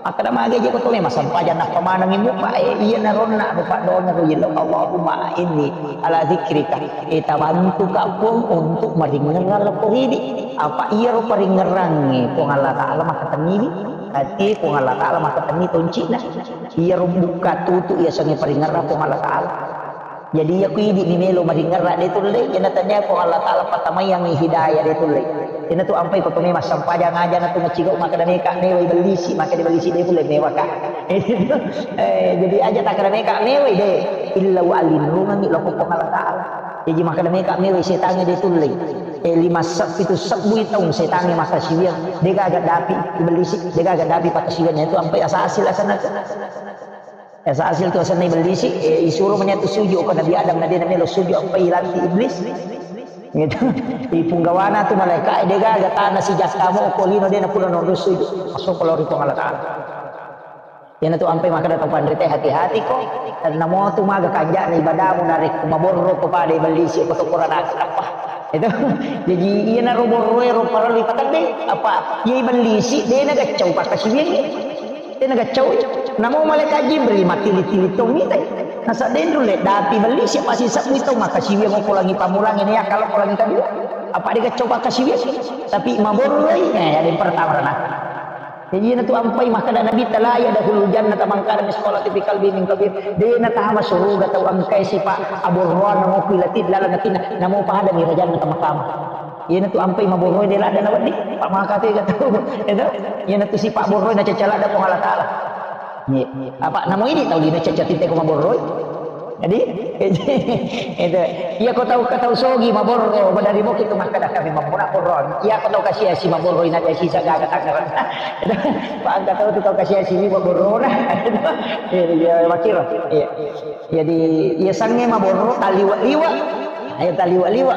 Makkeda magi je ko tole massempajang nappa manengi mupa, eh, iya naronna rupa dona ro yello, Allahumma inni ala dzikrika. Eh, tabantuka Puang untuk maringerrang lako ridi. Apa iya ro paringerrangnge Puang Allah Ta'ala makkatenniwi? Hati Puang Allah Ta'ala makkatenni toncina. Iya ro bukka tutu iya sengi paringerrang Puang Allah Ta'ala. Jadi iya ku idi ni melo maringerra de' tulle, iyana tania ko Allah Ta'ala patamaiangngi hidayah de' tulle. Iyana tu ampai ko tome massempajang aja na tu macigau makkeda meka mewai bellisi, makkeda bellisi de' tulle mewaka. Eh, jadi aja takkeda meka mewai de', illa wa alinrungangngi loko Puang Allah Ta'ala. Jadi makkeda meka mewai setangnge de' tulle. Eh, lima se-, pitu sebbu taung setangnge makkasiwiang, de'gaga dapi bellisi, de'gaga dapi pakkasiwiang, itu ampai asa hasil asana. Asa hasil tu asenna ibellisi, eh, isuro mania tu sujud ko Nabi Adam na de' na melo sujud ampai ilanti iblis. Gitu. Ipunggawana tu malaika, eh, de'gaga tana sijakka mo ko lino de' na pura nonro sujud. Masuk ko lao ri Puang Allah Ta'ala. Iyana tu ampai makkeda tau panrita, hati-hati ko. Karena mo tu maga kanjana ibadamu narekko maborro ko pada ibellisi ko to Quran apa. Itu. Jadi iyana ro borro ero parallu ipatedde. Apa? Iya ibellisi de' na gaccau pakkasiwiang. Tena gaccau. Namo malaikat Jibril mattili-tili tau mitai. Nasa denru le dapi belli siapa si sabui tau makkasiwiang ko langi pamulang ini ya kalau ko langi kedua. Apa de' gaccau pakkasiwiang? Tapi maborroi, eh, ada yang pertama rana. Jadi iyana tu ampai makkeda Nabi, "La yadkhulul jannata man kana mitsqala dzarratin min kibrin." De' na tama suruga tau engkai sipa aborroan namo kuilati dalam natina, namo pada mi rajanna tama-tama. Iyana tu ampai maborroi de' ladda na wedding, pa maka tu ega tau. Itu. Iyana tu sipa borroi na cacca ladda Puang Allah Ta'ala. Iya. Apa namo ini tau dina cacca tite ko maborroi. Jadi, itu. Iya ko tau, ko tau sogi maborro, badari boki tu makkeda kami mammuna borro. Iya ko tau kasi-asi maborroi na kasi sagaga tangerang. Itu. Pa angka tau tu tau kasi-asi ni maborro na. Iya, iya, makiro. Iya. Jadi, iya sange maborro taliwa-liwa. Ayo taliwa-liwa.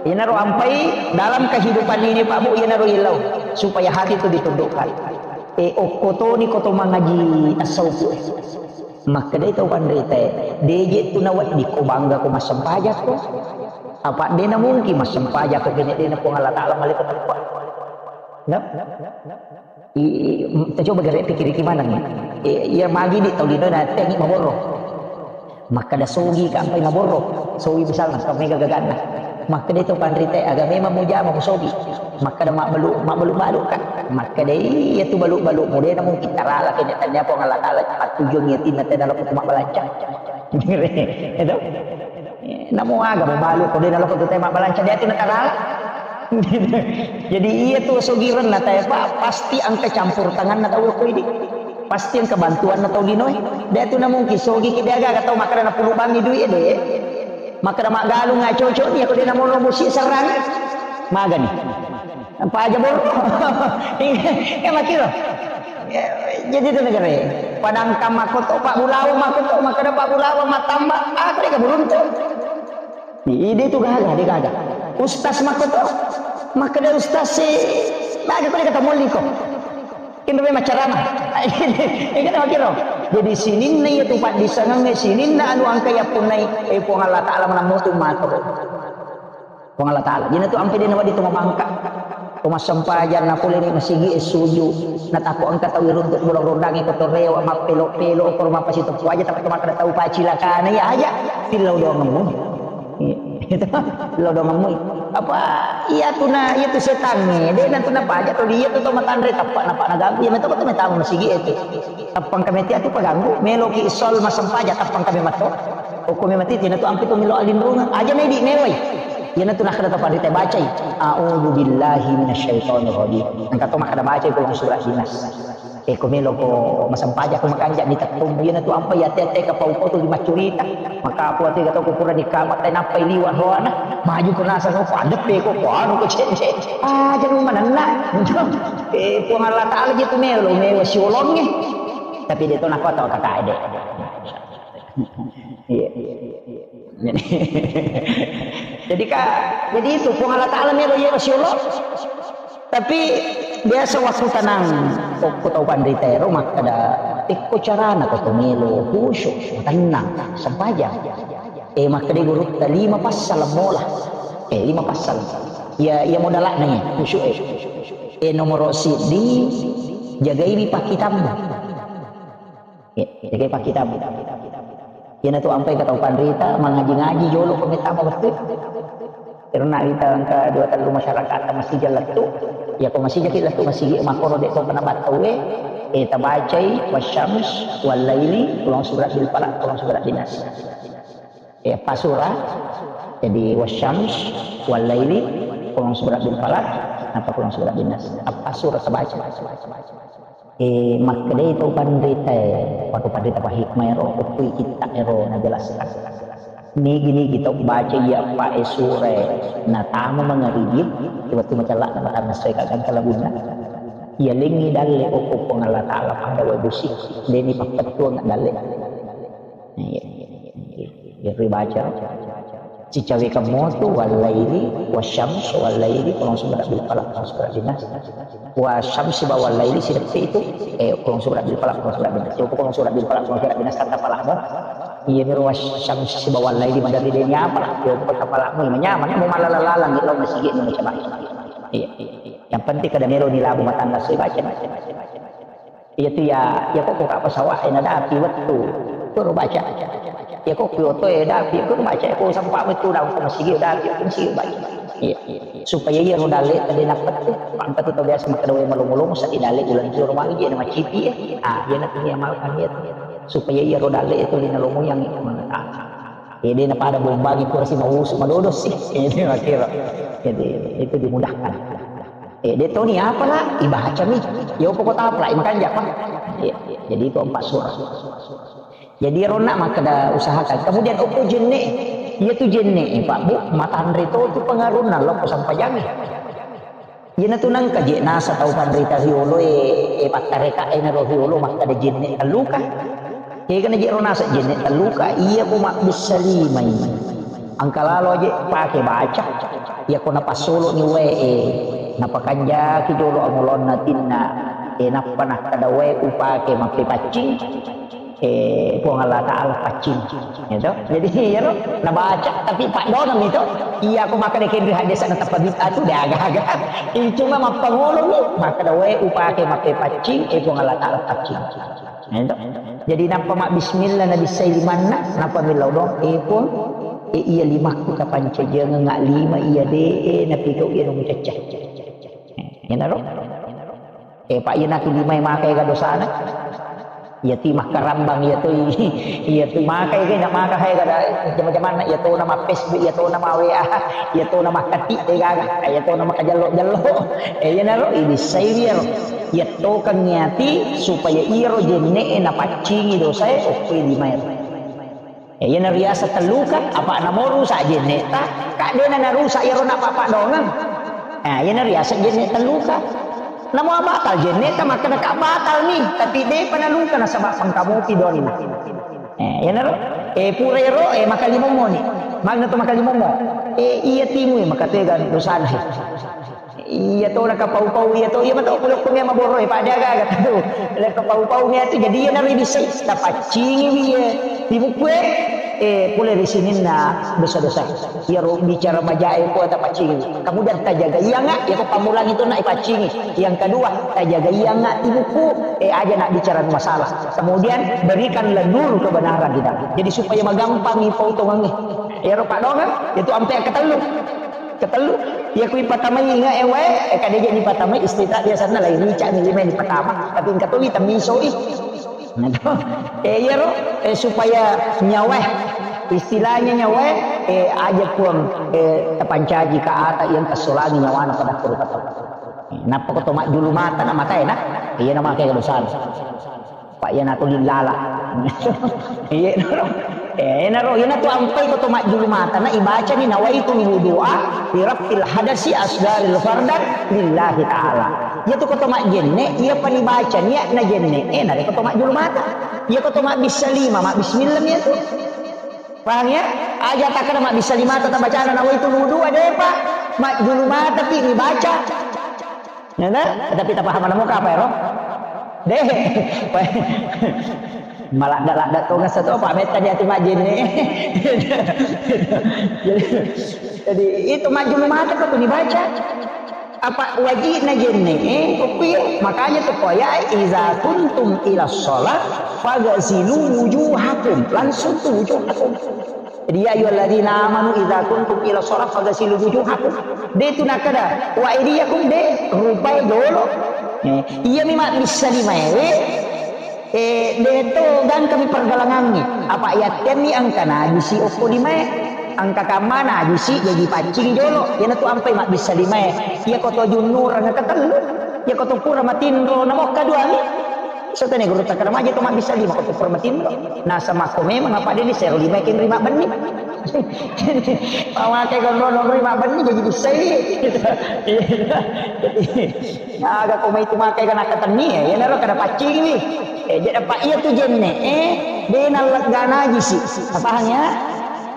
Inaro ampai dalam kehidupan ini, Pak Bu, inaro ilau supaya hati itu ditundukkan. Eh, okko toni ko to mangaji tasawuf, eh. Makkedai tau panrita, eh, deje tu nawedding ko bangga ko massempajang ko. Apa de' na mungkin massempajang ko kene de' na Puang Allah Ta'ala malaikat tempat. Nah? I, i, tacoba gare pikiriki maneng. I, iya magi di tau lino na tengi maborro. Makkeda sogi kampai maborro. Sogi misalna, kampai gagaganna. Makkeda itu panrita, aga memang mujama musogi. Makkeda mabbalu, mabbalu-balu kan. Makkeda iya tu balu-balu mude namun kita rala kene tanya Puang Allah Ta'ala. Patujung yatinna tena laku mabbalanca. Itu. Eh, namo aga mabalu ko de' naloko tu tema balanca de' tu natarala. Jadi iya tu sogirenna tae, Pak, pasti engka campur tanganna tau ko idi. Pasti engka bantuanna tau linoe. De' tu namungkin sogi ki de' aga tau makkeda napulu bangi duit de'. Makkeda maggalung nga cocok ni ko de' namono musi serrang. Magani. Apa aja borro. Iya, makiro. Ya, jadi itu negara. Padangkang makoto, Pak Bulawa makoto, makkeda Pak Bulawa matamba, aku deka beruntung. Ide itu gaga, dia gaga. Ustaz makoto, makkeda ustaz si, gaga aku deka tamolli ko. Kintu memang ceramah. Ini kan makiro. Jadi sininna iya tu Pak disangang, sininna anu angka ya punai, eh, Puang Allah Ta'ala mana mutu mato. Puang Allah Ta'ala. Jadi tu ampe de' nawedding tu mabangka. Ko massempajang na pole ni masigi e suju. Na tako engka tau iruntuk bulang rondangi ko torewa mappelo-pelo ko mapasi teppu aja tapi makkeda tau pacilakana iya aja. Pillau doangemmu. Iya. Itu pillau doangemmu. Apa iya tu na, iya tu setangnge. De' na tu na paja to dia tu tau matanre tappa na pa na ganggu. Iya meto ko tu metau masigi e tu. Tappang kami tiatu paganggu. Meloki sol massempajang tappang kami matto. Okko memang titi, na tu ampe tu melo alinrungang. Aja na idi mewai. Iyana tu nakkeda to panrita bacai, "A'udzu billahi minasyaitonir rajim." Engka to makkeda bacai ko surah Ikhlas. Eh, ko melo ko masempajang ko makanja ditettung. Iyana tu ampa iya tete ka pau-pau tu dimaccurita. Maka apa tu kata ko pura nikah mata nappa liwa roana. Maju ko nasa ko padeppe ko ko anu ko cece. Ah, jadi manenna. Eh, Puang Allah Taala je tu melo mewa siolongnge. Tapi dia tu nakko tau kakak dek. Iya. Jadi, jadi ka, jadi itu Puang Allah Taala melo iya siolo. Tapi biasa waktu tenang, ko tau panrita ero makkeda, "Ikko carana ko to melo khusyuk, tenang, sempajang." Eh, makkeda gurutta lima passala mola. Eh, lima passala. Iya, iya modalakna iya, khusyuk eh. Eh, nomoro siddi, jagaiwi pakkitammu. Ya, jagai pakkitammu. Iyana tu ampai ka tau panrita, mangaji-ngaji jolo ko mettama wettu. Karena kita engka dua tellu masyarakat masigi lettu. Ya ko masigi ki lettu masigi makkoro dek to kena battau eh. Eh, tabacai wasyams wal laili, kulong surat bil falaq, kulong surat bin nas. Eh, pasura. Jadi wasyams wal laili, kulong surat bil falaq, apa kulong surat bin nas. Apa surah tabaca. Eh, makkedai to panrita, eh, patu panrita pa hikmah ero, ukkui kitta ero najelaskan. Nigi-nigi tau baca iya pa e sura e, natama mangaribi, wettu macella na matanna soe ka gangka labunna. Iya lengngi dalle okko Puang Allah Taala pada wae busi, deni pappettuang dalle. Iya, iya, iya. Iya, ribaca. Cicawekang motu, wallaili, wasyams, wallaili, kulong surat bil falaq, kulong surat bin nas. Wasyamsi ba wallaili, sideppe itu, eh, kulong surat bil falaq, kulong surat bin nas. Coba kulong surat bil falaq, kulong surat bin nas, tata falaqmu. Iya, miro wasyamsi ba wallaili, madari deni apa lah. Coba kota falaqmu, manyameng, mau malala-lalang, gitu, masigi, mau coba. Iya, iya, iya. Yang penting kada melo ni labu matangga, saya baca, baca, baca, baca. Iya tu ya, ya kok kok apa sawah, eh, nadapi wettu. Kuro baca. Ya kok kyoto, eh, dapi, kuro baca, ya kok sampah wettu, dah, kok masigi, dapi, kok masigi, baca. Iya. Supaya iya ro dalle tadi napet tu, pangkat tu biasa makkeda wae malongo-longo, sadi dalle ulang joro magi, dia nama cipi, eh. Ah, dia nak punya amalkan dia tu. Supaya iya ro dalle itu di nalomo yang mengetahui. Eh, dia napada bombangi kursi mausu, madodo sih. Itu akhirnya. Jadi, itu dimudahkan. Eh, de toni apa lah, ibaca mi. Yo pokok apa lah, makanya apa? Iya, iya. Jadi itu empat surah. Jadi ronna makkeda usahakan. Kemudian okko jenne, iya tu jenne, eh, Pak Bu, matanre to tu pengaruhna lo ko sampajangi. Iyana tu nangka je nasa tau panrita riolo e, eh, pattareka e naro riolo makkeda jenne telluka. Kegana je ro nasa jenne telluka, iya ko mabbissa limai. Engka lalo aje pake baca. Iya ko napassolo ni wae, eh, napakanjaki jolo angolonna tinna, eh, nappa nakkeda wae upake mappepaccing, eh, Puang Allah Taala paccing. Gitu. Jadi, iya ro, nabaca, tapi paddongeng itu. Iya ko makkeda kenri hadis na teppa bid'ah tu, de aga-aga. Ini cuma mappangolo mi, makkeda wae upake mappepaccing, eh, Puang Allah Taala paccing. Ento. Jadi nappa mabbismillah nabissai limanna, nappa millau doang, eh Puang, eh iya limakku tapancajengeng lima iya de, eh napigau iya mucecce. Eh, iyanaro. Eh, Pak, iya natu limai makai ga dosana. Iya tu makkarambang, iya tu, iya tu makai ga, nak maka hai ga da jama-jamanna, iya tu nama Facebook, iya tu nama W A, iya tu nama ketik de gaga, iya tu nama kajello-jello. Eh, iyanaro, ibissai iyaro. Iyattokengngi ati supaya iyaro jenne'e napaccingi dosae okkoe limaero. Eh, iyana riaseng telluka, apa namo rusak jenne'ta, ka de'na narusak iyaro napappadongeng. Eh, iyana riaseng jenne' telluka. Namo batal jenne'ta, makkeda ka batal mi, tapi de'pa naluka nasaba pengkamopi donna. Eh, iyanaro, eh, pura ero, eh, makalimommo ni. Magna to makalimommo. Eh, iya timu, eh, makatega dosana, eh. Iya to, nakapau-pau, iya to, iya mato, pura ko mia maboro, eh, pada gaga tu. Nakapau-pau mia tu, jadi iya naro ibissai, tapaccingi wi, eh, di buku, eh, eh, pole ri sininna dosa-dosa. Iya ro bicara majae ko tapaccingi. Kemudian tajaga iya nga, iya ko pamulang itu nak ipaccingi. Yang kedua, tajaga iya nga di buku, eh, aja nak bicara masalah. Kemudian berikanlah nur kebenaran di dalam. Jadi supaya magampang ipau tongangi. Iya ro padongan, itu ampe ketellu. Ketellu, iya kui patamai inga ewe, eh, kadeje ni patamai istita biasana lain ni cak ni lima ni patama, tapi engka tu wi tamiso i. Nah, to. Eh, iya ro, eh, supaya nyawa, istilahnya nyawa, eh, aja puang, eh, tapancaji ka ata yang kesolangi nyawana pada kuru kata. Nappa ko to majjulu mata na matae na. Iya na makkeda dosana. Pak, iya natu lillala. Iya naro. Eh, naro, iya natu ampai ko to majjulu mata na ibacani nawaitul wudu'a li raf'il hadasi asgharil fardan lillahi ta'ala. Iya tu ko to majjenne, iya pani baca niat na jenne. Eh, nare ko to majjulu mata. Iya ko to mabbissa lima, mabbismillah iya tu. Paham ya? Aja takkada mabbissa lima ta tabacana nawaitul wudu'a, depa. Majjulu mata pi dibaca. Ya, nah? Tapi tapaham namu apa ya, Ro? Deh. Maladda-ladda to ngasa to, Pak, metta di ati majjenne. Jadi, jadi itu majjulu mata ko tu dibaca. Apa wajibna jenne, eh, kok iya? Makanya tu ko ya, "Iza kuntum ila sholat, fagasilu wujuhakum." Langsung tu wujuhakum. Jadi, "Ya ayyuhalladzina amanu idza kuntum ila shalah faghsilu wujuhakum." De tu nakkeda, "Wa aidiyakum," de rupai jolo. Eh, iya mi mabbissa limae we, eh, de to gangka mi pergalangangngi. Apa yattemmi engka najisi okko limae, engka kamma najisi jaji paccing jolo. Iyana tu ampai mabbissa limae. Iya ko to junnurang ketellu. Iya ko to pura matinro na mokka duangi. Setane guru takkada maja to mabbissa lima ko to pura matinro. Nasaba ko memang apa de ni sero lima kenri mabbenni. Pamake gondono ri mabbenni jadi bissai. Jadi, aga ko mai tu makai kana katenni ya, iya naro kada paccing ni. Eh, jadi apa iya tu jenne, eh, de nallegga najisi. Paham ya?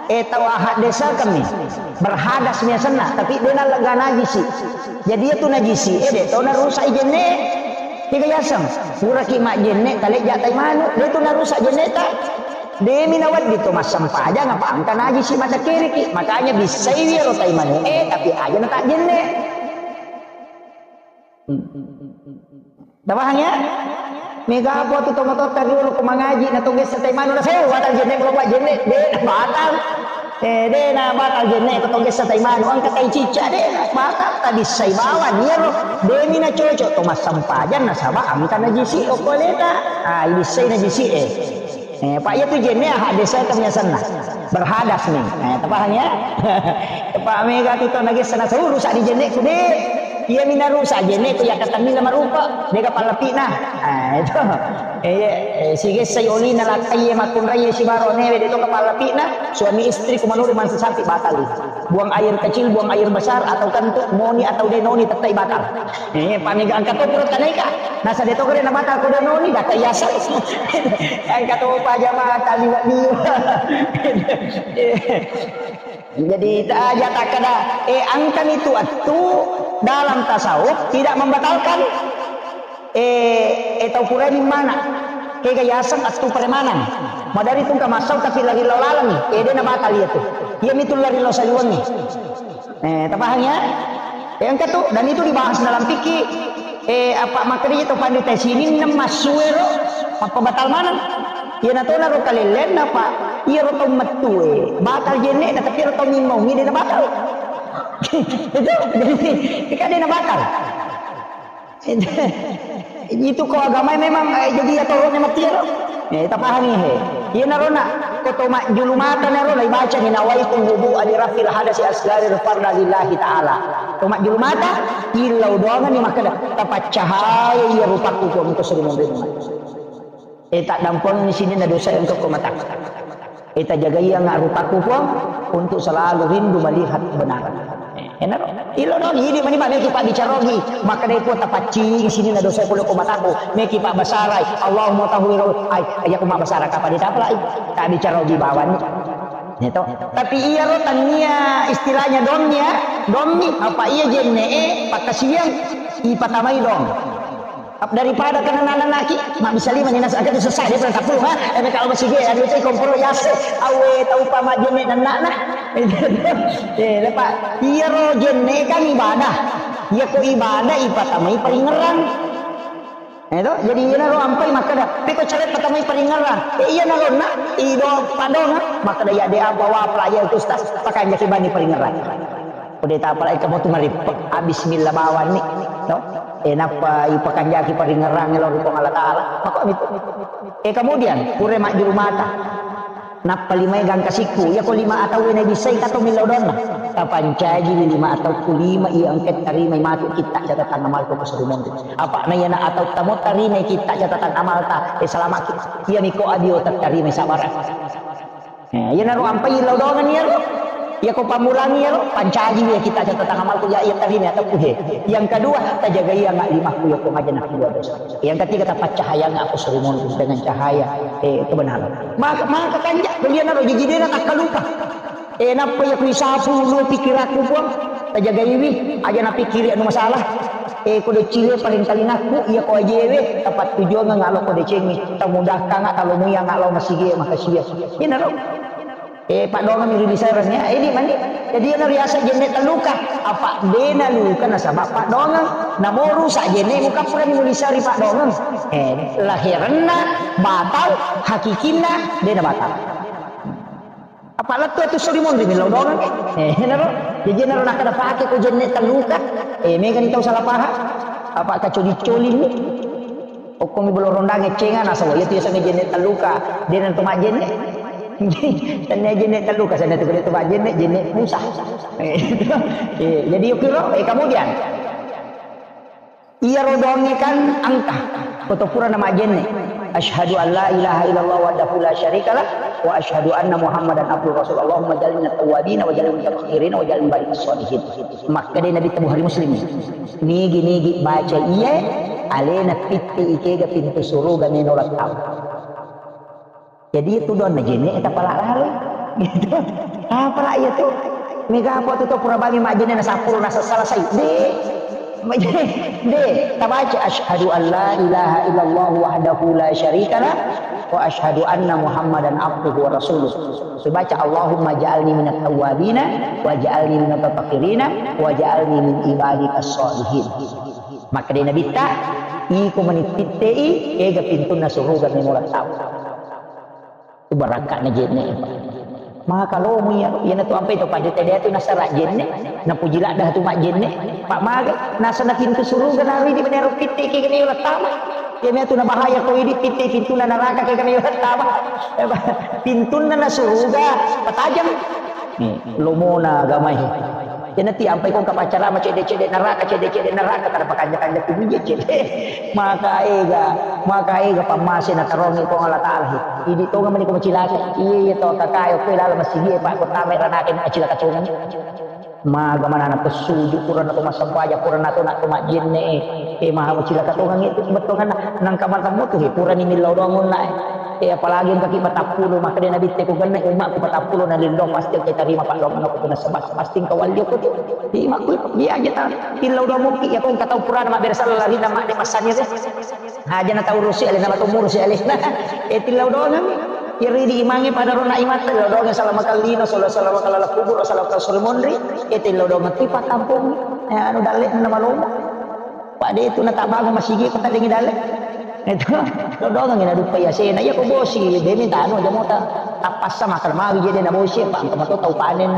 Eh, tau ahad desa kami. Berhadas mi asenna, tapi de nallegga najisi. Jadi iya tu najisi, eh, de to narusak jenne. Tiga yaseng, puraki majjenne, talejja tai manu, de tu narusak jenne ta. Demi nawedding to massempajang apa engka najisi maddakkiriki. Makanya bissai iyaro tai manu'e, tapi aja natajjenne. Tapahang ya? Mega apa tu tomototta riolo ko mangaji na togessa tai manu na sewa batal jenne, ko buat jenne, de batal. Eh, de na batal jenne ko togessa tai manu, engka tai cicca de batal, tabissai bawang iyaro. Demi na cocok to massempajang nasaba engka najisi okko aleta. Ah, ibissai najisi e. Eh, Pak, iya tu jenne ahad desa kami asenna. Berhadas ni. Eh, tapahang ya? Pak, mega tu to nagessa na sewa rusak di jenne ku de. Iya mi narusak jenne ku ya katammi la marupa. Mega pallapina. Ah, itu. Eh, iya, eh, sigessai olina lakkai makkunrai sibaro newe de to kapallapina. Suami istri ku manurut mansa sapi batal. Buang air kecil, buang air besar, atau kentut, noni atau de noni, tettai batal. Eh, paniga engka to pura taneka. Nasa de to kere na batal ko de noni, daka yasa. Engka to pa jamaah tali liwa. Jadi, ta-, aja takkada, eh, engkani tu attu dalam tasawuf tidak membatalkan. Eh, eh, tau purani mana? Kega yaseng attu premanang. Madari tungka massau tapi lari lao laleng. Eh, de na batal iya tu. Iya mitu lari lao saliwengi. Eh, tapahang ya? Eh, engka tu, dan itu dibahas dalam fikih. Eh, apa makanya itu pandita sininna massuero, apa batal maneng? Iya na tona ro kalellenna, Pak. Iya ro tau mettue, batal jenne, tapi ro tau mimmau, ini na batal. Itu, jadi, kan dia na batal. Itu ko agama memang, eh, jadi ya toro ne mati ya, no? Eh, tapahami, he. Iya naro na, ko to majjulu mata naro na ibaca ni nawaitu wudu ali rafil hadasi asgari farda lillahi ta'ala. To majjulu mata, illau doangan ni makkeda, tapaccahaya iya rupaku ko engko sering memberi. Eh, taddampengenni sininna dosa engka ko mata. Eh, tajagaiangnga rupaku, Puang, untuk selalu rindu melihat kebenaran. Eh, enaro. Ilo dong, idi mani mabeki pabbicarogi. Makkeda, Puang, tapaccing sininna dosa pole ko mataku. Meki pabbasarai. Allahumma tahwir. Ai, aja ko mabbasara kapang ditapalai. Tabbicarogi bawang. Ya to. Tapi iyaro tannia istilahnya dommi ya. Dommi, apa iya jenne, eh, pakkasiang. Ipatamai dong. Ap-, daripada kena nananaki, mabbissa lima ni nasa-, agak susah dia pernah tapung, ha? Eh, kalau masih dia, ada itu komporo yase, awe, tau pa majjenne nannana. Eh, lepa, iyaro jenne kan ibadah. Iya ko ibadah, ipatamai paringerang. Eh, to? Jadi, iya naro ampai makkeda, peko cari patamai paringerang. Eh, iya naro na, ido padong, ha? Makkeda, ya, de apa, wa, apa, ya, itu, Ustaz, pakai jaki bani paringerang. Kode tapalai kamu tu marippek, ah, bismillah bawang ni, no? Eh, nappa ipakanjaki paringerang lao ri Puang Allah Ta'ala. Maka itu. Eh, kemudian, pure majjulu mata. Nappa limae gangka sikku, iyako lima atau na bissai kato millau donna. Tapancaji lima atau ku lima iya engka tarimai matu kitta catatan amalku ko suri monri. Apa na iyana atau tamo tarimai kitta catatan amalta, eh, salamaki. Iya miko adio tattarimai sabara. Eh, iyanaro ampai lau dongan iyaro. Iyako pammulang iyaro, pancaji iya kitta catatan amalku ya iya tarimai atau ku he. Yang kedua, tajagai anga limakku iyako maja nakkua dosa. Yang ketiga, tapaccahayanga aku suri monri dengan cahaya, eh, kebenaran. Maka, maka kanja, belianaro jaji dena takkalupa. Eh, nappa iya kuisapu lu pikirakku, Puang. Tajagaiwi, aja napikkiri anu masalah. Eh, ko decile paling talingakku, iya ko ajewe, tapattujuangeng alo ko decengi. Tamudahkanga talomuianga lao masigie makasiwie. Inaro. Eh, paddoangeng ri bisaran ya. Eh, di mani. Jadi, iyana riaseng jenne talluka. Apa dena luka nasaba paddoangeng. Namo rusak jenne mukappurani mulisari paddoangeng. Eh, lahiranna batal, hakikinna dena batal. Apa lettu tu suri monri millau dongan. Eh, naro. Jadi naro nakkeda pake ko jenne talluka. Eh, megani tau salah paham. Apa kacoli-coli ni. Okkomi bolo rondang eccenga nasaba iya tu yasengnge jenne talluka. Dena tu majjenne. Tania jenne talluka, sana tu kudu tu majjenne, jenne pusah. Eh, eh, jadi yukiro, eh, kemudian. Iyaro doangnge kan engka, ko to purana majjenne. Asyhadu an la ilaha illallah wahdahu la syarikalah, wa asyhadu anna Muhammadan abduhu rasul. Allahumma ja'alna minat tawwabin, wa ja'alna minal mutatahhirin, wa ja'alna minal sholihin. Makkeda Nabi Bukhari Muslim. Nigi-nigi baca iye, alena pitti ikega pintu suruga meno lattau. Jadi itu doang na jenne tapala lalo. Gitu. Apala iya tu? Mega apa tu tau pura bangi majjenne na sappulo na selesai. De. De, tabaca asyhadu an la ilaha illallah wahdahu la syarikalah wa asyhadu anna Muhammadan abduhu wa rasuluh. Tabaca Allahumma ja'alni minat tawwabina wa ja'alni minat mutatahhirina wa ja'alni min ibadikas sholihin. Makkeda Nabitta, iko mani pittei, ega pintunna suruga meno lattau. Barakka'na jenne. Maka lomo iya, iyana tu ampai to pada tadi tu nasara jenne, napuji ladda tu majjenne. Pak maga, nasana pintu suruga naridi menero pitte ke kene lattama. Iya mea tu nabahaya ko idi pitte pintunna naraka ke kene lattama. Pintunna na suruga patajang. Nih, lomona agamai. Iyana ti ampai kong kapaccarama cedde-cedde neraka, cedde-cedde neraka, kada pakanja-kanja tu bije cedde. Maka ega, maka ega pammase na tarongi Puang Allah Taala he. Idi tonga mani ko macilaka. Iya, iya to kakae ko lala masigi e, Pak, ko tama ranaka macilaka tonga. Maga mana na pesuju pura na to massempajang, pura na to na to majjenne e. E maha macilaka tonga itu betongan nang kamar kamu tu he, pura ni millau doang onna e. Eh, apalagi engka ki patappulo, makkeda Nabitte ko genna ummakku patappulo na lillo, pasti engka tarima paddoangenna ko nasaba pasti engka walli ko tu. Di makku iya aja ta. Illau doang mukki ya ko engka tau purana mabbere sala larina madde massani de. Aja na tau rusi alena matu murusi alena. Eh, tillau doang. Iri di imangi pada rona imatta, tillau doang salama kallino, sala salama kallala kubur, salama kallala suri monri. Eh, tillau doang tipa kampung. Eh, anu dalle na malomo. Pak de tu na tabangun masigi ko tadengi dalle. Itu, lo doang ina dupa ya sena. Ya ko bosi, de minta anu aja mota. Tapassa makan mari jadi na bosi, Pak, engka mato tau panen.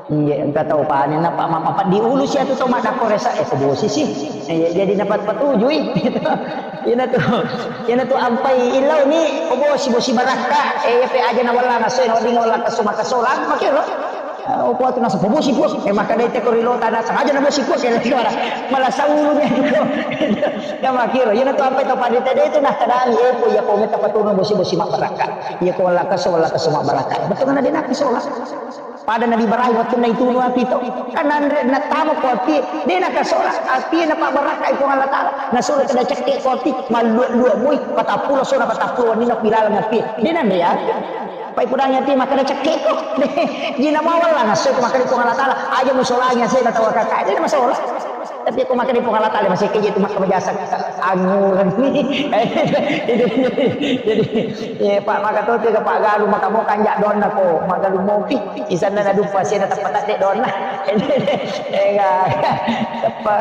Iya, engka tau panen, apa, apa, apa diulu si atu tau madakko resa, eh, ko bosi si. Iya, jadi dapat petujui. Ina tu, ina tu ampai ilau ni, ko bosi, bosi barakka, eh, pe aja na wala ngaso, no ding wala kaso makasolang, makiro. Oh, kuat nasa bosi, bos. Eh, maka dai teko rilo tanah sengaja na bosi, bos. Ya, lagi orang. Malah saulu ni. Ya, makiro. Ina tu ampai tau pada tadi itu nah kadang, eh, ko ya ko meta patuna bosi, bosi mak barakka. Ya ko wala kaso, wala kaso mak barakka. Betul kan ada nak kaso lah. Pada Nabi Ibrahim wattunna itunu api to. Kan anre nattama ko api, de nakasola api, napabbarakkai Puang Allah Taala. Nasuro kada cekke ko api, mallua-lua moi, patappulo sona patappulo wenni na pilaleng api. De nanre api. Pai pudangi api makkada cekke ko. De, jina mawalla nasso ko makkada Puang Allah Taala, aja musolangi asena tau kakak. De masola. Tapi ko makkada Puang Allah Taala masih keje tu makkada jasa angurang. Jadi, jadi, ya, Pak, maka tu tiga Pak galu maka mau kanjak donna ko, maka lu mopi. Isanna na dupa sena teppa tadde donna. Enggak. Teppa,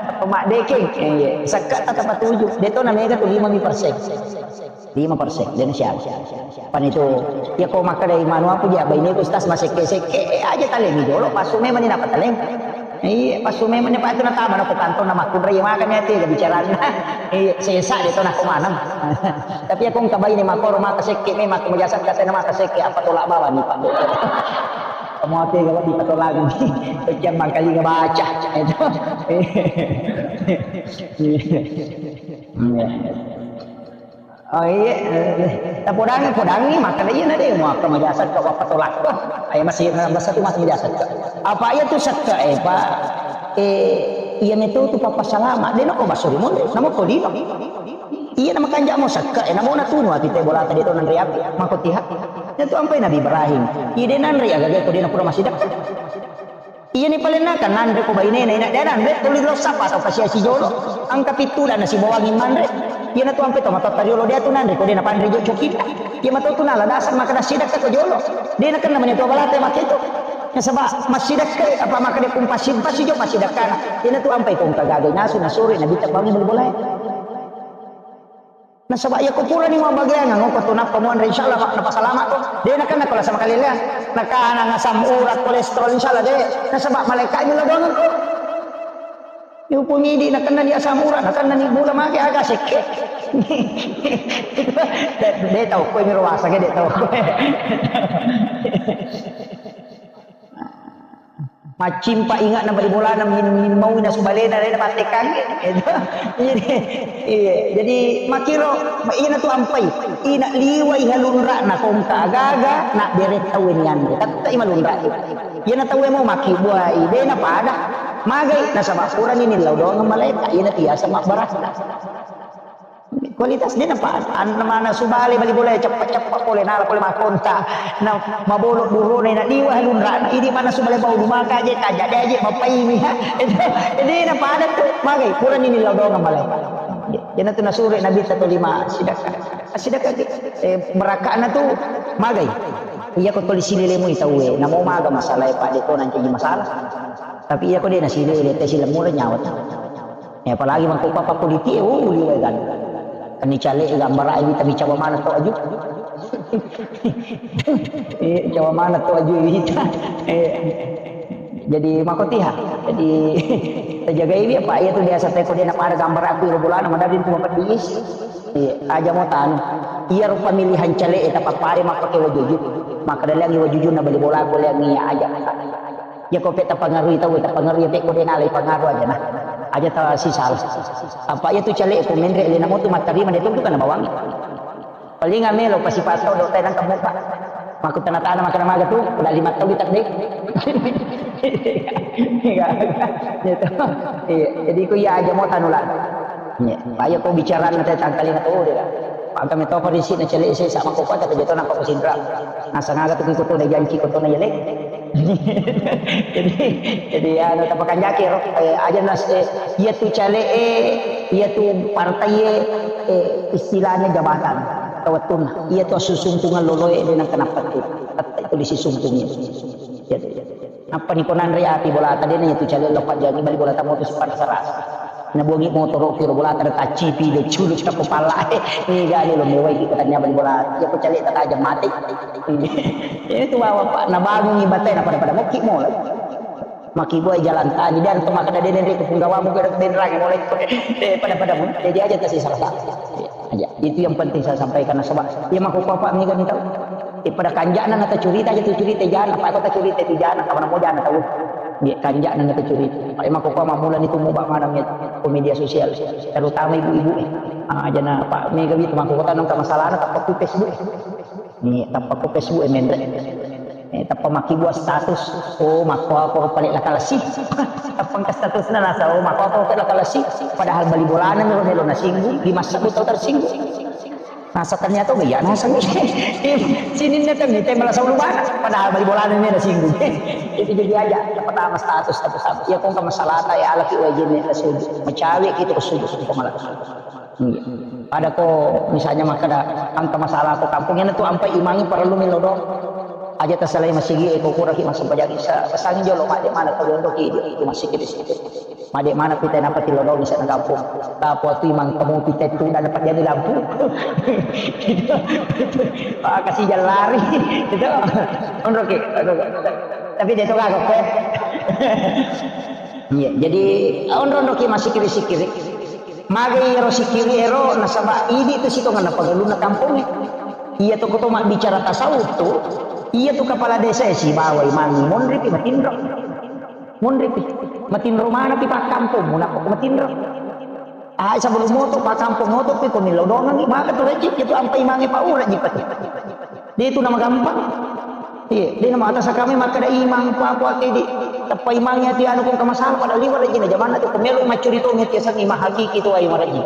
teppa mak dekeng. Iya. Sekka teppa tujuh. Deto na mega tu lima mi persen. Lima persen. Dan siapa? Pan itu, ya ko makkada imanu apa dia? Baine ku stas masekke-sekke. Eh, aja talemi dolo. Pasu memang ni napa talem. Iya, passu memang ni Pak itu natama na ko kantong na makkunrai makanya tega bicarana. Iya, sesa de to nako maneng. Tapi aku engka baine makoro maka sekke memang ko majasakka tena maka sekke apa tolak bawang ni Pak. Kamu tega di patolak ni. Sekian mangkali baca. Itu. Iya. Iya. Oh iya, eh, tapodangi, podangi, maka iya na de, mau apa majasakka, apa tolak. Ayo masih, masih tu masih majasakka. Apa iya tu sakka, eh, Pak? Eh, iya metu tu papa salama. De nako basuri mo, namo ko dino. Iya nama kanja mo sakka, eh, namo na tunu ati te bola tadi to nanre api, mako tiha. Itu ampai Nabi Ibrahim. Iya de nanre aga ko de na pura masih dekat. Iyani palenna kan nanre ko bainena, ina de nanre, tuli lo sapa atau kasiasi jolo. Angka pittu dan nasi bawangi manre. Iyana tu ampe to matotta riolo dia tu nanre ko de napanre jo cokita. Iya mato tu nala dasar maka nasidakka ko jolo. De nakenna mani tu balate make tu. Nasaba masidakka apa maka de kumpasi pasi jo masidakkana. Iyana tu ampe ko engka gaga nasu nasuri nabitta bawangi beli bolae. Nasaba iya ko purani mabbageangang okko tu nappa muanre, insyaallah, Pak, napasalama to. De nakenna ko lasa makaleleang. Nakanang asam urat, kolesterol, insyaallah de. Nasaba malaikat mi lao doangeng ko. Iupung idi nakenna ni asam urat, nakenna ni gula make aga sekke. De, de tau ko mi ruasa ke de tau ko. Maccimpa ingatna bali bolana min-, min maui nasu balena, de napattekangngi. Itu. Jadi, iya. Jadi, makkiro, iyana tu ampai. Ina liwai halunra'na kongka agaga, na bere tauwe ni anre. Tette'i malunra. Iyana tauwe mau makkibuai, de napada. Magai, nasaba purani nillau doang malaika, iyana tiasa mabbarakka. Kualitas de napa, an-, mana subale bali bola ceppa-ceppa pole nala pole makonta. Na mabolo burone na liwa lunrana. Idi mana subale bau lumaka aje, kaja de aje, mapaimi ha. Itu, jadi napa ada tu, magai, kurang ini lao doang malai. Jadi tu nasure Nabi satu lima sidakka. Sidakka, eh, berakana tu magai. Iya ko toli silele mu itau, eh, namo maga masalah, eh, Pak, de ko nanti masalah. Tapi iya ko de nasilele, te silemura nyawa tu. Eh, apalagi mangko papa politik, eh, oh, liwai kan. Kan ni caleg gambara ini tapi cawa mana to aju. Eh, cawa mana to aju ini. Eh, jadi makotiha. Jadi tajagai dia Pak, iya tu biasa teko dia nak pada gambar aku iro bolana madadin tu mapedis. Eh, aja mau tanu. Iya ro pemilihan caleg, eh, tapapare mappake wajuju. Maka dalangi wajuju na bali bola ko leangi aja. Iya ko pe tapangarui tau, tapangarui pe ko de nalai pangaru aja nah. Aja ta sisal. Apa iya tu caleg ko menre le namo tu mattarima de tu kan bawang. Paling amelo pasi pato do tenang kamu Pak. Maku tana-tana makan maga tu, udah lima tahun kita deh. Iya, gitu. Iya, jadi ku iya aja mau tanulan. Iya, Pak, iya ko bicara nanti tangkali na tu de. Maka metoko risi na caleg saya sama kota tapi dia tu nampak sinra. Nasang aga tu ko tu na janji ko tu na yale. Jadi, jadi anu tapakanjaki ro, eh, aja nas, eh, iya tu caleg, eh, iya tu partai, eh, eh, istilahnya jabatan. Tawattunna. Iya tu susungkungan loloe de nang kenapa tu. Tette tu disisungkungi. Iya tu. Apa ni ko nanre ati bola tadi na iya tu caleg lo pajangi bali bola tamu tu sipana sarasa. Nabuangi motoro kiro bola tadi tacipi de culu tappa pala. Eh, gak ada lo mewai kita tanya bali bola. Iya ko caleg tata aja mati. Iya tu bawa Pak, nabangungi batai na pada-pada mokki mola. Maki buai jalan tani dan tu maka dede nende ko punggawamu ke denrang mulai. Eh, pada-pada mu. Jadi aja tasi salah satu. Aja. Itu yang penting saya sampaikan nasaba. Iya mako Pak mega ni tau. Eh, pada kanjana na tacurita aja tu curita jana, Pak ko tacurita tu jana, kapan mau jana tau. Dia kanjana na tacurita. Pak mako Pak mamula ni tumu bak mana ko media sosial, terutama ibu-ibu, eh. Ah, jana Pak mega itu mako kota nang masalah na tappa ku Facebook. Ni tappa ku Facebook, eh, menre. Eh, tappa makkibua status. Oh, makko apa pale lakalasi. Tappa engka statusna nasa, oh, makko apa pale lakalasi. Padahal bali bolana melo melo nasinggung, di masa tau tersinggung. Nasa ternyata iya nasa. Sininna kan ni tema saulu bana. Padahal bali bolana melo nasinggung. Itu jadi aja pertama status, status, status. Ya kong masalah ta ya alaki wajib ni suju. Macawe kita suju, kita malah. Iya. Pada ko misalnya makkeda engka masalah ko kampung, iyana tu ampai imangi parellu mi lao doang. Aja tasalai masigi e ko kuraki massempajang isya, pesangi jolo madde mana ko yondoki di masigi di situ. Madde mana pita napa ti lao doang isya na kampung. Tapo tu imang kamu pita tu dan dapat jadi lampu. Gitu. Ah, kasih jalan lari. Gitu. Onroki. Tapi dia tu kagak kue. Iya, jadi onro-onroki massikiri-sikiri. Magai ero sikiri ero nasaba idi tu sitongenna pagalunna kampongnge. Iya to koto mabbicara tasawuf tu, iya tu kepala desa e sibawa imangi monripi matinro. Monripi. Matinro manapi pakkampongmu nappa matinro. Ah, sebelum moto pakkampong moto pi ko millau dongangi maka tu rejeki tu ampai mange paura jipati. Dia itu nama gampang. Iya, dia nama atas kami maka ada imang apa-apa ke di tepa imang ya tianu kong kamasalah pada liwat rejina zaman itu kemelu macuri to ngerti sang imang hakiki tu ayo maraji.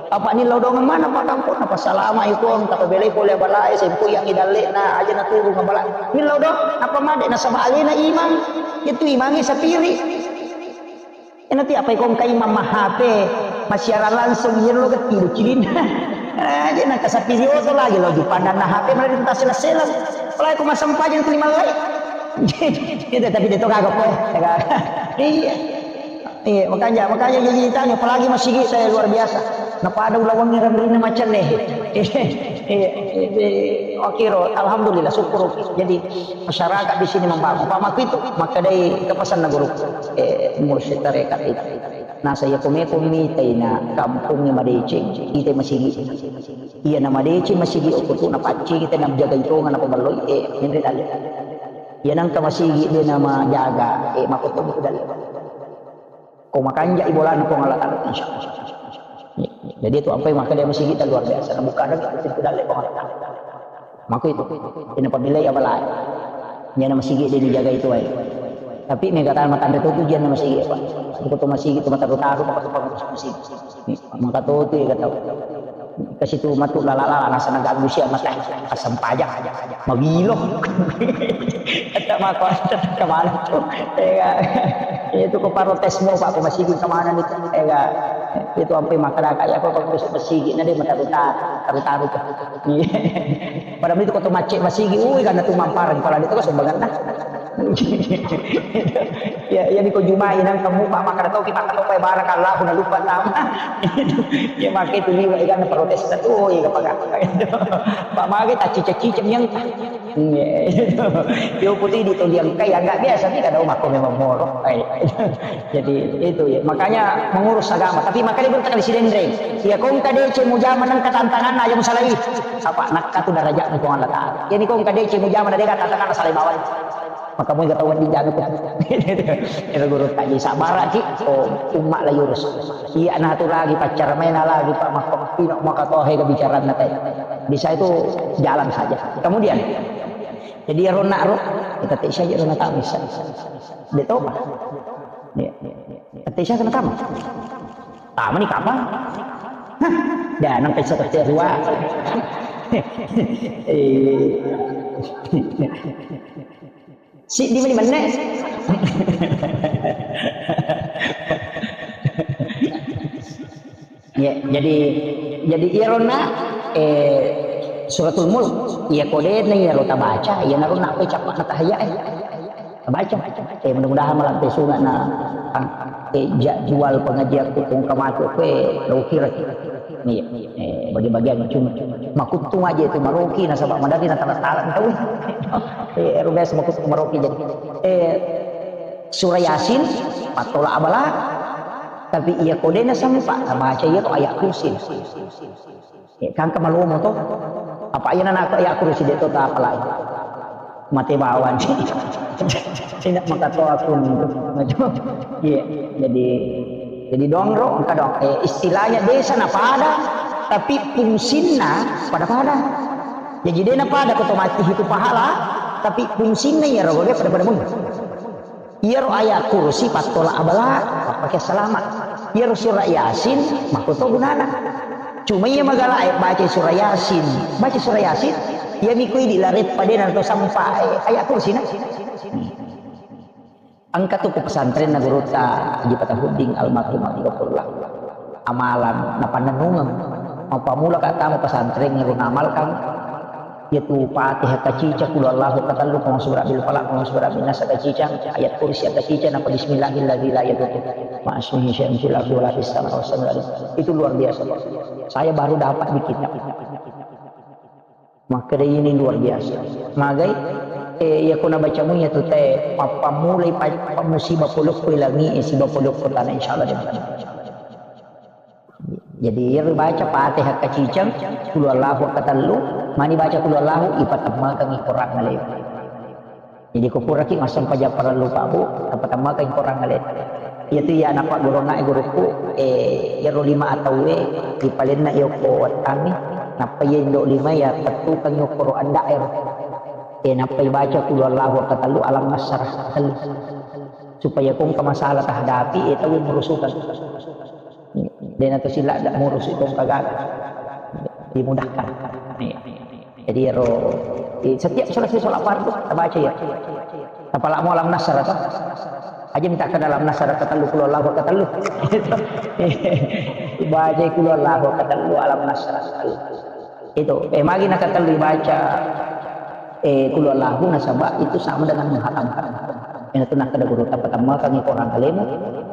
Apa ni lau dongan mana pakkampong apa salama ikon kata belai pole balai sempu yang idallena aja na turu ngabala. Ni lau dong apa made nasaba alena imang itu imangi sapiri. Ena ti apa ikong kai mamma H P, massiaran langsung, iyaro lo gettilu cilinna. Aja nang kasappi ri oto lagi lo jupandanna H P malah ditasela-sela. Apalagi ko massempajang tu lima lai. Itu tapi dia to kagak poe. Iya. Iya, makanya makanya jadi ditanya apalagi masigi saya luar biasa. Napada ulawangnge ranrina macam nih. Iya, iya, iya. Oke, ro. Alhamdulillah, syukur. Jadi masyarakat di sini membangun. Pak Maku itu, maka dari kepesan guru. Eh, mursyid tarekat itu. Nasa iya komeko mitai na kampongnge madeceng, itai masigi. Iya na madeceng masigi okko tu na paccing kita na jaga itonga na pemelloi, eh, menre dalle. Iya nangka masigi de na majaga, eh, makko tu dalle. Ko makanja ibolana Puang Allah Taala, insya Allah. Jadi itu apa yang maka dia masigi luar biasa. Na bukan lagi itu dalle Puang Allah Taala. Mako itu, ina pamilai abalae. Jana masigi de dijaga itu wae. Tapi mega tana matanre tu jianna masigi apa. Ko to masigi tu mataru-taru maka tu pangurus masigi. Maka to tu ya kata. Kasi tu matu lala-lala nasa na ganggu sia mata. Asam pajak. Mabilo. Kata mako kata kemana tu. Ya. Itu ko protes mo Pak ko masigi kemana nih. Ya. Itu ampe maka kaya apa pangurus masigi na de mataru-taru. Taru-taru tu. Iya. Pada itu kota macet masigi, ui karena tu mamparang kalau itu kan sumbangan dah. Ya, ya niko jumai nang kamu pak makan tau kita kata pak barakallahu na lupa nama. Ya makai tu liwa ikan protes tu, oh iya apa pak makai tak cicak-cicak yang. Iya. Yo putih di tu yang kai agak biasa nih kada mako memang moro. Jadi itu ya, makanya mengurus agama. Tapi makanya bertekan si dendreng. Ya kau engka dece mujama nengka tantangan aja musalai. Sapa nakka tu darajat ni Puang Allah Taala. Ya ni kau engka dece mujama na dega tantangan salai bawai. Maka mau ketahuan di janu tu. Itu guru tak jadi sabar ki. Oh, umat lah yurus. Iya nah tu lagi pacar main lagi pak makam pino maka tohe kebicaraan nanti. Bisa itu jalan saja. Kemudian jadi ya rona ro kita tak saja rona tak bisa. Dia tobat. Iya. Tette isa kena tama. Tama ni kapang. Hah, jangan pesa tette rua. Eh. Si di mana mana? Ya, jadi jadi iyarona eh suratul mulk iya kode na iyaro tabaca iya narona apa cappa na tahaya eh. Baca. Eh, mudah-mudahan malampe sunga na eh, jadwal pengajian ku kung kamatu ku eh, lo kira. Iya. Eh, bagi-bagian cuma makuttung aja itu maroki nasaba madari na tala-tala tau. Eh, rubes makuttung maroki jadi. Eh, surah Yasin, patola abala. Tapi iya kodena sempat baca iya ayat kursi. Eh, kangka malomo to. Apa iya nana aku ya aku side to ta apalagi. Mate bawang. Tidak maka to aku. Iya, jadi jadi dongro engka dong. Eh, istilahnya desa na pada tapi fungsinna pada-pada. Jadi dena pada ko to mati itu pahala tapi fungsinna ya rogo pada-pada mun. Iyaro ayat kursi pattola abala, pappake salama. Iyaro surah Yasin, makkuto gunana. Cuma iya magala ayat baca surah Yasin. Baca surah Yasin, iya miko idi lareppa dena to sampa ayat kursi na. Engka tu ku pesantren na gurutta Haji Patahuddin almarhum rahimahullah. Amalan napannennungeng. Mappamula ka tama pesantren ngero namalkan. Iyatu Fatihah kacica, Qul Huwallahu katellu, Qul A'udzu Birabbil Falaq, Qul A'udzu Birabbin Nas kacica, ayat kursi kacica, napa Bismillahilladzi la yadurru ma'asmihi syai'un fil ardi wala fis samai wa huwas samiul alim. Itu luar biasa, Pak. Saya baru dapat di kitab. Maka ini luar biasa. Magai Eh, iya ko nabaca mu iya tu te, mappammulai pa-, pa-, musiba polokko langi, eh, siba polokko tanah, insya Allah dia. Jadi, iya baca Fatihah kaciceng, Qul Huwallahu katellu, mani baca Qul Huwallahu, ipatemmaka'i Korang ale. Jadi, ko puraki massempajang parellu, Pak, Bu, tapatemmaka'i Korang ale. Iya tu iya napagurungnga gurukku, eh, iyaro lima atauwe, ripalenna iya ko wettangngi, nappa iya indo lima iya tettukeng iya ko ro andae ro. Eh, nappa ibaca Qul Huwallahu katellu, Alam Nasrah katellu. Supaya ko engka masalah tahadapi, eh, tau murusukeng. Dena to sila da murusu ko engka gaga. Dimudahkan. Iya. Jadi ro, eh, setiap selesai sholat fardu, tabaca iya. Tapalamo Alam Nasrah to. Aja minta ke dalam Nasrah katellu, Qul Huwallahu katellu. Baca Qul Huwallahu katellu, Alam Nasrah katellu. Itu, eh, magi nakatellu baca, eh, Qul Huwallahu nasaba itu sama dengan menghatamkan. Ina tu nakkeda guru, tapatemmaka'i Korang alemu.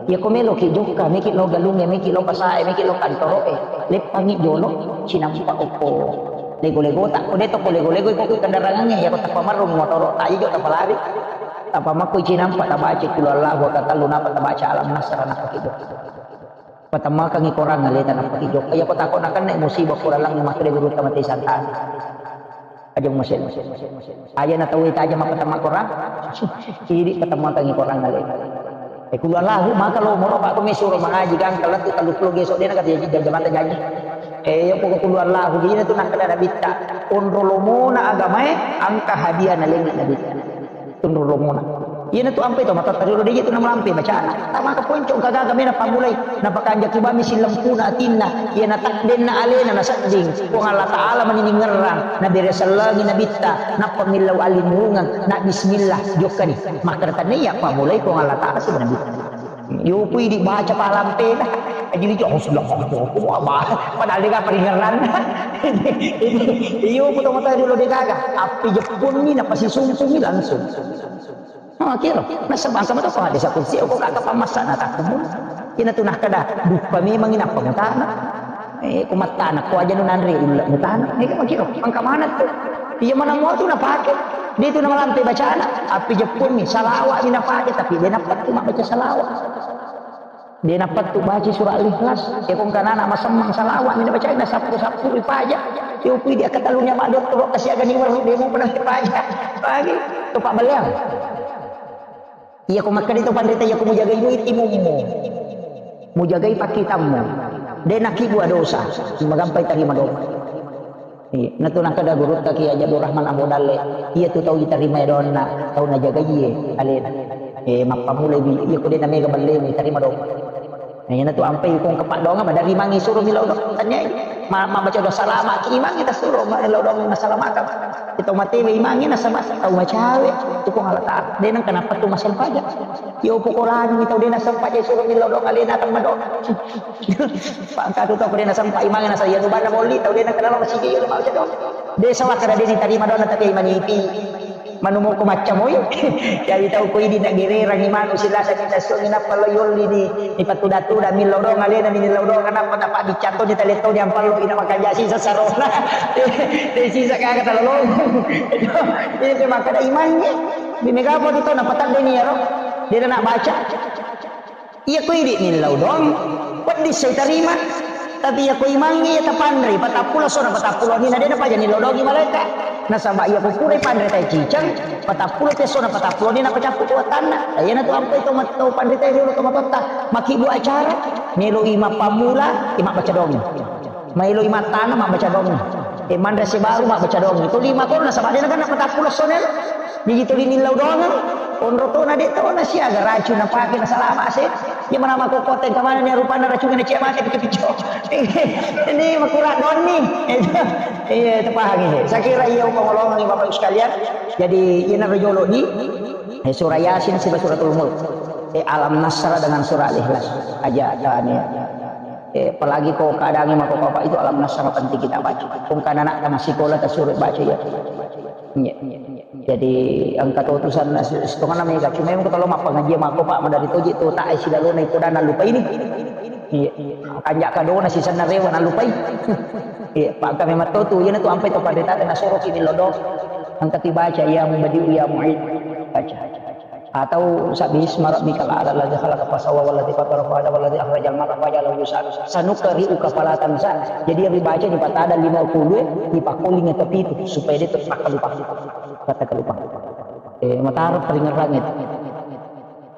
Iya ko meloki jokka, meki lo galungnge, meki lo pasae, meki lo kantoroe, leppangi jolo, cinampa okko lego-legota. Ko de to ko lego-lego ko kendarangangnge, iya ko tapamarrung motoro, ta ijo tapalari. Tapamakkoi cinampa, tabaca Qul Huwallahu katellu, napa tabaca Alam Nasrah, napa ki jokka. Patemmaka'i Korang aleta, nappa ki jokka. Iya ko tako nakenna musibah ko lalang makkeda guru, tamate santana. Aja musel. Aja na tau taja mappatemma Korang. Idi patemmaka'i Korang aleta. Eh, Qul Huwallahu, maka lo moro, Pak, ko mesuro mangaji gangka lettu tellu pulo geso dena kata jaji, jam-, jamata jaji. Eh, iya poko Qul Huwallahu, jadi na tu nakkeda Nabitta. Onro lomona agamae, engka hadiah nalengngi Nabitta. Tunrung lomona. Iyana tu ampe to matotta riolo, de je tu namalampe bacana. Tamaka ponco gaga mena pammulai. Napakanjaki bami sillempuna atinna. Iyana takdenna alena nasedding. Puang Allah Ta'ala mani ningerrang. Nabere sellengi nabitta. Nappa millau allinrungeng. Na bismillah. Jokkani. Makkeda tania pammulai Puang Allah Ta'ala si nabitta. Yopu idi baca palampena. Jadi, oh, sudah, oh, oh, oh, apa? Padahal dia peringeran. Iyo, puto mata dulu dia gaga. Api jepun ni, napa si sumpung ni langsung. Oh, kira. Nasaba engka mato hadis kursi, ko kaka pamassa na takkumu. Ina tu nakkeda, dukka memang ina pamutana. Eh, ko mattana, ko aja nu nanre ulle mutana. Eh, ko kira, engka mana tu? Iya mana mau tu napake. Dia tu namalampe bacana. Api jepun ni, salawat ni napake, tapi dia napattu mabbaca salawat. De napattu baca surah Al-Ikhlas. Iya ko engka nana masemmeng salawat mi nabaca, na sappu-sappu ripaja. Yopu idi akkatallu ni ama dottoro, kasiagani werru, de mu pernah ripaja. Pagi, to pabaleang. Iya ko makkeda to panrita, iya ko mujagai mu itimummu. Mujagai pakkitammu. De nakibua dosa. Magampai tarima doa. Iya, natu nakkeda gurutta Kiai Haji Abdul Rahman Ambo Dalle, iya tu tau itarima doanna, tau najagaiye alena. Eh, mappamulai bi, iya ko de namega ballemu, itarima doa. Nah, iya natu ampai ko engka paddoangeng, madari mangi suro millau doa. Tanya, ma-, mabbaca doa salama ki imangnge tasuro, ma-, millau doa nasalamakang. Kita matewe imangnge nasaba tau macawe, tu Puang Allah Ta'ala. De nengka nappa tu massempajang. Iya upokorangi tau de nassempajang suro millau doa alena temma doa. Pangkatu tau ko de nasempa imangnge nasa iya nubanna molli tau de nakenal masigi iya mabbaca doa. De sawakka de ditarima doanna tapi manipi. Manu moko macca moi. Jadi tau ko idi nagererang imanu silasa kita suami nappa lo yolli ni, ni patuda-tuda millau doang alena ni millau doang nappa tapa dicatto ni taletto ni ampallo ina makanja sisa sarona. De sisa kaga talolong. Ini makkeda imangnge. Di mega apa tu tau napatadde ni ero. De na baca. Iya ko idi millau doang, peddi sai tarima. Tapi iya ko imangnge iya tapanrei, patappulo sona patappulo ni na de napaja nillau doangi malaeka. Nasaba iya ko pura ipanrei tai ciceng, patappulo te sona patappulo ni napacappu tu wattanna. Iyana tu ampai to mat-, to panrita riolo to matotta, makkibbu acara, melo i mappammula, i mabbaca doangi. Maelo i mattana mabbaca doangi. E, manre sebaru mabbaca doangi. Tuli makoro nasaba de nakenna patappulo sona elo. Jadi tuli millau doangeng. Onro tona de tona siaga racun napake nasalama se. Iya mana mako kota yang kemana ni rupanna racun na cia mate picco-picco. Ini makura doanni. Iya, terpahami. Saya kira iya pengolongan Bapak Ibu sekalian. Jadi ina rejolo di, eh, surah Yasin siba suratul Mulk. Eh, Alam Nasrah dengan surah Al-Ikhlas. Aja tani. Eh, apalagi ko keadaannya mako apa itu Alam Nasrah penting kita baca. Kung kana anak masih sekolah ta suruh baca ya. Iya. Jadi engka to utusan setengah nama ya. Cuma yang kalau mappangaji mako Pak madari toji to tak isi dalona iko dan lupa ini. Iya. Kanjak kadona sisanna rewa na lupai. Iya, Pak kami matotu iya na tu ampai to padeta na soro kini lodo. Engka tu baca, "Ya Mubdi'u ya Mu'id." Baca. Atau "Sabbihisma rabbikal a'la alladzi khalaqa fasawwa walladzi qaddara fahada walladzi akhrajal mar'a faja'alahu ghusaan." "Sanuqri'uka fala tansa." Jadi yang dibaca di patada lima puluh, di pakoling atau pitu, supaya dia tetap lupa. Kata lupa. Eh, mataro peringeran itu.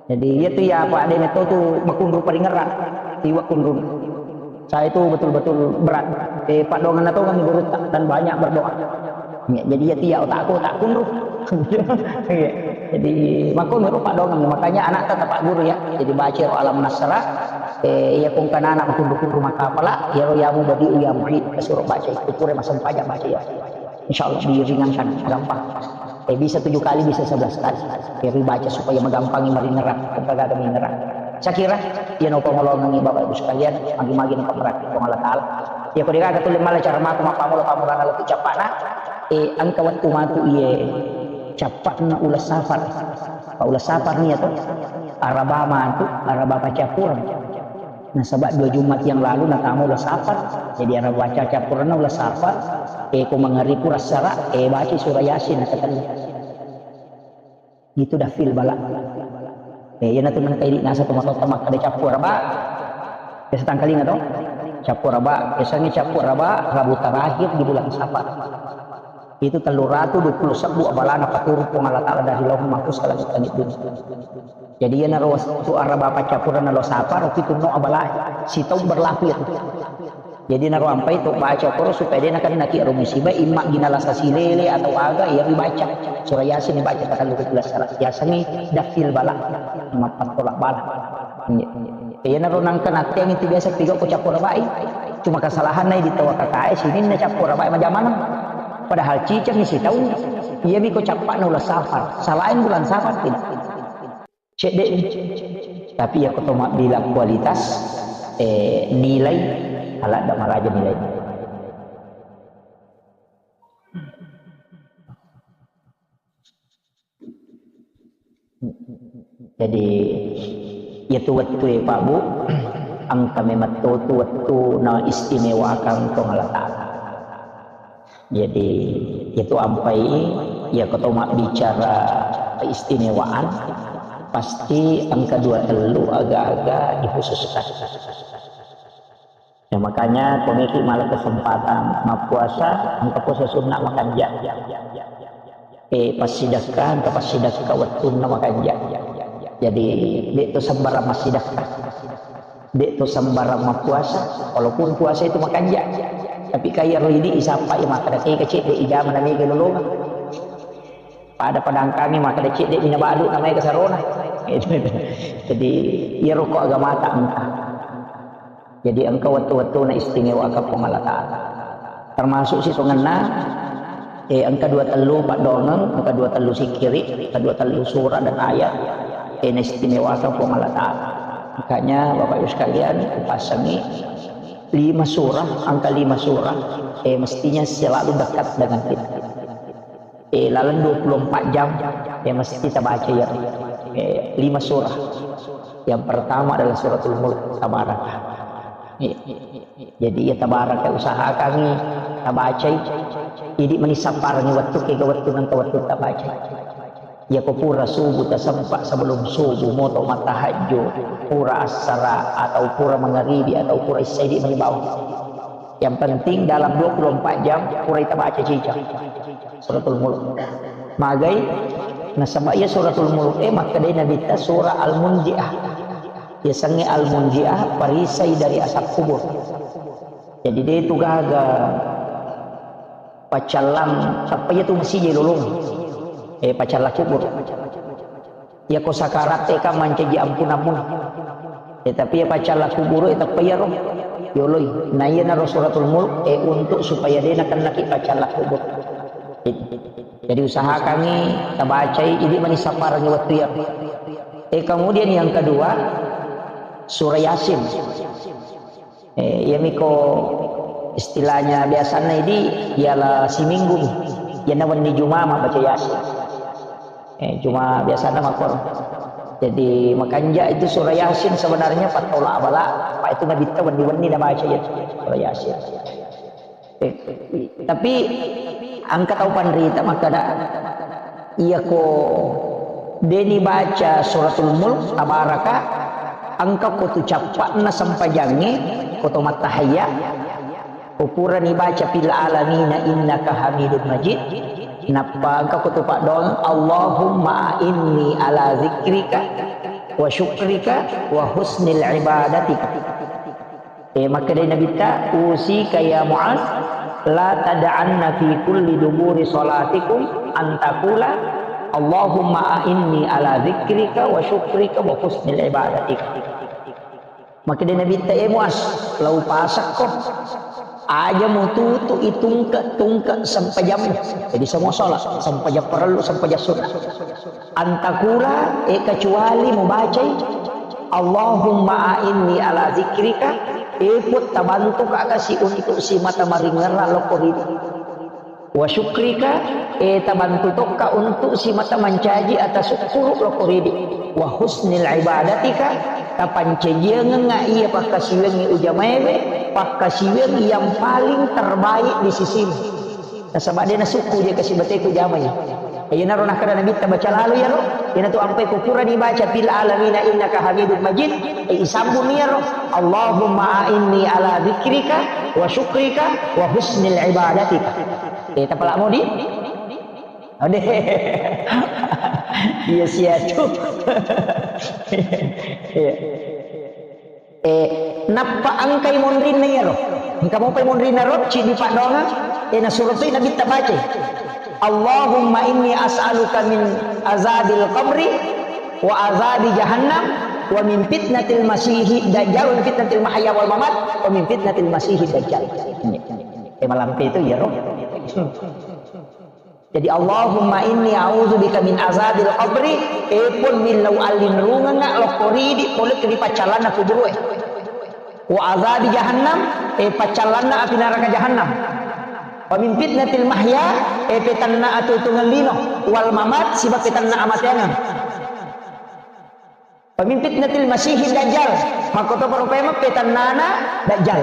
Jadi, iya tu ya, apa, ada metode tu makunru paringerang, tiwa kunru. Saya itu betul-betul berat. Eh, paddoangenna tongeng gurutta dan banyak berdoa. Ya, jadi, iya tu ya, otakku tak kunru. Iya. Jadi, makkunru paddoangenna. Makanya anak tetap guru ya. Jadi, baca ro Alam Nasrah. Eh, iya kongkana anak makunru-kunru makapala, ya ro ya Mubdi'u ya Mu'id, kasuro baca itu. Pura massempajang baca ya. Insya Allah diringankan, gampang. Eh, bisa tujuh kali, bisa sebelas kali. Eh, dibaca supaya magampangi maringerang, engka gaga mingerang. Saya kira, iya no pangolongan ni Bapak Ibu sekalian, magi-magi no pamrakki Puang Allah Ta'ala. Ya, ko degaga tulle mala cara matu mappammula pammulana lettu cappana, eh, engka wettu matu iye cappana uleng Safar. Pa uleng Safar ni ya to, Araba matu, Araba paccappureng. Nasaba dua Jumat yang lalu natama uleng Safar. Jadi Araba paccappureng uleng Safar, eh, ko mangaribu rassara, eh, baca surah Yasin nakatellu. Itu daf'il bala. Eh, iyana tu nengka idi naseng tomatoatta makkeda cappu Araba. Biasa tangkalinga to? Cappu Araba, biasanya cappu Araba, Rabu terakhir di bulan Safar. Itu tellu ratu dua puluh sebbu abalana paturung Puang Allah Ta'ala dari Lauhul Mahfuz ke langit-langit dunia. Jadi, iyanaro wettu Araba paccappureng uleng Safar, pitunno abalae. Sitaung berlaku itu. Jadi, naro ampai to baca koro supaya de nakennaki ero musibah, imma gina lasa silele atau aga, iya dibaca. Surah Yasin dibaca katellu ri uleng Safar. Yasengnge daf'il bala. Mappattolak bala. Iya. Iyanaro nangka natteang itu biasa pigau ko cappu Arabai. Cuma kesalahanna di tau kakae sininna cappu Arabai majamaneng. Padahal ciceng sitaung. Iyami ko cappana uleng Safar. Selain bulan Safar tidak. Cedde. Tapi iya ko to mabbilang kualitas, eh, nilai, aladda maraja nilai. Jadi, iyatu wettu e, Pak Bu, engka memang to tu wettu na istimewakang Puang Allah Ta'ala. Jadi, itu ampai, iya ko to mabbicara keistimewaan, pasti engka dua tellu aga-aga dikhususkan. Ya, makanya, ko meki mala kesempatan mappuasa, engka puasa sunna makanja. Eh, passidekka, engka passidekka wettunna makanja. Jadi, de to sembarang massidekka. De to sembarang mappuasa, walaupun puasa itu makanja. Tapi kaya ro idi isappa i makkeda, "Tega cedde ijama na mega lolongang." Pada padangkangi makkeda cedde mina balu na mega sarona. Jadi, iya roko agamata engka. Jadi, engka wettu-wettuna istimewakang Puang Allah Ta'ala. Termasuk sitongenna, eh, engka dua tellu paddoangeng, engka dua tellu sikkiri, engka dua tellu surah dan ayat, eh, naistimewakang Puang Allah Ta'ala. Makanya, Bapak Ibu sekalian, kupassangi lima surah, engka lima surah, eh, mestinya selalu dekat dengan kita. Eh, laleng dua puluh empat jam, ya, mesti tabaca, ya. Eh, lima surah. Yang pertama adalah Suratul Mulk, Tabaraka. Iya. Jadi, ya, Tabaraka, usahakangi tabacai. Idi mani sapparengi wettu, kega wettu nengka wettu tabacai. Ya, ko pura subuh tasempa, sebelum subuh moto mattahajud, pura assara atau pura mangaribi atau pura isya, idi mani bawang. Yang penting dalam dua puluh empat jam pura tabaca ciceng. Suratul Mulk. Magai, nasaba iya Suratul Mulk e makkedai Nabitta surah Al-Munjiah. Yasengnge Al-Munjiah, perisai dari azab kubur. Jadi, de tu gaga paccallang, tappa iya tu masija lolong. Eh, paccallang kubur. Yako sakaratte kan mancaji ampunammu. Eh, tapi ya paccallang kubur, eh, tappa iyaro yoloi. Nah, iyanaro Suratul Mulk, eh, untuk supaya de nakennaki paccallang kubur. Eh, jadi usahakangi tabacai, idi mani sapparengi wettu iya. Eh, kemudian yang kedua, surah Yasin. Eh, iyamiko istilahnya biasanna idi, ialah siminggu mi. Iyana wenni Juma mabbaca Yasin. Eh, cuma biasana makkoro. Jadi, makanja itu surah Yasin sebenarnya pattola abala, apa itu Nabitta wenni-wenni nabaca itu surah Yasin. Eh, tapi Engka tau panrita makkeda, iyako deni baca Suratul Mulk, Tabaraka, engka ko tu cappa'na sempajangnge, ko to mattahiyya, ko purani baca fil alamina innaka hamidun majid, nappa engka ko tu paddoang, Allahumma a'inni ala zikrika wa syukrika wa husnil ibadatika. Eh, makkedai Nabitta, "Usika ya Muaz, la tad'anna fi kulli duburi salatikum an taqula, Allahumma a'inni ala dzikrika wa syukrika wa husnil ibadatik." Makkedai Nabitta, "Eh Muaz, lau pasakko, aja mututu itungke-tungke sempajammu." Jadi semua sholat, sempajang parellu, sempajang sunnah. Antakula, eh, kecuali mubacai, Allahumma a'inni ala zikrika, eh, Puang, tabantuka kasi untuk simata maringerra lokko ridi. Wa syukrika, eh, tabantu tokka untuk simata mancaji atasukkuru lokko ridi. Wa husnil ibadatika, tapancajiangengnga iya pakkasiwiangngi ujamaewe, pakkasiwiang yang paling terbaik di sisimu. Nasaba de nasukku je kasi bateku jamai. Iyanaro nakkeda Nabitta, baca lalo iyaro. Iyanatu ampai ko purani baca fil alamina innaka hamidun majid, eh, isambung iyaro, Allahumma a'inni ala dzikrika wa syukrika wa husnil ibadatika. Eh, tapala modi? Ode. Iya sia tu. Iya. Eh, nappa engkai monrinna iyaro. Engka mopai monrinna ro, ciddi paddoangeng, eh, nasuro toi Nabitta bacai. Allahumma inni as'aluka min azabil qabri wa azabi jahannam wa min fitnatil masihi dajjal wa min fitnatil mahya wal mamat wa min fitnatil masihi dajjal. Eh, malampe itu iyaro. Jadi, Allahumma inni a'udzubika min azabil qabri, eh, Puang, millau allinrungengnga lokko ridi pole ri paccallanna kuburu'e. Wa azabi jahannam, eh, paccallanna api naraka jahannam. Wa min fitnatil mahya, eh, petanna atuo-tuongeng lino, wal mamat, siba petanna amateangeng. Wa min fitnatil masihid dajjal. Makkotoparo paimeng petannana dajjal.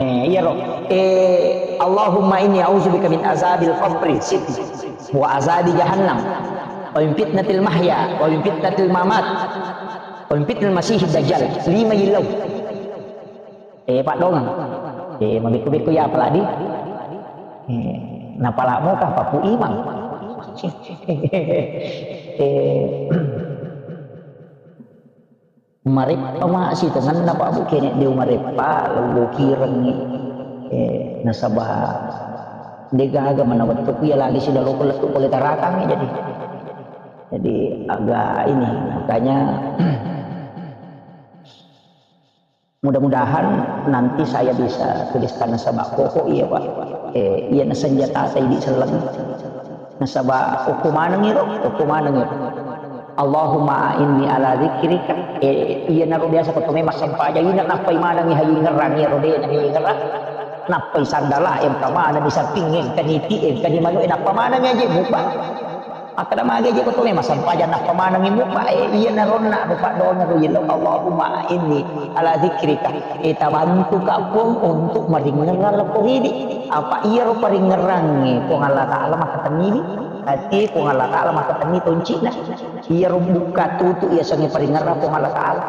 Eh, iyaro. Eh, Allahumma inni a'udzubika min azabil qabri, siti. Wa azabi jahannam. Wa min fitnatil mahya, wa min fitnatil mamat. Wa min fitnatil masihid dajjal. Lima yillau. Eh, paddoangeng. Eh, mabekko-bekko ya apalagi. Eh, napalamo ka papu imang. Eh, Mareppa masi tongenna, Pak, Bu, kene de mareppa, lollo kirengngi. Eh, nasaba degaga mana wettuku iya lagi sila loko lettu pole tarakangngi, jadi, jadi agak ini, makanya mudah-mudahan nanti saya bisa tuliskan nasaba koko iya, Pak. Eh, iya nasenjata idi selleng. Nasaba okko maneng iro, okko maneng iro. Allahumma a'inni ala dzikrika. Eh, iyanaro biasa ko tome massempajang, ina nappai manengngi hayu ngerang iyaro de nami ngerang. Nappai sandala, engka manenni sapping, engka ni ti, engka ni manu, eh, nappa manengngi aje mupa. Makkeda magi aje ko tome massempajang nappa manengngi mupa. Eh, iyanaro na rupa dona ro yello. Allahumma a'inni ala dzikrika. Eh, tabantuka Puang untuk maringerrang lokko ridi. Apa iyaro paringerrangnge Puang Allah Ta'ala makkatenniwi. Ati Puang Allah Ta'ala makkatenni toncina. Iyaro bukka tutu iya sengnge paringerrang Puang Allah Ta'ala.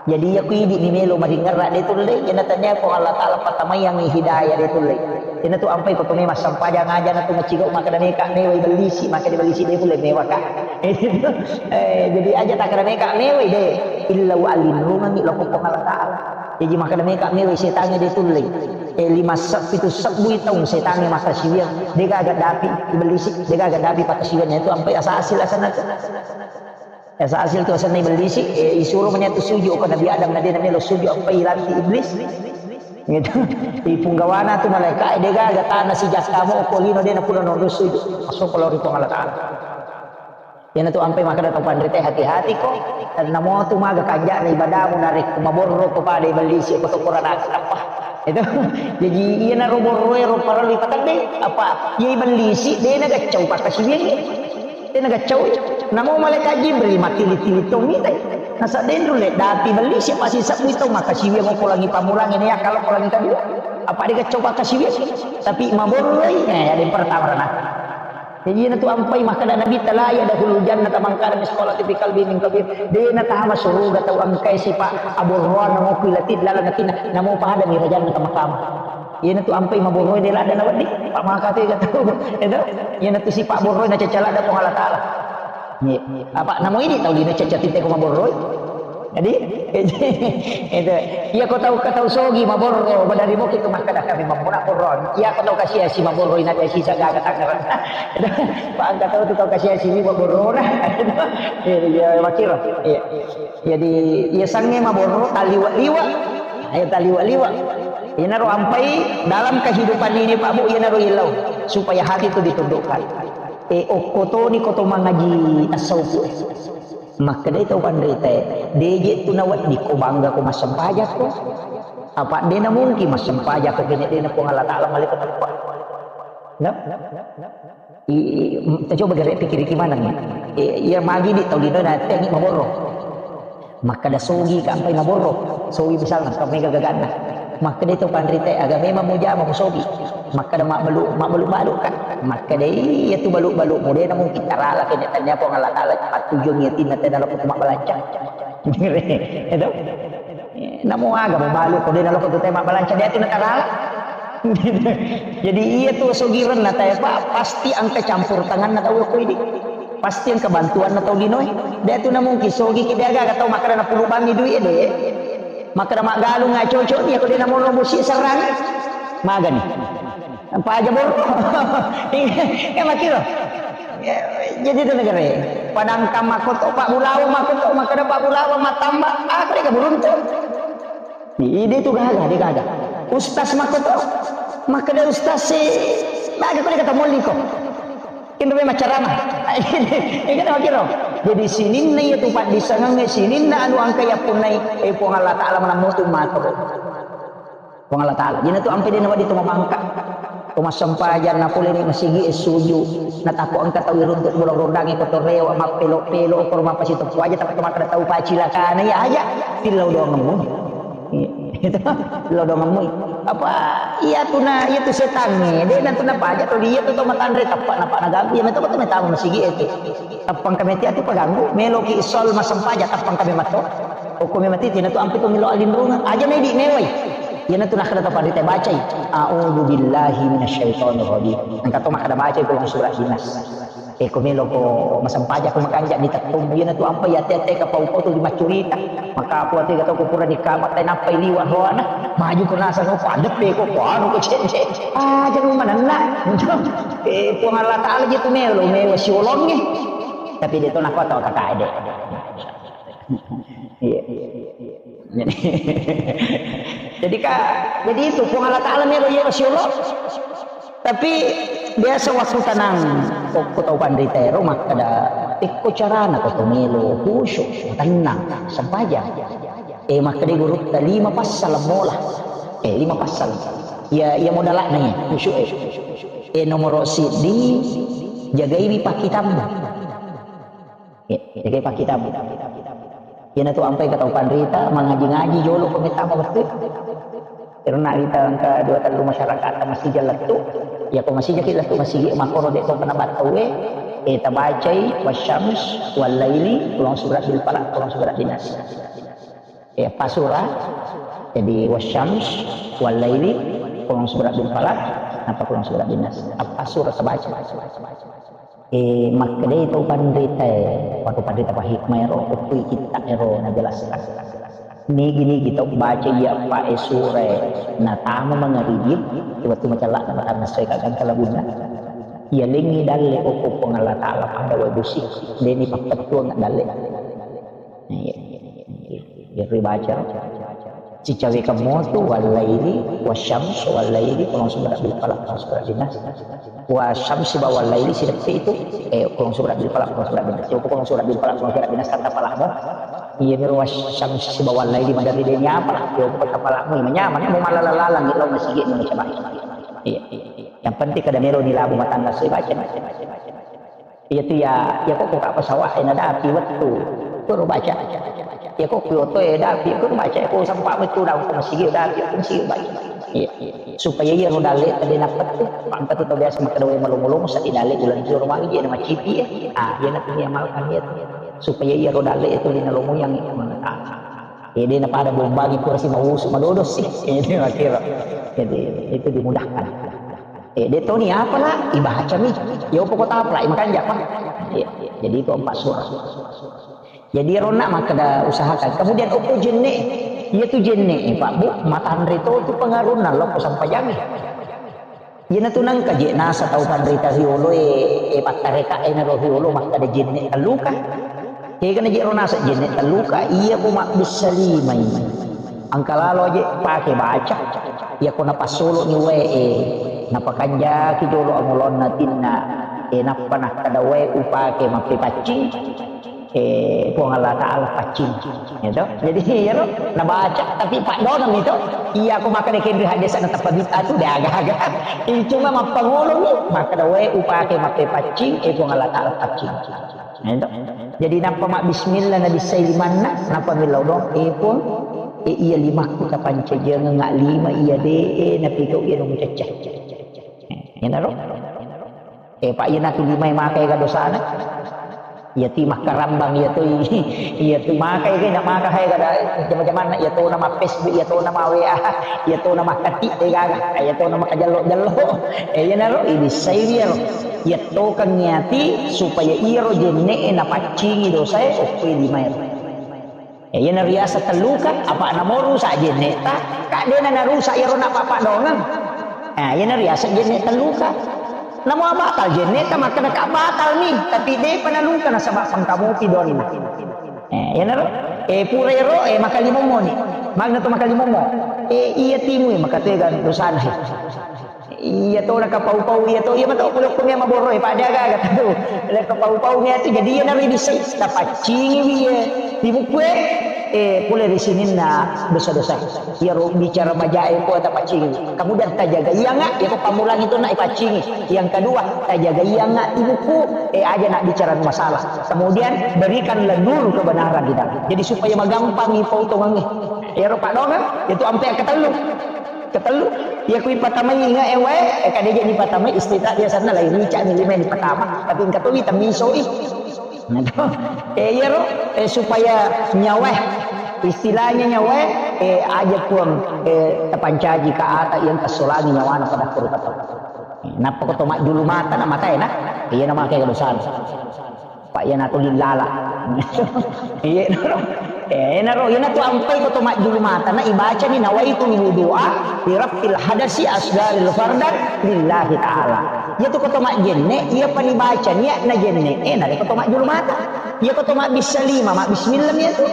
Jadi iya ku idi ni melo maringerrang de tulle, iyana tania Puang Allah Ta'ala patamaiyangngi hidayah de tulle. Iyana tu ampai ko tome massempajang aja na tu macigau makkeda meka mewai bellisi, makkeda bellisi de tulle mewaka. Eh, jadi aja takkeda meka mewai de, illa wa allinrungangngi lokko Puang Allah Ta'ala. Jadi makkeda meka mewai setangnge de tulle. Eh, lima se-, pitu sebbui taung setangnge makkasiwiang, degaga dapi ibellisi, degaga dapi pakkasiwiang, itu ampai asa asil asana tu. Asa asil tu asanna ibellisi, eh, isuro mani tu sujud ko Nabi Adam, na de namelo sujud, ampai ilanti iblis. Gitu. Ipunggawana tu malaika, eh, degaga tana sijakka mo ko lino de napura nonro sujud. Masuk ko lao ri Puang Allah Ta'ala. Iyana tu ampai makkeda tau panrita, hati-hati ko. Karena mo tu maga kanja'na ibadamu narekko maborro ko pada ibellisi ko to Quran apa. Itu. Jadi iyanaro borroe ro parellu ipatedde. Apa? Iya ibellisi de nagaccau pakkasiwiangnge. De nagaccau. Namo malaikat Jibril mattili-tili tong mitai. Nasa denru le dapi bellisi pasi sabbu tong makkasiwiang ko langi pamulangi ne ya kalau ko langi kadua. Apa de' kecoba kasiwi, tapi maborroi, eh, ada yang pertama rana. Jadi, iyana tu ampai makkeda Nabi, "La yadkhulul jannata man kana mitsqala dzarratin min kibrin." De' natama suruga tau engkai sipa' aborroang namo ku ilati lalang atinna, namo pada mi rajanna tama kama. Iyana tu ampai maborroi de' ladda nawedding, pa maka tu ega tau. Itu, iyana tu sipa' borroi na cacca ladda Puang Allah Taala. Iya. Apa namo idi tau dina cacca tite ko maborroi? Jadi, itu. Iya ko tau, ko tau sogi maborro, badari moki tu makkeda kami mammuna borro. Iya ko tau kasiasi maborro, ina biasa isa gaga tangerang. Itu, pa engka tau tu tau kasiasi mi maborro na. Iya, iya, makiro. Iya. Jadi, iya sange maborro, taliwa-liwa. Ayo taliwa-liwa. Inaro ampai dalam kehidupan ini, Pak Bu, inaro ilau. Supaya hati itu ditundukkan. Eh, okko toni ko to mangaji tasawuf. Makkedai tau panritae, "De' je' tu nawedding ko bangga ko massempajakko. Apa' de' na mungkin massempajakko kene' de' na Puang Allah Taala malaikat teppa." Nah? I, i, tacoba gare' pikiriki maneng. I, iya magi di tau lino na tengi maborro. Makkeda sogi ka ampai maborro. Sogi misalna, ka mega gaganna. Makkeda tau panritae, "Aga memang mujama musogi." Makkeda mabbalu, mabbalu-balu ka. Makkeda iya tu balu-balu mu de' na mungkin tarala kene' tania Puang Allah Taala pattujuang iya tinna tena loko tu mabbalanca. Itu. Namo aga balu ko de' na loko tu te mabbalanca de' tu na tarala. Jadi iya tu sogirenna tae pa pasti engka campur tanganna tau ko idi. Pasti engka bantuanna tau linoe. De' tu na mungkin sogi ki de' aga-aga tau makkeda na pulu bangi duit de'. Makkeda maggalung nga cocok ni, ko de' na monro bosi serrang. Magani. Nampa aja borro. Eh, makiro. Jadi itu negara. Padangkang makkoto, Pak Bulawa makkoto, makkeda Pak Bulawa matamba, aku de' ka beruntung. Ide tu gaga, de' gaga. Ustaz makkoto, makkeda ustaz si, gaga ko de' ka tamolli ko. Inro memang ceramah. Iya kan, makiro. Jadi sininna iya tu paddisengeng, sininna anu engka iya punnai, eh, Puang Allah Taala manammutu mato. Puang Allah Taala. Jina tu ampe de' nawedding tu mabangka. Tu massempajang na pole ni masigi e suju. Na tako engka tau iruntuk bulang rondangi ko torewa mappelo-pelo ko mapasi teppu aja tapi makkeda tau pacilakana iya aja. Tillau doang ngemmui. Iya. Itu. Tillau doang ngemmui. Apa iya tu na, iya tu setangnge. De' na tu na paja tu dia tu tau matanre teppa na pa na ganggu. Iya metto tu metama masigi e tu. Tappang kami tiap tu paganggu. Meloki sol massempajang tappang kami matto. Okko memang titi na tu ampe tu melo alinrungang. Aja medi mewai. Iyanatu nakkeda to panrita bacai, "A'udzu billahi minasyaitonir rajim." Engka to makkeda bacai ko surat Nas. Eh, ko melo ko masempajang ko makanja ditettung. Iyanatu ampa iya tette kapau-pau tu dimaccurita. Maka apa tega to ko pura dikama tai nappai liwa roana. Maju ko naseng ko padeppe ko ko anu ko cedde. Ah, jangan manenna. Eh, Puang Allah Taala je tu melo, melo siolongnge. Tapi de to nakko to kakak de. Iya. Jadi, jadi ka, jadi itu Puang Allah Taala melo iya masya Allah. Tapi biasa waktu tenang, ko tau panrita ero makkeda, "Ikko carana ko to melo khusyuk, tenang, sempajang." Eh, makkeda guru, "Lima passala mola." Eh, lima passala. Iya, iya modalakna iya, khusyuk eh. Eh, nomoro siddi, jagaiwi pakkitabmu. Ya, jagai pakkitabmu. Iyanatu ampai ka tau panrita, mangaji-ngaji jolo ko mettama wettu. Karena kita engka dua tellu masyarakat masija lettu. Ya ko masija ki lettu masigi makkoro de to kena battauwe. Eh, tabacai wasyams, wal laili, kulong surat bil falaq, kulong surat bin nas. Eh, pasura. Jadi wasyams, wal laili, kulong surat bil falaq, apa kulong surat bin nas. Apa sura tabaca. Eh, makkedai tau panritae, waktu panrita pahikmah ero, ukkui kitta ero najelaskan. Nigi-nigi tau baca iya pa e sura e, natama mangaribi, wettu macellakna matanna soe kagangka labunna. Iya lengngi dalle okko Puang Allah Taala pada wae busi, deni pakkettuang dalle. Iya, iya, iya. Iya, ribaca. Sicawe kamotu, wal laili, wasyams, wal laili, kulong surat bil falaq, kulong surat bin nas. Wasyams ba wal laili sideppe itu, eh, kulong surat bil falaq, kulong surat bin nas. Coba kulong surat bil falaq, kulong surat bin nas kata palamo. Iya, miro wasyams ba wal laili madari de nyapa. Coba kata palamo, manyamang, mau malala-lalang, gitu, masih gitu, macam-macam. Iya, iya, iya. Yang penting kada melo ni labu matanna soi baca. Iya tu ya, ya kok kok apa sawah ena dapi wettu. Kuro baca. Ya kok kok oto e dapi, kuro baca, kok sempak wettu daun ke masigi dapi, ke masigi baca. Iya. Supaya iyaro dalle tadi napettu, pangkatu tau biasa makkeda wae malomo-lomo, seddi dalle uleng tiro magi je na macipi, eh. Ah, iya na punya amal kami itu. Supaya iyaro dalle itu lina lomo yang mana tahu. Eh, dia na pada bombangi pura si mausu madodo sih. Ini makkiro. Jadi, itu dimudahkan. Eh, dia tahu ni apa lah, ibacami. Ya, pokok apa lah, makanya apa? Iya, iya. Jadi itu empat surah. Jadi, ronna makkeda usahakan. Kemudian, okko jenne, iya tu jenne, Pak Bu, matanre to tu pengaruhna lokko sampajangi. Iyana tu nangka je nasa tau panrita riolo e, e pattareka e naro riolo makkeda jenne telluka. Kegana je ro nasa jenne telluka, iya ko mabbissa limai. Engka lalo aje pake baca. Iya ko napassolo ni wae e, napakanjaki jolo angolonna tinna. E nappa nakkeda wae upake mappepaccing. Eh, Puang Allah Ta'ala paccing. Gitu. Jadi, iyaro nabaca, tapi paddonang itu. Iya, aku makan deken di hadis anak tepat bid'ah tu, dia agak-agak. Ini cuma mappangolong ni, maka da wae upake mappe paccing, eh, Puang Allah Ta'ala paccing. Gitu. Jadi, nappa mak bismillah, nabi sai limanna, nappa millau dong, eh, Puang, eh, iya limakku kapancajeng, ngak lima, iya de, eh, napi kau iya nung cecah. Eh, iyana ro. Eh, Pak, iyana tu limai makai ga dosana. Iya tu makkarambang, iya tu, iya tu makai ga, na maka hai ga da jama-jamanna, iya tu nama Facebook, iya tu nama W A, iya tu nama kati, eh, gaga, iya tu nama kajallo-jallo. Eh, iyana ro, ini saya dia ro. Iya tu kan niati supaya iyaro jenne e napaccingi dosa e, oke limai ro. Eh, iyana riaseng telluka, apa namo rusak jenne ta, ka dena narusak iyaro napapa dongeng. Eh, iyana riaseng jenne telluka. Namo batal jenne ta, makkeda ka batal ni, tapi depa naluka nasaba pangkamopi donna. Eh, iyana ro, eh, pura ero, eh, makalimommo ni. Magna to makalimommo. Eh, iya timu, eh, makatega dosana, eh. Iya to, nakapau-pau iya to, iya mato pole okko mia maboro e, pada aga-aga tau. Nakapau-pau mia tu, jadi iya naro ibissai, tapaccingi wi iya timukkue, eh, pole ri sininna dosa-dosa. Iya ro bicara majae ko tapaccingi. Kemudian tajaga iya nga, iya ko pammulang itu na ipaccingi. Yang kedua, tajaga iya nga timukku, eh, aja nak bicara masalah. Kemudian berikanlah nur kebenaran di dalam. Jadi supaya magampang ipautongangi. Iya ro padonga, itu ampe ketellu. Ketellu, iya kui patamai inga e wae, eh, kade je dipatamai istita biasanna lai rica ni lima dipatama, tapi engka towi tamisoi. Nah, to. Eh, iyaro, eh, supaya nyawa, istilahnya nyawa, eh, aja puang, eh, tapancaji ka ata yang tasolangi nyawana pada kuru kata. Nappa ko to majjulu mata na matae na, iya na makai dosana. Pak, iyanatu lillala. Iya, naro. Eh, naro, iyanatu ampai ko to majjulu mata na ibacani nawaitul wudu'a li raf'il hadasi asgharil fardan lillahi ta'ala. Iyatu ko to majjenne, iya pani baca niat na jenne, eh, nare ko to majjulu mata. Iya ko to mabbissa lima, mabbismillah iyatu.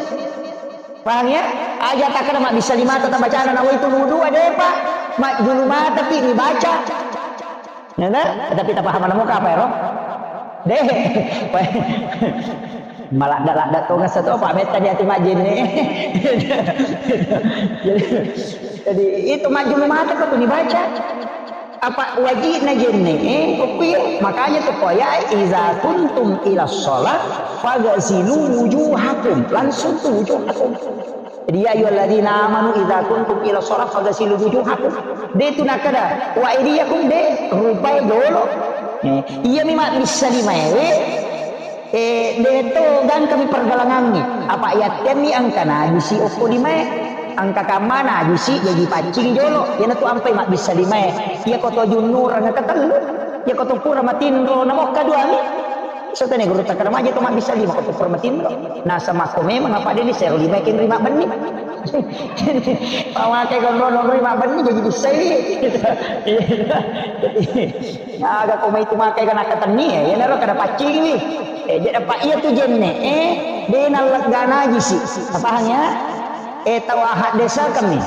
Paham ya? Aja takkeda mabbissa lima ta tabacana nawaitul wudu'a, depa. Majjulu mata pi dibaca. Nena, tapi tapaham namo kapa ero? Deh. Maladda-ladda tonga satu apa metta di ati majjenne. Jadi, jadi itu majjulu mata ko tu dibaca. Apa wajibna jenne, eh, kok iya? Makanya tu ko ya, "Iza kuntum ila sholat, fagasilu wujuhakum." Langsung tu wujuhakum. Jadi, "Ya ayyuhalladzina amanu idza kuntum ila sholat fagasilu wujuhakum." De tu nakada, "Wa aidiyakum," de, rupai dolo. Eh, iya mi mabbissa limaewe, eh, de to gangkami pergalangangi. Apa yattemmi angka najisi okko limae, angka kamma najisi jaji paccing jolo. Iyanatu ampai mabbissa limae. Iya ko to junnurang ketellu, iya ko to pura matinro namokka duami. Satane guru takkada maja to mabbissa lima ko to pura matinro. Nasaba ko memang apa deni sero lima kin rima benni. Pamake ko no rima benni jadi bissai. Aga ko mai tu makai kana katenni ya, ya naro kada paccing ni. Eh, jadi apa iya tu jenne, eh, de nallegga najisi. Paham ya? Eh, tau haddesa kami.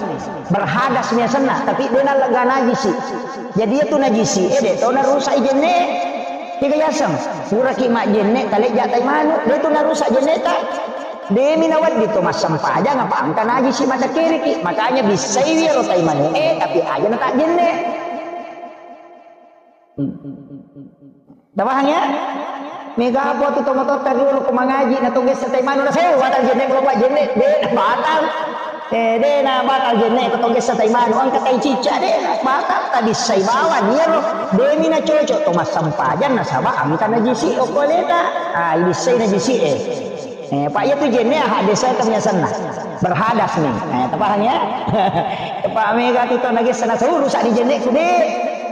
Berhadas biasanya, tapi de nallegga najisi. Jadi iya tu najisi, eh, de tau narusak jenne. Tiga yaseng, puraki majjenne, talejja tai manu, de tu narusak jenneta. Demi nawedding to massempajang apa engka najisi maddekkiriki. Makanya bissai wi ero tai manu e, tapi aja na tajjenne. Tapahang ya? Mega apa tu tomatotta riolo ko mangaji na to gessa tai manu na sewa tajjenne, kalau buat jenne, de batal. Eh, de na batal jenne ko togessa tai manu, engka tai cicca, de na batal, tabissai bawang iyaro, de mi na cocok to massempajang nasaba engka najisi okko aleta. Ah, ibissai najisi e. Eh, Pak, iya tu jenne ahadesa kami asenna. Berhadas nih. Eh, tapahang ya? Pak, mega tu to nagessa nasau rusak di jenneku, de.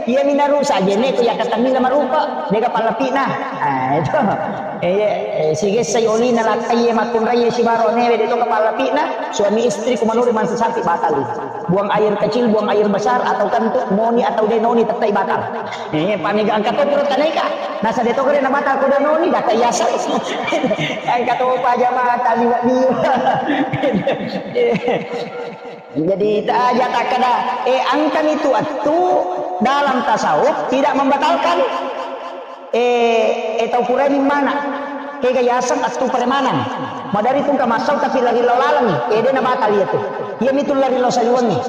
Iya mi narusak jenneku, ya katamila marupa, de ka pallapina. Ah, itu. Eh, iya, eh, sigessai olina lakkai makkunrai sibaro newe de to ka pallapina, suami istri ku manurut mansa sampi batal. Buang air kecil, buang air besar, atau kan tu noni atau de noni tettai batal. Eh, pamega engka to pura tanai ka. Nasa de to kare na batal ko de noni, data iasa. Engka to pa jamaah taliwa liwa. Jadi, ta-, aja takkada, eh, engkani tu attu dalam tasawuf tidak membatalkan. Eh, eh, tau puraini mana? Kega yaseng attu premanang. Madari tungka massau tapi lari lao lalengi. Eh, de na batal iya tu. Iya mitu lari lao saliwengi.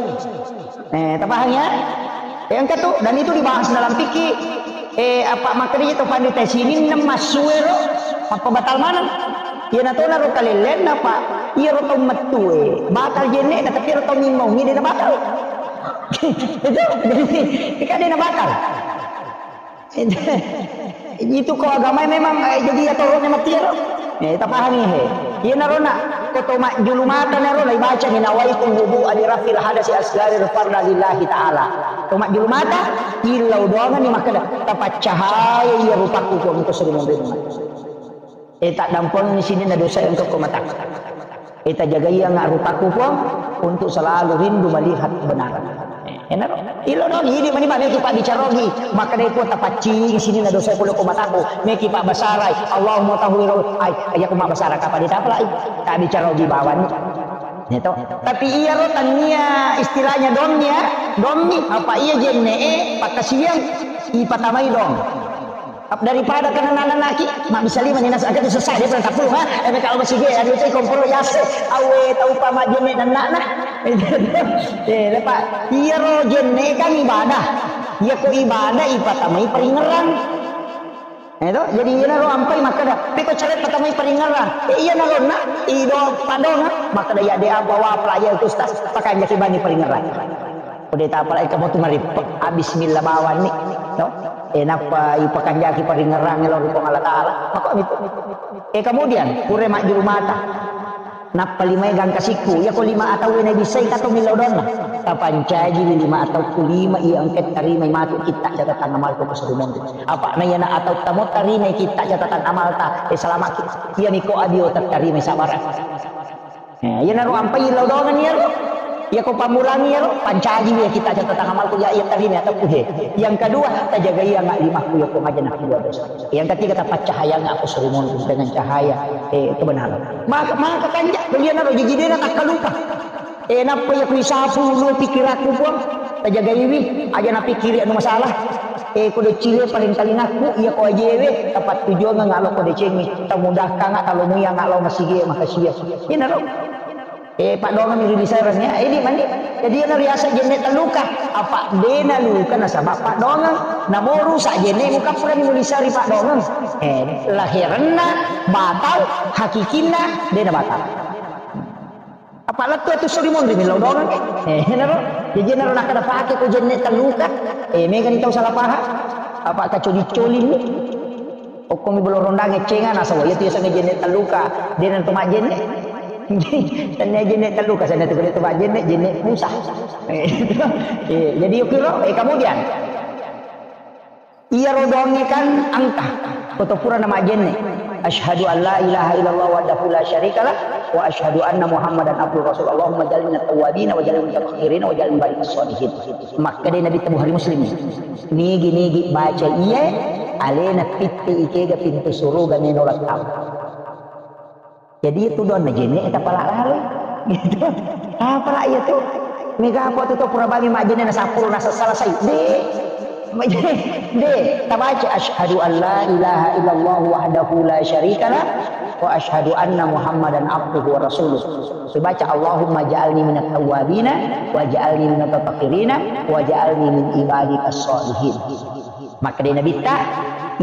Eh, tapahang ya? Eh, engka tu, dan itu dibahas dalam fikih. Eh, apa makanya itu pandita sini nem massuero, apa batal mana? Iya na tona ro kalellenna, Pak. Iya ro tau mettue. Batal jenne na, tapi ro tau mimmau, ini na batal. Itu, jadi, kan de na batal. Itu ko agama memang, eh, jadi ya toro memang tiaro. Eh, tapahami he. Iya narona, ko to majjulu mata naro, lai baca ni nawaitu wudu ali rafil hadasi asgari farda lillahi ta'ala. To majjulu mata, illau doangan ni makkada, tapaccahaya iya rupaku ko engko sering memberi. Eh, tak dampon ni sini na dosa engko ko mata. Ita jagaianga rupaku, Puang, untuk selalu rindu melihat kebenaran. Eh, enaro. Ilo dong, idi mani mane ki pabbicarogi. Maka dai Puang tapaccing sini na dosa pole ko mataku. Meki pabbasarai. Allahumma tahwiro. Ai, aja ko mabbasara kapa ditapalai. Tak bicarogi bawani. Itu. Tapi iya ro tania istilahnya dong ya. Dong ni apa iya jenne e pakasiang ipatamai dong. Ap-, daripada kena nananaki, mabbisa lima ni nas-, angka tu sesa, dia pernah tapulung, ha? Eh, kalau masih dia, dia tu komporo yase, awe, tau pa majenne dan nak, nah. Eh, lepa, iya ro jenne kan ibadah. Iya ko ibadah, ipatamai peringeran. Eh, to? Jadi iya na ro ampai makkada, peko cere patamai peringeran. Eh, iya na ro na, ido padonga, makkada ya de apa wa pelajar itu ustaz, pakai jaki bani peringeran. Ko de tapalai kamu tu marippe, ah, bismillah bawani, no? Eh, nappa ipakanjaki paringerang lao ri Puang Allah Taala. Maka itu. Eh, kemudian, pure majjulu mata. Nappa limai gangka sikku, iya ko lima atau wena bisai kato millau donna. Tapancaji lima atau ku lima iya engke tarimai matu kitta catatan amal ko kesurumonri. Apa na iya na atau tamo tarimai kitta catatan amal ta, eh, selamat ki. Iya niko adio tarimai sabarang. Eh, iyanaro ampai lao doangan iyaro. Iya ko pammulangi iyaro, pancaji iya kitta catatan amalku ya, iya tarima atau kuhe. Yang kedua, tajagai anga limakku iya ko maja nakkua dosa. Yang ketiga, tapaccahayanga aku serumonku dengan cahaya, eh, kebenaran. Maka, maka kanja, iyanaro jiji dena takkalupa. Eh, nappa iya ku isapu lo pikirakku, Puang. Tajagaiwi, aja napikkiri anu masalah. Eh, ko deccile paling talingakku, iya ko ajewe, tapattujuangeng alo ko decengnge, tamudahkanga talomui anga lao masigi makasiya. Iyanaro. Eh, paddoangeng mi ri lisereng ya. Eh, di mani. Jadi iyana riaseng jenne telluka. Apa dena luka nasaba paddoangeng. Namo rusak jenne muka purani mulisari paddoangeng. Eh, laherenna batal, hakikinna dena batal. Apa lettu atu sori monri millau doang. Eh, enaro. Jadi enaro nakkada pake ko jenne telluka. Eh, megani tau salah paham. Apa kacoli-coli ni. Okkomi bolo rondang eccenga nasaba iya tu yasengnge jenne telluka. Dena tu majjenne. Tania jenne telluka, sana tu tu majjenne, jenne pusah. Eh, eh, jadi yukiro, eh, kemudian. Iyaro doangnge kan engka, koto pura namajjenne. Asyhadu an la ilaha illallah wahdahu la syarikalah, wa asyhadu anna Muhammadan abduhu rasul. Allahumma ja'alni minat tawwabin wa ja'alni minal mutatahhirin wa ja'alni minal sholihin. Makkeda Nabi Bukhari Muslim. Nigi-nigi baca iye, alena pitti ikega pintu suruga meno lattau. Jadi itu doang na jenne eta pala lalo. Gitu. Apa lah iya tu? Mega apa tu, tu pura bami majjenne na seppulo na selesai. De. De, tabaca asyhadu an la ilaha illallah wahdahu la syarikalah wa asyhadu anna Muhammadan abduhu wa rasuluh. Dibaca Allahumma ja'alni minat tawwabina wa ja'alni minat mutatahhirina wa ja'alni min ibadika sholihin. Maka dia Nabi ta,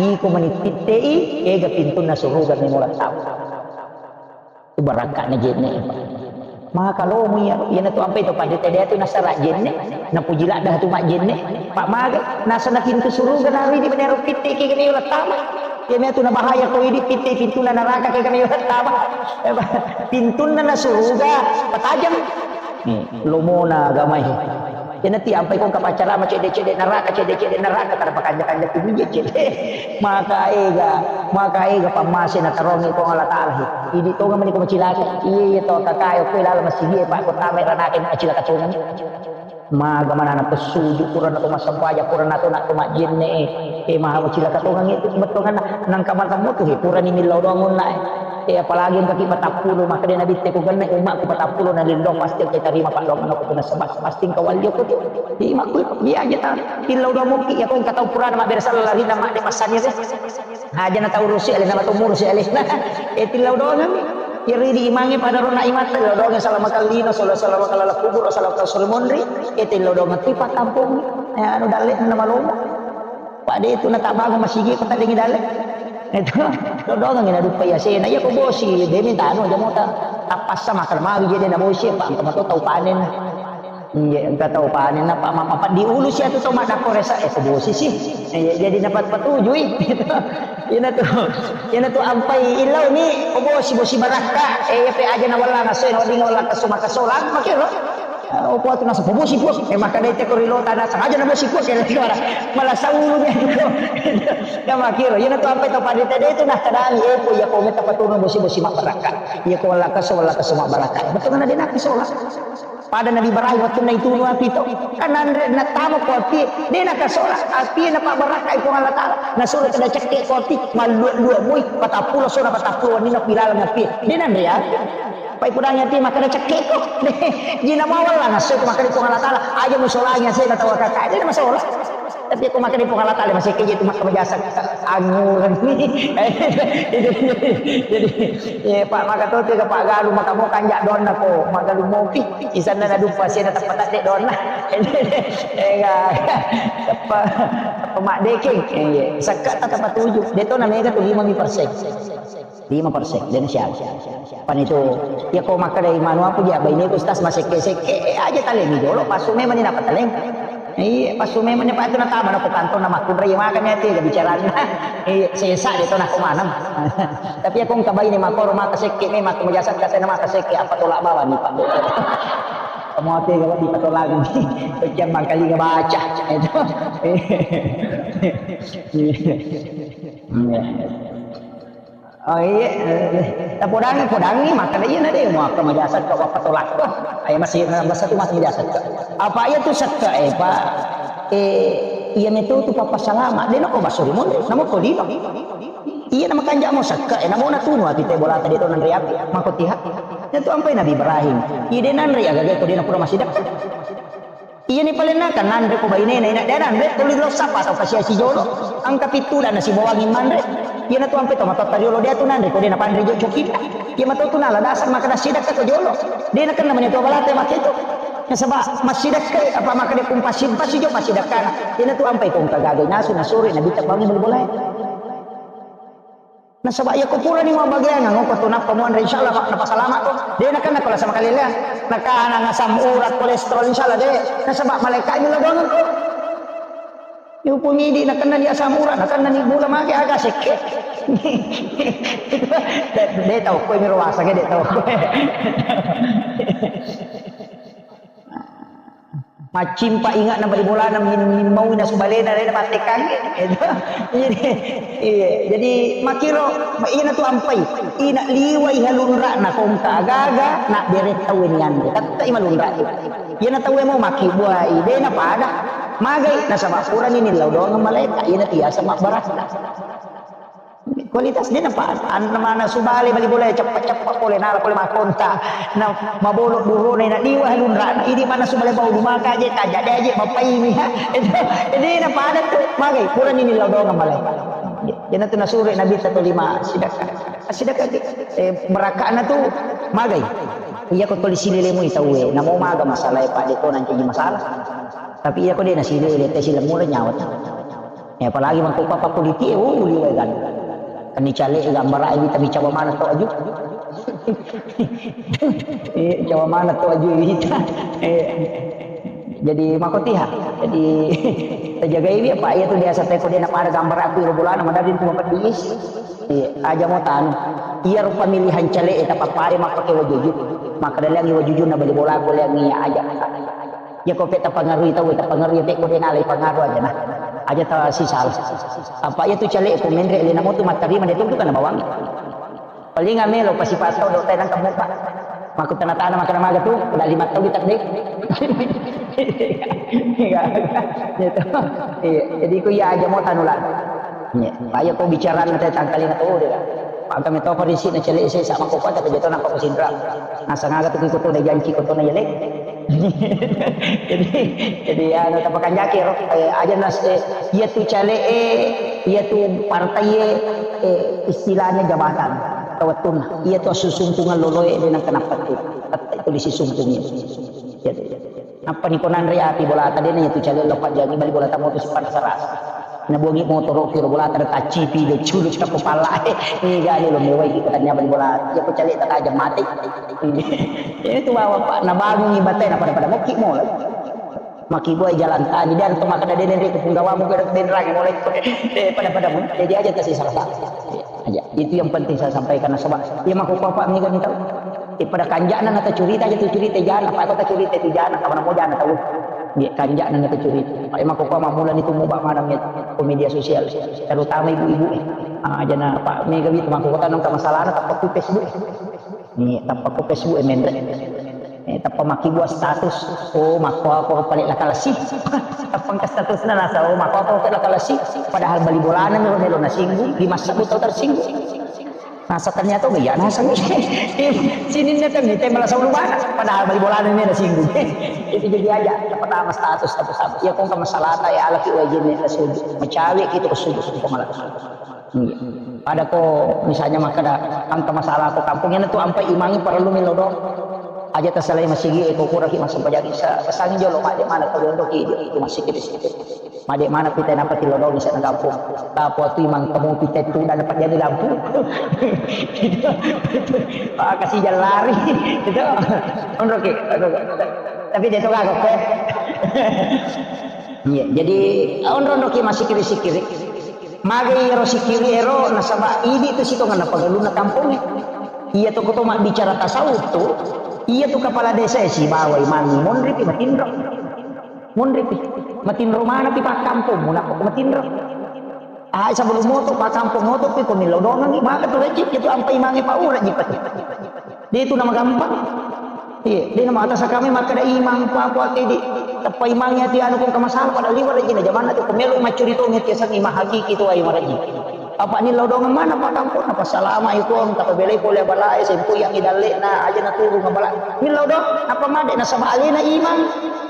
iko menipittei, ega pintunna suruga memulai tahu. Itu barakka'na jenne, Pak. Maka lomo iya, iyanatu ampai to panrita de' tu nasara jenne, napuji ladda tu majjenne, pa' maga, nasana pintu suruga naridi bane ro pitte ki kami ulah tama. Iya tu nabahaya ko idi pitte pintuna naraka ki kami ulah tama. Pintunna na suruga patajang. Nih, lomona agamai. Iyanati ampai ko kapaccarama cedde-cedde naraka, cedde-cedde naraka, tara pakanja-kanja tu bije cedde. Maka ega, maka ega pammase natarongi ko Allah Ta'ala he. Idi tonga mani ko macilaka. Iya, iya to kakae ko lalo masigi pa ko tama ranake na cilaka tonga. Maga manana pesuju kurang atau masempajang kurang atau nak to majjenne. Eh, maha macilaka tonga itu betongan nang kamar kamu tu he kurang ini lo doang nai. Eh, apalagi engka ki patappulo, maka de' nabitte ku genne' ummakku patappulo na lindong, pasti engka tarima paddoanganna ko nasaba pasti engka walli ko tu. Di makku dia aja ta. Tillau doang mungkin ya ko engka tau purana mabbere sala larinna madde massani de'. Aja na tau urusi alena, matu murusi alena. Eh, tillau doang mi. Iri di imangi pada rona imatta, tillau doang salama kallino, sala salama kallala kubur, salama sore monri. Eh, tillau doang tu pattampungi. Eh, anu dalle na malomo. Pak de' tu natabang masigi ko taddengi dalle. Itu dodongang na duppa yasena. Iya ko bosi, de' minta anu aja mota. Tapassa makan mawi je de' na bosi, pa' engka mato tau panen. Iya, engka tau panen apa mama pa' di ulu sia tu tau madakko resa, eh ko bosi sih. Iya, jadi napat patujui. Ina tu, ina tu ampai ilau ni ko bosi, bosi barakka. Eh, iya pe aja na wala na soi na wadinga wala kasuma kasolang, makiro. Oh, kuat nasa bosi, Puang. Eh, maka dai teko rilo tanah sengaja na bosi, Puang. Kira kira. Malah saulu ni. Ya makiro. Ina tu ampai to panrita de' tu nah kadang, eh, ko iya ko meta patunu bosi, bosi mak barakka. Iya ko wala kaso, wala kaso mak barakka. Betul kan ada nak sola. Pada Nabi Ibrahim waktu na itu nu api to. Kan anre na tama ko api. De' na kasola. Api na pa barakka iko Allah Ta'ala. Na sura kada cekke ko api. Malua-lua mui. Patappulo sona patappulo ni na pilalang api. De' na anre api. Pai pudang ati makkeda cekkeko. Jina mawalla nasso ko makkeda Puang Allah Ta'ala, aja musolangi asena tawakaka. Jadi masalah. Tapi ko makkeda Puang Allah Ta'ala masih keje tu makkeda jasa anguran ni. Jadi, ya, Pak, maka tu tiga Pak Galu, maka mau kanjak donna ko, maka lu mopi. Isanna na dupa asena tepat tak dek donna. Enggak. Apa, apa mak dekeng. Iya. Sekat tak tepat tujuh. Dia tu namanya tu lima persen. Lima persen, de' na siaga. Pan itu, iya ko makkeda manu apa dia, baine ku stas masekke-sekke, eh, aja talemi jolo, pasu memang ni napa taleng. Iya, pasu memang ni pa itu natama na ko kantor na makkunrai makan ya tiga bicarana. Iya, sesa de' to na ko manam. Tapi aku engka baine makoro maka sekke memang aku majasa kata na maka sekke apa tolak bawa ni Pak. Kamu ate gawat di patolang. Pecah mangkali baca. Itu. Iya. Oh iya, eh, tapodangi, podangi, makkeda iya na de' muakka majasakka wappatolakko. Ayo masih, masa tu masih majasakka. Apa iya tu sakka, eh, Pak? Eh, iya metu tu papa salama. De' nako baso ri monri, namo ko lino. Iya na makanja mo sakka, eh, namo na tunu ati te bola tadi to nanre api, mako tiha. Iya tu ampai Nabi Ibrahim. Iya de' nanre aga ko de' na pura masih dekat. Iyani palenna kan nanre ko bainena, ina de' nanre, tuli lo sapa atau kasiasi jolo. Angka pittula nasibawangi manre. Iyana tu ampe to matotta riolo de' tu nanre ko de' napanre jo cokita. Iya mato tu nala dasar makkeda sidakka ko jolo. De' nakenna mani tu balate makke tu. Nasaba massidakka apa makkeda kumpasi-pasi jo massidakkana. Iyana tu ampai ko engka gaga nasu nasuri nabitta bangi bol-bolae. Nasaba iya ko purani mabbagiangeng ko tu nappa muanre, insyaallah, Pak, napasalama ko. De' nakenna ko la sama kaleleang. Nakana asam urat, kolesterol, insyaallah de'. Nasaba malaikat mi ladongeng ko. Yupu midi nakenna ni asam urat, nakenna ni gula mage aga sekke. De', de' tau ko mi roasa ke de' tau ko. Maccimpa ingatna bali bolana min-, min maui nasu balena, lena mattekangnge. Itu. Iya, iya. Jadi makkiro, ina tu ampai, ina liwai halunra'na kongka agaga, na bere tau ni anre. Tette'i malunra. Iyana tau mau makki buai, de' na pada. Magai, nasaba purani nillau doang malaika, ina tiasa mabbarakka. Kualitas de' napa, an-, mana subale bali bola ceppa-ceppa pole, nala pole makonta, na mabolo durone, na liwa lunrana, idi mana subale bau lumaka aje, kaja de aje, mapaimi, ha. Itu, de' napa ada tu, magai, purani nillau doang malai. Jana tu nasure Nabi satu lima sidakka. Sidakka, eh, berakana tu, magai. Iya ko tuli silele mui tauwe, namo maga masalah, Pak, de' ko nanti masalah. Tapi iya ko de' nasilele, te silemure nyawa. Ya, apalagi mangko papa kuliti, eh, oh, liwa kan. Kan dicale gambara, eh, kita bicara mana to aju. Eh, coba mana tu aju wita. Eh, jadi makotiha. Jadi tajagai dia, Pak. Iya tu biasa teko dia nak pada gambar aku iro bolana, madadi tu pedis. Iya, aja mau tanu. Iya rupa pemilihan cale, eh, tapappare mappake wajuju. Maka daleangi wajuju na bali bola, ko leangi aja. Iya ko pe tapangarui tau, tapangarui pe ko dia nalai pangaruh aja nah. Aja ta sisal. Apa iya tu cale ko menre le namo tu mattarima de tu kana bawang. Paling amelo pasi pato do tenang kamu, Pak. Maku tana-tana makana maga tu, udah lima tahun kita deh. Iya. Gitu. Iya. Jadi ku iya aja mau tanulan. Iya. Ayo kau bicara nanti tangkali na tuh deh. Pak kami tahu kondisi na cele saya sama kau pada kerja tuh nampak mesin rak. Nah, sengaja tuh ikut tuh janji ikut tuh na jelek. Jadi, jadi ya, no, tapakanjaki ro. Eh, aja nas, eh, iya tu cale, eh, iya tu partai, eh, eh, istilahnya jabatan. Tawatun, iya tu susungkungan loloe, eh, nang kenapa tu? Itu disisungkungi. Iya tu. Nappa ni konanre api bola tadi na iya tu cale lo panjangi bali bola tamu tu sipan saras. Na buangi motoro kiro bola tadi tacipi, de culu cakap kepala. Ini gak ada lo mewai kita tanya bali bola. Iya ku cale tak aja mati. Ini tu bawa, Pak, nabangungi batai na pada-pada mokki mulai. Maki buai jalan tani dan tu maka dede ri kupung gawamu ke den ragi mulai. Eh, pada-pada mu. Jadi aja tasi salah. Aja. Itu yang penting saya sampaikan nasaba. Iya mako papa mi kan tahu. Eh, pada kanjana nata curita aja tu curita jana, apa kota curita itu jana, kamu mau jana tahu. Dia kanjana nata curita. Pak mako papa mulai itu mau bak mana mi ke media sosial. Terutama ibu-ibu. Ah, jana Pak Mega itu mako kota nang masalah na tappa ku Facebook. Ni tappa ku Facebook e menre. Eh, tappa makkibua status. Oh, makko apa pale lakalasi. Tappa engka statusna nasa, oh, makko apa pale lakalasi. Padahal bali bolana melo melo nasinggung, di masa tau tersinggung. Nasa ternyata oh iya nasa sininna temi te malah saulu bana. Padahal bali bolana melo nasinggung. Itu jadi aja pertama status, tapi sabu. Ya kong ke masalah ta ya alaki wajib ni suju. Macawe kita ke suju ke malah. Iya. Pada ko misalnya makkeda engka masalah ko kampung, iyana tu ampai imangi parellu millau doang. Aja tasalai masigi e, ko kuraki massempajang isa, pesangi jolo madde mana ko doki itu masigi di situ. Madde mana pita napa tillau doang isa na kampung. Tapo tu imang kamu pita tu dan dapat jadi lampu. Ah, kasih jalan lari. Itu. Onroki. Tapi dia tu kagak kue. Iya, jadi onro-onroki masigi di sikiri. Magai ero sikiri ero nasaba idi tu sitongenna pagalunna kampongnge. Iya tu koto mabbicara tasawuf tu, iya tu kepala desa e sibawa imangnge monripi matinro. Monripi. Matinro manapi pakkampongmu nappa matinro. Ah, sebelum moto pakkampong moto pi ko millau dongengi maka tu rejik itu ampai imangnge paura jipat. Dia itu nama gampang. Iya, de na mata sakame makkeda imang, pa, pa, tedi. Teppa imang iyatu anu kong kamasalah, padahal liwa lagi na jamanna tu, ko melo maccuri to, iyatu yasengnge imang hakiki tu, ai maraji. Apa nillau doang mana, Pak, kampung, apa salama ikon, tapabelai pole abalae, sempo yang idalle'na, aja na turung abala. Nillau doang, apa made, nasaba alena imang,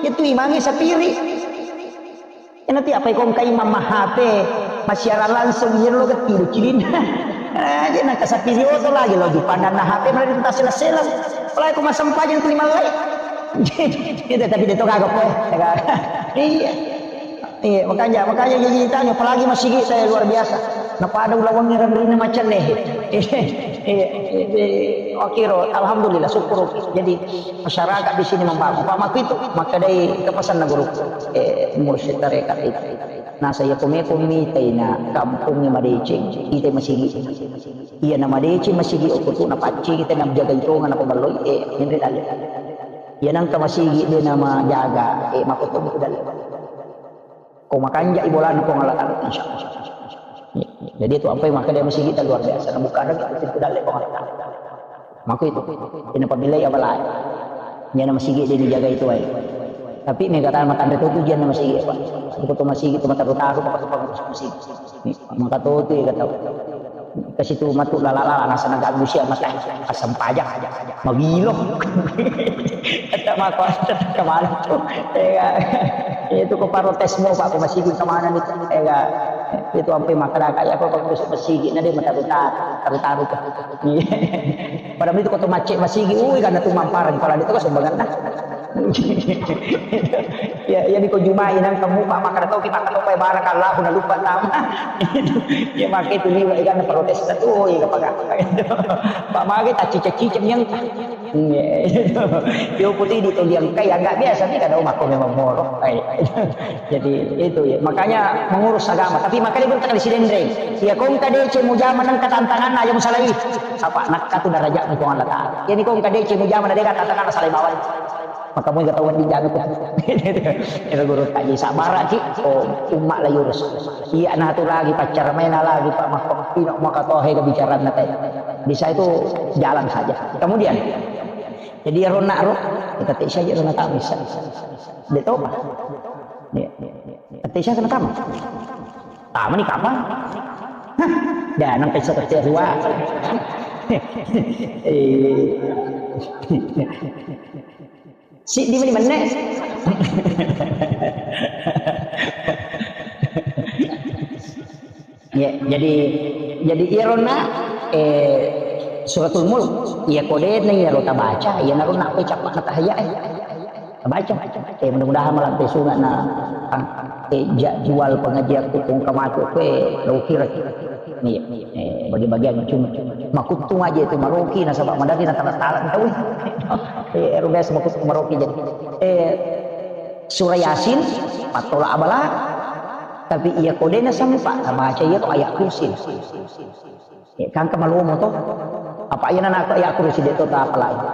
itu imangnge sapiri. Nanti apa ikong kai mama H P, massiaran langsung, iya lo gatti do cilinna. Eh, je nangka sapiri oto lagi lo dipandang na H P, mana diputar selang-selang. Apalagi ko massempajang tu lima lai. Itu tapi dia tu kagak kue. Iya. Iya, makanya, makanya jadi tanya, apalagi masigi saya luar biasa. Napada ulawangi ranrina macam nih. Iya, iya, iya. Oke, ro. Alhamdulillah, syukur. Jadi masyarakat di sini membangun. Pak Maku itu, maka dari kepesan guru, eh, mursyid tarekat itu. Nah, saya kome-kome mitai na kampungnya madeceng, kita masigi. Iya na madeceng masigi, okko tu na pacci kita na jaga itongan apa balloi, eh, henre dalle. Iya nangka masigi dia nama jaga, eh, makoto itu dalle. Ko makanja i bolana Puang Allah Taala, insya Allah. Jadi itu ampai maka dia masigi luar biasa. Nah, bukan lagi itu dalle Puang Allah Taala. Maka itu, ini apabila ya balai. Dia nama masigi dia dijaga itu ai. Tapi mega tana matanda tu tujuan nama masigi apa? Itu tu masigi tu mataru-taru apa tu pengurus masigi. Maka tu tu ya kata. Ke situ matu lala-lala nasa naga busia mata asam pajak. Magilo. Kata mako kemana tu? Ya, itu ko protes mau Pak masigi kemana nih? Ya, itu ampai masyarakat ya apa pengurus masigi na dia mataru-taru, taru-taru tu. Padahal itu kota macet masigi, ui karena tu mamparan kepala itu kan sumbangan nah. Ya, ya, di ko Jumai nang kamu, Pak, makkeda toki, makkeda toki, barakallahu, na lupa tama. Ya, makkeda itu liwa, ikan protes tu, oh, iya, apa, apa. Pak, mage tak cicak-cicak yang, iya, itu. Yo, putih di toliang kai, agak biasa nih, kada mako memang moro. Ai, ai. Jadi, itu ya. Makanya mengurus agama. Tapi makanya pun kali sidendreng. Ya, kong kadece mujama nang katantangan aja musalai. Apa, nakka tu darajat Puang Allah Ta'ala. Jadi, kong kadece mujama na deka tantangan salai bawah. Maka mui ketahuan di jaga tu. Ero guru tadi sabar ki, oh, umma la yurus. Iya, nah, tu lagi pacar main lagi, Pak, maka pino maka tohe ke bicara na teh. Bisa itu jalan saja. Kemudian, jadi ero nak ro, kita tak saja ero nak bisa. Dia tahu, Pak. Iya. Tapi saya kena tamu. Tamu ni kapan? Hah? Dah, nampai seperti dua. Eh. Si di mana mana? Ya, jadi, jadi iyaronna, eh, Suratul Mulk, iya kodena iyaro tabaca, iyanaro nakko cappa na tahaya, eh. Tabaca. Eh, mudah-mudahan malampe sunga na, eh, jadwal pengajian ku pung kamatu kue, lo kira. Iya, eh, bagi-bagian cuma makuttung aja itu maroki, nasaba madari na tala-tala tau. Eh, ero biasa makuttung maroki jadi. Eh, Surah Yasin, pattola abala, tapi iya kodena sempat, baca iya tu ayat kursi. Eh, kangka malomo to. Apa iya nana aku ayat kursi de to ta apalagi.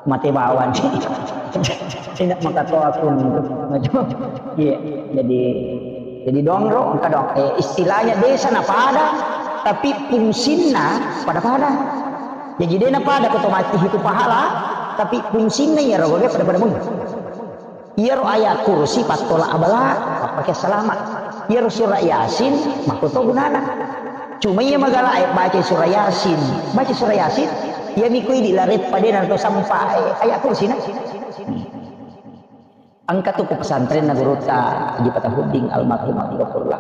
Mate bawang. Tidak maka to aku. Iya, jadi, jadi dong ro, engka dong. Eh, istilahnya desa na pada, tapi fungsinna pada-pada. Jadi dena pada ko to mati itu pahala, tapi fungsinna iya ro pada-pada mun. Iyaro ayat kursi pattola abala, mappake salama. Iyaro surah Yasin, makkuto gunana. Cuma iya magala, eh, baca surah Yasin, baca surah Yasin, iya miko idi lareppa de na to sampa, eh, ayat kursi na. Engka tu ku pesantren na gurutta Haji Fatahuddin almarhum Abdullah.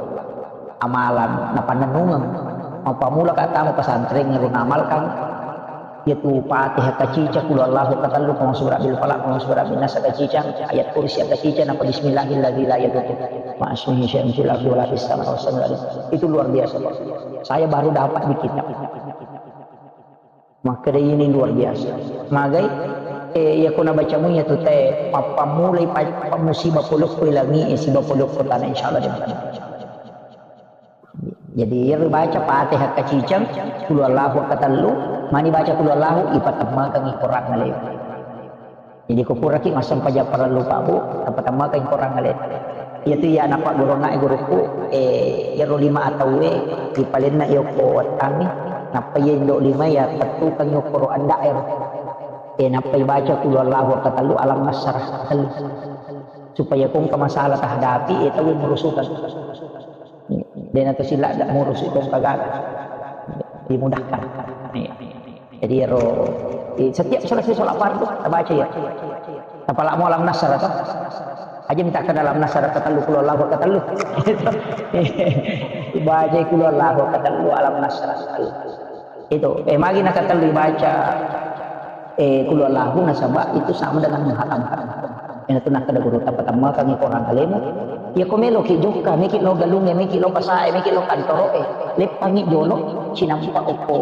Amalan napannennungeng. Mappamula ka tama pesantren ngero namalkan. Yaitu Fatihah kacica, Qul huwallahu katellu, Qul a'udzu birabbil falaq, Qul a'udzu birabbin nas kacica, ayat kursi kacica, napa bismillahilladzi la yadurru ma'asmihi syai'un fil ardi wala fis samai wa huwas samiul alim. Itu luar biasa, Pak. Saya baru dapat di kitab. Makkeda ini luar biasa. Magai, eh, iya ko nabacamu iya tu te, pappamulai pa-, pa-, musibah polokko langi, eh, siba polokko tanah, insyaallah. Jadi, iyaro baca Fatihah kaciceng, Qul huwallahu katellu, mani baca Qul huwallahu, ipatemmengeng Qur'an alemu. Jadi, ko puraki massempajang parellu, Pak, Bu, tapatemmengeng Qur'an alemu. Iyatu iya napagurungngai gurukku, eh, iyaro lima atauwe, ripalenna iya ko wettangngi, nappa iya indo lima iya tettukeng iya ko ro anda'e ro. Eh, nappa ibaca Qul huwallahu katellu, Alam Nasyrah katellu. Supaya ko engka masalah tahadapi, eh, tau murusukan. Dena tu sila dak murus itu gagal. Dimudahkan. Jadi ero, eh, setiap selesai sholat fardu, tabaca ya. Tapalak mu Alam Nasyrah tu. Aja minta ke dalam Nasyrah katellu, Qul huwallahu katellu. Baca Qul huwallahu katellu, Alam Nasyrah katellu. Itu, eh, magi nakatellu baca, eh, Qul huwallahu nasaba itu sama dengan menghatamkan. Ina tu nakkeda guru, tapatemmengeng Qur'an alemu. Iya ko meloki jokka, meki lo galungnge, meki lo pasae, meki lo kantoroe. Leppangi jolo, cinampa okko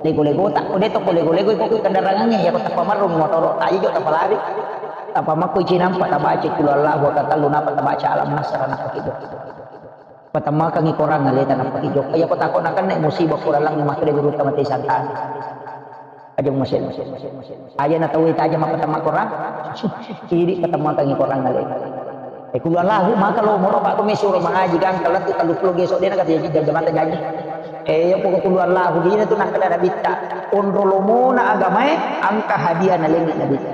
lego-lego ta, ko de to ko lego-lego iko kendarangangnge, iya ko tappa marrung motoro, ta ijo tappa lari. Tappa makko cinampa tabaca Qul huwallahu katellu, napa tabaca Alam Nasyrah, napa kido. Patemmengeng Qur'an aleta nappa ki jokka. Iya ko tako nakenna musibah Qur'an lang makkeda guru tamate santana. Aja masih. Aja na tau ita aja mapatemmengeng Qur'an. Idi patemmengeng Qur'an aleta. Eh, Qul huwallahu maka lo moro Pak ko mesuro mangaji gangka lettu tellu pulo geso dena kata jaji jam mata jaji. Eh, iya pokok Qul huwallahu dina tu nakkeda nabitta. Onro lomona agamae engka hadiah nalengngi nabitta.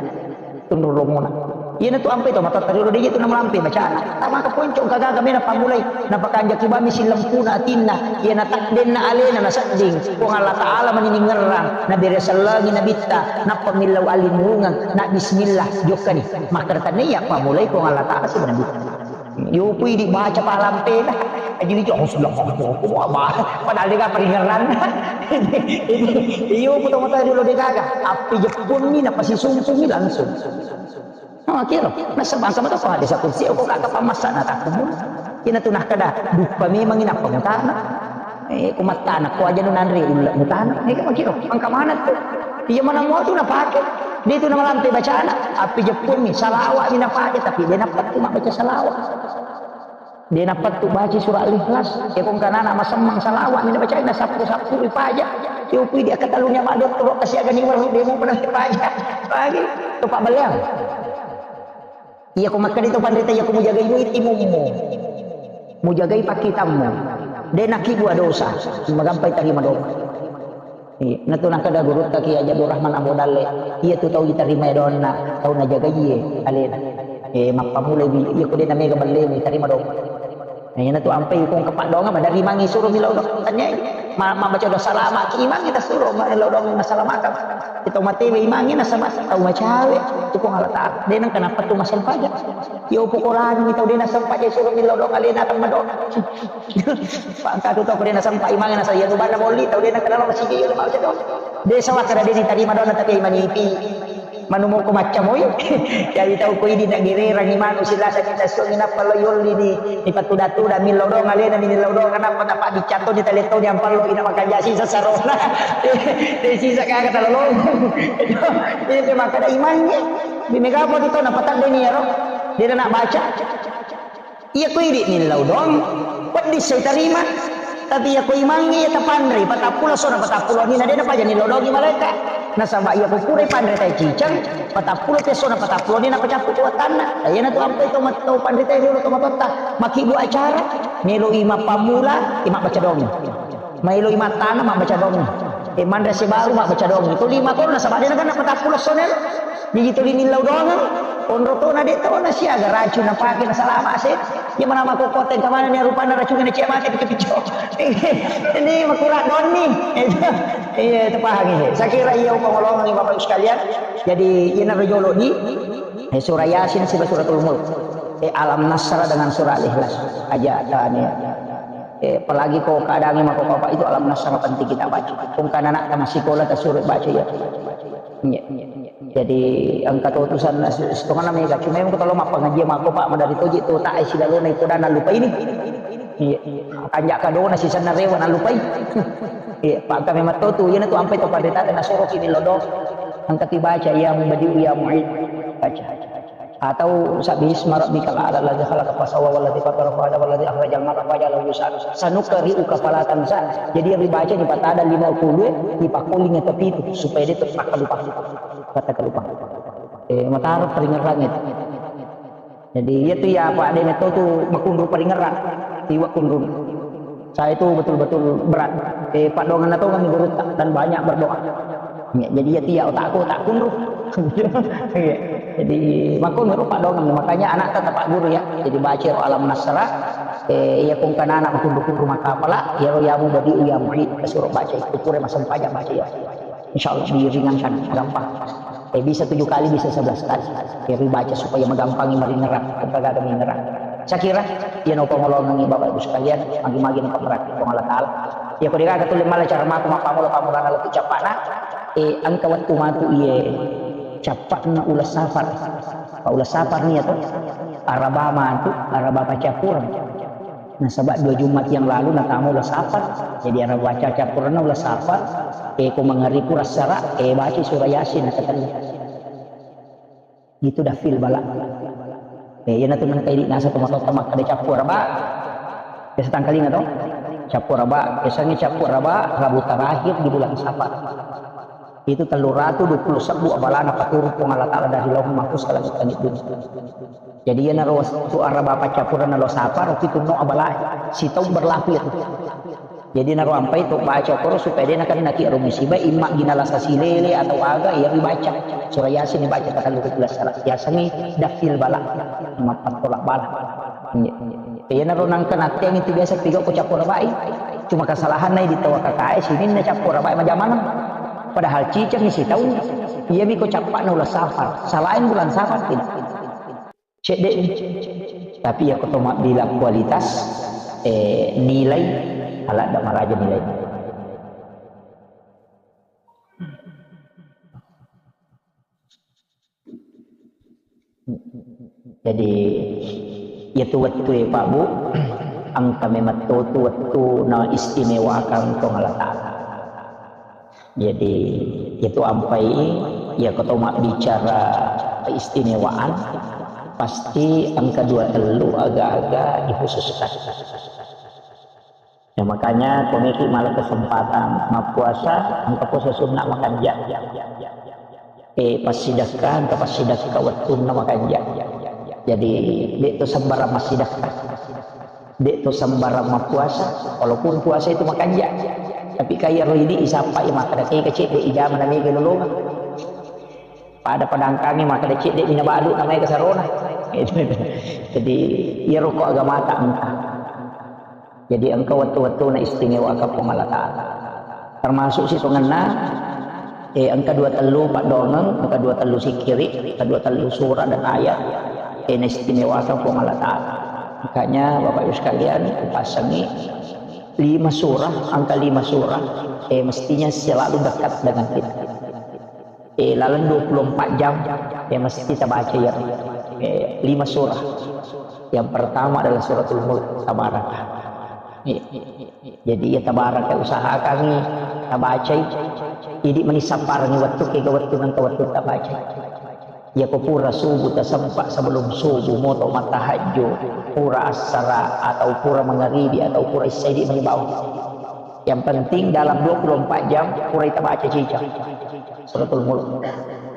Tunru romona. Iyana tu ampai to matatta riolo de je tu namalampe bacana. Tamaka ponco engka gaga mena pammulai. Napakanjaki bami sillempuna atinna. Iyana takdenna alena nasedding. Puang Allah Ta'ala mani ningerrang. Nabere sellengi nabitta. Nappa millau allinnungeng. Na bismillah. Jokkani. Makkeda tania pammulai Puang Allah Ta'ala siba nabitta. Yopu idi baca palampena. Aji itu, oh, sudah, oh, oh, oh, apa? Padahal dega paringerranna. Iyo, puto mata dulu degaga. Api jeppunni, napasisungsungi langsung. Nah, kiro, nasaba engka mato ko hadis kursi, ko kaka pammassana takkumu. Ina tu nakkeda, duppa memang inappa mutana. Eh, ko mattana, ko aja nu nanre ulle mutana. Eh, ko kiro, engka mana tu. Iya mana mua tu napake. Dia tu namalampe bacana. Api jeppunni, salawat ni napake, tapi dia napattu mabbaca salawat. De napattu baca surah Al-Ikhlas. Ya, ko engka nana masemmang salawat ni nabacai, nasappu-sappu ripaja. Ya, upui di akkatalunnya mak dottoro kasiagani waru de mu pernah ripaja. Lagi, to pabballeang. Iya, ko makkeda to panrita, iya, ko mujagai duit imummu. Mujagai pakkitammu. De nakibua dosa. Magampai tarima doa. Iya, natu nakkeda gurutta Kiai Haji Abdul Rahman Ambo Dalle, iya tu tau itarimai doanna, tau najagaiye alena. Eh, mappamulai wi, iya ko de namega ballemu, tarima doa. Nah, iya natu ampai ko engka paddoangeng, madarimangi suro millau doang. Tanyai, ma-, mabbaca doa salama ki imangnge tasuro, millau doang nasalamakang. Kita matewe imangnge nasaba tau macawe, tu Puang Allah Taala. De nengka napattu massempajang. Iya, upokolangi tau de nassempajang suro millau doang alena, tau madoa. Pangkatu tau ko de nasempa imangnge nasa iya nubanna molli tau de nakenal masigi iya mabaca doa. De sawakka de nitarima doanna tapi manipi. Manumoko macca moi. Jadi tau ko idi nagererang imanu silasa kita suami nappa lo yolli ni, ni patuda-tuda millau doang alena ni millau doang nappa tapa dicatto ni taletto ni ampallo ina makanja sisa sarona. De sisa kaka talolong. Ini makkeda imangnge. Di mega apa tu tau napatadde ni ero. De na baca. Iya ko idi millau doang, wedding sai tarima. Tapi iya ko imangnge iya tapanrei, patappulo sona patappulo ni na de napaja nillau doangi malaeka. Nasaba iya ko pura ipanre tai ciceng, patappulo pi sona patappulo ni napacappu tu wattanna. Nah, iya natu ampai to mat-, to panrita riolo to matotta, makkibbu acara, melo i mappammula, i mabbaca doangi. Maelo i mattana mabbaca doangi. E manre sibaru mabbaca doangi. To lima kono nasaba de nakenna patappulo sona. Jadi tuli millau doangeng, onro tona de tona siaga racun napake nasalama se. Iya mana makkokkote engka manenni rupanna racunna na cia mate picco-picco. Ini makurang doanni. Iya, itu pahami. Saya kira iya upangolongi Bapak Ibu sekalian. Jadi ina rejolo di eh, surah Yasin siba suratul Mulk. Eh, Alam Nasrah dengan surah Al-Ikhlas. Aja tani. Eh, apalagi ko keadaannya mako apa itu Alam Nasrah penting kita baca. Kung kana anak masih sekolah ta suruh baca ya. Iya. Jadi engka to utusan setengah nama ya cuma yang kalau mappangaji mako Pak madari toji to tak isi lalu na ipoda na lupa ini. Iya. Kanja kadona sisanna rewa na lupai. Iya, Pak kami matotu iya na tu ampai to pada tak na soro kini lodo. Engka ti baca ya mubadiu ya muid. Baca. Atau sabbihisma rabbikal a'la alladzi khalaqa fasawwa walladzi qaddara fahada walladzi akhrajal mar'a faja'alahu ghusaan. Sanuqri'uka fala tansa. Jadi yang dibaca di patada lima puluh, di pakoling atau pitu supaya dia terpaksa lupa. Kata lupa. Eh, matara peringeran itu. Jadi iya tu ya Pak de metto tu makunru peringeran. Tiwa kunru. Saya itu betul-betul berat. Eh, paddoangenna tongeng gurutta dan banyak berdoa. Ya, jadi iya tiya otakku tak kunru. Iya. Jadi makkunru paddoangeng makanya anak tetap Pak Guru ya. Jadi baca ro Alam Nasrah. Eh, iya kung kana anak kunru-kunru maka apala, iya ro ya mubadiu ya muid, kasuro baca itu pura masempajang baca ya. Insya Allah diringankan, gampang. Eh, bisa tujuh kali, bisa sebelas kali. Jadi baca supaya magampangi maringerang, gaga mingerang. Saya kira, iya no pangolongangi Bapak Ibu sekalian, magi-magi no pamrati Puang Allah Ta'ala. Iya ko dega tulle mala cara mako mappamulo pamulana lettu cappana, eh, engka wettu matu iye cappana ula safar. Pa ula safar ni atau Araba matu, Araba pacappureng. Nasaba dua Jumat yang lalu natama ula safar. Jadi ara baca cappurenna ula safar, eh, ko mangariku rassara, eh, baca surah Yasin nakatellu. Itu dafil bala. Eh, iya natu nengka idi nasa to matotta makkeda cappu Araba. Biasa tangkalinga to? Cappu Araba, biasanya cappu Araba Rabu terakhir di bulan Safar. Itu tellu ratu dua puluh sebbu abalana paturung Puang Allah Ta'ala dari Lauhul Mahfuz ke langit dunia. Jadi iyanaro wettu Araba paccappureng nalo Safar, pitunno abala, sitaung berlaku itu. Jadi naro ampai to baca koro supaya de nakennaki aro musiba, imma ginala sasilele atau aga, iya ribaca. Surah Yasin dibaca katellu belas salah. Yasin dafil bala, mappattola bala. Iya. Iyanaro nangka natteang itu biasa piga ko cappu Arabai. Cuma kesalahanna di tau kakae sininna cappu Arabai majamaneng. Padahal ciceng sitaung. Iya miko cappana ula Safar. Selain bulan Safar tidak. Cedde. Tapi ya ko to mabbila kualitas, eh, nilai, aladda maraja nilai. Jadi, iyatu wettue, Pak, Bu, engka memang totu wettu na istimewakang Puang Allah Ta'ala. Jadi, iyatu ampai, iyako to mabbicara keistimewaan, pasti engka dua tellu aga-aga dikhususkan. Ya, makanya, komeki mala kesempatan mappuasa, engka puasa sunnah makanja. Eh, passidekka, engka passidekka wettunna makanja. Jadi, de' to sembarang massidekka. De' to sembarang mappuasa, walaupun puasa itu makanja. Tapi kaya ro idi isappai makkeda kega cedde ijama na mega lolongang. Pada-pada engkangi makkeda cedde mina balu na maega sarona. Jadi, iyaro ko agamata engka. Jadi, engka wettu-wettuna istimewa ka Puang Allah Ta'ala. Termasuk sitongenna, eh, engka dua tellu paddoangeng, engka dua tellu sikkiri, engka dua tellu surah dan ayat, eh, naistimewakan Puang Allah Ta'ala. Makanya, Bapak Ibu sekalian, kupassangi lima surah, angka lima surah, eh, mestinya selalu dekat dengan kita. Eh, laleng dua puluh empat jam, eh, mesti tabaca ya. Eh, lima surah. Yang pertama adalah Suratul Mulk, Tabaraka. Eh, jadi ya Tabaraka usahakangi tabacai. Idi mani sapparengi wettu kega wettu nengka wettu tabacai. Iyako pura subuh tasempa sebelum subuh moto mattahajju, pura assara atau pura mangaribi atau pura isya idi mani bawang. Yang penting dalam dua puluh empat jam pura itabaca cicang Suratul Mulk.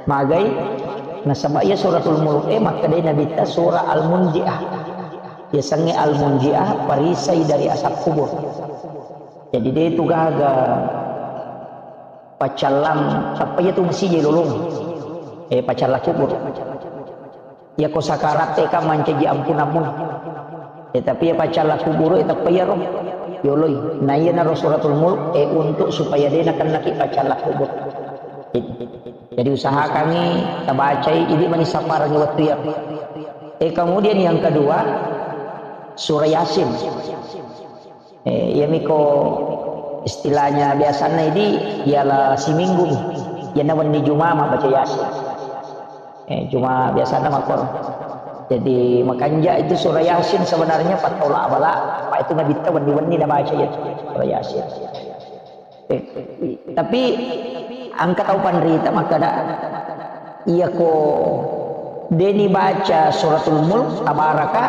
Magai nasaba iya Suratul Mulk e makkedai Nabitta surah Al-Munjiah. Yasengnge Al-Munjiah parisai dari asap kubur. Jadi de tu gaga paccallang, tappa iya tu masija lolong. Eh, paccallang kubur. Iyako sakaratte kan mancaji ampunammu. Eh, tapi iya paccallang kubur e tappa iyaro yoloi. Na iyanaro Suratul Mulk e untuk supaya de nakennaki paccallang kubur. Jadi usahakangi tabacai idi mani sapparengi wettu iyaro. Eh, kemudian yang kedua, surah Yasin. Eh, iyamiko istilahnya biasanna idi, iala siminggu mi. Iyana wenni Juma mabbaca Yasin. Eh, cuma biasanna makkoro. Jadi, makanja itu surah Yasin sebenarnya pattola abala, apa itu Nabitta wenni-wenni nabaca ya surah Yasin. Eh, tapi engka tau panrita makkeda, iyako deni baca Suratul Mulk, Tabaraka,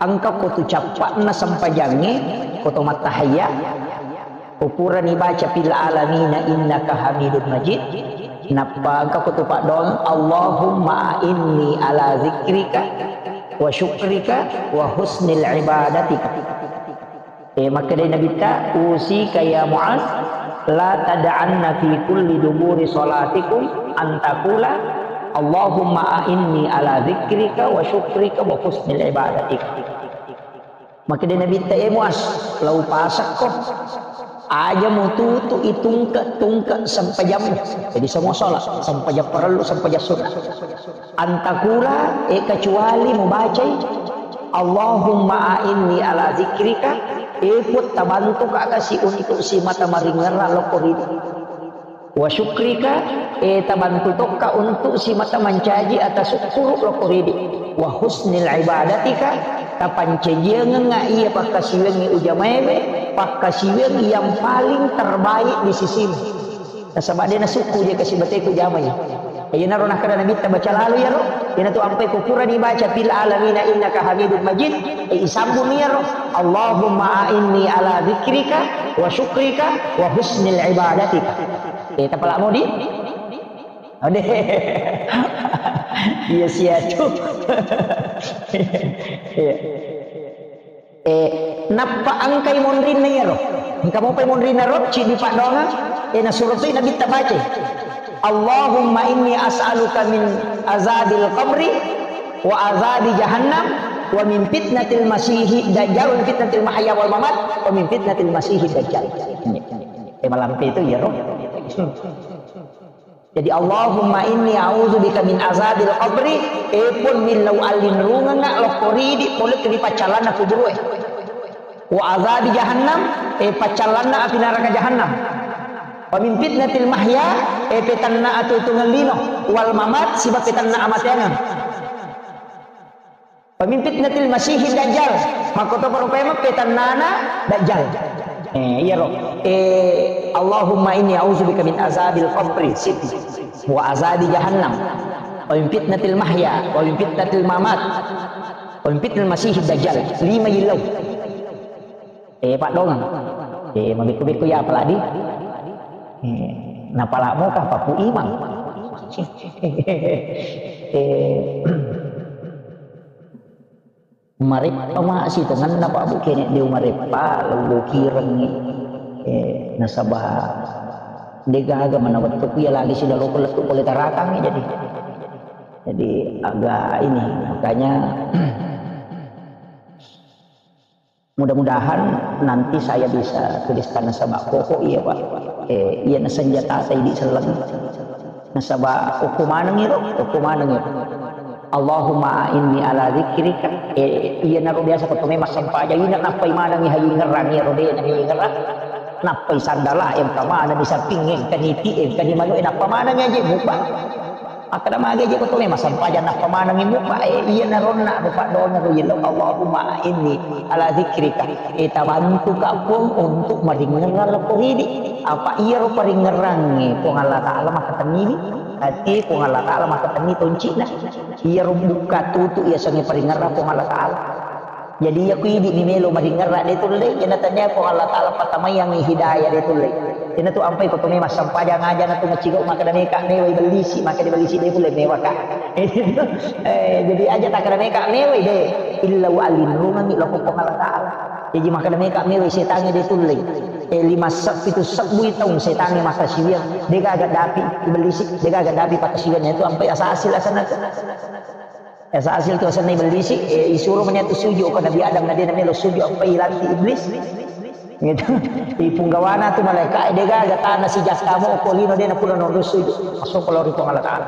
engka ko tu cappa'na sempajangnge, ko to mattahayya, upurani baca fil alamina innaka hamidun majid, nappa engka ko tu paddoang, Allahumma a'inni ala zikrika wa syukrika wa husnil ibadatika. Eh, makkedai Nabitta, "Usika ya Mu'az, la tad'anna fi kulli duburi salatikum an taqula, Allahumma a'inni ala zikrika wa syukrika wa husnil ibadatik." Makkedai Nabitta, "Eh Mu'az, lau pasakko, aja mututu itungke-tungke sempajammu." Jadi semua sholat, sempajang parellu, sempajang sunnah. Antakula, eh, kecuali mubacai, Allahumma a'inni ala zikrika, eh, Puang, tabantuka kasi untuk simata maringerra lokko ridi. Wa syukrika, eh, tabantu tokka untuk simata mancaji ata sukkuru lokko ridi. Wa husnil ibadatika, tapancajiangengnga iya pakkasiwiangngi ujamaewe, pakkasiwiang yang paling terbaik di sisimu. Nasaba de nasukku je kasi bateku jamai. Iyanaro nakkeda Nabitta, baca lalo iyaro. Iyanatu ampai ku purani baca fil alamina innaka hamidun majid. Eh, isambung iyaro. Allahumma a'inni ala zikrika wa syukrika wa husnil ibadatika. Eh, tapala modi? Ade. Iya siatu. Iya. Eh, nappa engkai monrinna iyaro. Engka mopai monrinna ro, ciddi paddoangeng, eh, nasuro toi Nabitta bacai. Allahumma inni as'aluka min azabil qabri wa azabi jahannam wa min fitnatil masihi dajjal wa min fitnatil mahya wal mamat wa min fitnatil masihi dajjal. Eh, malampe itu iyaro. Jadi, Allahumma inni a'udzubika min azabil qabri, eh, Puang, millau allinrungengnga lokko ridi pole ri paccallanna kuburu'e. Wa azabi jahannam, eh, paccallanna api naraka jahannam. Wa min fitnatil mahya, eh, petanna atuetungeng lino, wal mamat, siba petanna amateangeng. Wa min fitnatil masihid dajjal. Makkotopa rupae mappetannana dajjal. Eh, iyaro. Eh, Allahumma inni a'udzubika min azabil qabri, siti. Wa azabi jahannam. Wa min fitnatil mahya, wa min fitnatil mamat. Wa min fitnatil masihid dajjal. Lima yillau. Eh, paddongeng. Eh, mabekko-bekko ya apalagi. Eh, napalamu kah papu imang. Eh, Mareppa masi tongenna Pak Bu, kene de mareppa, lo kirengngi. Eh, nasaba degaga mana wettuku ya lagi sila loko lettu pole tarakangngi jadi. Jadi agak ini, makanya mudah-mudahan nanti saya bisa tuliskan nasaba koko iya Pak. Eh, iya na senjata ta idi selleng. Nasaba okko maneng iro, okko maneng iro. Allahumma a'inni ala dzikrika. Eh, iyanaro biasa ko tome massempajang ina nappai manengi haji ngerang iyaro de na ngerang. Nappai sandala engka maneng di samping engka niti engka di manu eh, nappa manengi aja mupa. Makkeda magi aja ko tome massempajang nappa manengi mupa. Eh, iyanaro na mupa dona ro yelo. Allahumma a'inni ala dzikrika. Eh, tabantuka Puang untuk maringerang lako ridi. Apa iyaro paringerangnge Puang Allah Ta'ala makkatenniwi. Hati Puang Allah Ta'ala makkatenni toncina. Iyaro bukka tutu iya sengnge paringerang Puang Allah Ta'ala. Jadi iya ku idi ni melo maringerang de tulle, iyana tania Puang Allah Ta'ala patamaiyangngi hidayah de tulle. Iyana tu ampai ko tome massempajang aja na tu macigau makkeda meka mewai bellisi, makkeda bellisi de tulle mewaka. Eh, jadi aja takkeda meka mewai de, illa wa alinrungangi loko Puang Allah Ta'ala. Jadi makkeda meka mewai setangnge de tulle. Eh, lima se-, pitu sebbu taung setangnge makkasiwiang, degaga dapi ibellisi, degaga dapi pakkasiwiang itu ampai asa hasil asana tu. Asa hasil tu asenna ibellisi, eh, isuro mani tu sujud ko Nabi Adam na de na melo sujud ampai ilanti iblis. Gitu. Ipunggawana tu malaikat, eh, degaga tana sijakka mo ko lino de na pura nondo sujud. Masuk ko lori Puang Allah Ta'ala.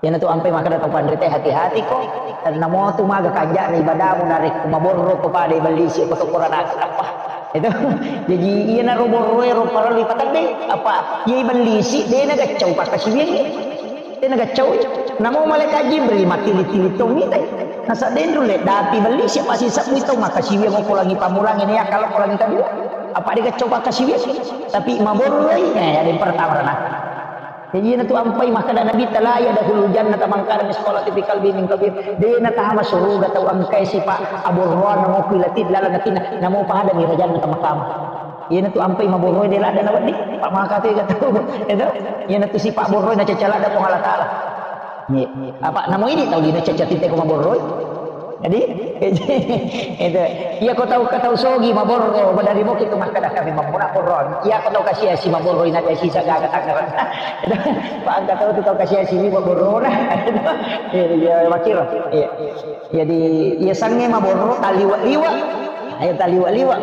Iyana tu ampai makkeda tau panrita hati-hati ko. Karena mo tu maga kanjana ibadamu narekko maborro to pada ibellisi ko to Quran apa. Itu. Jadi iyana ro borro ero parellu ipatedde apa iya ibellisi de na gaccau pakkasiwiang. De na gaccau. Namo malaikat Jibril matili-tili to mitai. Nasa denru le dapi bellisi pasti sebbu to makkasiwiang ko langi pamulang ini akal ko langi kedua. Apa de gaccau pakkasiwiang. Tapi maborroi eh ada yang pertama rana. Jadi iyana tu ampai makkeda Nabi ta la yadkhulul jannata man kana mithqala dzarratin fi qalbihi min kabir. De na tama suruga tau engkai sipa aborroang namo kuilati laleng atina namo pada mira jannata makama. Iyana tu ampai maborroi de ladda na wedding. Pak maka tu ega tau. Itu. Iyana tu sipa borroi na cacala da Puang Allah Ta'ala. Iya. Apa namo ini tau dina caca tite ko maborroi. Jadi, itu. Iya ko tau, ko tau sogi maborro, badari mo kitu makkeda kami mammuna borro. Iya ko tau kasi-asi maborro ina kasi sagaga tangerang. Pak angka tau tu tau kasi-asi ni maborro na. Iya, iya, makiro. Iya. Jadi, iya sange maborro taliwa-liwa. Ayo taliwa-liwa.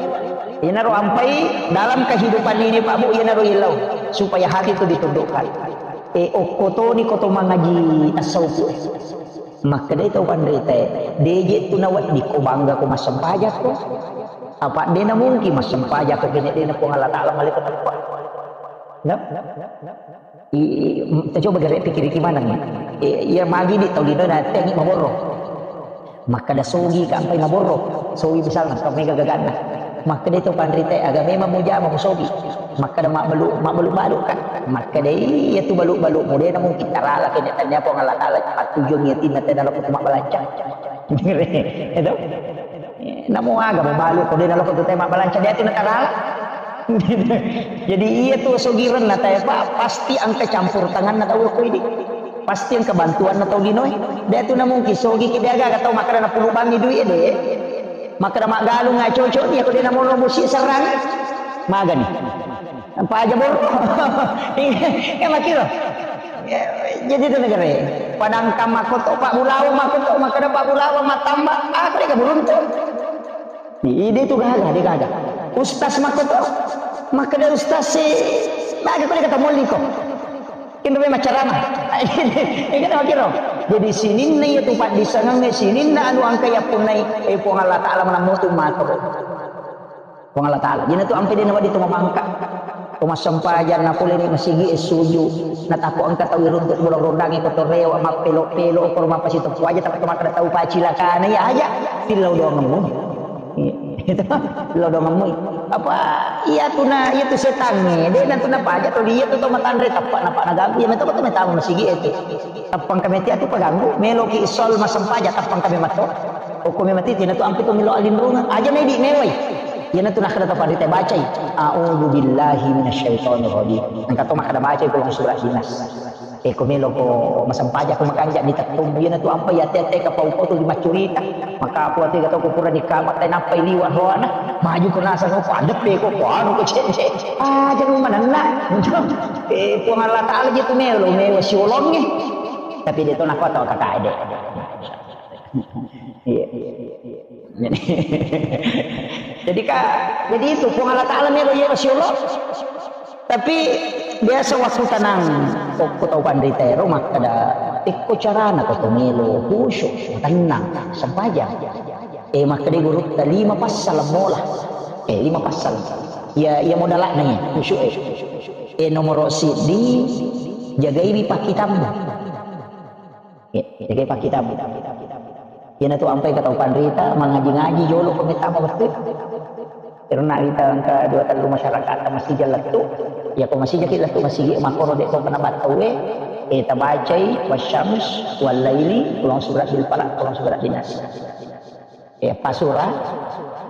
Inaro ampai dalam kehidupan ini Pak Bu, inaro ilau supaya hati itu ditundukkan. Eh, okkotoni koto mangaji tasawuf. Makkedai tau panritae, de je tu naweddikko bangga ko massempajakko. Apa de na mungkin massempajakko kene de na Puang Allah Ta'ala malaikat. No? I, i, tacoba gare pikiriki maneng. I, iya magi di tau lino na tengi maborro. Makkeda sogi kampai maborro. Sogi misalna, kau mega gaganna. Makkeda itu panrite, aga memang mujama musogi. Makkeda mabbalu, mabbalu-balu kan. Makkeda iya tu balu-balu mudena mungkin tarala kene tanya Puang Allah Ta'ala patujung yatinna tena lako mabbalanca. Itu. Namo aga mabalu ko dena lako tu tema balanca dia tu na tarala. Jadi iya tu sogirenna tae pa pasti angka campur tanganna tau ko idi. Pasti engka bantuanna tau linoe. De tu na mungkin sogi ki de aga tau makkeda na pulu bangi duit de. Makkeda maggalung nga cocok ni ko de na mono musi serrang. Magani. Apa aja boro. Iya makiro. Jadi itu negara. Padangkang makoto Pak Bulawa makoto makkeda Pak Bulawa matamba. Aku de beruntung. Ide itu gaga, de gaga. Ustaz makoto makkeda ustaz si. Bagi ko de kata molli ko. Inro memang ceramah. Ini kan wakil. Jadi sininna iya tu Pak disangang sininna anu angka ya punai eh Puang Allah Ta'ala menang mutu mato. Puang Allah Ta'ala. Jadi tu ampe dia nawadi tu mamangka. Ko massempajang na pole ri masigi e suju, na tako engka tau iruntu bolong rondangnge ko to rewa mappelo-pelo ko mappasiteppu aja, tappa to makkeda tau pacilakana iya aja, tillau doangemmu. Iya. Tillau doangemmu. Apa iya tu na, iya tu setangnge, de na tu napaja to dia tu to matanre tappa napa naganggu, iya metto ko to metama masigi e tu. Tappang kami tia tu paganggu, meloki sol massempajang tappang kami matto. Okko memang titi na tu ampe to melo alinrungang, aja na idi mewai. Iyanatu nakkeda to panrita bacai, "A'udzu billahi minasyaitonir rajim." Engka to makkeda bacai ko langsung surah Nas. E, ko melo ko masempajang ko makanja ditettung. Iyanatu ampa iya tette kapau-pau tu dimaccurita. Maka aku ati kata ko pura dikama tai nappai liwa roana. Maju ko nasa ko padeppe ko ko anu ko cece. Ah, jangan manenna. E, Puang Allah Taala je tu melo, melo siolongnge. Tapi dia tu nakko to kata ede. Iya. Jadi, jadi ka, jadi itu Puang Allah Taala melo iya masya Allah. Tapi biasa waktu tenang, ko tau panrita ero makkeda, "Ikko carana ko to melo khusyuk, tenang, sempajang." Eh, makkeda guru, "Lima passal mola." Eh, lima passal. Ya, ya modalakna ya, khusyuk eh. Eh, nomor siddi, jagaiwi pakkitammu. Iya, jagai pakkitabmu. Iyanatu ampai ka tau panrita, mangaji-ngaji jolo ko metama wettu. Karena kita engka dua tellu masyarakat masija lettu. Ya ko masija ki lettu masigi makkoro de to kena battau e, eh, tabacai wasyams wal laili, qul a'udzu birabbil falaq, qul a'udzu birabbin nas. Eh, pasura.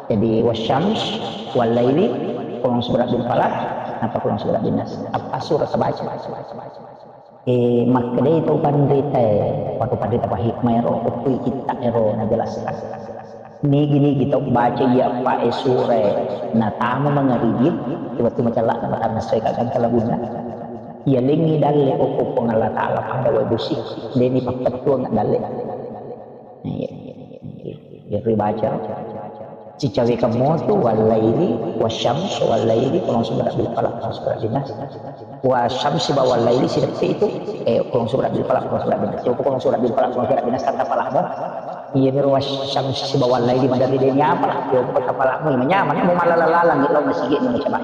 Jadi wasyams wal laili, qul a'udzu birabbil falaq, napa qul a'udzu birabbin nas. Apa sura tabaca? Eh, makkedai tau panrita e, waktu panrita pahikmah ero, ukkui kitta ero najelaskan. Nigi-nigi tau baca iya pa e sura e, natama mangaribi, wettu macella na matanna soe kagangka lagunna. Iya lengi dalle okko Puang Allah Taala pada wae busi, deni pappettuang dalle. Iya, iya, iya, iya. Iya, ribaca. Cicawekang motu, wallaili, wasyams, wallaili, qul a'udzu birabbil falaq, qul a'udzu birabbin nas. Wasyams ba wallaili sideppe itu, eh, qul a'udzu birabbil falaq, qul a'udzu birabbin nas. Coba qul a'udzu birabbil falaq, qul a'udzu birabbin nas, tata falaqmu. Iya, miro wasyams ba wallaili, madari deni apa lah. Coba tata falaqmu, manyameng, mau malala-lalang, lo masigi, mau coba.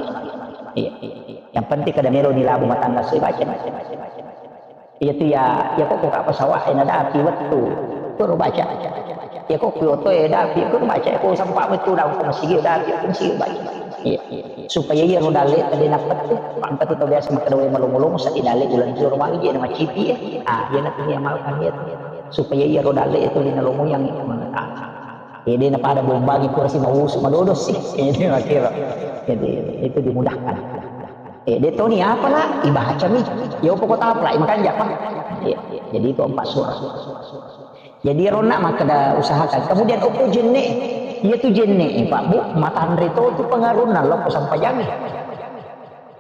Iya, iya, iya. Yang penting kada melo ni labu matanna, saya baca, baca, baca, baca. Iya tu ya, ya kok kok apa sawah ena dapi wettu. Kuro baca. Ya kok kyoto e dapi, kuro baca. Ya kok sampa wettu daun ko masigi dapi, ko masigi baca. Iya. Supaya iya ro dalle tadi napet tu. Pangka tu biasa makkeda wae malongo-longo sadi dalle ulang joro magi je na macipi ya. Ah, iya nanti dia makan dia tu. Supaya iya ro dalle itu lina lomo yang mana. Jadi na pada bombangi kursi mausu madodo sih. Ini makiro. Jadi itu dimudahkan. Eh, de toni apa lah? Ibacami. Ya opo kota apa lah? Imakan japa. Iya, iya. Jadi itu empat surah. Jadi ronna makkeda usahakan. Kemudian okko jenne, iya tu jenne, eh, Pak Bu, matanre to tu pengaruhna lo ko sampajangi.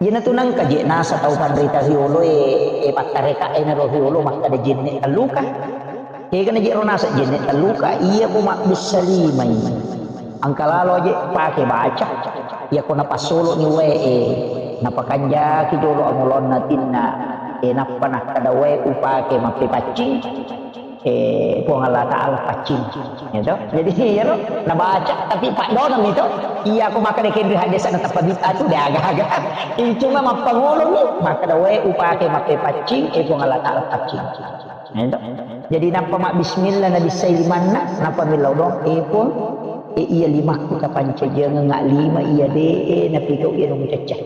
Iyana tu nangka je nasa tau panrita riolo e, eh, pattareka e naro riolo makkeda jenne telluka. Kegana je ro nasa jenne telluka, iya ko mabbissa limai. Engka lalo je pake baca. Iya ko napassolo ni wae e, napakanjaki jolo angolonna tinna. E nappa nakkeda wae upake mappepaccing. Eh, Puang Allah Taala paccing. Gitu. Jadi, iya ro, nabaca, tapi paddonang itu. Iya ko makkeda kendri hadesa na tappa bid'ah tu, de aga-aga. Ini cuma mappangolong ni, makkeda wae upake mappepaccing, eh, Puang Allah Taala paccing. Gitu. Jadi nappa mabbismillah nabissai limanna, nappa millau dong, eh, Puang, eh, iya limakku tapancajengeng lima iya de, eh, napigau iya numucecce.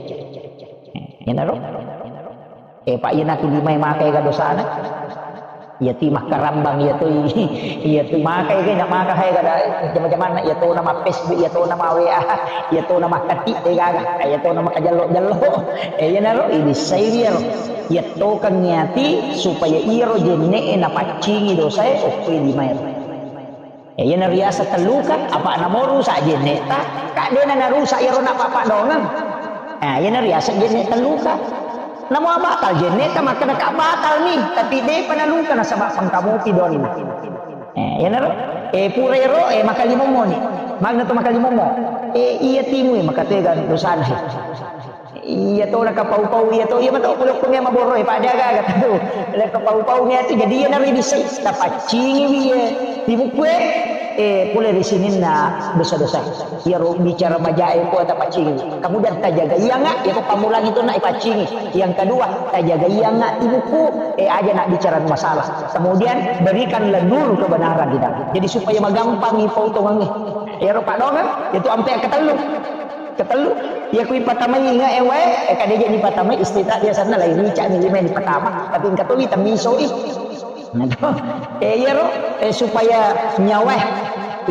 Iyanaro. Eh, Pak, iyanatu limae makai ga dosana. Iya ti makkarambang, iya tu, iya tu makai ga, na maka hai ga da jama-jamanna, iya tona ma Facebook, iya tona ma W A, iya tona ma kati, eh, gaga, iya tona ma kajello-jello. Eh, iyanaro, ibissai iyaro. Iya tokan iyati supaya iyaro jenne e napaccingi dosae, okkoi limae. Eh, iyana riaseng telluka, apa namo rusak jenneta, ka dena narusak iyaro napapa dongeng. Eh, iyana riaseng jenne telluka. Namo batal jenneta, makkeda ka batal ni, tapi depa naluka nasaba pengkamopi donna. Eh, iyanaro, eh, pura ero, eh, maka lima moni. Magna to maka lima mo. Eh, iya timu, eh, maka tega dosana. Iya to, nakapau-pau iya to, iya mato, kulo kumia maborro, eh, pada gaga tu. Nakapau-pau nia tu, jadi iya nari bisa tapaccingi iya. Di buku, eh, Eh, pole ri sininna dosa-dosa. Iyaro bicara majae ko tapaccingi. Kemudian tajagaiangnga, iyako pammulang itu na ipaccingi. Yang kedua, tajagaiangnga ibuku, eh, aja na bicara masalah. Kemudian berikanlah nur kebenaran di dalam. Jadi supaya magampang ipautongangnge. Iyaro padongang, itu ampe ketellu. Ketellu, iya kui patamai inga ewe, eh, kadeja ni patamai istita biasanya lain rica ni lima ni patama, tapi engka towi tamisoi. Nah, to. Eh, iyaro, eh, supaya nyawa,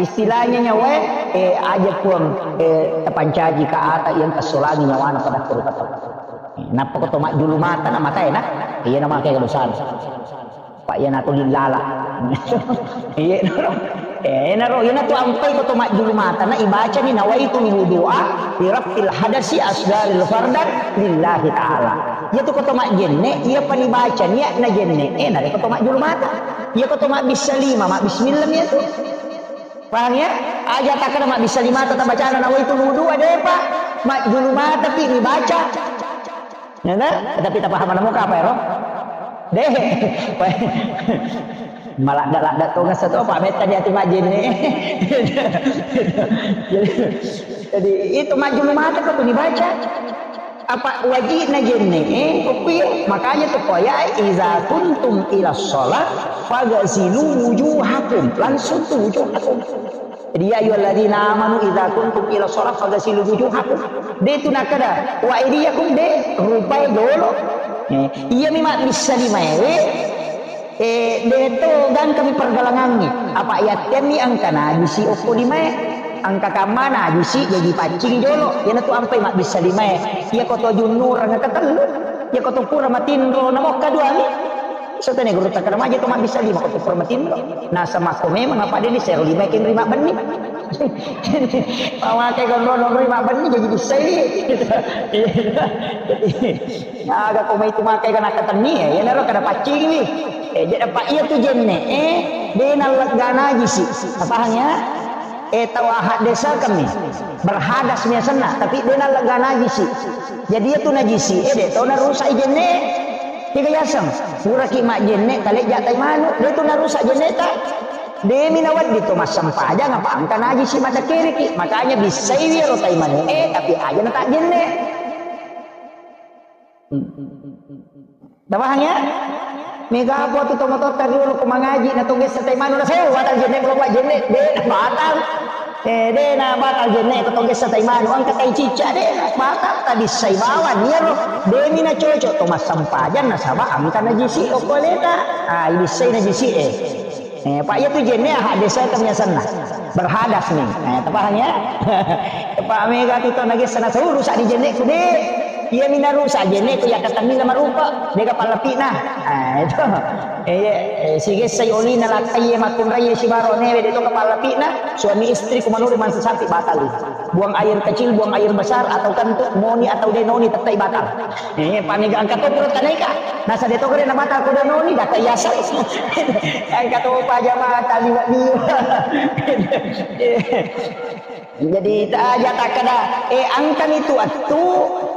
istilahnya nyawa, eh, aja puang, eh, tapancaji ka ata yang kesolangi nyawana pada kuru kata. Nappa ko to majjulu mata na matae na, iya na makai kedosan. Pak, iyanatu lillala. Iya, naro. Eh, naro, iyanatu ampai ko to majjulu mata na ibacani nawaitul wudu'a li raf'il hadasi asgaril fardan lillahi ta'ala. Iyatu ko to majjenne, iya pani baca niat na jenne, eh, nare ko to majjulu mata. Iya ko to mabbissa lima, mabbismillah iyatu. Paham ya? Aja takkada mabbissa lima ta tabacana nawaitul wudu'a, depa. Majjulu mata pi dibaca. Ya, nah? Tapi tapahamanna muka apa, ero? Deh. Maladda-ladda to ngasa to, Pak, metta di ati majjenne. Jadi, jadi itu majjulu mata ko tu dibaca. Apa wajibna jenne, eh, kok iya? Makanya tu koya, "Iza kuntum ila sholat, fagasilu wujuhakum." Langsung tu wujuhakum. Jadi, "Ya ayyuhalladzina amanu idza kuntum ila shalah faghsilu wujuhakum." De tu nakkeda, "Wa aidiyakum," de rupai jolo. Eh, iya mi mabbissa limae, eh, de to gangkami pergalangangngi. Apa yattenni engka najisi okko limae, engka kamma najisi jaji paccing jolo. Iyanatu ampai mabbissa limae. Iya ko to junnurang ketellu, iya ko to pura matinro namokka duami. Satane guru takkada maja to mabbissa lima ko to pura matinro. Nasaba ko memang apa de ni sero lima kenri mabbenni. Pamake konrono ri mabbenni jadi bissai. Jadi, aga ko mai tu makai kana katenni ya, naro kada paccing wi. Eh, jadi apa iya tu jenne, eh, de nallegga najisi. Paham ya? Eh, tau ahad desa kami. Berhadas mi asenna, tapi de nallegga najisi. Jadi iya tu najisi, eh, de to narusak jenne. Tiga yaseng, puraki majjenne, kalejja tai manu, de tu narusak jenneta. Demi nawedding to massempajang apa engka najisi maddekkiriki. Makanya bissaiwi ero tai manu'e, tapi aja natajjenne. Tapahang ya? Mega apa tu tomototta riolo ko mangaji na togessa tai manu na sewa batal jenne ko buat jenne. De, batal. Eh, de na batal jenne ko togessa tai manu. Engka tai cicca de, batal. Tabissai bawang iyaro. Demi na cocok to massempajang nasaba engka najisi okko aleta. Ah, ibissai najisi e. Eh, Pak, iya tu jenne ahad desa kami asenna. Berhadas ni. Eh, tapahang ya? Pak, mega tu to nagessa na sewa rusak di jenne ku de. Iya mi narusak jenne ku ya katammi na marupa. Dega pallapina. Ah, itu. Eh, iya, eh, sigessai olina lakkai makkunrai sibaro newe de to kapallapina. Suami istri ku manuru mansa sapi batali. Buang air kecil, buang air besar, atau kentut, moni atau denoni, tettai batal. Eh, paniga angka to pura tanaika. Nasa de to kare na batal ko denoni, data yasa. Angka to pa jamaah tali liwa. Jadi, ta-, aja takkada, eh, angkami tu attu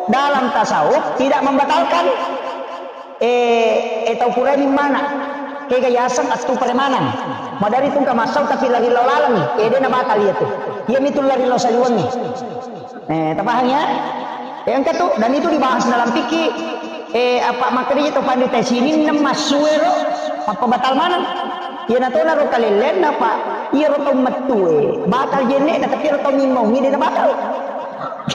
dalam tasawuf tidak membatalkan. Eh, eh, tau purani mana? Kega yaseng attu premanang. Madari tungka massau tapi lari lao laleng. Eh, de na batal iya tu. Iya mitu lari lao saliwengi. Eh, tapahang ya? Eh, engka tu, dan itu dibahas dalam fikih. Eh, apa makanya itu pandita sininna massuero, apa batal mana? Iya na tona ro kalellenna, Pak. Iya ro tau mettue. Batal jenne, tapi ro tau mimmau, ini na batal.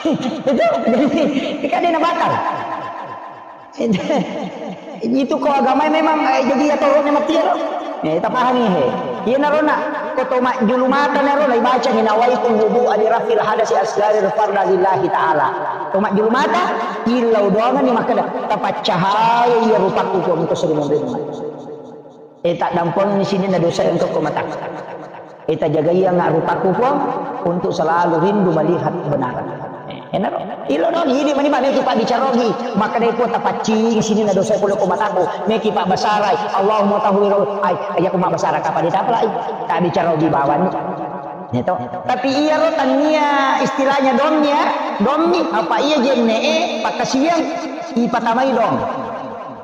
Itu, jadi, kan dia na batal. Itu ko agama memang, eh, jadi ya tolongnya mati ya, loh. Eh, tapahami, he. Iya naro na, ko to majjulu mata naro, na ibaca ni nawaitu wudu ali rafil hadasi asgari farda lillahi ta'ala. To majjulu mata, illau doangan ni makkeda, tapaccahaya iya rupaku ko engko sering memberi. Eh, taddampengengngi sininna dosa engka ko mata. Eh, tajagaiangnga rupaku, Puang, untuk selalu rindu melihat kebenaran. Eh, enaro. Ilo dong, idi mani meki pabbicarogi. Makkedai, Puang, tapaccing sininna dosa pole ko mataku. Meki pabbasarai. Allahumma tahwir. Ai, aja ko mabbasara kapang ditapalai. Tabbicarogi bawang. Ya to. Tapi iyaro tania istilahnya domnya, dommi apa iya jenne, eh, pakkasiang ipatamai dong.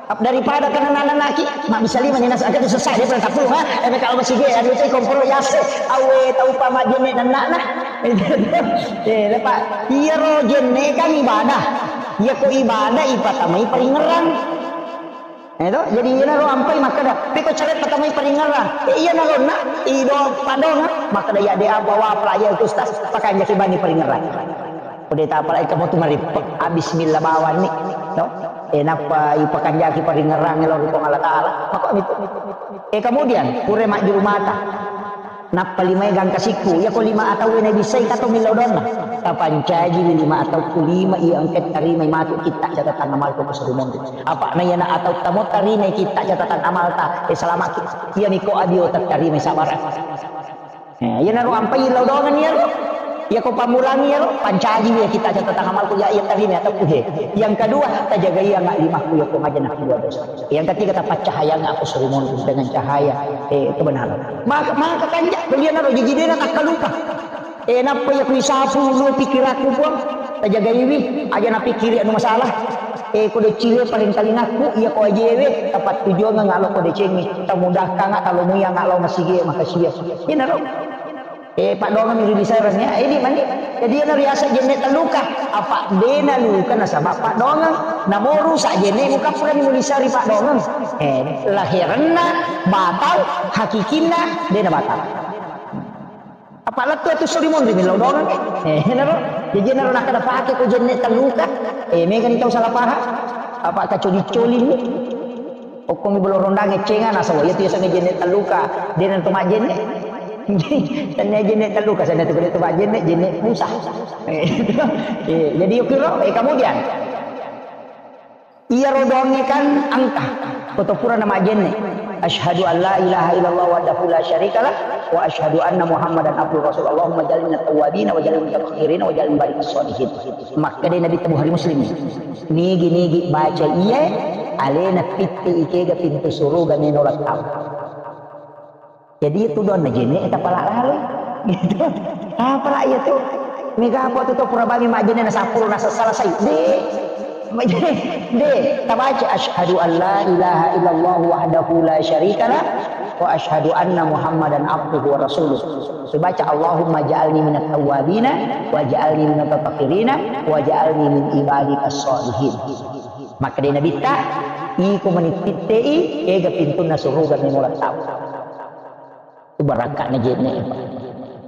Ap-, daripada kena nanaki, mabbisa lima ni nasa, angka tu sesa, dia pernah tapulu, ha? Eh, kalau masih dia, anu tu komporo yase, awe, tau pa majene dan nana. Eh, lepa, iya ro jenne kan ibadah. Iya ko ibadah, ipatamai paringerang. Eh, to? Jadi, iya naro ampai makkada, peko cari patamai paringerang. Eh, iya naro na, ido padonga, makkada iya de apa wa pelajar itu ustaz, pakai jaki bani paringerang. Ko de tapalai kamu tu marippek, ah, bismillah bawang ni, to? Eh, nappa ipakanjaki paringerang lao ri Puang Allah Taala. Mako mitu. Eh, kemudian, pura majjuru mata. Nappa limai gangka sikku. Iya ko lima atau na bisai kato millau donna. Tapancaji lima atau ku lima iya engka tarimai matu kitta catatan amal ko suri monri. Apa na iya na atau tamo tarimai kitta catatan amal ta. Eh, selamat ki. Iya miko abio tarimai sabar. Eh, iyanaro ampai lao dongan iyaro. Iya ko pammulang iyaro, pancaji iya kitta catatan amalku, iya, iya tarima atau puhe. Yang kedua, tajagai anga limakku iya ko maja nakkua dosa. Yang ketiga, tapaccahayanga aku suri monri dengan cahaya, eh, kebenaran. Maka, maka kanja, iyanaro jiji dena takkalupa. Eh, nappa iya ku isapu lu pikirakku, Puang. Tajagaiwi, aja napikkiri anu masalah. Eh, ko decile paling talingakku, iya ko ajewe, tapattujuanga ngalo ko decengi, tamudahkanga, talomuyanga lao masigi, makasiya. Iyanaro. Eh, paddoangeng mi ri lisereng ya. Eh, ini mani. Jadi, iyanaro riaseng jenne telluka. Apa dena luka nasaba paddoangeng. Namo rusak jenne muka purani muliseri paddoangeng. Eh, lahirenna batal, hakikinna dena batal. Apa lettu tu suri monri millau doangeng. Eh, iyanaro. Jadi, iyanaro nakkada pake ko jenne telluka. Eh, megani tau salah paham. Apa kacoli-coli ni. Okkomi bolo rondang eccenga nasaba iya tu yasengnge jenne telluka, dena to majjenne. Tania jenne telluka, sana tu to majjenne, jenne musa. Eh, jadi yukiro, eh, kemudian. Iya rodoangnge kan angka, koto pura na majjenne. Asyhadu an la ilaha illallah wahdahu la syarikalah, wa asyhadu anna Muhammadan abduhu rasul. Allahumma ja'alna tawwabina wa ja'alna mutatahhirina wa ja'alna barikas sholihin. Makkeda Nabi ta Bukhari Muslim. Nigi-nigi baca iye, alena pitti ikega pintu suruga meno lattau. Jadi itu doang na jenne tapala lalu. Gitu. Apa lah iya tu? Mega apa tu, tu pura bami majjenne na sappulo na salah sai. De. De, tabaca asyhadu an la ilaha illallah wahdahu la syarikalah wa asyhadu anna Muhammadan abduhu wa rasuluh. Dibaca Allahumma ja'alni minat tawwabina wa ja'alni minat mutatahhirina wa ja'alni min ibadikas sholihin. Makkeda Nabitta, iko mani pittei, ega pintunna suruga meno lattau. Barakka'na jenne, Pak.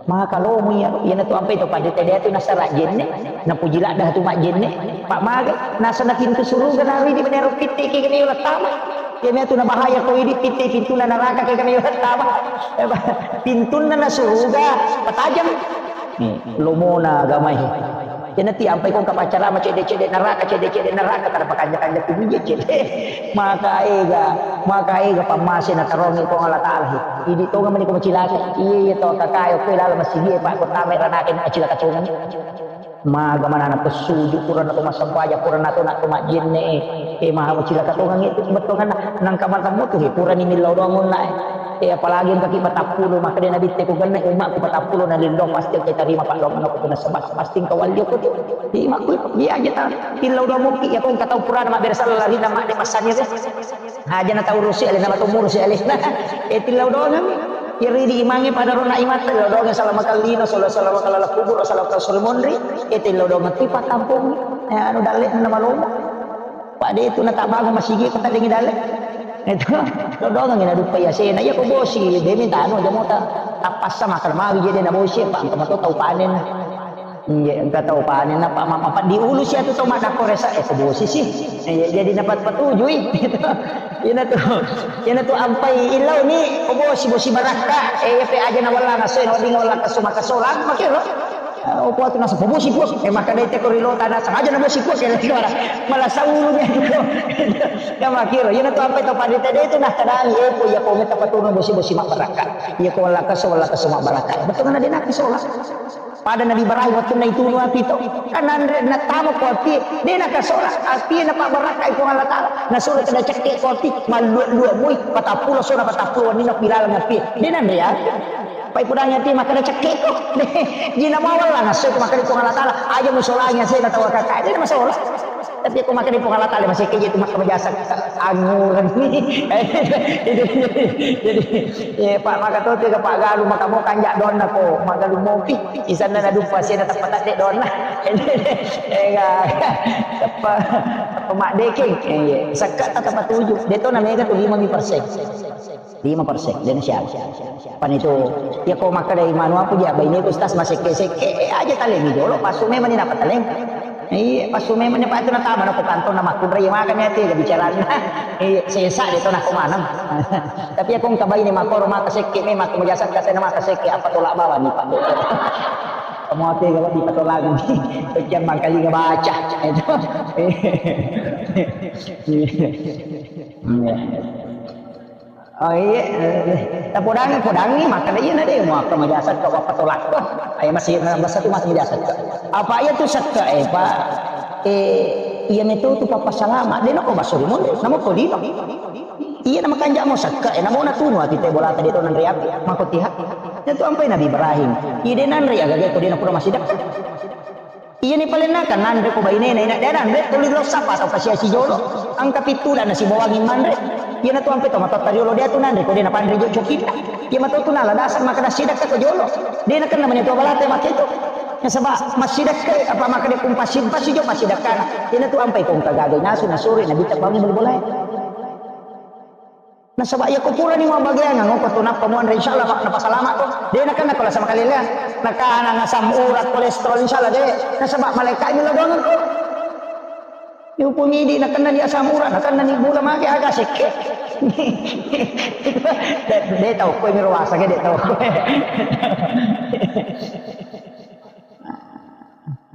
Maka lomo iya, iyanatu ampai to pada tadi tu nasara jenne, napuji ladda tu majjenne, Pak, maga nasana pintu suruga naridi menero pitte ke kene lattama. Iya metu na bahaya ko idi pitte pintuna naraka ke kene lattama. Pintunna na suruga patajang. Nih, lomona agamai. Iyanati ampai ko engka paccarama cedde-cedde neraka, cedde-cedde neraka, kada pakanja-kanja tu bije cedde. Maka ega, maka ega pammase na tarongi Puang Allah Taala he. Idi tonga mani ko macilaka. Iya, iya, to kakayo ko lalo masigi, Pak, ko tama ranake macilaka tonga. Maga mana na pesuju, pura na to massempajang, pura na to na to majjenne. Eh, maha macilaka tonga itu bettongan nangka matemmu tu he, pura ni millau doang onna. Eh, apalagi engka ki patappulo, makkeda Nabitte, ko genne ummakku patappulo na lindong, pasti engka tarima paddoangeng ko nasaba, pasti engka wallio ko tu. Di makku, di aja ta, tillau doang mukki, ya ko engka tau purana mabbere sala larina madde passani tu. Aja na tau rusi ale, nama tau murusi ale. Eh, tillau doang. Ya ridi imange pada rona imatta, tillau doang salama kallino, sala-, salama kallala kubur, salama kallala suri monri. Eh, tillau doang tu patampung. Eh, anu dalle na malomo. Pada itu na tabangun masigi ko taddengi dalle. Itu, dodongengi na duppa yasena. Iya ko bosi, de minta anu aja mota. Tappassa makan mawi jadi na bosi, Pak, engka mato tau panen. Iya, engka tau panen, apa mama, Pak, diulu si atu tau madakko resa, eh, ko bosi sih. Iya, jadi dapat petujui. Ina tu, ina tu ampai ilau ni, ko bosi, bosi barakka, eh, pe aja na wallana so, na wedding wallana so, maka solang, makiro. Eh, opo atu nasa bosi, Puang. Eh, makkeda teko ri lota nasa aja na bosi, Puang, kira-kira. Malah saulungi atu. Ya, makkiro. Ina tu ampai to pada tadi itu nah kadang, eh, ko iya ko meta paturun bosi-bosi mabbarakka. Iya ko wallakaso, wallakaso mabbarakka. Betul kan ada nak sola. Pada Nabi Ibrahim waktu na itu nu api to. Kan anre na tamo ko api, de na kasola. Api na pabbarakka iko Allah Taala. Na sola kada cekke ko api, malluak-luak mui, patappulo sona patappulo wanina pilalang api. De na anre api. Pai pudang ati makkeda cekkeko. Jina mawalla ngassu ko makkeda Puang Allah Taala, aja musolangi asena tau kakak. Jadi masalah. Tapi ko makkeda Puang Allah Taala, masih keje tu makkeda jasa angureng. Jadi, jadi, eh, Pak, maka tu tiga Pak Galuh, maka mau kanjak donna ko, maka lu mopi. Isanna na dupa sih, na tepat tak dek donna. Eh, enggak. Tepat, tepat mak dekeng. Eh, iya. Sekat tak tepat tujuh. Dia tu namanya tu lima mi persen. Lima persen, dan siapa? Pan itu, ya, ko makkeda manu apa dia, baine ku stas masekke-sekke, eh, aja taleng jolo, pasu memang ni napa taleng. Iya, pasu memang ni Pak, itu natama nako kantong, nama kunrai, iya, makan ya, tiga bicarana. Iya, sesa dia tu nako maneng. Tapi aku engka baine makoro maka sekke, memang aku majasa kata nama sekke, apa tolak bawah ni, Pak. Kamu hati kalau di patolak ni, pecah mangkali ngebaca. Itu. Iya. Iya. Oh, iya, eh, tapodangi, podangi, makkeda iya na de, mau apa majasakka, apa tolakka. Ayo masih, eh, masa tu masih majasakka. Apa iya tu sakka, eh, Pak? Eh, iya metu tu papa salama. De nako baso rimon, namo ko dino. Iya nama kanjak mau sakka, eh, namo na tunu api te bola tadi tu nanre api, mako tiha. Itu ampai Nabi Ibrahim. Iya de nanre, aga ko de nako masih dekat. Iyani palenna kan nanre ko bainena, ina de nanre, tuli lo sapa tau kasiasi jolo. Angka pittula nasibawangi manre. Iyana tu ampe to matotta riolo de tu nanre ko de napanre jo cokinna. Iya mato tu nala dasar makkeda sidakka ko jolo. De nakenna mani to balate make tu. Nasaba massidakka apa makkeda kumpasi pasi jo massidakkana. Iyana tu ampe ko engka gaga nasu nasuri nabitta bangi bol-bolae. Nasaba iya ko purani mabbageang, ngoko tu nappa muanre, insyaallah, Pak, napasalama ko. De nakenna ko lasa makaleleang. Nakana ngasam urat, kolesterol, insyaallah de. Nasaba malaikat mi lao doangeng ko. Yupu midi nakenna ni asam urat, nakenna ni gula, mage aga sekke. De, de tau ko mi ruasa ke, de tau ko.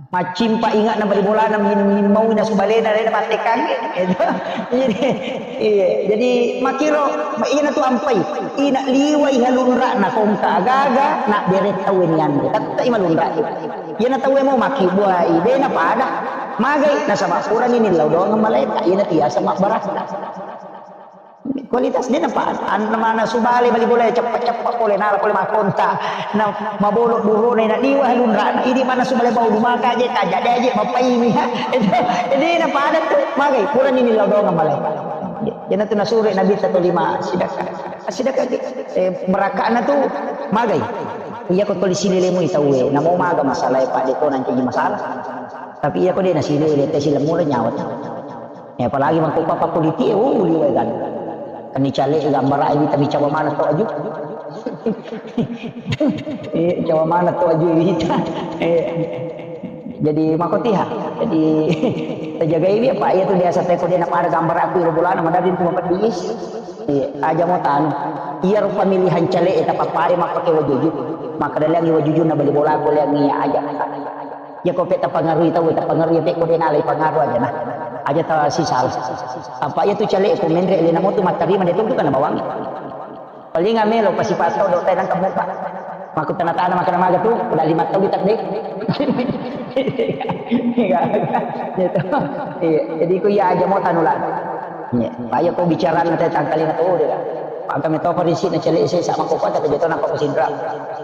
Maccimpa ingatna bali bolana, min-, mimmaui nasu balena, lena mattekangngi. Itu. Jadi, iya. Jadi, makkiro, ma-, iyana tu ampai. Ina liwai halunra'na kongka agaga, na bere tau ni anre. Tettai malunra. Iyana tau mau makki buai, de na pada. Magai, nasaba purani nillau doang malaika, iyana tiasa mabbarakka. Kualitas de napa, an-, mana subale bali bola ceppa-ceppa pole, nala pole makkonta. Na mabolo burona, ina liwa lunrana. Idi mana subale bau dumaka je, kaja de je, mapaimi, ha. Itu, jadi napa ada tu, magai, purani nillau doang malaika. Iyana tu nasure Nabi ta tolima sidakka. Sidakka ke, eh, berakana tu magai. Iya ko toli silelemu tauwe, namo maga masalah, Pak, de to nanti masalah. Tapi iya ko de nasilele, te silemmu nyawa. Ya, apalagi mangko papa kuliti, oh, liwai kan. Kan ni cale gambara ini tapi cawa mana to aju. Eh, cawa mana to aju ini. Eh, jadi makotiha. Jadi tajagai dia, Pak, iya tu biasa teko dia nak ada gambar aku iro bolana madadin tu mapedis. Iya, aja mau tanu. Iya ro pemilihan cale eta papare mappake wajuju. Maka dalangi wajuju na bali bola ko leangi aja. Iya ko pe tapangarui tau, tapangarui pe ko de nalai pangaru aja nah. Aja ta sisal. Apa iya tu cale ko menre le namo tu mattarima de tu kan bawangi. Paling amelo pasi pato do tenang kamu Pak. Maku tanah-tanah makan maga tu, udah lima tahun tak deh. Iya, gitu. Iya, jadi ku iya aja mau tanulan. Iya, ayo kau bicara nanti tangkali na tu dia. Angka metto farisi na cele se sama ko kota ke jatona ko sindra.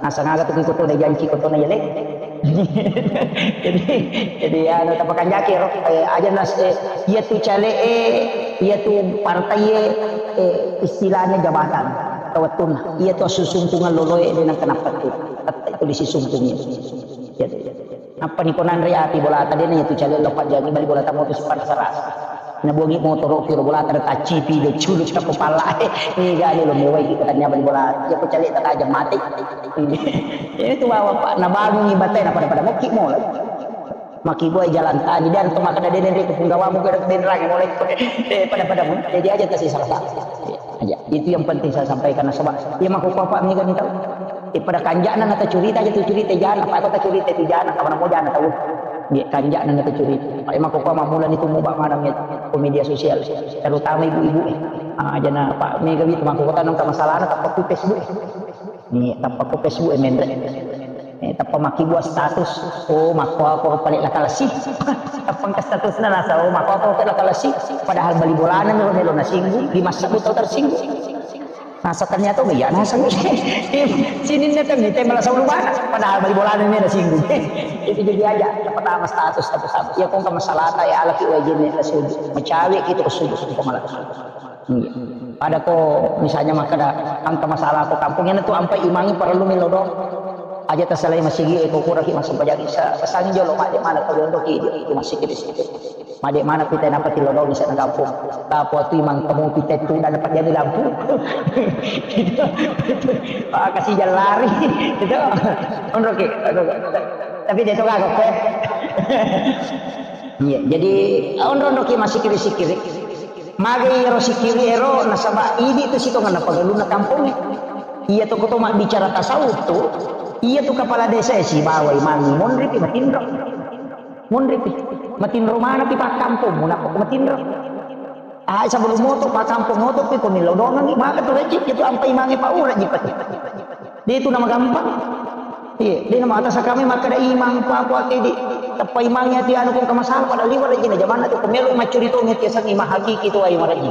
Nasang aga tu ko to na janci ko to na yele. Jadi, jadi anu tapakanjaki ro, eh, aja nas, eh, iya tu cale, eh, iya tu partai, eh, istilahnya jabatan. Tawattunna. Iya tu asusungkungan loloe de nang kenapa tu. Tette tu disisungkungi. Iya tu. Nappa ni ko nanre api bola ta de na iya tu cale lo pajjangi bali bola ta motus panasara. Nabuangi motoro kiro bola ta taccipi de culu cakko pala. Ni gale lo mewai ki katanya bali bola. Iya ko cale ta tajam mati. Iya tu bawa Pak nabangungi batai na pada-pada mokki mola. Maki buai jalan tani dan to makkeda de nere ko punggawamu ke benrang mulai. Eh, pada-pada mun. Jadi aja tasi salah. Aja. Itu yang penting saya sampaikan nasaba. Iya mako Pak mega ni tau. Eh, pada kanjana na tacurita aja tu curita jana, apa ko tacurita tu jana, kawan mau jana tau. Dia kanjana na tacurita. Pak mako Pak mamula ni tu mau bak mana ko media sosial, terutama ibu-ibu. Ah, jana Pak mega itu mako kota nang masalah na tappa ku Facebook. Ni tappa ku Facebook e menre. Eh, tappa makkibua status, oh, makko aku pale lakalasi. Tappa engka statusna nasa, oh, makko aku pale lakalasi. Padahal bali bolana melo melo nasinggung, di masa buta tersinggung. Naseng tania to, iya naseng. Sininna kan mita malasau lubana, padahal bali bolana mena singgung. Itu jadi aja, pertama status, status, status. Ya, kong ke masalah ta, ya, alaki wajinna, ya, sujud. Macawe kita ke sujud, ke malah. Iya. Pada ko misalnya makkeda, engka masalah ko kampung, iyana tu ampai imangi parellu millau doang. Aja tasalai masigi, eh, ko kuraki massempajang, sa-, pesangi jolo, madde mana ko jondoki, di masigi di situ. Madde mana pita napa tillau doang, bisa nagampung. Tapo tu imang kamu pita tu dan dapat jadi lampu. Ah, kasih jalan lari. Gitu. Onroki. Tapi dia tu kagak, eh. Iya, jadi onro-onroki massikiri-sikiri. Magai ero sikiri ero, nasaba idi tu sitongenna pagalunna kampongnge. Iya tu koto mabbicara tasawuf tu, iya tu kepala desa e sibawa imangi monripi matinro. Monripi. Matinro manapi pakkampong, munappa matinro. Ah, sebelum moto pakkampong moto pi ko millau dongangi, maka tu recik itu ampai imangi paura jipati. De tu nama gampang. Iya, de nama atas kami makkeda imang pa apa ke di teppa imangi ati anu kong ke masalah pada liwat aja na jamanna tu pemelo maccuri to ngeti sang imang hakiki tu ai maraji.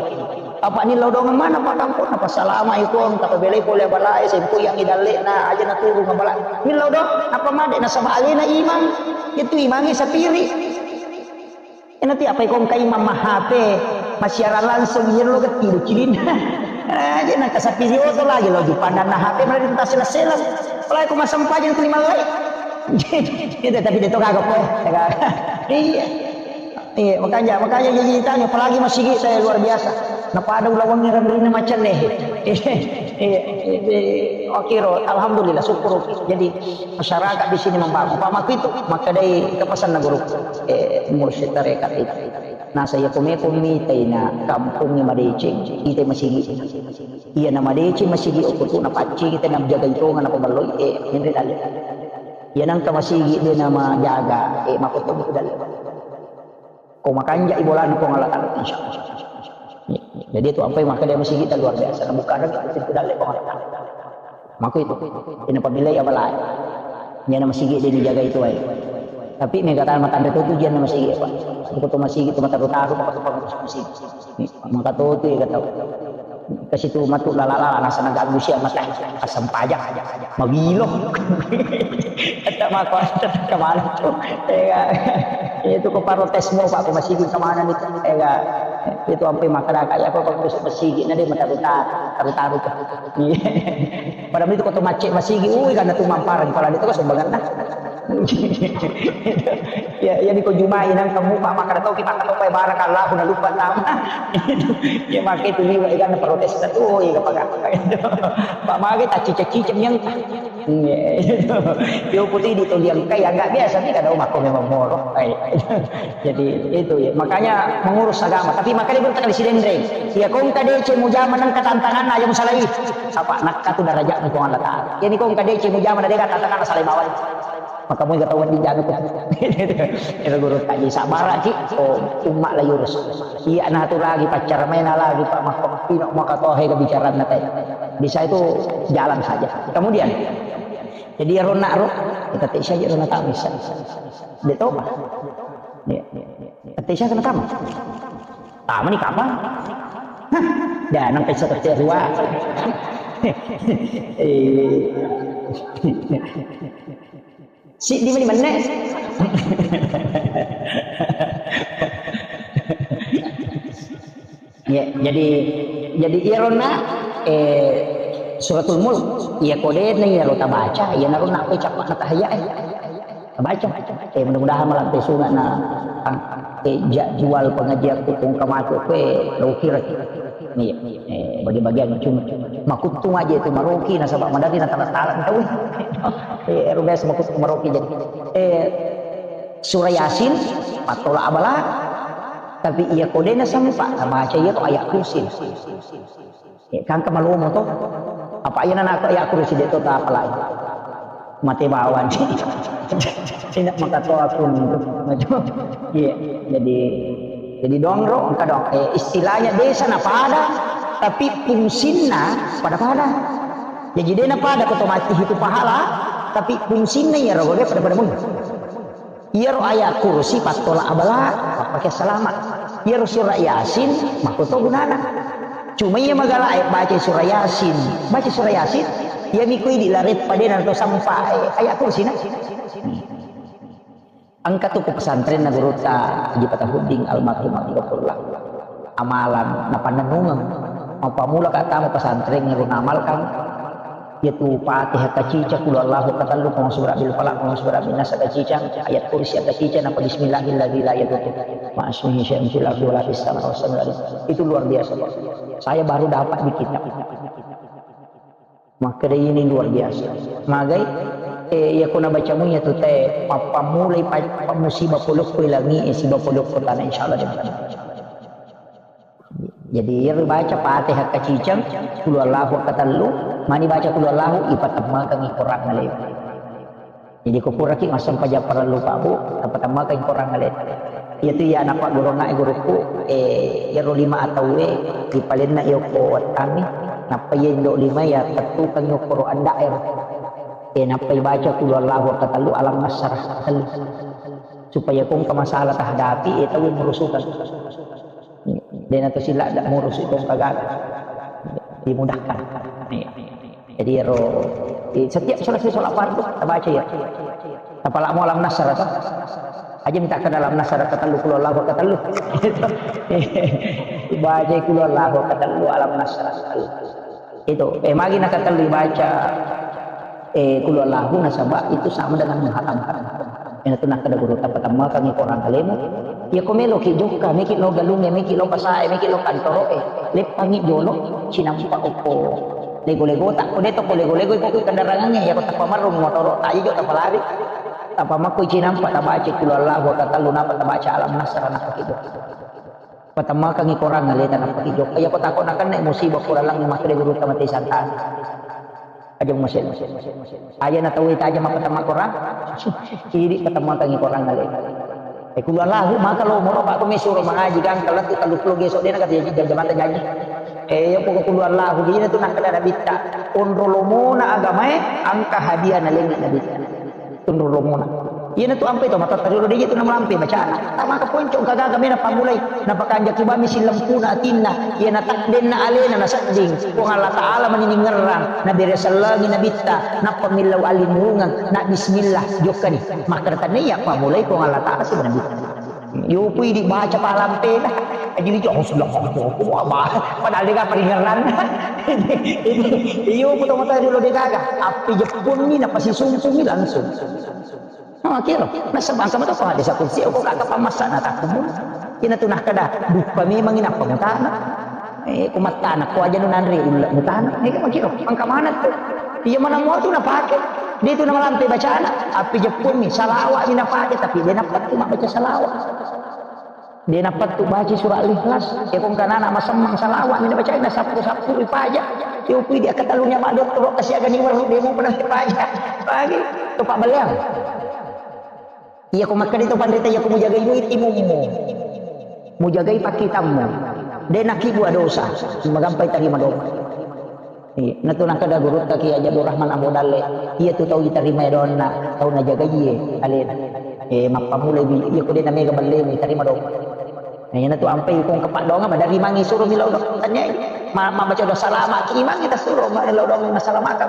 Apa ni lao dong mana pa kampung apa salama itu kata belai pole balae sempo yang idallena aja na turu ngabala. Ni lao dong apa made nasaba alena imang itu imangi sapiri. Ena ti apa ikong kai mamma H P, massiaran langsung, iya lo gatti do cilinna. Aja nang kasapi di oto lagi lo jupandanna H P malah ditasela-sela. Apalagi ko massempajang tu lima lai. Itu tapi dia to kagak po. Iya. Iya, makanya makanya jadi ditanya apalagi masigi saya luar biasa. Napada ulawangi ranrina macam nih. Iya, iya, iya. Oke, ro, alhamdulillah syukur. Jadi masyarakat di sini membangun. Pak Maku itu makadai kepesan guru. Eh, mursyid tarekat itu. Nasaba iya ko meko mitai na kampongnge madeceng, itai masigi. Iya na madeceng masigi okko tu napaccing kita najagai tonga napaballoi, eh, menre dalle. Iya nangka masigi de namajaga, eh, makotto buku dalle. Ko makanjai bolana Puang Allah Taala, insya Allah. Jadi itu ampai makkeda masigi ta luar biasa, nabuka lagi pintu dalle Puang Allah Taala. Mako itu, ina pabillai abalae. Iyana masigi de dijagai tuae. Tapi mega tana matanre to tu jianna masigi, Pak. Ko to masigi tu mataru-taru, maka to pengurus masigi. Maka to tu ega tau. Kasi tu matu lala-lala, nasana ganggu sia mata. Asam pajak. Magilo. Kata mako, kata kemana tu? Ega. Itu ko protes mo, Pak, ko masigi kemana ni? Ega. Itu ampai makkeda kaya apa, Pak, masigi na de mataru-taru, taru-taru tu. Padahal itu ko to macce masigi, ui, karena tu mamparan, kalau itu kan sumbangan dah. Ya, ya, di ko Jumai nang kamu, Pak, makkeda to, kita kata, Pak, barakallahu, na lupa tama. Ya, makke tu liwa, kan protes tu, oh, iya, Pak, Pak, magai tak cicak-cicak yang, iya. Yo, putih di to liang kai, agak biasa nih, kada mako memang moro. Ai. Jadi itu ya, makanya mengurus agama. Tapi makanya guru tekan si Dendreng. Ya kong kade ce mujama nang ketantangan aja musalai. Apa nakka tu derajat Puang Allah Taala. Jadi kong kade ce mujama na dega tantangan salai bawah. Maka mau ketahuan di jago tu. Itu guru kaji sabar ki. Oh, umat la yurus. Iya na tu lagi pacar main lagi Pak Mahfud. Pino maka tohe ke bicara na teh. Bisa itu jalan saja. Kemudian jadi ya rona ro kita tak saja rona tak bisa. Dia tahu Pak. Iya. Tette siapa kena tama? Tama ni kapang? Hah? Dah, nang pesa tette dua. Eh. Si di mana mana? Ya, jadi, jadi iyaronna, eh, Suratul Mulk, iya kodena iyaro tabaca, iyanaro nakko cappa'na tahiyya, eh, tabaca. Eh, mudah-mudahan malampe sunga na, eh, jadwal pengajian ku kong kamaku, eh, lo kira. Iya, eh, bagi-bagian cuma, makuttung aja itu maroki, nasaba madari na tala-tala tau. Eh, ero biasa makuttung maroki jadi. Eh, Surah Yasin, pattola abala, tapi iya kodena sampa, tabaca iya to ayat kursi. Eh, kangka malomo to. Apa iya nana ayat kursi de to ta apalai. Mate bawang. Tidak maka to aku. Iya, jadi, jadi dongro, engka dong. Eh, istilahnya desa na pada, tapi fungsinna pada-pada. Jadi dena pada ko to mati itu pahala, tapi fungsinna iya rogo pada-pada mun. Iyaro ayat kursi pattola abala, pappake salama. Iyaro surah Yasin, makkoto gunana. Cuma iya magala e baca surah Yasin. Baca surah Yasin, iya miko idi lareppa de na to sampai ayat kursi na. Engka tu ko pesantren na gurutta Haji Fatahuddin almarhum Abdullah. Amalan na pannennungeng. Mappamula ka tama pesantren ro namalkan. Iyatu Fatihah kacicang, Qul Huwallahu katellu, Qul A'udzu Birabbil Falaq, Qul A'udzu Birabbin Nas kacicang, Ayat Kursi kacicang, napa Bismillahilladzi la yadurru ma'asmihi syai'un fil ardi wala fis sama'i wa huwas samiul alim. Itu luar biasa. Saya baru dapat di kitab. Makkeda ini luar biasa. Magai, eh, iya ko nabacamu iyatu te, mappammulai pa-, pa-, musibah polokko langi e, siba polokko tanah, insyaallah de. Jadi, iyaro baca Fatihah kacicang, Qul Huwallahu katellu, mani baca Qul Huwallahu, ipatemmakangi Korang alemu. Jadi, ko puraki massempajang parellu, Pak, Bu, tapatemmakangi Korang alemu. Iyatu iya napagguruangnga e gurukku, eh, iyaro lima atauwe, ripalenna iya ko wettangngi, nappa iya indo lima iya tettukangngi okkoro anda ero. Eh, nappa ibaca Qul Huwallahu katellu, Alam Nasyrah katellu. Supaya ko engka masalah tahadapi, eh, tau murusukan. Dena to sila ada murus itu kagak dimudahkan. Jadi ro, di setiap selesai sholat fardu, kita baca ya. Apalagi mau Alam Nasr atau aja minta ke dalam Nasr katellu, Qul Huwallahu katellu. Baca Qul Huwallahu katellu, Alam Nasr katellu. Itu, eh, magi nakatellu baca, eh, Qul Huwallahu nasaba itu sama dengan menghatamkan. Iyana tu nakkeda gurutta, patemmakangi Korang alemu. Iya ko meloki jokka, meki lo galungnge, meki lo pasae, meki lo kantoroe, leppangi jolo, cinampa okko lego-legota. Ko de to ko lego-lego, iko kendarangangnge, iya ko tappa marrung motoro, aja jo tappa lari. Tappa makko cinampa, tabaca Qul Huwallahu katellu, napa tabaca Alam Nasr, napa kido. Patemmakangi Korang aleta, nappa ki jokka. Iya ko tako nakenna musibah pura langi, makkeda gurutta, mate santana. Aja masih. Aja na tau ita aja mappatemma Korang. Idi patemmakangi Korang aleta. Eh, Qul Huwallahu, maka lo moro, Pak, ko mesuro mangaji, gangka lettu tellu pulo geso, dena kata jam-, jam-, jamata janji. Eh, iya poko Qul Huwallahu, dina tu nakkeda Nabitta, onro lomona agamae, angka hadiah nalengi Nabitta. Tunru lomona. Iyana tu ampe to matotta riolo, de je tu namalampe bacana. Tamaka ponco gaga mena pammulai. Napakanjaki bami sillempuna atinna. Iyana takdenna alena nasedding. Puang Allah Ta'ala mani ningerrang. Nabere sellengi Nabitta. Nappa millau alimurungeng. Na bismillah. Jokkani. Makkeda tania pammulai Puang Allah Ta'ala siba Nabitta. Yopu idi baca palampena. Ajili jo, oh, sudah, oh, oh, oh, apa? Padahal de gaga paringerranna. Yopu to matotta riolo de gaga. Appi jeppunni, napasisungkungi langsung. Makiro, nasaba engka mato hadis kursi, ko kaka pamassa na takkumu. Ina tu nakkeda, duppa memang inappa mutana. Eh, ko mattana, ko aja nu nanre ulle mutana. Eh, makiro, engka maneng tu. Iya mana mua tu napake. De tu namalampe bacana. Appi jeppunni, salawat mi napake, tapi de nappa tu mabbaca salawat. De nappa tu baca surah Al-Ikhlas. Iya ko engka nana masemmang, salawat mi nabaca, na sappu-sappu ripaja. Yopu idi akkatellunna ma dottoro kasiagani weru, de mu pernah ripaja. Pagi, to pabballeang. Iya ko makkeda to panrita, iya ko mujagai duit imummu, mujagai pakkitammu, de nakibbua dosa, magampai tarima doa. Iya, natu nakkeda gurutta Kiai Haji Abdul Rahman Ambo Dalle, iya tu tau itarima doanna, tau najagai alena. Eh, mappammulai bi, iya ko de namega ballemu, itarima doa. Nah, iyana tu ampai ko engka paddoangeng, maderri imangnge suro millau doang. Tanya, ma-, mabbaca doa salama ki imangnge, tasuro millau doang, masalamakan.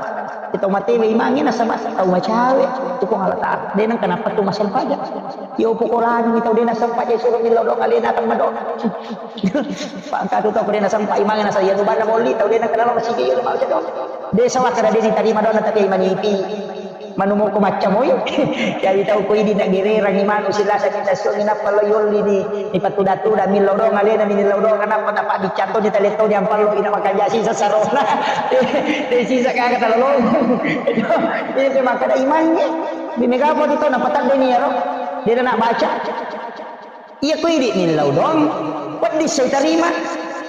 Kita matewe imangnge nasaba tau macawe tu Puang Allah Ta'ala. De nengka nappa tu massempajang. Yo pokorangi tau de nassempajang suro millau doang alena akan madoa. Pangkatu tau de nassempajang imangnge nasa iya tu banna bolli tau de nengka dalam masigi yo mabbaca doa. De sawakka de ditarima doanna tapi manipi. Manumoko maccamoi. Jadi tau ko idi nagererangi manu silasa kita songi nappa lo yolli ni, ni patuda-tuda millau doang alena mi millau doang nappa tappa biccatto ni taletto ni ampallo ina makanja sisa sarona. De sisa kaga talolong. Ini te makkeda imangnge. Di mega apa tu tau napatadde ni ero. De na baca. Iya ko idi millau doang, wedding sai tarima.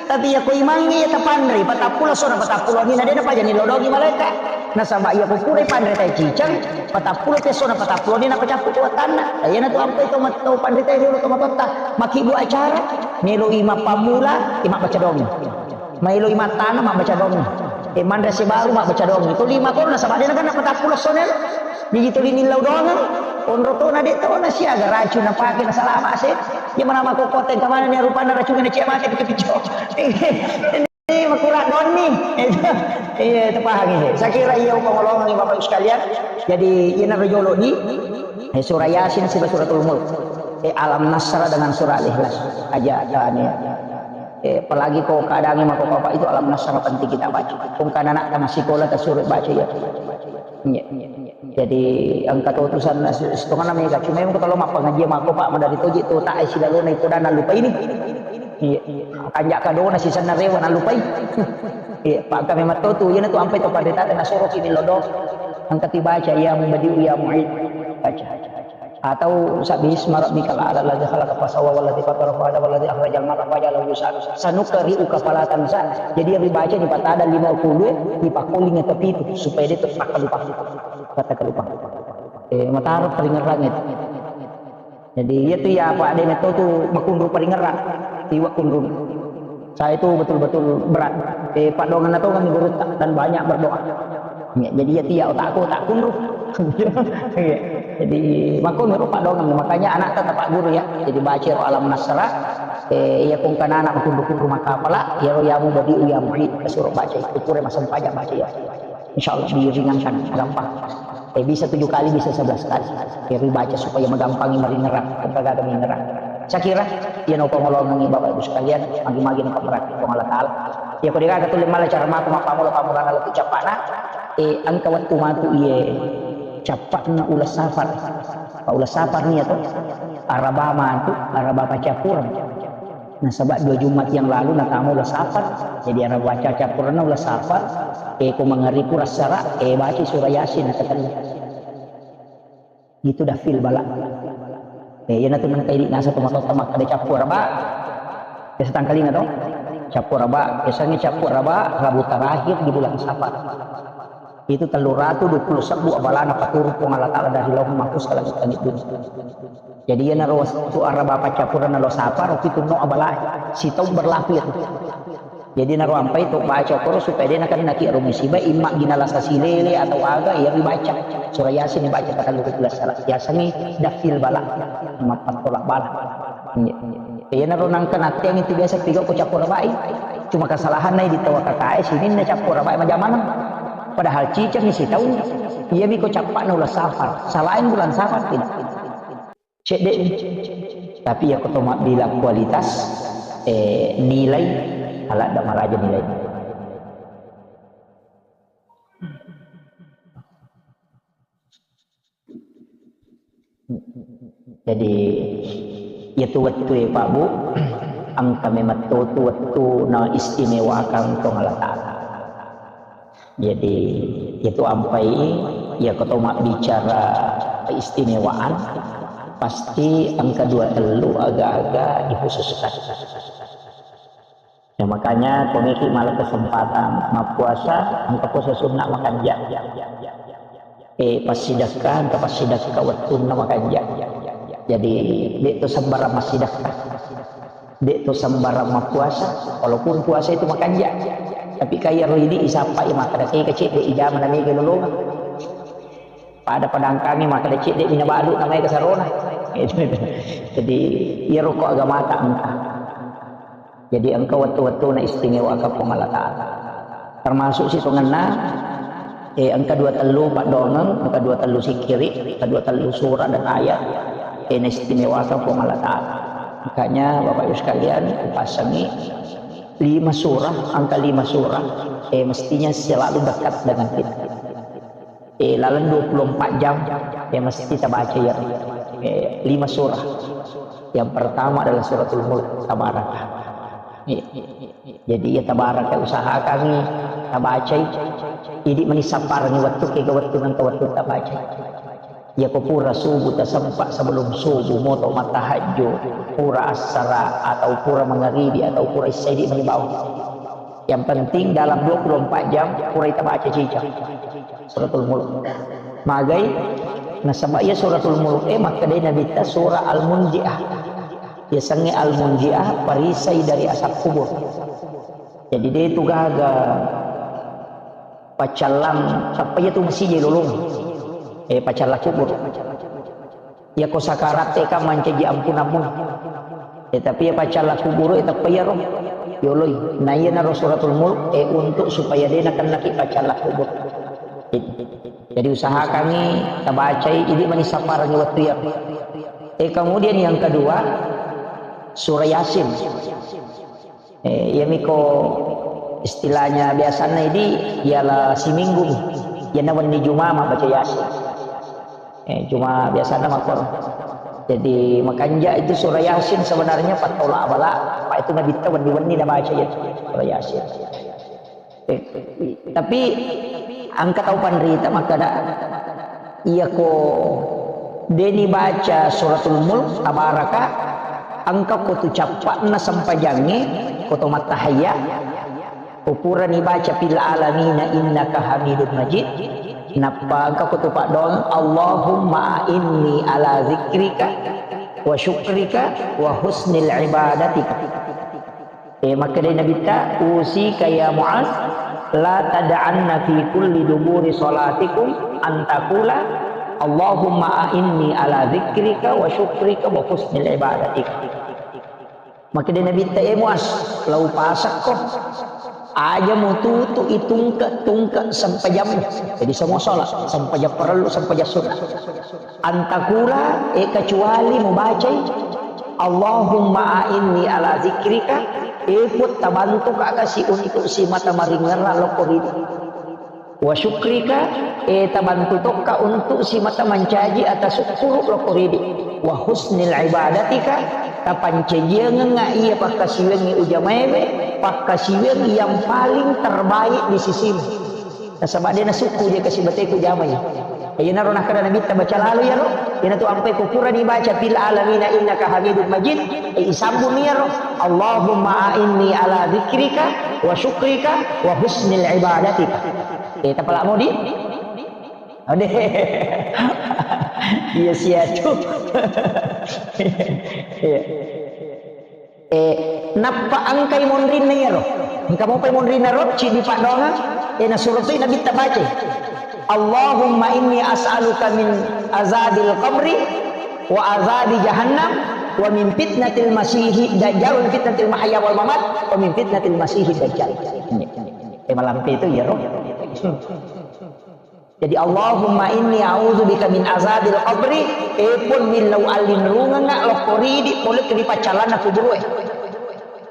Tapi iya ko imangnge iya tapanre, patappulo essona patappulo wenninna de napaja millau doangi malaeka. Nasaba iya ko pura ipanre tai cicang, patappulo essona patappulo wenninna pacappu tu wattanna. Iyana tu ampai to mat-, to panre tai riolo to matotta, makkibbu acara, meloi mappammula, eh, mabbaca doangi. Maeloi mattana mabbaca doangi. Eh, manre sibaru mabbaca doangi. To lima to nasaba de nakenna patappulo essona. Jadi tuli millau doangeng, onro tona de tona siaga racung napake nasalama se. Iya mana makkokkote engka manenni rupanna racungnge nacia mate picco-picco. Eh, Kurang doni. Iya, itu paham ini. Saya kira iya, upangolongan Bapak Ibu sekalian. Jadi, ini rojolo di eh, surah Yasin siba suratul Mulk. Eh, Alam Nasrah dengan surah Al-Ikhlas. Aja, ya, ini. Eh, apalagi kau keadaannya maka bapak itu Alam Nasrah penting kita baca. Kung kana anak masih sekolah tak suruh baca ya. Iya. Jadi engka to utusan setengah namanya cuma yang kalau mapa ngaji mako pak madari toji to tak isi lalu naik kuda nalupa ini. Iya. Kanjak kadona sisanna rewa nalupai. Iya, pak kami matto tu iya tu ampai to pada tata nasoro kini lodo. Engka ti baca ya mubadiu ya muid. Baca. Atau sabbihisma rabbikal a'la alladzi khalaqa fasawwa walladzi qaddara fahada walladzi akhrajal mar'a faja'alahu ghutsaan. Sanuqri'uka fala tansa. Jadi yang dibaca di patada lima puluh, di pakoling atau pitu supaya dia tetap lupa. Kata lupa. Eh, mataro peringeran itu. Jadi iya tu ya apa ada metode tu makunru peringeran. Tiwa kunru. Saya itu betul-betul berat. Eh, Pak Dongan atau kami guru dan banyak berdoa. Ya, jadi ya tiap otakku tak kunru. Iya. Jadi makun guru Pak Dongan, makanya anak tetap Pak Guru ya. Jadi baca Alam Nasrah, eh, iya kung kana anak kunru-kunru maka apalah, ya ya mubadiu ya muid, suruh baca itu pura masam pajak baca ya. Insya Allah diringankan, gampang. Eh, bisa tujuh kali, bisa sebelas kali. Jadi baca supaya menggampangi meringerang, kagak meringerang. Saya kira, ya no pengolongan Bapak Ibu sekalian, magi-magi no berarti Allah Ta'ala. Ya kau dikata tulis malah cara matu mapamula pamulana lebih capana. Eh, engka wettu matu iye capakna ulas safar. Pak ulas safar nih atau Araba matu, Araba pacapuran. Nasaba dua Jumat yang lalu natama ulas safar. Jadi Araba pacapuran ulas safar. Eh, ko mangariku rassara, eh, baca surah Yasin nakatelu. Itu dafil bala. Eh, iya natu nengka idi nasa tu matotta makkeda cappu Araba. Biasa tangkalinga to? Cappu Araba, biasanya cappu Araba Rabu terakhir di bulan Safar. Itu tellu ratu dua puluh sebbu abalana paturung Puang Allah Ta'ala dari Lauhul Mahfuz ke langit-langit dunia. Jadi iya naro tu Araba paccappuranna lo Safar, itu no abala. Sitau berlaku itu. Jadi naro ampai to baca koro supaya de nakennaki ero musibah, imma gina lasa silele atau aga, iya ribaca. Surah Yasin dibaca kata lu kula salah. Yasin dafil bala. Mappattola bala. Iya. Iya naro nangka nattiang itu biasa piga ko capo rabai. Cuma kesalahan na di tawa kakae sini na capo rabai majamanang. Padahal ciceng isi tahu. Iya mi ko cappa na ulah safar. Selain bulan safar tidak. Cedde ni. Tapi iya ko to mabbilang kualitas, eh, nilai, ala da maraja nilai. Jadi, iya tu wettu e Pak Bu, engka memang to tu wettu na istimewakan Puang Allah Ta'ala. Jadi, itu ampai, iya ko to mabbicara keistimewaan, pasti engka dua tellu aga-aga dikhususkan. Ya, makanya, ko meki mala kesempatan mappuasa, engka puasa sunnah makanja. Eh, passidekka, engka passidekka wettunna makanja. Jadi, de to sembarang massidekka. De to sembarang mappuasa, walaupun puasa itu makanja. Tapi kaya ro idi isappai makkeda ke kecil de ijama na mega lolonga. Pada padangkami makkeda cedde mina balu namanya kesarona. Jadi, iya roko agamata engka. Jadi engka wettu-wettu na istimewa ka Puang Allah Ta'ala. Termasuk sitongenna, eh, engka dua tellu paddoangeng, engka dua tellu sikiri, engka dua tellu surah dan ayat, eh, na istimewa ka Puang Allah Ta'ala. Makanya Bapak Ibu sekalian, kupasangi lima surah, angka lima surah, eh, mestinya selalu dekat dengan kita. Eh, laleng dua puluh empat jam, ya mesti kita baca ya. Eh, lima surah. Yang pertama adalah suratul Mulk, Tabaraka. Iya. Jadi ya Tabaraka usahakan nih, kita baca. Idi meni saparangi wettu, kega wettu nangka wettu kita baca. Ya ko pura subuh tasempa sebelum subuh moto matahajud, pura asara atau pura mangaribi atau pura isya idi meni bawang. Yang penting dalam dua puluh empat jam pura kita baca cicak. Suratul Mulk. Magai, nasaba iya Suratul Mulk, eh, makkedai Nabitta surah Al-Munjiah. Yasengnge Al-Munjiah, perisai dari asap kubur. Jadi, de tu gaga paccallang, tappa iya tu masih je lolong. Eh, paccallang kubur. Iya ko sakaratte kan mancaji ampunammu. Eh, tapi iya paccallang kubur, eh, tappa iya ro. Yoloi, na iyanaro Suratul Mulk, eh, untuk supaya de' nakennaki paccalla kubur. Jadi usahakangngi tabacai, idi' mani sapparengngi wettu iya. Eh, kemudian yang kedua, surah Yasin. Eh, iyamiko istilahnya biasanna idi' ialah siminggu mi. Iyanna wenni Juma' mabbaca Yasin. Eh, cuma biasana makkoro. Jadi, makanja itu surah Yasin sebenarnya pattola bala, apa itu Nabitta wenni-wenni nabaca ya surah Yasin. Eh, tapi engka tau panrita makkada, iya ko deni baca suratul mulk tabaraka, engka ko tu cappa'na sempajangnge, ko to mattahayya, Ko purani baca fil alamina innaka hamidun majid, nappa engka ko tu paddoang, Allahumma a'inni ala zikrika wa syukrika wa husnil ibadatika. Eh, makkedai Nabitta, usika ya Muaz, la tad'anna fi kulli duburi salatikum an taqula, Allahumma a'inni ala zikrika wa syukrika wa husnil ibadatika. Makkeda Nabitta, "E Muaz, lau pasakko, aja mututu itungke-tungke sempajammu." Jadi semua sholat, sempajang parellu, sempajang sunnah. Antakula, e kecuali mubacai, "Allahumma a'inni ala zikrika," e Puang, tabantuka kasi untuk simata maringerra lokko ridi. Wa syukrika, e tabantu tokka untuk simata mancaji atau syukuru lokko ridi. Wa husnil ibadatika, tapancajiangengnga iya pakkasiwiangngi ujamaewe, pakkasiwiang yang paling terbaik di sisimu. Nasaba de nasukku je kasibateku jamai. Iyanaro nakkeda Nabitta baca lalo iyaro, iyanatu ampai ko purani baca fil alamina innaka hamidun majid, e, isambung iyaro, Allahumma a'inni ala zikrika wa syukrika wa husnil ibadatika. Eh, tapala modi? Ade. Iya sia tu. Iya. Eh, nappa engkai monrinna iyaro. Engka mopai monrinna ro, cidi paddoangeng, eh, nasuro toi Nabitta bacai. Allahumma inni as'aluka min azabil qabri wa azabi jahannam wa min fitnatil masihi dajjal wa min fitnatil mahya wal mamat wa min fitnatil masihi dajjal. Eh, malampe itu iyaro. Jadi, Allahumma inni a'udzubika min azabil qabri, e Puang, millau allinrungengnga lokko ridi pole ri paccallanna kuburu'e.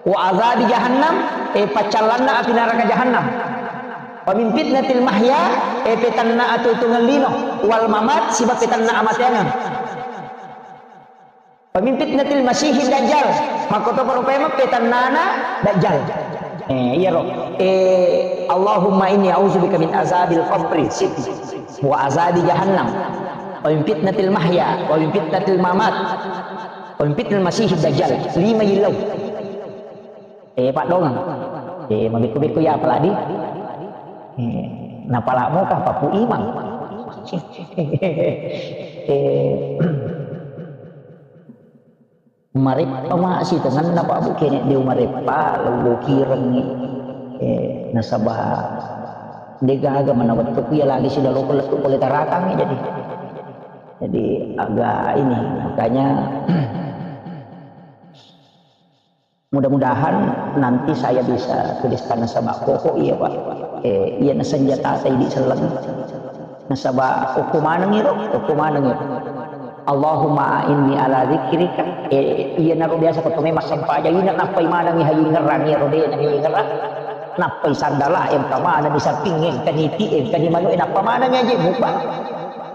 Wa azabi jahannam, e paccallanna api naraka jahannam. Wa min fitnatil mahya, e petanna atuo-tuongeng lino, wal mamat, siba petanna amateangeng. Wa min fitnatil masihid dajjal. Makkotoparo paimeng petannana dajjal. Eh, iyaro. Eh, Allahumma inni a'udzubika min azabil qabri, siti. Wa azabi jahannam. Wa min fitnatil mahya, wa min fitnatil mamat. Wa min fitnatil masihid dajjal. Lima yillau. Eh, paddoangeng. Eh, mabekko-bekko ya apalagi. Eh, napalamo ka papu imang. Eh, mareppa ma sitongenna Pak Bu, kene de mareppa, lo kirengngi. Eh, nasaba degaga mana wettu ku ya lagi sila loko lettu pole tarakang jadi. Jadi agak ini, makanya mudah-mudahan nanti saya bisa tulis tanah sabak pokok iya, Pak. Eh, iya na senjata tadi di seleng. Nasaba okko maneng iro, okko maneng iro. Allahumma a'inni ala dzikrika. Eh, iya naro biasa ko tome massempajang ina nappai maneng haji ngerang iro de na ngerang. Nappai sandala engka maneng di samping engka niti engka di manu nappa maneng aja mupa.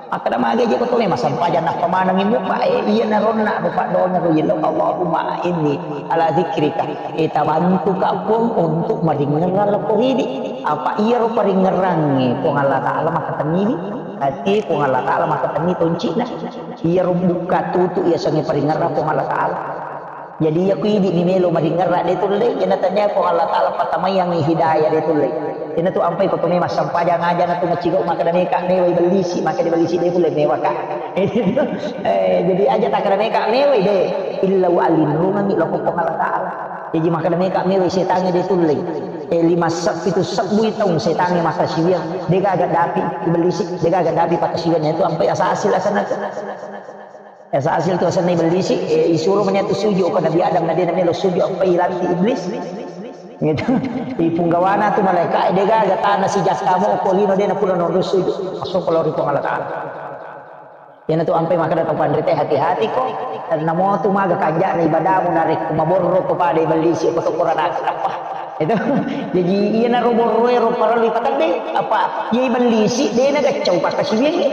Makkeda magi je ko tole massempajang nappa manengngi mupa, eh, iya naronna rupa donya ro yello, Allahumma inni ala dzikrika. Eh, tabantuka Puang untuk maringerrang lokko ridi. Apa iyaro paringerrangnge Puang Allah Taala makkatenniwi, ati Puang Allah Taala makkatenni toncina. Iyaro bukka tutu iya sengnge paringerrang Puang Allah Taala. Jadi iya ku idi ni melo maringerra de tulle, iyana tania ko Allah Taala patamaiangngi hidayah de tulle. Iyana tu ampai ko tone massempajang aja na tu macigau makkeda meka mewai bellisi, makkeda bellisi de tulle mewaka. Eh, jadi aja takkeda meka mewai de, illa wa allinrungangi loko ko Allah Taala. Jadi makkeda meka mewai setangi de tulle. Eh, lima sebbu itu sebbu taung setangi makkasiwiang, de gaga dapi bellisi, de gaga dapi pakkasiwiang itu ampai asa hasil asana tu. Asa hasil tu asenna iblis, eh, isuro mani tu sujud ko Nabi Adam, na de na melo sujud, apa ilanti iblis. Gitu. Di punggawana tu malaika, de gaga tana sijakkamu ko lino de napuna nonrussu. Masuk kalau ri Puang Allah Ta'ala. Iyanatu ampai makkeda tau panrita, hati-hati ko. Karena motu maga kanja'na ibadamu narekko maborro ko pada ibellisi ko to Qur'an apa. Itu. Jadi iyanaro borroe ro parellu ipatedde. Apa? Iya ibellisi de nagaccau pakkasiwiangngi.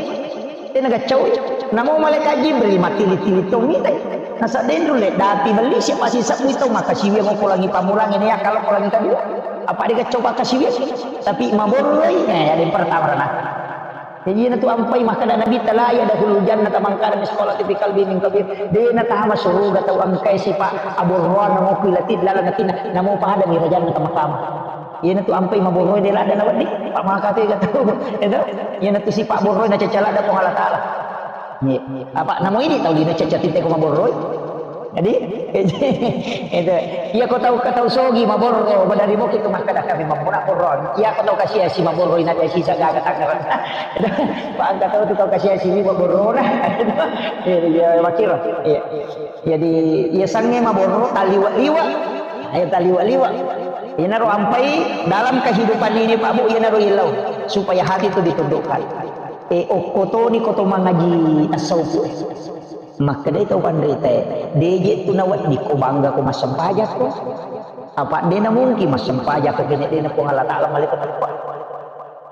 De nagaccau. Namo malaikat Jibril mattili-tili tong mitai. Nasa denru le dati bellisi pasi sebbu tong makkasiwiang ko langi pamulangi ne ya kalau ko langi kadua. Apa de gaccau pakkasiwiang? Tapi maborroi, eh, ada yang pertama rana. Jadi iyanatu ampai makkeda Nabitta, "La yadkhulul jannata man kana mitsqala dzarratin min kibr." De natama suruga tau engkae sipa aborroang namo kuilati laleng atinna, namo pada mi rajanna tamatama. Iyanatu ampai maborroe de ladde nawedding, pa maka tu ega tau. Itu, iyanatu sipa borroe nacacca ladde Puang Allah Ta'ala. Iya. Apa namo idi tau dina cacca tite ko maborroi? Jadi, itu. Iya ko tau, ko tau sogi maborro, badari mo kitu makkeda kami mammuna borro. Iya ko tau kasiasi maborro ina desi sagaga tangerang. Pak angka tau tu tau kasiasi ni maborro na. Iya, iya, makiro. Iya. Jadi, iya sange maborro taliwa-liwa. Ayo taliwa-liwa. Iyanaro ampai dalam kehidupan ini Pak Bu, iyanaro ilau supaya hati itu ditundukkan. Eh, okkotoni koto mangaji tasawuf. Makkedai tau panritae, "De je tu naweddikko bangga ko massempajakko. Apa de na mungkin massempajakko kene de na Puang Allah Ta'ala malaikat teppa."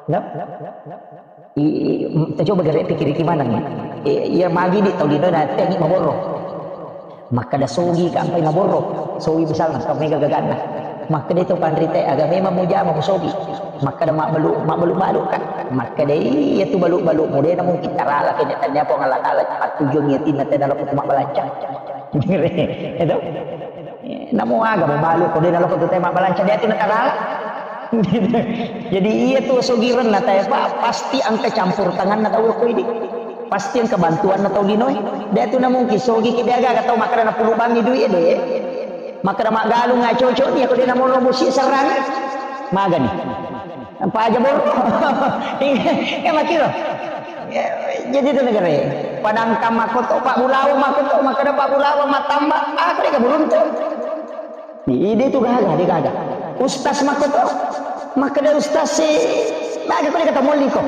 Nah? I, i, tacoba gare pikiriki maneng. I, iya magi di tau lino na tengi maborro. Makkeda sogi ka ampai maborro. Sogi misalna, ka mega gaganna. Makkeda tau panritae, aga memang mujama musogi. Makkeda mabbalu, mabbalu-balu ka. Makkeda iya tu balu-balu mu de na mungkin tarala kene tania Puang Allah Ta'ala pattujuang iya tinna tena loko tu mabbalanca. Itu. Namo aga balu ko de na loko tu tema mabbalanca de tu na tarala. Jadi iya tu sogirenna tae pa pasti angka campur tanganna tau ko idi. Pasti engka bantuanna tau linoe. De tu na mungkin sogi ki de aga tau makkeda na pulu bangi duit de. Makkeda maggalung nga cocok ni ko de na mono bosi serrang. Magani. Apa aja borro. Eh makiro. Jadi itu negara. Padangkang makoto Pak Bulawa makoto makkeda Pak Bulawa matamba. Aku de beruntung. Ide tu gaga, de gaga. Ustaz makoto. Makkeda ustaz si. Gaga ko de kata molli ko.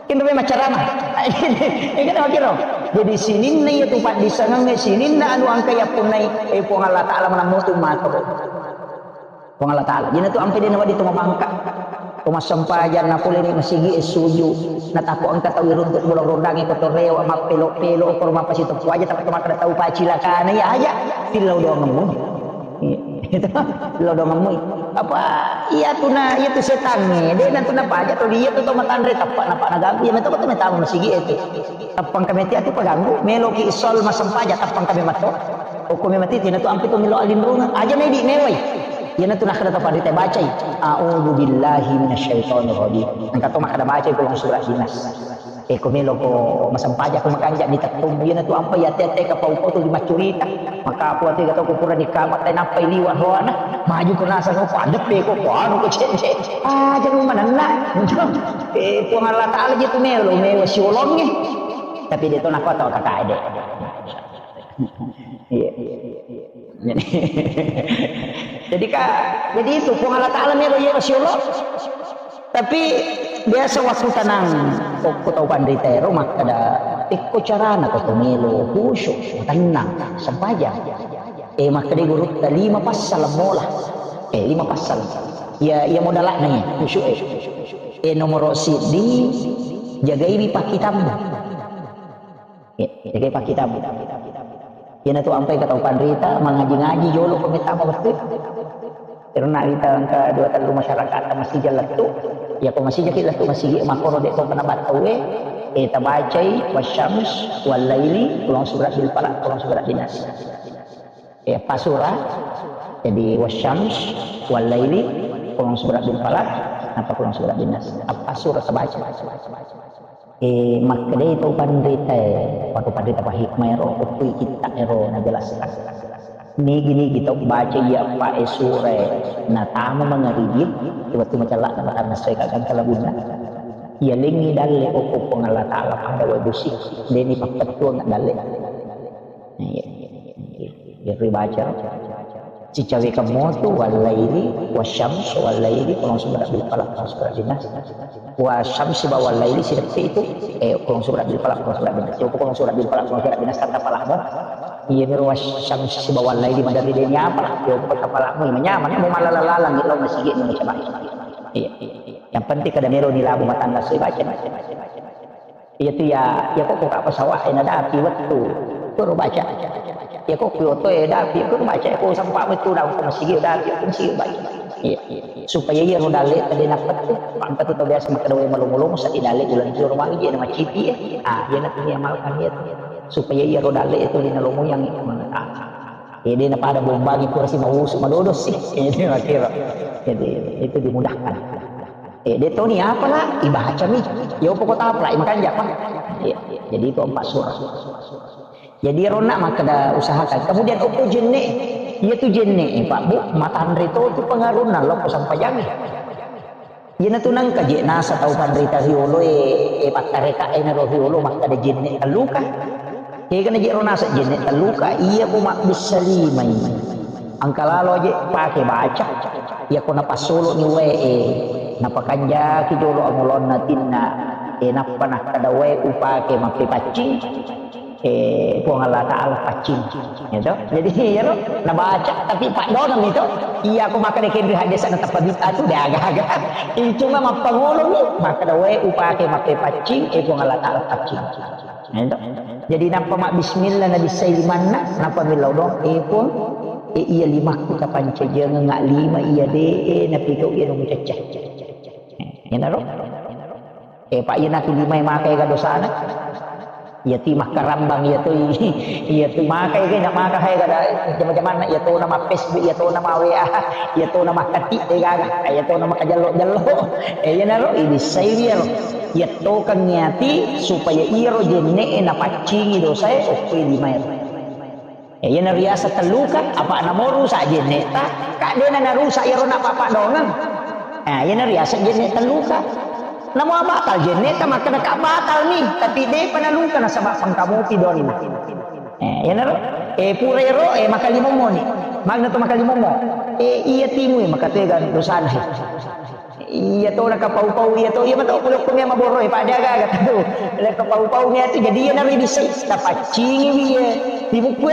Inro memang ceramah. Iya kan wakiro. Jadi sininna iya tu paddisengeng sininna anu angka iya punnai eh Puang Allah Ta'ala menang mutu mato. Puang Allah Ta'ala. Jadi tu ampe de nawadi tu mabangka. Tu massempajang na pole ni masigi e suju. Na tako engka tau iruntuk bulang rondangi ko torewa mappelo-pelo ko mapasi teppu aja tapi makkeda tau pacilakana iya aja. Tillau doang ngemu. Iya. Itu lo dongeng mui. Apa iya tu na, iya tu setangnge. De na tu na paja tu dia tu to matanre tappa na pa na ganggu. Iya metto tu metama masigi itu. Tappang kami tiap tu paganggu. Meloki sol masem paja tappang kami matto. Hukum mati tina tu ampi tu melo alinrungan. Aja medi mewai. Iya na tu nak ada tempat dite bacai. A'udzu billahi minasyaitonir rajim. Engka to makkada bacai ko surah Ikhlas. Eh, ko melo ko masempajang ko makanja ni tettummu. Iya na tu ampa iya tette ka pau ko tu maccurita. Maka apa tu kata ko pura ni kama tai nappai liwa roana. Maju ko nasa ko padeppe ko ko anu ko cece. Ah, jadi manenna. Eh, Puang Allah Ta'ala je tu melo, melo siolongi. Tapi de to nako tau kata ade. Iya. Jadi, jadi ka, jadi itu Puang Allah Ta'ala melo iya siolo. Tapi biasa waktu tenang, ko tau panrita ero makkeda, ikko carana ko to melo khusyuk, tenang, sempajang. Eh, makkeda gurutta lima passala mola. Eh, lima passala. Iya, iya modalakna iya, khusyuk eh. Eh, nomoro siddi, jagaiwi pakkitabmu. Ya, jagai pakkitabmu. Iyana tu ampai ka tau panrita, mangaji-ngaji jolo ko mettama wettu. Karena kita engka dua tellu masyarakat masija lettu. Ya ko masija ki lettu masigi makoro de ko kena battau e. Eh, tabacai wasyams, wal laili, kulong surat bil falaq, kulong surat bin nas. Eh, pasura. Jadi wasyams, wal laili, kulong surat bil falaq, apa kulong surat bin nas. Apa surah tabaca. Eh, makkedai tau panrita e, waktu panrita pahikmah ero, ukkui kitta ero najelaskan. Nigi-nigi tau baca iya pa e sura e, natama mangaribi, waktu macalla na karena saya kagak kalabunna. Iya lengi dalle okko Puang Allah Ta'ala pada wae busi, deni pakkettuang dalle. Iya, iya, iya, iya. Iya, ribaca. Sicawekeng motu, wallaili, wasyams, wallaili, qul a'udzu birabbil falaq, qul a'udzu birabbin nas. Wasyamsi ba wallaili sideppe itu, eh, qul a'udzu birabbil falaq, qul a'udzu birabbin nas. Coba qul a'udzu birabbil falaq, qul a'udzu birabbin nas, tata falaqmu. Iya, miro wasyamsi ba wallaili, maderri de' ni apa lah. Coba tata falaqmu, manyameng, mau malala-lalang, lo masigi, mau coba. Iya. Yang penting kada melo ni labu matanna sai baca. Iya tu ya, ya kok kok apa sawah, eh, nadapi wettu. Kuro baca. Ya kok kyoto, eh, dapi, kuro baca, eh, kok sampah wettu, daun ke masigi, dapi, ke masigi, baca. Iya. Supaya iya ro dalle tadi napet tu, pangkat tu biasa makan wae malu-malu, masa di dalle jalan juru magi, nama cipi, eh. Ah, iya nak ini amal kami itu. Supaya iya ro dalle itu lina lomo yang, ah. Eh, de' napada bombangi pura si mausu, madodo si. Itu makkiro. Jadi, itu dimudahkan. Eh, de' toni apa lah, ibacami. Ya, apa kota apa lah, makanja apa. Iya, iya. Jadi, itu empat surah. Jadi, rona makkeda usahakan. Kemudian, okko jenne'. Iya tu jenne', eh, Pak, Bu, matanre to tu pengaruhna, lo ko sampajangi. Iyanatu nengka je' nasa tau panrita rioloe, eh, pattareka' e naro riolo makkeda jenne' telluka. Kegana je' ro nasa jenne' telluka, iya ko mabbissa limai. Engka lalo je' pake baca. Iya ko napassolo'ni wae, eh, napakanjaki jolo angolonna tinna, eh, nappa nakkeda wae upake mappepaccing. Eh, Puang Allah Ta'ala paccing. Gitu. Jadi, iyaro, nabaca, tapi paddono mi to. Iya, ko makkeda kenri haddesa na tappa bid'ah tu, de' aga-aga. Ini cuma mappangolo mi, makkeda wae upake mappepaccing, eh, Puang Allah Ta'ala paccing. Gitu. Jadi, nappa mabbismillah, nabissai limanna, nappa millau doang, eh, Puang, eh, iya limakku tapancajengeng, lima iya de', eh, napikau iya numucacca. Eh, iyanaro. Eh, Pak, iyanatu limae maka ega dosana. Iya ti makkarambang, iya tu, iya tu maka ega, na maka hai kada jama-jamanna, iya tona ma-Facebook, iya tona ma-W A, iya tona makkati, eh, gaga, iya tona makkajello-jello. Eh, iyanaro, ibissai iyaro. Iya tokengngi ati supaya iyaro jenne'e napaccingi dosae, okkoe limae. Eh, iyana riaseng telluka, apa' namo rusak jenne'ta, ka de'na narusak iyaro nappa' paddoangeng. Eh, iyana riaseng jenne' telluka. Namo batal jenne'ta, makkeda ka batal mi, tapi de'pa naluka nasaba' pangkamopi doanna. Eh, iyanaro, eh, pura ero, eh, makalimammoni. Magna to makalimammo. Eh, iya timui, makatega dosana. Iya to, nakapau-pau iya to, iya mato pole okko mia maboro, eh, pada aga-aga tu. Nakapau-pau mia tu, jadi iya naro ibissai, tapaccingi iya. Di buku,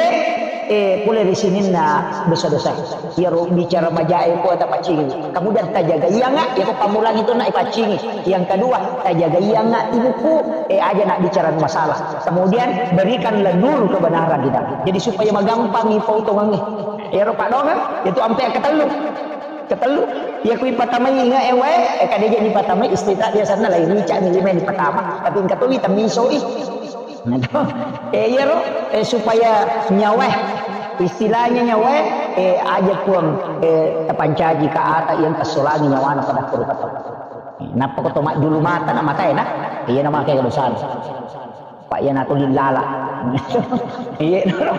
eh, pole ri sininna dosa-dosa. Iya ro bicara majae ko tapaccingi. Kemudian tajaga iya nga, iya ko pamulang itu na ipaccingi. Yang kedua, tajaga iya nga di buku, eh, aja nak bicara masalah. Kemudian berikanlah nur kebenaran di dalam. Jadi supaya magampangi pautongangi. Iya ro paddoangeng, itu ampe ketellu. Ketellu, iya kui patamai inga e wae, eh, kade je' ni patamai, istita biasanna lai rica' ni lima ni patama, tapi engka towi temmisoi. Nah, to. Eh, iyaro, eh, supaya nyawae, istilahnya nyawae, eh, aja Puang, eh, tapancaji ka ata yang tasolangi nyawana pada kuru kata. Nappa ko to majjulu mata na matae na, iya na make dosana. Pak, iyanatu lillala. Iya, naro.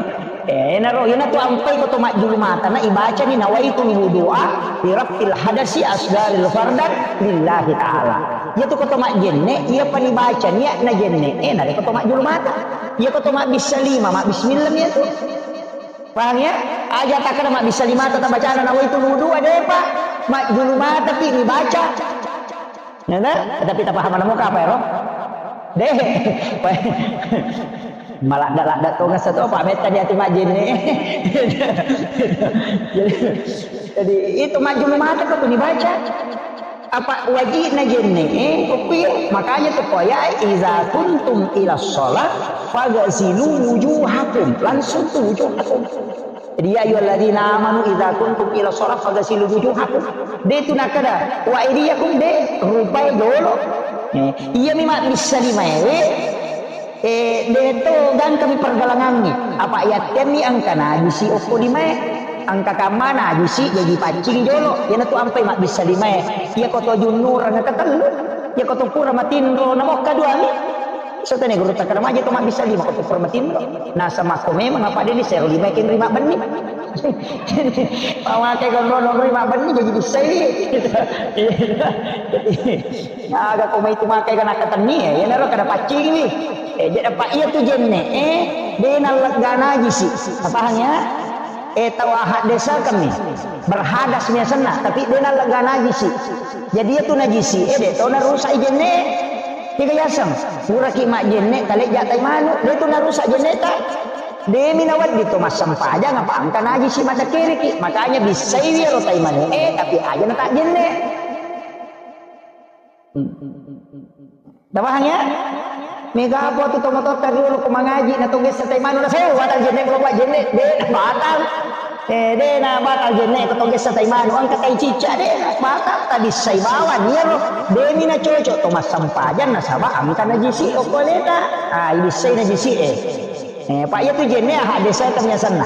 Eh, naro, iyanatu ampai ko to majjulu mata, na ibacani nawaitul wudu'a li raf'il hadasi asgharil fardan lillahi ta'ala. Iyatu ko to majjenne', iya pani baca niat na jenne', eh, nare ko to majjulu mata. Iya ko to mabbissa lima, mabbismillah iyatu. Paham ya? Aja takkeda mabbissa limata tabacana nawaitul wudu'a, de'pa. Majjulu mata pi nibaca. Ngena? Tapi tapaham namo ka apa ero? De'. Maladda-ladda tongeng satu apa metta di ati majjenne'. Jadi, jadi itu majjulu mata ko tu nibaca. Apa wajibna jenne', eh, kok iya? Makanya tu ko ya, "Iza kuntum ila shalah faghsilu wujuhakum." Langsung tu wujuhakum. Jadi, "Ya ayyuhalladzina amanu iza kuntum ila shalah faghsilu wujuhakum." De' tu nakkeda, "Wa aidiyakum," de', rupae jolo. Eh, iya mi mabbissa limae we. Eh, de' to gangkami pergalangangngi. Apa yattenni engka najisi okko limae, engka kamma najisi jaji paccingi jolo. Iyanatu ampai mabbissa limae. Iya ko to junnureng ketellu. Iya ko to pura matinro namo kaduami. Satane guru takkeda maja to mabbissa lima ko to pura matinro. Nasa makko memang apa de' ni sero limae kenri mabbenni. Pamake ko nonroi mabbenni jaji bissai. Iya. Aga ko mai tu makai kana katenni, eh, iyanaro kada paccingi. Eh, jadi apa iya tu jenne', eh, de' nallegga najisi. Paham ya? Eh, tau ahad desa kami. Berhadas mi asenna, tapi de' nallega najisi. Jadi iyatu najisi, eh, de' to narusak i jenne. Kega yaseng, puraki majjenne, talejja tai manu, de' tu narusak jenneta. De' mi nawedding to massempajang, apa engka najisi maddekkiriki. Makanya bissai iyaro tai manu, eh, tapi aja na tajjenne. Tapahang ya? Mega apa tu tomatoatta riolo ko mangaji na to gessa tai manu na sau batal jenne, kalau buat jenne, de' batal. Eh, de' na batal jenne ko to gessa tai manu, engka tai cicca, de' batal, tabissai bawang iyaro, de' mi na cocok to massempajang nasaba engka najisi okko aleta. Ah, ibissai najisi, eh. Eh, Pak, iya tu jenne ahad desa itu biasanna.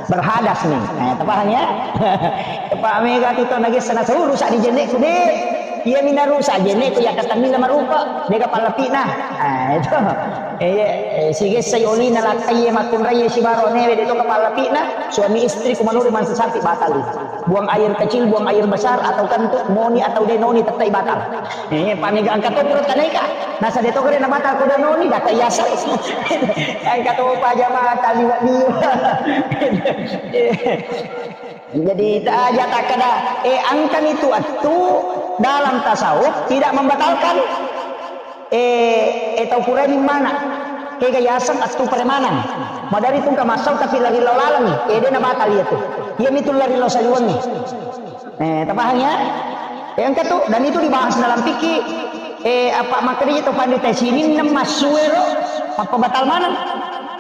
Berhadas nih. Eh, tapahang ya? Pak, mega tu to nagessa na sau rusak di jenneku, de'. Iya mi narusak jenneku, ya katammi la marupa, de' kapallapina. Ah, itu. Eh, iya, eh, sigessai olina lakkai makkunrai sibaro newe, de' to kapallapina, suami istri ku manurut mansa sapi batal. Buang air kecil, buang air besar, atau kentut, noni atau de' noni, tettai batal. Eh, pamega engka to pura tanaika. Nasa de' to kare na batal ko de' noni, data iasa. Engka to pa jamaah taliwa-liwa. Jadi, ta-, aja takkada, eh, engkani tu attu dalam tasawuf tidak membatalkan, eh, eh, tau purani mana. Kega yaseng attu premanang. Madari tungka masau tapi lari lao laleng, eh, de' na batal iyatu. Iya mitu lari lao saliwengnge. Eh, tapahang ya? Eh, engka tu, dan itu dibahas dalam fikih. Eh, apa makanya itu pandita sininna massuero, apa batal maneng?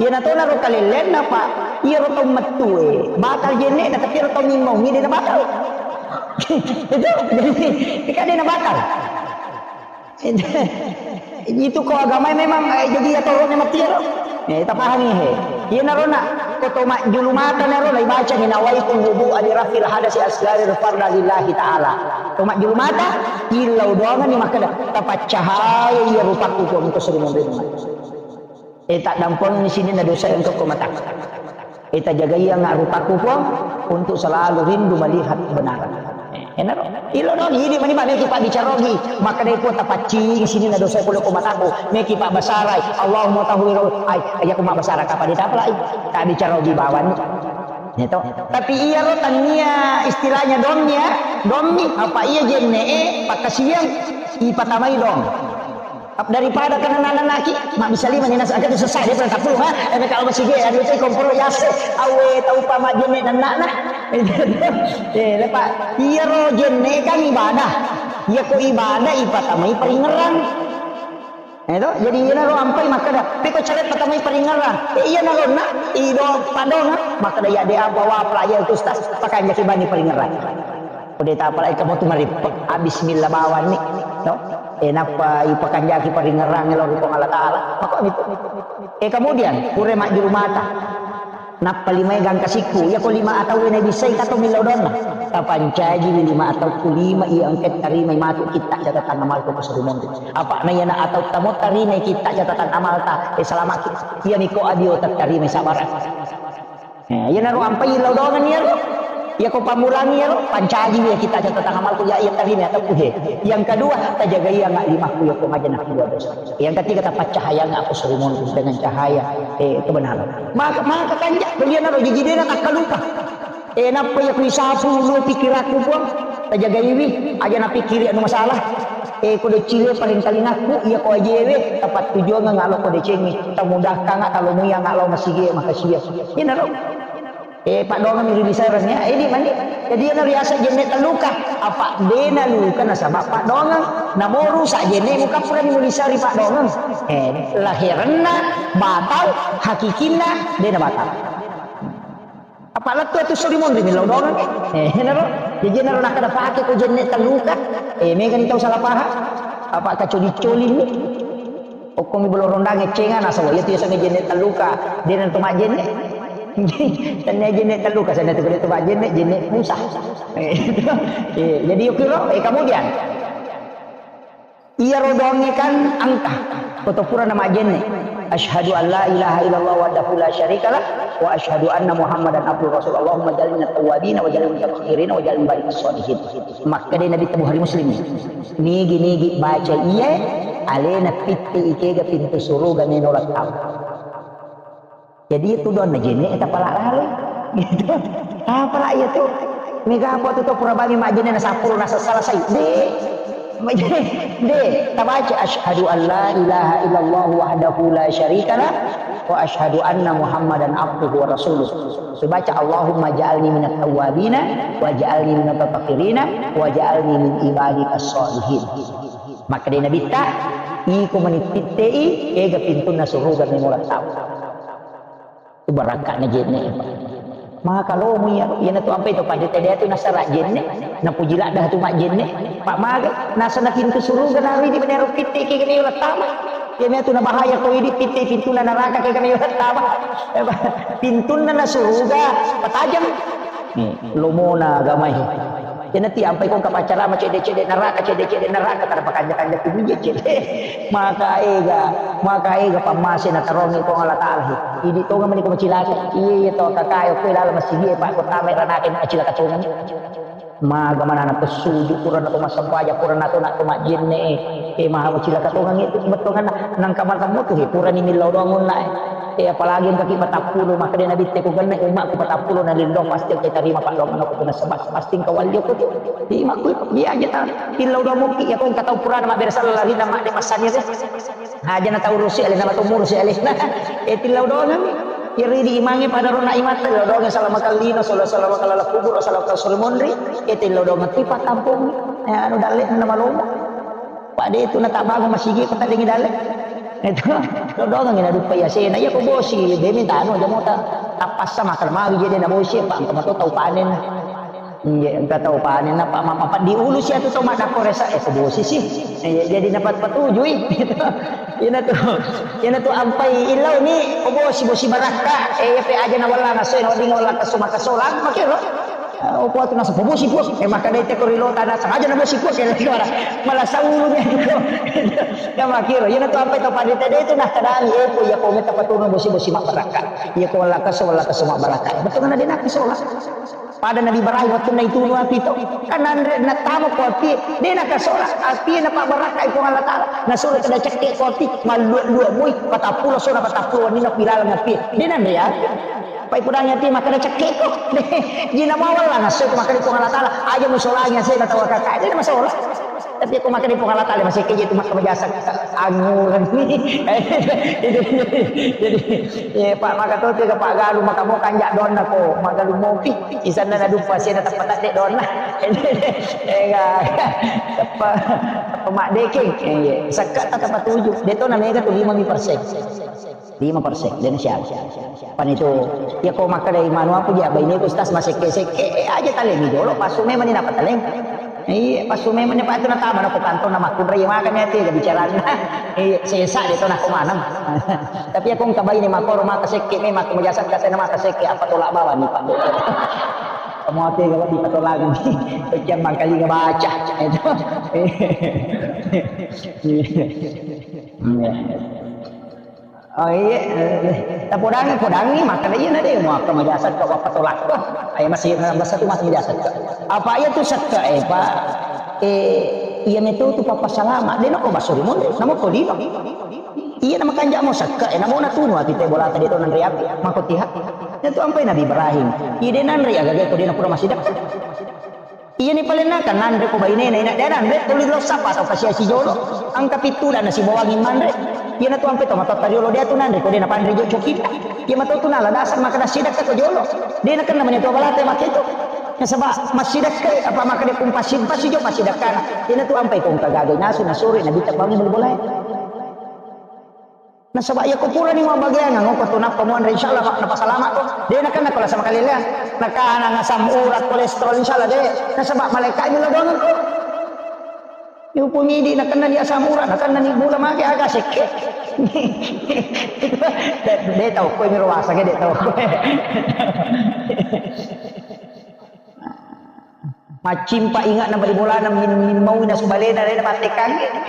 Iya na tona ro kalellenna, Pak. Iya ro tau mettue, batal jenne, na tapi ro tau mimmau, mi de' na batal. Itu, jadi, kan de' na batal. Itu ko agama memang, eh, jadi ya toro ne mati ya, ro. Eh, tapahangi, he. Iya na ro na, ko to majjulu mata na ro, na ibaca ni nawaitu wudu ali rafil hadasi asgari farda lillahi ta'ala. To majjulu mata, illau doangan ni makkada, tapaccahaya iya rupaku ko engka suri monri. Eh, taddampengi sininna dosa engka ko mata. Eh, tajagaianga rupaku, Puang, untuk selalu rindu melihat kebenaran. Eh, enaro. Ilo dong, idi mani, Pak, meki Pak bicarogi. Maka dai, Puang, tapaccing sininna dosa kulo ko mataku. Meki Pak basarai. Allahumma tahwiro. Ai, aja ko mabbasara kapa ditapalai. Tak bicarogi bawani. Gitu. Tapi iya ro tania istilahnya domnya, dommi, apa iya jenne, eh, pakasiang, ipatamai dong. Daripada kena nanaki, mabbissa lima ni nasa, angka tu sesa, dia pernah tapulung, ha? Eh, kalau masih dia, dia tu komporo yase, awe, tau pa majjenne nanakna. Eh, lepa, iyaro jenne kan ibadah. Iya ko ibadah, ipatamai paringerang. Eh, to? Jadi, iya naro ampai makkada, peko cere patamai paringerang. Eh, iya naro na, ido padonga, makkada ya de apa wa pelajar tu, Ustaz, pakanjaki bani paringerang. Ko de tapalai kamu tu marippe, ah, bismillah bawanni, to? Eh, nappa ipakanjaki paringerang lao ri Puang Allah Taala. Maka itu. Eh, kemudian, pure majjulu mata. Nappa limae gangka sikku. Iya ko lima atau na bissai kato millau donna. Tapancaji lima atau ku lima iya engka tarimai matu kitta catatan amalku ko suri monri. Apa na iya na atau tamo tarimai kitta catatan amalta. Eh, selamat. Iya niko adio tarimai sabarang. Eh, iyanaro ampai lao doangan iyaro. Iya ko pammulangi iyaro, pancaji iya kitta catatan amalku, iya, iya tarima atau kuhe. Yang kedua, tajagai anga limakku iya ko maja nakkua dosa. Yang ketiga, tapaccahayang aku suri monri dengan cahaya, eh, kebenaran. Maka, maka kanja, iyanaro jiji dena takkalupa. Eh, nappa iya ku isapu lo pikirakku, Puang. Tajagaiwi, aja napikkiri anu masalah. Eh, ko decile paling talingakku, iya ko ajewe, tapattujuangeng alo ko decengnge, tamudahkanga talomuyang alo masigi makasiya. Iyanaro. Eh, paddoangeng mi ri lisereng ya. Eh, di mani. Jadi iyanaro riaseng jenne telluka. Apa dena luka nasaba paddoangeng. Namo rusak jenne muka purani mulisari paddoangeng. Eh, laherenna batal, hakikinna dena batal. Apa lettu atu suri monri millau doang. Eh, enaro. Jadi enaro nakkada pake ko jenne telluka. Eh, megani tau salah paham. Apa kacoli-coli ni. Okkomi bolo rondang eccenga nasaba iya tu yasengnge jenne telluka. Dena tu majjenne. Senna jenne telluka, senna tu, tu majjenne, jenne pusat. Eh, eh, jadi yukiro, eh, kemudian. Iyaro doangnge kan engka, ko to pura namajjenne. Asyhadu an la ilaha illallah wahdahu la syarikalah, wa asyhadu anna Muhammadan abduhu rasul. Allahumma ja'alna tawwabina wa ja'alna mutatahhirina wa ja'alna ibadika sholihin. Makkeda Nabi ta Bukhari Muslim. Nigi-nigi baca iye, alena pitti ikega pintu suruga meno lattau. Jadi itu doang na jenne eta pala lalo. Gitu. Apa lah iya tu? Mega apa tu, tu pura bami majene na sappulo na selesai. De. De, tabaca asyhadu an la ilaha illallah wahdahu la syarikalah wa asyhadu anna Muhammadan abduhu wa rasuluh. Subaca Allahumma ja'alni minat tawwabina wa ja'alni minat tatahhirina wa ja'alni min ibadikas salihin. Maka de nabitta, iko mani pittei, ega pintunna suruga memora tau. Barakka'na jenne', Pak. Maka lomo iya, iyanatu ampai to pada tadi tu nasara jenne', napuji ladda tu majjenne', Pak, maga nasana pintu suruga naridi benero pitte ke kene yola tama. Iya matu nabahaya ko idi pitte pintunna naraka ke kene yola tama. Pintunna na suruga patajang. Nih, lomona agamai. Iyanati ampai ko kapacarama cedde-cedde naraka, cedde-cedde naraka, tara pakanja-kanja tu bije cedde. Maka ega, maka ega pammase natarongi Puang Allah Taala. Idi tonga mani ko macilaka. Iya, iya to kakayo ko lala masigi, Pak, ko tama ranaka macilaka tonga. Maga manana pesuju kurang atau masampaja kurang atau nak to majjenne. Eh, maha macilaka tonga itu betongan nangka matamu tu, eh, purani millau doang unna, eh. Eh, apalagi engka ki patappulo, maka de nabitte ku genne' ummakku patappulo na lindong, pasti engka tarima paddoanganna ko nasaba pasti engka walli ko tu. Di makku di aja ta. Tillau doang mukki ya ko engka tau purana mabbere sala lari na madde massani de. Aja na tau urusi alena, na tau murusi alena. Eh, tillau doang mi. Iri di imange pada rona imatta, tillau doang salama kallino, sala-, salama kallala kubur, salama kallala suri monri. Eh, tillau doang tu pattampung. Eh, anu dalle na malomo. Pak de tu na tabangun masigi ko taddengi dalle. Itu, dodongengi na duppa yasena. Iya ko bosi, de mi tanu aja mota. Tappassa makan mawi je de na bosi, Pak, engka mato tau panen. Iya, engka tau panen, apa, apa, apa, di ulu sia tu tau maddakko resa, eh, ko bosi sih. Iya, jadi napat patujui. Ina tu, ina tu ampai ilau ni, ko bosi, bosi barakka. Eh, iya pe aja na wala na soi, na wedding wala kaso makasolang, makero. Oh, kuat nasa bosi, Puang. Eh, maka dai teko rilo tanah sengaja na bosi, Puang. Kira kira mala saulu ni. Ya makiro, ina tu ampai tau pada tadi tu nah kadang, eh, ko iya ko meta patuna bosi, bosi mak barakka. Iya ko wala kaso, wala kaso mak barakka. Betul kan ada nak sola. Pada Nabi Ibrahim waktu na itu nu api to. Kan nanre na tama ko api, de na kasola. Api na pak barakka iko Allah Taala. Na sura kada cekke ko api, malua-lua mui, patappulo sona patappulo ni na pilalang api. De nanre api. Pai pudang ati makkeda cekkeko. Jina mawalla nasso ko makkeda Puang Allah Taala, aja musolangi asena tawakaka. Jadi masalah. Tapi aku makkeda Puang Allah Taala masih keje tu makkeda jasa anguran ni. Jadi, ya, Pak, maka tu tiga Pak Galu maka mau kanjak donna ko, maka lu mopi. Isanna na dupa asena tepat tak dek donna. Ega, tepat, tepat mak dekeng. Iya, sekat tak tepat tujuh. Dia tu namanya tu lima persen. Lima persen, dena siapa? Pan itu, ya ko makkeda manu apa dia, baine ku stas masekke-sekke, eh, aja taleng jolo, pasu memang ni napa taleng. Iya, pasu memang ni patu na tama na ko kantong na makkunrai makan ya tiga bicarana. Iya, sesa de to na ko maneng. Tapi aku engka baine makoro maka sekke memang aku majasa kasena maka sekke apa tolak bawa ni Pak. Kamu ate gawat di patolangan. Pecah mangkali ngebaca. Itu. Iya. Oh iya, eh, tapodangi, podangi, makkeda iya na de, muakka majasat ka wappa tolakko. Ayo masih, masa tu masih majasat ka. Apa iya tu sekka, eh, Pak? Eh, iya metu tu papa salama. De nako baso di monro, namo ko dino. Iya na makanja mo sekka, eh, namo na tunu ati te bola tadi to nanre api, mako tiha. Itu ampai Nabi Ibrahim. Iya de nanre aga ko de nako masih dekat. Iyani palenna kan nanre ko bainena, ina de nanre tuli lo sapa atau kasiasi jolo. Angka pittula na sibawangi manre. Iyana tu ampe to matotta riolo de tu nanre ko de napanre jo cokita. Iya mato tu nala dasar maka dasidakka ko jolo. De nakenna mani tu balate makke tu. Nasaba massidakka apa maka de kumpasi pasi jo massidakka. Iyana tu ampe ko engka gaga nasu nasuri nabitta bangi bolae. Nasaba iya ko purani mabbageang, ngoko tu nappa muanre, insyaallah, Pak, napasalama ko. De nakenna ko lasa makaleleang. Nakana asam urat, kolesterol, insyaallah de. Nasaba malaikat mi lodongeng ko. Yupu midi nakenna ni asam urat, nakenna ni gula mage aga sekke. De, de tau ko mi roasa ke de tau ko. Maccimpa inga na bali bolana min, min mau na subalena lena mattekangi.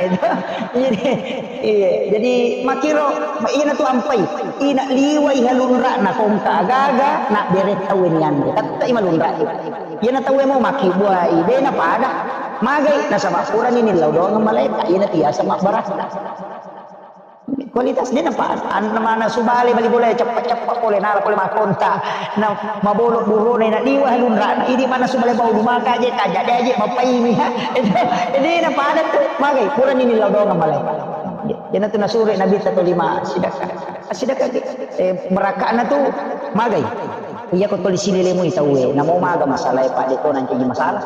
Iya. Jadi makiro ina tu ampai ina liwai halunra na kongka agaga na bere tau ni anre. Tette ima lunra. Ina tau mau maki buai de na pada. Magai nasaba purani ni lau doang malaika ina tiasa mabbarakka. Kualitas de' napa, an-, mana subale bali bola ceppa-ceppa pole, nala pole makkonta. Na mabolo burone na liwa lunrana. Idi mana subale bau lumaka aje, kaja de' aje, mapaimi, ha. Itu, ini na pada tu, magai, kurang ini lao doang malai. Jadi tu nasure Nabi satu lima, sidakka. Sidakka, eh, merakana tu, magai. Iya ko tuli silelemu itau, eh, namo maga masalah, eh, Pak, de' ko nanti masalah.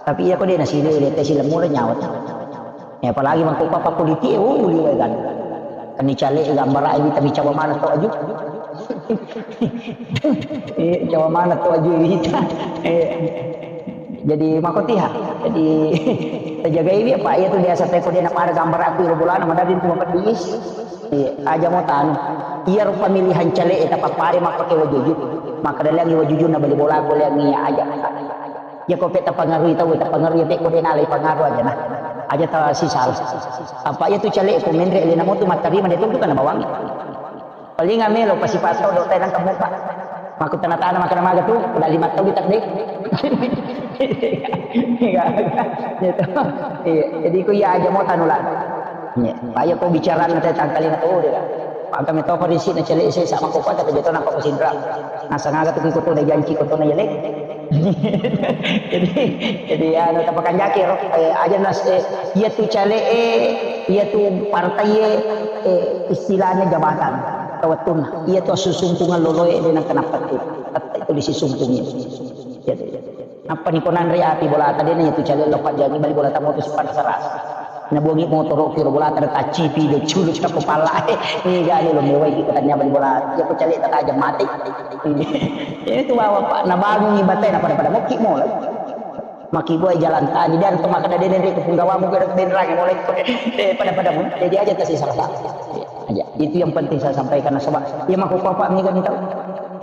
Tapi iya ko de' nasilele, te silemmu nyawa. Ya, apalagi mangko papa kuliti, oh, liwai kan. Kan ni cale gambara wita mi cawa mana to aju. Eh, cawa mana to aju wita. Eh, jadi makotiha. Jadi tajagai dia, Pak. Iya tu biasa teko dia nak pada gambar aku ro bolana madadin tu mapedis. Eh, aja mau tanu. Iya ro pemilihan cale, eh, tapapare mappake wajuju. Maka dalang wajuju na bali bola ko liang iya aja. Iya ko pe tapangarui tau, tapangarui pe ko de' nalai pangaru aja nah. Aja ta sisal. Apa iya tu cale ko menre le namo tu mattarima de' tu kana bawang. Paling amelo pasipato do' tai nang kamu, Pak. Mako tana-tana makana maga tu, udah lima tahun tak deh. Iya. Gitu. Iya, jadi ko iya aja mau tanu lah. Iya, Pak, iya ko bicara na te tangkali na to de'. Pak, kami to Farisi na cale se sama ko Pak, tapi jatuh nampak ko Sindra. Nasang aga tu ko to na janji ko to na yelek. Jadi, jadi anu, tapakanjaki ro, eh, aja nas, eh, iya tu cale, eh, iya tu partai, eh, eh, istilahnya jabatan. Tawattunna, iya tu susungkungan loloe, de' nang kenapa tu. Tette' tu disisungkungi. Iya tu. Nappa ni ko nanre api bola tadi na iya tu cale lo pajangi bali bola tamu tu sipana sarasa. Nabuangi motoro kiro bola tadi tacipi de' culu tappa pala. Ini gak ada lo mewai kita tanya bali bola. Iya ko cale tatajam mati. Iya tu bawa, Pak, nabangungi batai na pada-pada mokki mola. Maki buai jalan tani dan to makkeda de' nere ko punggawamu ko de' nere mulai ko, eh, pada-pada mu. Jadi aja tasi salah. Aja. Itu yang penting saya sampaikan nasaba. Iya mako papa mi kan tau.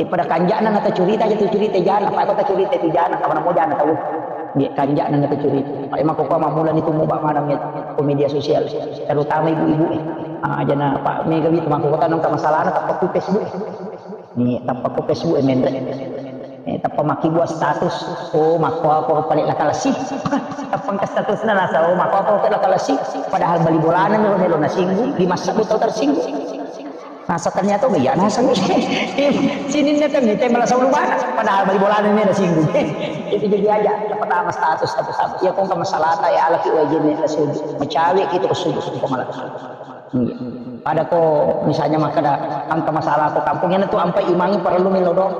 Eh, pada kanjana na tacurita aja tu curita jana, apa ko tacurita tu jana, kapan mau jana tau. Dia kanjana na tacurita. Pak, iya mako papa mamula ni tu mau bak mana mi ko media sosial. Terutama ibu-ibu, eh. Ah, jana Pak Mega itu mako kota nang masalah na tappa ku Facebook. Ni tappa ku Facebook, eh, menre. Eh, tappa makkibua status, oh, makkuako pale lakalasi. Tappa engka statusna nasa, oh, makkuako pale lakalasi. Padahal bali bolana melo melo nasinggung, di masa tau tersinggung. Nasa ternyata, oh, iya, nasa. Sininna kan, mite malah saulu bana. Padahal bali bolana melo nasinggung. Itu jadi aja, pertama status, status, status. Ya, kok nggak masalah, ya, laki wajib nih, suju. Mecawe gitu, suju, suju, malah. Iya. Pada ko misalnya makkeda engka masalah ko kampung, iyana tu ampai imangi parellu millau doang.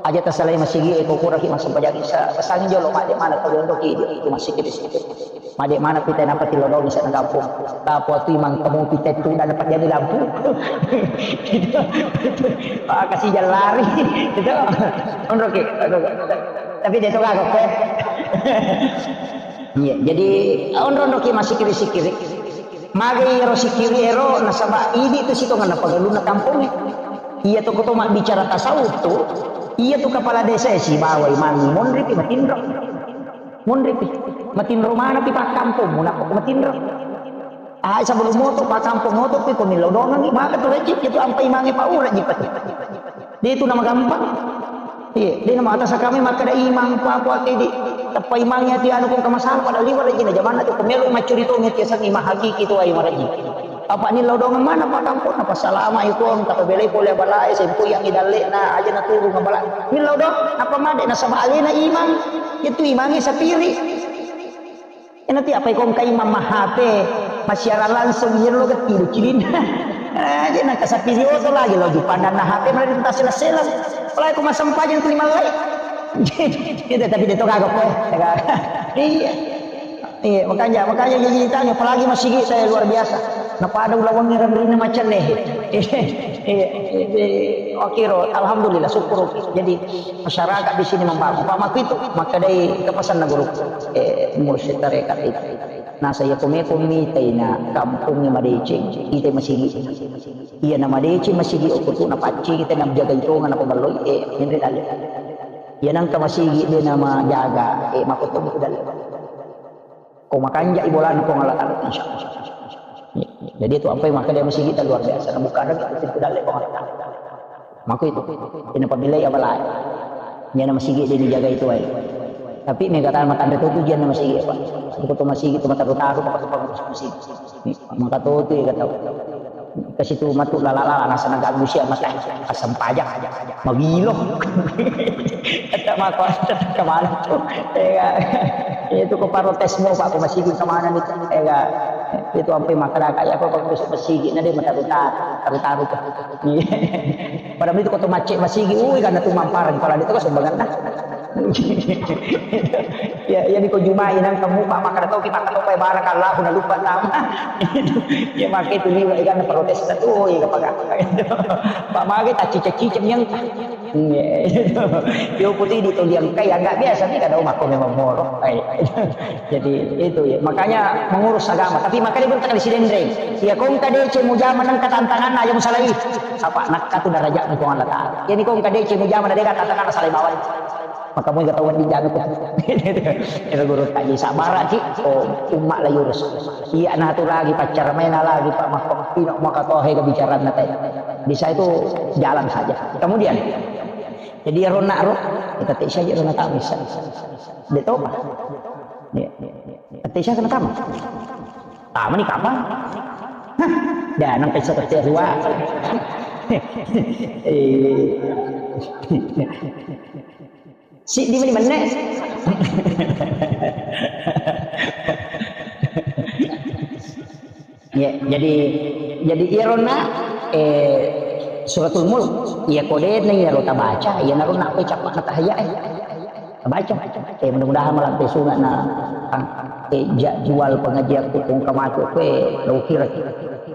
Aja tasalai masigi e ko kuraki massempajang isya, pesangi jolo madde mana ko diondoki di masigi di situ. Madde mana pita napa tillau doang isya na kampung. Tapo tu imang kamu pita tu dan dapat jadi lampu. Gitu. Ah, kasih jalan lari. Gitu. Onroki. Tapi dia tu kagak kue. Iya, jadi onro-onroki massikiri-sikiri. Magai ero sikiri ero nasaba idi tu sitongenna pagalunna kampongnge. Iya to ko to mabbicara tasawuf tu, iya tu kepala desa e sibawa imangi monripi matinro. Monripi. Matinro manapi pakkampongmu nappa matinro. Ah, sebelum moto pakkampong moto pi ko millau dongangi maka tu rejik itu ampai mange paura jipat. De tu nama gampang. Iya, de nama atas kami makkeda imang apa-apa tedi. Teppa imangi ati anu kong kamasalah pada liwat lagi na jamanna tu kemelo maccuri to ngeti sang imang hakiki tu ai maraji. Apa ni lao dongeng mana pak kampung apa salama ikon kata belai pole balae sempu yang idallena aja na turu ngabala. Ni lao dong apa made nasaba alena imang itu imangi sapiri. Nanti apa ikong kai mama H P, massiaran langsung, iya lo gatti lucilinna. Eh, jadi nang kasapi di oto lagi lo jupandanna H P malah di tasela-sela. Apalagi ko massempajang tu lima lai. Itu tapi dia tu kagak kok. Iya. Iya, makanya makanya jadi tanya apalagi masigi saya luar biasa. Napada ulawangi ramrina macam nih. Iya, iya, iya. Oke, ro. Alhamdulillah, syukur. Jadi masyarakat di sini membangun. Pak Maku itu, maka dari kepesan guru, eh, mursyid tarekat itu. Nah, saya kome kome mitai na kampung ni madeceng, kita masigi. Iya na madeceng masigi okko tu na pacci kita na jaga itu ngana pemelloi, eh, henry dalle. Iya nangka masigi dia nama jaga, eh, makotong itu dalle. Ko makanja ibolana Puang Allah Taala, insya Allah. Jadi itu apa yang maka dia masigi itu luar biasa. Nah, bukan lagi itu dalle Puang Allah Taala. Mako itu, ina pabbilai abalai. Iyana masigi de dijagai tuai. Tapi mega tana matanre to tu iyana masigi apa. Ko to masigi tu mataru-taru maka to pangurus masigi. Maka to tu ya kata. Ke situ matu lala-lala, nasa naganggu sia mata, asam pajak, magilo. Kata mako, kemana tuh? Ega, itu ko protes mau, Pak, ko masigi kemana nih? Ega, itu sampai makan kayak apa, kalau besok masigi, nah, dia mata taru-taru, taru-taru tuh. Padahal itu kota macet masigi, ui, karena tuh mamparan, kalau itu kan sumbangan dah. Ya, ya, di ko jumai nang kamu, Pak, maka tau kita, tau, Pak, barakallahu, na lupa nama. Ya, maka itu liwa, ikan protes tuh, oh, iya, Pak, Pak, maka tak cicak-cicak yang, iya, itu. Yo, putih di toliang kai, agak biasa nih, kadang mako memang moro. Ai, jadi, itu ya, makanya mengurus agama. Tapi makanya berkata di Sidendreng, ya, kong kadece mujama nang katantangan aja musalai. Apa, nakka tu darajat Puang Allah Ta'ala. Jadi, kong kadece mujama, na dega tantangan salai bawang. Maka mui ketahuan di jami ko. Ero guru tadi sabara ki, oh, umma la yurus. Iya, na tu lagi pacar main lagi, Pak, makompino maka tohe ke bicara na teh. Bisa itu jalan saja. Kemudian, jadi ero na ro, kita tak saja ero na tahu bisa. Dia tahu, Pak. Iya. Tapi saya kena tamu. Tamu ni kapan? Hah? Dah, nang pesa tak ruwa. Eh. Si di mana mana? Ya, jadi, jadi iyaro na, eh, Suratul Mulk, iya kode na iyaro tabaca, iya naro na koe cappa na tahaya, eh. Tabaca. Eh, mudah-mudahan malampe sunga na, eh, jadwal pengajian ku kong kamatu koe, lo kira.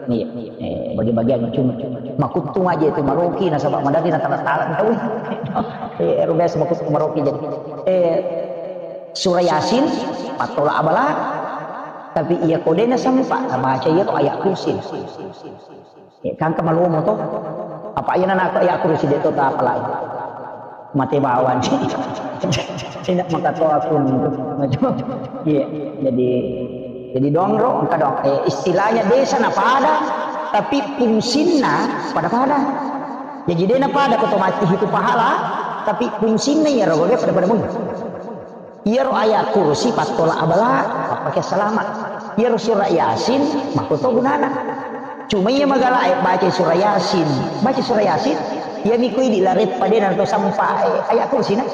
Iya, eh, bagi-bagian cuma. Makuttung aja itu maroki, nasaba madari na tala-tala tau. Eh, ero biasa makuttung maroki jadi. Eh, Surah Yasin, pattola abala, tapi iya kode na sempat, tabaca iya to ayat kursi. Eh, kan ke malomo to. Apa iya na aku, iya aku sih to ta apalagi. Mate bawang. Sina maka to aku. Iya, jadi, jadi dongro, engka dong. Eh, istilahnya desa na pada, tapi fungsinna pada-pada. Jadi dia na pada otomatis itu pahala, tapi fungsinna iya rogo pada-pada mui. Iyaro ayat kursi pattola abala, mappake salama. Iyaro surah Yasin, makkoto gunana. Cuma iya magala, eh, baca surah Yasin. Baca surah Yasin, iya miko idi lareppa de na to sampa, eh, ayat kursi na.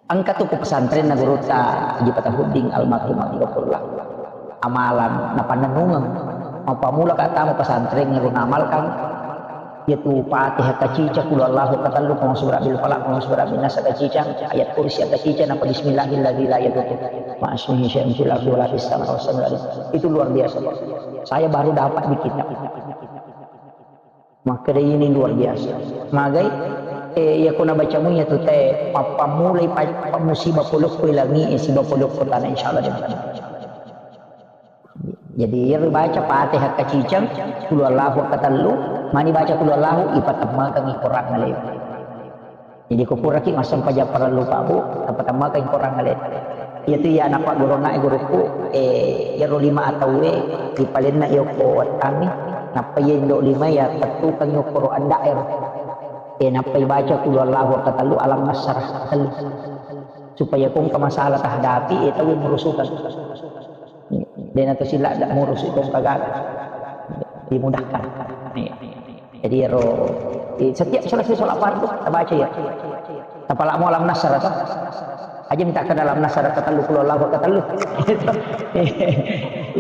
Engka tu ku pesantren na gurutta Haji Fatahuddin almarhum, rahimahullah. Amalan na pannennungeng. Mappamula ka tama pesantren, ero na amalkan. Iyatu Fatihah kacica, Qul Huwallahu katellu, Qul A'udzu Birabbil Falaq, Qul A'udzu Birabbin Nas kacica, ayat kursi kacica, napa Bismillahilladzi la yadurru ma'asmihi syai'un fil ardi wala fis samai wa huwas samiul alim. Itu luar biasa, Pak. Saya baru dapat di kitab. Makkeda ini luar biasa. Magai, eh, iya ko nabaca munya tu te, pappamulai pa-, pa-, musibah polokko langi, eh, siba polokko tanah, insyaallah dia. Jadi, iyaro baca Fatihah kaciceng, Qul Huwallahu katellu, mani baca Qul Huwallahu, ipatemmengeng Quran alena. Jadi, ko puraki massempajang parellu, Pak, Bu, tapatemmengeng Quran alena. Iyatu iya napagurunna gurukku, eh, iyaro lima atauwe, ripalenna yokko wettangngi, nappa iya indo lima iya tettukeng yokkoro anda ero. Eh, nappa ibaca Qul Huwallahu katellu, Alam Nasrah katellu. Supaya ko engka masalah tahadapi, eh, tau murusukeng. Dena to sila dak murus itu kagak dimudahkan. Iya. Jadi ero, eh, setiap selesai sholat fardu, kita baca ya. Tapalak mau Alam Nasrah atau? Aja minta ke dalam Nasrah katellu, Qul Huwallahu katellu.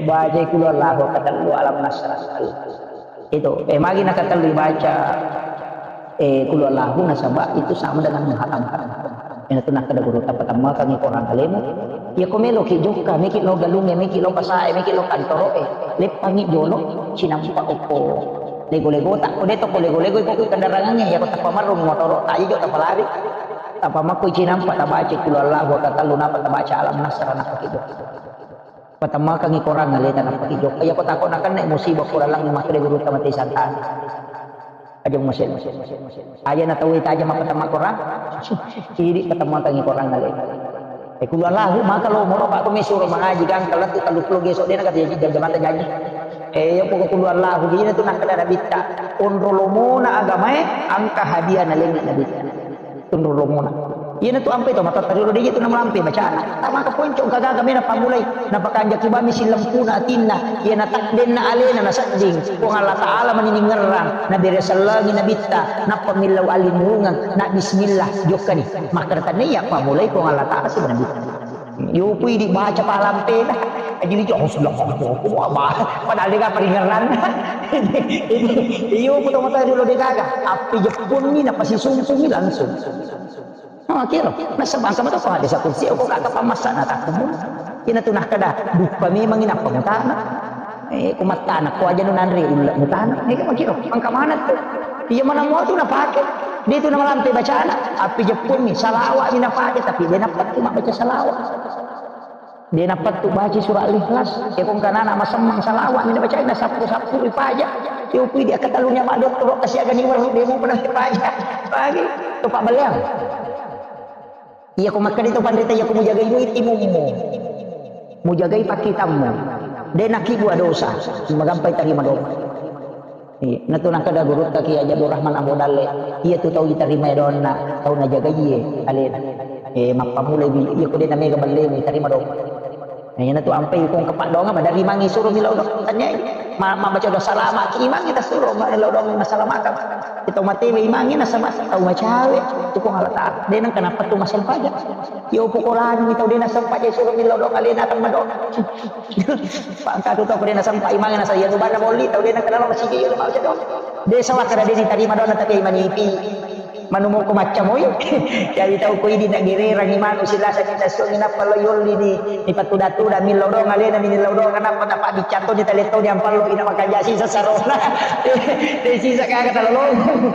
Baca Qul Huwallahu katellu, Alam Nasrah katellu. Itu, eh, magi nakatellu baca, eh, Qul Huwallahu nasaba itu sama dengan menghatamkan. Ina tu nakkeda guru, tapatemmengeng Quran alemu. Iya ko meloki jokka, meki lo galungnge, meki lo pasae, meki lo kantoroe. Leppangi jolo, cinampa okko lego-lego tak, ko de to ko lego-lego iko kendaraan iya ko tappa marrung motoro, tak ijo tappa lari. Tappa makko cinampa tabaca Qul Huwallahu katellu, napa tabaca Alam Nasrah, napa kijo. Patemmengeng Quran aleta nappa ki jokka. Iya ko tako nakenna musibah Quran lang makkeda guru tamate santana. Aja masih. Aja na tau ita aja mapatemmengeng Quran. Idi patemmengeng Quran aleta. Eh, Qul Huwallahu, maka lo moro Pak ko mesuro mangaji kan kalau tu tellu puluh gesok dena kata jam-, jam-, jamata janji. Eh, iya pokok Qul Huwallahu, dina tu nakkeda nabitta. Onro lomona agamae, engka hadiah nalengngi nabitta. Onro lomona. Iyanatu ampai to matotta riolo, deje tu namalampe bacana. Tamaka ponco gaga mena pammulai, napakanjaki bami sillempuna atinna, iya natakdenna alena nasedding, Puang Allah Ta'ala mani ningerrang, nabere sellengi nabitta, nappa millau allinnungeng, na bismillah, jokkani. Makkeda tania pammulai Puang Allah Ta'ala siba nabitta. Yopui dibaca palampena. Jadi, oh, sudah, oh, oh, oh, apa? Padahal dega paringerranna. Iyo, ku tomatoa riolo degaga. Api jeppunni, napasisumpungi langsung. Oh, kiro. Nasaba engka mato ko hadis kursi, ko kaka pamassa na takkumu. Ina tu nah kada, dupa memang ina pamutana. Eh, ku mattana, ko aja nu nanre ulle mutana. Eh, ko kiro. Engka mana tu? Iya mana mua tu napake. Dia tu namalampe bacana. Api jeppunni, salawat ni napake, tapi dia napattu mabbaca salawat. De napattu baca surah Al-Ikhlas. Ya, kong kanana masemmang salawat, mina baca na sappu-sappu ripaja. Ya, upui dia katalunya mak dokter, kasiaga ni waru demo pernah ripaja. Lagi, tu Pak Beliau. Iya, ko makkeda tu pandita, iya, ko mujagai duit imummu. Mujagai pakitammu. De nakibua dosa. Magampai tarima doa. Iya, natu nakkeda gurutta Kiai Haji Abdul Rahman Ambo Dalle, iya tu tau itarimai doanna, tau najagaiye alena. Eh, mappamulai bi, iya ko de namega ballemu itarima doang. Nah, iya natu ampai kong kepak doang, apa dari mangi suro millau doang. Tanya, ma, ma baca doa salama ki imangi tasuro, ma millau doang masalamaka. Kita mati be imangi nasaba tau macawe, tu kong Allah Ta'ala. De nang kenapa tu masem paja. Yo pokolani tau de nasem paja suro millau doang alena akan madoa. Pangkatu tau ko de nasempa imangi nasa iya nubanna molli tau de nakenal masigi iya baca doang. De sawakka de nitarima doang tapi manipi. Manumoko macca moi. Jadi tau ko idi na gererang imanu silasa ni tasongi nappa lo yolli ni, ni patuda-tuda millau doang alena mi millau doang nappa nappa biccato ni taletto ni ampallo ina makajasi sasarona. De sisa kaga talolong.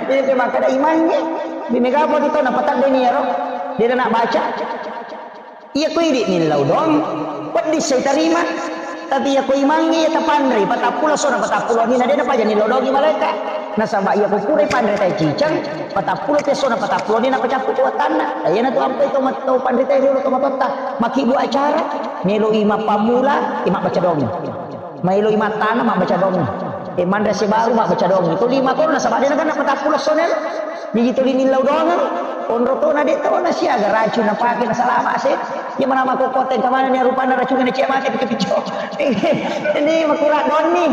Ini makkeda imangi. Di mega apa tu tau napatadde ni ero. De na baca. Iya ko idi millau doang, peddi sai tarima. Tapi iya ko imangi iya tapanrei, patappulo sona patappulo ni na de napaja nillau doangi malaika. Nasaba iya ko pura panrei tai cicang, patappulo te sona patappulo ni napacappu tu watanna. Iya na tu ampai to mat-, to panrei tai riolo to matotta. Makibu acara, melo ima pammula, ima baca doangi. Maelo imattana mabbaca doang. Eh, manre sibaru mabbaca doang. Itu lima kono nasaba de nakenna patappulo sonel. Jadi tuli millau doang. Onro to na de to na siaga racun napake na salama se. Iya mana mako kota yang kemana ni rupanna racun na cek mate picco-picco. Ini makurang doang ni.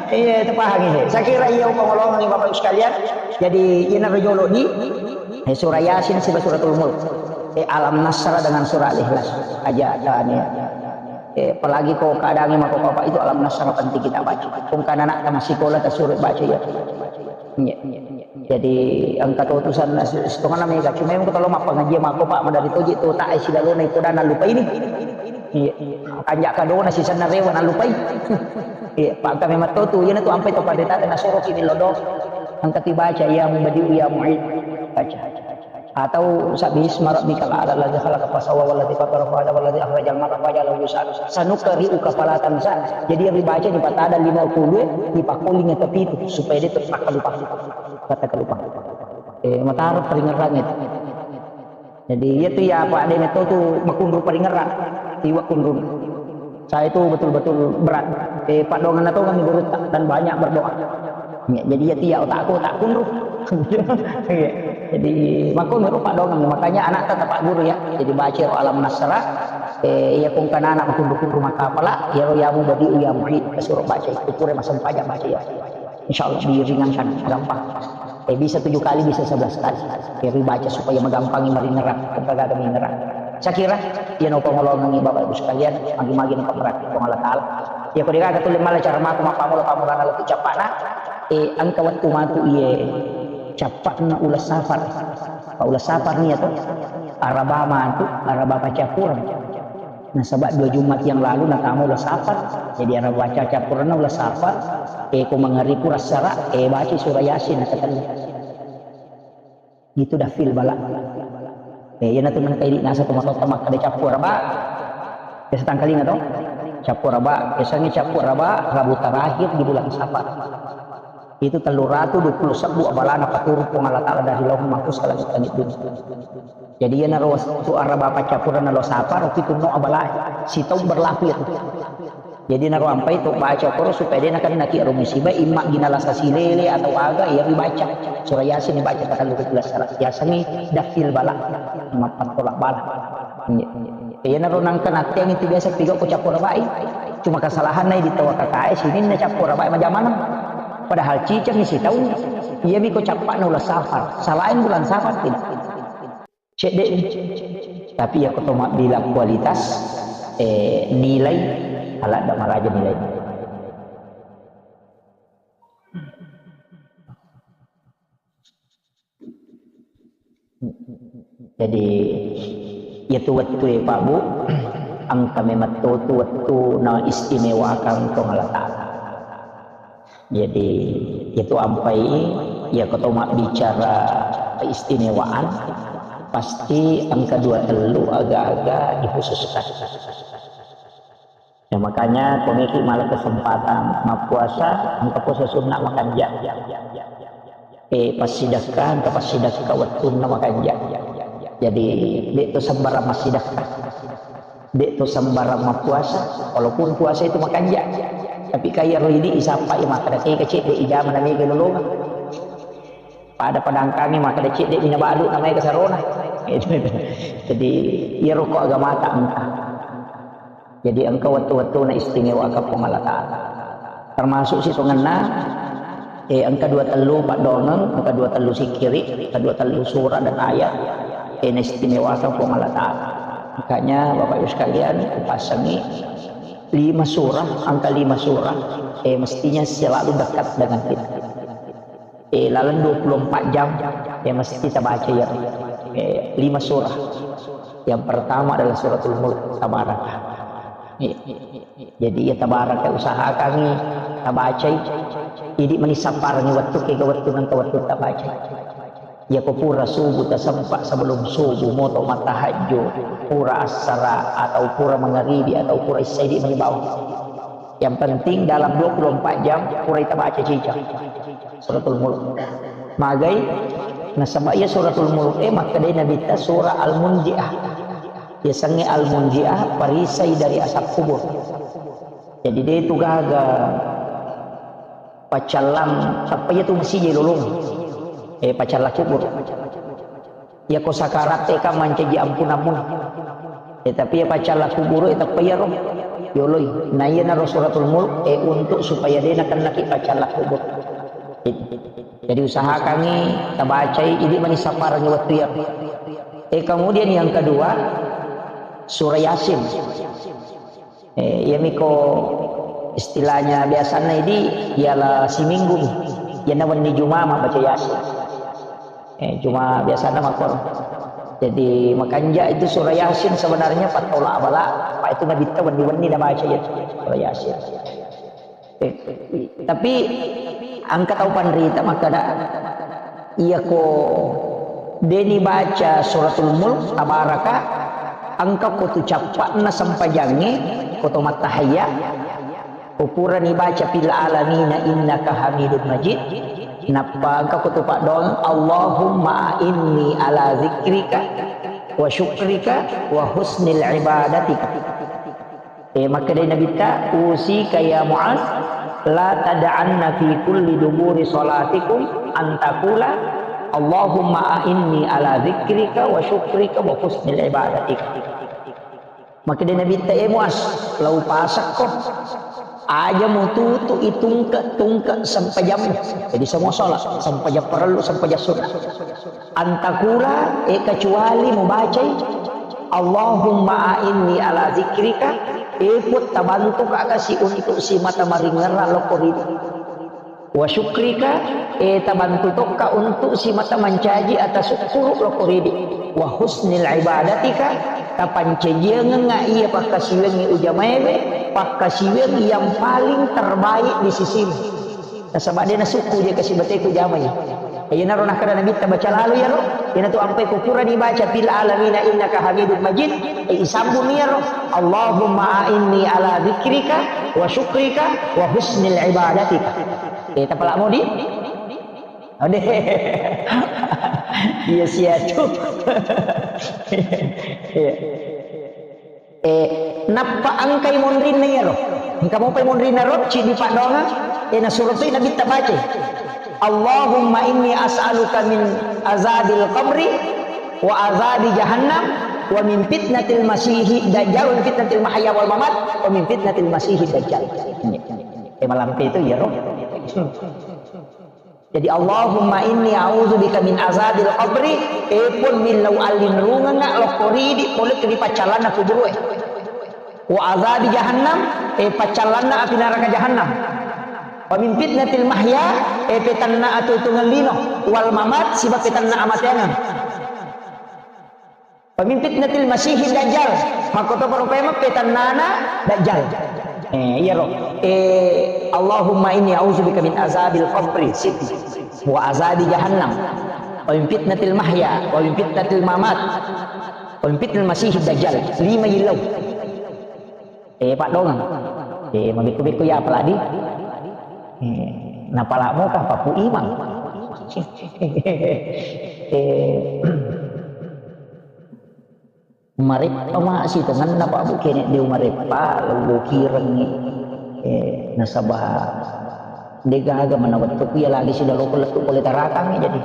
Iya, itu paham ini. Saya kira iya pengolongan Bapak Ibu sekalian. Jadi ini rejolo di eh, surah Yasin siba suratul Mulk. Eh, Alam Nasrah dengan surah Al-Ikhlas. Aja tanya. Eh, apalagi ko keadaannya mako apa itu Alam Nasrah penting kita baca. Kong kana anak masih sekolah ta suruh baca ya. Iya. Jadi engka to tu sanna setengah nama ya. Cuma yang kalau mappangaji mako Pak madari toji tu tak isi lalu naik kuda nalupa ini. Iya. Kanjak kadona sisanna rewa nalupai. Iya, Pak kami matto tu, iya na tu ampai to pandita dan nasoro kini lodo. Angkati baca ya mubadiu ya muid. Baca. Atau sabbihisma rabbikal a'la alladzi khalaqa fasawwa walladzi qaddara fahada walladzi akhrajal mar'a faja'alahu ghusaan. Sanuqri'uka fala tansa. Jadi yang dibaca di patada lima puluh, di pakoling atau pitu supaya dia terpaksa lupa. Kata lupa. Eh, matara peringeran itu. Jadi iya tu ya Pak de metto tu makunru peringeran. Iwa kunru. Saya itu betul-betul berat. Eh, Pak doangan atau kami gurutta dan banyak berdoa. Ya, jadi iya tu ya otakku tak kunru. Iya. Jadi makkunru Pak doangan, makanya anak tetap Pak Guru ya. Jadi baca Alam Nasrah. Eh, iya kong kana anak kunru-kunru maka apalah, ya ya mubadiu ya muid, suruh baca itu pura masam pajak baca ya. Insya Allah diringankan, gampang. Eh, bisa tujuh kali, bisa sebelas kali. Jadi baca supaya magampangi maringerang, kong gaga maringerang. Saya kira, iya no pengolongan Bapak Ibu sekalian, magi-magi no pemerhati Puang Allah Ta'ala. Ya, kau dikata tulis malah cara maku mapamula pamula lalu capakna, eh, angka waktu matu iye capakna ulas safar. Pak ulas safar nih ya tuh, araba matu, araba pacapuran. Nasaba dua Jumat yang lalu natama ulas safar. Jadi araba baca cappuranna ulas safar. Eh, ko mangariku rassara, eh, baca surah Yasin, kata dia. Gitu dah fil bala. Eh, iya natu nang kaidi nasa tu matotta makkada cappu araba. Biasa tangkalinga to? Cappu araba, biasanya cappu araba, Rabu terakhir di bulan Safar. Itu tellu ratu dua puluh sebbu abalana paturu Puang Allah Ta'ala dari Lauhul Mahfuz ke langit-langit dunia. Jadi iyanaro wettu araba paccappureng nalo safar, itu no abalae. Sitaung berlaku itu. Jadi naro ampai to baca koro supaya de' nakennaki aro musibah, imma gina lasa silele atau aga, iya ribaca. Surah Yasin dibaca ka tellu belas, yasengnge daf'il bala, mappattolak bala. Iyanaro nangka natteang itu biasa piga ko cappu rabai. Cuma kesalahanna di tau kakae sininna cappu rabai majamaneng. Padahal ciceng sitaung, iyami ko cappa'na uleng safar. Selain bulan safar tidak. Cedde'. Tapi iya ko to mabbila kualitas, eh, nilai, aladda maraja nilai. Jadi, iyatu wettue, Pak Bu, engka memang totu wettu na istimewakang Puang Allah Ta'ala. Jadi, itu ampai, iya ko to mabbicara keistimewaan, pasti engka dua tellu aga-aga dikhususkan. Ya, makanya, komeki mala kesempatan mappuasa, engka puasa sunnah makanja. Eh, passidekka, engka passidekka wettunna makanja. Jadi, de' to sembarang massidekka. De' to sembarang mappuasa, walaupun puasa itu makanja. Tapi kaya ro idi isappai makkeda, "Kega cedde' ijama na mega lolongang." Pada-pada engkangi makkeda, "Cedde' mina badu na mega sarona." Jadi, iyaro ko agamata engka. Jadi, engka wettu-wettuna istimewa ka Puang Allah Ta'ala. Termasuk sitongenna, eh, engka dua tellu paddoangeng, engka dua tellu sikkiri, engka dua tellu surah dan ayat, eh, naistimewakang Puang Allah Ta'ala. Makanya, Bapak Ibu sekalian, kupassangi lima surah, engka lima surah, eh, mestinya selalu dekat dengan kita. Eh, laleng dua puluh empat jam, eh, mesti tabaca ya. Eh, lima surah. Yang pertama adalah Suratul Mulk, Tabaraka. Eh, Jadi, iya tabaraka, usahakangngi tabacai. Idi' mani sapparengngi wettu, kega wettu nengka wettu tabacai. Iya ko pura subuh tasempa, sebelum subuh moto mattahajju, pura assara atau pura mangaribi atau pura isya, idi' mani bawang. Yang penting dalam dua puluh empat jam pura tabaca ciceng Suratul Mulk. Magai? Nasaba iya Suratul Mulk e makkedai Nabitta surah Al-Munjiah. Yasengnge Al-Munjiah, perisai dari azab kubur. Jadi, de' tu gaga paccallang, tappa iya tu masija lolong. Eh, paccallang kubur. Iya ko sakarat e kan mancaji ampunammu. Eh, tapi iya paccallang kubur e tappa iyaro yoloi. Nah, iyanaro Suratul Mulk, eh, untuk supaya de' nakennaki paccallang kubur. Jadi usahakangngi tabacai, idi' mani sapparengngi wettu iya. Eh, kemudian yang kedua, surah Yasin. Eh, iyami ko istilahnya biasanna idi' ialah siminggu mi. Iyanna wenni Juma mabbaca Yasin. Eh, cuma biasanna makkoro. Jadi makanja itu surah Yasin sebenarnya pattolak bala, apa itu Nabitta wenni-wenni nabaca iya surah Yasin. Eh, tapi engka tau panrita makkeda, iya ko de' ni baca Suratul Mulk, Tabaraka, engka ko tu cappa'na sempajangnge, ko to mattahayya, ko purani baca fil alamina innaka hamidun majid, nappa engka ko tu paddoang, Allahumma a'inni ala zikrika wa syukrika wa husnil ibadatika. Eh, makkedai Nabitta, "Usika ya Mu'az, la tad'anna fi kulli duburi salatikum an taqula, Allahumma a'inni ala dzikrika wa syukrika wa husnil ibadatika." Makkedai Nabitta, "Eh Mu'az, lau pasakko, aja mututu itungke-tungke sempajammu." Jadi semua salat, sempajang parellu, sempajang sunnah. Antakula, eh, kecuali mubacai, "Allahumma a'inni ala zikrika," eh, Puang, tabantuka kasi untuk simata maringerra lokko ridi. "Wa syukrika," eh, tabantu tokka untuk simata mancaji ata sukkuru lokko ridi. "Wa husnil ibadatika," tapancajiangengnga iya pakkasiwengngi ujamaewe, pakkasiweng yang paling terbaik di sisimu. Nasaba de' nasukku je kasi bateku jamai. Iyanaro nakkeda Nabitta, baca lalo iyaro. Iyanatu ampai ko purani baca fil alamina innaka hamidun majid, eh, isambung iyaro, "Allahumma a'inni ala dzikrika wa syukrika wa husnil ibadatika." Eh, tapalak modi? Ode. Iya, sia tu. Iya. Eh, nappa engkai monrinna iyaro. Engka mopai monrinna ro, ciddi paddoangeng, eh, nasuro toi Nabitta baca. Allahumma inni as'aluka min azabil qabri wa azabi jahannam wa min fitnatil masihi dajjal wa min fitnatil mahya wal mamat wa min fitnatil masihi dajjal. Eh, malampe itu iyaro. Jadi, Allahumma inni a'udzubika min azabil qabri, eh, Puang, millau allinrungengnga lokko ridi pole ri paccallanna kuburu'e. Wa azabi jahannam, eh, paccallanna api naraka jahannam. Wa min fitnatil mahya, eh, petanna atuetungeng lino, wal mamat, siba petanna amateangeng. Wa min fitnatil masihid dajjal. Makkotoparo paimeng petannana dajjal. Eh, iyaro. Eh, Allahumma inni a'udzubika min azabil qabri, siti. Wa azabi jahannam. Wa min fitnatil mahya, wa min fitnatil mamat. Wa min fitnatil masihid dajjal. Lima yillau. Eh, paddoangeng. Eh, mabekko-bekko ya apalagi. Eh, napalak moka papu imang. Eh, Mareppa ma sitongenna, Pak, Bu, kene de' umareppa, lo kirengngi. Eh, nasaba de'gaga mana wettukku iya lagi sudah loko lettu pole tarakang, jadi.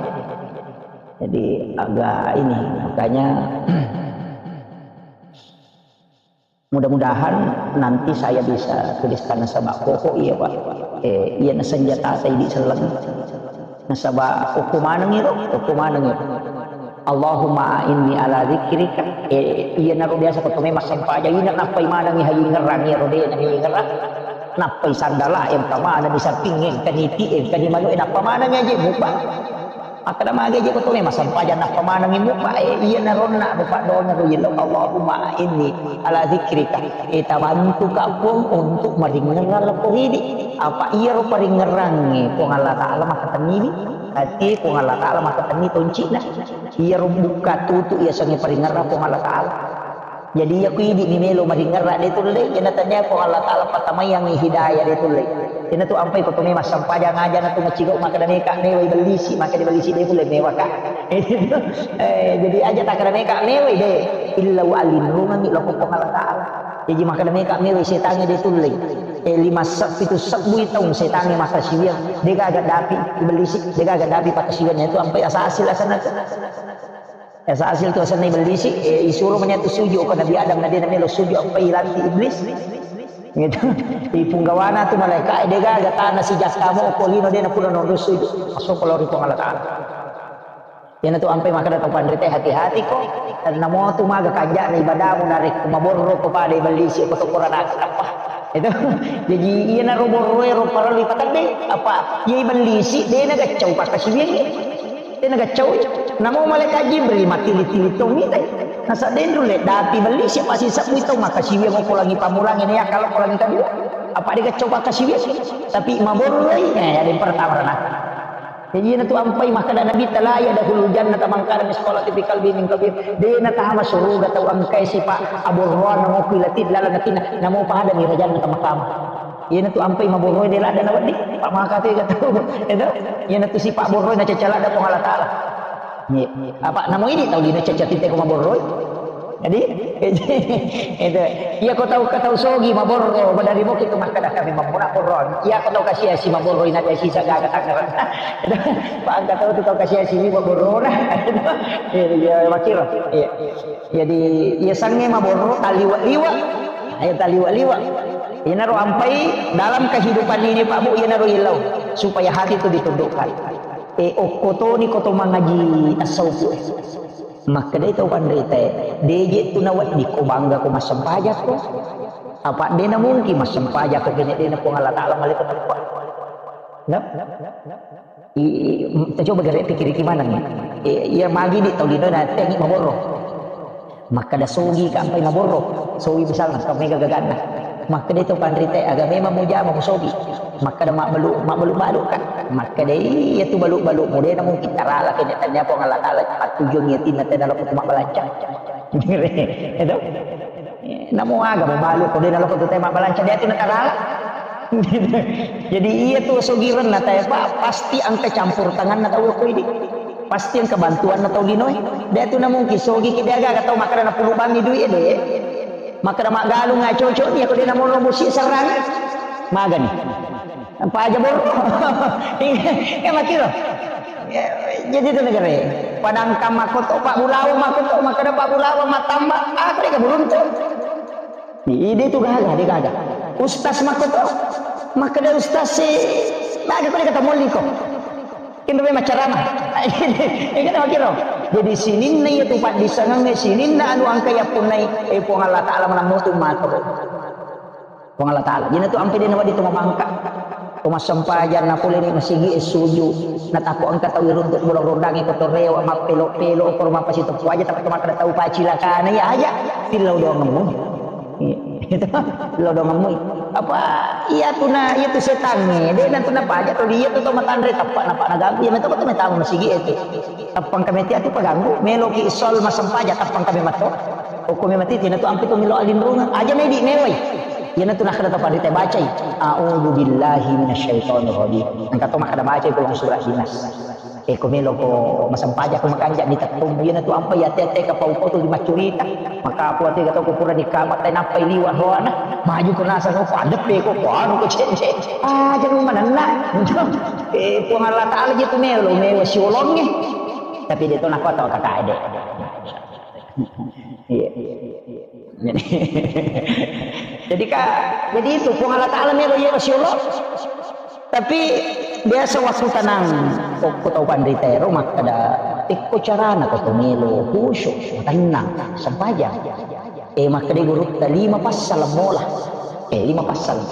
Jadi agak ini, makanya mudah-mudahan nanti saya bisa tuliskan nasaba koko iya, Pak. Eh, iya na senjata ta idi selleng. Nasaba okko maneng iro, okko maneng iro. Allahumma a'inni ala dzikrika. Eh, iyanaro biasa ko to memang sempajang ina nappai manengi haji ngerang iyaro de' nami ngerang. Nappai sandala engka maneng di samping engka niti engka di manu, eh, nappa manengi aja mupa. Makkeda magi aja ko to memang sempajang nappa manengi mupa. Eh, iyanaro na mupa doang ro yelo. Allahumma a'inni ala dzikrika. Eh, tabantuka Puang untuk maringerang lokko ridi. Apa iyaro paringerangnge Puang Allah Ta'ala makkatenniwi. Hati Puang Allah Ta'ala makkatenni tonci'na. Iyaro bukka tutu iya sengnge paringerang Puang Allah Ta'ala. Jadi iya ku idi ni melo maringerang de' tulle, jana tania Puang Allah Ta'ala patamaiangngi hidayah de' tulle. Jana tu ampai ko to memang sempajang aja na tu macigau makkeda meka mewai bellisi, makkeda bellisi de' tulle mewaka. Eh, jadi aja takkeda meka mewai de', illa wa alinrungangi lokko Puang Allah Ta'ala. Jadi makkeda meka mewai setangnge de' tulle. Eh, lima se-, pitu sebbu taung setangnge makkasiwiang, de'gaga dapi ibellisi, de'gaga dapi pakkasiwiang, itu ampai asa hasil asana tu. Asa hasil tu asanna ibellisi, eh, isuro mani tu sujud ko Nabi Adam, na de' namelo sujud ampai ilanti iblis. Gitu. Ipunggawana tu malaika, eh, de'gaga tana sijakkamo ko lino de' napura nonro sujud. Masuk ko lao ri Puang Allah Ta'ala. Iyanatu ampai makkeda tau panrita, hati-hati ko. Namo tu maga kanja'na ibadamu narekko maborro ko pada ibellisi ko to Quran apa. Itu. Jadi iyanaro borroe ro parellu ipatedde. Apa? Iya ibellisi de' nagaccau pakkasiwiangnge. De' nagaccau. Namo malaikat Jibril mattili-tili tau mitai. Nasa de' nrulle dapi ibellisi pasti sebbu tau makkasiwiang ko langi pamulangi ne akkala ko langi kadua. Apa de' gaccau pakkasiwiang. Tapi maborroi, eh, ada yang pertama rana. Jadi iyanatu ampai makkeda Nabitta, "La yadkhulul jannata man kana mitsqala dzarratin fi qalbihi min kibrin." De' natama suruga tau engkae sipa' aborroang okko ilati lalang atinna, namo pada mi rajang na tama-tama. Iyanatu ampai maborroe de' ladda nawedding, pa' maka tega tau. Itu, iyanatu sipa' borroe nacacca ladda Puang Allah Ta'ala. Iya. Apa' namo idi tau lino cacca tite ko maborroe. Jadi, itu. Iya ko tau, ko tau sogi maborro, badari moki tu makkeda kami mammuna borro. Iya ko tau kasiasi maborro, ina dia sisa gaga tangerang. Pak angka tau tu tau kasiasi ni maborro na. Iya, iya, makiro. Iya. Jadi, iya sangnge maborro, taliwa-liwa. Ayo taliwa-liwa. Iyanaro ampai dalam kehidupan ini, Pak Bu, iyanaro ilau. Supaya hati itu ditundukkan. Eh, okko toni ko to mangaji tasawuf. Makkedai tau panritae, "De' je tu nawedding ko bangga ko massempajakko. Apa' de' namungkin massempajakko kene de' na Puang Allah Ta'ala malai ko teppa." Nah? I, i, kita coba gare' pikiriki maneng. I, iya magi di tau lino na tengi maborro. Makkeda sogi ka ampai maborro. Sogi misalna, ka mega gaganna. Makkeda tau panritae, "Aga memang mujama musogi?" Makkeda mabbalu, mabbalu-balu ka. Makkeda iya tu balu-balu mu de' namungkin tarala kene tania Puang Allah Ta'ala pattujuangngi atinna tena lokko tu mabbalanca. Itu. Namo aga mabalu ko de' na lokko tu te mabbalanca de' tu natarala. Jadi iya tu sogirenna tae, Pak, pasti engka campur tanganna tau ko idi. Pasti engka bantuanna tau linoe. De' tu na mungkin sogi ki de' gaga tau makkeda napulu bangngi duit de'. Makkeda maggalung acocok iya ko de' namono bosi serrang. Magani. Apa aja boro. Iya, iya, makkiro. Ya, jadi itu negara. Padangkan makkoto Pak Bulawa, makkoto makkeda Pak Bulawa mattamba, apa de' beruntung. Ide tu gaga, de' gaga. Ustaz makkoto, makkeda ustaz si, gaga ko de' kata molli ko. Inro memang ceramah. Iya kan makkiro. Jadi sininna iya tu paddisengeng, sininna anu engka iya punnai, eh, Puang Allah Ta'ala manammutu makro. Puang Allah Ta'ala. Jadi tu ampe de' nawedding tu mamangka. Tu massempajang na pole ni masigi e suju. Na tako engka tau iruntuk bola rondangi ko torewa mappelo-pelo ko rumah pasi teppu aja tapi makkeda tau pacilakana iya aja. Pillau doang ngemmu. Iya. Itu pillau doang ngemmu. Apa iya tu na, iya tu setangnge. De' na tu na paja tu dia tu tau matanre tappa na pa na ganggu. Iya, metto ko tu metama masigi e tu. Tappang kami tiap tu paganggu, meloki sol massempajang tappang kami matto. Okko memang titi na tu ampe tu melo alinrungang. Aja medi mewai. Iya na tu nakkeda to pandita bacai. A'udzu billahi minasyaitonir rajim. Engka to makkeda bacai ko langsung surah dinas. Eh, ko melo ko massempajang ko makanja di teppung. Iya na tu ampe iya tete ka pau tu di macurita. Maka aku ate kata ko pura di kamar tai nappai liwat roana. Maju ko nasa no padeppe ko ko anu ko cece. Aja lu manenna. Eh, Puang Allah Ta'ala je tu melo, melo siolongnge. Tapi de' to nakko tau kakak de'. Iya. Jadi, jadi ka, jadi itu Puang Allah Ta'ala melo iya masya Allah. Tapi biasa waktu tenang, ko tau pandita ero makkeda, ikko carana ko to melo khusyuk, tenang, sempajang. Eh, makkeda guru ta lima passala mola. Eh, lima passala.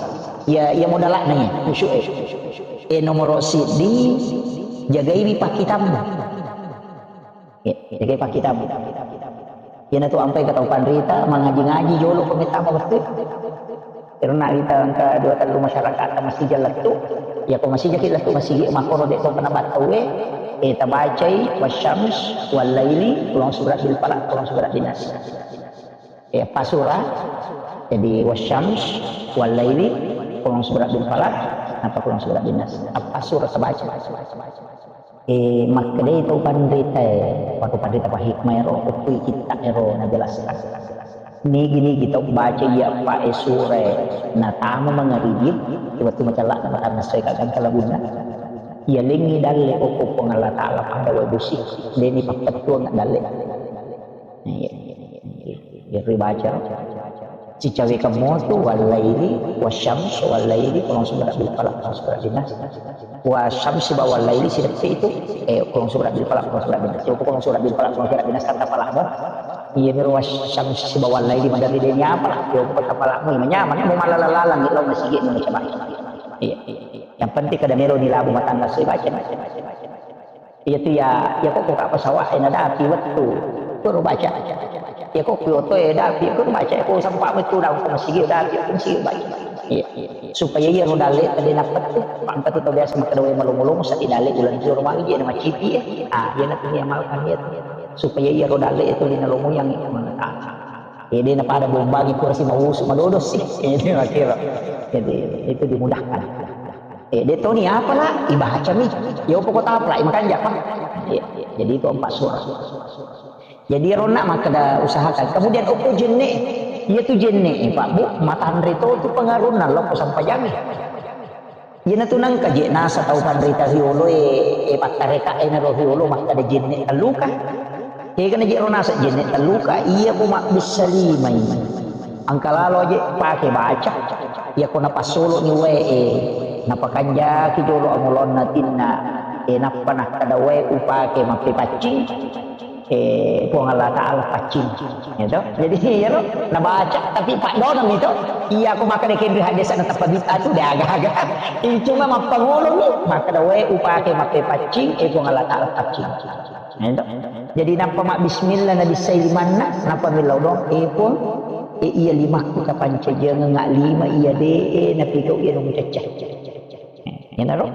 Ya, ya modalakna ya, khusyuk eh. Eh, nomoro siddi, jagaiwi pakkitabmu. Ya, jagai pakkitabmu. Iyana tu ampai ka tau panrita, mangaji-ngaji jolo ko mettama wettu. Karena kita engka dua tellu masyarakat masija lettu. Ya ko masija ki lettu masigi makkoro de' to kena battau e. Eh, tabacai wasyams wal laili, kulong surat bil falaq, kulong surat bin nas. Eh, pasura. Jadi wasyams wal laili, kulong surat bil falaq, napa kulong surat bin nas. Apa surah tabaca? Eh, makkedai tau panrita e, waktu panrita pa hikmah ero, ukkui kitta ero najelaskan. Nigi-nigi tau baca iya pa e sura e, natama mangaribi, wettu macalla na matanna soe ka gangka labunna. Iya lengngi dalle okko Puang Allah Ta'ala pada wae busi, deni pappettuang dalle. Iya, iya, iya, iya. Ribaca. Cicawekeng motu, wallaili, wasyams, wallaili, kulong surat bil falaq, kulong surat bin nas. Wasyams ba wallaili, sideppe itu, eh, kulong surat bil falaq, kulong surat bin nas. Coba kulong surat bil falaq, kulong surat bin nas, tanta falaqmu. Iya, miro wasyams ba wallaili, madari deni apa lah. Coba kota falaqmu, iya, nyaman, mau malala-lalang, lo masigi, mau coba. Iya, iya, iya. Yang penting kada melo ni labu matangga, saya baca, baca, baca, baca. Iya tu ya, ya kok kok apa sawah ena dapi wettu. Kuro baca. Ya kok kyoto ya dapi, kuro baca. Ya kok sampa wettu daun kok masigi dapi, kok masigi baca. Iya. Supaya iya ro dalle tadi napet tu, pangkat tu biasa makkeda wae malomolomo sadi dalle ulang joro magi je na macipi ya. Ah, iya na tu ya malkan ya tu. Supaya iya ro dalle itu lina lomo yang mana. Eh, de' napada bombangi pura si mawusu madodo sih. Eh, de' makkiro. Jadi itu dimudahkan. Eh, de' toni apa lah, ibaca mi. Yo pokok apa lah, imakan japa. Eh, jadi itu empat surah. Jadi ronna makkeda usahakan. Kemudian okko jenne, iya tu jenne, eh, Pak Bu, matanre to tu pengaruhna lokko sampajangi. Iyana tu nangka je nasa tau panrita riolo e, e pattareka e naro riolo makkeda jenne telluka. Ega na je ro nasa jenne telluka, iya ko mabbissa limai. Engka lalo je pake baca. Iya ko napassolo ni wae e, napakanjaki jolo angolonna tinna. E nappa nakkeda wae upake mappepaccing. Eh, Puang Allah Ta'ala paccing. Gitu. Jadi, iya lo, nabaca, tapi paddonang itu. Iya, aku makan ikan di hadis ada tempat bid'ah tu, dia agak-agak. Ini cuma mappangolong ni, maka da wae upake mappe paccing, eh, Puang Allah Ta'ala paccing. Gitu. Jadi, nampa mak bismillah, nabi sai limanna, nampa millau dong, eh, Puang, eh, iya limakku kapancajeng ngak lima, iya de, eh, napi kau iya nunggu cecah. Eh, iya naro.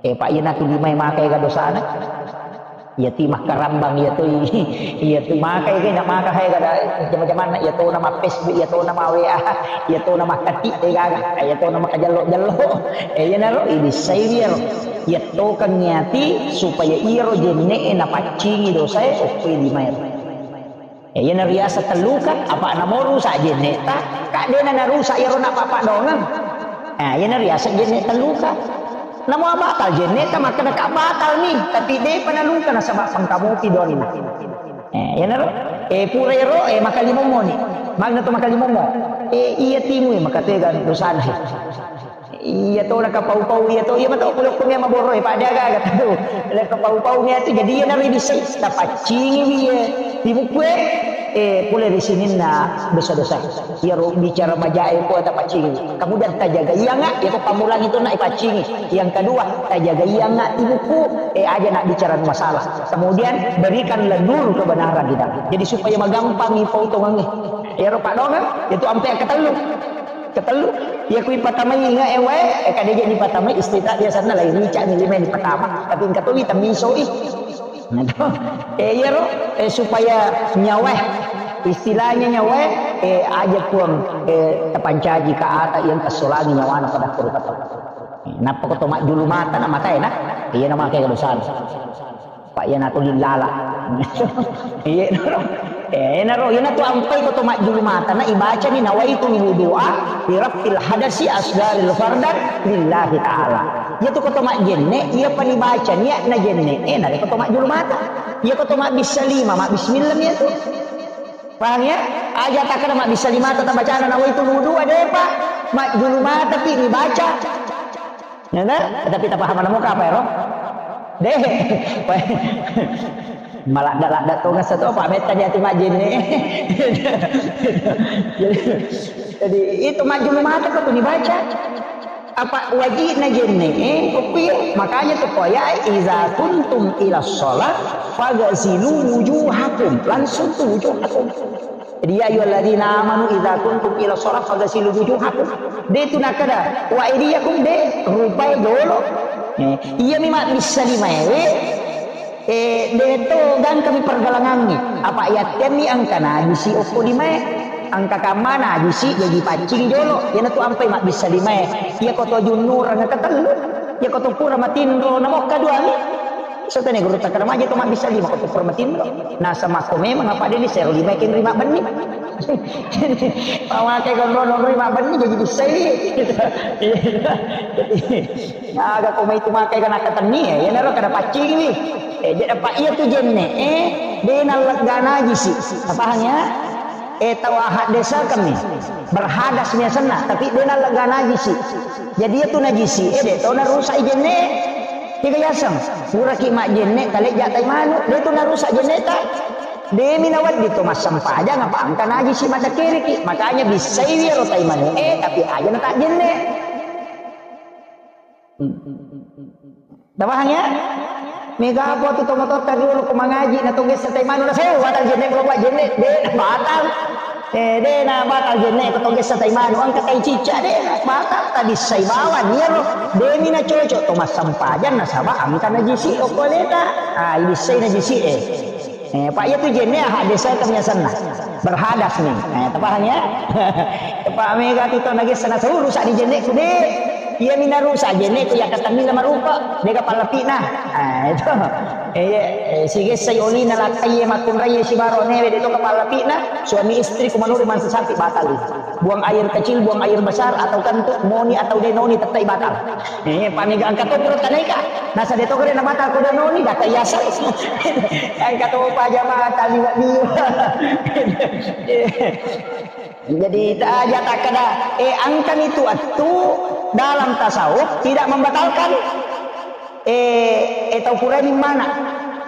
Eh, Pak, iya natu lima, eh, makai ga dosana. Iya tu makkarambang, iya tu, iya tu maka, iya na maka hai kada jama-jamanna, iya to nama Facebook, iya to nama W A, iya to nama kati, eh, gaga, iya to nama kajallo-jallo. Eh, iya naro, ini saya biar. Iya to kan niati supaya iyaro jenne e napaccingi dosa e, oke di mai. Eh, iya nariasa telluka, apa namo rusak jenne ta, kak dena narusak iyaro na papa dongeng. Eh, iya nariasa jenne telluka. Namo batal jenne ta, makkeda ka batal mi, tapi depa naluka nasaba pangkamopi donna. Eh, iyanaro, eh, pura ero, eh, makalimommo ni. Magna to makalimommo. Eh, iya timu, eh, makatega dosana. Iya to, nakapau-pau, iya to, iya mato, pura ko mia maboro, eh, pada aga-aga tu. Nakapau-pau mia tu, jadi iyanaro bisa tapaccingi iya. Di buku, eh, eh, pura di sininna dosa-dosa. Iyaro bicara majae ko tapaccingi. Kemudian tajaga iyanga, iyako pammulang itu nak ipaccingi. Yang kedua, tajaga iyanga di buku, eh, aja nak bicara masalah. Kemudian berikanlah nur kebenaran di dalam. Jadi supaya magampang ipautongangi. Iyaro padongang, itu ampe ketellu. Ketellu, iya kui patamai inga ewae, eh, kadeja ni patamai istita biasanya lain rica ni lima ni patama. Tapi engka towi tamiso i. Nah, to. Eh, iyaro, eh, supaya nyawa, istilahnya nyawa, eh, aja puang, eh, tapancaji ka ata yang kesolangi nyawana pada kuru kata. Nappa ko to majjulu mata na mata na, iya na makai kedosan. Pak, iya na to lillala. Iya naro. Eh, naro, iya na to ampai ko to majjulu mata na ibaca ni nawaitu wudu'a li raf'il hadasi asgharil fardan lillahi ta'ala. Iya tu ko to majjenne, iya pa nibaca niat na jenne, eh, nare ko to majjulu mata. Iya ko to mabbissa lima, mabbismillah iya tu. Paham ya? Aja takkada mabbissa lima ta tabacana nawaitu wudu'a, depa. Majjulu mata pi nibaca. Ya, nah? Tapi tapaham namo ka apa ero? Deh. Maladda-ladda to ngasa to, apa metta di ati majjenne. Jadi, itu majjulu mata ko tu nibaca. Apa wajibna jenne, eh, kok iya? Makanya tu ko ya, "Iza kuntum ila sholat, fagasilu wujuhakum." Langsung tu wujuhakum. Jadi, "Ya ayyuhalladzina amanu idza kuntum ila shalah faghsilu wujuhakum." De tu nakada, "Wa aidiyakum," de, rupai dolo. Eh, iya mi mabbissa limaewe, eh, de to gangkami pergalangangngi. Apa yattemmi angka najisi okko limae, angka kamma najisi jaji paccing jolo. Iyana tu ampai mabbissa limae. Iya ko to junnurang ketellu, iya ko to pura matinro namokka duami. Satane guru takkada maja to mabbissa lima ko to pura matinro. Nasaba ko memang apa de ni sero lima kenri mabbenni. Pamake ko ro nonroi mabbenni jadi bissai. Aga ko mai tu makai kana katenni ya, ya naro kada paccing wi. Eh, jadi apa iya tu jenne, eh, de nallegga najisi. Paham ya? Eh, tau ahad desa kami. Berhadas mi asenna, tapi de nallegga najisi. Jadi iya tu najisi, eh, de to narusak jenne. Tiga yaseng, puraki majjenne, kalejja tai manu, de tu narusak jenneta. Demi nawedding to massempajang apa engka najisi madakkeriki. Makanya bissaiwi ero tai manu, eh, tapi aja na tak jenne. Tapahang ya? Mega apa tu tomatoatta riolo ko mangaji na tonggessa tai manu na sewa batal jenne, kalau buat jenne, de, batal. Eh, de na batal jenne ko tonggessa tai manu, engka tai cicca de, batal, tabissai bawang, iyaro, demi na cocok to massempajang nasaba engka najisi okko aleta. Ah, ibissai najisi e. Eh, Pak, iya tu jenne ahad desa kami asenna. Berhadas ni. Eh, tapahang ya? Pak, mega tu to nagessa na sewa rusak di jenne ku de. Iya mi narusak jenne ku ya katanni na marupa. Dega pallapina. Ah, itu. Eh, iya, eh, sigessai olina lakkaie makkunraie sibaro newe de to kapallapina. Suami istri ku manurut mansa sapi batal. Buang air kecil, buang air besar, atau kentut, noni atau de noni, tettai batal. Eh, pamega engka to pura tanaika. Nasa de to kere na batal ko de noni, data yaseng. Engka to pa jamaah tali liwa. Jadi, ta-, aja takkada, eh, engkami tu attu dalam tasawuf tidak membatalkan. Eh, eh, tau purani mana?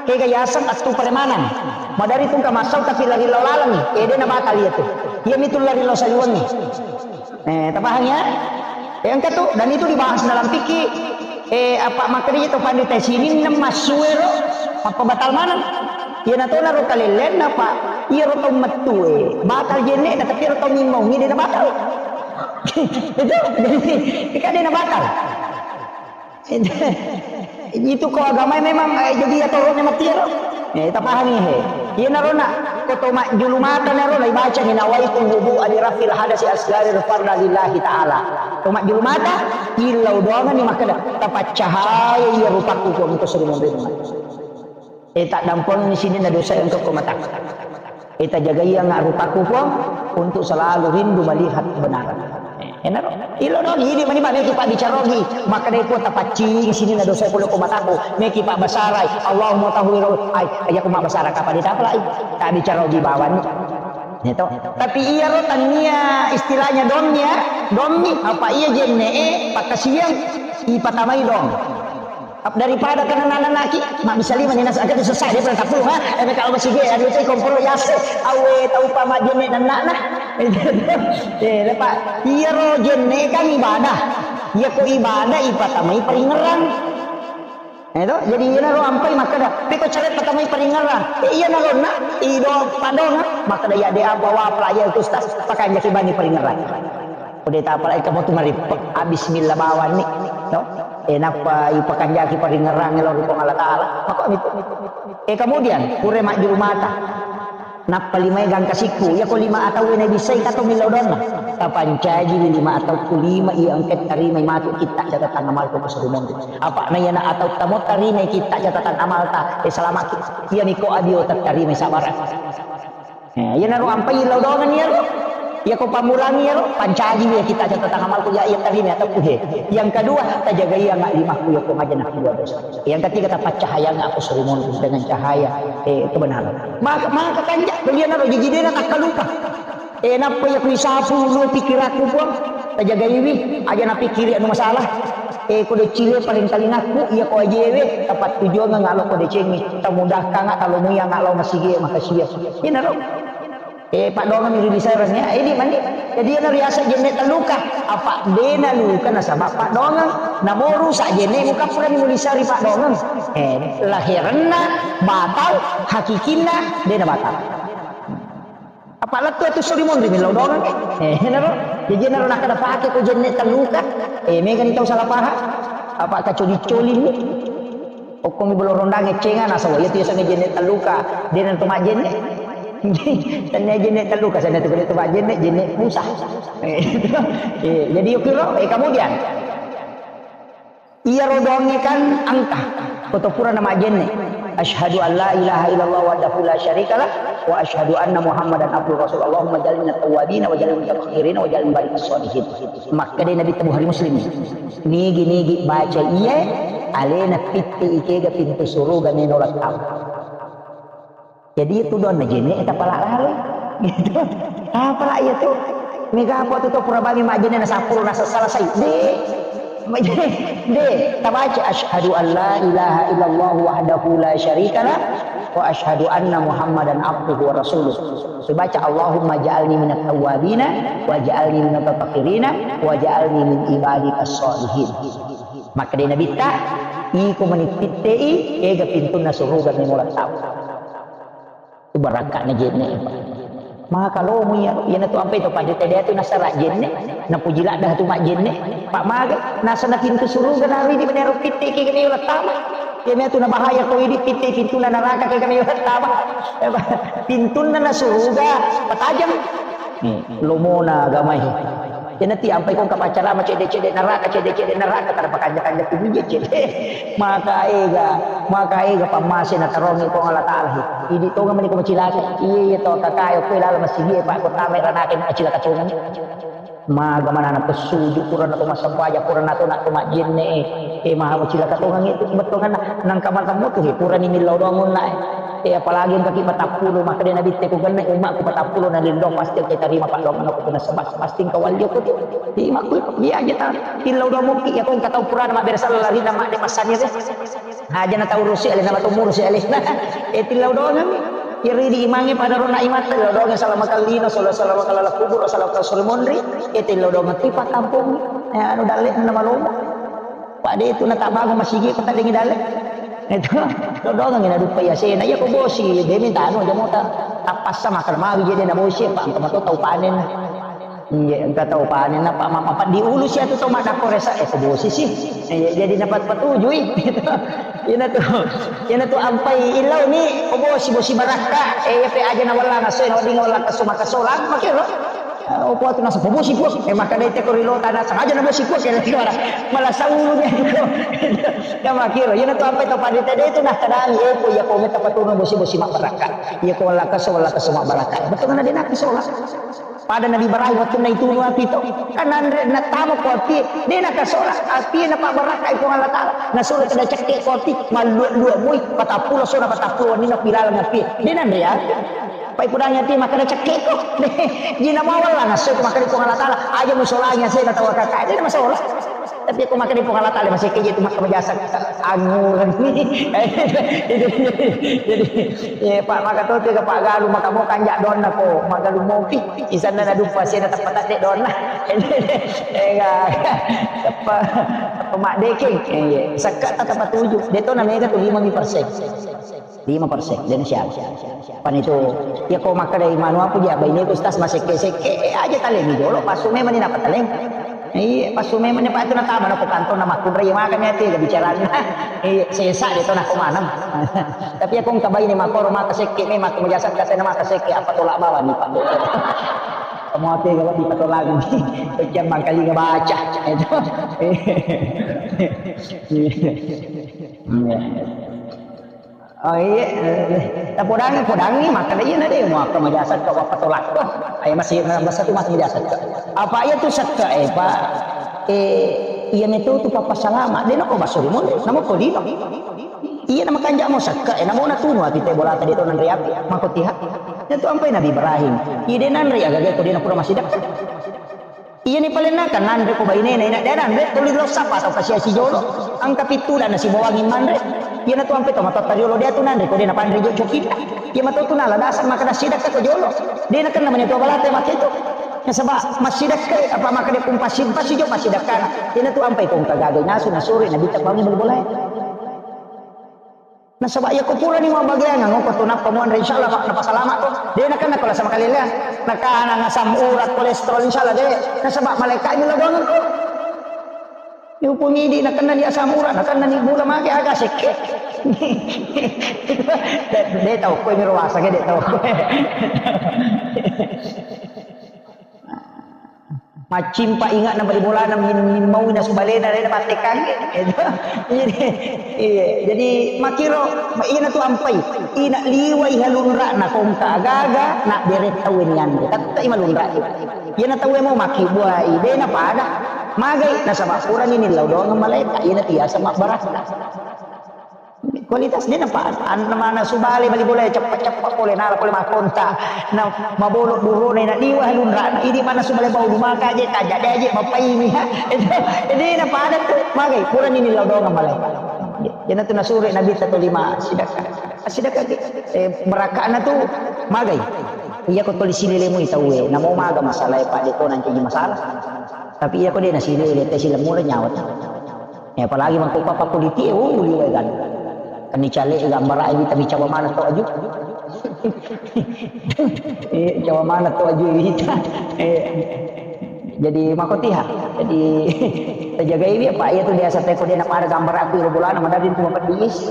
Kega yaseng attu paremanang. Madari tungka massau tapi lari lao laleng. Eh, de na batal iya tu. Iya mi tu lari lao saliwengi. Eh, tapahang ya? Eh, engka tu, dan itu dibahas dalam fikih. Eh, apa makanya itu pandita sininna massuero, apa batal maneng? Iya na tona ro kalellenna, Pak. Iya ro tau mettue, batal jenne, tapi ro tau mimmongi de na batal. Itu, jadi, kan de na batal. Itu ko agamae memang, eh, jadi iya toro'na matti ero. Eh, tapahami he. Iyanaro na, ko to majjulu mata naro, na ibacani nawaitul wudu'a li raf'il hadasi asgari farda lillahi ta'ala. To majjulu mata, illau doanganni makkeda, tapaccahaya iya rupakku ko engka suri monri. Eh, taddampengenni sininna dosa engka ko mata. Eh, tajagaiangnga rupakku, Puang, untuk selalu rindu melihat kebenaran. Eh, enaro. Ilo dogi, idi mani mane ki pabbicara ogi. Makkeda ko tapaccing sininna dosa pole ko mataku. Meki pabbasarai. Allahumma tahhir. Ai, iya ko mabbasara kapang ditapalai. Tabbicara ogi bawang. Ya to. Tapi iyaro tania istilahnya domnya, dommi apa iya jenne e pakkasiang ipatamai dong. Daripada kana nana naki, mabbissa lima ni nasa, engka tu sessa, dia pernah tapulu, ha? Eh, kalau masih dia, aduh, itu komporo yase, awe, tau pa majjenne dan nana. Eh, lepa, iyaro jenne kan ibadah. Iya ko ibadah, ipatamai paringerang. Eh, to? Jadi, iyana ro ampai makkeda, peko cari patamai paringerang. Eh, iyana ro na, ido padong, ha? Makkeda, ya, de apa, wa, apa, ya, itu, Ustaz, pakai jaki bani paringerang. Ko de tapalai kamu tu marippe, ah, bismillah bawang ni, no? Eh, nappa ipakanjaki paringerang lao ri Puang Allah Taala. Makkoni tu. Eh, kemudian, pura majjulu mata. Nappa limae gangka sikku, iya ko lima atau na bissai kato millau donna. Tapancaji lima atau ku lima iya engka tarimai matu kitta catatan amal ko suri monri. Apa na iyana atau tamo tarimai kitta catatan amal ta, eh, selamat ki. Iya niko adio tarimai sabarang. Eh, iyanaro ampai lao doangan iyaro. Iya ko pammulang iyaro, pancaji iya kita catatan amalku ya iya tarima atau he. Yang kedua, tajagai yang limakku iya ko maja na kedua dosa. Yang ketiga, tapaccahayang aku suri monri dengan cahaya, eh, kebenaran. Maka, maka kanja, iyanaro jiji dena takkalupa. Eh, nappa iya ku isapu lu pikirakku, Puang. Tajagaiwi, aja na pikiri anu masalah. Eh, ko decile paling talingakku, iya ko ajewe, tapattujuang ngalo ko decengi. Tamudahkang talo muya ngalo masigi makasiya. Iyanaro. Eh, paddoangeng ri lisereng ya. Eh, di mani. Jadi, iyana riaseng jenne telluka. Apa dena luka nasaba paddoangeng. Namo rusak jenne muka purani muliseri paddoangeng. Eh, laherenna batal, hakikinna dena batal. Apa lettu tu suri monri millau doangeng. Eh, naro. Jadi, naro nakada pake ko jenne telluka. Eh, megani tau salah paham. Apa kacoli-coli ni. Okkomi bolo rondang eccenga nasaba iya tu yasengnge jenne telluka, dena to majjenne. Tania jenne telluka, sana tu to majjenne, jenne musa. Eh, eh, jadi yukiro, eh, kemudian. Iya rodongnge kan angka, koto pura na majjenne. Asyhadu an la ilaha illallah wahdahu la syarikalah, wa asyhadu anna Muhammadan abduhu rasul. Allahumma ja'alna minat tawwabin, wa ja'alna minal mutatahhirin, wa ja'alna minal ibadika sholihin. Makkeda Nabi ta Bukhari Muslim. Nigi-nigi baca iye, alena pitti ikega pintu suruga meno lattau. Jadi itu doang na jenne, tapala lalo. Gitu. Tapala iya tu. Mega apa tu, tu pura bami majjenne na sappulo na selesai. De. Majjenne. De. Tabaca asyhadu an la ilaha illallah wahdahu la syarikalah wa asyhadu anna Muhammadan abduhu wa rasuluh. Dibaca, "Allahumma ja'alni minat tawwabina, wa ja'alni minat mutatahhirina, wa ja'alni min ibadika sholihin." Makkeda Nabitta, iko mani pittei, ega pintunna suruga memo lattau. Itu barakka'na jenne, Pak. Maka lomo iya, iyana tu ampai to pada tadi tu nasara jenne, napuji ladda tu majjenne, Pak, maga nasana pintu suruga nari di benero pitte ke kami lattama. Iyana tu nabahaya ko idi pitte pintunna naraka ke kami lattama. Pintunna na suruga patajang. Hmm, lomona agamai. Iyana ti ampai ko engka paccarama cedde-cedde neraka, cedde-cedde neraka, kada pakanja-kanja kubuje cedde. Maka ega, maka ega pammase na tarongi Puang Allah Taala he. Idi tonga mani ko macilaka. Iya, iya to kakayo ko lala masigi, Pak, ko tama ranaka macilaka tonga. Maga manana pesuju, purana to massempajang, purana to na to majjenne. Eh, maha macilaka tonga itu bettonganna. Nangka matemmu tu he, purani millau doang onna, eh. Eh, apalagi engkaki patappulo, makkeda Nabitte, ko genne ummakku patappulo na lillo, pasti engka tarima paddoangenna ko nasaba, pasti engka wallio ko tu. Di makku, iya aja ta. Illau dua mukki, ya ko engka tau purana mabbere sala larina madde passani tu. Aja na tau rusi ale, nama tau murusi ale. Eh, tillau doang. Ya ridi imangi pada rona imatta, tillau doang salama kallino, sala-, salama kallala kubur, salama kallala monri. Eh, tillau doang tipa kampung. Eh, anu dalle nama lomba. Pada itu na tabangun masigi ko taddengi dalle. Itu, dodongengi na duppa yasena. Iya ko bosi, de minta anu aja mota. Tappassa makan mawi je de na bosi, Pak, engka mato tau panen. Inje engka tau panen apa mappaddi ulu sia tu tau maddakko resa, eh, ko bosi si. Eh, jadi napat patujui. Ina tu, ina tu ampai ilau ni ko bosi, bosi barakka. Eh, iya pe aja na walla ngaso, na wedding walla kaso makasolang makiro. Eh, opo tu nasa ko bosi po. Eh, maka dai te ko rilo tanah sengaja na bosi po kira kira. Malah saulu dia tu. Ya makiro. Ina tu ampai tau panen tadi itu nah kadang, eh, ko iya ko meta patunu bosi, bosi mak barakka. Iya ko walla kaso, walla kaso mak barakka. Betul na dia nak kasolang. Pada Nabi Ibrahim wettunna itunu api to. Kan anre nattama ko api, de nakasola api napabbarakkai Puang Allah Taala. Nasuro tena cekke ko api, mallua-lua moi, patappulo sona patappulo wenni napilaleng api. De nanre api. Pai pudangi api makkeda cekke ko. Jina mawalla nasso ko makkeda Puang Allah Taala, aja musolangi asena tau kakak. De masola. Tapi ko makkeda Puang Allah Taala masih keje tu makkeda jasa angurang. Jadi, jadi, eh, Pak, maka to tu Pak galu maka mo kanjak donna ko, maka lu mopi. Isanna na dupa sena teppa tadde donna. Enggak. Teppa, teppa mak dekeng. Eh, iya. Sekka ta teppa tuju. De to na mega tu lima mi persen. Lima persen. Dan siap. Pan itu, ya ko maka dari manu apa dia, baine ku stas masekke-sekke, eh, aja taleng jolo, pasu memang ni napa taleng. Iya, pasu memang ni Pak itu natama na ko kantong na makkunrai maka ni ati bicarana. Iya, sesa de to na ko maneng. Tapi aku engka baine makoro maka sekke memang aku majasa kata na maka sekke apa tolak bawah ni Pak. Kamu ati kalau di patolak ni. Pecah mangkali ngebaca. Itu. Iya. Oh iya, eh, tapodangi, podangi, maka iya na de, mau apa majasa kau apa tolak kau. Ayo masih, eh, masa tu masih majasa kau. Apa iya tu sekka, eh, Pak? Eh, iya metu tu papa salama. De nako baso di mon, namo ko di. Iya nama kanjak mau sekka, eh, namo na tunu api te bola tadi tu nanre api, mako tiha. Itu ampai Nabi Ibrahim. Iya de nanre aga ko de na pura masih dekat. Iyani palenna kan nanre ko bainena, ina de nanre, tuli lo sapa tau kasiasi jolo. Angka pittula nasibawangi manre. Iyana tu ampe to matotta riolo de tu nanre ko de napanre jo cokinna. Iya mato tu nala dasar maka nasidakka ko jolo. De nakenna mani to balate make tu. Nasaba masidakka apa maka de pun pasi pasi jo pasidakkana. Iyana tu ampe ko engka gaga nasu nasuri nabitta bangi bol-bolae. Nasaba iya ko purani mabbageang, angoko tu nappa muanre, insyaallah, Pak, napasalama ko. De nakenna ko lasa makaleleang. Nakana ngasam urat, kolesterol, insyaallah de. Nasaba malaikat ni lodongeng ko. Yupung idi nakenna ni asam urat, nakenna ni gula mage aga sekke. De, de tau ko mi ruasa ke de tau ko. Maccimpa ingat na bali bolana min, min mau na subalena de na mattekangngi. Jadi, iya, jadi makiro, iyana tu ampai. Ina liwai halunra na kongka agaga, na bere tau ni ande. Tatta ima lunra. Iyana tau mau maki buai, de na pada. Magai, nasaba purani ni lau doang malaika, iyana tiasa mabbarakka. Kualitas de napa, an-, mana subale bali bola ceppa-ceppa pole nala pole makonta. Na mabolo durona na liwa lunra. Idi mana subale bau dumaka aje, kaja de aje, mapaimi ha. Itu, jadi napa ada tu, magai, kurang ini lau doang malai. Jadi tu nasure Nabi satu lima sidaka. Sidaka, eh, berakana tu magai. Iya ko toli silelemu tauwe, namo maga masalah Pak de ko nanti masalah. Tapi iya ko de nasilele, te silemmu nyawa. Eh, apalagi mangko papa kuliti, oh, liwe kan. Kan ni cale gambara ini tapi cawa mana to aju. Eh, cawa mana to aju ini. Eh, jadi makotiha. Jadi tajagai dia Pak, iya tu biasa teko dia nak pada gambar aku iro bolana madadin tu mapedis.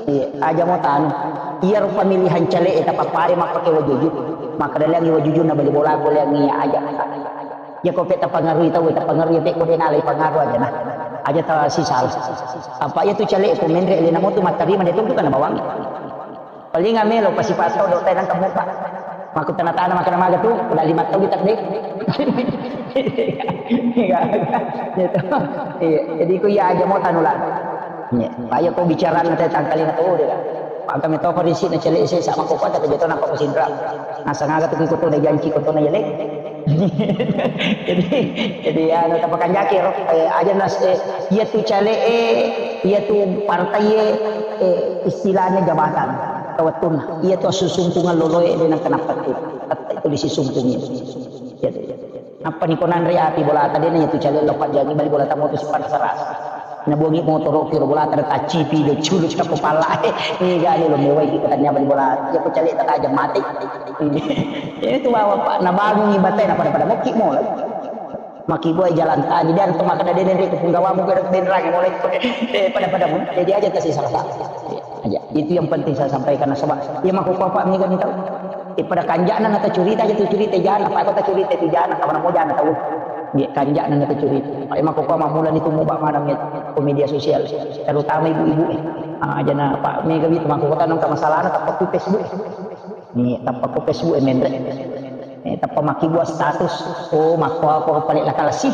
Iya, aja mau tanu. Iya rupa pemilihan cale eta papare mappake wajuju. Maka dalangi wajuju na bali bola ko leangi aja. Iya ko pe tapangarui tau, tapangarui pe ko de nalai pangaru aja nah. Aja ta sisal. Apa iya tu cale ko menre le namo tu mattarima de tu kan bawang. Paling amelo pasi pato do tenang kamu Pak. Maku tanah-tanah makan maga tu, udah lima tahun kita de. Iya. Iya. Jadi ku iya aja mau tanulan. Iya. Ayo ko bicara nanti tangkali na tu de. Maka metoko di sini cale saya sama kota tapi jatuh nampak sindra. Nasang aga tu ko tu na janji ko tu na yele. Jadi, jadi anu tapakanjaki ro, eh, aja nas, eh, iya tu cale, eh, iya tu partai, eh, istilahnya jabatan. Tawattunna, iya tu asusungkungan loloe de nang kenapa tu. Tette tu disisungkungi. Iya tu. Apa ni ko nanre api bola tadi na iya tu cale lopat jagi bali bola tamu tu sipan saras. Nabuangi motoro ki ro bola, tada taccipi do culu cappo palla. Niga ni lo mewai ki katanya bali bola. Ya ko cale tak aja mati. Itu bawa pak, nabangungi batai na pada-pada moki mola. Maki buai jalan tani dan to makkeda dene ri punggawamu ke denrang mulai. Eh, pada-pada mun. Jadi aja kasih salah satu. Aja. Itu yang penting saya sampaikan nasaba. Ya mako apa mega ni tahu. Eh, pada kanjana na tacurita aja tu curita jana, apa kau tacurita tu jana, kawan mau jana tahu. Dia kanjana na tacurita. Pak emang kau mamula ni tumu bak mana met ko media sosial, terutama ibu-ibu. Ah, jana Pak mega itu mako kota nang masalah na tappa ku Facebook. Ni tappa ku Facebook e menre. Eh, tappa maki buat status. Oh, mako apa pale lakalasi.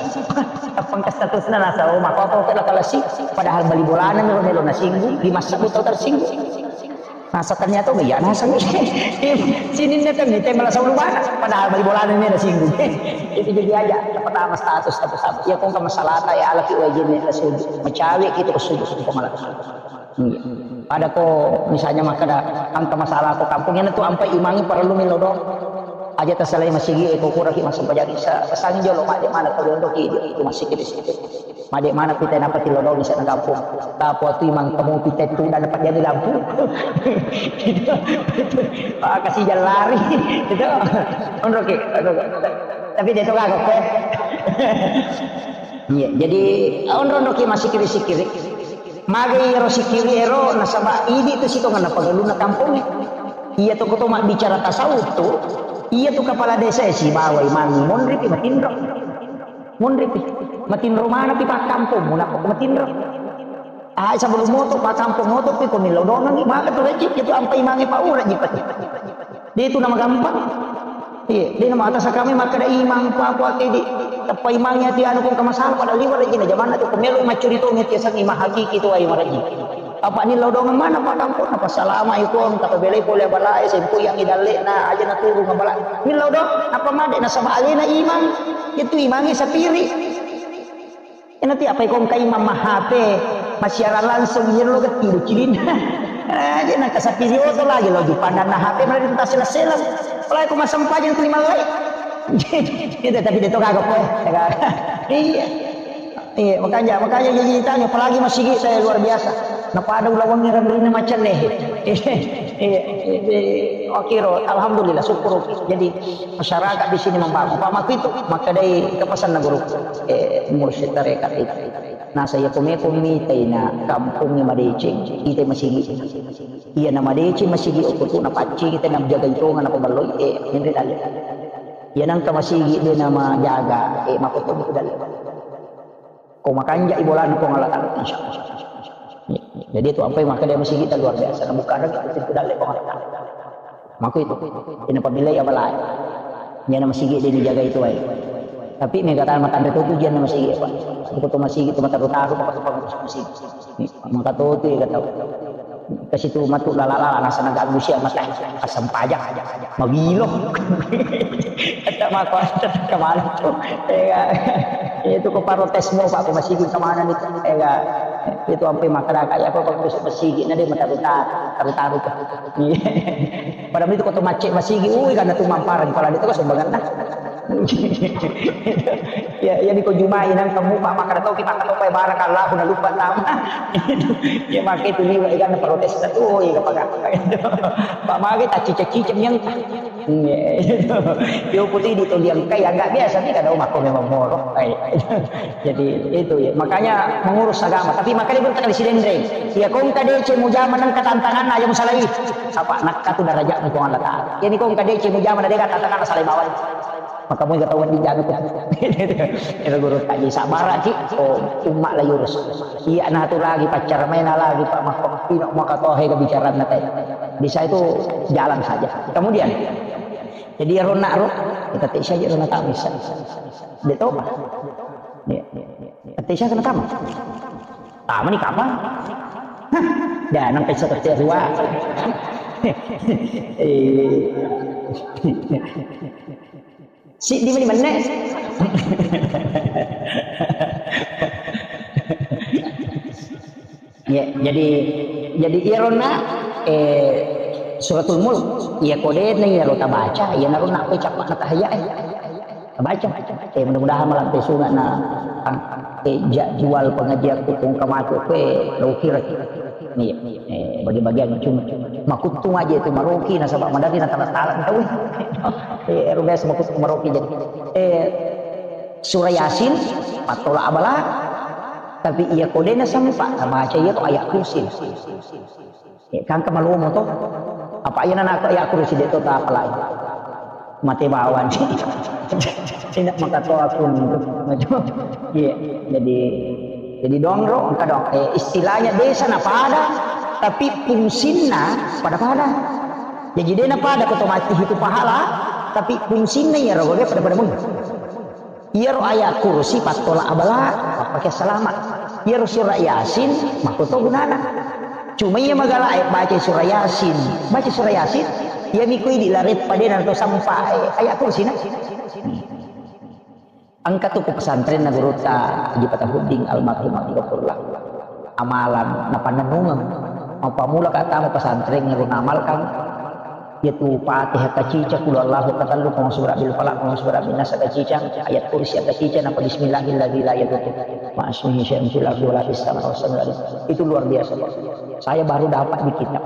Tappa ke status na nasa, oh, mako apa pale lakalasi. Padahal bali bolana melo melo nasinggung, di masa buta tersinggung. Nasa ternyata uga iya nasa. Sininna kan mite malah saulu bana, padahal bali bolana mena singgung. Itu jadi aja pertama status, status apa? Ya kong ke masalah ta ya alaki wajib ni sujud. Macawe kita ke sujud ke malah. Iya. Pada ko misalnya makkeda angka masalah ko kampung ini tu ampai imangi perlu milo do. Aja tasalai masigi e ko kuraki masuk pajari sa sangi jolo made mana ko jondo ki itu masih kita situ. Made mana pita napa tilodong di sana kampung. Tapo tu imang kamu pita tu dan dapat jadi lampu. Ah, kasih jalan lari. Itu. Onro ki. Tapi dia tu kagak kok. Iya, jadi onro-onro ki masih kiri-sikiri. Magai ero sikiri ero nasaba idi tu sitonganna pagaluna kampung. Iya tu koto mabbicara tasawuf tu. Iya tu kepala desa e sibawa imangi monri pi matinro. Monri pi. Matinro mana pi pakkampung, munapa ko matinro. Ah, sebelum moto pakkampung moto pi ko millau dongangi, maka tu recik itu ampai imangi paura jipati. Dia itu nama gampang. Iya, dia nama atas kami maka ada imang apa apa tadi. Teppa imangi ati anu kong kamasalah pada liwat aja na jamanna tu ko melo macuri to ngeti sang imang hakiki tu ayo maraji. Apa ni lao dong mana pak kampung apa salama ikon kata belai pole balae sempu yang idallena aja na turu ngabala. Ni lao dong apa made na sama alena imang itu imangi sapiri. Ina ti apa ikon kai imang mahape masiaran langsung iya lo gatti do cilin. Aja na kasapiri oto lagi lo jupandan na hape mala ditasi sela. Apalagi ko masempajang tu lima lai. Itu tapi dia to kagak po. Iya. Iya, makanya, makanya jadi ditanya, apalagi masigi saya luar biasa. Napada ulawangi ranrina macam nih. Iya, iya, iya. Okiro, alhamdulillah, syukur. Jadi masyarakat di sini membangun. Pak Maku itu, maka dari kepesan guru, eh, mursyid tarekat itu. Nah, saya pemepom mitai na kampungnya madeceng, kita masigi. Iya, nama deceng masigi, okutu na pacci kita na jaga itongan apa baloi, eh, ini tadi. Iya, nangka masigi dia nama jaga, eh, makoto itu tadi. Ko makanja i bolana Puang Allah Ta'ala, insya Allah. Jadi itu ampai maka dia masigi luar biasa. Nah, bukan lagi itu tidak Puang Allah Ta'ala. Maka itu, ini apabila ya balai. Dia nama masigi dia dijaga itu aja. Tapi mega tanah mata itu tujuan nama masigi apa? Itu tuh masigi itu mata taruh apa tuh masigi. Maka tuh itu ya tahu. Ke situ matu lala-lala nasa naga Agusia mata asam pajak magilo. Kata mako kemana tuh? Ega itu ko protes mau pak ko masigi kemana nih? Ega itu ampe masyarakat ya apa bagus masigi nanti mata taruh taruh taruh tuh. Padahal itu kota macet masigi, ui karena tuh mamparan kalau itu kan sumbangan dah. Ya, ya di kojumai nang kamu pak makan atau kita atau pak barakallahu na lupa nama. Ya make itu liwa ikan protes satu, oh iya apa pak make tak cicak-cicak yang yo putih di toliang kai agak biasa nih kada mako memang moro. Jadi itu ya makanya mengurus agama tapi makanya pun tekan si dendreng ya kong kade cemu zaman nang ketantangan aja musalai apa nak katu darajat Puang Allah Taala. Jadi kong kade cemu zaman ada ketantangan asal bawah. Maka mau ketahuan di jago itu guru kaji sabar ki oh umat la yurus. Iya nah tu lagi pacar main lagi pak mako pino maka tohe ke bicara nanti bisa itu jalan saja. Kemudian jadi ya rona ro kita tak saja rona tak bisa. Dia tahu pak. Iya. Tapi saya kena tamu. Tamu ni kapan? Hah? Dah nang pesa tertia dua. Eh. Si di mana mana? Ya, jadi jadi irona eh suratul mulk ya kode neng ya rota baca ya naruna apa cakap kata haya eh. Baca. Eh, mudah-mudahan malam besok na Eh, jadwal pengajian ku kong kamaco kue lo kira. Iya, eh, bagi-bagian cuma makuttung aja itu maroki nasaba madari na tala-tala tau. Eh, ero biasa makuttung maroki jadi. Eh, surah Yasin, pattola abala, tapi iya kodena sempat baca iya to ayat kursi. Eh, kan kemalomo to. Apa iya nana aku ayat kursi de to ta apalai. Mate bawang. Tidak maka to aku. Iya, jadi jadi dongro engka dong. Eh, istilahnya desa na pada, tapi fungsinna pada-pada. Jadi dena pada ko to mati itu pahala, tapi fungsinna iya rogo pada-pada mun. Iyaro ayat kursi pattola abala, pappake salama. Iyaro surah Yasin, makkoto gunana. Cuma iya magala e baca surah Yasin. Baca surah Yasin, iya miko idi lareppa dena to sampai ayat kursi na. Engka tu ku pesantren na gurutta Haji Fatahuddin almarhum Abdullah. Amalan napannennungeng. Mappamula ka tama pesantren ro namalkan. Iyatu Fatihah kacica, Qul Huwallahu katellu, Qul A'udzu Birabbil Falaq, Qul A'udzu Birabbin Nas kacica, Ayat Kursi kacica, napa Bismillahilladzi la yadurru ma'asmihi syai'un fil ardi wala fis samai wa huwas samiul alim. Itu luar biasa, Pak. Saya baru dapat di kitab.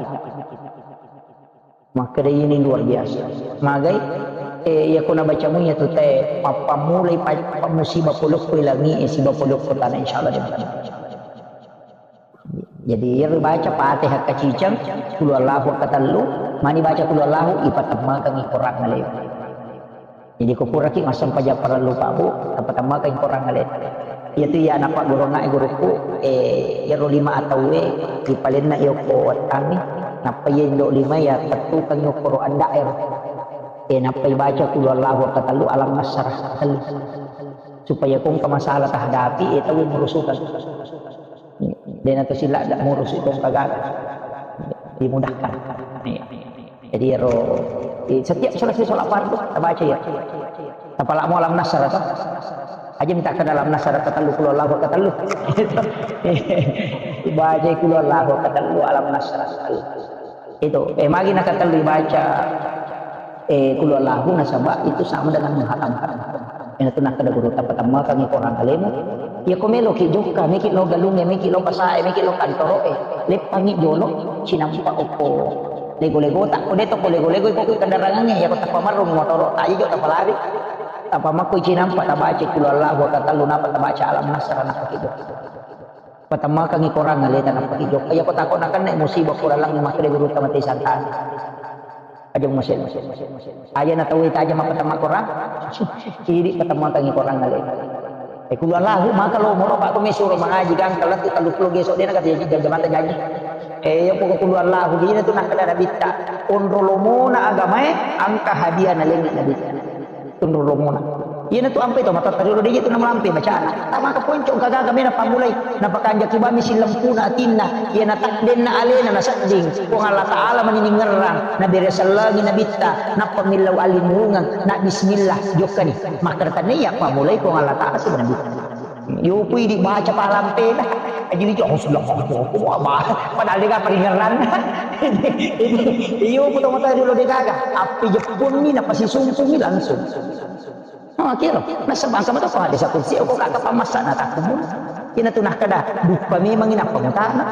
Makkeda ini luar biasa. Magai, eh, iya ko nabacamu iyatu te, mappammulai pa-, pa-, musibah polokko langi, eh, siba polokko tanah, insyaallah dia. Jadi, iyaro baca Fatihah kaciceng, Qul Huwallahu katellu, mani baca Qul Huwallahu, ipatemmekeng Korang ale. Jadi, ko puraki massempajang parellu, Pak, Bu, tapatemmekeng Korang ale. Iyatu iya napagguruangnga gurukku, eh, iyaro lima atauwe, ripalenna yokko wettangngi, nappa iya indo lima iya tettukeng yokkoro anda ero. Eh, nappa ibaca Qul Huwallahu katellu, Alam Nasyrah katellu. Supaya ko engka masalah tahadapi, eh, tau murusukan. Dena to sila da murusu ko engka gaga. Dimudahkan. Iya. Jadi ro, di setiap selesai sholat fardu, kita baca ya. Tapalamo Alam Nasyrah to. Aja minta ke dalam Nasyrah katellu, Qul Huwallahu katellu. Baca Qul Huwallahu katellu, Alam Nasyrah katellu. Itu, eh, magi nakatellu baca, eh, Qul Huwallahu nasaba itu sama dengan menghatamkan. Iyana tu nakkeda gurutta, patemmekeng Korang alemu. Iya ko meloki jokka, meki lo galungnge, meki lo pasae, meki lo kantoroe. Leppangi jolo, cinampa okko lego-legota. Ko de to ko lego-lego, iko kendarangangnge, iya ko tappa marrung motoro, aja jo tappa lari. Tappa makko cinampa, tabaca Qul Huwallahu katellu, napa tabaca Alam Nasyrah, napa ki jokka. Patemmakengngi Korang aleta nappa ki jokka. Iya ko tako nakenna musibah pura langi, makkeda gurutta mate santana. Aja masih. Aja na tau ita aja mappatemma Korang. Idi patemmakengngi Korang aleta. Eh, Qul Huwallahu maka lo moro, Pak, ko mesuro mangaji gangka lettu tellu pulo geso dena kata jaji jam mata jaji. Eh, iya poko Qul Huwallahu dina tu nakkeda Nabitta. Onro lomona agamae angka hadiah nalengngi Nabitta. Tunru romona. Iyana tu ampai to matotta riolo, de je tu namalampe bacana. Tamaka poncong kagaga mena pammulai. Napakanjaki bami sillempuna atinna. Iyana takdenna alena nasedding. Puang Allah Ta'ala mani ningerrang. Nabere sellengi Nabitta. Nappa millau allinnurungeng. Na bismillah. Jokkani. Makkeda tania pammulai Puang Allah Ta'ala siba Nabitta. Yopu idi baca palampena. Aji itu, oh, sudah, oh, oh, oh, apa? Padahal de gaga paringerranna. Yopu to matotta riolo de gaga. Appi jeppunni napasisungsungi langsung. Oh, kira. Nasaba engka mato hadis kursi, ko kaka pamassa na takkumu. Iyana tu nakkeda, duppa memang inappa mutana.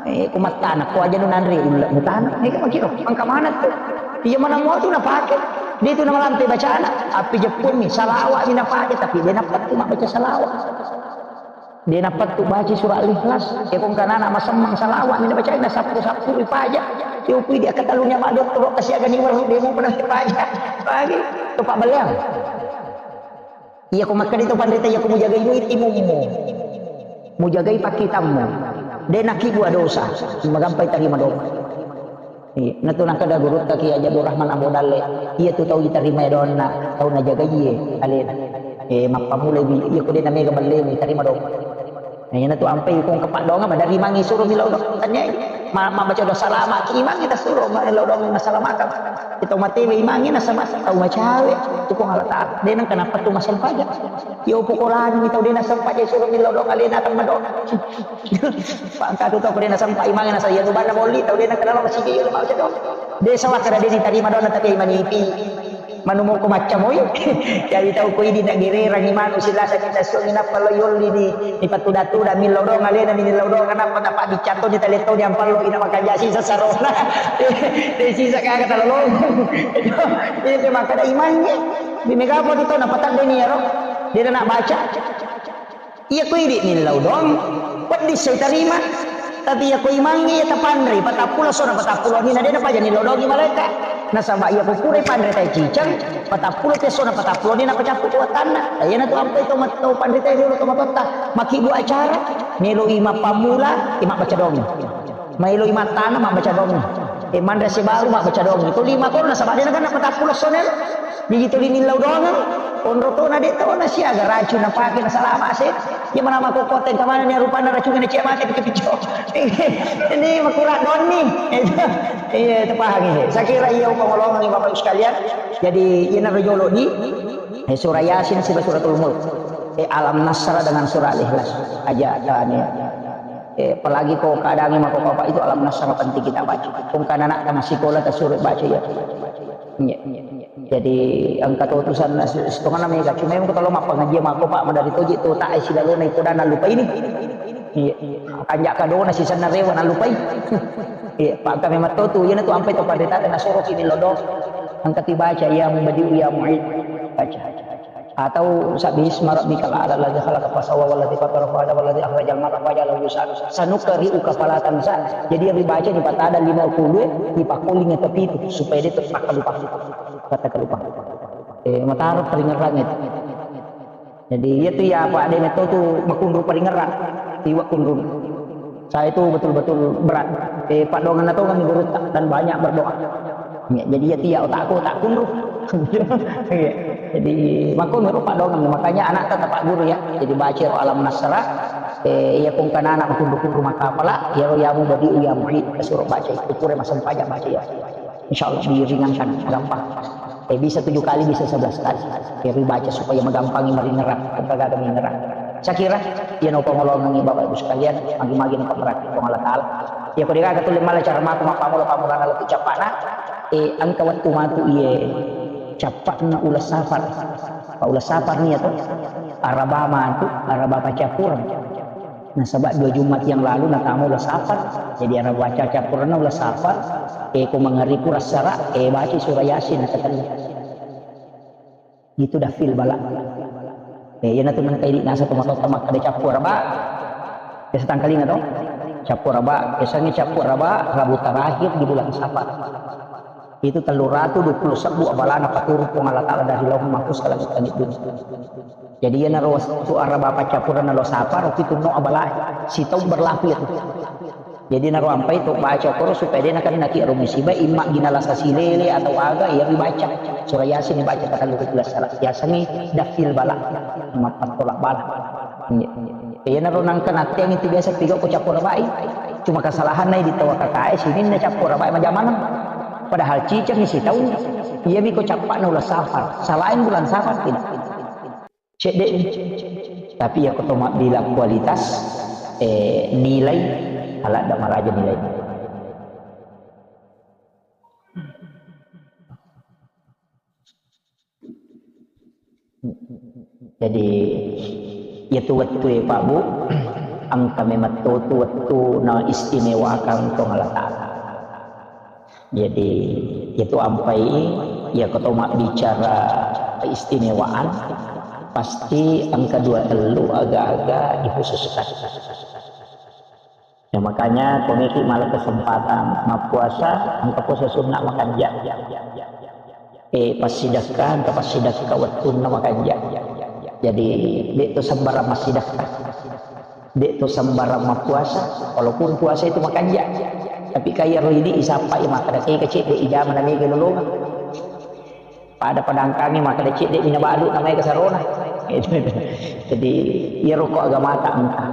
Eh, ko mattana, ko aja nu nanre ulle mutana. Eh, ko kira. Engka maneng tu. Iya mana mua tu napake. De tu namalampe bacana. Appi jeppunni, salawat mi napake, tapi de nappa tu mabbaca salawat. De napettu baca surah Al-Ikhlas. Iya ko engka nana masemmeng, salawat mi nabaca, na sappu-sappu ripaja. Yopu idi akkatalunna ma dottoro kasiagani weru de mu pernah ripaja. Lagi to pabaleang. Iya ko makkeda to panrita, iya ko mujagai duit imummu. Mujagai pakkitammu. De nakibua dosa. Magampai tarima doa. Iya, natu nakkeda gurutta Kiai Haji Abdul Rahman Ambo Dalle, iya tu tau itarimai doanna, tau najagaie alena. Eh, mappamulai wi, iya ko de namega ballemu, itarima doang. Nah, iyana tu ampai ko engka paddoangeng, madari imangnge suro millau doang. Taniai, ma-, mabbaca doa salama, ki imangnge tasuro, ma-, millau doang, nasalamakang. Kita matewe imangnge, nasaba tau macawe, tu Puang Allah Ta'ala. De nengka nappa tu massempajang. Iya, pokolangi tau de nassempajang, suro millau doang, alena temma doang. Pangkatu tau ko de nasempa imangnge, nasa iya tu banna bolli, tau de nakenal masigi, iya, mabbaca doang. De sawah kada de ditarima doanna, tapi manipi. Manu moko macca moi. Jadi tau ko idi na gererangi manu silasa kita suangi nappa lo yolli ni, ni patuda-tuda millau dong alena ni millau dong nappa tapa bicato ni taleto ni ampallo ina makanja sisa sarona. Te sisa kaga talolong. Ini pe makkada imangnge. Di mega apa tu tau napatadde ni ero. Dia nak baca. Iya ko idi millau doang, wedding sai tarima. Tapi iya ko imangnge iya tapanrei, patappulo sona patappulo ni na de napaja nillau doangi malaeka. Nasaba iya ko purai panre tai ciceng, patappulo te sona patappulo ni napacappu tu wattanna. Iya na tu ampai to mat-, to panre tai riolo to matotta. Makibbu acara, melo i mappammula, i mabbaca doangi. Maelo i mattana mabbaca doangi. E manre sebaru mabbaca doangi. To lima to nasaba de nakenna patappulo sona. Jadi tuli millau doangeng, onro tona de tona siaga racun napake nasalama se. Iya mana mako koteng kamana ni rupanna racun na cia mate picco-picco. Ini makura donni. Iya, itu paham ini. Saya kira iya upangolongan Bapak Ibu sekalian. Jadi ina rojolo di eh, surah Yasin siba suratul Mulk. Eh, Alam Nasrah dengan surah Al-Ikhlas. Aja tani. Eh, apalagi kau keadaannya mako apa itu Alam Nasrah penting kita baca. Kung kana anak kana sekolah ta suruh baca ya. Iya. Jadi engka to utusan sitonganna mega. Cuma yang kalau mappangaji mako Pak madari toji to tak isi lalu na iko dana lupa ini. Iya. Kanja kadona sisanna rewa na lupai. Iya, Pak kami matotu, iya na tu ampai to padeta na soro kini lodo. Angkati baca ya mubadiu ya muid. Baca. Atau sabbihisma rabbikal a'la alladzi khalaqa fasawwa walladzi qaddara fahada walladzi akhrajal mar'a faja'alahu ghusaan. Sanuqri'uka fala tansa. Jadi yang dibaca di patada lima puluh, di pakoling atau pitu supaya dia terpaksa lupa. Kata lupa. Eh, mataro paringerrang itu. Jadi iya tu ya apa ada metode tu makunru paringerrang. Iwa kunru. Saya itu betul-betul berat. Eh, Pak Dongan atau kami berutang dan banyak berdoa. Ya, jadi ya tiap otakku tak kunru. Iya. Jadi makun meru Pak Dongan, makanya anak tetap Pak Guru ya. Jadi baca Alam Nasrah, eh, iya kung kana anak kunru-kunru maka pala, ya ya mu badi ya muid, suruh baca itu pura masam pajak baca ya. Insya Allah diringankan, gampang. Eh, bisa tujuh kali, bisa sebelas kali. Jadi baca supaya megampangi meringerang, kagak meringerang. Saya kira, iya no pangolongan Bapak Ibu sekalian, magi-magi no pemberarti Allah Ta'ala. Ya, kau dikata tulis malah cara matu mapamula pamulana lebih capana. Eh, engka wettu matu iye cappa'na uleng Safar. Pa uleng Safar ni ya to. Araba matu, Araba paccappureng. Nasaba dua Jumat yang lalu natamu uleng Safar. Jadi Araba paccappurengna uleng Safar. Eh, ko mangariku rassara, eh, baca surah Yasin nakatellu. Itu dafil bala. Eh, iyana tu nengka idi nasa tu matotta makkeda cappu Araba. Biasa tangkalinga to? Cappu Araba, biasanya cappu Araba, Rabu terakhir di bulan Safar. Itu tellu ratu dua puluh sebbu abalana paturu Puang Allah Ta'ala dari Lauhul Mahfuz ke langit-langit dunia. Jadi iyana ro tu Araba paccappurana lo Safar, itu no abala, sitaung berlaku itu. Jadi naro ampai to baca koro supaya de nakenna ki ro musibah, imma gina lasa silele atau aga, iya ribaca. Surah Yasin baca kata lu kula salah. Yasin ni dafil bala. Mappattola bala. Iya. Iya naro nangka natteang itu biasa piga ko cappura bai. Cuma kesalahan nai di tawa kakae sininna cappura bai majamaneng. Padahal ciceng isi taung. Iya mi ko cappa na ulang Safar. Selain bulan Safar tidak. Cedde. Tapi iya ko to mabbilang kualitas, eh, nilai, aladda maraja nilai. Jadi, iyatu wettu e, Pak Bu, engka memang to tu wettu na istimewakang Puang Allah Ta'ala. Jadi, itu ampai, iya ko to mabbicara keistimewaan, pasti engka dua tellu aga-aga dikhususkan. Ya, makanya, ko meki mala kesempatan mappuasa, engka puasa sunna makanja. Eh, passidekka, engka passidekka wettunna makanja. Jadi, de to sembarang massidekka. De to sembarang mappuasa, walaupun puasa itu makanja. Tapi kaya ro idi isappa i makkeda ke kecil de ijama na mega lolongan. Pada padangkangi makkeda cedde mina balu namanya kesarona. Jadi, iya roko agamata engka.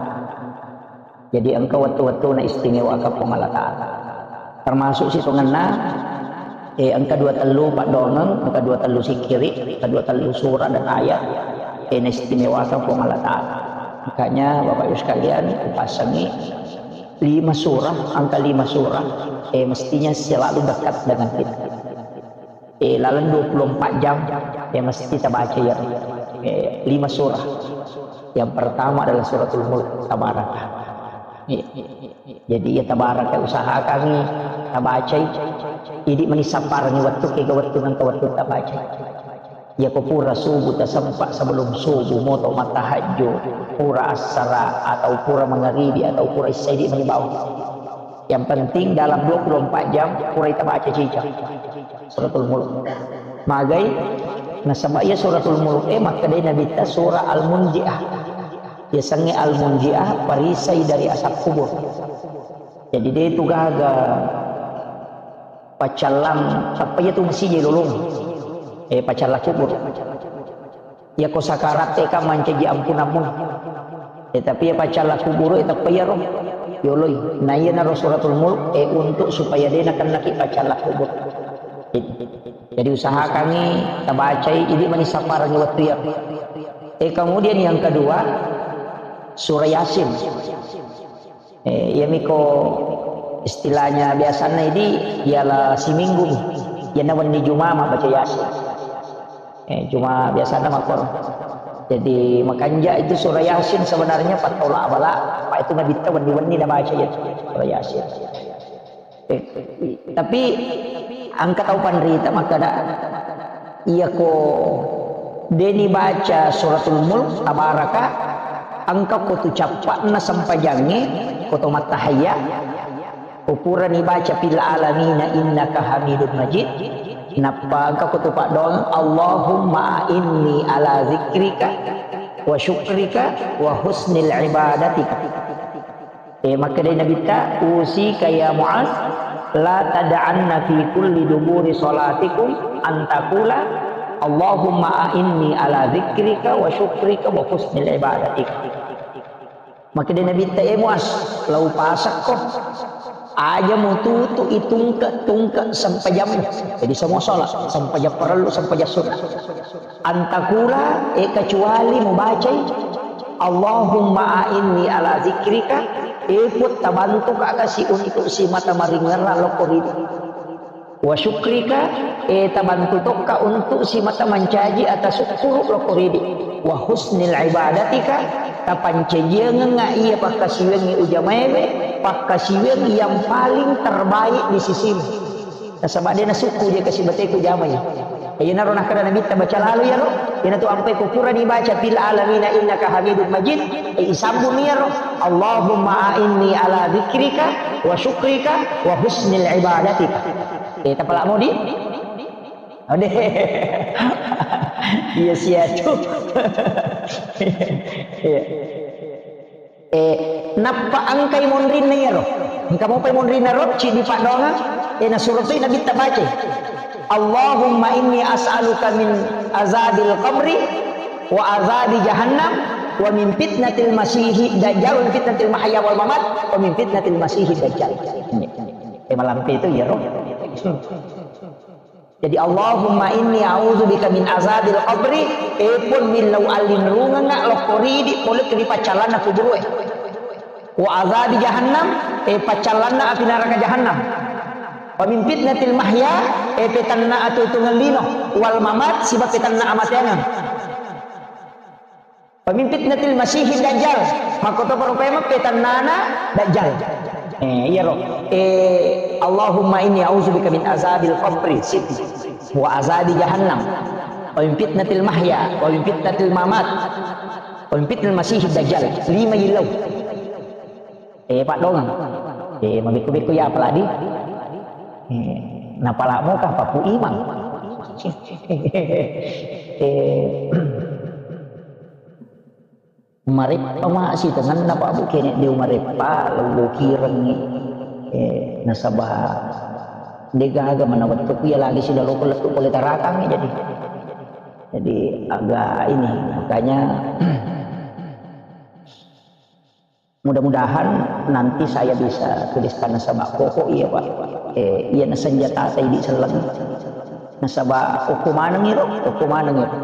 Jadi, engka wettu-wettu na istimewa ka Puang Allah Ta'ala. Termasuk sitongenna, eh, engka dua tellu paddongeng, engka dua tellu sikiri, engka dua tellu surah dan ayat, eh, na istimewa ka Puang Allah Ta'ala. Makanya, Bapak Ibu sekalian, kupasangi lima surah, angka lima surah, eh, mestinya selalu dekat dengan kita. Eh, laleng dua puluh empat jam, ya mesti tabaca ya. Eh, lima surah. Yang pertama adalah Suratul Mulk, Tabaraka. Iya. Jadi ya Tabaraka usahakangi tabacai. Idi mani sapparengi wettu, kega wettu nengka wettu tabacai. Ya ko pura subuh tasempa, sebelum subuh moto mattahajju, pura assara atau pura mangaribi atau pura isya idi mani bawang. Yang penting dalam dua puluh empat jam purai tabaca cicang Suratul Mulk. Magai? Nasaba iya Suratul Mulk e makkedai Nabitta surah Al-Munjiah. Yasengnge Al-Munjiah, perisai dari azab kubur. Jadi de tu gaga paccallang, tappa iya tu masija lolong. Eh, paccallang kubur. Yako sakaratte ka mancaji ampunammu. Eh, tapi ya paccallang kubur e tappa iyaro yoloi. Na iyanaro Suratul Mulk e untuk supaya de nakennaki paccallang kubur. Jadi usahakangi tabacai, idi mani sapparengi wettu iya. Eh, kemudian yang kedua, surah Yasin. Eh, iyamiko istilahnya biasanna idi, ialah siminggu mi. Iyana wenni Juma mabbaca Yasin. Eh, cuma biasana makkoro. Jadi makanja itu surah Yasin sebenarnya pattola bala, apa itu Nabitta wenni-wenni nabaca ya surah Yasin. Eh, tapi engka tau panrita makkeda, iyako deni baca Suratul Mulk, Tabaraka, engka ko tu cappa'na sempajangnge, ko to mattahayya, ko purani baca fil alamina innaka hamidun majid, nappa engka ko tu paddoang, Allahumma a'inni ala zikrika wa syukrika wa husnil ibadatika. Eh, makkedai Nabitta, "Usika ya Muaz, la tad'anna fi kulli duburi salatikum an taqula, Allahumma a'inni ala dzikrika wa syukrika wa husnil ibadatik." Makkedai Nabitta, "Eh Muaz, lau pasakko, aja mututu itungke-tungke sempajammu." Jadi semua sholat, sempajang parellu, sempajang sunnah. An taqula, eh, kecuali mubacai, Allahumma a'inni ala zikrika, eh, Puang, tabantuka kasi untuk simata maringerra lokko ridi. Wa syukrika, eh, tabantu tokka untuk simata mancaji ata sukkuru lokko ridi. Wa husnil ibadatika, tapancajiangengnga iya pakkasiwiangngi ujamaewe, pakkasiwiang yang paling terbaik di sisimu. Nasaba de nasukku je kasibateku jamai. Iyanaro nakkeda Nabitta, baca lalo iyaro. Iyanatu ampai ko purani baca fil alamina innaka hamidun majid, eh, isambung iyaro, Allahumma a'inni ala dzikrika wa syukrika wa husnil ibadatika. Eh, tapala modi? Ode. Iya sia tu. Iya. Eh, nappa engkai monrinna iyaro. Engka mopai monrinna ro, ciddi paddoangeng, eh, nasuro toi Nabitta bacai. Allahumma inni as'aluka min azabil qabri wa azabi jahannam wa min fitnatil masiihid dajjal wa min fitnatil mahya wal mamat wa min fitnatil masiihid dajjal. Eh, malampe itu iyaro. Jadi, Allahumma inni a'udzubika min azabil qabri, eh, Puang, millau allinrungengnga lokko ridi pole ri paccallanna kuburu'e. Wa azabi jahannam, eh, paccallanna api naraka jahannam. Wa min fitnatil mahya, eh, petanna atuo-tuongeng lino, wal mamat, siba petanna amateangeng. Wa min fitnatil masihid dajjal. Makkotoparo paimeng petannana dajjal. Eh, iyaro. Eh, Allahumma inni a'udzubika min azabil qabri. Siti. Wa azabi jahannam. Wa min fitnatil mahya. Wa min fitnatil mamat. Wa min fitnatil masihid dajjal. Lima yillau. Eh, paddoangeng. Eh, mabekko-bekko ya apalagi. Eh, napala moka papu imang. Eh, Mareppa masi tongenna Pak Bu kene de mareppa lolo kirengngi. Eh, nasaba degaga mana wettu ku iya lagi sila loko lettu pole tarakangngi jadi. Jadi agak ini, makanya mudah-mudahan nanti saya bisa tuliskan nasaba koko iya, Pak. Eh, iya na senjata tadi di seleng. Nasaba okko manengngi ro, okko manengngi ro.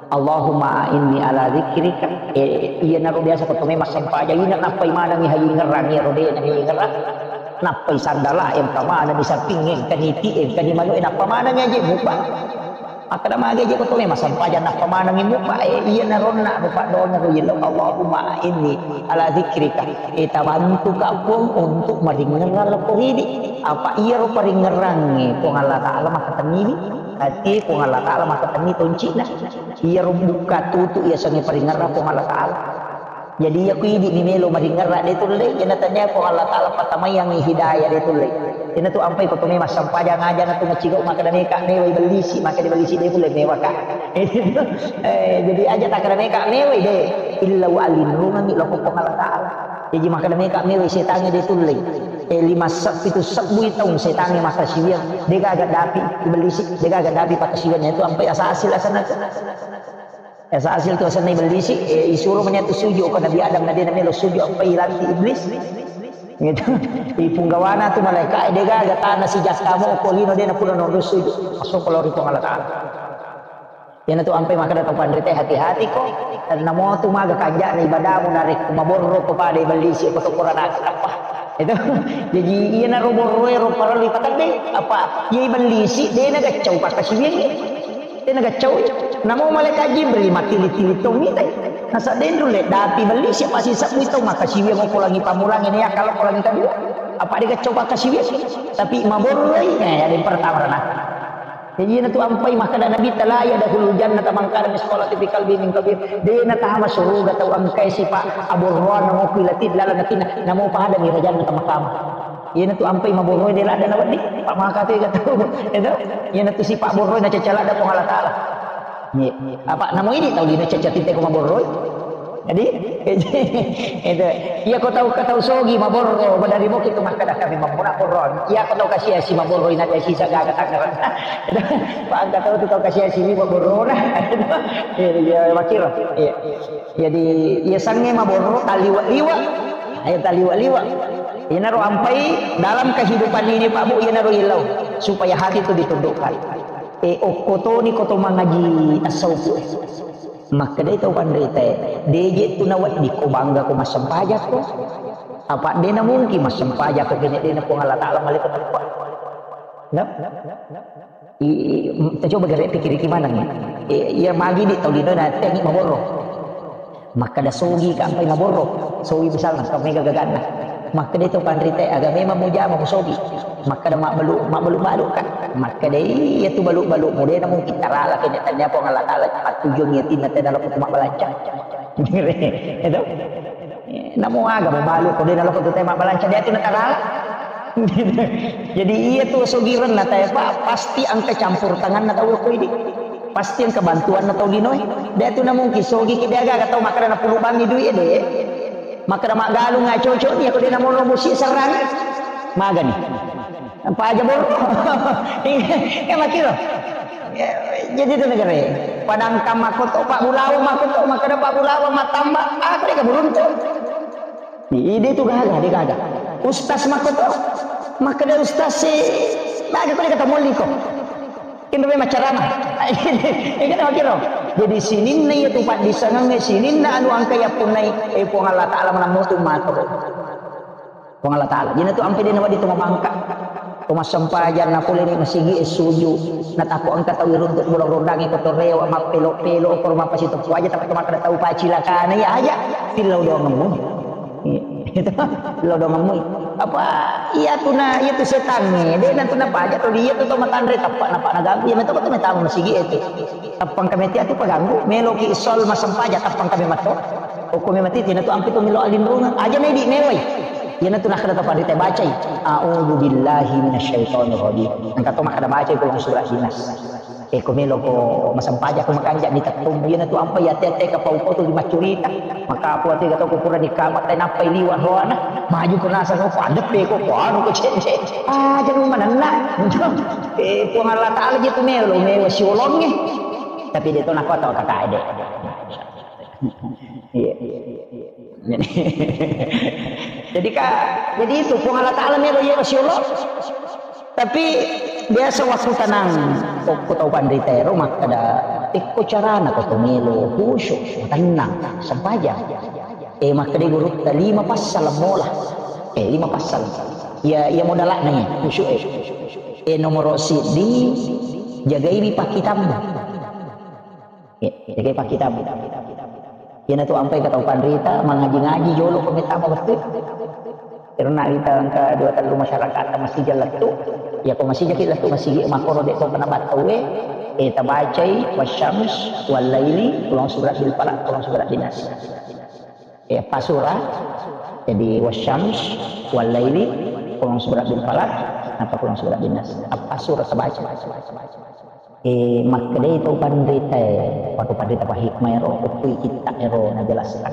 Allahumma a'inni ala dzikrika. Eh, iyanaro biasa ko tome massempajang, ina nappai manengngi hayu ngerang iyaro de na ngerang. Nappai sandala, engka manenni sapping, engka niti, engka ni manu, eh, nappa manenni aje mubba. Makkeda magi aje ko to memang sempajang nappa manenni mubba, eh, iya naronna rupa dona ro yello, Allahumma inni ala zikrika. Eh, tabantuka Puang untuk maringerang lako ridi. Apa iya ro paringerangnge Puang Allah Ta'ala makkatenniwi. Hati Puang Allah Ta'ala makkatenni toncina. Iya ro bukka tutu iya sengi paringerang Puang Allah Ta'ala. Jadi iya ku idi ni melo maringerra de tulle, iyana tania Puang Allah Ta'ala patamaiangi hidayah de tulle. Iyana tu ampai ko to memang sempajang aja na tu macigau makkeda meka mewai bellisi, makkeda bellisi de tulle mewaka. Eh, jadi aja takkeda meka mewai de, illa wa alinrungangi loko Puang Allah Ta'ala. Jadi makkeda meka mewai setange de tulle. Eh, lima sab-, pitu sabbu taung setange makkasiwiang, de gaga dapi bellisi, de gaga dapi pakkasiwiang, itu ampai asa hasil asana tu. Asa hasil tu asenna ibellisi, eh, isuro mani tu sujud ko Nabi Adam, na de namelo sujud, apa ilanti iblis. Gitu. Ipunggawana tu malaikat, eh, de gaga tana sijakka mo ko lino de napura nonro sujud. Masuk ko lori Puang Allah Ta'ala. Iyana tu ampai makkeda tau panrita, hati-hati ko. Namo tu maga kanjana ibadamu narekko maborro ko pada ibellisi ko to Quran apa. Itu. Jadi iyana ro borro ro parellu ipatedde. Apa? Iya ibellisi de na gaccau pakkasiwiang. Tena gaccau. Namo malaikat Jibril mattili-tili tau mitai. Nasa denru le dapi bellisi, apa sisabbu tau makkasiwiang ko langi pamulang ini ya kalau ko langi kedua. Apa de gaccau pakkasiwiang? Tapi maborroi, eh, ada yang pertama rana. Jadi na tu ampai makkeda Nabi, "La yadkhulul jannata man kana mithqala dzarratin fi qalbihi min kabir." De na tama suruga tau engkai sipa aborroan namo kuilati dalam natina, namo pada mi rajanna tama kama. Iyana tu ampai maborroi de ladda na wedding, pa maka tu ega tau. Itu. Iyana tu sipa borroi na cacca ladda Puang Allah Ta'ala. Iya. Apa namo ini tau lino cacca tite ko maborroi? Jadi, itu. Iya ko tau, ko tau sogi maborro, badari moki tu makkeda kami mammuna borro. Iya ko tau kasiasi maborroi na biasa sisa gaga tangerang. Itu. Pa engka tau tu tau kasiasi ni maborro na. Iya, iya, makiro. Iya. Jadi, iya sange maborro taliwa-liwa. Ayo taliwa-liwa. Iyanaro ampai dalam kehidupan ini, Pak Bu, iyanaro ilau supaya hati itu ditundukkan. Eh, okkotoni koto mangaji tasawuf. Makkedai tau panrita, deje tu nawedding ko bangga ko massempajang ko. Apa dena mungkin massempajang ko kene dena Puang Allah Ta'ala malaikat tempat. Nah? I, i, tacoba gare pikiriki maneng. I, iya magi di tau lino na tengi maborro. Makkeda sogi kampai maborro. Sogi misalna kampai gagaganna. Makkeda itu panrita aga memang mujama musogi. Makkeda mabbalu, mabbalu-balu kan. Makkeda iya tu balu-balu mudena mungkin tarala kene tanya Puang Allah Ta'ala patujung yatinna tena lo mabbalanca. Itu. Namo aga mabalu ko dena lo tu tema balanca dia tu na tarala. Jadi iya tu sogirenna tae, Pak, pasti engka campur tanganna tau ko idi. Pasti engka bantuanna tau linoe. De tu na mungkin sogi ki de aga tau makkeda na pulu bangi duit de. Makkeda maggalung nga cocok ni ko de na mono musi serrang. Magani. Apa aja boro. Eh, makiro. Jadi itu negara. Padang kam makoto Pak Bulawa makoto makkeda Pak Bulawa matamba. Aku de beruntung. Ide tu gaga, de gaga. Ustaz makoto, makkeda ustaz si, gaga ko de kata molli ko. Kendo memang carana. Iya kan makkiro. Jadi sininna iya tu paddisengeng, sininna anu engka iya punnai, eh, Puang Allah Ta'ala manammutu mato. Puang Allah Ta'ala. Jadi tu ampe de na wadi tu mabangka. Ko massempajang na pole ni masigi e suju. Na tako engka tau iruntuk bolong rondangi ko torewa mappelo-pelo ko mapasi teppu aja tapi makkeda tau pacilakana iya aja. Pillau doang ngemmu. Iya. Itu lo dongeng mui. Apa iya tu na, iya tu setangnge. De nanti na paja tu dia tu to matanre teppa na pa na ganggu. Iya meto tu metamu masigi itu. Teppang kami tiap tu paganggu. Meloki sol masempaja teppang kami mato. Hukum mati tina tu ampi tu melo alinrungan. Aja medi mewai. Iya na tu nak ada tempat dite bacai. A'udzu billahi minasyaitonir rajim. Engka to makkada bacai ko surah Inas. Eh, ko melo ko masempajang ko makanja di tettummu, iyana tu ampai ate-ate ka pau-pau tu lima curita. Maka apa ate ka tau ko pura di kamar, tai nappai liwa roana. Maju ko nasang ko padeppe ko, ko anu ko cek-cek. Ah, jadi manenna. Eh, Puang Allah Ta'ala je tu melo, melo siolongnge. Tapi de to nako tau kaka de. Iya. Jadi ka, jadi itu Puang Allah Ta'ala melo iya siolo. Tapi biasa waktu tenang, ko tau panrita ero makkada, ikko carana ko to melo khusyuk, tenang, sempajang. Eh, makkada guru, lima passal mola. Eh, lima passal. Iya, iya modala'na iya, khusyuk e. E, nomoro siddi, jagaiwi pakkitammu. Iya, jagai pakkitammu. Iyanatu ampai ka tau panrita, mangaji-ngaji jolo ko mettama wettu. Karena kita engka dua tellu masyarakat masija lettu. Iya ko masijaki lettu masigi makkoro de' to kena battauwe, e, tabacai wasyams, wallaili, qul a'udzu birabbil falaq, qul a'udzu birabbin nas. Eh, eppa sura. Jadi, wasyams, wallaili, qul a'udzu birabbil falaq, nappa qul a'udzu birabbin nas. Eppa sura tabaca. Eh, makkedai to panrita, eh, patu panrita pa hikmah ero, ukkui kitta ero najelaskan.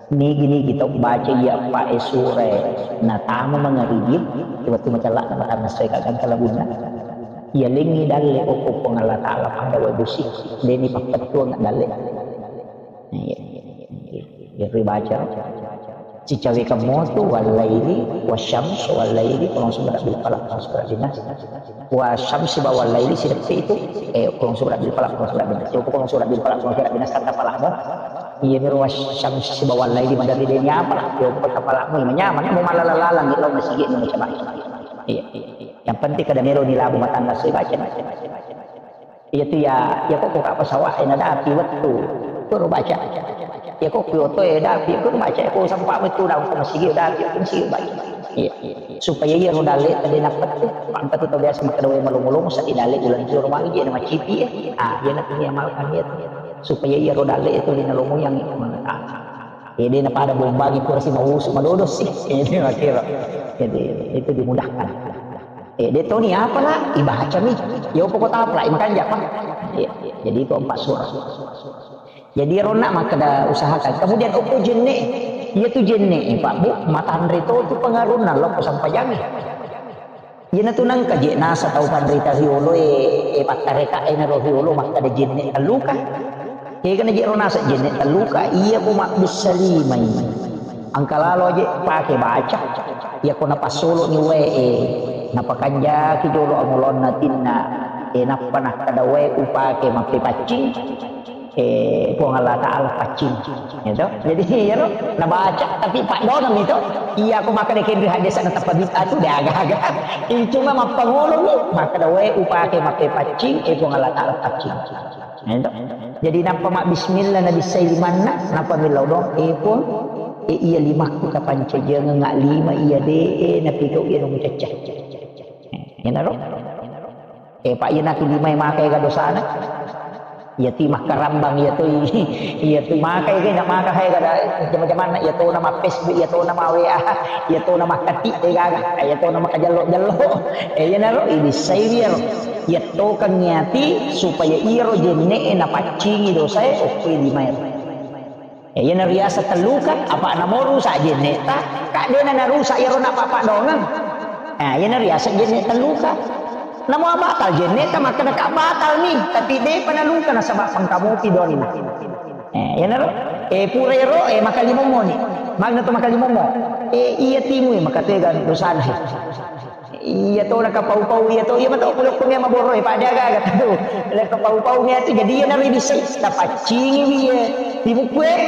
Nigi-nigi tau baca iya eppa e sura e, natama mangaribi, wettu macella'na matanna sesuai kagangka labunna. Iya lengngi dalle okko Puang Allah Ta'ala pada wae busi, deni pappettuang dalle. Iya, iya, iya. Iya, ribaca. Sicawekang motu, wallaili, wasyams, wallaili, qul a'udzu birabbil falaq, qul a'udzu birabbin nas. Wasyamsi ba wallaili, sideppe itu, eh, qul a'udzu birabbil falaq, qul a'udzu birabbin nas. Qul a'udzu birabbil falaq, qul a'udzu birabbin nas, kata falaqmu. Iya, miro wasyamsi ba wallaili, maderri deni apa lah. Yo, kata falaqmu, manyameng, mau malala-lalang, gitu, masigi, mau coba. Iya, iya, iya. Yang penting kada melo ni labu matangga sui baca. Iyatu ya, ya kok, kok apa sawah, eh, nadapi wettu. Kuro baca. Ya kok, kyoto, eh, dapi, kuro baca. Ya kok, sampah wettu, dah, kok masigi, dapi, kok masigi, baca. Iya. Supaya iya ro dalle tadi napet, pangkat itu biasa makkeda wae malongo-longo, sadi dalle bulan juro magi, dia nama cipi, eh. Ah, dia nak punya amalkan dia tuh. Supaya iya ro dalle itu di nalomo yang mengetahui. Eh, dia napada bombangi pura si mausu, madodo sih. Eh, dia makkiro. Jadi, itu dimudahkan. Eh, de' toni apa lah, ibacami. Yo pokok apa lah, makanja apa. Iya, iya. Jadi itu empat surah. Jadi ronna makkeda usahakan. Kemudian okko jenne, iya tu jenne, eh, Pak Bu, matanre to tu pengaruhna lokko sampajangi. Iyana tu nangka je nasa tau panrita riolo e, eh, pattareka e naro riolo makkeda jenne telluka. Kegana je ro nasa jenne telluka, iya ko mabbissa limai. Engka lalo aje pake baca. Iya ko napassolo ni wae, eh, napakanjaki jolo angolonna tinna, eh, nappa nakkeda wae upake mappepaccing, eh, Puang Allah Ta'ala paccing. Gitu. Jadi, iyaro nabaca, tapi paddoangeng itu. Iya ko makkeda kenri hadis na teppa bid'ah tu, de' aga-aga. Ini cuma mappangolongi, makkeda wae upake mappepaccing, eh, Puang Allah Ta'ala paccing. Ento. Jadi nappa mabbismillah nabissai limanna, nappa millau doang, eh Puang, eh iya limakku tapancajengeng, lima iya de, eh napigau iya mucecce. Eh, iyanaro. Eh, Pak, iya natu limai makai ga dosana. Iya tu makkarambang, iya tu, iya tu makai ga, nak maka hai ga da jama-jamanna, iya tu nama Facebook, iya tu nama W A, iya tu nama ketik, eh gaga, iya tu nama kajello-jello. Eh, iyanaro, ibissai iyaro. Iyattokengngi ati supaya iyaro jenne'e napaccingi dosae, okkoe limaero. Eh, iyana riaseng telluka, apa namo rusak jenne'ta, ka de'na narusak iyaro napappaddoangeng. Eh, iyana riaseng jenne' telluka. Namo batal jenne'ta, makkeda ka batal mi, tapi de'pa naluka nasaba pengkamopi donna. Eh, iyanaro, eh, pura ero, eh, makalimommo ni. Magna to makalimommo. Eh, iya timu, eh, makatega dosana. Iya to, nakapau-pau, iya to, iya mato, kulo kumia maboro, eh, pada aga-aga tu. Nakapau-pau mia tu, jadi iya naro bisa, tapaccingi iya. Di buku, eh,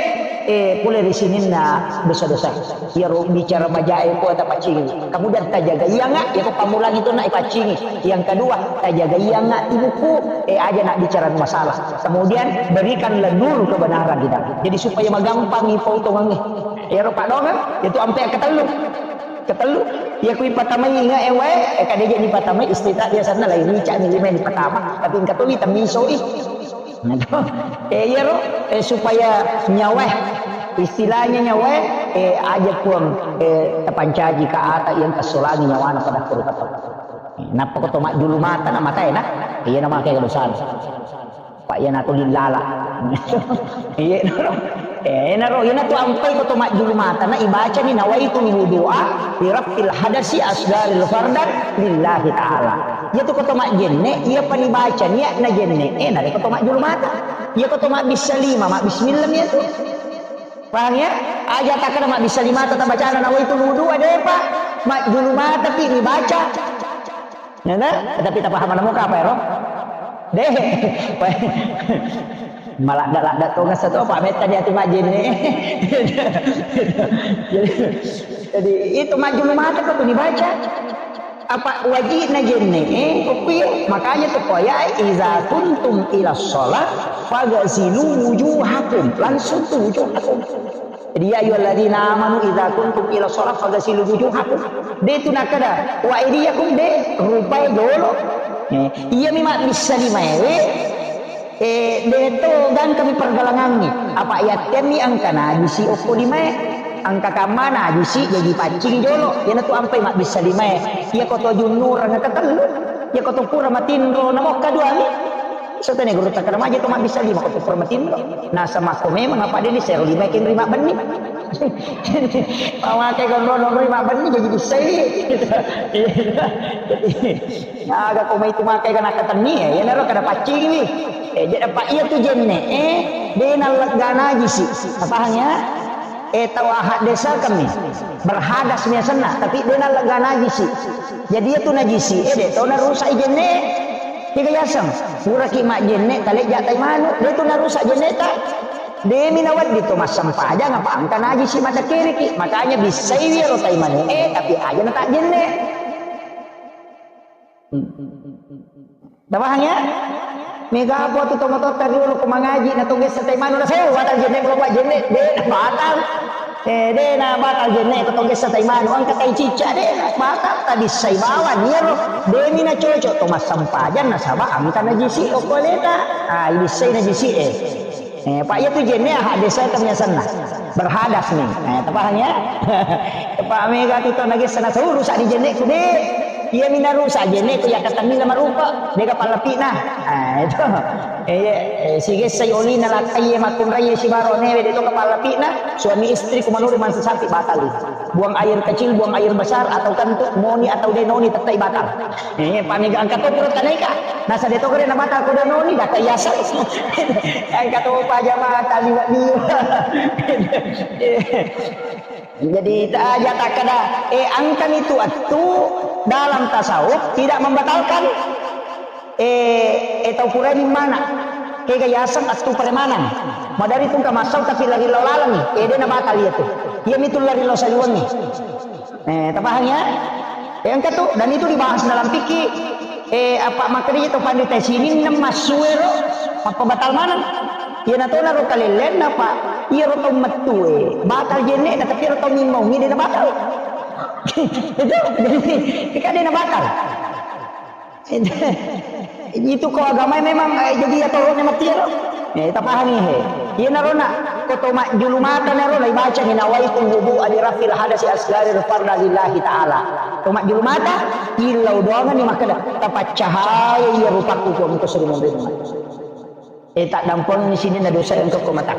eh, pole di sininna dosa-dosa. Iyaro bicara majae ko tapaccingi. Kemudian tajaga iya nga, iya ko pamulang itu nak ipaccingi. Yang kedua, tajaga iya nga di buku, eh, aja nak bicara masalah. Kemudian berikanlah nur kebenaran di dalam. Jadi supaya magampang ipautongangngi. Iyaro paddoangeng, itu ampe ketellu. Ketellu, iya ku ipatamai nga ewe, eh, kadeje ni patamai istita biasana lain rica ni lima ni patama, tapi engka to wi tamisoi. Eh, iyaro, eh, supaya nyawae, istilahnya nyawae, eh, aja Puang, eh, tapancaji ka ata yang kesolangi nyawana pada kuru kata. Nappa ko to majjulu mata na matae na, iya na makai dosana. Pak, iyanatu lillala. Iya, naro. Eh, naro, iyanatu ampai ko to majjulu mata na ibacani nawaitul wudu'a li raf'il hadasi asgharil fardan lillahi ta'ala. Iya tu ko to majjenne, iya pani baca niat na jenne, eh, narekko to majjulu mata. Iya ko to mabbissa lima, mabbismillah iya tu. Paham ya? Aja takkeda mabbissa lima ta tabacana nawaitul wudu'a, de'pa. Majjulu mata pi dibaca. Nana, tapi tapahamana muka apa ero? De'. Maladda-ladda tongeng satu apa metta di ati majjenne. Jadi, Jadi, itu majjulu mata ko tu dibaca. Apa wajibna jenne, eh, kok iya? Makanya tu ko ya, "Iza kuntum ila sholat, fagasilu wujuhakum." Langsung tu wujuhakum. Jadi, "Ya ayyuhalladzina amanu iza kuntum ila sholat, fagasilu wujuhakum." De tu nakada, "Wa aidiyakum," de, rupai jolo. Eh, iya mi mabbissa limae, eh, de to gangkami pergalangangngi. Apa yattemmi engka najisi okko limae. Engka kamma najisi jaji paccing jolo. Iyanatu ampai mabbissa limae. Iya ko to junnurang ketellu. Iya ko to pura matinro namokka duami. Satane guru takkada maja to mabbissa lima ko to pura matinro. Nasaba ko memang apa de ni sero limae kenri mabbenni. Mamakai gondono ri mabbenni jaji bissai. Jadi, aga ko mai tu makai kana katenni, ya, iyanaro kada paccingmi. Eh, jadi apa iya tu jenne, eh, de nallegga najisi. Paham ya? Eh, tau ahad desa kami. Berhadas mi asenna, tapi de nallegga najisi. Jadi iya tu najisi, eh, de to narusak i jenne. Tiga yaseng. Puraki majjenne, talejja tai manu, de tu narusak jenne ta. Demi nawedding to massempajang apa engka najisi maddakkiriki. Makanya bissai iyaro tai manu, eh, tapi aja na tajjenne. Tapahang ya? Mega apa tu tomatoatta riolo ko mangaji na togessa tai manu na, "Seu, batal jenne, ko buat jenne." De, batal. Eh, de na batal jenne ko togessa tai manu, engka tai cicca de, batal. Tabissai bawang iyaro. Demi na cocok to massempajang nasaba engka najisi okko aleta. Ah, ibissai najisi e. Eh, Pak, iya tu jenne ahad desa itu biasanna. Berhadas nih. Eh, tapahang ya? Pak, mega tu to nagessa na, "Seu, rusak di jenneku, de." Iya mi narusak jenneku, ya katenni na marupa, de kapallapina. Ah, itu. Eh, iya, eh, sigessai olina lakkai makkunrai sibaro newe de to kapallapina, suami istri ku manuru mansa sapi batal. Buang air kecil, buang air besar, atau kan tu noni atau de noni tettai batal. Eh, paniga engka to pura tanaika. Nasa de to kare na batal ko de noni, daka yasa. Engka to pa jamaah tali wa liwa. Jadi, ta-, aja takkada, eh, engkani tu attu dalam tasawuf tidak membatalkan, eh, eh, tau purani mana. Kega yaseng attu premanang. Madari tungka masau tapi lari lau lalami. Eh, de na batal iya tu. Iya mitu lari lau saliwengi. Eh, tapahang ya? Eh, engka tu, dan itu dibahas dalam fikih. Eh, apa makanya itu pandita sininna massuero, apa batal maneng? Iya na tona ro kalellenna, Pak. Iya ro tau mettue, batal jenne, na tapi ro tau mimmau, mi de na batal. Itu, jadi, kan de na batal. Itu ko agama memang, eh, jadi ya toro ne mati ya ro. Eh, tapahami he. Iya na ro na, ko to majjulu mata na ro, na ibaca ni nawaitu wudu ali rafil hadasi asgari farda lillahi ta'ala. To majjulu mata, illau doangan ni makkeda, tapaccahaya iya rupaku ko engko sering memberi. Eh, tak dampong ni sini na dosa engko ko mata.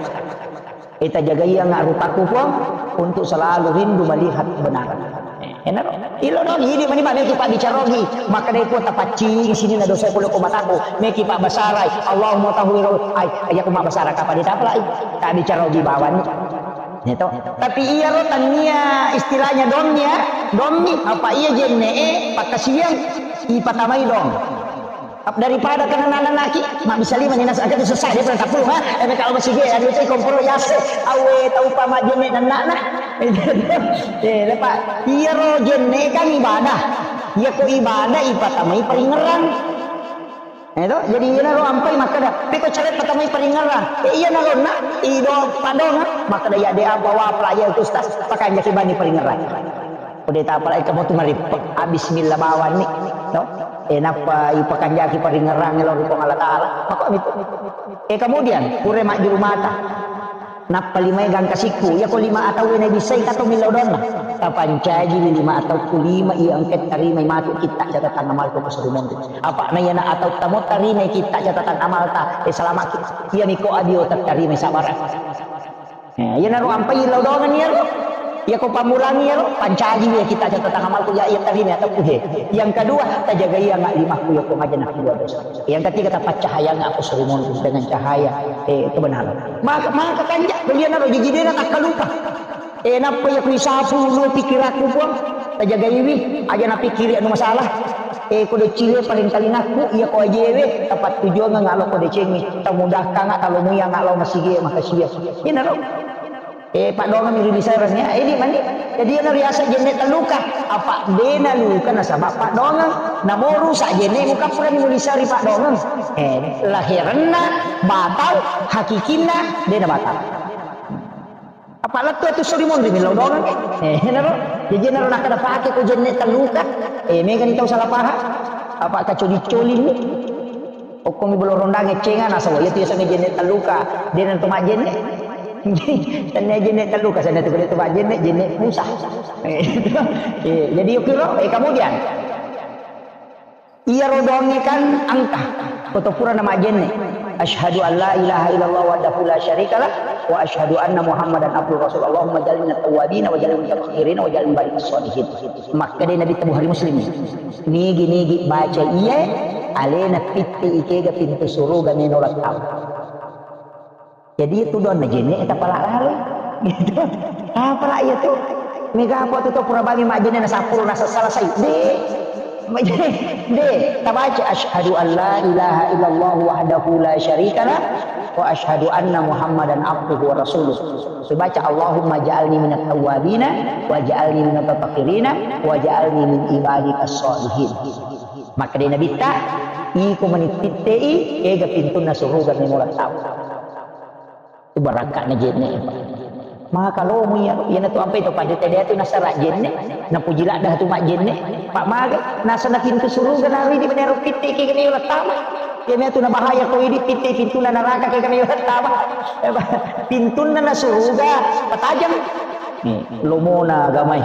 Ita jagaianga rupaku, Puang, untuk selalu rindu melihat kebenaran. Eh, enaro. Ilo dong, ini mani mani kita bicara lagi. Maka dari Puang tapaccing sini na dosa pole ko mataku. Meki pak basarai. Allahumma tahwir. Ai, aja ku mak basara kapan ditapalai. Tak bicara lagi bawani. Itu. Tapi iya ro tania istilahnya domnya, domni apa iya jenne, eh, pakasiang ipatamai dong. Daripada kena nananaki, mak bisa lima ni nasa, agak susah dia pernah tapuluh, ha? Eh, kalau masih dia, ada itu kompor ya se, awe tau pa mak jenne dan nak nah. Eh, lepas, iya ro jenne kan ibadah. Iya ko ibadah ipatamai paringerang. Eh, to? Jadi iya na ro ampai makkeda, peko cari patamai paringerang. Eh, iya na ro nak, ido padong, makkeda ya de apa wa pelajar itu ustaz, pakai jaki bani paringerang. Ko de tapalai kamu tu marippe, ah, bismillah bawani, no? Eh, nappa ipakanjaki paringerang lao ri Puang Allah Ta'ala. Maka itu. Eh, kemudian, pure majjulu mata. Nappa limae gangka sikku, iya ko lima atau na bisai kato millau donna. Tapancaji lima atau ku lima iya engka tarimai matu kitta catatan amal ko suri monri. Apa na iya na atau tamo tarimai kitta catatan amal ta, eh, salamaki. Iya niko adio tarimai sabar. Eh, iyanaro ampai lao doangan iyaro. Iya ko pammulang iyaro, pancaji iya kita catatan amalku ya, iya tarima atau he. Yang kedua, tajaga iya nggak limakku ya ko maja nak dua dosa. Yang ketiga, tapaccahaya nggak aku suri monri dengan cahaya, eh, kebenaran. Maka, maka kanja, kuliah naro jiji dena tak kalupa. Eh, nappa iya ku isapu lu pikiranku, Puang. Tajagaiwi, aja na pikiri anu masalah. Eh, ko decile paling kalingakku, iya ko ajewe, tapattujuang nggak lo ko decengi. Tamudahkan nggak talo muya nggak lo masigi, makasih ya. Iyanaro. Eh, paddoangeng mi ri lisereng ya, eh, di mani. Jadi, iyana riaseng jenne' telluka. Apa' de' naluka nasaba' paddoangeng. Namo rusak jenne' muka purani muliseri paddoangeng. Eh, laherenna batal, hakikinna de' na batal. Apa' lettu atu suri monri millau doangeng. Eh, enaro. Jadi, enaro nakkeda pake ko jenne' telluka. Eh, megani tau salah paham. Apa' kacoli-coli ni. Okkomi bolo rondang eccenga nasaba' iyatu yasengnge jenne' telluka, de' natu majjenne'. Tennia jenne' telluka, senna tu, de' tu majjenne', jenne' pusa. Eh, jadi yukiro, eh, kemudian iyaro doangnge kan engka. Koto purana majjenne'. Asyhadu an la ilaha illallah wahdahu la syarikalah wa asyhadu anna Muhammadan abduhu rasul. Allahumma ja'alna tawwabina wa ja'alna mutatahhirina wa ja'alna ibadaka sholihin. Makkeda Nabi Bukhari Muslim. Nigi-nigi baca iye, alena pitte ikega pintu suruga meno lattau. Jadi itu doang na jenne' tapala lalo. Gitu. Apala iya tu? Mega apa tu, tu pura bagi majjenne' na sappulo na selesai. De'. De'. Tabaca asyhadu an la ilaha illallah wahdahu la syarikalah wa asyhadu anna Muhammadan abduhu wa rasuluh. Subaca Allahumma ja'alni minat tawwabina wa ja'alni minat tatahhirina wa ja'alni min ibadika sholihin. Makkeda Nabitta, iko mani pittei, ega pintunna suruga meno lattau. Itu barakka'na jenne', Pak. Maka lomo iya, iyana tu ampai to pada tadi tu nasara jenne', napuji ladda tu majjenne', Pak, maga nasana pintu suruga naridi menero pitte ke melo lattama. Iya mea tu nabahaya ko idi pitte pintunna naraka ke melo lattama. Pintunna na suruga patajang. Nih, lomona agamai.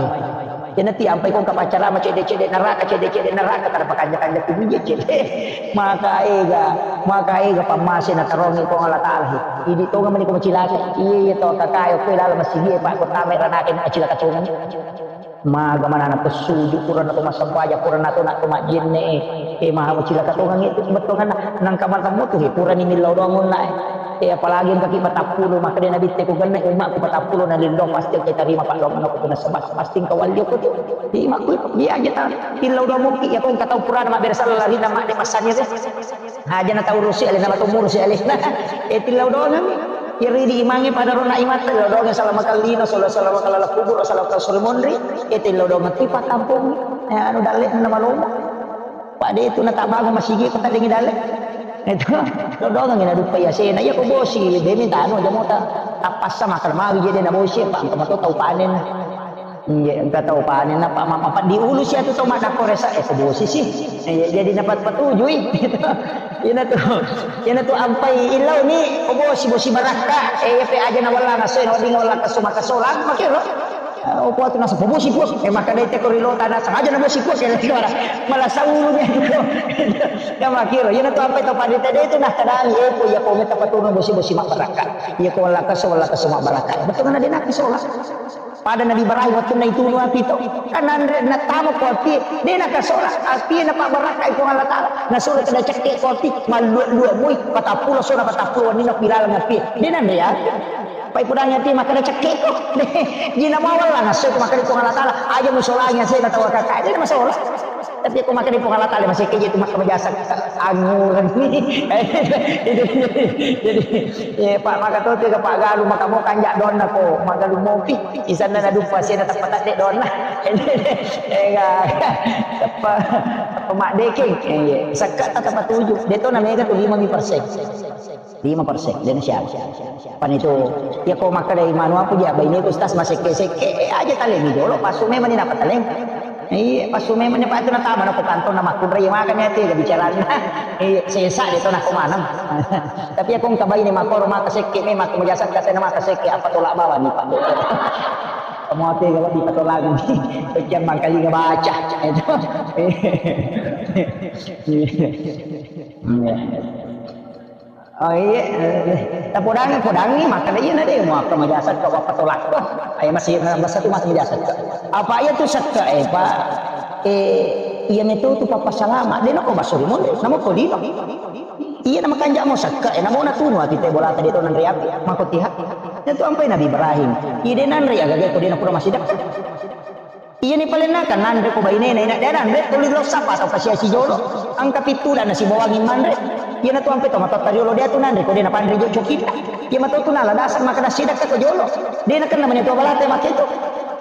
Iyana ti ampai kong kapaccarama cedde'-cedde' neraka, cedde'-cedde' neraka, kada pakanja-kanja tu buje cedde'. Maka ega, maka ega pammase natarongi Puang Allah Taala he. Idi tonga mani ko macilaka. Iya, iya to kakae ko lalo masigi e, Pak, ko tama ranake na cilaka tonga. Maga manana pesuju purana to massempajang, purana to na to majjenne e. E, maha macilaka tonga itu bettonganna nang kamar kamu tu he, purani millau doang onna e. Eh, apalagi engka ki patappulo, makkeda Nabitte, ku genne' ummakku patappulo na lindong, pasti engka tarima paddoangenna ko tu nasaba' pasti engka walli ko tu. Di makku, iya aja ta. Tillau doang mukki, ya ko engka tau purana mabbere sala larinna madde massani de. Aja na tau rusi alena, matu murusi alena. Eh, tillau doang mi. Iri di imangnge pada rona imatte, tillau doang salama kallino, sala-, salama kallala kubur, salama kallala suri monri. Eh, tillau doang ti patampung. Eh, anu dalle na malomo. Pak de tu na tabangun masigi ko taddengi dalle. Itu, dodongengi na duppa yasena. Iya ko bosi, de minta anu aja mota. Tappassa makan magi jadi na bosi, Pak, engka mato tau panen. Iya, engka tau panen, apa, apa, apa diulu sia tu tau maddakko resa, eh, ko bosi sih. Iya, jadi napat patujui. Ina tu, ina tu ampai illau ni, ko bosi, bosi barakka, eh, pe aja na wallang aso, na wedding wallang kaso, makasolang, makiro. Eh, opo atu naseng, "Bosi, Puang." Eh, makkeda teko ri lota naseng, "Aja na bosi, Puang." Kira-kira malah saulunya itu. Ya, makkiro. Iyana tu ampai tau pada tadi itu nah tadang, eh, ko iya ko meta paturun bosi-bosi mabbarakka. Iya ko wallakaso, wallakaso mabbarakka. Betul kan ada nak sola. Pada Nabi Ibrahim waktu na itu nu api to. Kan anre na tamo ko api, de na kasola. Api na pabbarakka itu Allah Taala. Na sola kada cekke ko api, malluak-luak mui, patappulo sona patappulo wenni na pilalang api. De na anre ya. Pai pudangi ati makkeda cekkeko. Jina mawalla nasso tu makkeda Puang Allah Taala, aja musolangi asena tau kakak. Jadi masalah. Tapi ko makkeda Puang Allah Taala masih keje tu makkeda jasa anguran ni. Jadi, jadi, eh, Pak, maka tu tiga Pak Galu, maka mau kanjak donna ko, maka lu mopi. Isanna na dupa sena tepat tak dek donna. Enggak. Apa, apa mak deking? Eh, iya. Sekat tak tepat tujuh. Dia tu namanya tu lima persen. Lima persen, dan siapa? Pan itu, ya, ko makkeda manu apa dia, baine ku stas masekke-sekke, eh, aja taleng dulu, pasu memang ni napa taleng. Iya, pasu memang ni, Pak, itu natama na ko kantong na makkunrai, iya, makanya itu, ya, bicaranya. Iya, sesa dia tu nak maneng. Tapi aku engka baine makoro maka sekke, memang aku majasa kata na maka sekke, apa tolak bawah ni, Pak. Kamu apa kalau di patolangan ni? Pecah mangkali ngebaca. Itu. Iya. Oh iya, eh, tapodangi, podangi, makkeda iya na de, muakka majasakka, wappa tolakka. Ayo masih, masa tu masih majasakka. Apa iya tu sakka, eh, Pak? Eh, iya metu tu papa salama. De nako baso ri monde, namo ko lino. Iya na makanja mo sakka, eh, namo na tunu ati te bolata de to nanre api, mako tiha. Itu ampai Nabi Ibrahim. Iya de nanre aga ge ko de na pura masih dekat. Iyani palenna kan nanre ko bainena, ina de nanre, tuli lo sapa atau kasiasi jolo. Angka pitu dan nasi bawangi manre. Iyanatu ampe to matotta riolo de' tu nanre ko de' napanre jo cokita. Iya mato tu nala dasar makkeda sidakka ko jolo. De' nakenna mani to balata makke tu.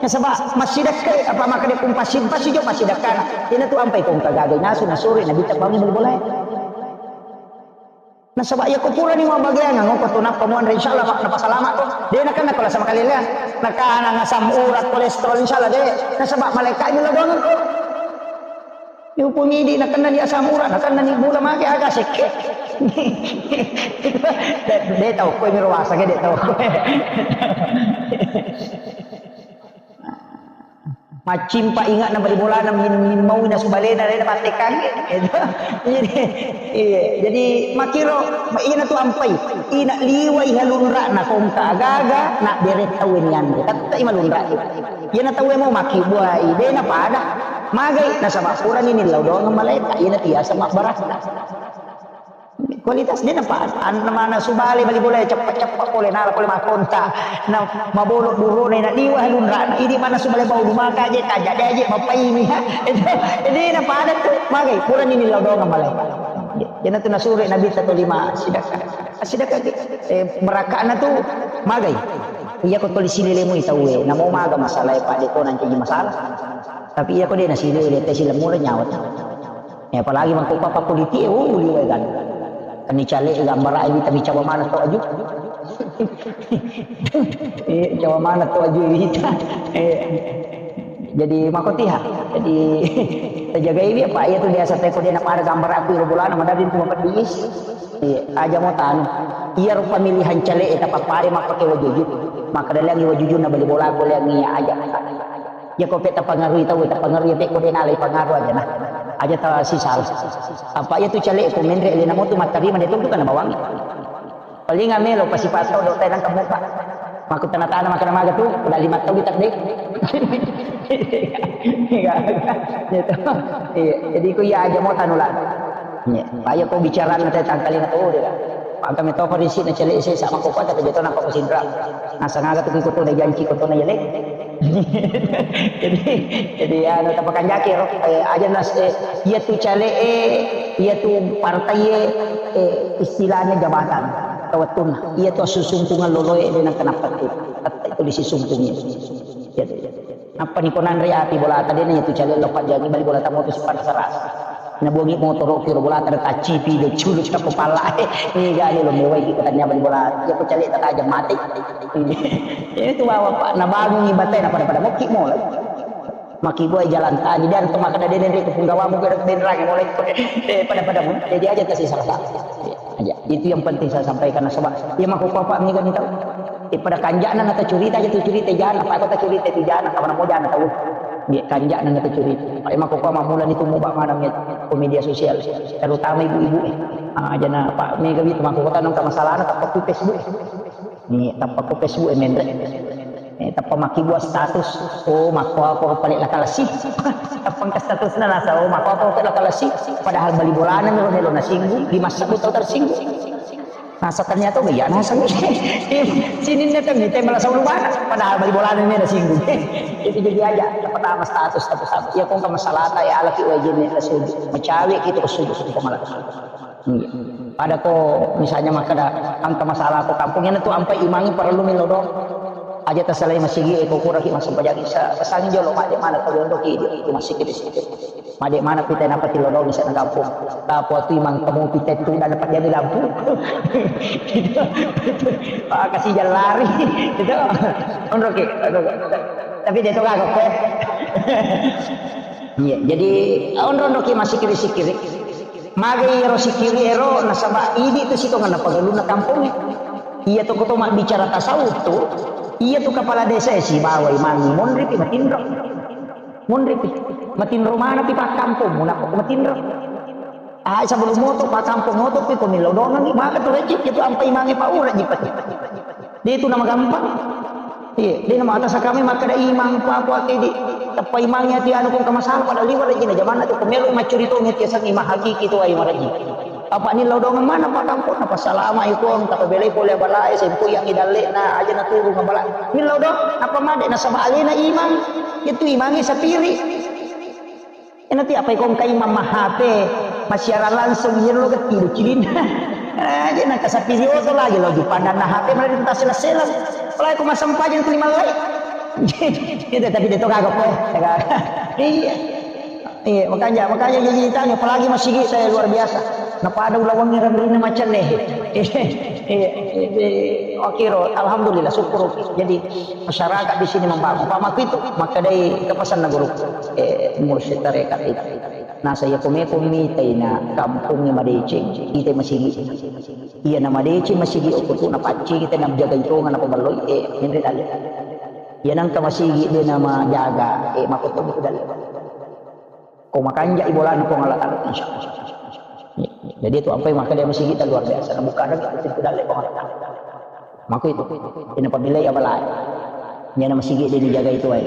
Nasaba massidakka apa makkeda kumpasi pasi jo pasidakkana. Iyanatu ampe ko engka gaga nasu nasuri nabitta bangi bali bolae. Nasaba iya ko purani mabbageangang ko tu nappa muanre insyaallah napasalama ko. De' nakenna ko la sama kali lea. Nakana asam urat kolesterol insyaallah de'. Nasaba malaikat mi lao doangeng ko. Yupu midi nakennani asam urat, nakennani gula mage aga sekke. De' tau ko mi roasa ke de' tau. Maccimpa ingatna bali bolana min, min mau nasu balena de' napattekangngi. Itu. Jadi, iya, jadi makkiro, iyanatu ampai. Ina liwai halunra'na kongka agaga, na bere tau ni anre. Tettai malunra. Iyana tauwe mau makkibuai, de' napada. Magai, nasaba purani nillau doang malaeka, iyana tiasa mabbarakka. Kualitas de' napada, anna mana subale bali bola ceppa-ceppa pole nala pole makonta. Na mabolo burone na liwa lunrana, idi mana subale bau lumaka aje, kaja de' aje, mapaimi ha. Itu, de' napada tu, magai, purani nillau doang malaeka. Iyana tu nasure Nabi satu lima sidakka. Sidakka, eh, merakana tu magai. Iya ko tuli silelemu tauwe, namo maga masalah e, Pak, de' ko nancaji masalah. Tapi iya ko de' nasilele, te silemmu nyawa ta. Ya, apalagi mangko papa politik e, oh, liwai kan. Kan ni cale gambara e, tapi cawa mana to aju. Eh, cawa mana to aju wita. Eh, jadi makotiha. Jadi tajagai wi apa iya tu biasa te ko de' napada gambara aku iro bolana madari tu mapedis. Iya, aja mo tanu. Iya ro pemilihan cale e tapapare mappake wajuju. Maka dalangi wajuju na bali bola ko leangi aja. Ya ko pe tapangarui tau tapangarui pe ko de' nalai pangaru aja nah. Aja ta sisal. Apa iya tu cale e ko menre lena mo tu mattarima de' tu kana bawangi. Paling amelo pasipato do tenang kamu Pak. Maku tana-tana makan maga tu, udah lima tahun kita deh. Iya, gitu. Iya, jadi ku iya aja mo tanu lah. Iya, ayo ko bicara nanti tangkali na tu deh. Angka meto ko risi na cele se sama ko kota ke beto na ko sindra. Nasang aga tu ko tu na janji ko tu na yele. Jadi, jadi ya, no, tapakanjaki ro, eh, aja nas, eh, iya tu cale e, iya tu partai e, eh, istilahnya jabatan, tawettunna. Iya tu susungkungan loloe, de' nang kenapa tu. Tette' tu disisungkungi. Jadi, apa ni konanre ati bola tadi ni tu cale lo pajangi bali bola tamu tu sipan saras. Nabuangi motoro kiro bola tada tacipi de culu tappa pala. Ni ga ni lo mewai kita tanya bali bola. Iya ko cale tata aja mati. Ini tu bawa Pak, nabangungi batai na pada-pada mokki mulai. Maki buai jalan tani dan tu maka dede nri ku punggawamu ke denrang mulai. Eh, pada-pada mu. Jadi aja kasih salah satu. Aja. Itu yang penting saya sampaikan nasaba. Ya mako Pak mega ni tahu. Eh, pada kanjana na ta curita aja tu curita jana, Pak ko ta curita tu jana, kawan mau jana tahu. Dia kanjana na ta curita. Pak mako Pak mamula ni tu mau bak mana ko media sosial. Terutama ibu-ibu eh. Ah, jana Pak mega itu mako kota nang masalah na tak Facebook. Ni tappa ko Facebook e menre. Eh, tappa makkibua status. Oh, makko apa pale lakalasi. Tappa engka statusna nasa, oh, makko apa pale lakalasi. Padahal bali bolana melo melo nasinggung, di masa tau tersinggung. Nasa ternyata oh iya nasa. Sininna kan mite malah saulu bana. Padahal bali bolana melo nasinggung. Itu jadi aja. Pertama status, tappa status. Ya kok masalah ya alaki wajib ni suju. Macawe kita ke suju. Iya. Pada ko misalnya makkeda engka masalah ko kampung, iyana tu ampai imangi parellu mi lao doang. Aja tasalai masigi e ko kuraki massempajang isa, pesangi jolo madde mana ko onroki di masigi di situ. Madde mana pita napati lao doang isa na kampung. Tapo tu imang temu pita tu dan dapat jadi lampu. Gitu. Ah, kasih jalan lari. Gitu. Onroki. Tapi dia tu kagak. Iya, jadi onro-onroki massikiri-sikiri. Magai ero sikiri ero nasaba idi tu sitongenna pagalunna kampongnge. Iya to koto mabbicara tasawuf tu, iya tu kepala desa e sibawa imangi monripi matinro. Monripi. Matinro manapi pakkampongmu nappa matinro. Ah, sebelum moto pakkampong moto pi ko millau dongangi maka tu rejik itu ampai mange paura jipati. De tu nama gampang. Iya, de nama atas kami makkeda imang paku ati di teppa imangi ati anu kong kamasalah pada liwat lagi na jamanna tu pemelu maccuri to ngeti sang imang hakiki tu ai maraji. Apa ni lao dongeng mana pak kampung apa salama ikon tak belai pole bala e sempu yang idalle na aja na turu ngabala. Ni lao dong apa made na saba alena imang itu imangi sapiri. Nanti apa ikong kai mama H P, masiara langsung, iya lo gatti do cilinna. Eh, jadi nang kasapi oto lagi lo jupandanna H P, malah di tasela-sela. Apalagi ko massempajang tu lima lai. Jadi, tapi dia tu kagak, eh. Iya. Iya, makanya, makanya jadi ditanya, apalagi masigi saya luar biasa. Napada ulawang rina macam deh. Iya, iya, iya. Oke, ro, alhamdulillah, syukur. Jadi masyarakat di sini membangun. Pak Maku itu, maka dari kepesan guru, eh, mursyid tarekat itu. Nah, saya kome-kome taina kampungnya madeceng, kita masigi. Iya, na madeceng masigi, okko tu, na paccing kita, na jaga itu, na paballoi, eh, henry dalle. Iya, nangka masigi dia nama jaga, eh, makotong itu dalle. Ko makanja i bolana Puang Allah Ta'ala, insya Allah. Jadi itu apa yang maka dia masigi kita luar biasa. Nah, bukan lagi itu dalle Puang Allah Ta'ala. Mako itu, ina pamilai abala. Iya na masigi dia dijaga itu ai.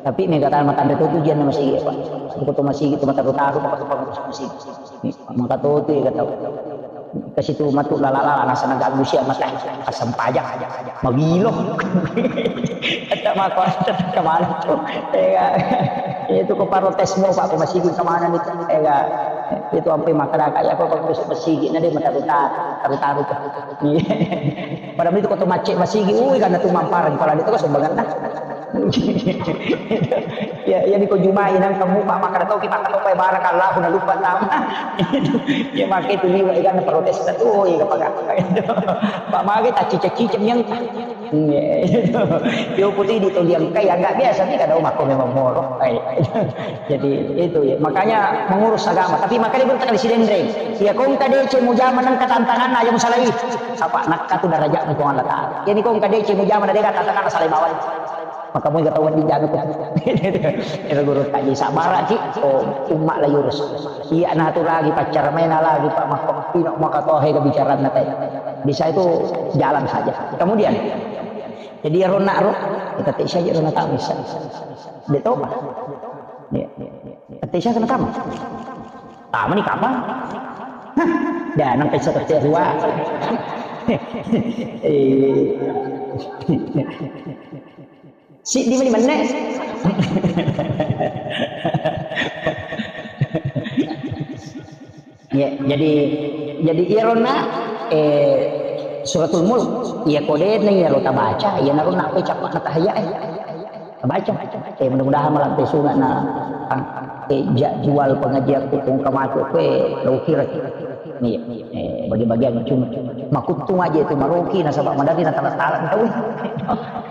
Tapi mega tana matanre tu tujuan na masigi apa? Buku tu masigi tu mataru-taru, maka tu pengurus masigi. Maka tu tu ya kata. Kasi tu matu lala-lala, nasa na ganggu sia mata. Asam pajak. Mabilo. Kata mako, kata kemana tu? Ya, itu ko protes mau, Pak, ko masigi kemana nih? Ya, itu sampai masyarakat ya, apa, pengurus masigi, na dia mataru-taru, taru-taru tu. Iya. Pada itu kota macet masigi, ui, karena tu mampareng, kalau itu kan sumbangan dah. Ya, ya, di ko Jumai nang kamu, Pak, maka tahu kita, tahu, Pak, barakallahu, na lupa nama. Ya, maka itu liwa, ikan protes tu, oh, iya, Pak, Pak, maka tak cicak-cicak yang, iya, itu. Yo, putih di toliang kai, agak biasa nih, kadang mako memang moro. Iya. Jadi, itu ya. Makanya mengurus agama. Tapi makanya berarti kali si Dendreng. Ya, kong kadece mujama nang katantangan aja musalai. Apa, nakka tu darajat ni Puang Allah Ta'ala. Jadi kong kadece mujama na deka tantangan salai bawah. Maka mau ketahuan di janu. Itu guru tadi sabar ki. Oh, umat lah yurus. Iya, nah tu lagi pacar main lagi, Pak, maka pino maka tohe ke bicara na tadi. Bisa itu jalan saja. Kemudian, jadi ya rona ro, kita tak saja rona tamis. Dia tahu, Pak. Iya. Tette isa kena tama. Tama ni kapang. Hah, dah nang pesa tette rua. Eh. Si di mana mana? Ya, jadi, jadi iyaronna, eh, Suratul Mulk, iya kodena iyaro tabaca, iyanaro nappai cappa na tahayya, eh. Tabaca. Eh, mudah-mudahan malampe sunga na, eh, jadwal pengajian ku kong kamacu, eh, lo kira. Iya, eh, bagi-bagian cuma. Makuttu aja itu maroki, nasaba madari na tala-tala,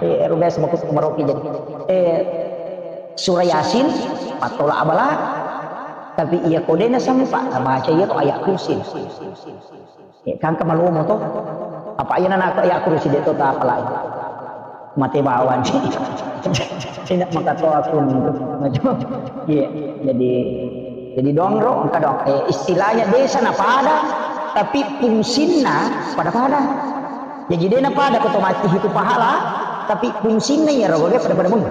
eh, ero biasa makuttu maroki jadi. Eh, Surah Yasin, pattola abala, tapi iya kodena sempa, tabaca iya to ayat kursi. Eh, kangka malomo to. Apa iya nana ayat kursi de to tapalai. Mate bawang. Tidak maka to aku. Iya, jadi, jadi dongro, engka dong. Eh, istilahnya desa na pada, tapi fungsinna pada-pada. Jadi dia na pada ko to mati itu pahala, tapi fungsinna iya rogo pada-pada mun.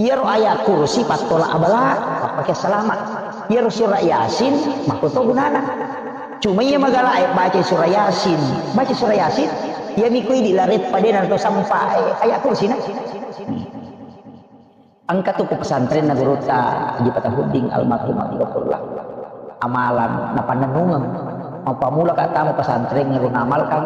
Iyaro ayat kursi pattola abala, pappake salama. Iyaro surah Yasin, makko to gunana. Cuma iya magala ayat baca surah Yasin, baca surah Yasin, iya miko idi lareppa de nanto sampa, eh, ayat kursi na. Engka tu ku pesantren na gurutta Haji Patahuddin almarhum Abdullah. Amalan na pannennungeng. Mappamula ka tama pesantren na guna amalkan.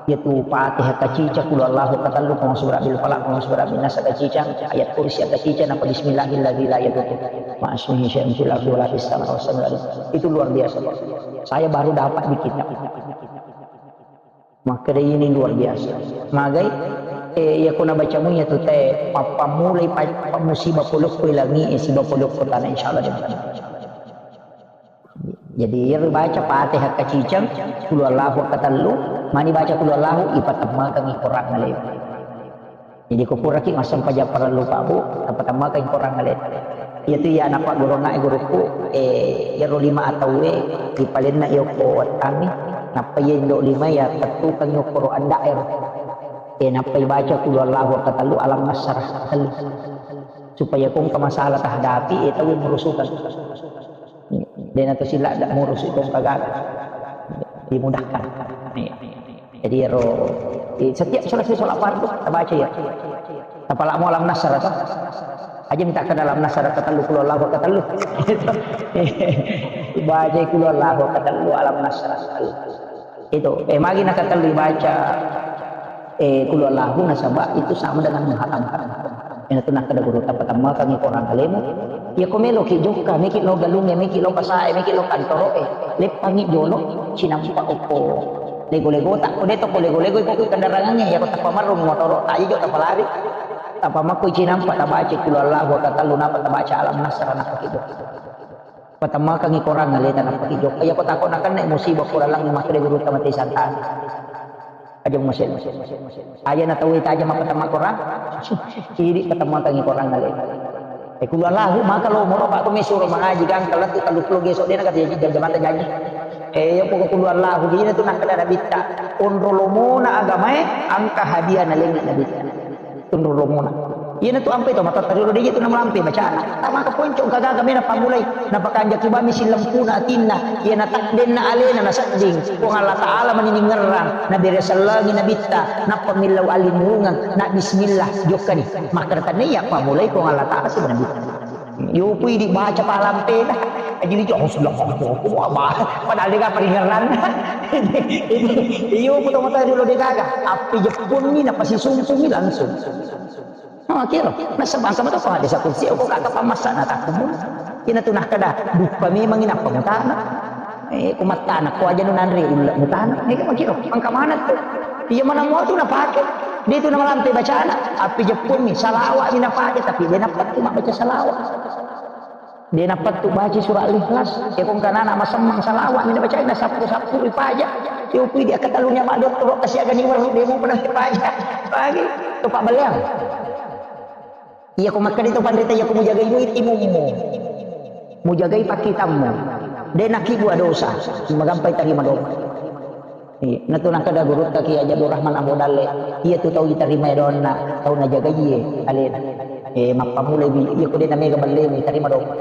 Yaitu Fatihah kacica, Qul Huwallahu katellu, Qul A'udzu Birabbil Falaq, Qul A'udzu Birabbin Nas kacica, ayat kursi kacica, napa Bismillahilladzi la yadurru ma'asmihi syai'un fil ardi wala fis sama. Itu luar biasa, Pak. Saya baru dapat di kitab. Makkeda ini luar biasa. Magai, eh, iya ko nabaca mu iya tu te, pappammulai pa-, pa-, musibah polokko langi, eh, sibah polokko tanah, insyaallah dia. Jadi, iyaro baca Fatihah kaciceng, Qul Huwallahu katellu, mani baca Qul Huwallahu, ipatemmengeng Qur'an alai. Jadi, ko puraki massempajang parellu, Pak, Bu, ipatemmengeng Qur'an alai. Iya tu iya nappa gurunna, eh, gurukku, eh, iyaro lima atauwe, ripalenna iya ko wettangngi, nappa iya indo lima iya tettukeng iya Qur'an daer. Eh, nappa ibaca Qul Huwallahu katellu, Alam Nasyrah katellu. Supaya ko engka masalah tahadapi, eh, tauwe murusukan. Dena to sila da murusu tong kagaga. Dimudahkan. Iya. Jadi ro, eh, setiap selesai sholat fardu, kita baca ya. Tapalak mu Alam Nasyrah to. Aja minta ke dalam nasara ketellu, kulhu Allahu ketellu. Baca kulhu Allahu ketellu, alam nasara ketellu. Itu, eh, magi na ketellu baca, eh, kulhu Allahu nasaba itu sama dengan menghatamkan. Ina tu nakkeda guru, tapatammakangi Korang alemu. Iya ko meloki jokka, meki lo galungnge, meki lo pasae, meki lo kantoroe. Leppangi jolo, cinampa okko lego-lego tak, ko de to ko lego-lego iko kendarangangnge, iya ko tapamarrung motoro, tak ijo tapalari. Tapamakko cinampa tabaca kulhu Allahu ketellu, napa tabaca alam nasara, napa ki jokka. Patammakangi Korang aleta, napa ki jokka. Iya ko tako nakenna musibah ko lalang, makkeda guru tamate santana. Aja musel. Aja na tau ita aja mappatamma Korang. Idi patammakangi Korang aleta. Eh, kulhu Allahu maka lo moro, Pak, ko mesuro mangaji gangka lettu tellu pulo geso dena kata jam-jamata janji. Eh, iya poko kulhu Allahu, ina tu nakkeda Nabitta, onro lomona agamae, engka hadiah nalengngi Nabitta. Tunru lomona. Iyana tu ampai to matotta riolo, de je tu namalampe bacana. Tamaka ponco engka gaga mena pammulai. Napakanjaki bami sillempuna atinna. Iyana takdenna alena nasedding. Puang Allah Ta'ala mani ningerrang. Nabere sellengi Nabitta. Nappa millau allinrungeng. Na bismillah. Jokkani. Makkeda tania pammulai Puang Allah Ta'ala sibawa Nabitta. Yo pui dibaca palampena. Jadi jo, oh, sudah, padahal de gaga paringerranna. Iyo, puto mata dulu de gaga. Api jeppunni, napasisungsungi langsung. Oh, kira. Nasaba engka matopa hadis aku, si aku kaka pamassa na takkumu. Ina tu nakkeda, duppa memang ina pamutana. Eh, ku mattana, ko aja nu nanre ulle mutana. Eh, makiro, engka mana tu? Iya mana mua tu napake. De tu namalampe bacana. Api jeppunni, salawat ni napake, tapi de napattu mabbaca salawat. De napattu baca surah Al-Ikhlas. Iya ko engka nana masemmang salawat mi nabaca, na sappu-sappu ripaja. Yo pui di akkatalunnya mak dottoro, kasi agani weru de mu pernah ripaja. Pagi, to pabbaleang. Iya ko makkeda to panrita, iya ko mujagai duit imummu. Mujagai pakkitammu. De nakibua dosa. Magampai tarima doa. Iya, natu nakkeda gurutta Kiai Haji Abdul Rahman Ambo Dalle, iya tu tau itarima doanna, tau najagaiye alena. Eh, mappamulai bi, iya ko de namega ballemu, itarima doang.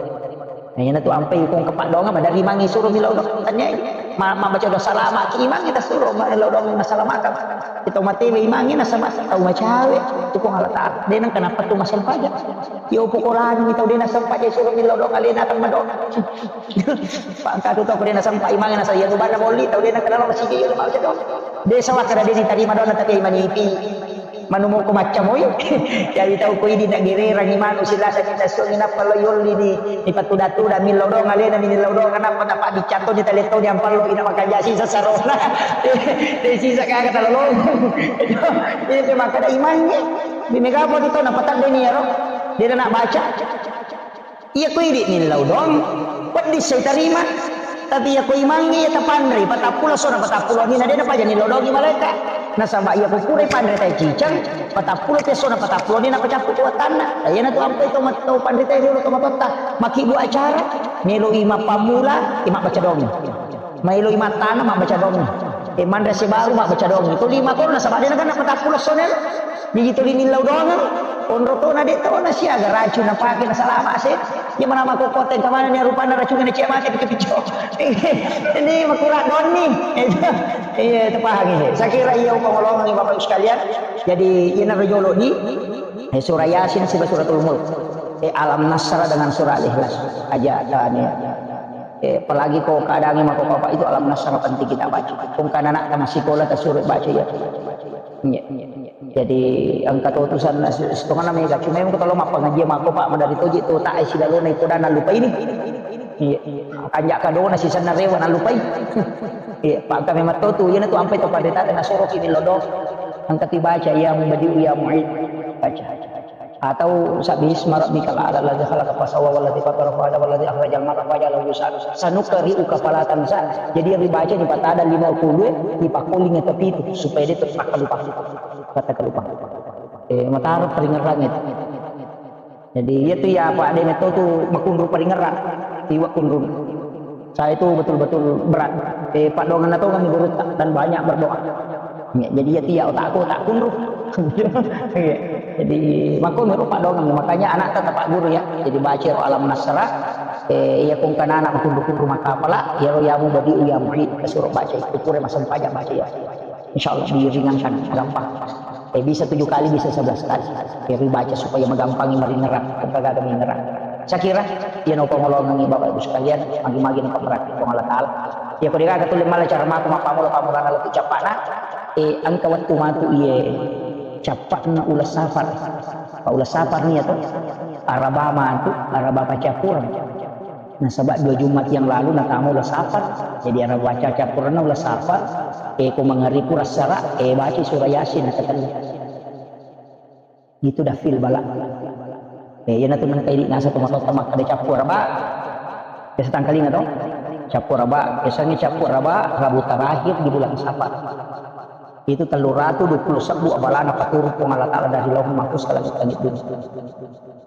Nah, iya natu ampai ko engka paddoangeng, maderri mangi suro millau doang. Tanyai, ma-, mabbaca doa salama ki imang, kita suro millau doang nasalamakang. Kita matewe imangi nasaba tau macawe, tu Puang Allah Ta'ala. De nengka nappa tu massempajang. Yo pokorangi tau de nassempajang suro millau doang alena tang madoa. Pangkatu tau ko de nasempa imangi nasa iya tu banna bolli tau de nakenal masigi iya mabaca doa. De sawakka de nitarima doanna tapi manipi. Manumoko maccamoi. Jadi tau ko idi nagererangi manu silasa kita songi nappa lo yolli ni, ni patuda-tuda millau doang alena ni millau doang nappa napabbicca to ni tale to ni ampallo ina makanja sisa sarona. De sisa kaka talolong. Ini tu makkeda imangi. Di mega apa tu tau napatadde ni ero. De na baca. Iya ko idi millau doang, wedding sai tarima. Tapi iya ko imangnge iya tapanrei, patappulo essona patappulo wenninna de napaja nillau doangi malaeka. Nasaba iya ko purai panrita ciceng, patappulo essona patappulo wenninna pacappu kuatanna. Nah, iyana tu ampai to mat-, to panrita riolo to matotta, makkibbu acara, meloi mappammula, iya mabbaca doangi. Maeloi mattana mabbaca doangi. Eh, manre sibaru mabbaca doangi. Tuli makono nasaba de nakenna patappulo essona ero. Jadi tuli millau doangeng. Onro tona de tona siaga racun napake nasalama se. Iya mana mako kota engka manenni rupanna racunna cia mate picco-picco. Ini makura doanni. Iya, itu pahami. Saya kira iya upangolongi Bapak Ibu sekalian. Jadi ina rejolo di, eh, surah Yasin siba suratul Mulk. Eh, Alam Nasrah dengan surah Al-Ikhlas. Aja tani. Eh, apalagi ko keadaannya mako apa itu Alam Nasrah penting kita baca. Kung kana anak masih sekolah ta suruh baca ya. Iya. Jadi engka to utusan setengah nama ya. Cuma yang kalau mappangaji mako Pak madari toji to tak isi dalona itu dan lupa ini. Iya. Kanjak kadona si sana rewa na lupai. Iya, Pak kami matotu iya tu ampai to pada tata nasoro kini lodo. Engka ti baca ya mubadiu ya muid. Baca. Atau sabbihisma rabbikal a'la alladzi khalaqa fasawwa walladzi qaddara fahada walladzi akhrajal mar'a faja'alahu ghusaan. Sanuqri'uka fala tansa. Jadi yang dibaca di patada lima puluh, di pakoling atau pitu supaya dia terus tak lupa. Kata lupa. Eh, mataro peringeran itu. Jadi iya tu ya apa ada metto tu makunru peringeran. Iwa kunru. Saya itu betul-betul berat. Eh, paddoangenna tongeng gurutta dan banyak berdoa. Ya, jadi iya tu ya otakku tak kunru. Iya. Jadi makko mero paddoangeng, makanya anak tetap guru ya. Jadi baca ro Alam Nasrah. Eh, iya kung kana anak kunru-kunru maka apalah, ya ro ya mubadiu ya muid, suruh baca itu pura masempajang baca ya. Insyaallah diringankan gampang. Eh, bisa tujuh kali, bisa sebelas kali. Eh, ribaca supaya magampangi maringerang, engka gaga mingerang. Saya kira, iya no pangolongangi Bapak Ibu sekalian, magi-magi no pamrakki Puang Allah Ta'ala. Iya, ko degaga tulle mala cara matu mappamula-pamulana lettu cappana, eh, engka wettu matu iye cappana ula safar. Pa ula safar nia to, Araba matu, Araba paccappureng. Nasaba dua Jumat yang lalu natama ula safar, jadi Araba paccappureng ula safar, eh, ko mangaribu rassara, eh, baca surah Yasin nakatellu. Itu dafil bala. Eh, iyanatu nengka idi nasa tomatoatta makkeda cappu Araba. Biasa tangkalinga to? Cappu Araba, biasanya cappu Araba, Rabu terakhir di bulan Safar. Itu tellu ratu dua puluh sebbu abalana paturung Puang Allah Ta'ala dari Lauhul Mahfuz ke langit-langit dunia.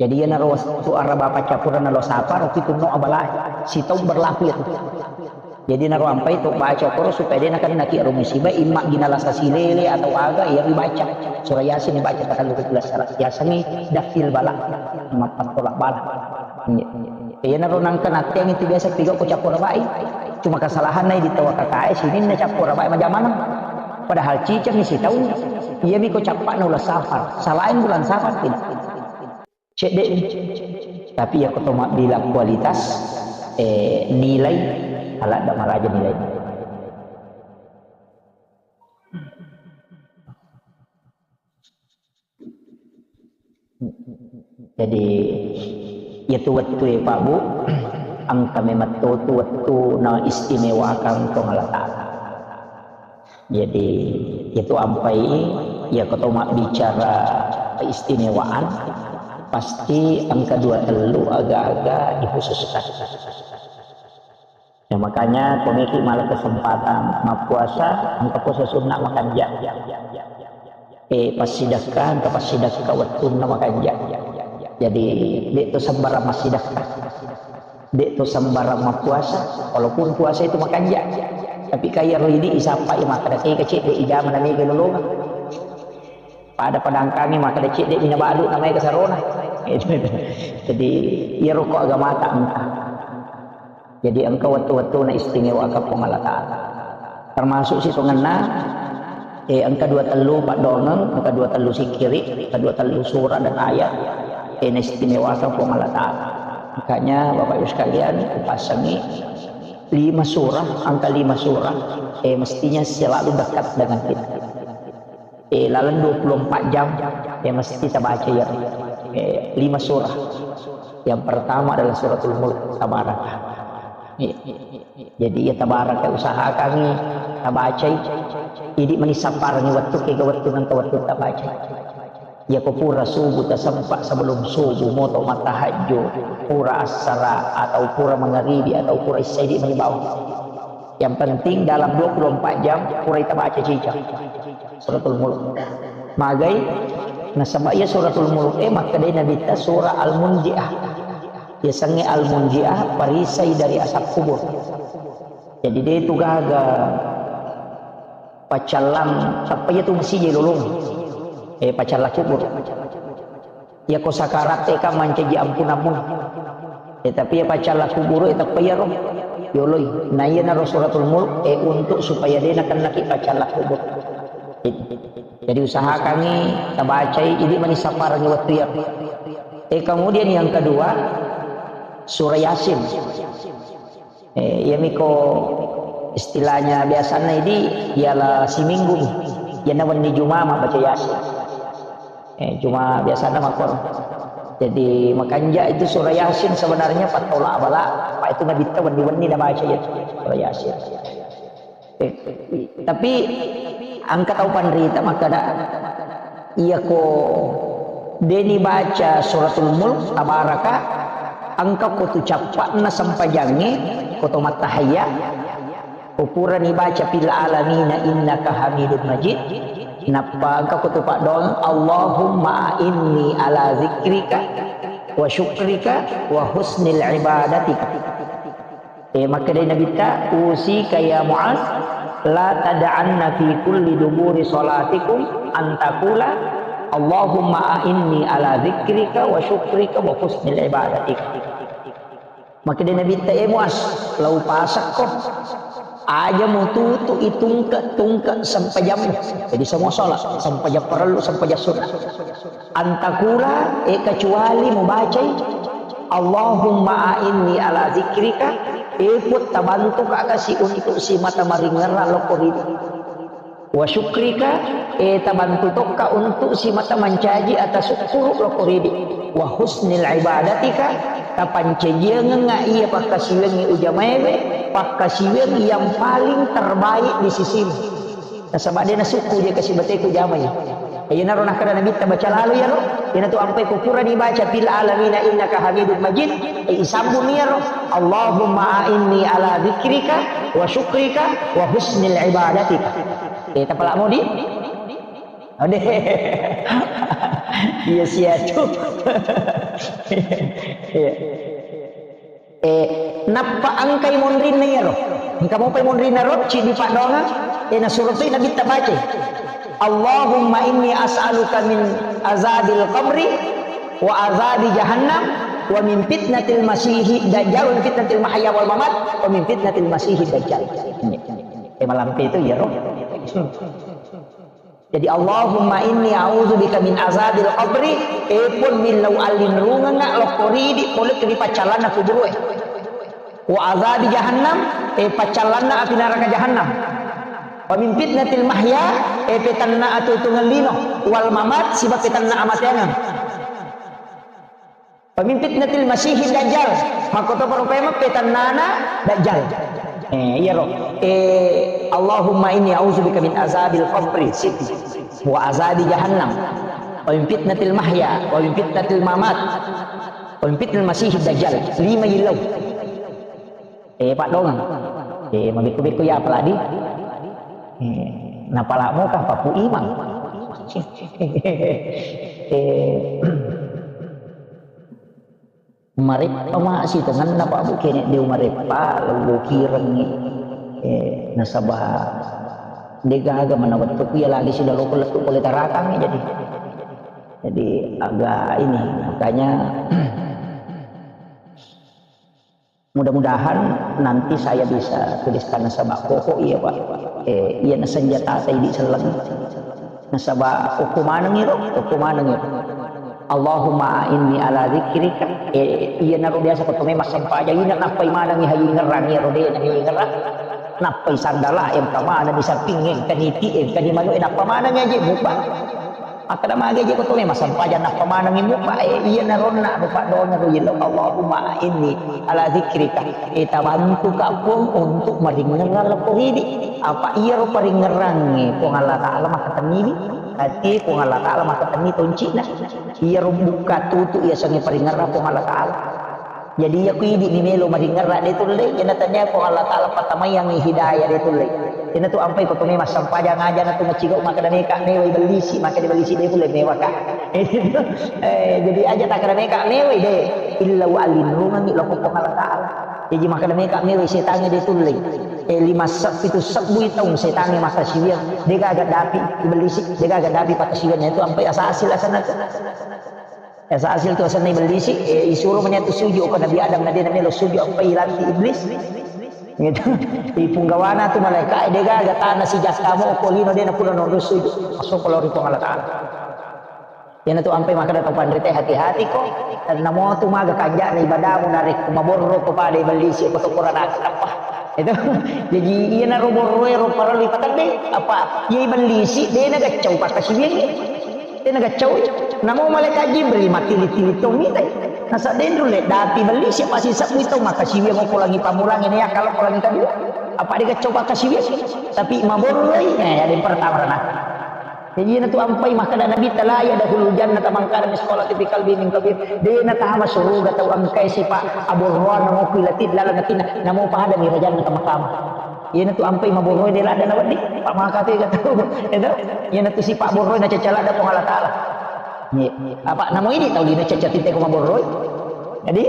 Jadi iyanaro wettu Araba paccappureng ula safar, itu no abala, sitaung berlaku itu. Jadi naro ampai to baca koro supaya de nakennaki aro musibah, imma gina lasa silele atau aga, iya ribaca. Surah Yasin dibaca tanggal dua belas syarat. Yasin ni dafil bala, mappattola bala. Iya. Iya naro nangka natteang itu biasa piga ko cappu Arabai. Cuma kesalahanna di tawa kakae sininna cappu Arabai majamanang. Padahal ciceng isi taung, iya mi ko cappana ula safar. Selain bulan safar tidak. Cedde ni. Tapi iya ko to mabbilang kualitas, eh, nilai, aladda maraja nilai. Jadi, iyatu wettu e, Pak Bu, engka memang to tu wettu na istimewakan Puang Allah Ta'ala. Jadi, itu ampai, iya ko to mabbicara keistimewaan, pasti engka dua tellu aga-aga dikhususkan. Ya, makanya, ko meki mala kesempatan mappuasa, engka puasa sunnah makanja. Eh, passidekka, engka passidekka wettunna makanja. Jadi, de to sembarang massidekka. De to sembarang mappuasa, walaupun puasa itu makanja. Tapi kaya ro idi isappai makkeda, eh, kecil de ijama na mega lolonga. Pada padangkami makkeda cedde mina balu namanya kesarona. Jadi, iya roko agamata engka. Jadi, engka wettu-wettuna istimewa ka Puang Allah Ta'ala. Termasuk sitongenna, eh, engka dua tellu paddoangeng, engka dua tellu sikkiri, engka dua tellu surah dan ayat, eh, naistimewakan Puang Allah Ta'ala. Makanya, Bapak Ibu sekalian, kupasengi lima surah, angka lima surah, eh, mestinya selalu dekat dengan kita. Eh, laleng dua puluh empat jam, eh, mesti tabaca ya, eh, lima surah. Yang pertama adalah Suratul Mulk, Tabaraka. Eh, jadi ya Tabaraka usahakan tabacai. Idi mani sapparengi wettu, kega wettu nengka wettu tabacai. Ya ko pura subuh tasempa, sebelum subuh moto mattahajju, pura assara atau pura mangaribi atau pura isya idi mani bawang. Yang penting dalam dua puluh empat jam pura tabaca ciceng. Suratul Mulk. Magai, nasaba iya Suratul Mulk, eh, makkedai Nabitta surah Al-Munjiah. Yasengnge Al-Munjiah, perisai dari azab kubur. Jadi, de tu gaga paccallang, tappa iya tu masih je lolong. Eh, paccallang kubur. Iya ko sakarat e kan mancaji ampunammu. Eh, tapi iya paccallang kuburu e teppa iyaro yoloi. Nah, iyanaro Suratul Mulk, eh, untuk supaya de nakennaki paccallang kubur. Jadi usahakangi tabacai, idi mani sapparengi wettu iyaro. Eh, kemudian yang kedua, surah Yasin. Eh, iyamiko istilahnya biasanna idi, ialah siminggu mi. Iyana wenni Juma mabbaca Yasin. Eh, cuma biasana makkoro. Jadi, makanja itu surah Yasin sebenarnya pattola bala, apa itu Nabitta wenni-wenni nabaca ya surah Yasin. Eh, tapi engka tau panrita makkeda, iya ko deni baca Suratul Mulk, Tabaraka, engka ko tu cappa'na sempajangnge, ko to mattahayya, ko purani baca fil alamina innaka hamidun majid, nappa engka ko tu paddoang, Allahumma a'inni ala zikrika wa syukrika wa husnil ibadatika. Eh, makkedai Nabitta, "Usika ya Muaz, la tad'anna fi kulli duburi salatikum an taqula, Allahumma a'inni ala dzikrika wa syukrika wa husnil ibadatik." Makkedai Nabitta, "Eh Muaz, lau pasakko, Aja mututu itungke-tungke sempajammu. Jadi semua sholat, sempajang parellu, sempajang sunnah. Antakula, e kecuali mubacai, Allahumma a'inni ala zikrika, e Puang tabantuka kasi untuk simata maringerra lokko ridi. Wa syukrika, e tabantu tokka untuk simata mancaji ata sukkuru lokko ridi. Wa husnil ibadatika, tapancajiangengnga iya pakkasiwiangngi ujamaewe, pakkasiwiang yang paling terbaik di sisimu. Nasaba de nasukku je kasi bateku jamai. Iyanaro nakkeda Nabitta baca lalo iyaro, iyanatu ampai ko purani baca fil alamina innaka hamidun majid, e isambung iyaro, Allahumma a'inni ala dzikrika wa syukrika wa husnil ibadatika. E tapala modi? Ode. Iya siatu. Iya. Eh, nappa engkai monrinna iyaro. Engka mopai monrinna ro, ciddi paddoangeng, eh, nasuro toi Nabitta bacai. Allahumma inni as'aluka min azabil qabri wa azabi jahannam wa min fitnatil masihi dajjal wa min fitnatil mahya wal mamat wa min fitnatil masihi dajjal. Eh, malampe itu iyaro. Jadi, Allahumma inni a'udzubika min azabil qabri, e Puang, millau allinrungengnga lokko ridi pole ri paccallanna kuburu'e. Wa azabi jahannam, e paccallanna api naraka jahannam. Wa min fitnatil mahya, e petanna atuetungeng lino, wal mamat, siba petanna amateangeng. Wa min fitnatil masihid dajjal. Makkotoparo paimeng petannana dajjal. Eh, iyaro. Eh, Allahumma inni a'udzubika min azabil qabri, siti. Wa azabi jahannam. Wa min fitnatil mahya, wa min fitnatil mamat. Wa min fitnatil masihid dajjal. Lima yillau. Eh, paddoangeng. Eh, mabekku-bekku ya apalagi. Eh, napala moka papu imang. Eh, mareppa masi tongenna Pak Bu kene de mareppa lo kirengngi. Eh, nasaba degaga mana wettu ku ya lagi sida loko lettu pole tarakang jadi. Jadi agak ini makanya Mudah-mudahan nanti saya bisa tuliskan nasaba koko iya, Pak. Eh, iya nasenjata ta idi selleng. Nasaba koko maneng iro, koko maneng iro. Allahumma a'inni ala dzikrika. Eh, iya naro biasa ko tome massempajang ina nappai maneng hayu ngerang iro de na ngerang. Nappai sandala engka maneng di samping engka niti engka di manu nappa maneng aja mupa. Makkeda magi je ko tome massempajang nappa manengi mupa, eh, iya naronna rupa dona ro yello, Allahumma inni ala dzikrika. Eh, tabantuka Puang untuk maringerrang lako ridi. Apa iya ro paringerrangnge Puang Allah Ta'ala makkatenniwi? Hati Puang Allah Ta'ala makkatenni toncina. Iya ro bukka tutu iya sangi paringerrang Puang Allah Ta'ala. Jadi iya ku idi ni melo maringerra de tulle, iyana tania ko Allah Ta'ala patamaiyangi hidayah de tulle. Iyana tu ampai ko tome massempajang aja na tu macigau makkeda meka mewai bellisi, makkeda bellisi de tulle mewaka. Eh, jadi aja takkeda meka mewai de, illa wa alinrungangi loko Puang Allah Ta'ala. Jadi makkeda meka mewai setangi de tulle. Eh, lima se-, pitu sebbu taung setangi makkasiwiang, de gaga dapi bellisi, de gaga dapi pakkasiwiang itu ampai asa hasil asana tu. Asa hasil tu asenna ibellisi, eh, isuro mani tu sujud ko Nabi Adam, na de na melo sujud, apa ilanti iblis. Gitu. Ipunggawana tu malaikat, eh, de gaga tana sijakka mo ko lino de na pura nonro sujud. Masuk ko lao ri Puang Allah Ta'ala. Iyana tu ampai makkeda tau panrite hati-hati ko. Karena mo tu maga kanjana ibadamu narekko maborro ko pada ibellisi ko to Quran apa. Itu. Jadi iyana ro borro ro parallu ipatedde apa? Iya ibellisi de na gaccau pakkasiwiang. Tena gaccau, namo malaikat Jibril mattili-tili tong mitai. Nasa denru le dapi belli siapa sisebbu tong makkasiwiang ko langi pamulang ini ya kalau ko langi kedua. Apa de gaccau pakkasiwiang? Tapi maborroi, eh, ada yang pertama rana. Jadi na tu ampai makkeda Nabi ta la yadkhulul jannata man kana mithqala dzarratin min qalbin min kabir. De na tama suruga tau engkai sipa aborroan namo kuilati dalam natina namo pada mi rajanna tamakama. Iyana tu ampai maborroi de ladda na wedding. Pak maka tu ega tau. Itu. Iyana tu sipa borroi na cacca ladda Puang Allah Ta'ala. Iya. Apa namo idi tau dina cacca tite ko maborroi. Jadi,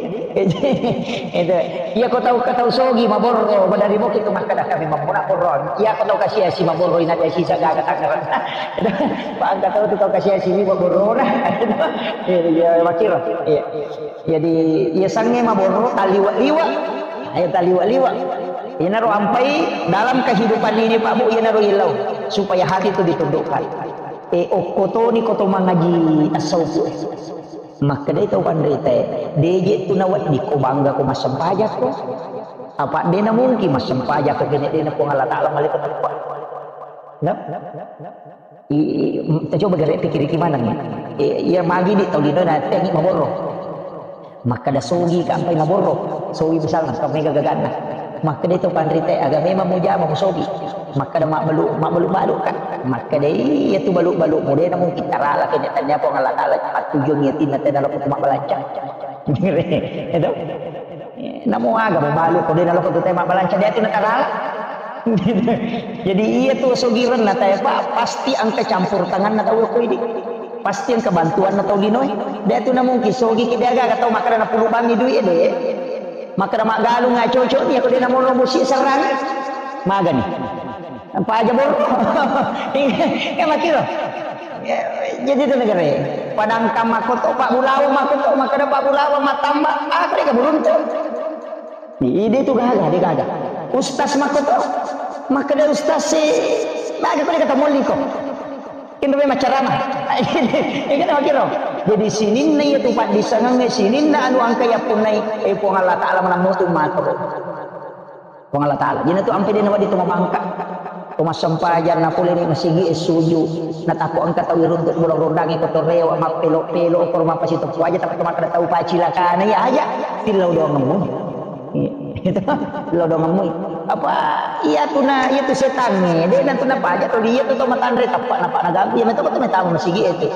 itu. Iya ko tau, ko tau sogi maborro, badari mo kitu makkeda kami mammuna borron. Iya ko tau kasiasi maborroi na biasa sisa gaga tangerang. Pak angka tau tu tau kasiasi ni maborro na. Iya, iya, makiro. Iya. Jadi, iya sange maborro taliwa-liwa. Ayo taliwa-liwa. Iyanaro ampai dalam kehidupan ini, Pak Bu, iyanaro ilau supaya hati itu ditundukkan. Eh, okko toni ko to mangaji tasawuf, eh. Makkedai tau panrita, eh, deje tu nawedding ko bangga ko massempajakko. Apa dena mungkin massempajakko kene dena Puang Allah Ta'ala malaikat apa? Nah? I, i, tacoba gare pikiriki maneng. I, iya magi di tau lino na tengi maborro. Makkeda sogi kampai maborro. Sogi misalna, kau mega gaganna. Makkeda itu panrita, aga memang mujama musogi. Makkeda mabbalu, mabbalu-balu kan. Makkeda iya tu balu-balu mudena mungkin tarala kene tanya Puang Allah Ta'ala. Patujung yatinna tena lo mabbalanca. Itu. Namo aga mabalu ko dena lo ko tu tema balanca dia tu natarala. Jadi iya tu sogirenna tae, Pak, pasti engka campur tanganna tau ko idi. Pasti engka bantuanna tau linoe. De tu namungkin sogi ki de aga tau makkeda napulu bangi duit de. Makkeda maggalung nga cocok ni ko de namoro bosi serang. Magani. Apa aja boro. Iya makkiro. Jadi itu negara. Padangkang makkoto Pak Bulawa makkoto makkeda Pak Bulawa matamba. Aku de beruntung. Ide tu gaga, de gaga. Ustaz makkoto, makkeda ustaz si, maga ko de kata molli ko. Kendo memang ceramah. Ini kan wakiro. Jadi sininna iya tu Pak disangang sininna anu angka ya punai, eh Puang Allah Ta'ala menang mutu makro. Puang Allah Ta'ala. Jadi tu ampe de nawa di tu mabangka. Ko massempajang na pole ni masigi e suju. Na tako engka tau iruntuk bulang rondangi ko torewa mappelo-pelo ko rumah pasi teppu aja tapi makkeda tau pacilakana ya aja. Tillau doang ngemmu. Iya. Itu lo dong ngemui. Apa iya tu na, iya tu setangnge. De na tu na paja tu dia tu to matanre tappa na pa na ganggu. Iya meto ko tu metamu masigi itu.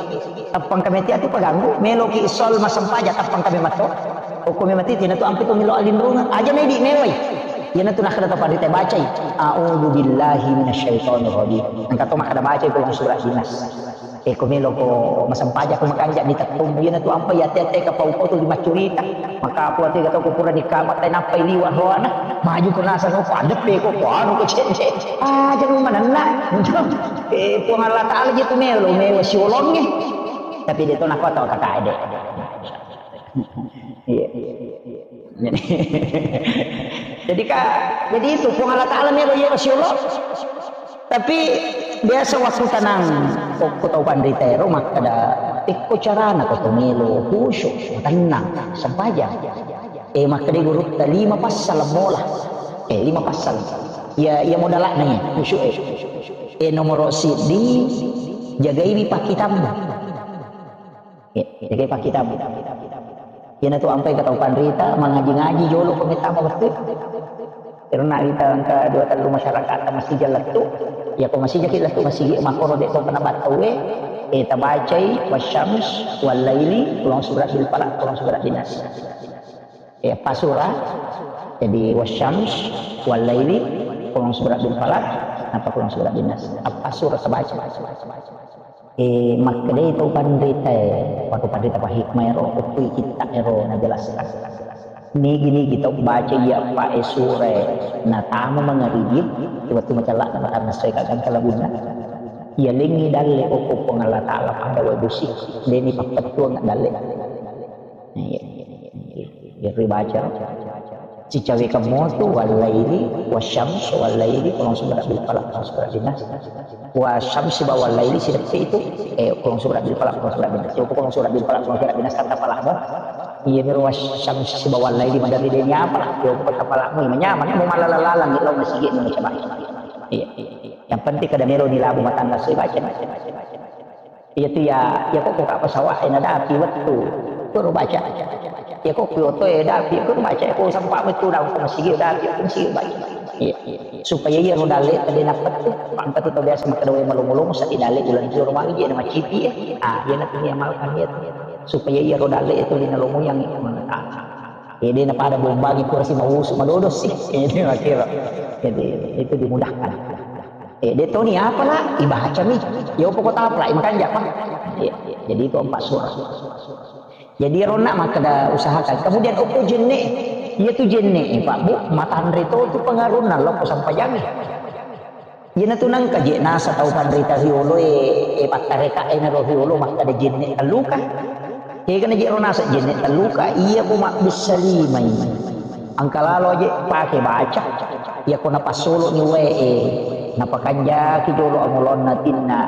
Tappang kami tiatu paganggu. Meloki sol masempaja tappang kami mato. Hukum mati tina tu ampi tu milo alinrungan. Aja medi mewai. Iya na tu na kada tapa dite bacai. A'udzu billahi minasyaitonir rajim. Engka to makkada bacai ko surat dinas. Eh, ko melo ko masempajang ko makanja ni tettummu. Iyana tu ampa ya tete ka pau ko tu macurita. Maka aku ate kata ko pura di kamar tai nappai liwa roana. Maju ko nasa ko padepe ko ko anu ko cece. Ah, jadi manenna. Eh, Puang Allah Ta'ala je tu melo, melo siolongnge. Tapi dia tu nak kata kata ade. Iya. Jadi, jadi ka, jadi itu Puang Allah Ta'ala melo iya masya Allah. Tapi biasa waktu tenang, ko tau panrita ero makkada, tekko carana ko to melo khusyuk, tenang, sempajang. Eh, makkada guru ta lima passal mola. Eh, lima passal. Ya, ya modalakna ya, khusyuk eh. Eh, nomor siddi, jagaiwi pakkitabmu. Iya, jagai pakkitabmu. Iyana tu ampai ka tau panrita, mangaji-ngaji jolo ko mettama wettu. Ero na wita engka dua tellu masyarakat masija lettu. Ya ko masija ki lettu masigi makkoro de to kena battau e. Eh, tabacai wasyams wallaili, kulong surat bil falaq, kulong surat bin nas. Eh, apa surah? Jadi wasyams wallaili, kulong surat bil falaq, apa kulong surat bin nas. Apa surah tabaca? Eh, makkedai tau panrita e, waktu panrita pahikmah ero, ukui kitta ero najelaskan. Nigi-nigi tau baca iya pa e sura e, natama mangaribi, waktu macalla na matanna soe ka gangka labunna. Iya lengi dalle okko Puang Allah Ta'ala pada wae busi, deni pappettuang dalle. Iya, iya, iya. Iya, ribaca. Sicawe kamotu wallaili, wasyams wallaili, kulong surat bil falaq, kulong surat bin nas. Wasyams ba wallaili sideppe itu, eh, kulong surat bil falaq, kulong surat bin nas. Coba kulong surat bil falaq, kulong surat bin nas kata falaqmu. Iya, miro wasyams ba wallaili madari de nyapa. Coba kata falaqmu, manyamang, mau malalalang, lo masigi, mau coba. Iya, iya, iya. Yang penting kada melo ni labu matanna soi baca. Iya tu ya, ya kok kok apa sawah ena dapi wettu. Kuro baca. Ya kok kyoto e dapi, kuro baca. Kok sempak wettu daun ko masigi dapi, ko masigi baca. Iya, iya, iya. Supaya iya ro dalle tadi napet tu. Pangkat tu biasa makkeda wae malungu-lungu sadi dalle bulan juro magi je na macipi e. Ah, iya na punya amalkan iya tu. Supaya iya ro dalle itu lina lomo yang mana. Ede na pada bombangi pura si mausu madodo si. Ede makiro. Jadi itu dimudahkan. Eh, de toni apa lah? Ibacami. Ya apa kota apa lah? Makanja pa. Iya, iya. Jadi itu empat surah. Jadi rona makkeda usahakan. Kemudian okko jenne. Iya tu jenne, eh, Pak Bu, matanre to tu pengaruhna lo ko sampajangi. Iyana tu nangka je nasa tau panrita riolo e, e pattareka e naro riolo makkeda jenne telluka. Kegana je ro nasa jenne telluka, iya ko mabbissa limai. Angka lalo aje pake baca. Iyako napassolo'ni wae, eh, napakanjaki jolo amolonna atinna,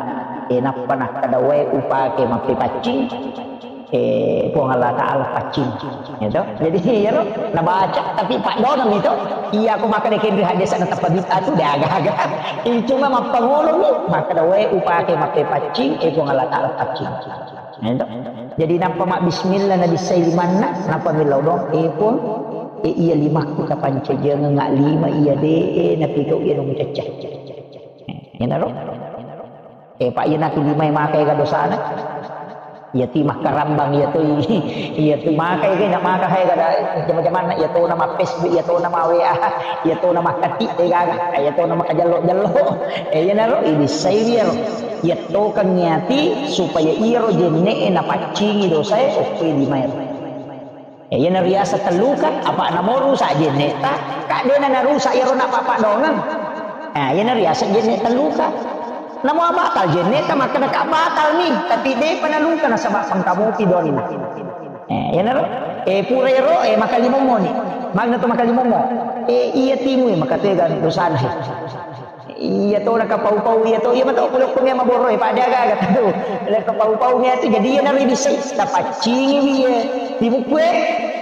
eh, nappa nakkeda wae upake mappepaccing, eh, Puang Allah Ta'ala paccing. Gitu. Jadi, iyaro nabaca, tapi paddono mi to. Iyako makkeda kenri haddesa natappa bid'ah tu, de aga-aga. Ini cuma mappangolomi, makkeda wae upake mappepaccing, eh, Puang Allah Ta'ala paccing. Ento. Jadi nappa mabbismillah nabissai limanna, nappa millau doang, eh, Puang, eh, iya limakku tapancajengeng lima iya de, eh, napigau iya numucacca. Eh, iyanaro. Eh, Pak, iyanatu lima e maka ega dosana. Iya tu makkarambang, iya tu, iya tu maka ega, na maka hai gada jama-jamanna, iya to nama Facebook, iya to nama W A, iya to nama kati, eh, gaga, iya to nama kajallo-jallo. Eh, iyanaro, ibissai iyaro. Iyattokengngi ati supaya iyaro jenne'e napaccingi dosae okkoe limaero. Eh, iyana riaseng telluka, apa namo rusak jenne'ta, ka de'na narusak iyaro napappadongeng. Eh, iyana riaseng jenne' telluka. Namo batal jenne'ta, makkeda ka batal mi, tapi de'pa naluka nasaba pangkamopi donna. Eh, iyanaro, eh, pura ero, eh, makalimommo ni. Magna to makalimommo. Eh, iya timu, eh, makatega dosana, eh. Iya to nakapau-pau, iya to, iya mato pole okko mia maboroi, pada aga-aga tu. Nakapau-pau mia tu, jadi iyanaro ibissai, tapaccingi wi iya. Di buku e,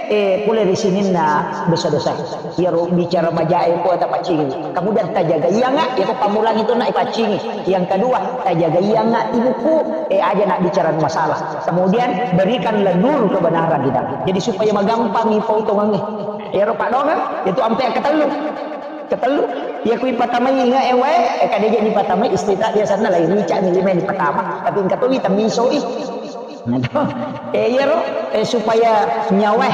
eh, pole ri sininna dosa-dosa. Iyaro bicara majae ko tapaccingi. Kemudian tajaga iyangnga, iya ko pammulang itu nak ipaccingi. Yang kedua, tajaga iyangnga di buku, eh, aja nak bicara masalah. Kemudian berikanlah nur kebenaran di dalam. Jadi supaya magampang ipautongangnge. Iyaro padongeng, itu ampe ketellu. Ketellu, iya ku ipatamai inge e wae, eh, kadeja ni patamai istita biasanna lai rica ni lima ni patama, tapi engka towi temmisoi. Nah, to. Eh, iyaro, eh, supaya nyawae,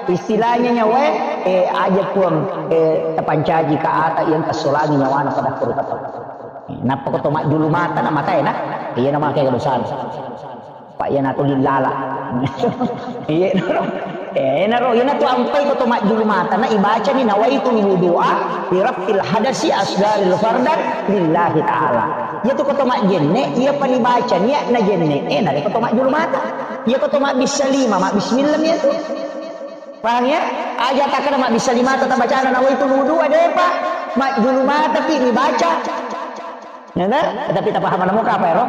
istilahnya nyawae, eh, aja Puang, eh, tapancaji ka ata yang tasolangi nyawana pada kuru kata. Nappa ko to majjulu mata na matae na, iya na makai dosana. Pak, iyanatu lillala. Iya, naro. Eh, naro, iyanatu ampai ko to majjulu mata, na ibacani nawaitul wudu'a li raf'il hadasi asgharil fardan lillahi ta'ala. Iyatu ko to majjenne, iya pani bacani, iya na jenne, eh, nare ko to majjulu mata. Iya ko to mabbissa lima, mabbismillah iyatu. Paham ya? Aja takkeda mabbissa lima ta tabacana nawaitul wudu'a, depa. Majjulu mata pi dibaca. Ya, kan? Tapi tapahamanna muka apa, ero?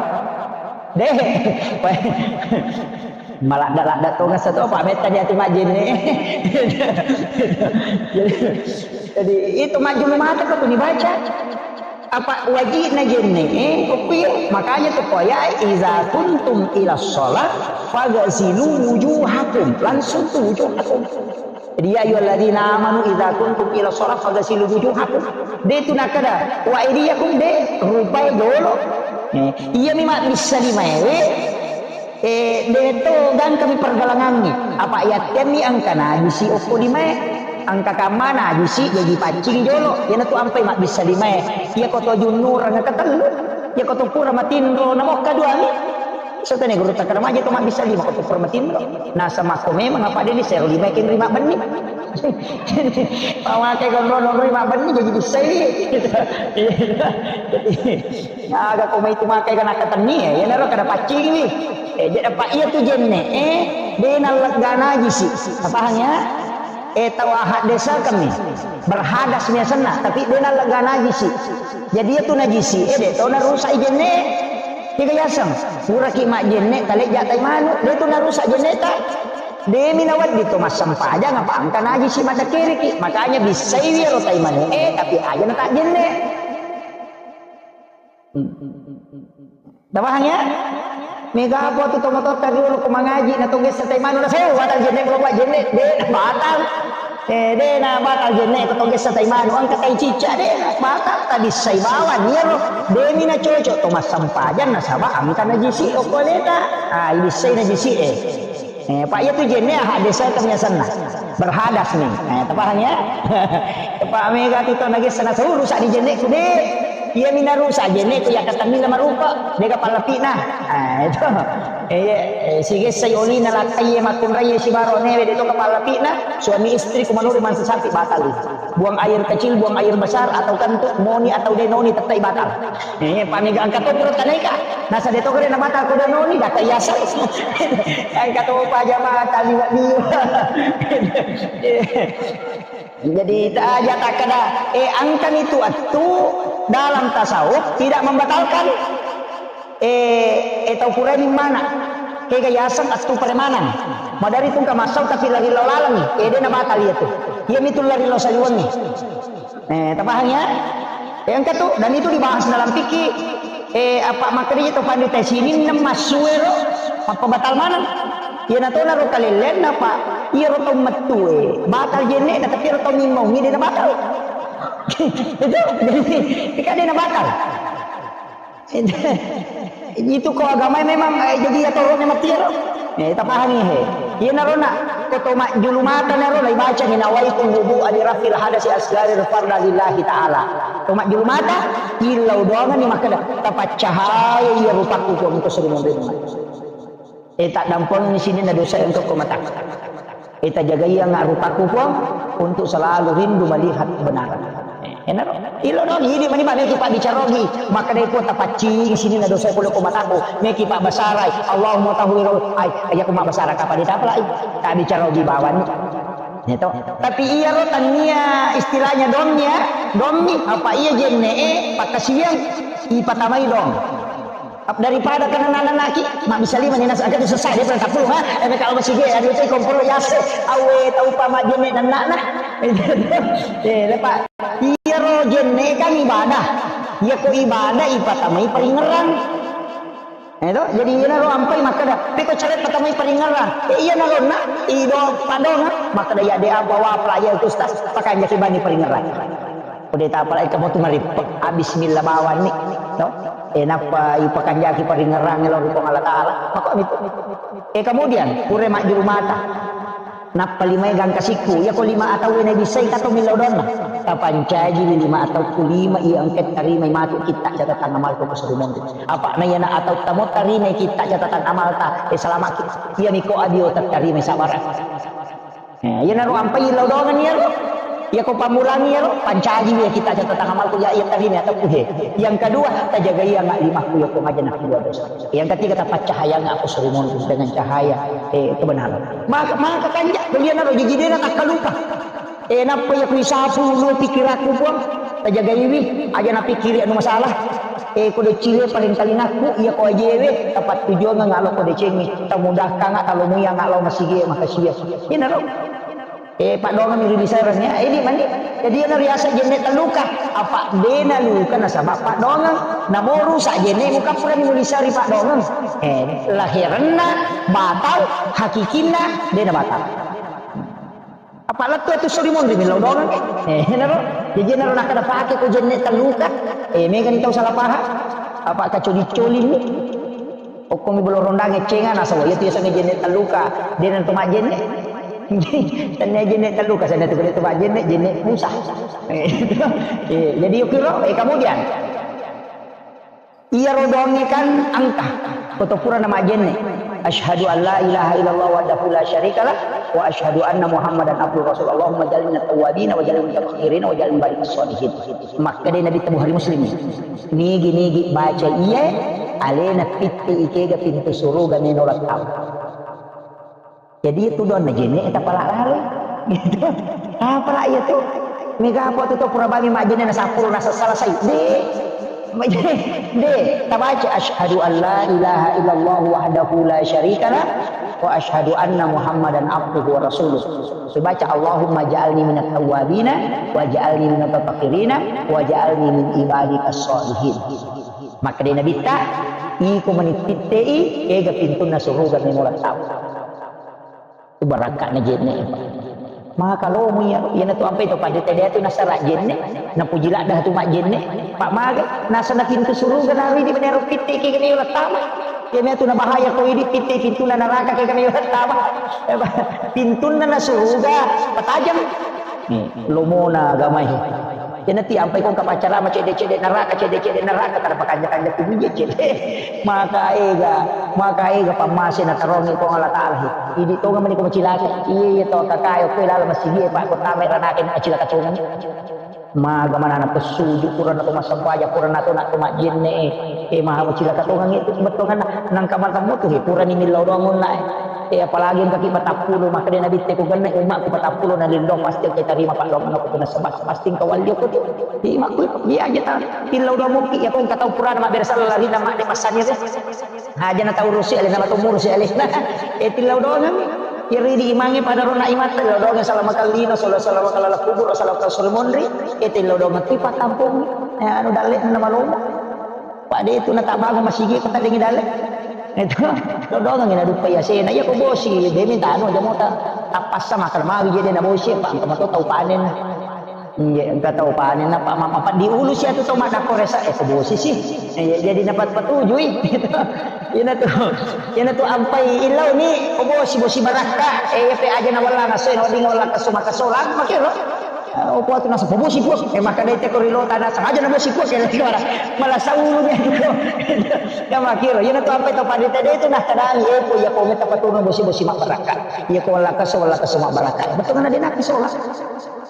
Deh. Maladda-ladda tongeng satu apa metta di ati majjenne. Jadi, jadi itu majjulu mata ko tu dibaca. Apa wajibna jenne, eh, kok iya? Makanya tu poya, "Iza kuntum ila sholat, fagasilu wujuhakum." Langsung tu wujuhakum. Jadi, "Ya ayyuhalladzina amanu idza kuntum ila shalah faghsilu wujuhakum." De tu nakkeda, "Wa aidiyakum," de, rupai jolo. Eh, iyami mabbissa limaewe, eh, de to gangkami pergalangangngi. Apa yattemmi engka najisi okko limae. Engka kamma najisi jaji paccingi jolo. Iyanatu ampai mabbissa limae. Iya ko to junnureng ketellu. Iya ko to pura matinro namokka duami. Satane guru takkeda maja to mabbissa lima ko to pura matinro. Nasaba ko memang apa de ni sero lima kin rima benni. Pamake ko nonroi mabbenni jaji bissai. Aga ko mai tu makai kana katenni, eh, iyanaro kada paccingi. Eh, de apa iya tu jenne, eh, de nallegga najisi. Paham ya? Eh, tau ahad desa kami. Berhadas mi asenna, tapi de nallegga najisi. Jadi iya tu najisi, eh, de to narusak i jenne. Tiga yaseng, puraki majjenne, talejja tai manu, de tu narusak jenneta. Demi nawedding to massempajang apa engka najisi maddekkiriki. Makanya bissaiwi ero tai manu e, tapi aja na tajjenne. Tapahang ya? Mega apa tu tomatoatta riolo ko mangaji na to gessa tai manu na, "Seu, batal jenne ko buat jenne." De, batal. Eh, de na batal jenne ko to gessa tai manu, engka tai cicca, de na batal. Tabissai bawang iyaro. Demi na cocok to massempajang nasaba engka najisi okko aleta. Ah, ibissai najisi e. Eh, Pak, iya tu jenne ahad desa itu biasanna. Berhadas nih. Eh, tapahang ya? Pak, mega tu to nagessa na, "Seu, rusak di jenneku, de." Iya mina rusak jenneku, ya katamina marupa, de ka pallapina. Ah, itu. Eh, iya, eh, sigessai olina lakkai makkunrai sibaro newe de to ka pallapina, suami istri kumanuri mansa sapi batal. Buang air kecil, buang air besar, atau kentut, noni atau de noni, tettai batal. Eh, pamega engka to pura tanaika. Nasa de to kare na batal ko de noni, data yasa. Engka to pa jamaah taliwa-liwa. Jadi, ta-, aja takkeda, eh, engkami tu attu dalam tasawuf tidak membatalkan, eh, eh, tau purae mana. Kega yaseng attu peremanan. Madari tungka massau tapi lari lao laleng. Eh, de' nabatal iya tu. Iya mitu lari lao saliwengnge. Eh, tapahang ya? Eh, engka tu, dan itu dibahas dalam fikih. Eh, apa makanya itu pandita sininna massuero, apa batal maneng? Iya natona ro kalellenna, Pak. Iya ro tau mettue. Batal jenne, tapi ro tau mimmau, ini dia batal. Itu, jadi, kan dia batal. Itu ko agama memang, eh, jadi ya tolongnya mati ya, ro. Eh, tapahami, he. Iya naro na, ko to majjulu mata naro, na ibaca ni nawaitu wudu ali rafil hadasi asgari farda lillahi ta'ala. To majjulu mata, illau doangan ni makkeda, tapaccahaya iya rupaku ko engko suri monrinna. Eh, tak dampon ni sini na dosa engko ko mata. Eh, tajagaiangnga rupaku, Puang, untuk selalu rindu melihat kebenaran. Eh, enaro. Ilo dong, ini mani meki pabbicara ogi. Makkeda, Puang, tapaccing sini na dosa pole ko mataku. Meki pabbasarai. Allahumma tahwiro. Ai, aja ko mabbasara kapang ditapalai. Tak bicara ogi bawani. Ya toh. Tapi iya ro tania istilahnya domnya, dommi apa iya jenne, eh, pakkasiwiang ipatamai dong. Daripada kana nana naki, mak bisa lima ni nasa, agak susah dia pernah tapulu, ha? Eh, kalau masih dia, aduh, itu kompor ya, se, awe, tau pa mak jenne dan nak, nah. Eh, lepak. Iya ro jenne kan ibadah. Iya ko ibadah, ipatamai paringerang. Eh, to? Jadi, iya ro ampai makkeda, peko cari patamai paringerang. Eh, iya naro na, ido padong, ha? Makkeda ya de apa wa pelajar ustaz, pakai jaki bani paringerang. Ko de tapalai kamu tu marippek, ah, bismillah bawang ni, to? Eh, nappa ipakanjaki paringerang lao ri Puang Allah Ta'ala. Maka itu. Eh, kemudian, pura majjulu mata. Nappa limai gangka sikku, iya ko lima atau na bisai kato millau donna. Tapancaji lima atau ku lima iya engka tarimai matu kitta catatan amal ko masuri monri. Apa na iya na atau tamo tarimai kitta catatan amal ta, eh, selamat ki-, iya miko adio tarimai sabar. Eh, iyanaro ampai lao doangan iyaro. Iya ko pammulang iyaro, pancaji iya kitta catatan amalku ya, iya tarima atau he. Yang kedua, tajagaiangnga limakku iya ko maja nakkua dosa. Yang ketiga, tapaccahayangngako suri monri dengan cahaya, eh, kebenaran. Maka, maka kanja, iyanaro jiji de natakkalupa. Eh, nappa iya kuisapu ulu pikirakku, Puang. Tajagaiwi, aja napikkiri anu masalah. Eh, ko decciwe paling talingakku, iya ko ajewe, tapattujuangeng alo ko decengnge, tamudahkangnga, talomuyang alo masigi, makasiya. Inaro. Eh, paddoangeng mi ri bisarangnge, eh, di mani. Jadi, iyana riaseng jenne telluka. Apa dena luka nasaba paddoangeng. Namo rusak jenne muka purani mulisari paddoangeng. Eh, lahiranna batal, hakikinna dena batal. Apa lettu tu suri monri millau doang, eh. Eh, naro. Jadi naro nakkeda pake ko jenne telluka. Eh, megani tau salah paham. Apa kacoli-coli ni? Okkomi bolo rondang eccenga nasawa. Iya tu yasengnge jenne telluka. Dena tu majjenne. Tanya jenne telluka, sana tu kena tu majjenne, jenne Musa. Eh, eh, jadi yukiro, eh, kemudian. Iyaro doangnge kan engka, koto purana majjenne. Asyhadu an la ilaha illallah wahdahu la syarikalah, wa asyhadu anna Muhammadan abduhu rasul. Allahumma ja'alni minat tawwabin, wa ja'alni minal mutatahhirin, wa ja'alni minal sholihin. Makkeda Nabi ta Bukhari Muslim. Nigi-nigi baca iya, alena pitte ikega pintu suruga meno lattau. Jadi itu doang na jenne, eh, tapala lalo. Gitu. Apala iya tu? Mega apa tu, tu pura bami majjenne na sappulo na selesai. De. De, tabaca asyhadu an la ilaha illallah wahdahu la syarikalah wa asyhadu anna Muhammadan abduhu wa rasuluh. Dibaca Allahumma ja'alni minat tawwabina wa ja'alni minat mutatahhirina wa ja'alni min ibadikas sholihin. Makkeda Nabitta, iko mani pittei, ega pintunna suruga meno lattau. Barakka'na jenne, Pak. Maka lomo iya, iyana tu ampai tu pada tadi tu nasara jenne, napuji ladda tu majjenne, Pak, maga nasana pintu suruga naridi menero pitte ke kene lattama. Iyana tu nabahaya ko idi pitte pintuna naraka ke kene lattama. Pintunna na suruga patajang. Nih, lomona agamai. Iyana ti ampai kong kapacara ma cedde-cedde neraka, cedde-cedde neraka, kada pakanja-kanja tu bije cedde. Maka ega, maka ega pammase na tarongi Puang Allah Ta'ala he. Idi tonga mani ko macilaka. Iya, iya, to kakayo ko lala masigi, Pak, ko tamai ranaka macilaka tonga. Maga mana na pesuju, purana to massempajang, purana to na to majjenne, eh, maha macilaka tonga itu betongan nang kamar kamu tu he, purani millau doang onna, eh. Eh, apalagi engka ki patappulo, makkeda Nabitta ko genna ummakku patappulo na lillo, pasti engka tarima paddoangeng ko nasaba pasti engka wallio ko tu. Di makku iya aja ta. Tillau doang mukki ya ko engka tau purana mabbere sala larina madde passani tu. Aja na tau urusi ale na matu murusi ale. Eh, tillau doang. Iri di imangi pada rona imatta tillau doang salama kallino, sala salama kallala kubur, salama kallala monri. Eh, tillau doang tu pattampung. Eh, anu dalle na malomo. Pada itu na tabangun masigi ko taddengi dalle. Itu dodongengi na duppa yasena. Iya ko bosi, de minta anu aja mota. Tappassa makan mawi jadi na bosi, apa engka mato tau panen. Iya, engka tau panen apa mama apa diulu si atu tau maddakko resa, eh, ko bosi si. Iya, jadi na pat-, patujui. Ina tu, ina tu ampai illau ni, ko bosi, bosi barakka, eh, iya pe aja na wallana so, na wedding wallana so makasolang, makiro. Eh, opo atu nasa bosi, Puang. Eh, makkeda te ko ri lota nasa aja na bosi, Puang. Kira kira malah saulu dia tu. Ya makkiro, ina tu ampai tau pada tadi itu nah kadang, eh, ko iya ko meta patunu bosi, bosi mabbarakka. Iya ko wallana so, wallana so mabbarakka. Betul kan ada nak sola.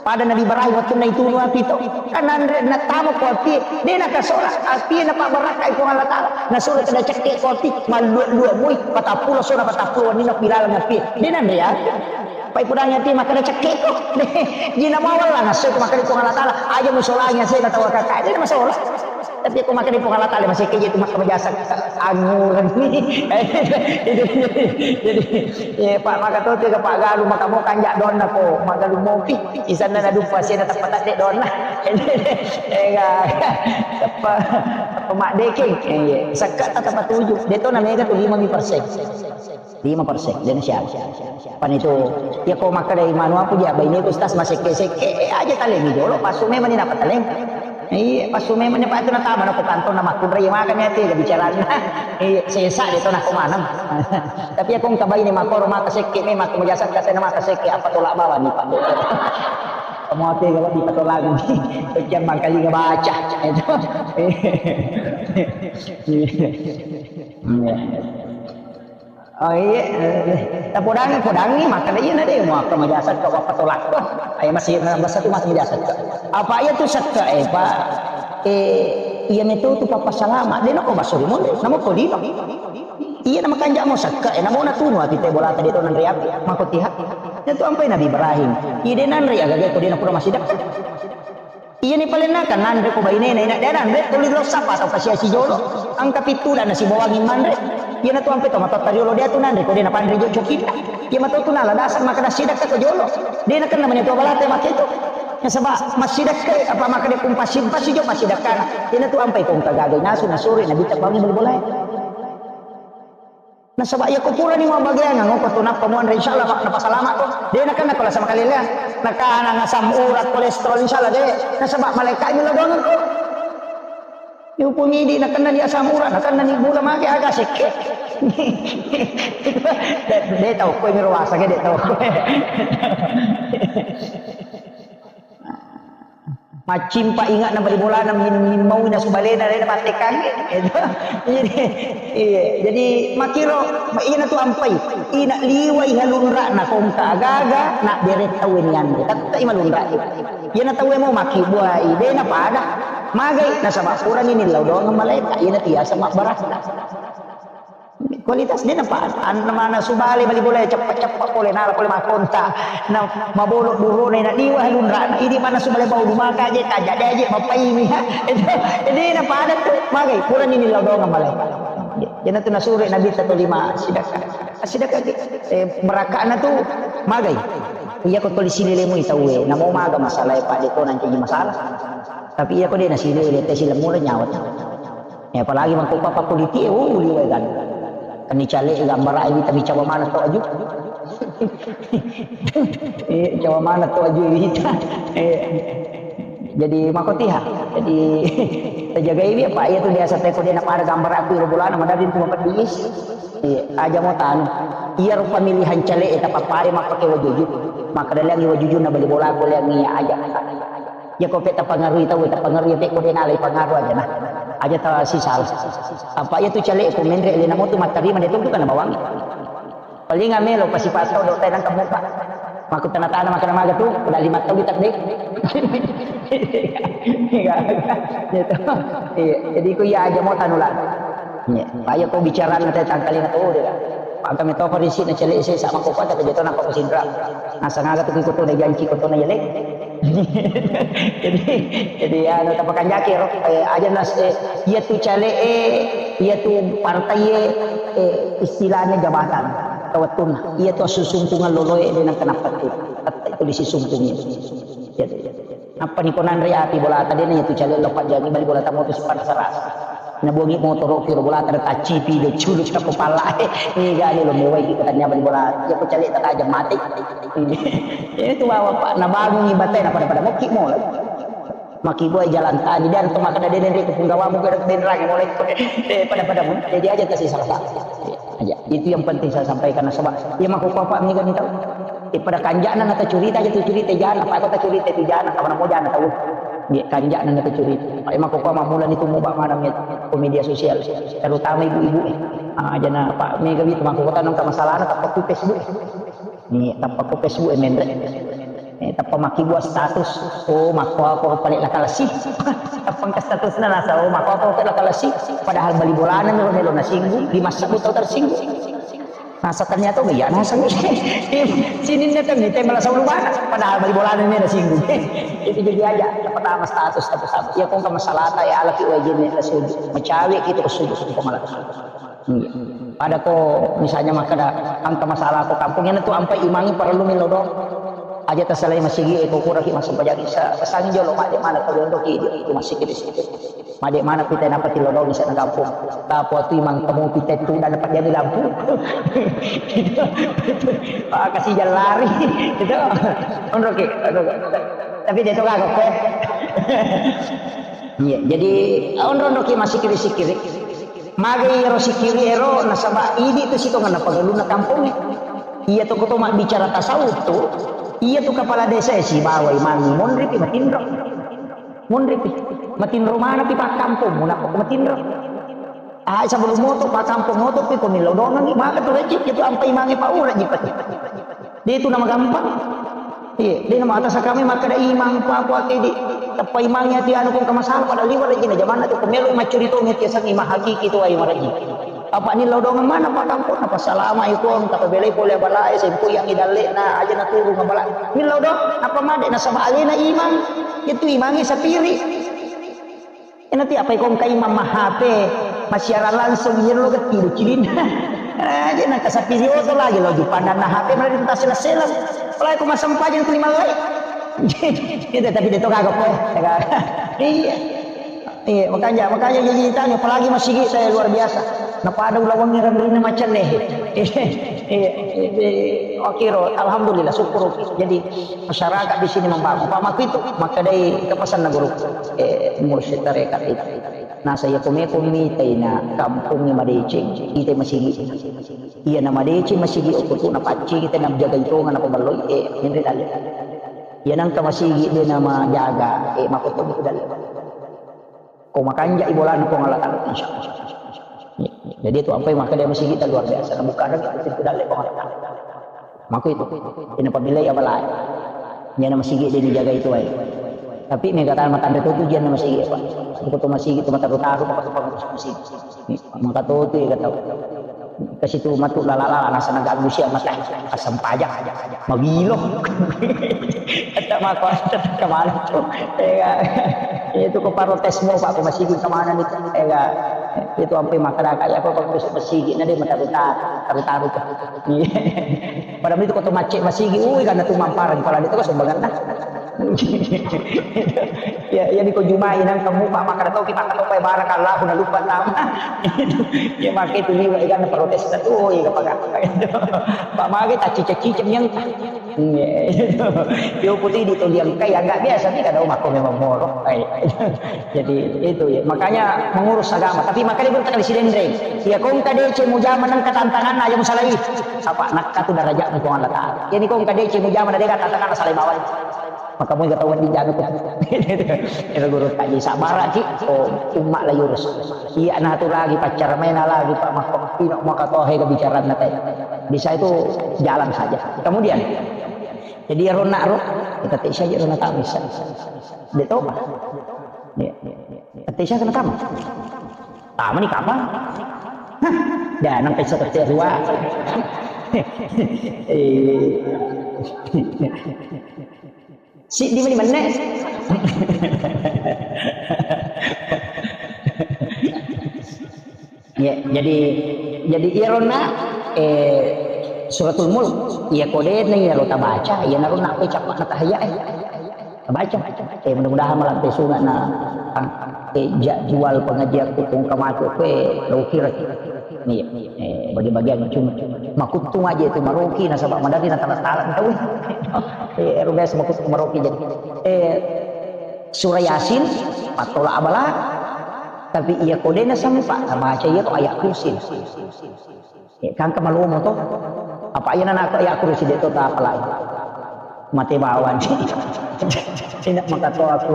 Pada Nabi Ibrahim waktu na itu nu api to. Kan anre na tama ko api, de na kasola. Api na pabbarakka iko Allah Taala. Na sura kada cekke ko api, mallu-lu moi, patappulo sona patappulo ni na pilalang api. De na anre api. Pai pudangi ati makkeda cekkeko. Jina mawalla nasso tu makkeda Puang Allah Taala, aja musolangi asena tau kakak. Jadi masalah. Tapi aku makkeda Puang Allah Taala masih keje tu makkeda jasa angguran ni. Jadi, jadi, ya, Pak, maka tu tiga Pak Galu, maka mau kanjak donna ko, maka lu mopi. Isanna na dupa sena tepat tak dek donna. Enggak. Apa, apa mak deking. Iya. Sekat tak tepat tujuh. Dia tu namanya tu lima persen. Lima persen, dan siap. Pan itu, ya ko makkeda manu apa dia, baine ku stas masekke-sekke, eh, aja taleng jolo, pasu memang ni napa taleng. Iya, pasu memang ni apa itu natama nako kantong nama kunrai makan ya, tiga bicarana. Iya, sesa dia tu nako maneng. Tapi aku engka baine makoro maka sekke, memang aku majasa kata nama sekke, apa tolak bawah ni, Pak. Kamu apa yang di patolak ni? Pecah mangkali ngebaca. Itu. Iya. Oh iya, eh, tapodangi, podangi, makkeda iya na de, mau apa majasa ka wappa tolak ko. Ayo masih, bahasa tu masih majasa ka. Apa iya tu sakka, eh, Pak? Eh, iya metu tu papa salama. De nako baso ri monde, namo ko dino. Iya nama kanja mo sakka, eh, namo na tunu ati te bola tadi to nanre api, mako tiha. Itu ampai Nabi Ibrahim. Iya de nanre aga ko de na pura masih dekat. Iyani palenna kan nanre ko bainena, ina de nanre tuli lo sapa tau kasiasi jolo. Angka pitu dan nasi bawangi manre. Iyana tu ampe to matotta riolo de tu nanre ko de napanre jo cokita. Iya mato tu nala dasar maka nasi dakka ko jolo. De nakenna mani tu balate make tu. Nasaba masih dakka apa maka de pun pasi pasi jo pasi dakkana. Iyana tu ampe ko engka gagai nasu nasuri nabitta bangi bulu bolae. Nasaba iya ko purani mabbageangang ko to nappa muanre, insyaallah, Pak, napasalama ko. De nakenna ko lasa makalelea. Nakana ngasam urat, kolesterol, insyaallah de. Nasaba malaikat mi ladongeng ko. Yupu midi nakenna ni asam urat, nakenna ni gula mage aga sekke. De, de tau ko mi ruasa ke de tau ko. Maccimpa ingatna bali bolana min-, min maui nasu balena, de nabattekangngi. Itu. Jadi, iya. Jadi, makkiro, ma-, iyana tu ampai. Ina liwai halunra'na kongka agaga, na bere tauwe nianre. Tette'i malunra'i. Iyana tauwe mau makkibuai, de napada. Magai, nasaba purani nillau doang malaika, iyana tiasa mabbarakka. Kualitas de napa, an-, mana subale bali bola ceppa-ceppa pole nala pole makonta. Na mabolo burona na liwa lunrana. Idi mana subale bau lumaka je, kaja de je, mapaimi ha. Itu, de napada tu, magai, purani nillau doang malaika. Jana tu nasure Nabitta to lima sidakka. Sidakka ke, eh, barakana tu, magai. Iya ko toli silelemu tauwe, namo maga masalah, Pak, de ko nanti masalah. Tapi iya ko de nasilele, te silemmu nyawa. Eh, apalagi mangko papa kuliti, eh, uh, liwai kan. Kani cale gambara wita mi cawa mana to aju. Eh, cawa mana to aju wita. Eh, jadi makotiha. Jadi tajagai wi apa iya tu biasa teko de napada gambara aku ro bolana madadin tu mapedis. Eh, aja mau tanu. Iya ro pamilihan cale eta papare mappake wajuju. Maka dalangi wajuju na bali bola ko leangi aja. Iya ko pe tapangarui tau, tapangarui pe ko de nalai pangaru aja nah. Aja ta sisal. Apa iya tu cale ko menre le namo tu mattarima de tu kan bawang. Paling amelo pasi paso do tenang kamu pak. Maku tanah-tanah makan maga tu, udah lima tahun tak deh. Gitu. Iya. Jadi ku iya aja mau tanulan. Iya. Ayo ko bicara nanti tangkali na tu de. Angka metto ko risi na cele' sesa makkopa, tapi jeto napa ko sinra. Nasang aga tu ko tona janci ko tona yele. Jadi, jadi anu tapakanjaki ro, eh, aja nas, eh, iya tu cale' e, iya tu partai e, eh, istilahnya jabatan. Kawettunna, iya tu susungkungan loloe de nang kenapa tu. Itu di sisungkungi. Iya tu. Nappa ni ko nanre api bolata, de na iya tu cale' lo pajjangi bali bolata moto sipana sarasa. Na bongi motoro kiro bolata da taccipi de culu cappa palla. Ega de lo mewai ki katanya bali bolata. Iya ko cale' ta tajam mate. Iya tu bawa pa na bangungi batai na pada-pada mokki mola. Maki boy jalan tani dan to makkeda de nere ko punggawamu ko de nrang mulai. Eh, pada-pada mun. Jadi aja kasih salah satu. Aja. Itu yang penting saya sampaikan nasaba. Iya mako apa mega ni tau. Eh, pada kanjana na tacurita aja tu curita jana, apa ko tacurita tu jana, kawan mau jana tau. Iya kanjana na tacurita. Pak emang kok mamula ni tumu bak mana mi ko media sosial, terutama ibu-ibu eh. Ah, jana Pak Mega itu mako kota nang masalah na tappa ku Facebook. Ni tappa ku Facebook eh, menre. Eh, tappa maki buat status. Oh, mako aku pale lakalasi. Tappa ke status na nasa, oh, mako aku pale lakalasi. Padahal bali bolana melo melo nasinggung, di masa tau tersinggung. Nasa ternyata oh iya nasa. Sininna kan mite malah saulu bana. Padahal bali bolana mena singgung. Itu jadi aja pertama status satu-satu. Ya kong ke masalah ta ya alaki wajib ni suju. Macawe kita ke suju kita malah. Iya. Pada ko misalnya makkeda angka masalah ko kampung ini tu ampai imangi perlu milo do. Aja tasalai masigi eko kuraki masuk pajak isa. Pesangi jolo made mana ko jondo ki itu masih kita situ. Made mana pita napa tilodong isa na kampung. Tapo tu imang temu pita tu dan dapat jadi lampu. Ah, kasih jalan lari. Itu. Onro ki. Onro ki. Tapi dia tu kagok eh. Iya, jadi onro-onro ki masih kiri-sikiri. Magai ero sikiri ero nasaba idi tu sitongan na pengeluna kampung. Iya tu koto mabbicara tasawuf tu. Iya tu kepala desa si bawai mangi monri pi matinro. Munripi. Matinro manapi pakkampong, munappa ko matinro. Ah, sebelum moto pakkampong moto pi ko millau dongangi, maka tu rejik itu ampai mange paura jipati. Dia itu nama gampang. Iya, dia nama atas kami maka ada imang apa apa di teppa imangi ati anu kong kamasalah pada liwat rejina zaman itu kemelu macuri to ngeti sang imang hakiki tu ayo maraji. Apa ni lao dongeng mana Pak Kampung? Apa salama ikon? Kata belai pole balae sempu yang idallena aja na turun bala. Ni lao dong, apa made nasaba alena imang? Itu imangi sapiri. Enati apa ikon ka imang mahape masiaran langsung iya lo gatti do cilin. Aja na kasapiri oto lagi lo jupandan na H P mari kita selas-selas. Apalagi ko masempajang terima lai. Itu tapi dia to kagak po. Iya. Iya, makanya, makanya jadi ditanya, apalagi masigi saya luar biasa. Napada ulawangngi renrina macam nih. Iya, iya, iya. Oke, ro, alhamdulillah, syukur. Jadi masyarakat di sini membangun. Pak Maku itu, maka dari kepesan guru, eh, mursyid tarekat itu. Nah, saya kome-kome taina kampungnya madeceng, kita masigi. Iya, na madeceng masigi, okutu na pacci kita na jaga itu, na pembaloi, eh, ini tadi. Iya, nangka masigi dia nama jaga, eh, makoto itu tadi. Ko makanja i bolana Puang Allah Taala, insya Allah. Jadi itu ampai maka dia masigi ta luar biasa. Nah, bukan lagi itu dalle Puang Allah Taala. Maka itu, ini apabila ya balai. Dia nama masigi dia dijaga itu aja. Tapi mega tana matanda tu dia nama masigi apa? Itu tu masigi tu mataru-taru apa tu pengurus masigi. Maka tu tu ya kata. Ke situ matu lala-lala nasa na ganggu sia mata asam pajak magilo. Kata mako kemana tuh? Ega itu ko protes mau Pak ko masigi kemana nih? Ega itu sampai masyarakat ya apa Pak bisa masigi na dia mata taru taru taru tuh. Padahal itu kota macet masigi, ui karena tuh mamparan kalau itu kan sumbangan dah. Ya, ya niko jumai nang kamu Pak maka tau kita kata Pak barakallahu na lupa nama. Ya maka itu liwa ikan protes tuh, oh iya apa Pak maka tak cicak-cicak yang yo putih di toliang kai agak biasa nih kada mako memang moro. Jadi itu ya makanya mengurus agama. Tapi makanya bertekan si dendreng. Ya kong kade ce mujama nang ketantangan aja musalai. Apa nakka tu darajat Puang Allah Taala. Jadi kong kade ce mujama na dega tantangan asal bawah. Maka mui ketahuan di janu ko. Ero guru kaji sabara ki, oh, umma la yurus. Iya na tu lagi pacar main lagi Pak Mahkamah Pino maka tohe ke bicara na teh. Bisa itu jalan saja. Kemudian jadi ero nak ro kita tak saja ero nak bisa. Dia tahu Pak. Iya. Tapi saya kena tamu. Tamu ni kapan? Hah? Ya, nampai satu ruwa. Eh, siddi meni menne. Ya, jadi, jadi iyaronna, eh, Suratul Mulk, iya kodena iyaro tabaca, iyanaro nappai cappa'na tahiyya, eh. Baca. Eh, mudah-mudahan malampe sunga na, eh, jadwal pengajian ku kong kamaco kue, lo kira. Iya. Eh, bagi-bagian cuma makuttung aja itu maroki nasaba madari na tala-tala tau. Eh, ero biasa makuttung maroki jadi. Eh, surah Yasin, pattola abala, tapi iya kodena sempa, baca iya to ayat kursi. Eh, kangka malomo to. Apa iya nana ayat kursi de to tapalai. Mate bawang. Tidak maka to aku.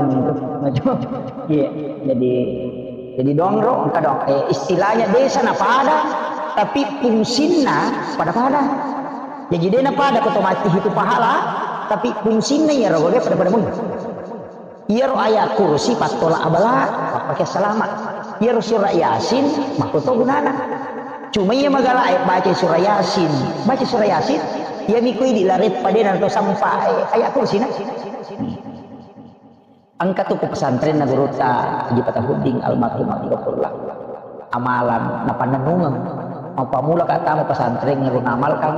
Iya, jadi, jadi dongro, engka dong. Eh, istilahnya desa na pada, tapi fungsinna pada-pada. Jadi de na pada ko to mati itu pahala, tapi fungsinna iya rogo de pada-pada mui. Iyaro ayat kursi pattola abala, pappake salama. Iyaro surah Yasin, makko to gunana. Cuma iya magala e baca surah Yasin. Baca surah Yasin, iya miko idi lareppa de na to sampa, eh, ayat kursi na. Engka tu ku pesantrenna gurutta Haji Fatahuddin almarhum Abdullah. Amalan napannennungeng. Mappamula ka tama pesantren ero namalkan.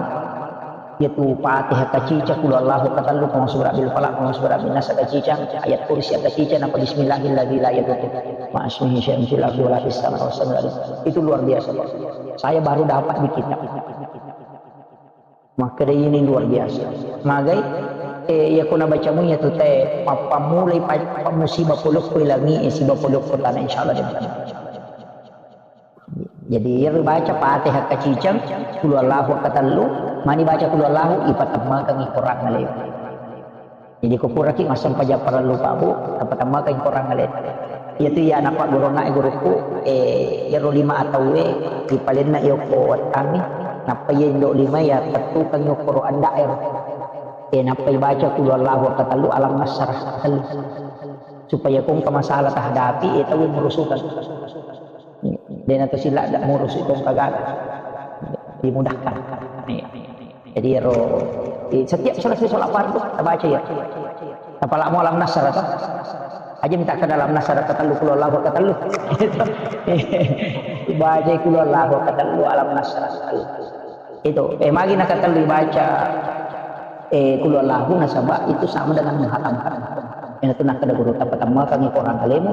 Iyatu Fatihah kacica, Qul Huwallahu katellu, Qul A'udzu Birabbil Falaq, Qul A'udzu Birabbin Nas kacica, ayat kursi kacica, napa Bismillahilladzi la yadurru ma'asmihi syai'un fil ardi wala fis samai wa huwas samiul alim. Itu luar biasa, Pak. Saya baru dapat di kitab. Makkeda ini luar biasa. Magai, eh, iya ko nabacamu iyatu te, mappammulai pa-, pa-, musibah polokko langi, eh, siba polokko tanah, insyaallah dia. Jadi, iyaro baca Fatihah kaciceng, Qul Huwallahu katellu, mani baca Qul Huwallahu, ipatemmakengngi Qur'an alemu. Jadi, ko puraki massempajang parellu, Pak, Bu, tapatemmakengngi Qur'an alemu. Iyatu iya napagguruangngi gurukku, eh, iyaro lima atauwe, ripalenna iya okko wettangngi, nappa iya indo lima iya tettukengngi okkoro anda'e ro. Eh, nappa ibaca Qul Huwallahu katellu, Alam Nasyrah katellu. Supaya ko engka masalah tahadapi, eh, tau murusukeng. Dena to sila da murusu ko engka gaga. Dimudahkan. Iya. Jadi ro, eh, setiap selesai sholat fardu, tabaca ya. Tapalamo Alam Nasyrah to. Aja minta ke dalam Nasyrah katellu, Qul Huwallahu katellu. Baca Qul Huwallahu katellu, Alam Nasyrah katellu. Itu, eh, magi nakatellu baca, eh, Qul Huwallahu nasaba itu sama dengan menghatamkan. Iyana tu nakkeda guru, tapatemmakengngi Qur'an alemu.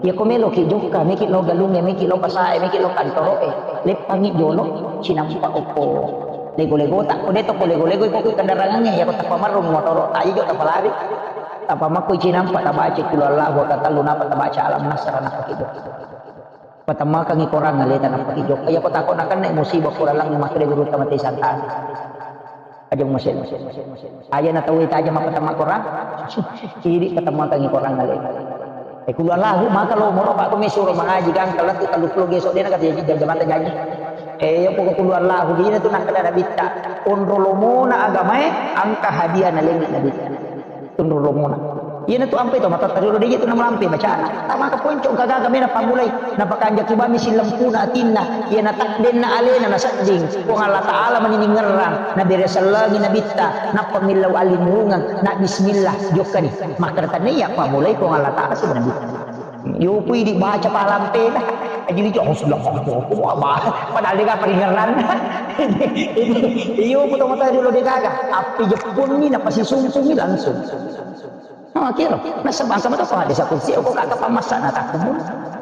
Iya ko meloki jokka, meki lo galungnge, meki lo pasae, meki lo kantoroe, leppangngi jolo cinampa okko lego-legota. Ko de to ko lego-lego, ko kendarangangnge, iya ko tapamarrung motoro, aja jo tapalari. Tapamakko cinampa, tabaca Qul Huwallahu katellu, napa tabaca Alam Nasyrah, napa ki jokka. Patemmakengngi Qur'an aleta, nappa ki jokka. Iya ko tako nakenna musibah Qur'an lang makkeda guru tamate santang. Aja masih. Aja na tau ita aja mappatemma Qur'an. Idi patemmakengngi Qur'an aleta. Eh, Qul Huwallahu maka lo moro, Pak, ko mesuro mangaji gangka lettu tellu pulo geso dena kata jaji jam mata jaji. Eh, iya pokok Qul Huwallahu dina tu nakkeda Nabitta. Onro lomona agamae, engka hadiah nalengngi Nabitta. Tunru lomona. Iyana tu ampe to matotta riolo, de je tu namalampe bacana. Tamaka ponco gaga mena pammulai. Napakanjaki bami sillempuna atinna. Iyana takdenna alena nasedding. Puang Allah Ta'ala mani ningerrang. Nabere sellengi nabitta. Nappa millau alimurungeng. Na bismillah. Jokkani. Makkeda tannia pammulai Puang Allah Ta'ala siba nabitta. Yopu idi baca palampena. Jadi, "Oh, sudah, oh, oh, oh, bah." Padahal de gaga paringerranna. Yopu to matotta riolo de gaga. Appi jeppunni, napasisumpungi langsung. Oh, kira. Nasaba engka mato hadis kursi, ko kaka pamassa na takkumu.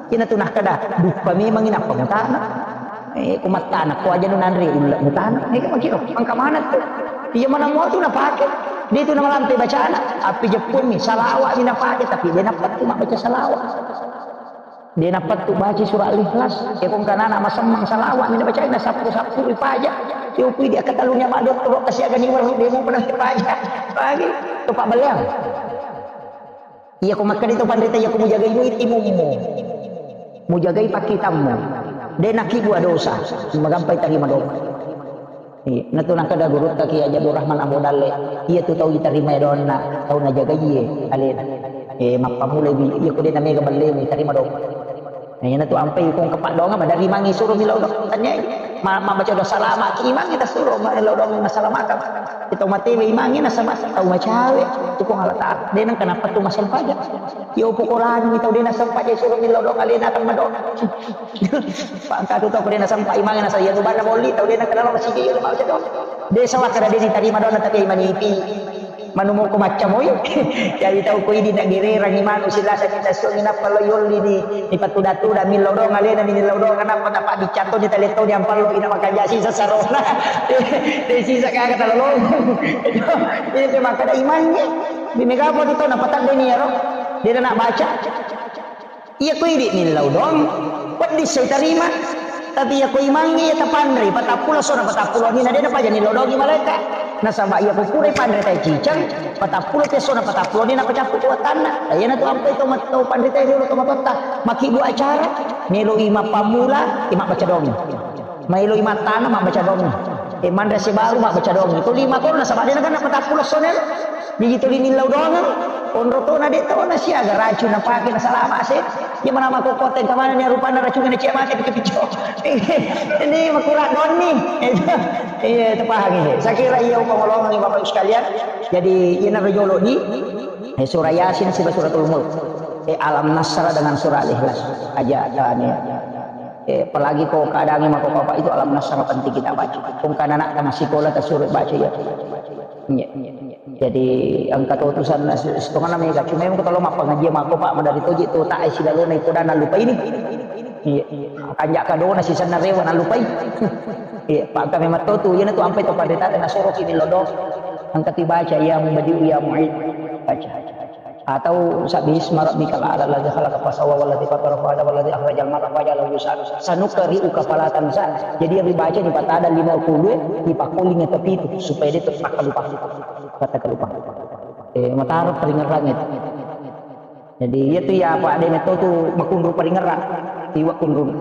Ina tu nakkeda, duppa memang inappa mutana. Eh, ko mattana, ko aja nu nanre ulle mutana. Eh, ko kira, engka maneng tu. Iya mana mua tu napake. De tu namalampe bacana, appi jeppunni, salawat mi napake, tapi de nappa tu mabbaca salawat. De nappa tu baca surah Al-Ikhlas. Eh, ko engka nana masemmang salawat mi nabaca, nasappu-sappu ripaja. Yopu idi akkatalunna ma dottoro kasiagani weru de mu pernah ripaja. Lagi, tu pabaleang. Iya ko makkeda to panrita, iya ko mujagai muitimummu. Mujagai pakkitammu. De nakibua dosa. Magampai tarima doa. Iya, natu nakkeda gurutta Kiai Haji Abdul Rahman Ambo Dalle, iya tu tau itarima doanna, tau najagai alena. Eh, mappamulai bi, iya ko de namega ballemu, itarima doa. Nah, iyana tu ampai kong kepadonga, madari mangi suro millau dong. Tanya, ma-, ma-, baca doa salama, imangi tasuro, ma-, millau dong, masalamaka. Kita mati, imangi nasaba tau macawe, tu kong Allah Ta'ala. Dia nang kenapa tu masal paja? Yo, pokoran, tau dia nasal paja, suro millau dong, alena akan madong. Pangkatu tau dia nasal paja, imangi nasal, ya, tu bana bolli, tau dia nang kenapa masih dia, lu mau cedok. Dia sawah kada dia diterima dong, tapi imanipi. Manumoko maccamoi. Jadi tau ko idi nagererangi manu silasa kita suangi nappa lo yolli ni, ni patuda-tuda millau dong alena ni millau dong nappa tapa dicatto ni taletto ni ampallo ina makanja sisa sarona. Te sisa kaga talolong. Ini pe makkada imangnge. Di mega apa tu tau napatadde ni ero. Dia nak baca. Iya ko idi millau doang, peddi sai tarima. Tapi iya ko imangnge iya tapanrei, patappulo sona patappulo ni na de napaja nillau doangi malaeka. Nasaba iya ko pura ipanre tai ciceng, patappulo te sona patappulo ni napacappu tu wattanna. Nah, iyana tu ampai to mat-, to panrita riolo to matotta, makkibbu acara, melo i mappammula, i mabbaca doangi. Maelo i mattana mabbaca doangi. E manre sebaru mabbaca doangi. To lima kono nasaba de nakenna patappulo sona. Jadi tuli nillau doangeng, onro tona de tona siaga racun napake nasalama se. Iya mana mako koteng kamana ni rupanna racun na cia mate picco-picco. Ini makura donni. Iya, terpahami. Saya kira iya upamolongi Bapak Ibu sekalian. Jadi ina rejolo di eh, surah Yasin siba suratul Mulk. Eh, Alam Nasrah dengan surah Al-Ikhlas. Aja tani. Eh, apalagi kau keadaannya mako apa itu Alam Nasrah penting kita baca. Kung kana anak masih sekolah tak suruh baca ya. Iya. Jadi engka to utusan na si-, sitonganna mega. Cuma engka tolo mappangaji mako, Pak, madari toji to tae silalona iko dana lupa ini. Iya. Kanja kadona sisanna rewa na lupai. Iya, Pak, kami matto tu, iyana tu ampai to pandita na soro kini lodo. Engka ti baca ya mubadiu ya muid. Baca. Atau sabbihisma rabbikal a'la alladzi khalaqa fasawwa walladzi qaddara fahada walladzi akhrajal mar'a faja'alahu ghutsaan. Sanuqri'uka fala tansa. Jadi yang dibaca di patada lima puluh, di pakoling atau pitu supaya dia terpaksa lupa. Kata lupa. Eh, mataro paringerrang itu. Jadi, iya tu ya, apa ada metto tu makunru paringerrang. Iwa kunru.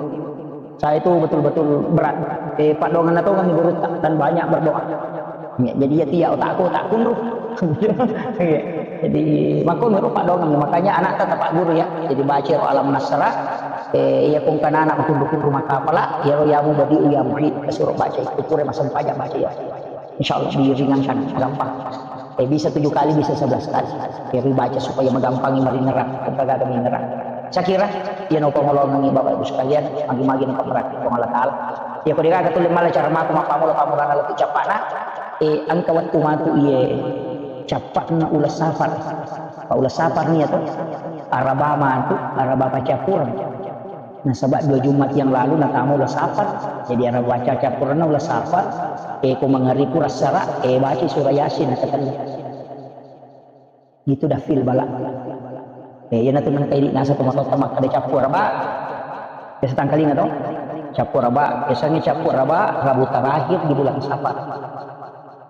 Saya itu betul-betul berat. Eh, padongan atau kami guru tak dan banyak berdoa. Ya, jadi iya tu ya otakku tak kunru. Iya. Jadi, makanya padongan. Makanya anak tetap Pak Guru ya. Jadi, baca Alam Nasrah. Eh, iya kung kana anak makunru-kunru maka pala. Ya, ya mu badiu ya muid. Suruh baca. Itu pura masam pajak baca ya. Insya Allah diringankan, gampang. Eh, bisa tujuh kali, bisa sebelas kali. Jadi baca supaya megampangi meringerang, kagak meringerang. Saya kira, iya nopo ngolongi Bapak Ibu sekalian, magi-magi nopo merati Puang Allah Ta'ala. Ya, kau dikata tulis malah cara maku mapamula pamula kalau tu capana. Eh, engka waktu matu iye capana ulas safar. Pak ulas safar nih atau Araba matu, Araba pacapuran. Nasaba dua Jumat yang lalu natama ulas safar. Jadi ana baca cappurenna ulas safar. Eh, ko mangariku rassara, eh, baca surah Yasin nakatellu. Itu dafil bala. Eh, iyana tu nengka idi nasa tu matotta makkada cappu Araba. Biasa tangkalinga to? Cappu Araba, biasanya cappu Araba Rabu terakhir di bulan Safar.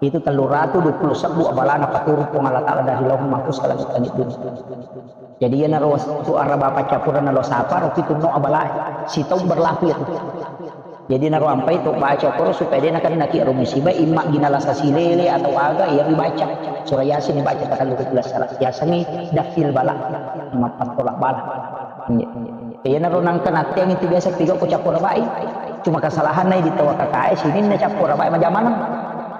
Itu tellu ratu dua puluh sebbu abalana paturu Puang Allah Ta'ala dari Lauhul Mahfuz ke langit-langit dunia. Jadi iyanaro wettu Araba paccappureng nalo Safar, itu no abala sitaung berlaku itu. Jadi naro ampai to baca koro supaya dia nakan naki ro musibah, imma ginala sasilele atau aga, iya dibaca. Surah Yasin dibaca kata lu kula salah. Yasin ini dafil bala, mappattola bala. Iya. Iyanaro nangka natteang itu biasa piga ko cappura bae. Cuma kesalahanna di tawa kakae sininna cappura bae majamaneng.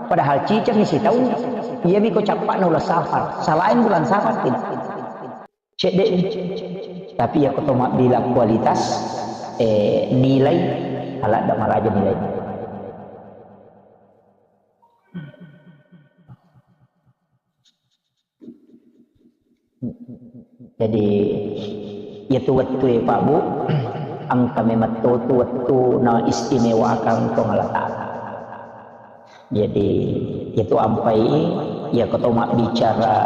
Padahal ciceng sitaung. Iya miko cappana ulas Safar. Salain bulan Safar tidak. Cedde. Tapi ya koto mabbilang kualitas eh, nilai aladda maraja nilai. Jadi, iyatu wettu e, Pak, Bu, engka memetto tu wettu na istimewakan Puang Allah Ta'ala. Jadi, itu ampai, iya ko to mabbicara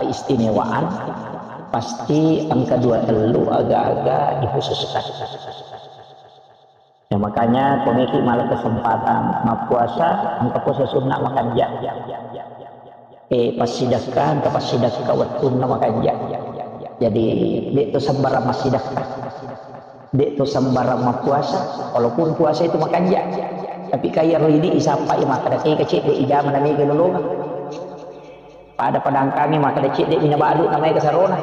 keistimewaan, pasti engka dua tellu aga-aga dikhususkan. Ya, makanya, komeki malah kesempatan mappuasa, engka puasa sunnah makanja. Eh, passidekka, engka passidekka wettunna makanja. Jadi, de' to sembarang massidekka. De' to sembarang mappuasa, walaupun puasa itu makanja. Tapi kaya ro idi isappa i makkada tega cedde ijama na mega lolongang. Pada padangkangi makkada cedde mina badu namai kasarona.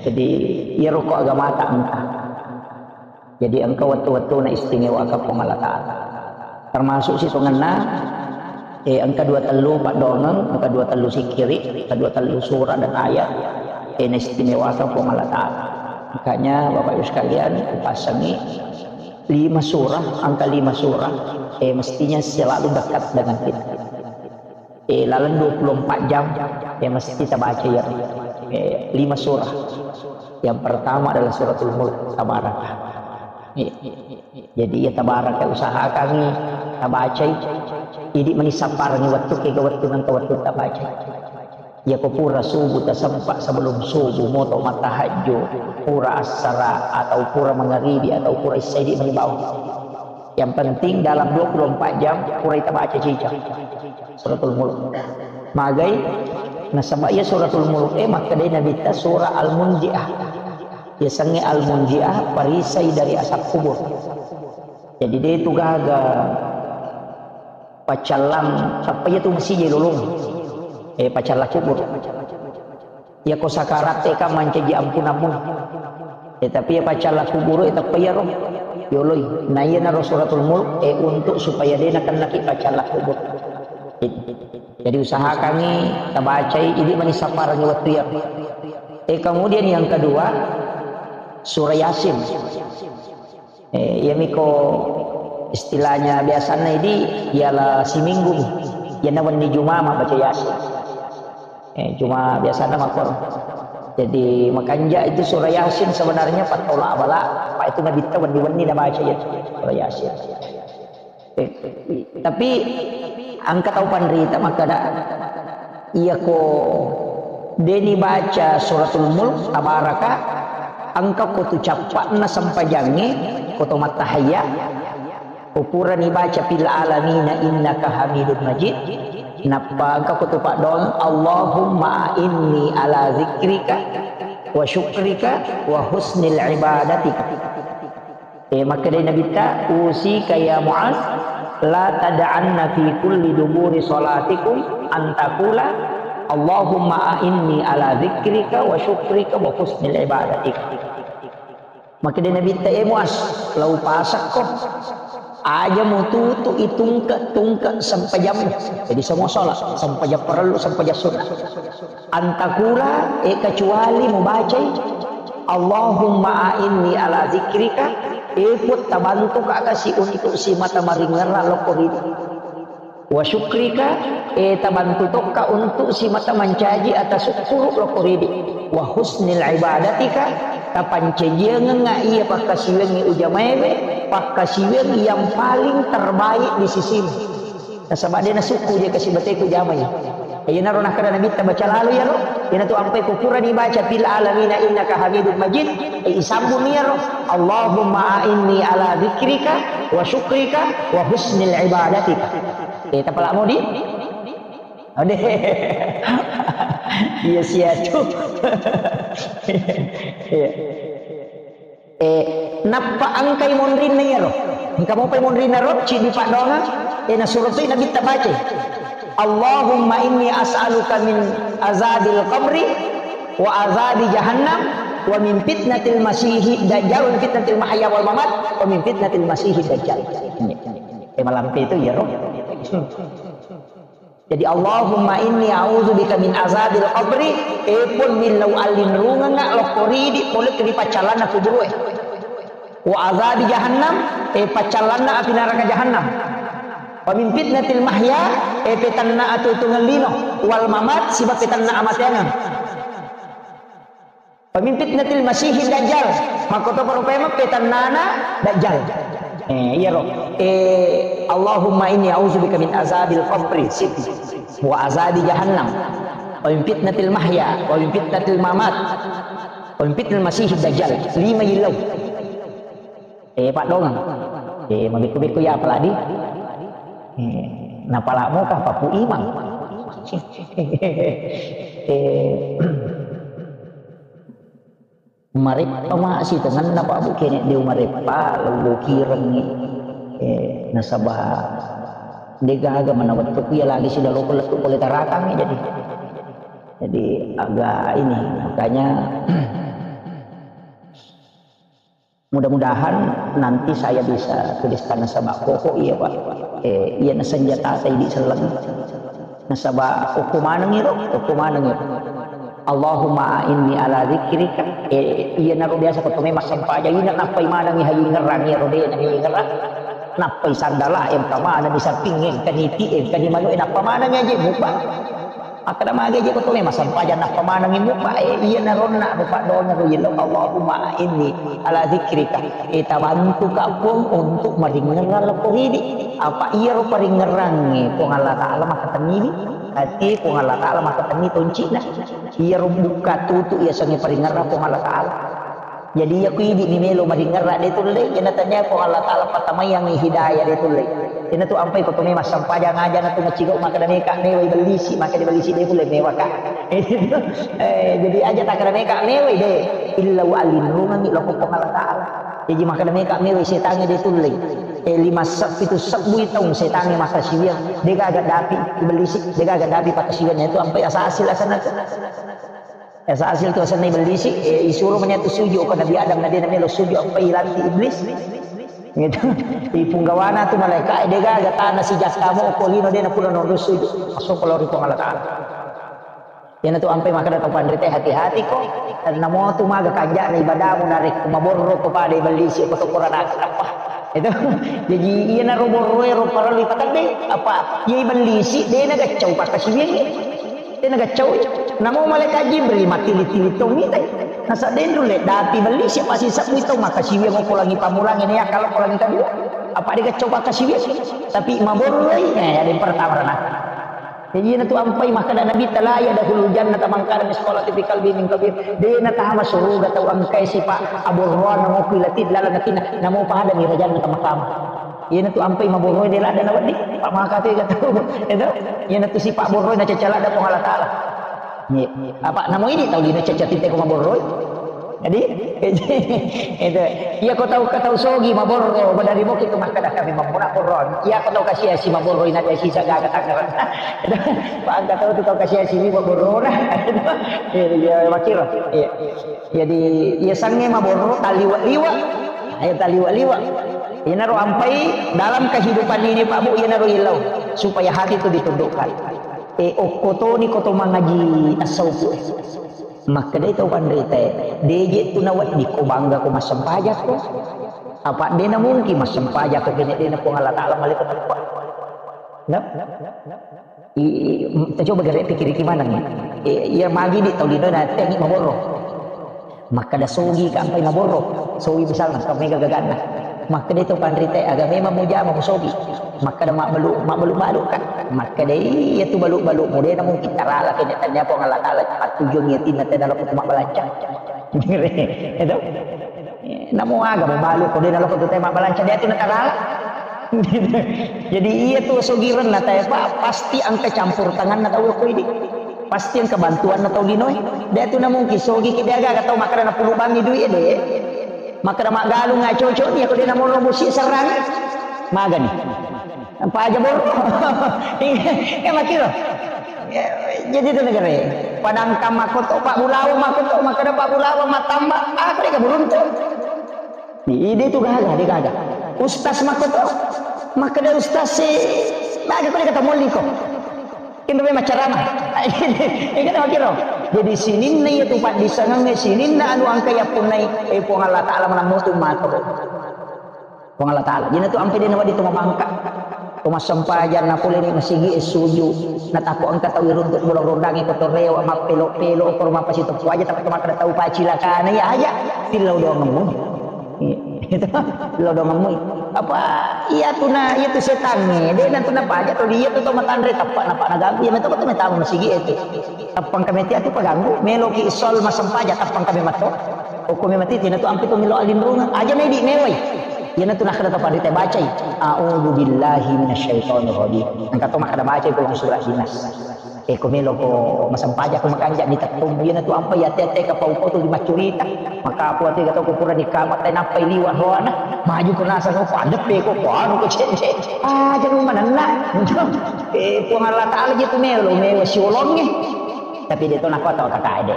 Jadi, iya roko agamata engka. Jadi engka wettu-wettuna istimewakang Puang Allah Ta'ala. Termasuk sitongenna, eh, engka dua tellu paddoangeng, engka dua tellu sikkiri, engka dua tellu surah dan ayat, eh, naistimewakang Puang Allah Ta'ala. Makanya Bapak Ibu sekalian, kupassangi lima surah, angka lima surah, eh, mestinya selalu dekat dengan kita. Eh, laleng dua puluh empat jam, eh, mesti tabaca ya. Eh, lima surah. Yang pertama adalah Suratul Mulk, Tabaraka. Eh, jadi ya Tabaraka usahakangi tabacai. Idi mani sapparengi wettu, kega wettu nengka wettu tabacai. Yako pura subuh tasempa, sebelum subuh moto mattahajju, pura assara atau pura mangaribi atau pura isya idi mani bawang. Yang penting dalam dua puluh empat jam pura tabaca cicang Suratul Mulk. Magai nasaba iya Suratul Mulk e makkedai Nabitta surah Al-Munjiah. Yasengnge Al-Munjiah, perisai dari asap kubur. Jadi de tu gaga paccallang, tappa iya tu masija lolong. Eh, paccallang kubur. Yako sakaratte kan mancaji ampunammu. Eh, tapi iya paccallang kubur e tappa iyaro yoloi. Na iyanaro Suratul Mulk, eh, untuk supaya de nakennaki paccallang kubur. Jadi usahakangi tabacai, idi mani sapparengi wettu iya. Eh, kemudian yang kedua, surah Yasin. Eh, iyamiko istilahnya biasanna idi, ialah siminggu mi. Iyana wenni Juma mabbaca Yasin. Eh, cuma biasanna makkoro. Jadi makanja itu surah Yasin sebenarnya pattola bala, apa itu Nabitta wenni-wenni nabaca ya surah Yasin. Eh, tapi engka tau panrita makkeda, iyako deni baca Suratul Mulk, Tabaraka, engka ko tu cappa'na sempajangnge, ko to mattahayya, ko purani baca fil alamina innaka hamidun majid, nappa engka ko tu paddoang, Allahumma inni ala zikrika wa syukrika wa husnil ibadatika. Eh, makkedai Nabitta, "Usika ya Muaz, la tad'anna fi kulli duburi salatikum an taqula, Allahumma a'inni ala dzikrika wa syukrika wa husnil ibadatik." Makkedai Nabitta, "Eh Muaz, lau pasakko, aja mututu itungke-tungke sempajammu." Jadi semua sholat, sempajang parellu, sempajang sunnah. An taqula, eh, kecuali mubacai, Allahumma a'inni ala zikrika, eh, Puang, tabantuka kasi untuk simata maringerra lokko ridi. Wa syukrika, eh, tabantu tokka untuk simata mancaji ata sukkuru lokko ridi. Wa husnil ibadatika, tapancajiangengnga iya pakkasiwiangngi ujamaewe, pakkasiwiang yang paling terbaik di sisimu. Nasaba de nasukku je kasi bateku jamai. Iyanaro nakkeda Nabitta, baca lalo iyaro. Iyanatu ampai ko purani baca fil alamina innaka hamidun majid, eh, isambung iyaro, Allahumma a'inni ala dzikrika wa syukrika wa husnil ibadatika. Eh, tapala modi? Ode. Iya sia tu. Iya. Eh, nappa engkai monrinna iyaro. Engka mopai monrinna ro, ciddi paddoangeng, eh, nasuro toi Nabitta bacai. Allahumma inni as'aluka min azabil qabri wa azabi jahannam wa min fitnatil masihid dajjal wa min fitnatil mahya wal mamat wa min fitnatil masihid dajjal. Eh, malampe itu iyaro. Jadi, Allahumma inni a'udzubika min azabil qabri, eh, Puang, millau allinrungengnga lokko ridi pole ri paccallanna kuburu e. Wa azabi jahannam, eh, paccallanna api naraka jahannam. Wa min fitnatil mahya, eh, petanna atuo-tuongeng lino, wal mamat, siba petanna amateangeng. Wa min fitnatil masihid dajjal. Makkotoparo paimeng petannana dajjal. Eh, iyaro. Eh, Allahumma inni a'udzubika min azabil qabri. Wa azabi jahannam. Wa min fitnatil mahya. Wa min fitnatil mamat. Wa min fitnatil masihid dajjal. Lima yillau. Eh, paddoangeng. Eh, mabekko-bekko ya apalagi. Eh, napalamo ka papu imang. Eh, Mareppa masi tongenna Pak Bu kene de mareppa lolo kirengngi. Eh, nasaba de gaga mana wettu ku ya lagi sila loko lettu pole tarakang jadi. Jadi agak ini makanya Mudah-mudahan nanti saya bisa tuliskan nasaba pokok iya, Pak. Eh, iya na senjata ta idi selleng. Nasaba okko maneng iro, okko maneng iro. Allahumma a'inni ala dzikrika. Eh, iya naro biasa ko tome massempajang ina nappai manengi hayu ngerang iro de na ngerang. Nappai sandala yang kamana di samping yang kaniti yang kanimanu nappa manengi aja mupa. Makkeda magi je ko tome massempajang nappa manengi mupa, eh, iya naronna rupa dona ro yello, Allahumma inni ala dzikrika. Eh, tabantuka Puang untuk maringerrang lako ridi. Apa iya ro paringerrangnge Puang Allah Ta'ala makkatenniwi? Hati Puang Allah Ta'ala makkatenni toncina. Iya ro bukka tutu iya sangi paringerrang Puang Allah Ta'ala. Jadi iya ku idi ni melo maringerra de tulle, iyana tania Puang Allah Ta'ala patamaiangi hidayah de tulle. Iyana tu ampai ko tome massempajang aja na tu macigau makkeda meka mewai bellisi, makkeda bellisi de tulle mewaka. Eh, jadi aja takkeda meka mewai de, illa wa alinrungangi loko Puang Allah Ta'ala. Jadi makkeda meka mewai setangi de tulle. Eh, lima sab-, pitu sabbu taung setangi makkasiwiang, de gaga dapi bellisi, de gaga dapi pakkasiwiang, itu ampai asa hasil asana tu. Esa hasil tu asenna iblis, eh, isuro mani tu sujud ko Nabi Adam, na de na melo sujud, apa ilanti iblis. Gitu. Ipunggawana tu malaikat, eh, de gaga tana si jaskamo ko lino de na pura nondo sujud. Masuk ko lori Puang Allah Ta'ala. Iyana tu ampai makkeda tau panrita, hati-hati ko. Namo tu maga kanjana ibadamu narekko maborro ko pada iblis ko to Quran apa. Itu. Jadi iyana ro borro ro parallu ipatedde apa? Iya iblis de na gaccau pakkasiwiang. Tena gaccau. Namo malaikat Jibril mattili-tili tong mitai. Nasa denru le dapi belli siapa sisabbu tong makkasiwiang ko langi pamulang ini ya kalau ko langi kedua. Apa de gaccau pakkasiwiang? Tapi maborroi, eh, ada yang pertama rana. Jadi na tu ampai makkeda Nabi, "La yadkhulul jannata man kana mithqala dzarratin min kibrin." De na tama suruga tau engkai sipa aborroan namo kuilati dalam natina namo pada mi rajanna tama kama. Iyana tu ampai maborroi de ladda na wedding. Pak maka tu ga tau. Itu. Iyana tu sipa borroi na cacala da Puang Allah Ta'ala. Iya. Apa namo ini tau dina caca tite ko maborroi. Jadi itu. Iya ko tau ka tau sogi maborro, badari moki tu makkeda kami mampuna borron. Iya ko tau kasiasi maborroi na dia sisa gaga tangerang. Itu. Pak angka tau tu tau kasiasi mi maborro na. Iya, iya, makiro. Iya. Jadi iya sange maborro taliwa-liwa. Ayo taliwa-liwa. Inaro ampai dalam kehidupan ini Pak Bu, inaro ilau supaya hati itu ditundukkan. Eh, okko toni ko to mangaji tasawuf. Makkedai tau panrita, deje tu nawedding ko bangga ko massempajang ko. Apa dena mungkin massempajang ko kene dena Puang Allah Ta'ala malaikat tempat. Nah, i, i, tacoba gare pikiriki maneng. I, iya magi di tau lino na tengi maborro. Makkeda sogi kampai maborro, sogi misalna, kampai gagaganna. Makkeda itu panrita, aga memang mujama musogi. Makkeda mabbalu, mabbalu-balu kan. Makkeda iya tu balu-balu, mudena mungkin tarala kene tanya Puang Allah Ta'ala, patujung yatinna tena loko tu mabbalanca. Itu. Namo aga mabalu, ko dena loko tu tema balanca dia tu na tarala. Jadi iya tu sogirenna tae, Pak, pasti engka campur tanganna tau ko idi. Pasti engka bantuanna tau linoe. De tu na mungkin sogi ki de aga tau makkeda na pulu bangi duit de. Makkeda maggalung nga cocok ni ko de na mono bosi serrang. Magani. Apa aja borro. Eh makiro. Jadi tu negara. Padangkang makoto Pak Bulawa makoto makkeda Pak Bulawa matamba. Ah, ko de ka buruntu. Ide tu gaga, de gaga. Ustaz makoto, makkeda ustaz si, baga ko de kata molli ko. Kendo memang ceramah. Iya kan makiro. Jadi sininna iya tu paddisengeng, sininna anu angka iya punnai, eh, Puang Allah Ta'ala manammu tu mato. Puang Allah Ta'ala. Jadi tu ampe de na wadi tu mabangka. Ko massempajang na pole ni masigi e suju. Na tako engka tau iruntuk bolong rondangi ko to rewa mappelo-pelo ko mapasi to aja tapi makkeda tau pacilakana iya aja. Tillau doang ngemmu. Itu lo dongeng mui. Apa iya tu na, iya tu setangnge. De na tu na paja tu dia tu to matanre teppa na pa na ganggu. Iya meto tu metamu masigi itu. Teppang kami tiap tu paganggu. Meloki sol masem paja teppang kami mato. Hukum mati tina tu ampi tu melo alinrungan. Aja medi mewai. Iya na tu nak ada tempat dite bacai. A'udzu billahi minasyaitonir rajim. Engka to makkada bacai ko surah Inas. Eh, ko melo ko masempaja ko makanja di tettong, iya na tu ampai ate-ate ka pau-pau tu di maccurita. Maka aku ate ka tau ko pura di kamar, tai nappai liwa roana. Maju ko nasang ko padeppe ko, ko anu ko cece. Ah, jadi manenna. Eh, Puang Allah Ta'ala je tu melo, melo siolongnge. Tapi de to nako tau kata de.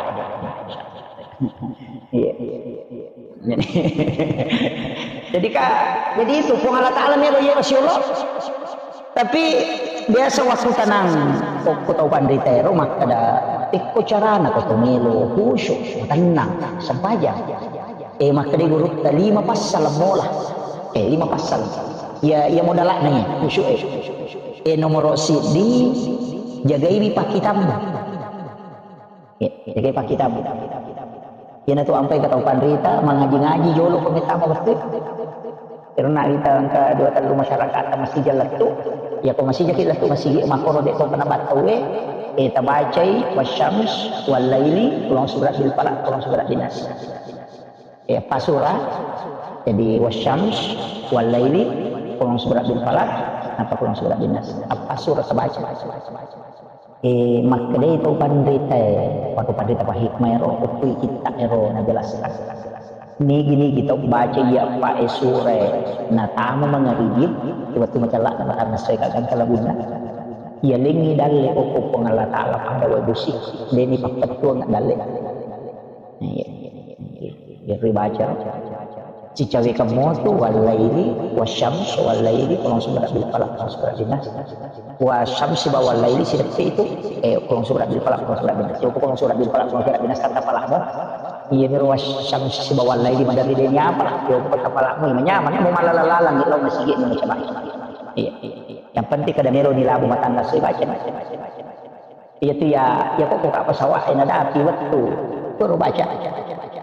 Iya. Jadi ka, jadi itu Puang Allah Ta'ala melo iya siolo. Tapi biasa waktu tenang, ko tau panrita ero makkeda, tekko carana ko to melo khusyuk, tenang, sempajang. Eh, makkeda gurutta lima passala mola. Eh, lima passala. Iya, iya modala'na iya, khusyuk eh. Eh, nomoro siddi, jagaiwi pakkitammu. Eh, jagai pakkitammu. Iyanatu ampai ka tau panrita, mangaji-ngaji jolo ko mettama wettu. Karena kita engka dua tellu masyarakat masija lettu. Ya ko masija ki lettu masigi makkoro de to kena battau eh. Eh, tabacai wasyams, wal laili, kulong surat bil falaq, kulong surat bin nas. Eh, pasura. Jadi wasyams, wal laili, kulong surat bil falaq, apa kulong surat bin nas. Apa surah tabaca. Eh, makkedai tau panrita, eh, waktu panrita pa hikmah ero, ukkui kitta ero najelaskan. Nigi-nigi tau baca iya pa eh sura eh, natama mangaribi, waktu macalla na matanna sesuai kaganta labunna. Iya lengi dalle okko Puang Allah Ta'ala pada wae busi, deni pappettuang dalle. Iya, iya, iya. Iya, ribaca. Cicawekang motu, wallaili, wasyams, wallaili, kulong surat bil falaq, kulong surat bin nas. Wasyams sibawa wallaili, sideppe itu, eh, kulong surat bil falaq, kulong surat bin nas. Coba kulong surat bil falaq, kulong surat bin nas, kata falaqmu. Iya, miro wasyams sibawa wallaili, madari deni apa lah. Coba kata falaqmu, iya, nyaman, ya, mau malala-lalang, gitu, masih gitu, macam-macam. Iya, iya, iya. Yang penting kada melo ni labu matanna, saya baca, baca, baca, baca. Iyatu ya, ya ko, ko ka pesawat e nadapi wettu. Kuro baca.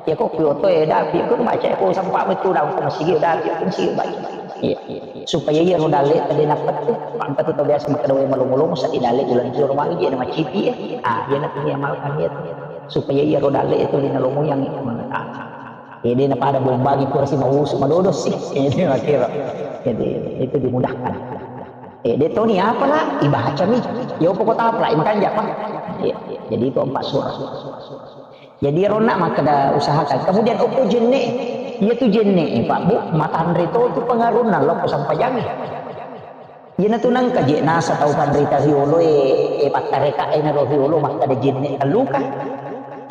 Ya ko, ko oto e dapi, kuro baca. Ko sampa wettu daung ko masigi dapi, ko masigi baca. Iya. Supaya iya ro dalle tadi napettu. Pangka tu biasa makkeda wae malongo-longo sadi dalle bulan juro magi je na macipi ya. Ah, iya na punya amalkan iya tu. Supaya iya ro dalle itu di nalomo yang mengetahui. Eh, de napada bombangi pura si mausu madodo si. Eh, de makkiro. Jadi itu dimudahkan. Eh, de toni apa lah? Ibacami. Yo pokok apa lah? Makanja apa? Iya, iya. Jadi itu empat surah. Jadi ronna makkeda usahakan. Kemudian okko jenne. Iya tu jenne, eh, Pak Bu, matanre to tu pengaruhna lokko sampajangi. Iyanatu nengka je nasa tau panrita riolo e, e pattareka e naro riolo makkeda jenne telluka.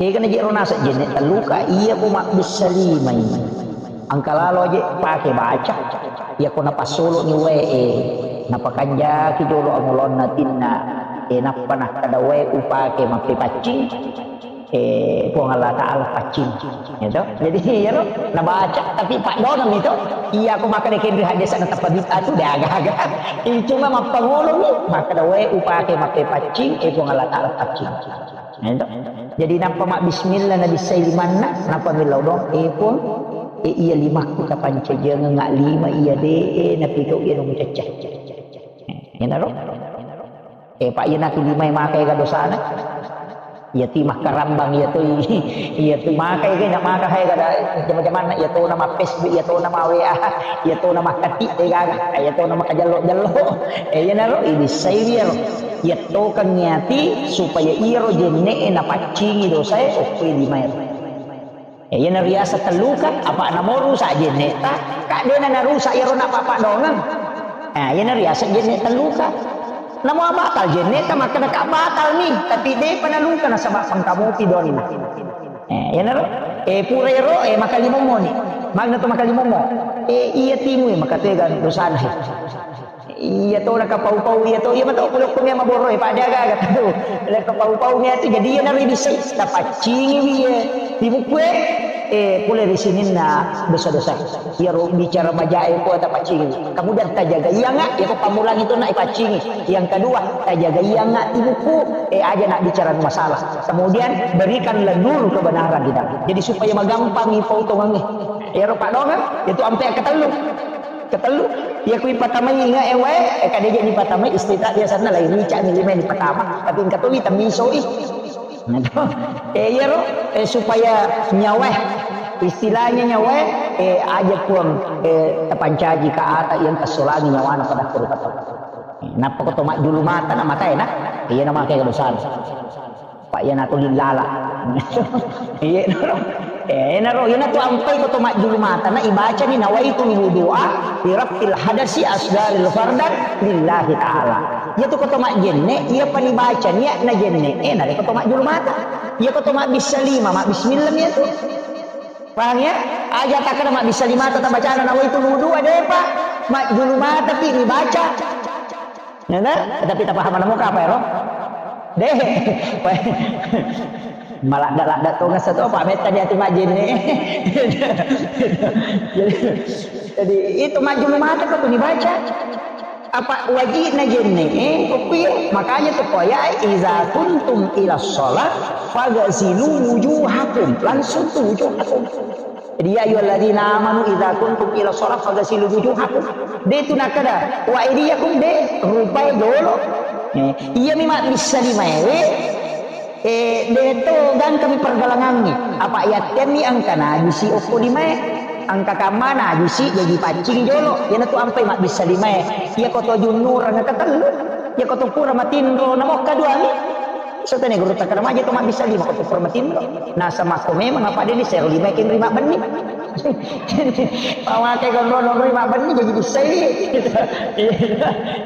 Kegana je ro nasa jenne telluka, iya ko mabbissa limai. Engka lalo je pake baca. Iya ko napassolo ni wae e, napakanjaki jolo angolonna tinna. E nappa nakkeda wae upake mappepaccing. Eh, Puang Allah Ta'ala paccing. Gitu. Jadi, iya ro, nabaca, tapi paddoangeng itu. Iya, aku makan ikan di hadis anak tempat bid'ah tu, dah agak-agak. Ini cuma mappangolong ni, makkeda wae upake makke paccing, eh, Puang Allah Ta'ala paccing. Gitu. Jadi, nappa mak bismillah, nabi saimanna, nappa millau dong, eh, Puang, eh, iya limakku kapancajengeng, ngak lima, iya de, eh, napikau, iya dong cecah. Iya ro. Eh, Pak, iya natu limai makai ga dosana. Iya ti makkarambang, iya tu, iya tu makai ga, nggak maka hai ga da jama-jamanna, iya tu nama Facebook, iya tu nama W A, iya tu nama kati, eh, gaga, iya tu nama kajallo-jallo. Eh, iya naro, ini saya dia ro. Iya tu kan niati supaya iya ro jenne e napaccingi dosa e, oke limai ro. Eh, iyana riaseng telluka, apa namo rusak jenneta, ka dena narusak iyaro napappadongeng. Eh, iyana riaseng jenne telluka. Namo batal jenneta, makkeda ka batal mi, tapi depa naluka nasaba pengkamopi donna. Eh, iyanaro, eh, pura ero, eh, makalimommo ni. Magna to makalimommo. Eh, iya timu, eh, makatega dosana. Iya to, nakapau-pau iya to, iya mato pole ko mia maborro e, pada aga-aga tu. Nakapau-pau mia tu, jadi iya naro ibissai, tapaccingi wi iya di buku e, eh, pole ri sininna dosa-dosa. Iya ro bicara majae ko tapaccingi. Kemudian tajaga iya nga, iya ko pamulang itu nak ipaccingi. Yang kedua, tajaga iya nga di buku, eh, aja nak bicara masalah. Kemudian berikanlah dulu kebenaran di dalam. Jadi supaya magampang ipau tongangi. Iya ro padonga, itu ampe ketellu. Ketellu, iya kui patamai inga e wae, eh, kadeje ni patamai, istilah biasanya lain rica ni lima ni patama, tapi engka tu wita miso i. Eh, iya ro, eh, supaya nyawa, istilahnya nyawa, eh, aja puang, eh, tapancaji ka ata yang kesolangi nyawana pada kuru kata. Nappa ko to majjulu mata na mata enak, iya na makai kedosan. Pak, iyanatu lillala. Iyanaro. Eh, enaro, iyanatu ampai ko to majjulu mata na ibacani nawaitu wudu'a li raf'il hadasi asgharil fardan lillahi ta'ala. Iyatu ko to majjenne, iya pani baca niat na jenne, eh, nare ko to majjulu mata. Iya ko to mabbissa lima, mabbismillah iyatu. Paham ya? Aja takkeda mabbissa limata tabacana nawaitul wudu, de'pa. Majjulu mata pi dibaca. Ya, nah? Tapi tapaham namu apa ya, Ro? Deh. Maladda-ladda tongeng satu apa metta di ati majjenne. Jadi, jadi itu majjulu mata kok tuh dibaca. Apa wajibna jenne? Eh, kok piye? Makanya tuh koya, "Iza kuntum ila sholat, fagasilu wujuhakum." Langsung tuh wujuhakum. Jadi, "Ya ayyuhalladzina amanu iza kuntum ila sholat, fagasilu wujuhakum." De tu nakada, "Wa aidiyakum," de, rupai jolo. Eh, iya mi mabbissa limae, eh, de to gangkami pergalangangngi. Apa yattenni engka najisi okko limae. Engka kamma najisi jaji paccing jolo. Iyanatu ampai mabbissa limae. Iya ko to junnureng ketellu. Iya ko to pura matinro namokka duami. Sotane guru takkada maja to mabbissa lima ko to pura matinro. Nasaba ko memang apa de ni sero limae kenri mabbenni. Pamake ko nonroi mabbenni jaji bissai. Iya.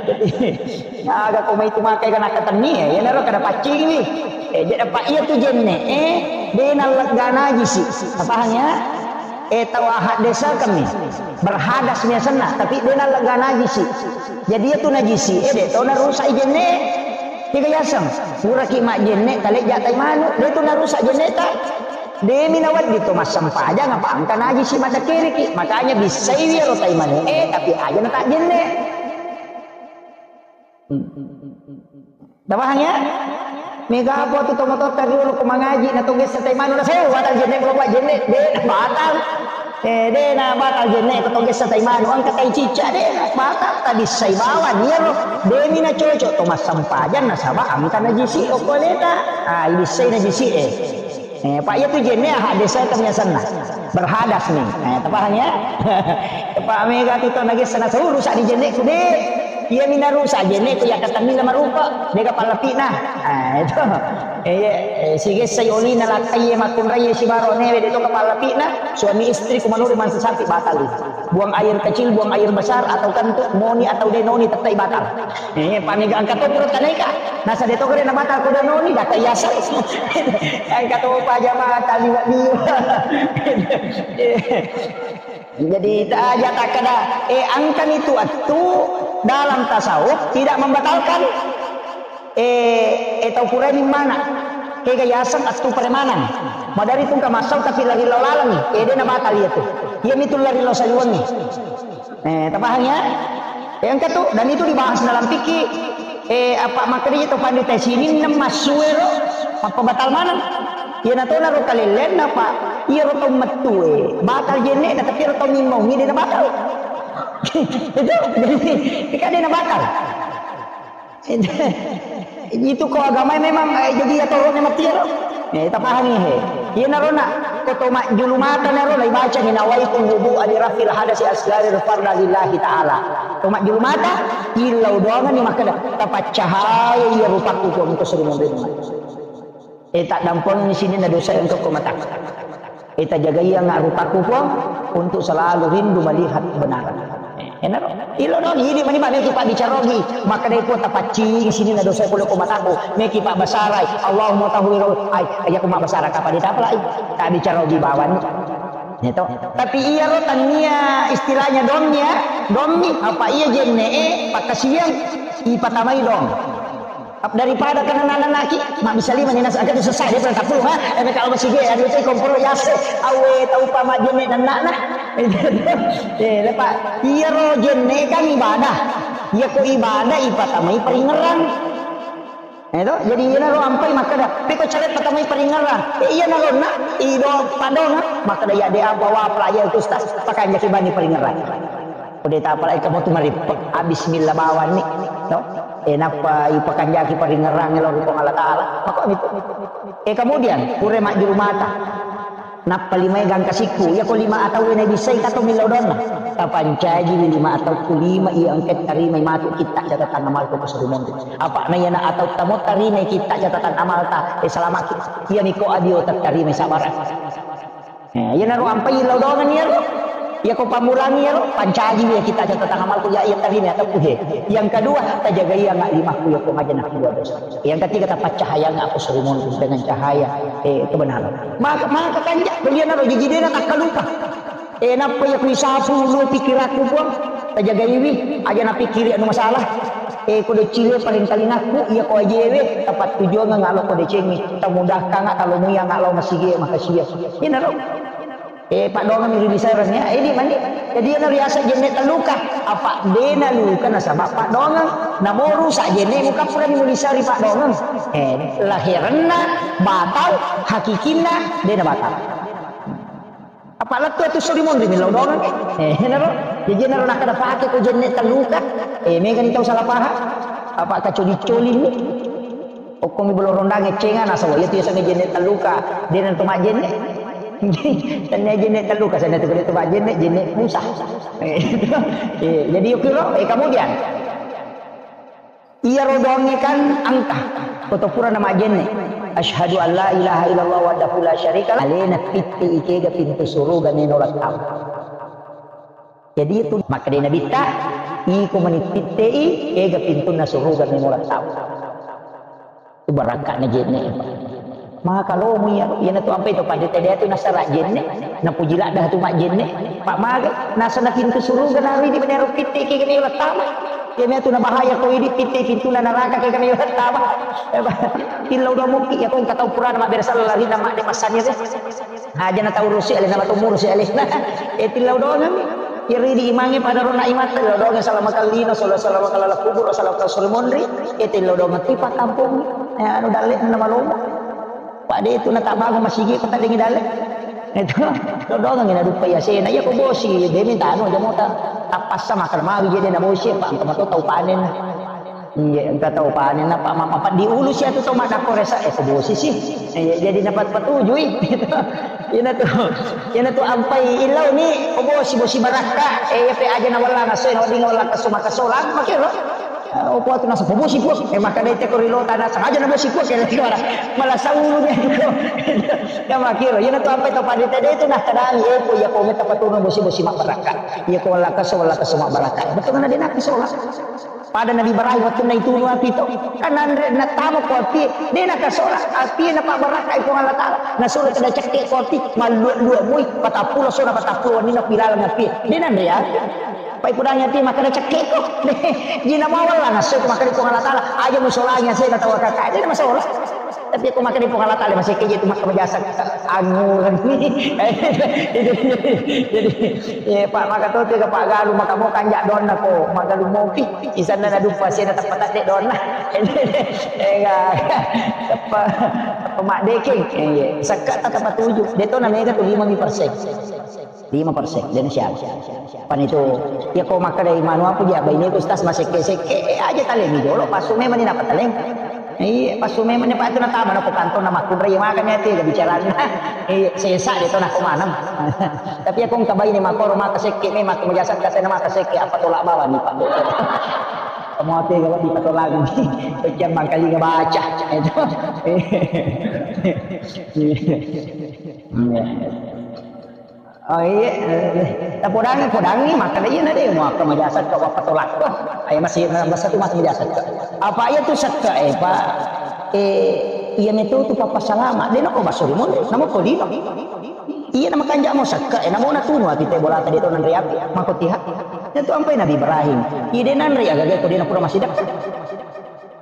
Jadi, aga ko mai tu makai kana katenni ya, iyanaro kada paccing ni. Eh, jadi apa iya tu jenne, eh, de nallegga najisi. Paham ya? Eh, tau ahad desa kami. Berhadas mi asenna, tapi de nallegga najisi. Jadi iya tu najisi, eh, de to narusak i jenne. Tiga yaseng. Puraki majjenne, talejja tai manu, de tu narusak jenne ta. Demi nawedding to massempajang apa engka najisi maddakkiriki. Makanya bissai wi ero tai manu, eh, tapi aja na tajjenne. Tapahang ya? Mega apa tu tomatoatta riolo ko mangaji na togessa tai manu na sewa batal jenne, kalau buat jenne, de, batal. Eh, de na batal jenne ko togessa tai manu, engka tai cicca, de, batal, tabissai bawang, iyaro, demi na cocok to massempajang nasaba engka najisi okko aleta. Ah, ibissai najisi, eh. Eh, Pak, iya tu jenne ahad desa itu biasanna. Berhadas nih. Eh, tapahang ya? Pak, mega tu to nagessa na sewa rusak di jenne ku, de. Iya mi narusak jenne ku, iya katenni na marupa, mega pallapina. Ah, itu. Eh, iya, eh, sigessai olina lakkai makkunrai sibaro newe de to kapallapina, suami istri ku manuri mansa sapi batal. Buang air kecil, buang air besar, atau kan tu noni atau de noni tettai batal. Eh, paniga engka to pura taneka. Nasa de to kare na batal ko de noni, data yasa. Engka to pa jamaah tali wa biwa. Jadi, ta-, aja takkada, eh, engkani tu attu dalam tasawuf tidak membatalkan, eh, eh, tau puraini mana. Kega yaseng attu paremanang. Madari tungka masau tapi lari lau lalami. Eh, de na batal iya tu. Iya mitu lari lau saliwengi. Eh, tapahang ya? Eh, engka tu, dan itu dibahas dalam fikih. Eh, apa makanya itu pandita sininna massuero, apa batal maneng? Iya na tona ro kalellenna, Pak. Iya ro tau mettue, batal jenne na, tapi ro tau mimmau mi de na batal. Itu, jadi, kan de na batal. Itu ko agama memang, eh, jadi ya toro ne mati ya, ro. Eh, tapahami he. Iya na ro na, ko to majjulu mata na ro, na ibaca ni nawaitu wudu ali rafil hadasi asgari farda lillahi ta'ala. To majjulu mata, illau doangan ni makkeda, tapaccahaya iya rupakku ko engko seri monrinna. Eh, taddampengengngi sininna dosa engka ko mataku. Eh, tajagaiangnga rupaku, Puang, untuk selalu rindu melihat kebenaran. Eh, enaro. Ilo noni, idi mani meki pabbicara ogi. Makkeda, Puang, tapaccing sininna dosa pole ko mataku. Meki pabbasarai. Allahumma tahwir. Ai, aja ko mabbasara kapa ditapalai. Tabbicara ogi bawani. Itu. Tapi iya ro tania istilahnya domnya, dommi apa iya jenne, eh, pakkasiwiang ipatamai dong. Daripada kena nananaki, mabbissa lima ni nasa, angka tu sesa, de pernah tapulung, ha? Eh, kalau masih dia, dia tu kompor yase, awe, tau pa majjenne dan nak, nah. Eh, lepa, iya ro jenne kan ibadah. Iya ko ibadah, ipatamai paringerang. Eh, to? Jadi iya na ro ampai makkeda, peko cari patamai paringerang. Eh, iya na ro nak, ido padong, ha? Makkeda ya de apa wa pelajar tu ustaz, pakai jaki bani paringerang. Ko de tapalai kamu tu marippe, ah, bismillah bawang ni, no? Eh, nappa ipakanjaki paringerang lao ri Puang Allah Taala. Mako mitu. Eh, kemudian, pura majjulu mata. Nappa limae gangka sikku, iya ko lima atau na bissai kato millau donna. Tapancaji lima atau ku lima iya engka tarimai matu kitta catatan amal ko suri monri. Apa na iya na atau tamo tarimai kitta catatan amal ta, eh, selamat ki. Iya miko adio tarimai sabar. Eh, iya na ro ampai lau donna ni ro. Iya ko pammulangi iyaro, pancaji iya kita catatan amalku, iya, iya tarima atau he. Yang kedua, tajagai iya nggak limakku, iya ko maja nakkua dosa. Yang ketiga, tapaccahayang aku suri monri dengan cahaya, eh, kebenaran. Maka, maka kanja, kuliah naro, jadi dena takkalupa. Eh, nappa iya kuisapu lu pikiranku, Puang. Tajagaiwi, aja napikkiri anu masalah. Eh, ko decile paling talingakku, iya ko ajewe, tapat tujuan nggak lo ko decengi. Tamudahkan nggak kalau muya nggak lo masigi, makasih ya. Ini naro. Eh, paddoangeng mi ri lisereng ya. Eh, di mani. Jadi, iyana riaseng jenne telluka. Apa dena luka nasaba paddoangeng. Namo rusak jenne muka purani mulisari paddoangeng. Eh, laherenna batal, hakikinna dena batal. Apa lettu tu suri monri millau doangeng. Eh, naro. Jadi, naro nakkeda pake ko jenne telluka. Eh, megani tau salah paham. Apa kacoli-coli ni. Okkomi bolo rondang eccenga nasaba iya tu yasengnge jenne telluka, dena tu majjenne. Tennia jenne telluka, senna tu gede tu majjenne, jenne pusah. Eh, jadi yukiro, eh, kemudian. Iya rodoangnge kan engka, koto pura na majjenne. Asyhadu an la ilaha illallah wahdahu la syarika lah. Alena pitti ikega pintu suruga meno lattau. Jadi itu makkeda Nabitta, iko mani pittei, ega pintunna suruga memo lattau. Itu barakka'na jenne. Maka lomo iya, iyana tu ampai to pada tadi itu nasara jenne, napuji ladda tu mak jenne, pak maga, nasana pintu suruga nari di menero pittei ke memo lattama. Iyana tu nabahaya ko idi pittei pintunna naraka ke memo lattama. Tillau doang mukki, ya ko engka tau purana mabbere sala lari nama de passani tu. Aja na tau rusi alena, matu murusi alena. Eh, tillau doangeng. Iri di imangnge pada rona imatta, tillau doangeng salama kallino, sala-, salama kallala kubur, salama kallala suri monri. Eh, tillau doangeng tipa kampung. Eh, anu dalle na malomo. Pada itu na tabangun masigi ko tadengi dalle. Itu, tillau doangeng na dupa yasena. Iya ko bosi, demi tanu aja mota. Tapassa makan mawi jadi na bosi, pak, engka mato tau panen. Iya, engka tau panen apa, ma-, apa diulu si atu tau maddakko resa, eh, ko bosi si. Iya, jadi napat patujui. Ina tu, ina tu ampai ilau ni, ko bosi, bosi barakka, eh, iya pe aja na walla ngasoe, na wedding walla kaso makasolang, makiro. Eh, opo atu nasa, ko bosi, Puang. Eh, maka dai te ko rilo tanah, sengaja na bosi, Puang, kira kira. Malah saulu dia juga. Ya, makiro. Ina tu ampai tau pada tadi itu, nah, kadang, eh, ko iya ko meta patuna bosi, bosi mak barakka. Iya ko walla kaso, walla kaso mak barakka. Betul kan ada nak kasolang. Pada Nabi Ibrahim wettunna itunu api to, kan anre nattama ko api, de nakasola api, napabbarakkai Puang Allah Taala. Nasuro kada cekke ko api, mallua-lua moi, patappulo sona patappulo wenni napilaleng api. De nanre api. Pai pudangi api makkeda cekke ko. Jina mawal lah nasso ko makkeda Puang Allah Taala, aja musolangi asena tau kakak. De masola. Tapi ko makkeda Puang Allah Taala, masih keje tu makkeda jasa angurang ni. Jadi, jadi, ya, Pak, maka tu, tu, Pak Galu, maka mau kanjak donna ko, maka lu mopi. Isanna na dupa, sena tepatadde donna. Enggak. Apa, apa mak dekeng. Iya. Sekka tak tepat tujuh. Dia tu namanya tu lima persen. Lima persen, dan siap. Pan itu, ya ko makkeda manu apa dia, baine ku stas masekke-sekke, eh, aja taleng jolo, pasu memang ni napa taleng. Iya, pasu memang ni, Pak, itu natama nako kantong nama kunrai makan ya, tiga bicarana. Iya, sesa dia tu nako manam. Tapi aku engka baine makoro maka sekke, memang aku majasa kata nama maka sekke, apa tolak bawah ni, Pak. Kamu apa gawat di patolak ni? Pecah mangkali ngebaca. Itu. Iya. Oh iya, eh, tapodangi, podangi, makkeda iya na de, mau apa majasat kau apa tolak kau. Ayo masih, masa tu masih majasat kau. Apa iya tu sekka, eh, Pak? Eh, iya metu tu papa salama. De nako basuri mon, namo ko dino. Iya nama kanja mau sekka, eh, namo na tunu ati te bola tadi tu nanri api, mako tiha. Itu ampai Nabi Ibrahim. Iya de nanri aga ko de na pura masih dekat.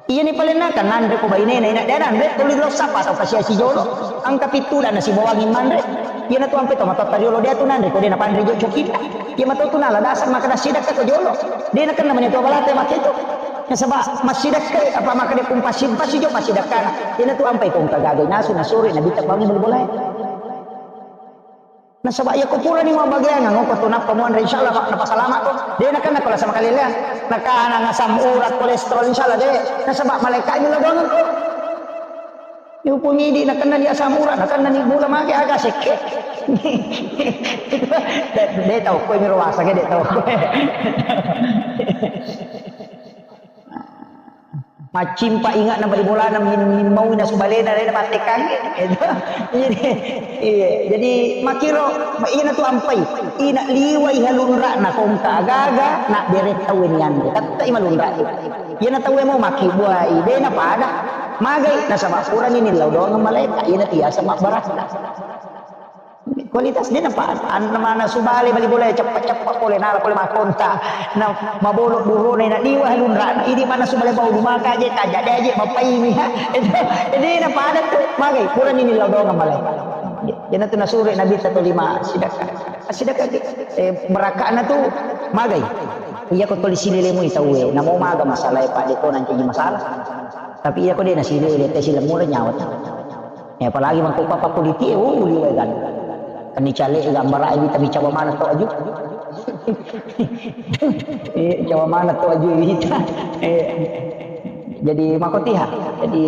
Iya ni palenna kan nanre ko bainena, ina de nanre tuli lo sapa tau kasiasi jolo. Angka pitu dan nasi bawangi manre. Iya na tu ampe to matotta riolo dia tu nanre ko de na panre jo cokita. Iya mato tu nala dasar maka nasi dakka ko jolo. De na kenna mani to balate make tu. Nasaba masih dakka apa maka de pun pasi pasi jo pasi dakka. Iya na tu ampe ko engka gagai nasu nasuri na bita pangi bulu bolai. Nasaba iya ko purani mabbageangang ko nappa muanre, insyaallah, Pak, napasalama ko. De nakenna ko lasa makalelea. Nakana asam urat, kolesterol, insyaallah de. Nasaba malaikat mi lo doangeng ko. Iupung idi nakenna ni asam urat, nakenna ni gula mage aga sekke. De, de tau ko mi roasa ke de tau ko. Maccimpa inge'na bali bolana, min-, min maui nasu balena, rena pattekkangngi. Itu. Jadi, iya. Jadi, makkiro, ma-, iyana tu ampai. Ina liwai halunra'na kongka agaga, na bere tauwe nianre. Tette'i malunra. Iyana tauwe mau makkibuai, de na pada. Magai, nasaba purani nillau doang malaeka, iyana tiasa mabbarakka. Kualitas de napa, an-, mana subale bali bola ceppa-ceppa pole, nala pole makkonta. Na mabolo burona ina liwa lunrana. Idi mana subale bau rumah kaje, kaja de aje mapaini ha. Itu, jadi na pada tu, magai, purani nillau doang malaeka. Jadi tu nasure Nabi satu lima sidaka. Sidaka, eh, berakana tu, magai. Iya ko toli silelemu tauwe, namo maga masalah, Pak, de ko nanti masalah. Tapi iya ko de nasilele, te silemmu nyawa. Eh, apalagi mangko papa kuliti, eh, oh, liwe kan. Kan dicale gambara, eh, wita bicara mana to aju. Eh, bicara mana to aju wita. Eh, jadi makotiha. Jadi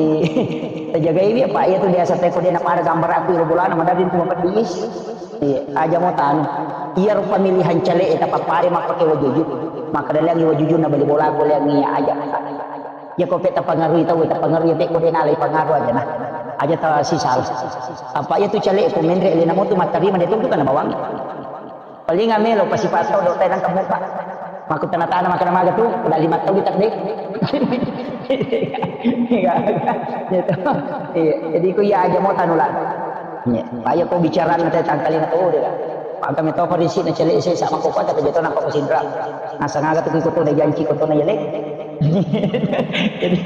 tajagai wi apa iya tu biasa teko de na pada gambara aku iro bolana madadin tu mapedis. Eh, aja mau tanu. Iya ro pemilihan cale, eh, tapapare mappake wajuju. Maka dalangi wajuju na bali bola ko leangi aja. Iya ko pe tapangarui tau, tapangarui pe ko de nalai pangaru aja nah. Aja ta sisal. Apa iya tu cale ko menre le namo tu mattarima de tu kan bawang. Paling amelo pasi pato do tenang kamu pak. Maku tanah-tanah makan maga tu, udah lima tahun tak deh. Iya, gitu. Iya, jadi ku iya aja mau tanulan. Iya, ayo ko bicara nanti tangkali na tu deh. Angka metoko risi na cale saya sama koko tapi jatuh nangka ko sindra. Nasang aga tu ko tu na janci ko tu na jelek. Jadi,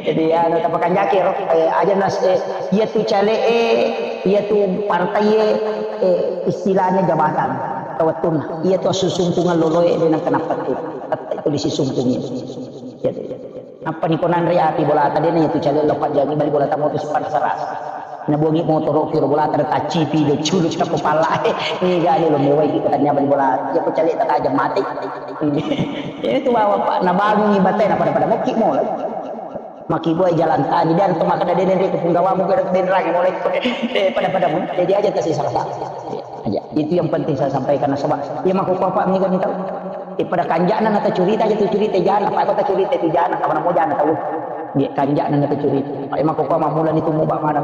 jadi anu, tapakanjaki ro, eh, aja nas, eh, iya tu cale, eh, iya tu partai, eh, eh, istilahnya jabatan, tawettunna. Iya tu susungkungan loloe de nang kenapa tu. Tette tu disisungkungi. Jadi, apa ni ko nanre api bola tadi na iya tu cale lo pajangi bali bola tamu tu sipan saras. Nabuangi motoro kiro bola tadi tacipi do culu cakap kepala. Eh, gak ada lo mewai kita tanya bali bola. Iya ko cale tak aja mati. Jadi tu bawa pak, nabangungi batai na pada-pada mokki mulai. Maki buai jalan tani dan tu maka dene ri kupung gawamu ke denrang mulai. Eh, pada-pada mu. Jadi aja kasih salah satu. Aja. Itu yang penting saya sampaikan nasaba. Ya mako apa mega ni tahu. Eh, pada kanjana na ta curita aja tu curita jana, apa kau ta curita tu jana, kapan mau jana tahu. Dia kanjana na ta curita. Pak mako apa mula ni tu mubak mana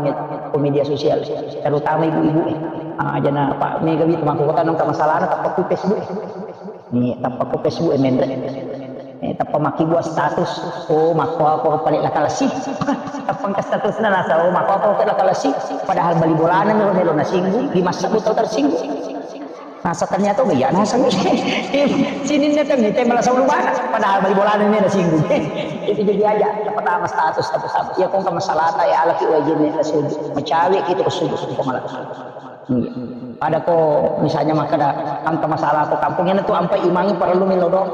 ko media sosial. Terutama ibu-ibu eh. Ah, jana pak mega itu mako kota nang masalah na tak Facebook. Ni tappa ko Facebook e menre. Eh, tappa makkibua status. Oh, makko apa pale lakalasi. Tappa engka statusna nasa, oh, makko apa pale lakalasi. Padahal bali bolana melo melo nasinggung, di masa buta tersinggung. Nasa ternyata oh iya nasa. Sininna kan ni tema lasau lubana. Padahal bali bolana ni nasinggung. Itu jadi aja pertama status status apa. Ya kong ke masalah ta ya alaki wajib ni tasujud. Macawe kita tasujud untuk malah. Iya. Pada ko misalnya makkeda engka masalah ko kampung, iyana tu ampai imangi parellu mi lodong.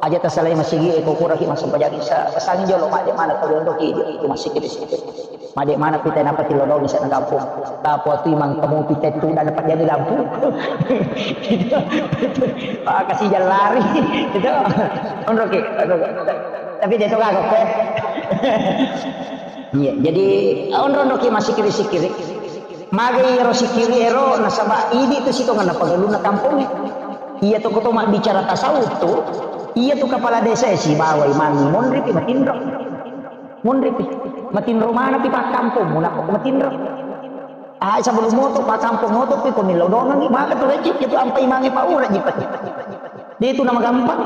Aja tasalai masigi e ko kuraki massempajang isa, pesangi jolo madde mana ko jondoki di masigi di situ. Madde mana pita napa ti lodong isa na kampung. Tapo tu imang kamu pita tu dan dapat jadi lampu. Ah, kasih jalan lari. Itu. Onroki. Tapi dia tu kagok, eh. Iya, jadi onro-onroki massikiri-sikiri. Magai ero sikiri ero nasaba idi tu sitongenna pagallunna kampongnge. Iya to koto mabbicara tasawuf tu, iya tu kepala desa e sibawa imangnge monripi matinro. Monripi. Matinro manapi pakkampongmu nappa ko matinro. Ah, sebelum moto pakkampong moto pi ko millau dongengi maka tu rejeki tu ampa imangnge paura jipati. De tu nama gampang.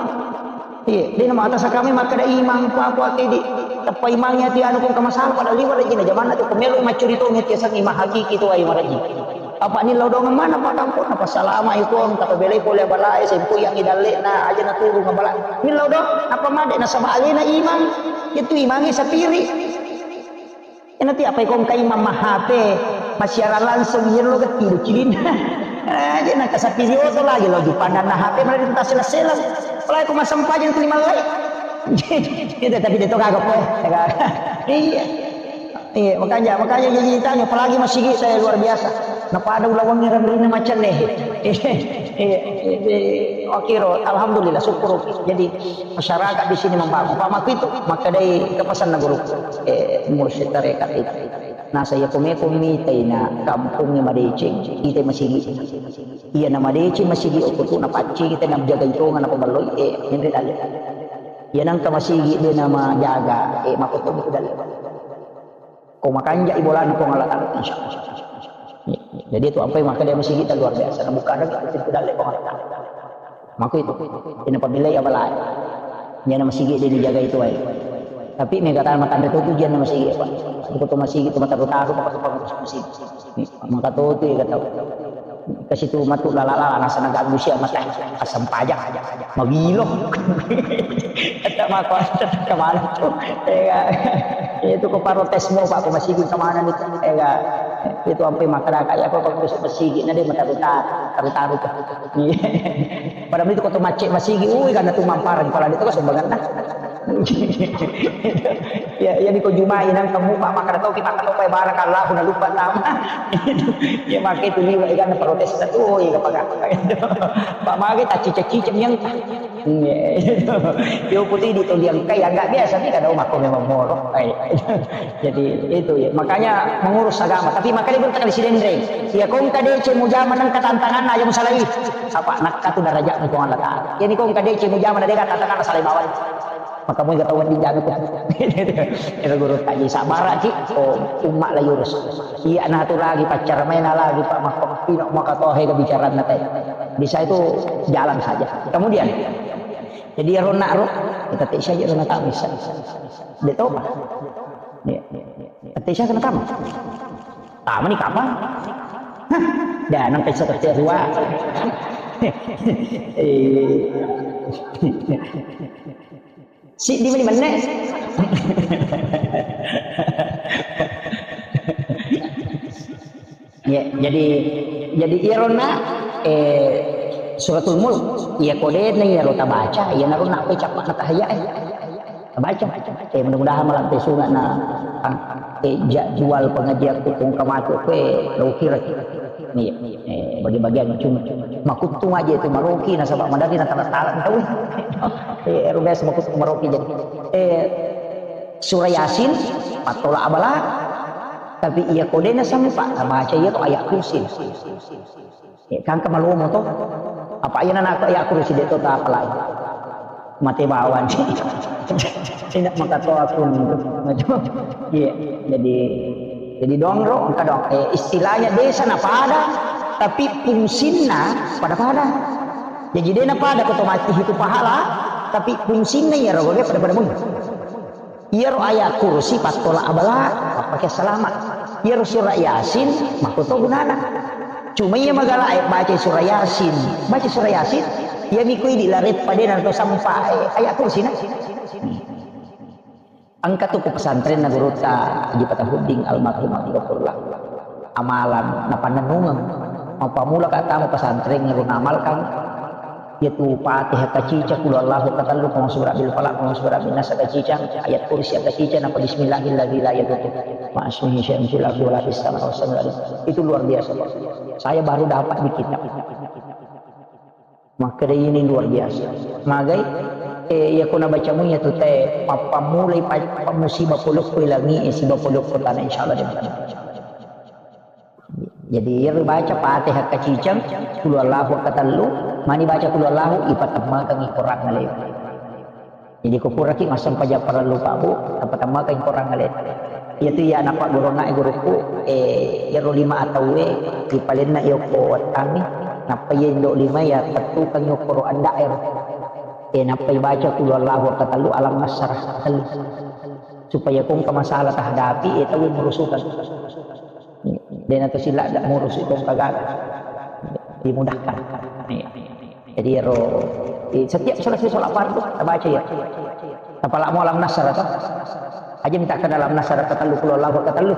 Iya, de nama atas kami makkeda imang apa-apa ke di teppa imang ati anu kong kamasalah pada liwa rejina jamanna tu ko melo maccuri to ngeti asang imang hakiki tu ai maraji. Apa ni lao dongeng mana pak kampung apa salama ikon kata belai pole balae sempu yang idalle na aja na turu ngabala. Ni lao dong apa made nasaba alena imang itu imangi sapiri. Ena ti apa ikong kai mamma H P, massiaran langsung, iya lo gatti do cilin. Aja na kasapiri oto lagi lo jupandanna H P malah ditasela-sela. Apalagi ko massempajang tu limallai. Itu tapi dia to kagak po. Iya. Iya, makanya makanya jadi tanya apalagi masigi saya luar biasa. Napada ulawang ngiram rina macam deh. Iya, iya, iya. Oke, ro. Alhamdulillah, syukur. Jadi masyarakat di sini membangun. Pak Maku itu, maka dari kepesan guru. Eh, mursyid tarekat itu. Nasa iya ko meko mitai na kampongnge madeceng, itai masigi. Iya na madeceng masigi okko tu na paccing itai na jaga itonga na paballoi, eh, henre dalle. Iya nangka masigi de' namajaga, eh, makkuttu mi tu dalle. Ko makanja' i bolana Puang Allah Ta'ala, insya Allah. Jadi itu ampai makkeda masigi ta luar biasa. Nabuka ada itu dalle Puang Allah Ta'ala. Mako itu, ina pabelai abala. Iya na masigi de' dijaga itu ai. Tapi mega tana matanre tu jianna masigi, Pak. Ko tu masigi tu mataru-taru, Pak, tu pengurus masigi. Maka tu tu ya kata. Kasi tu matu lala-lala, nasa naga Agusia mata. Asam pajak. Magilo. Kata mako, kemana tu? Ega. Itu ko protes mo, Pak, ko masigi kemana ni? Ega. Itu ampai makkeda, kayak apa, Pak, masigi na de' mataru-taru, taru-taru tu. Padahal itu ko tu macet masigi, ui, karena tu mampareng pala itu kan sumbangan dah. Ya, ya, niko Jumai nang kamu, Pak, makkeda toki, makkeda toki, barakallahu, na lupa nama. Ya, makkeda tu liwa, ikan protes tu, oh, iya, apa, Pak, makkeda tacicak-cicak yang, iya. Yo, putih di tu yang kayak nggak biasa nih, kadang mako memang moro. Ai. Jadi, itu ya. Makanya mengurus agama. Tapi makanya belum terkali si Dendreng. Ya, kong kadece mujama nang ketantangan aja musalai. Apa, nakka tu darajat Puang Allah Ta'ala. Jadi, kong kadece mujama na de' ketantangan salai bawah. Maka mau ketahuan di jago. Itu guru kaji sabar ki, oh, umat la yurus. Iya, nah tu lagi pacar main lagi, Pak, maka pino maka tohe ke bicara na teh. Bisa itu jalan saja. Kemudian, jadi ya rona ro, kita tak saja rona tak bisa. De' to, Pak. Iya. Tapi saya kena tama. Tama ni kapan? Hah? Dah, nang pesa kerja dua. Eh. Si di mana mana? Ya, jadi, jadi iyarona, eh, Suratul Mulk, iya kodena iyaro tabaca, iya narona apa cappa na tahaya, eh. Tabaca. Eh, mudah-mudahan malampe sunga na, eh, jadwal pengajian ku kong kamaku, eh, lo kira. Iya, eh, bagi-bagian cuma, cuma, cuma. Makuttung aja itu maroki, nasaba madari na tala-tala, tahu. Eh, ero biasa makuttung maroki jadi. Eh, Surah Yasin, pattola abala, tapi iya kodena sempa, tabaca iya to ayat kursi. Eh, kangka malomo to. Apa iya nana ayat kursi de' to tapalai. Mate bawang. Tidak maka to aku. Iya, jadi, jadi dongro, engka dong. Eh, istilahnya desa na pada, tapi fungsinna pada-pada. Jadi de' na pada ko to mati itu pahala, tapi fungsinna iya rogo pada-pada mui. Iyaro ayat kursi pattola abala, pappake salama. Iyaro surah Yasin, makko to gunana. Cuma iya magala e baca surah Yasin. Baca surah Yasin, iya miko idi lareppa de' na to sampa, eh, ayat kursi na. Engka tu ku pesantren na gurutta Haji Fatahuddin almarhum, rahimahullah. Amalan napannennungeng. Mappamula ka tama pesantren, ero naamalkan. Iyatu Fatihah kacica, Qul huwallahu katellu, Qul a'udzu birabbil falaq, Qul a'udzu birabbin nas kacica, ayat kursi kacica, napa bismillahilladzi la yadurru ma'asmihi syai'un fil ardi wala fis sama, wa sami'ul alim. Itu luar biasa, Pak. Saya baru dapat di kitab. Makkeda ini luar biasa. Magai, eh, iya ko nabaca munya tu te, mappammulai pa-, pa-, musibah polokko langi, eh, siba polokko tanah, insyaallah. Jadi, iyaro baca Fatihah kaciceng, Qul huwallahu katellu, mani baca Qul huwallahu, ipatemmengkangi Quran alemu. Jadi, ko puraki massempajang parellu, Pak, Bu, tapatemmengkangi Quran alemu. Iyatu iya napaggurungngai gurukku, eh, iyaro lima atauwe, ripalenna iya okko wettangngi, nappa iya indo lima iya tettukang iya okko ro anda'e ro. Eh, nappa ibaca Qul huwallahu katellu, Alam Nasrah katellu. Supaya ko engka masalah tahadapi, eh, tauwe murusukang. De' na to siladda murusu' ko engka gaga. Dimudahkan. Iya. Jadi ero, eh, setiap selesai sholat fardu, tabaca iya. Tapalamo Alam Nasrah to. Aja minta ke dalam Nasrah katellu, Qul huwallahu katellu.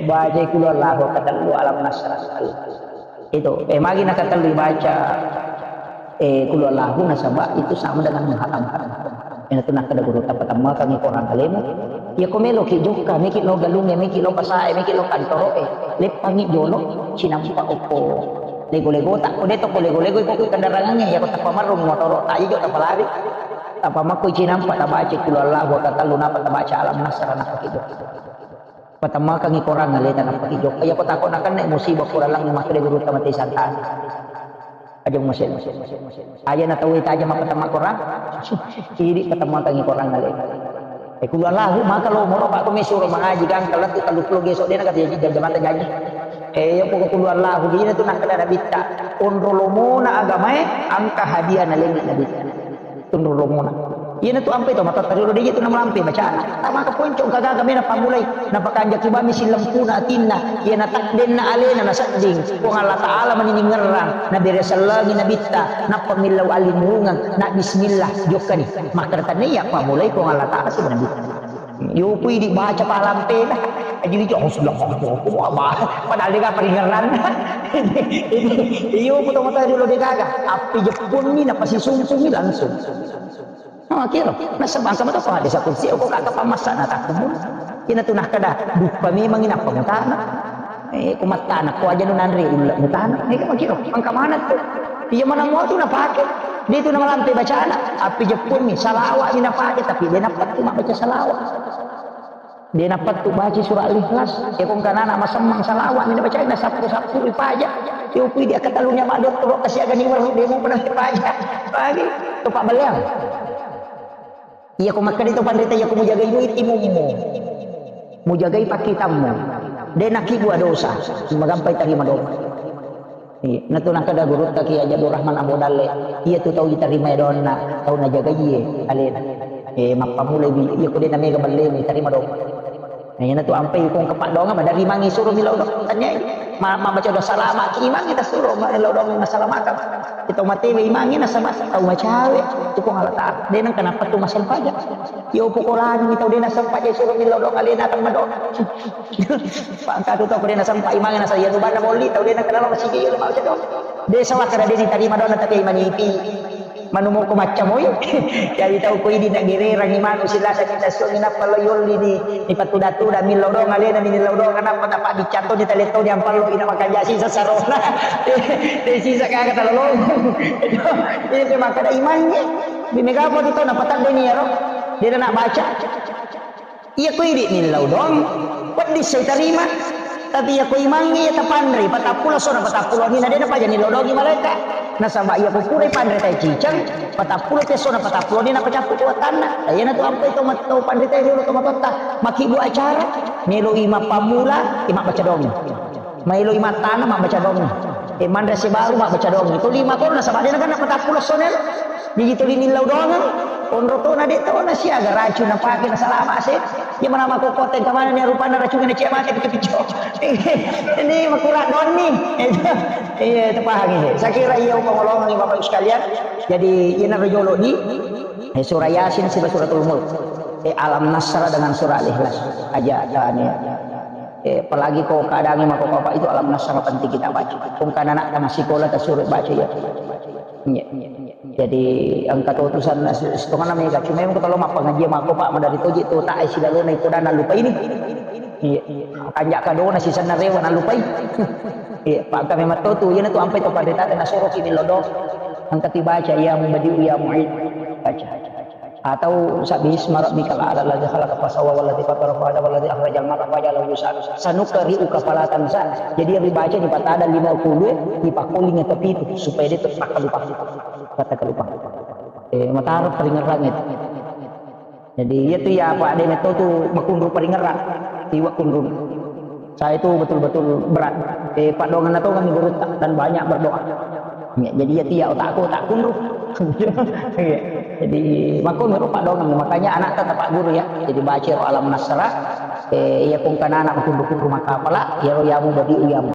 Baca Qul huwallahu katellu, Alam Nasrah katellu. Itu, eh, magi na katellu baca, eh, Qul huwallahu nasaba itu sama dengan menghatamkan. Ina tu nakkeda guru, tapatemmengkangi Quran alemu. Iya ko meloki jokka, meki lo galungnge, meki lo pasae, meki lo kantoroe, leppangi jolo, cinampa okko lego-legota. Ko de' to ko lego-lego, ko kendarangangnge, iya ko tappa marrung motoro, ta ijo tapalari. Tappa makko cinampa, tabaca Qul huwallahu katellu, napa tabaca Alam Nasrah, napa ki jokka. Patemmengkangi Quran aleta, nappa ki jokka. Iya ko tako nakenna musibah Quran lang, makkeda gurutta mate santana. Aja masel. Aja na tau ita aja mapatama Quran. Idi patamakangi Quran ale. Eh, kulu Allahu maka lo moro pak kumi suro mangaji kan kalau tu tellu puluh geso dia nak kata jadi jam mata janji. Eh, ya pokok kulu Allahu gini tu nak kena nabitta. Onro lomona agamae angka hadiah nalengi nabitta. Tunru lomona. Iyana tu ampe to matotta riolo de' tu namalampe bacana. Tamaka ponco gaga mena pammulai. Napakanjaki bami sillempuna atinna. Iyana takdenna alena nasedding. Puang Allah Ta'ala mani ningerrang. Nabere sellengi nabitta. Nappa millau allinnurungeng. Na bismillah. Jokkani. Makkeda tania pammulai Puang Allah Ta'ala sibawa nabitta. Yopu idi baca palampena. Jadi itu Allahu Akbar. Padahal de' gaga paringerranna. Yopu to matotta riolo de' gaga. Appi jeppunni napasisumpungi langsung. Oh, kiro. Nasaba engka mato hadis kursi, ko kaka pamassa na takkumu. Ina tu nakkeda, duppa memang inappa mutana. Eh, ko mattana, ko aja nu nanre ulle mutana. Eh, ko kiro. Engka mana tu? Iya mana mau tu napake. Dia tu namalampe bacana. Appi jeppunni, salawat ni napake, tapi dia nappa tu baca salawat. De' napattu baca surah Al-Ikhlas. E, ko engka ana' masemmeng salawat, mina baca na sappu-sappu ripaja. Yopu idi' akkatalunna ma dottoro kasi agani weru de' mu pernah ripaja. Lagi, to pabaleang. Iya ko makkeda to panrita, iya ko mujagai duit imummu. Mujagai pakkitammu. De' nakkibua dosa. Magampai tarima doa. Iya, natu nakkeda gurutta Kiai Haji Abdul Rahman Ambo Dalle, iya tu tau itarima doanna, tau najagaiye alena. Eh, mappamulai bi, iya ko de' namega ballemu, tarima doa. Nah, iya natu ampai ko engka paddoangeng, madarimangi suro millau doang. Tanyai, ma-, mabbaca doa salama, imangngi tasuro, millau doang nasalamakang. Kita matewe imangngi nasaba tau macawe, tu Puang Allah Ta'ala. De' nengka nappa tu masempaja. Iya upokorangi tau de' nasempaja suro millau doang alena akan madoa. Pangkatu tau ko de' nasempa imangngi nasa iya tu banna molli tau de' nakenal masigi iya mabbaca doa. De' sawah kada de' nitarima doanna tapi manipi. Manu moko macca moi. Jadi tau ko idi' nagererang imanu silasa kita suami nappa lo yolli ni, ni patuda-tuda millau doang alena ni millau doang nappa tappa dicatto ni taletto ni ampallo ina makanja sisa sarona. De' sisa kaga talolong. Itu, itu makkeda imangngi. Di mega apa tu tau napatadde ni ero. De' na baca. Iya ko idi' millau doang, peddi sai tarima. Tapi iya ko imangngi iya tapanre, patappulo essona patappulo nina de' napaja nillau doangi malaeka. Nasaba iya ko pura ipanre tai ciceng, patappulo essona patappulo nina pacappu kuatanna. Nah, iyana tu ampai to mat-, to panrita riolo to matotta, makkibua acara, meloi mappammula, eh, mabbaca doang. Maeloi mattana mabbaca doang. Eh, manre sibaru mabbaca doang. Itu lima ko nasaba de' nakenna patappulo essona. Jadi tuli millau doangeng. Onro tona de' tona siaga racun napake nasalama se. Iya mana mako koteng kemana ni rupanna racun na cia mate picco-picco. Ini makura doang ni. Iya, itu pahami. Saya kira iya upangolongan Bapak Ibu sekalian. Jadi ina rejolo ni, eh, surah Yasin siba suratul Mulk. Eh, Alam Nasrah dengan surah Al-Ikhlas. Aja, ah, ni. Eh, apalagi ko keadaannya mako apa itu Alam Nasrah penting kita baca. Kung kana anak masih sekolah ta suruh baca ya. Iya. Jadi engka to utusan na-, setengah nama ya, cuma yang kalau mappangaji mako Pak madari toji to tak isi lalu na iko dan lupa ini. Iya. Kanja kadona sisanna rewa na lupai. Iya, Pak kami matto tu, iya na tu ampai to panrita na soro kini lodo. Angkat baca ya mubadiu ya muid. Baca. Atau sabbihisma rabbikal a'la alladzi khalaqa fasawwa walladzi qaddara fahada walladzi akhrajal mar'a faja'alahu ghusaan. Sanuqri'uka fala tansa. Jadi yang dibaca di patada lima puluh, di pakuling atau pitu supaya dia tetap lupa. Kata lupa. Eh, mataro paringerrang itu. Jadi iya tu ya apa ada metto tu makunru paringerrang. Tiwa kunru. Saya itu betul-betul berat. Eh, paddoangenna tongeng gurutta dan banyak berdoa. Ya, jadi iya tiya otakku tak kunru. Iya. Jadi makkunru paddoangenna, makanya anak tetap guru ya. Jadi baca Alam Nasrah, eh, iya kung kana anak kunru-kunru maka pala, iya ro yamu badi uyamu.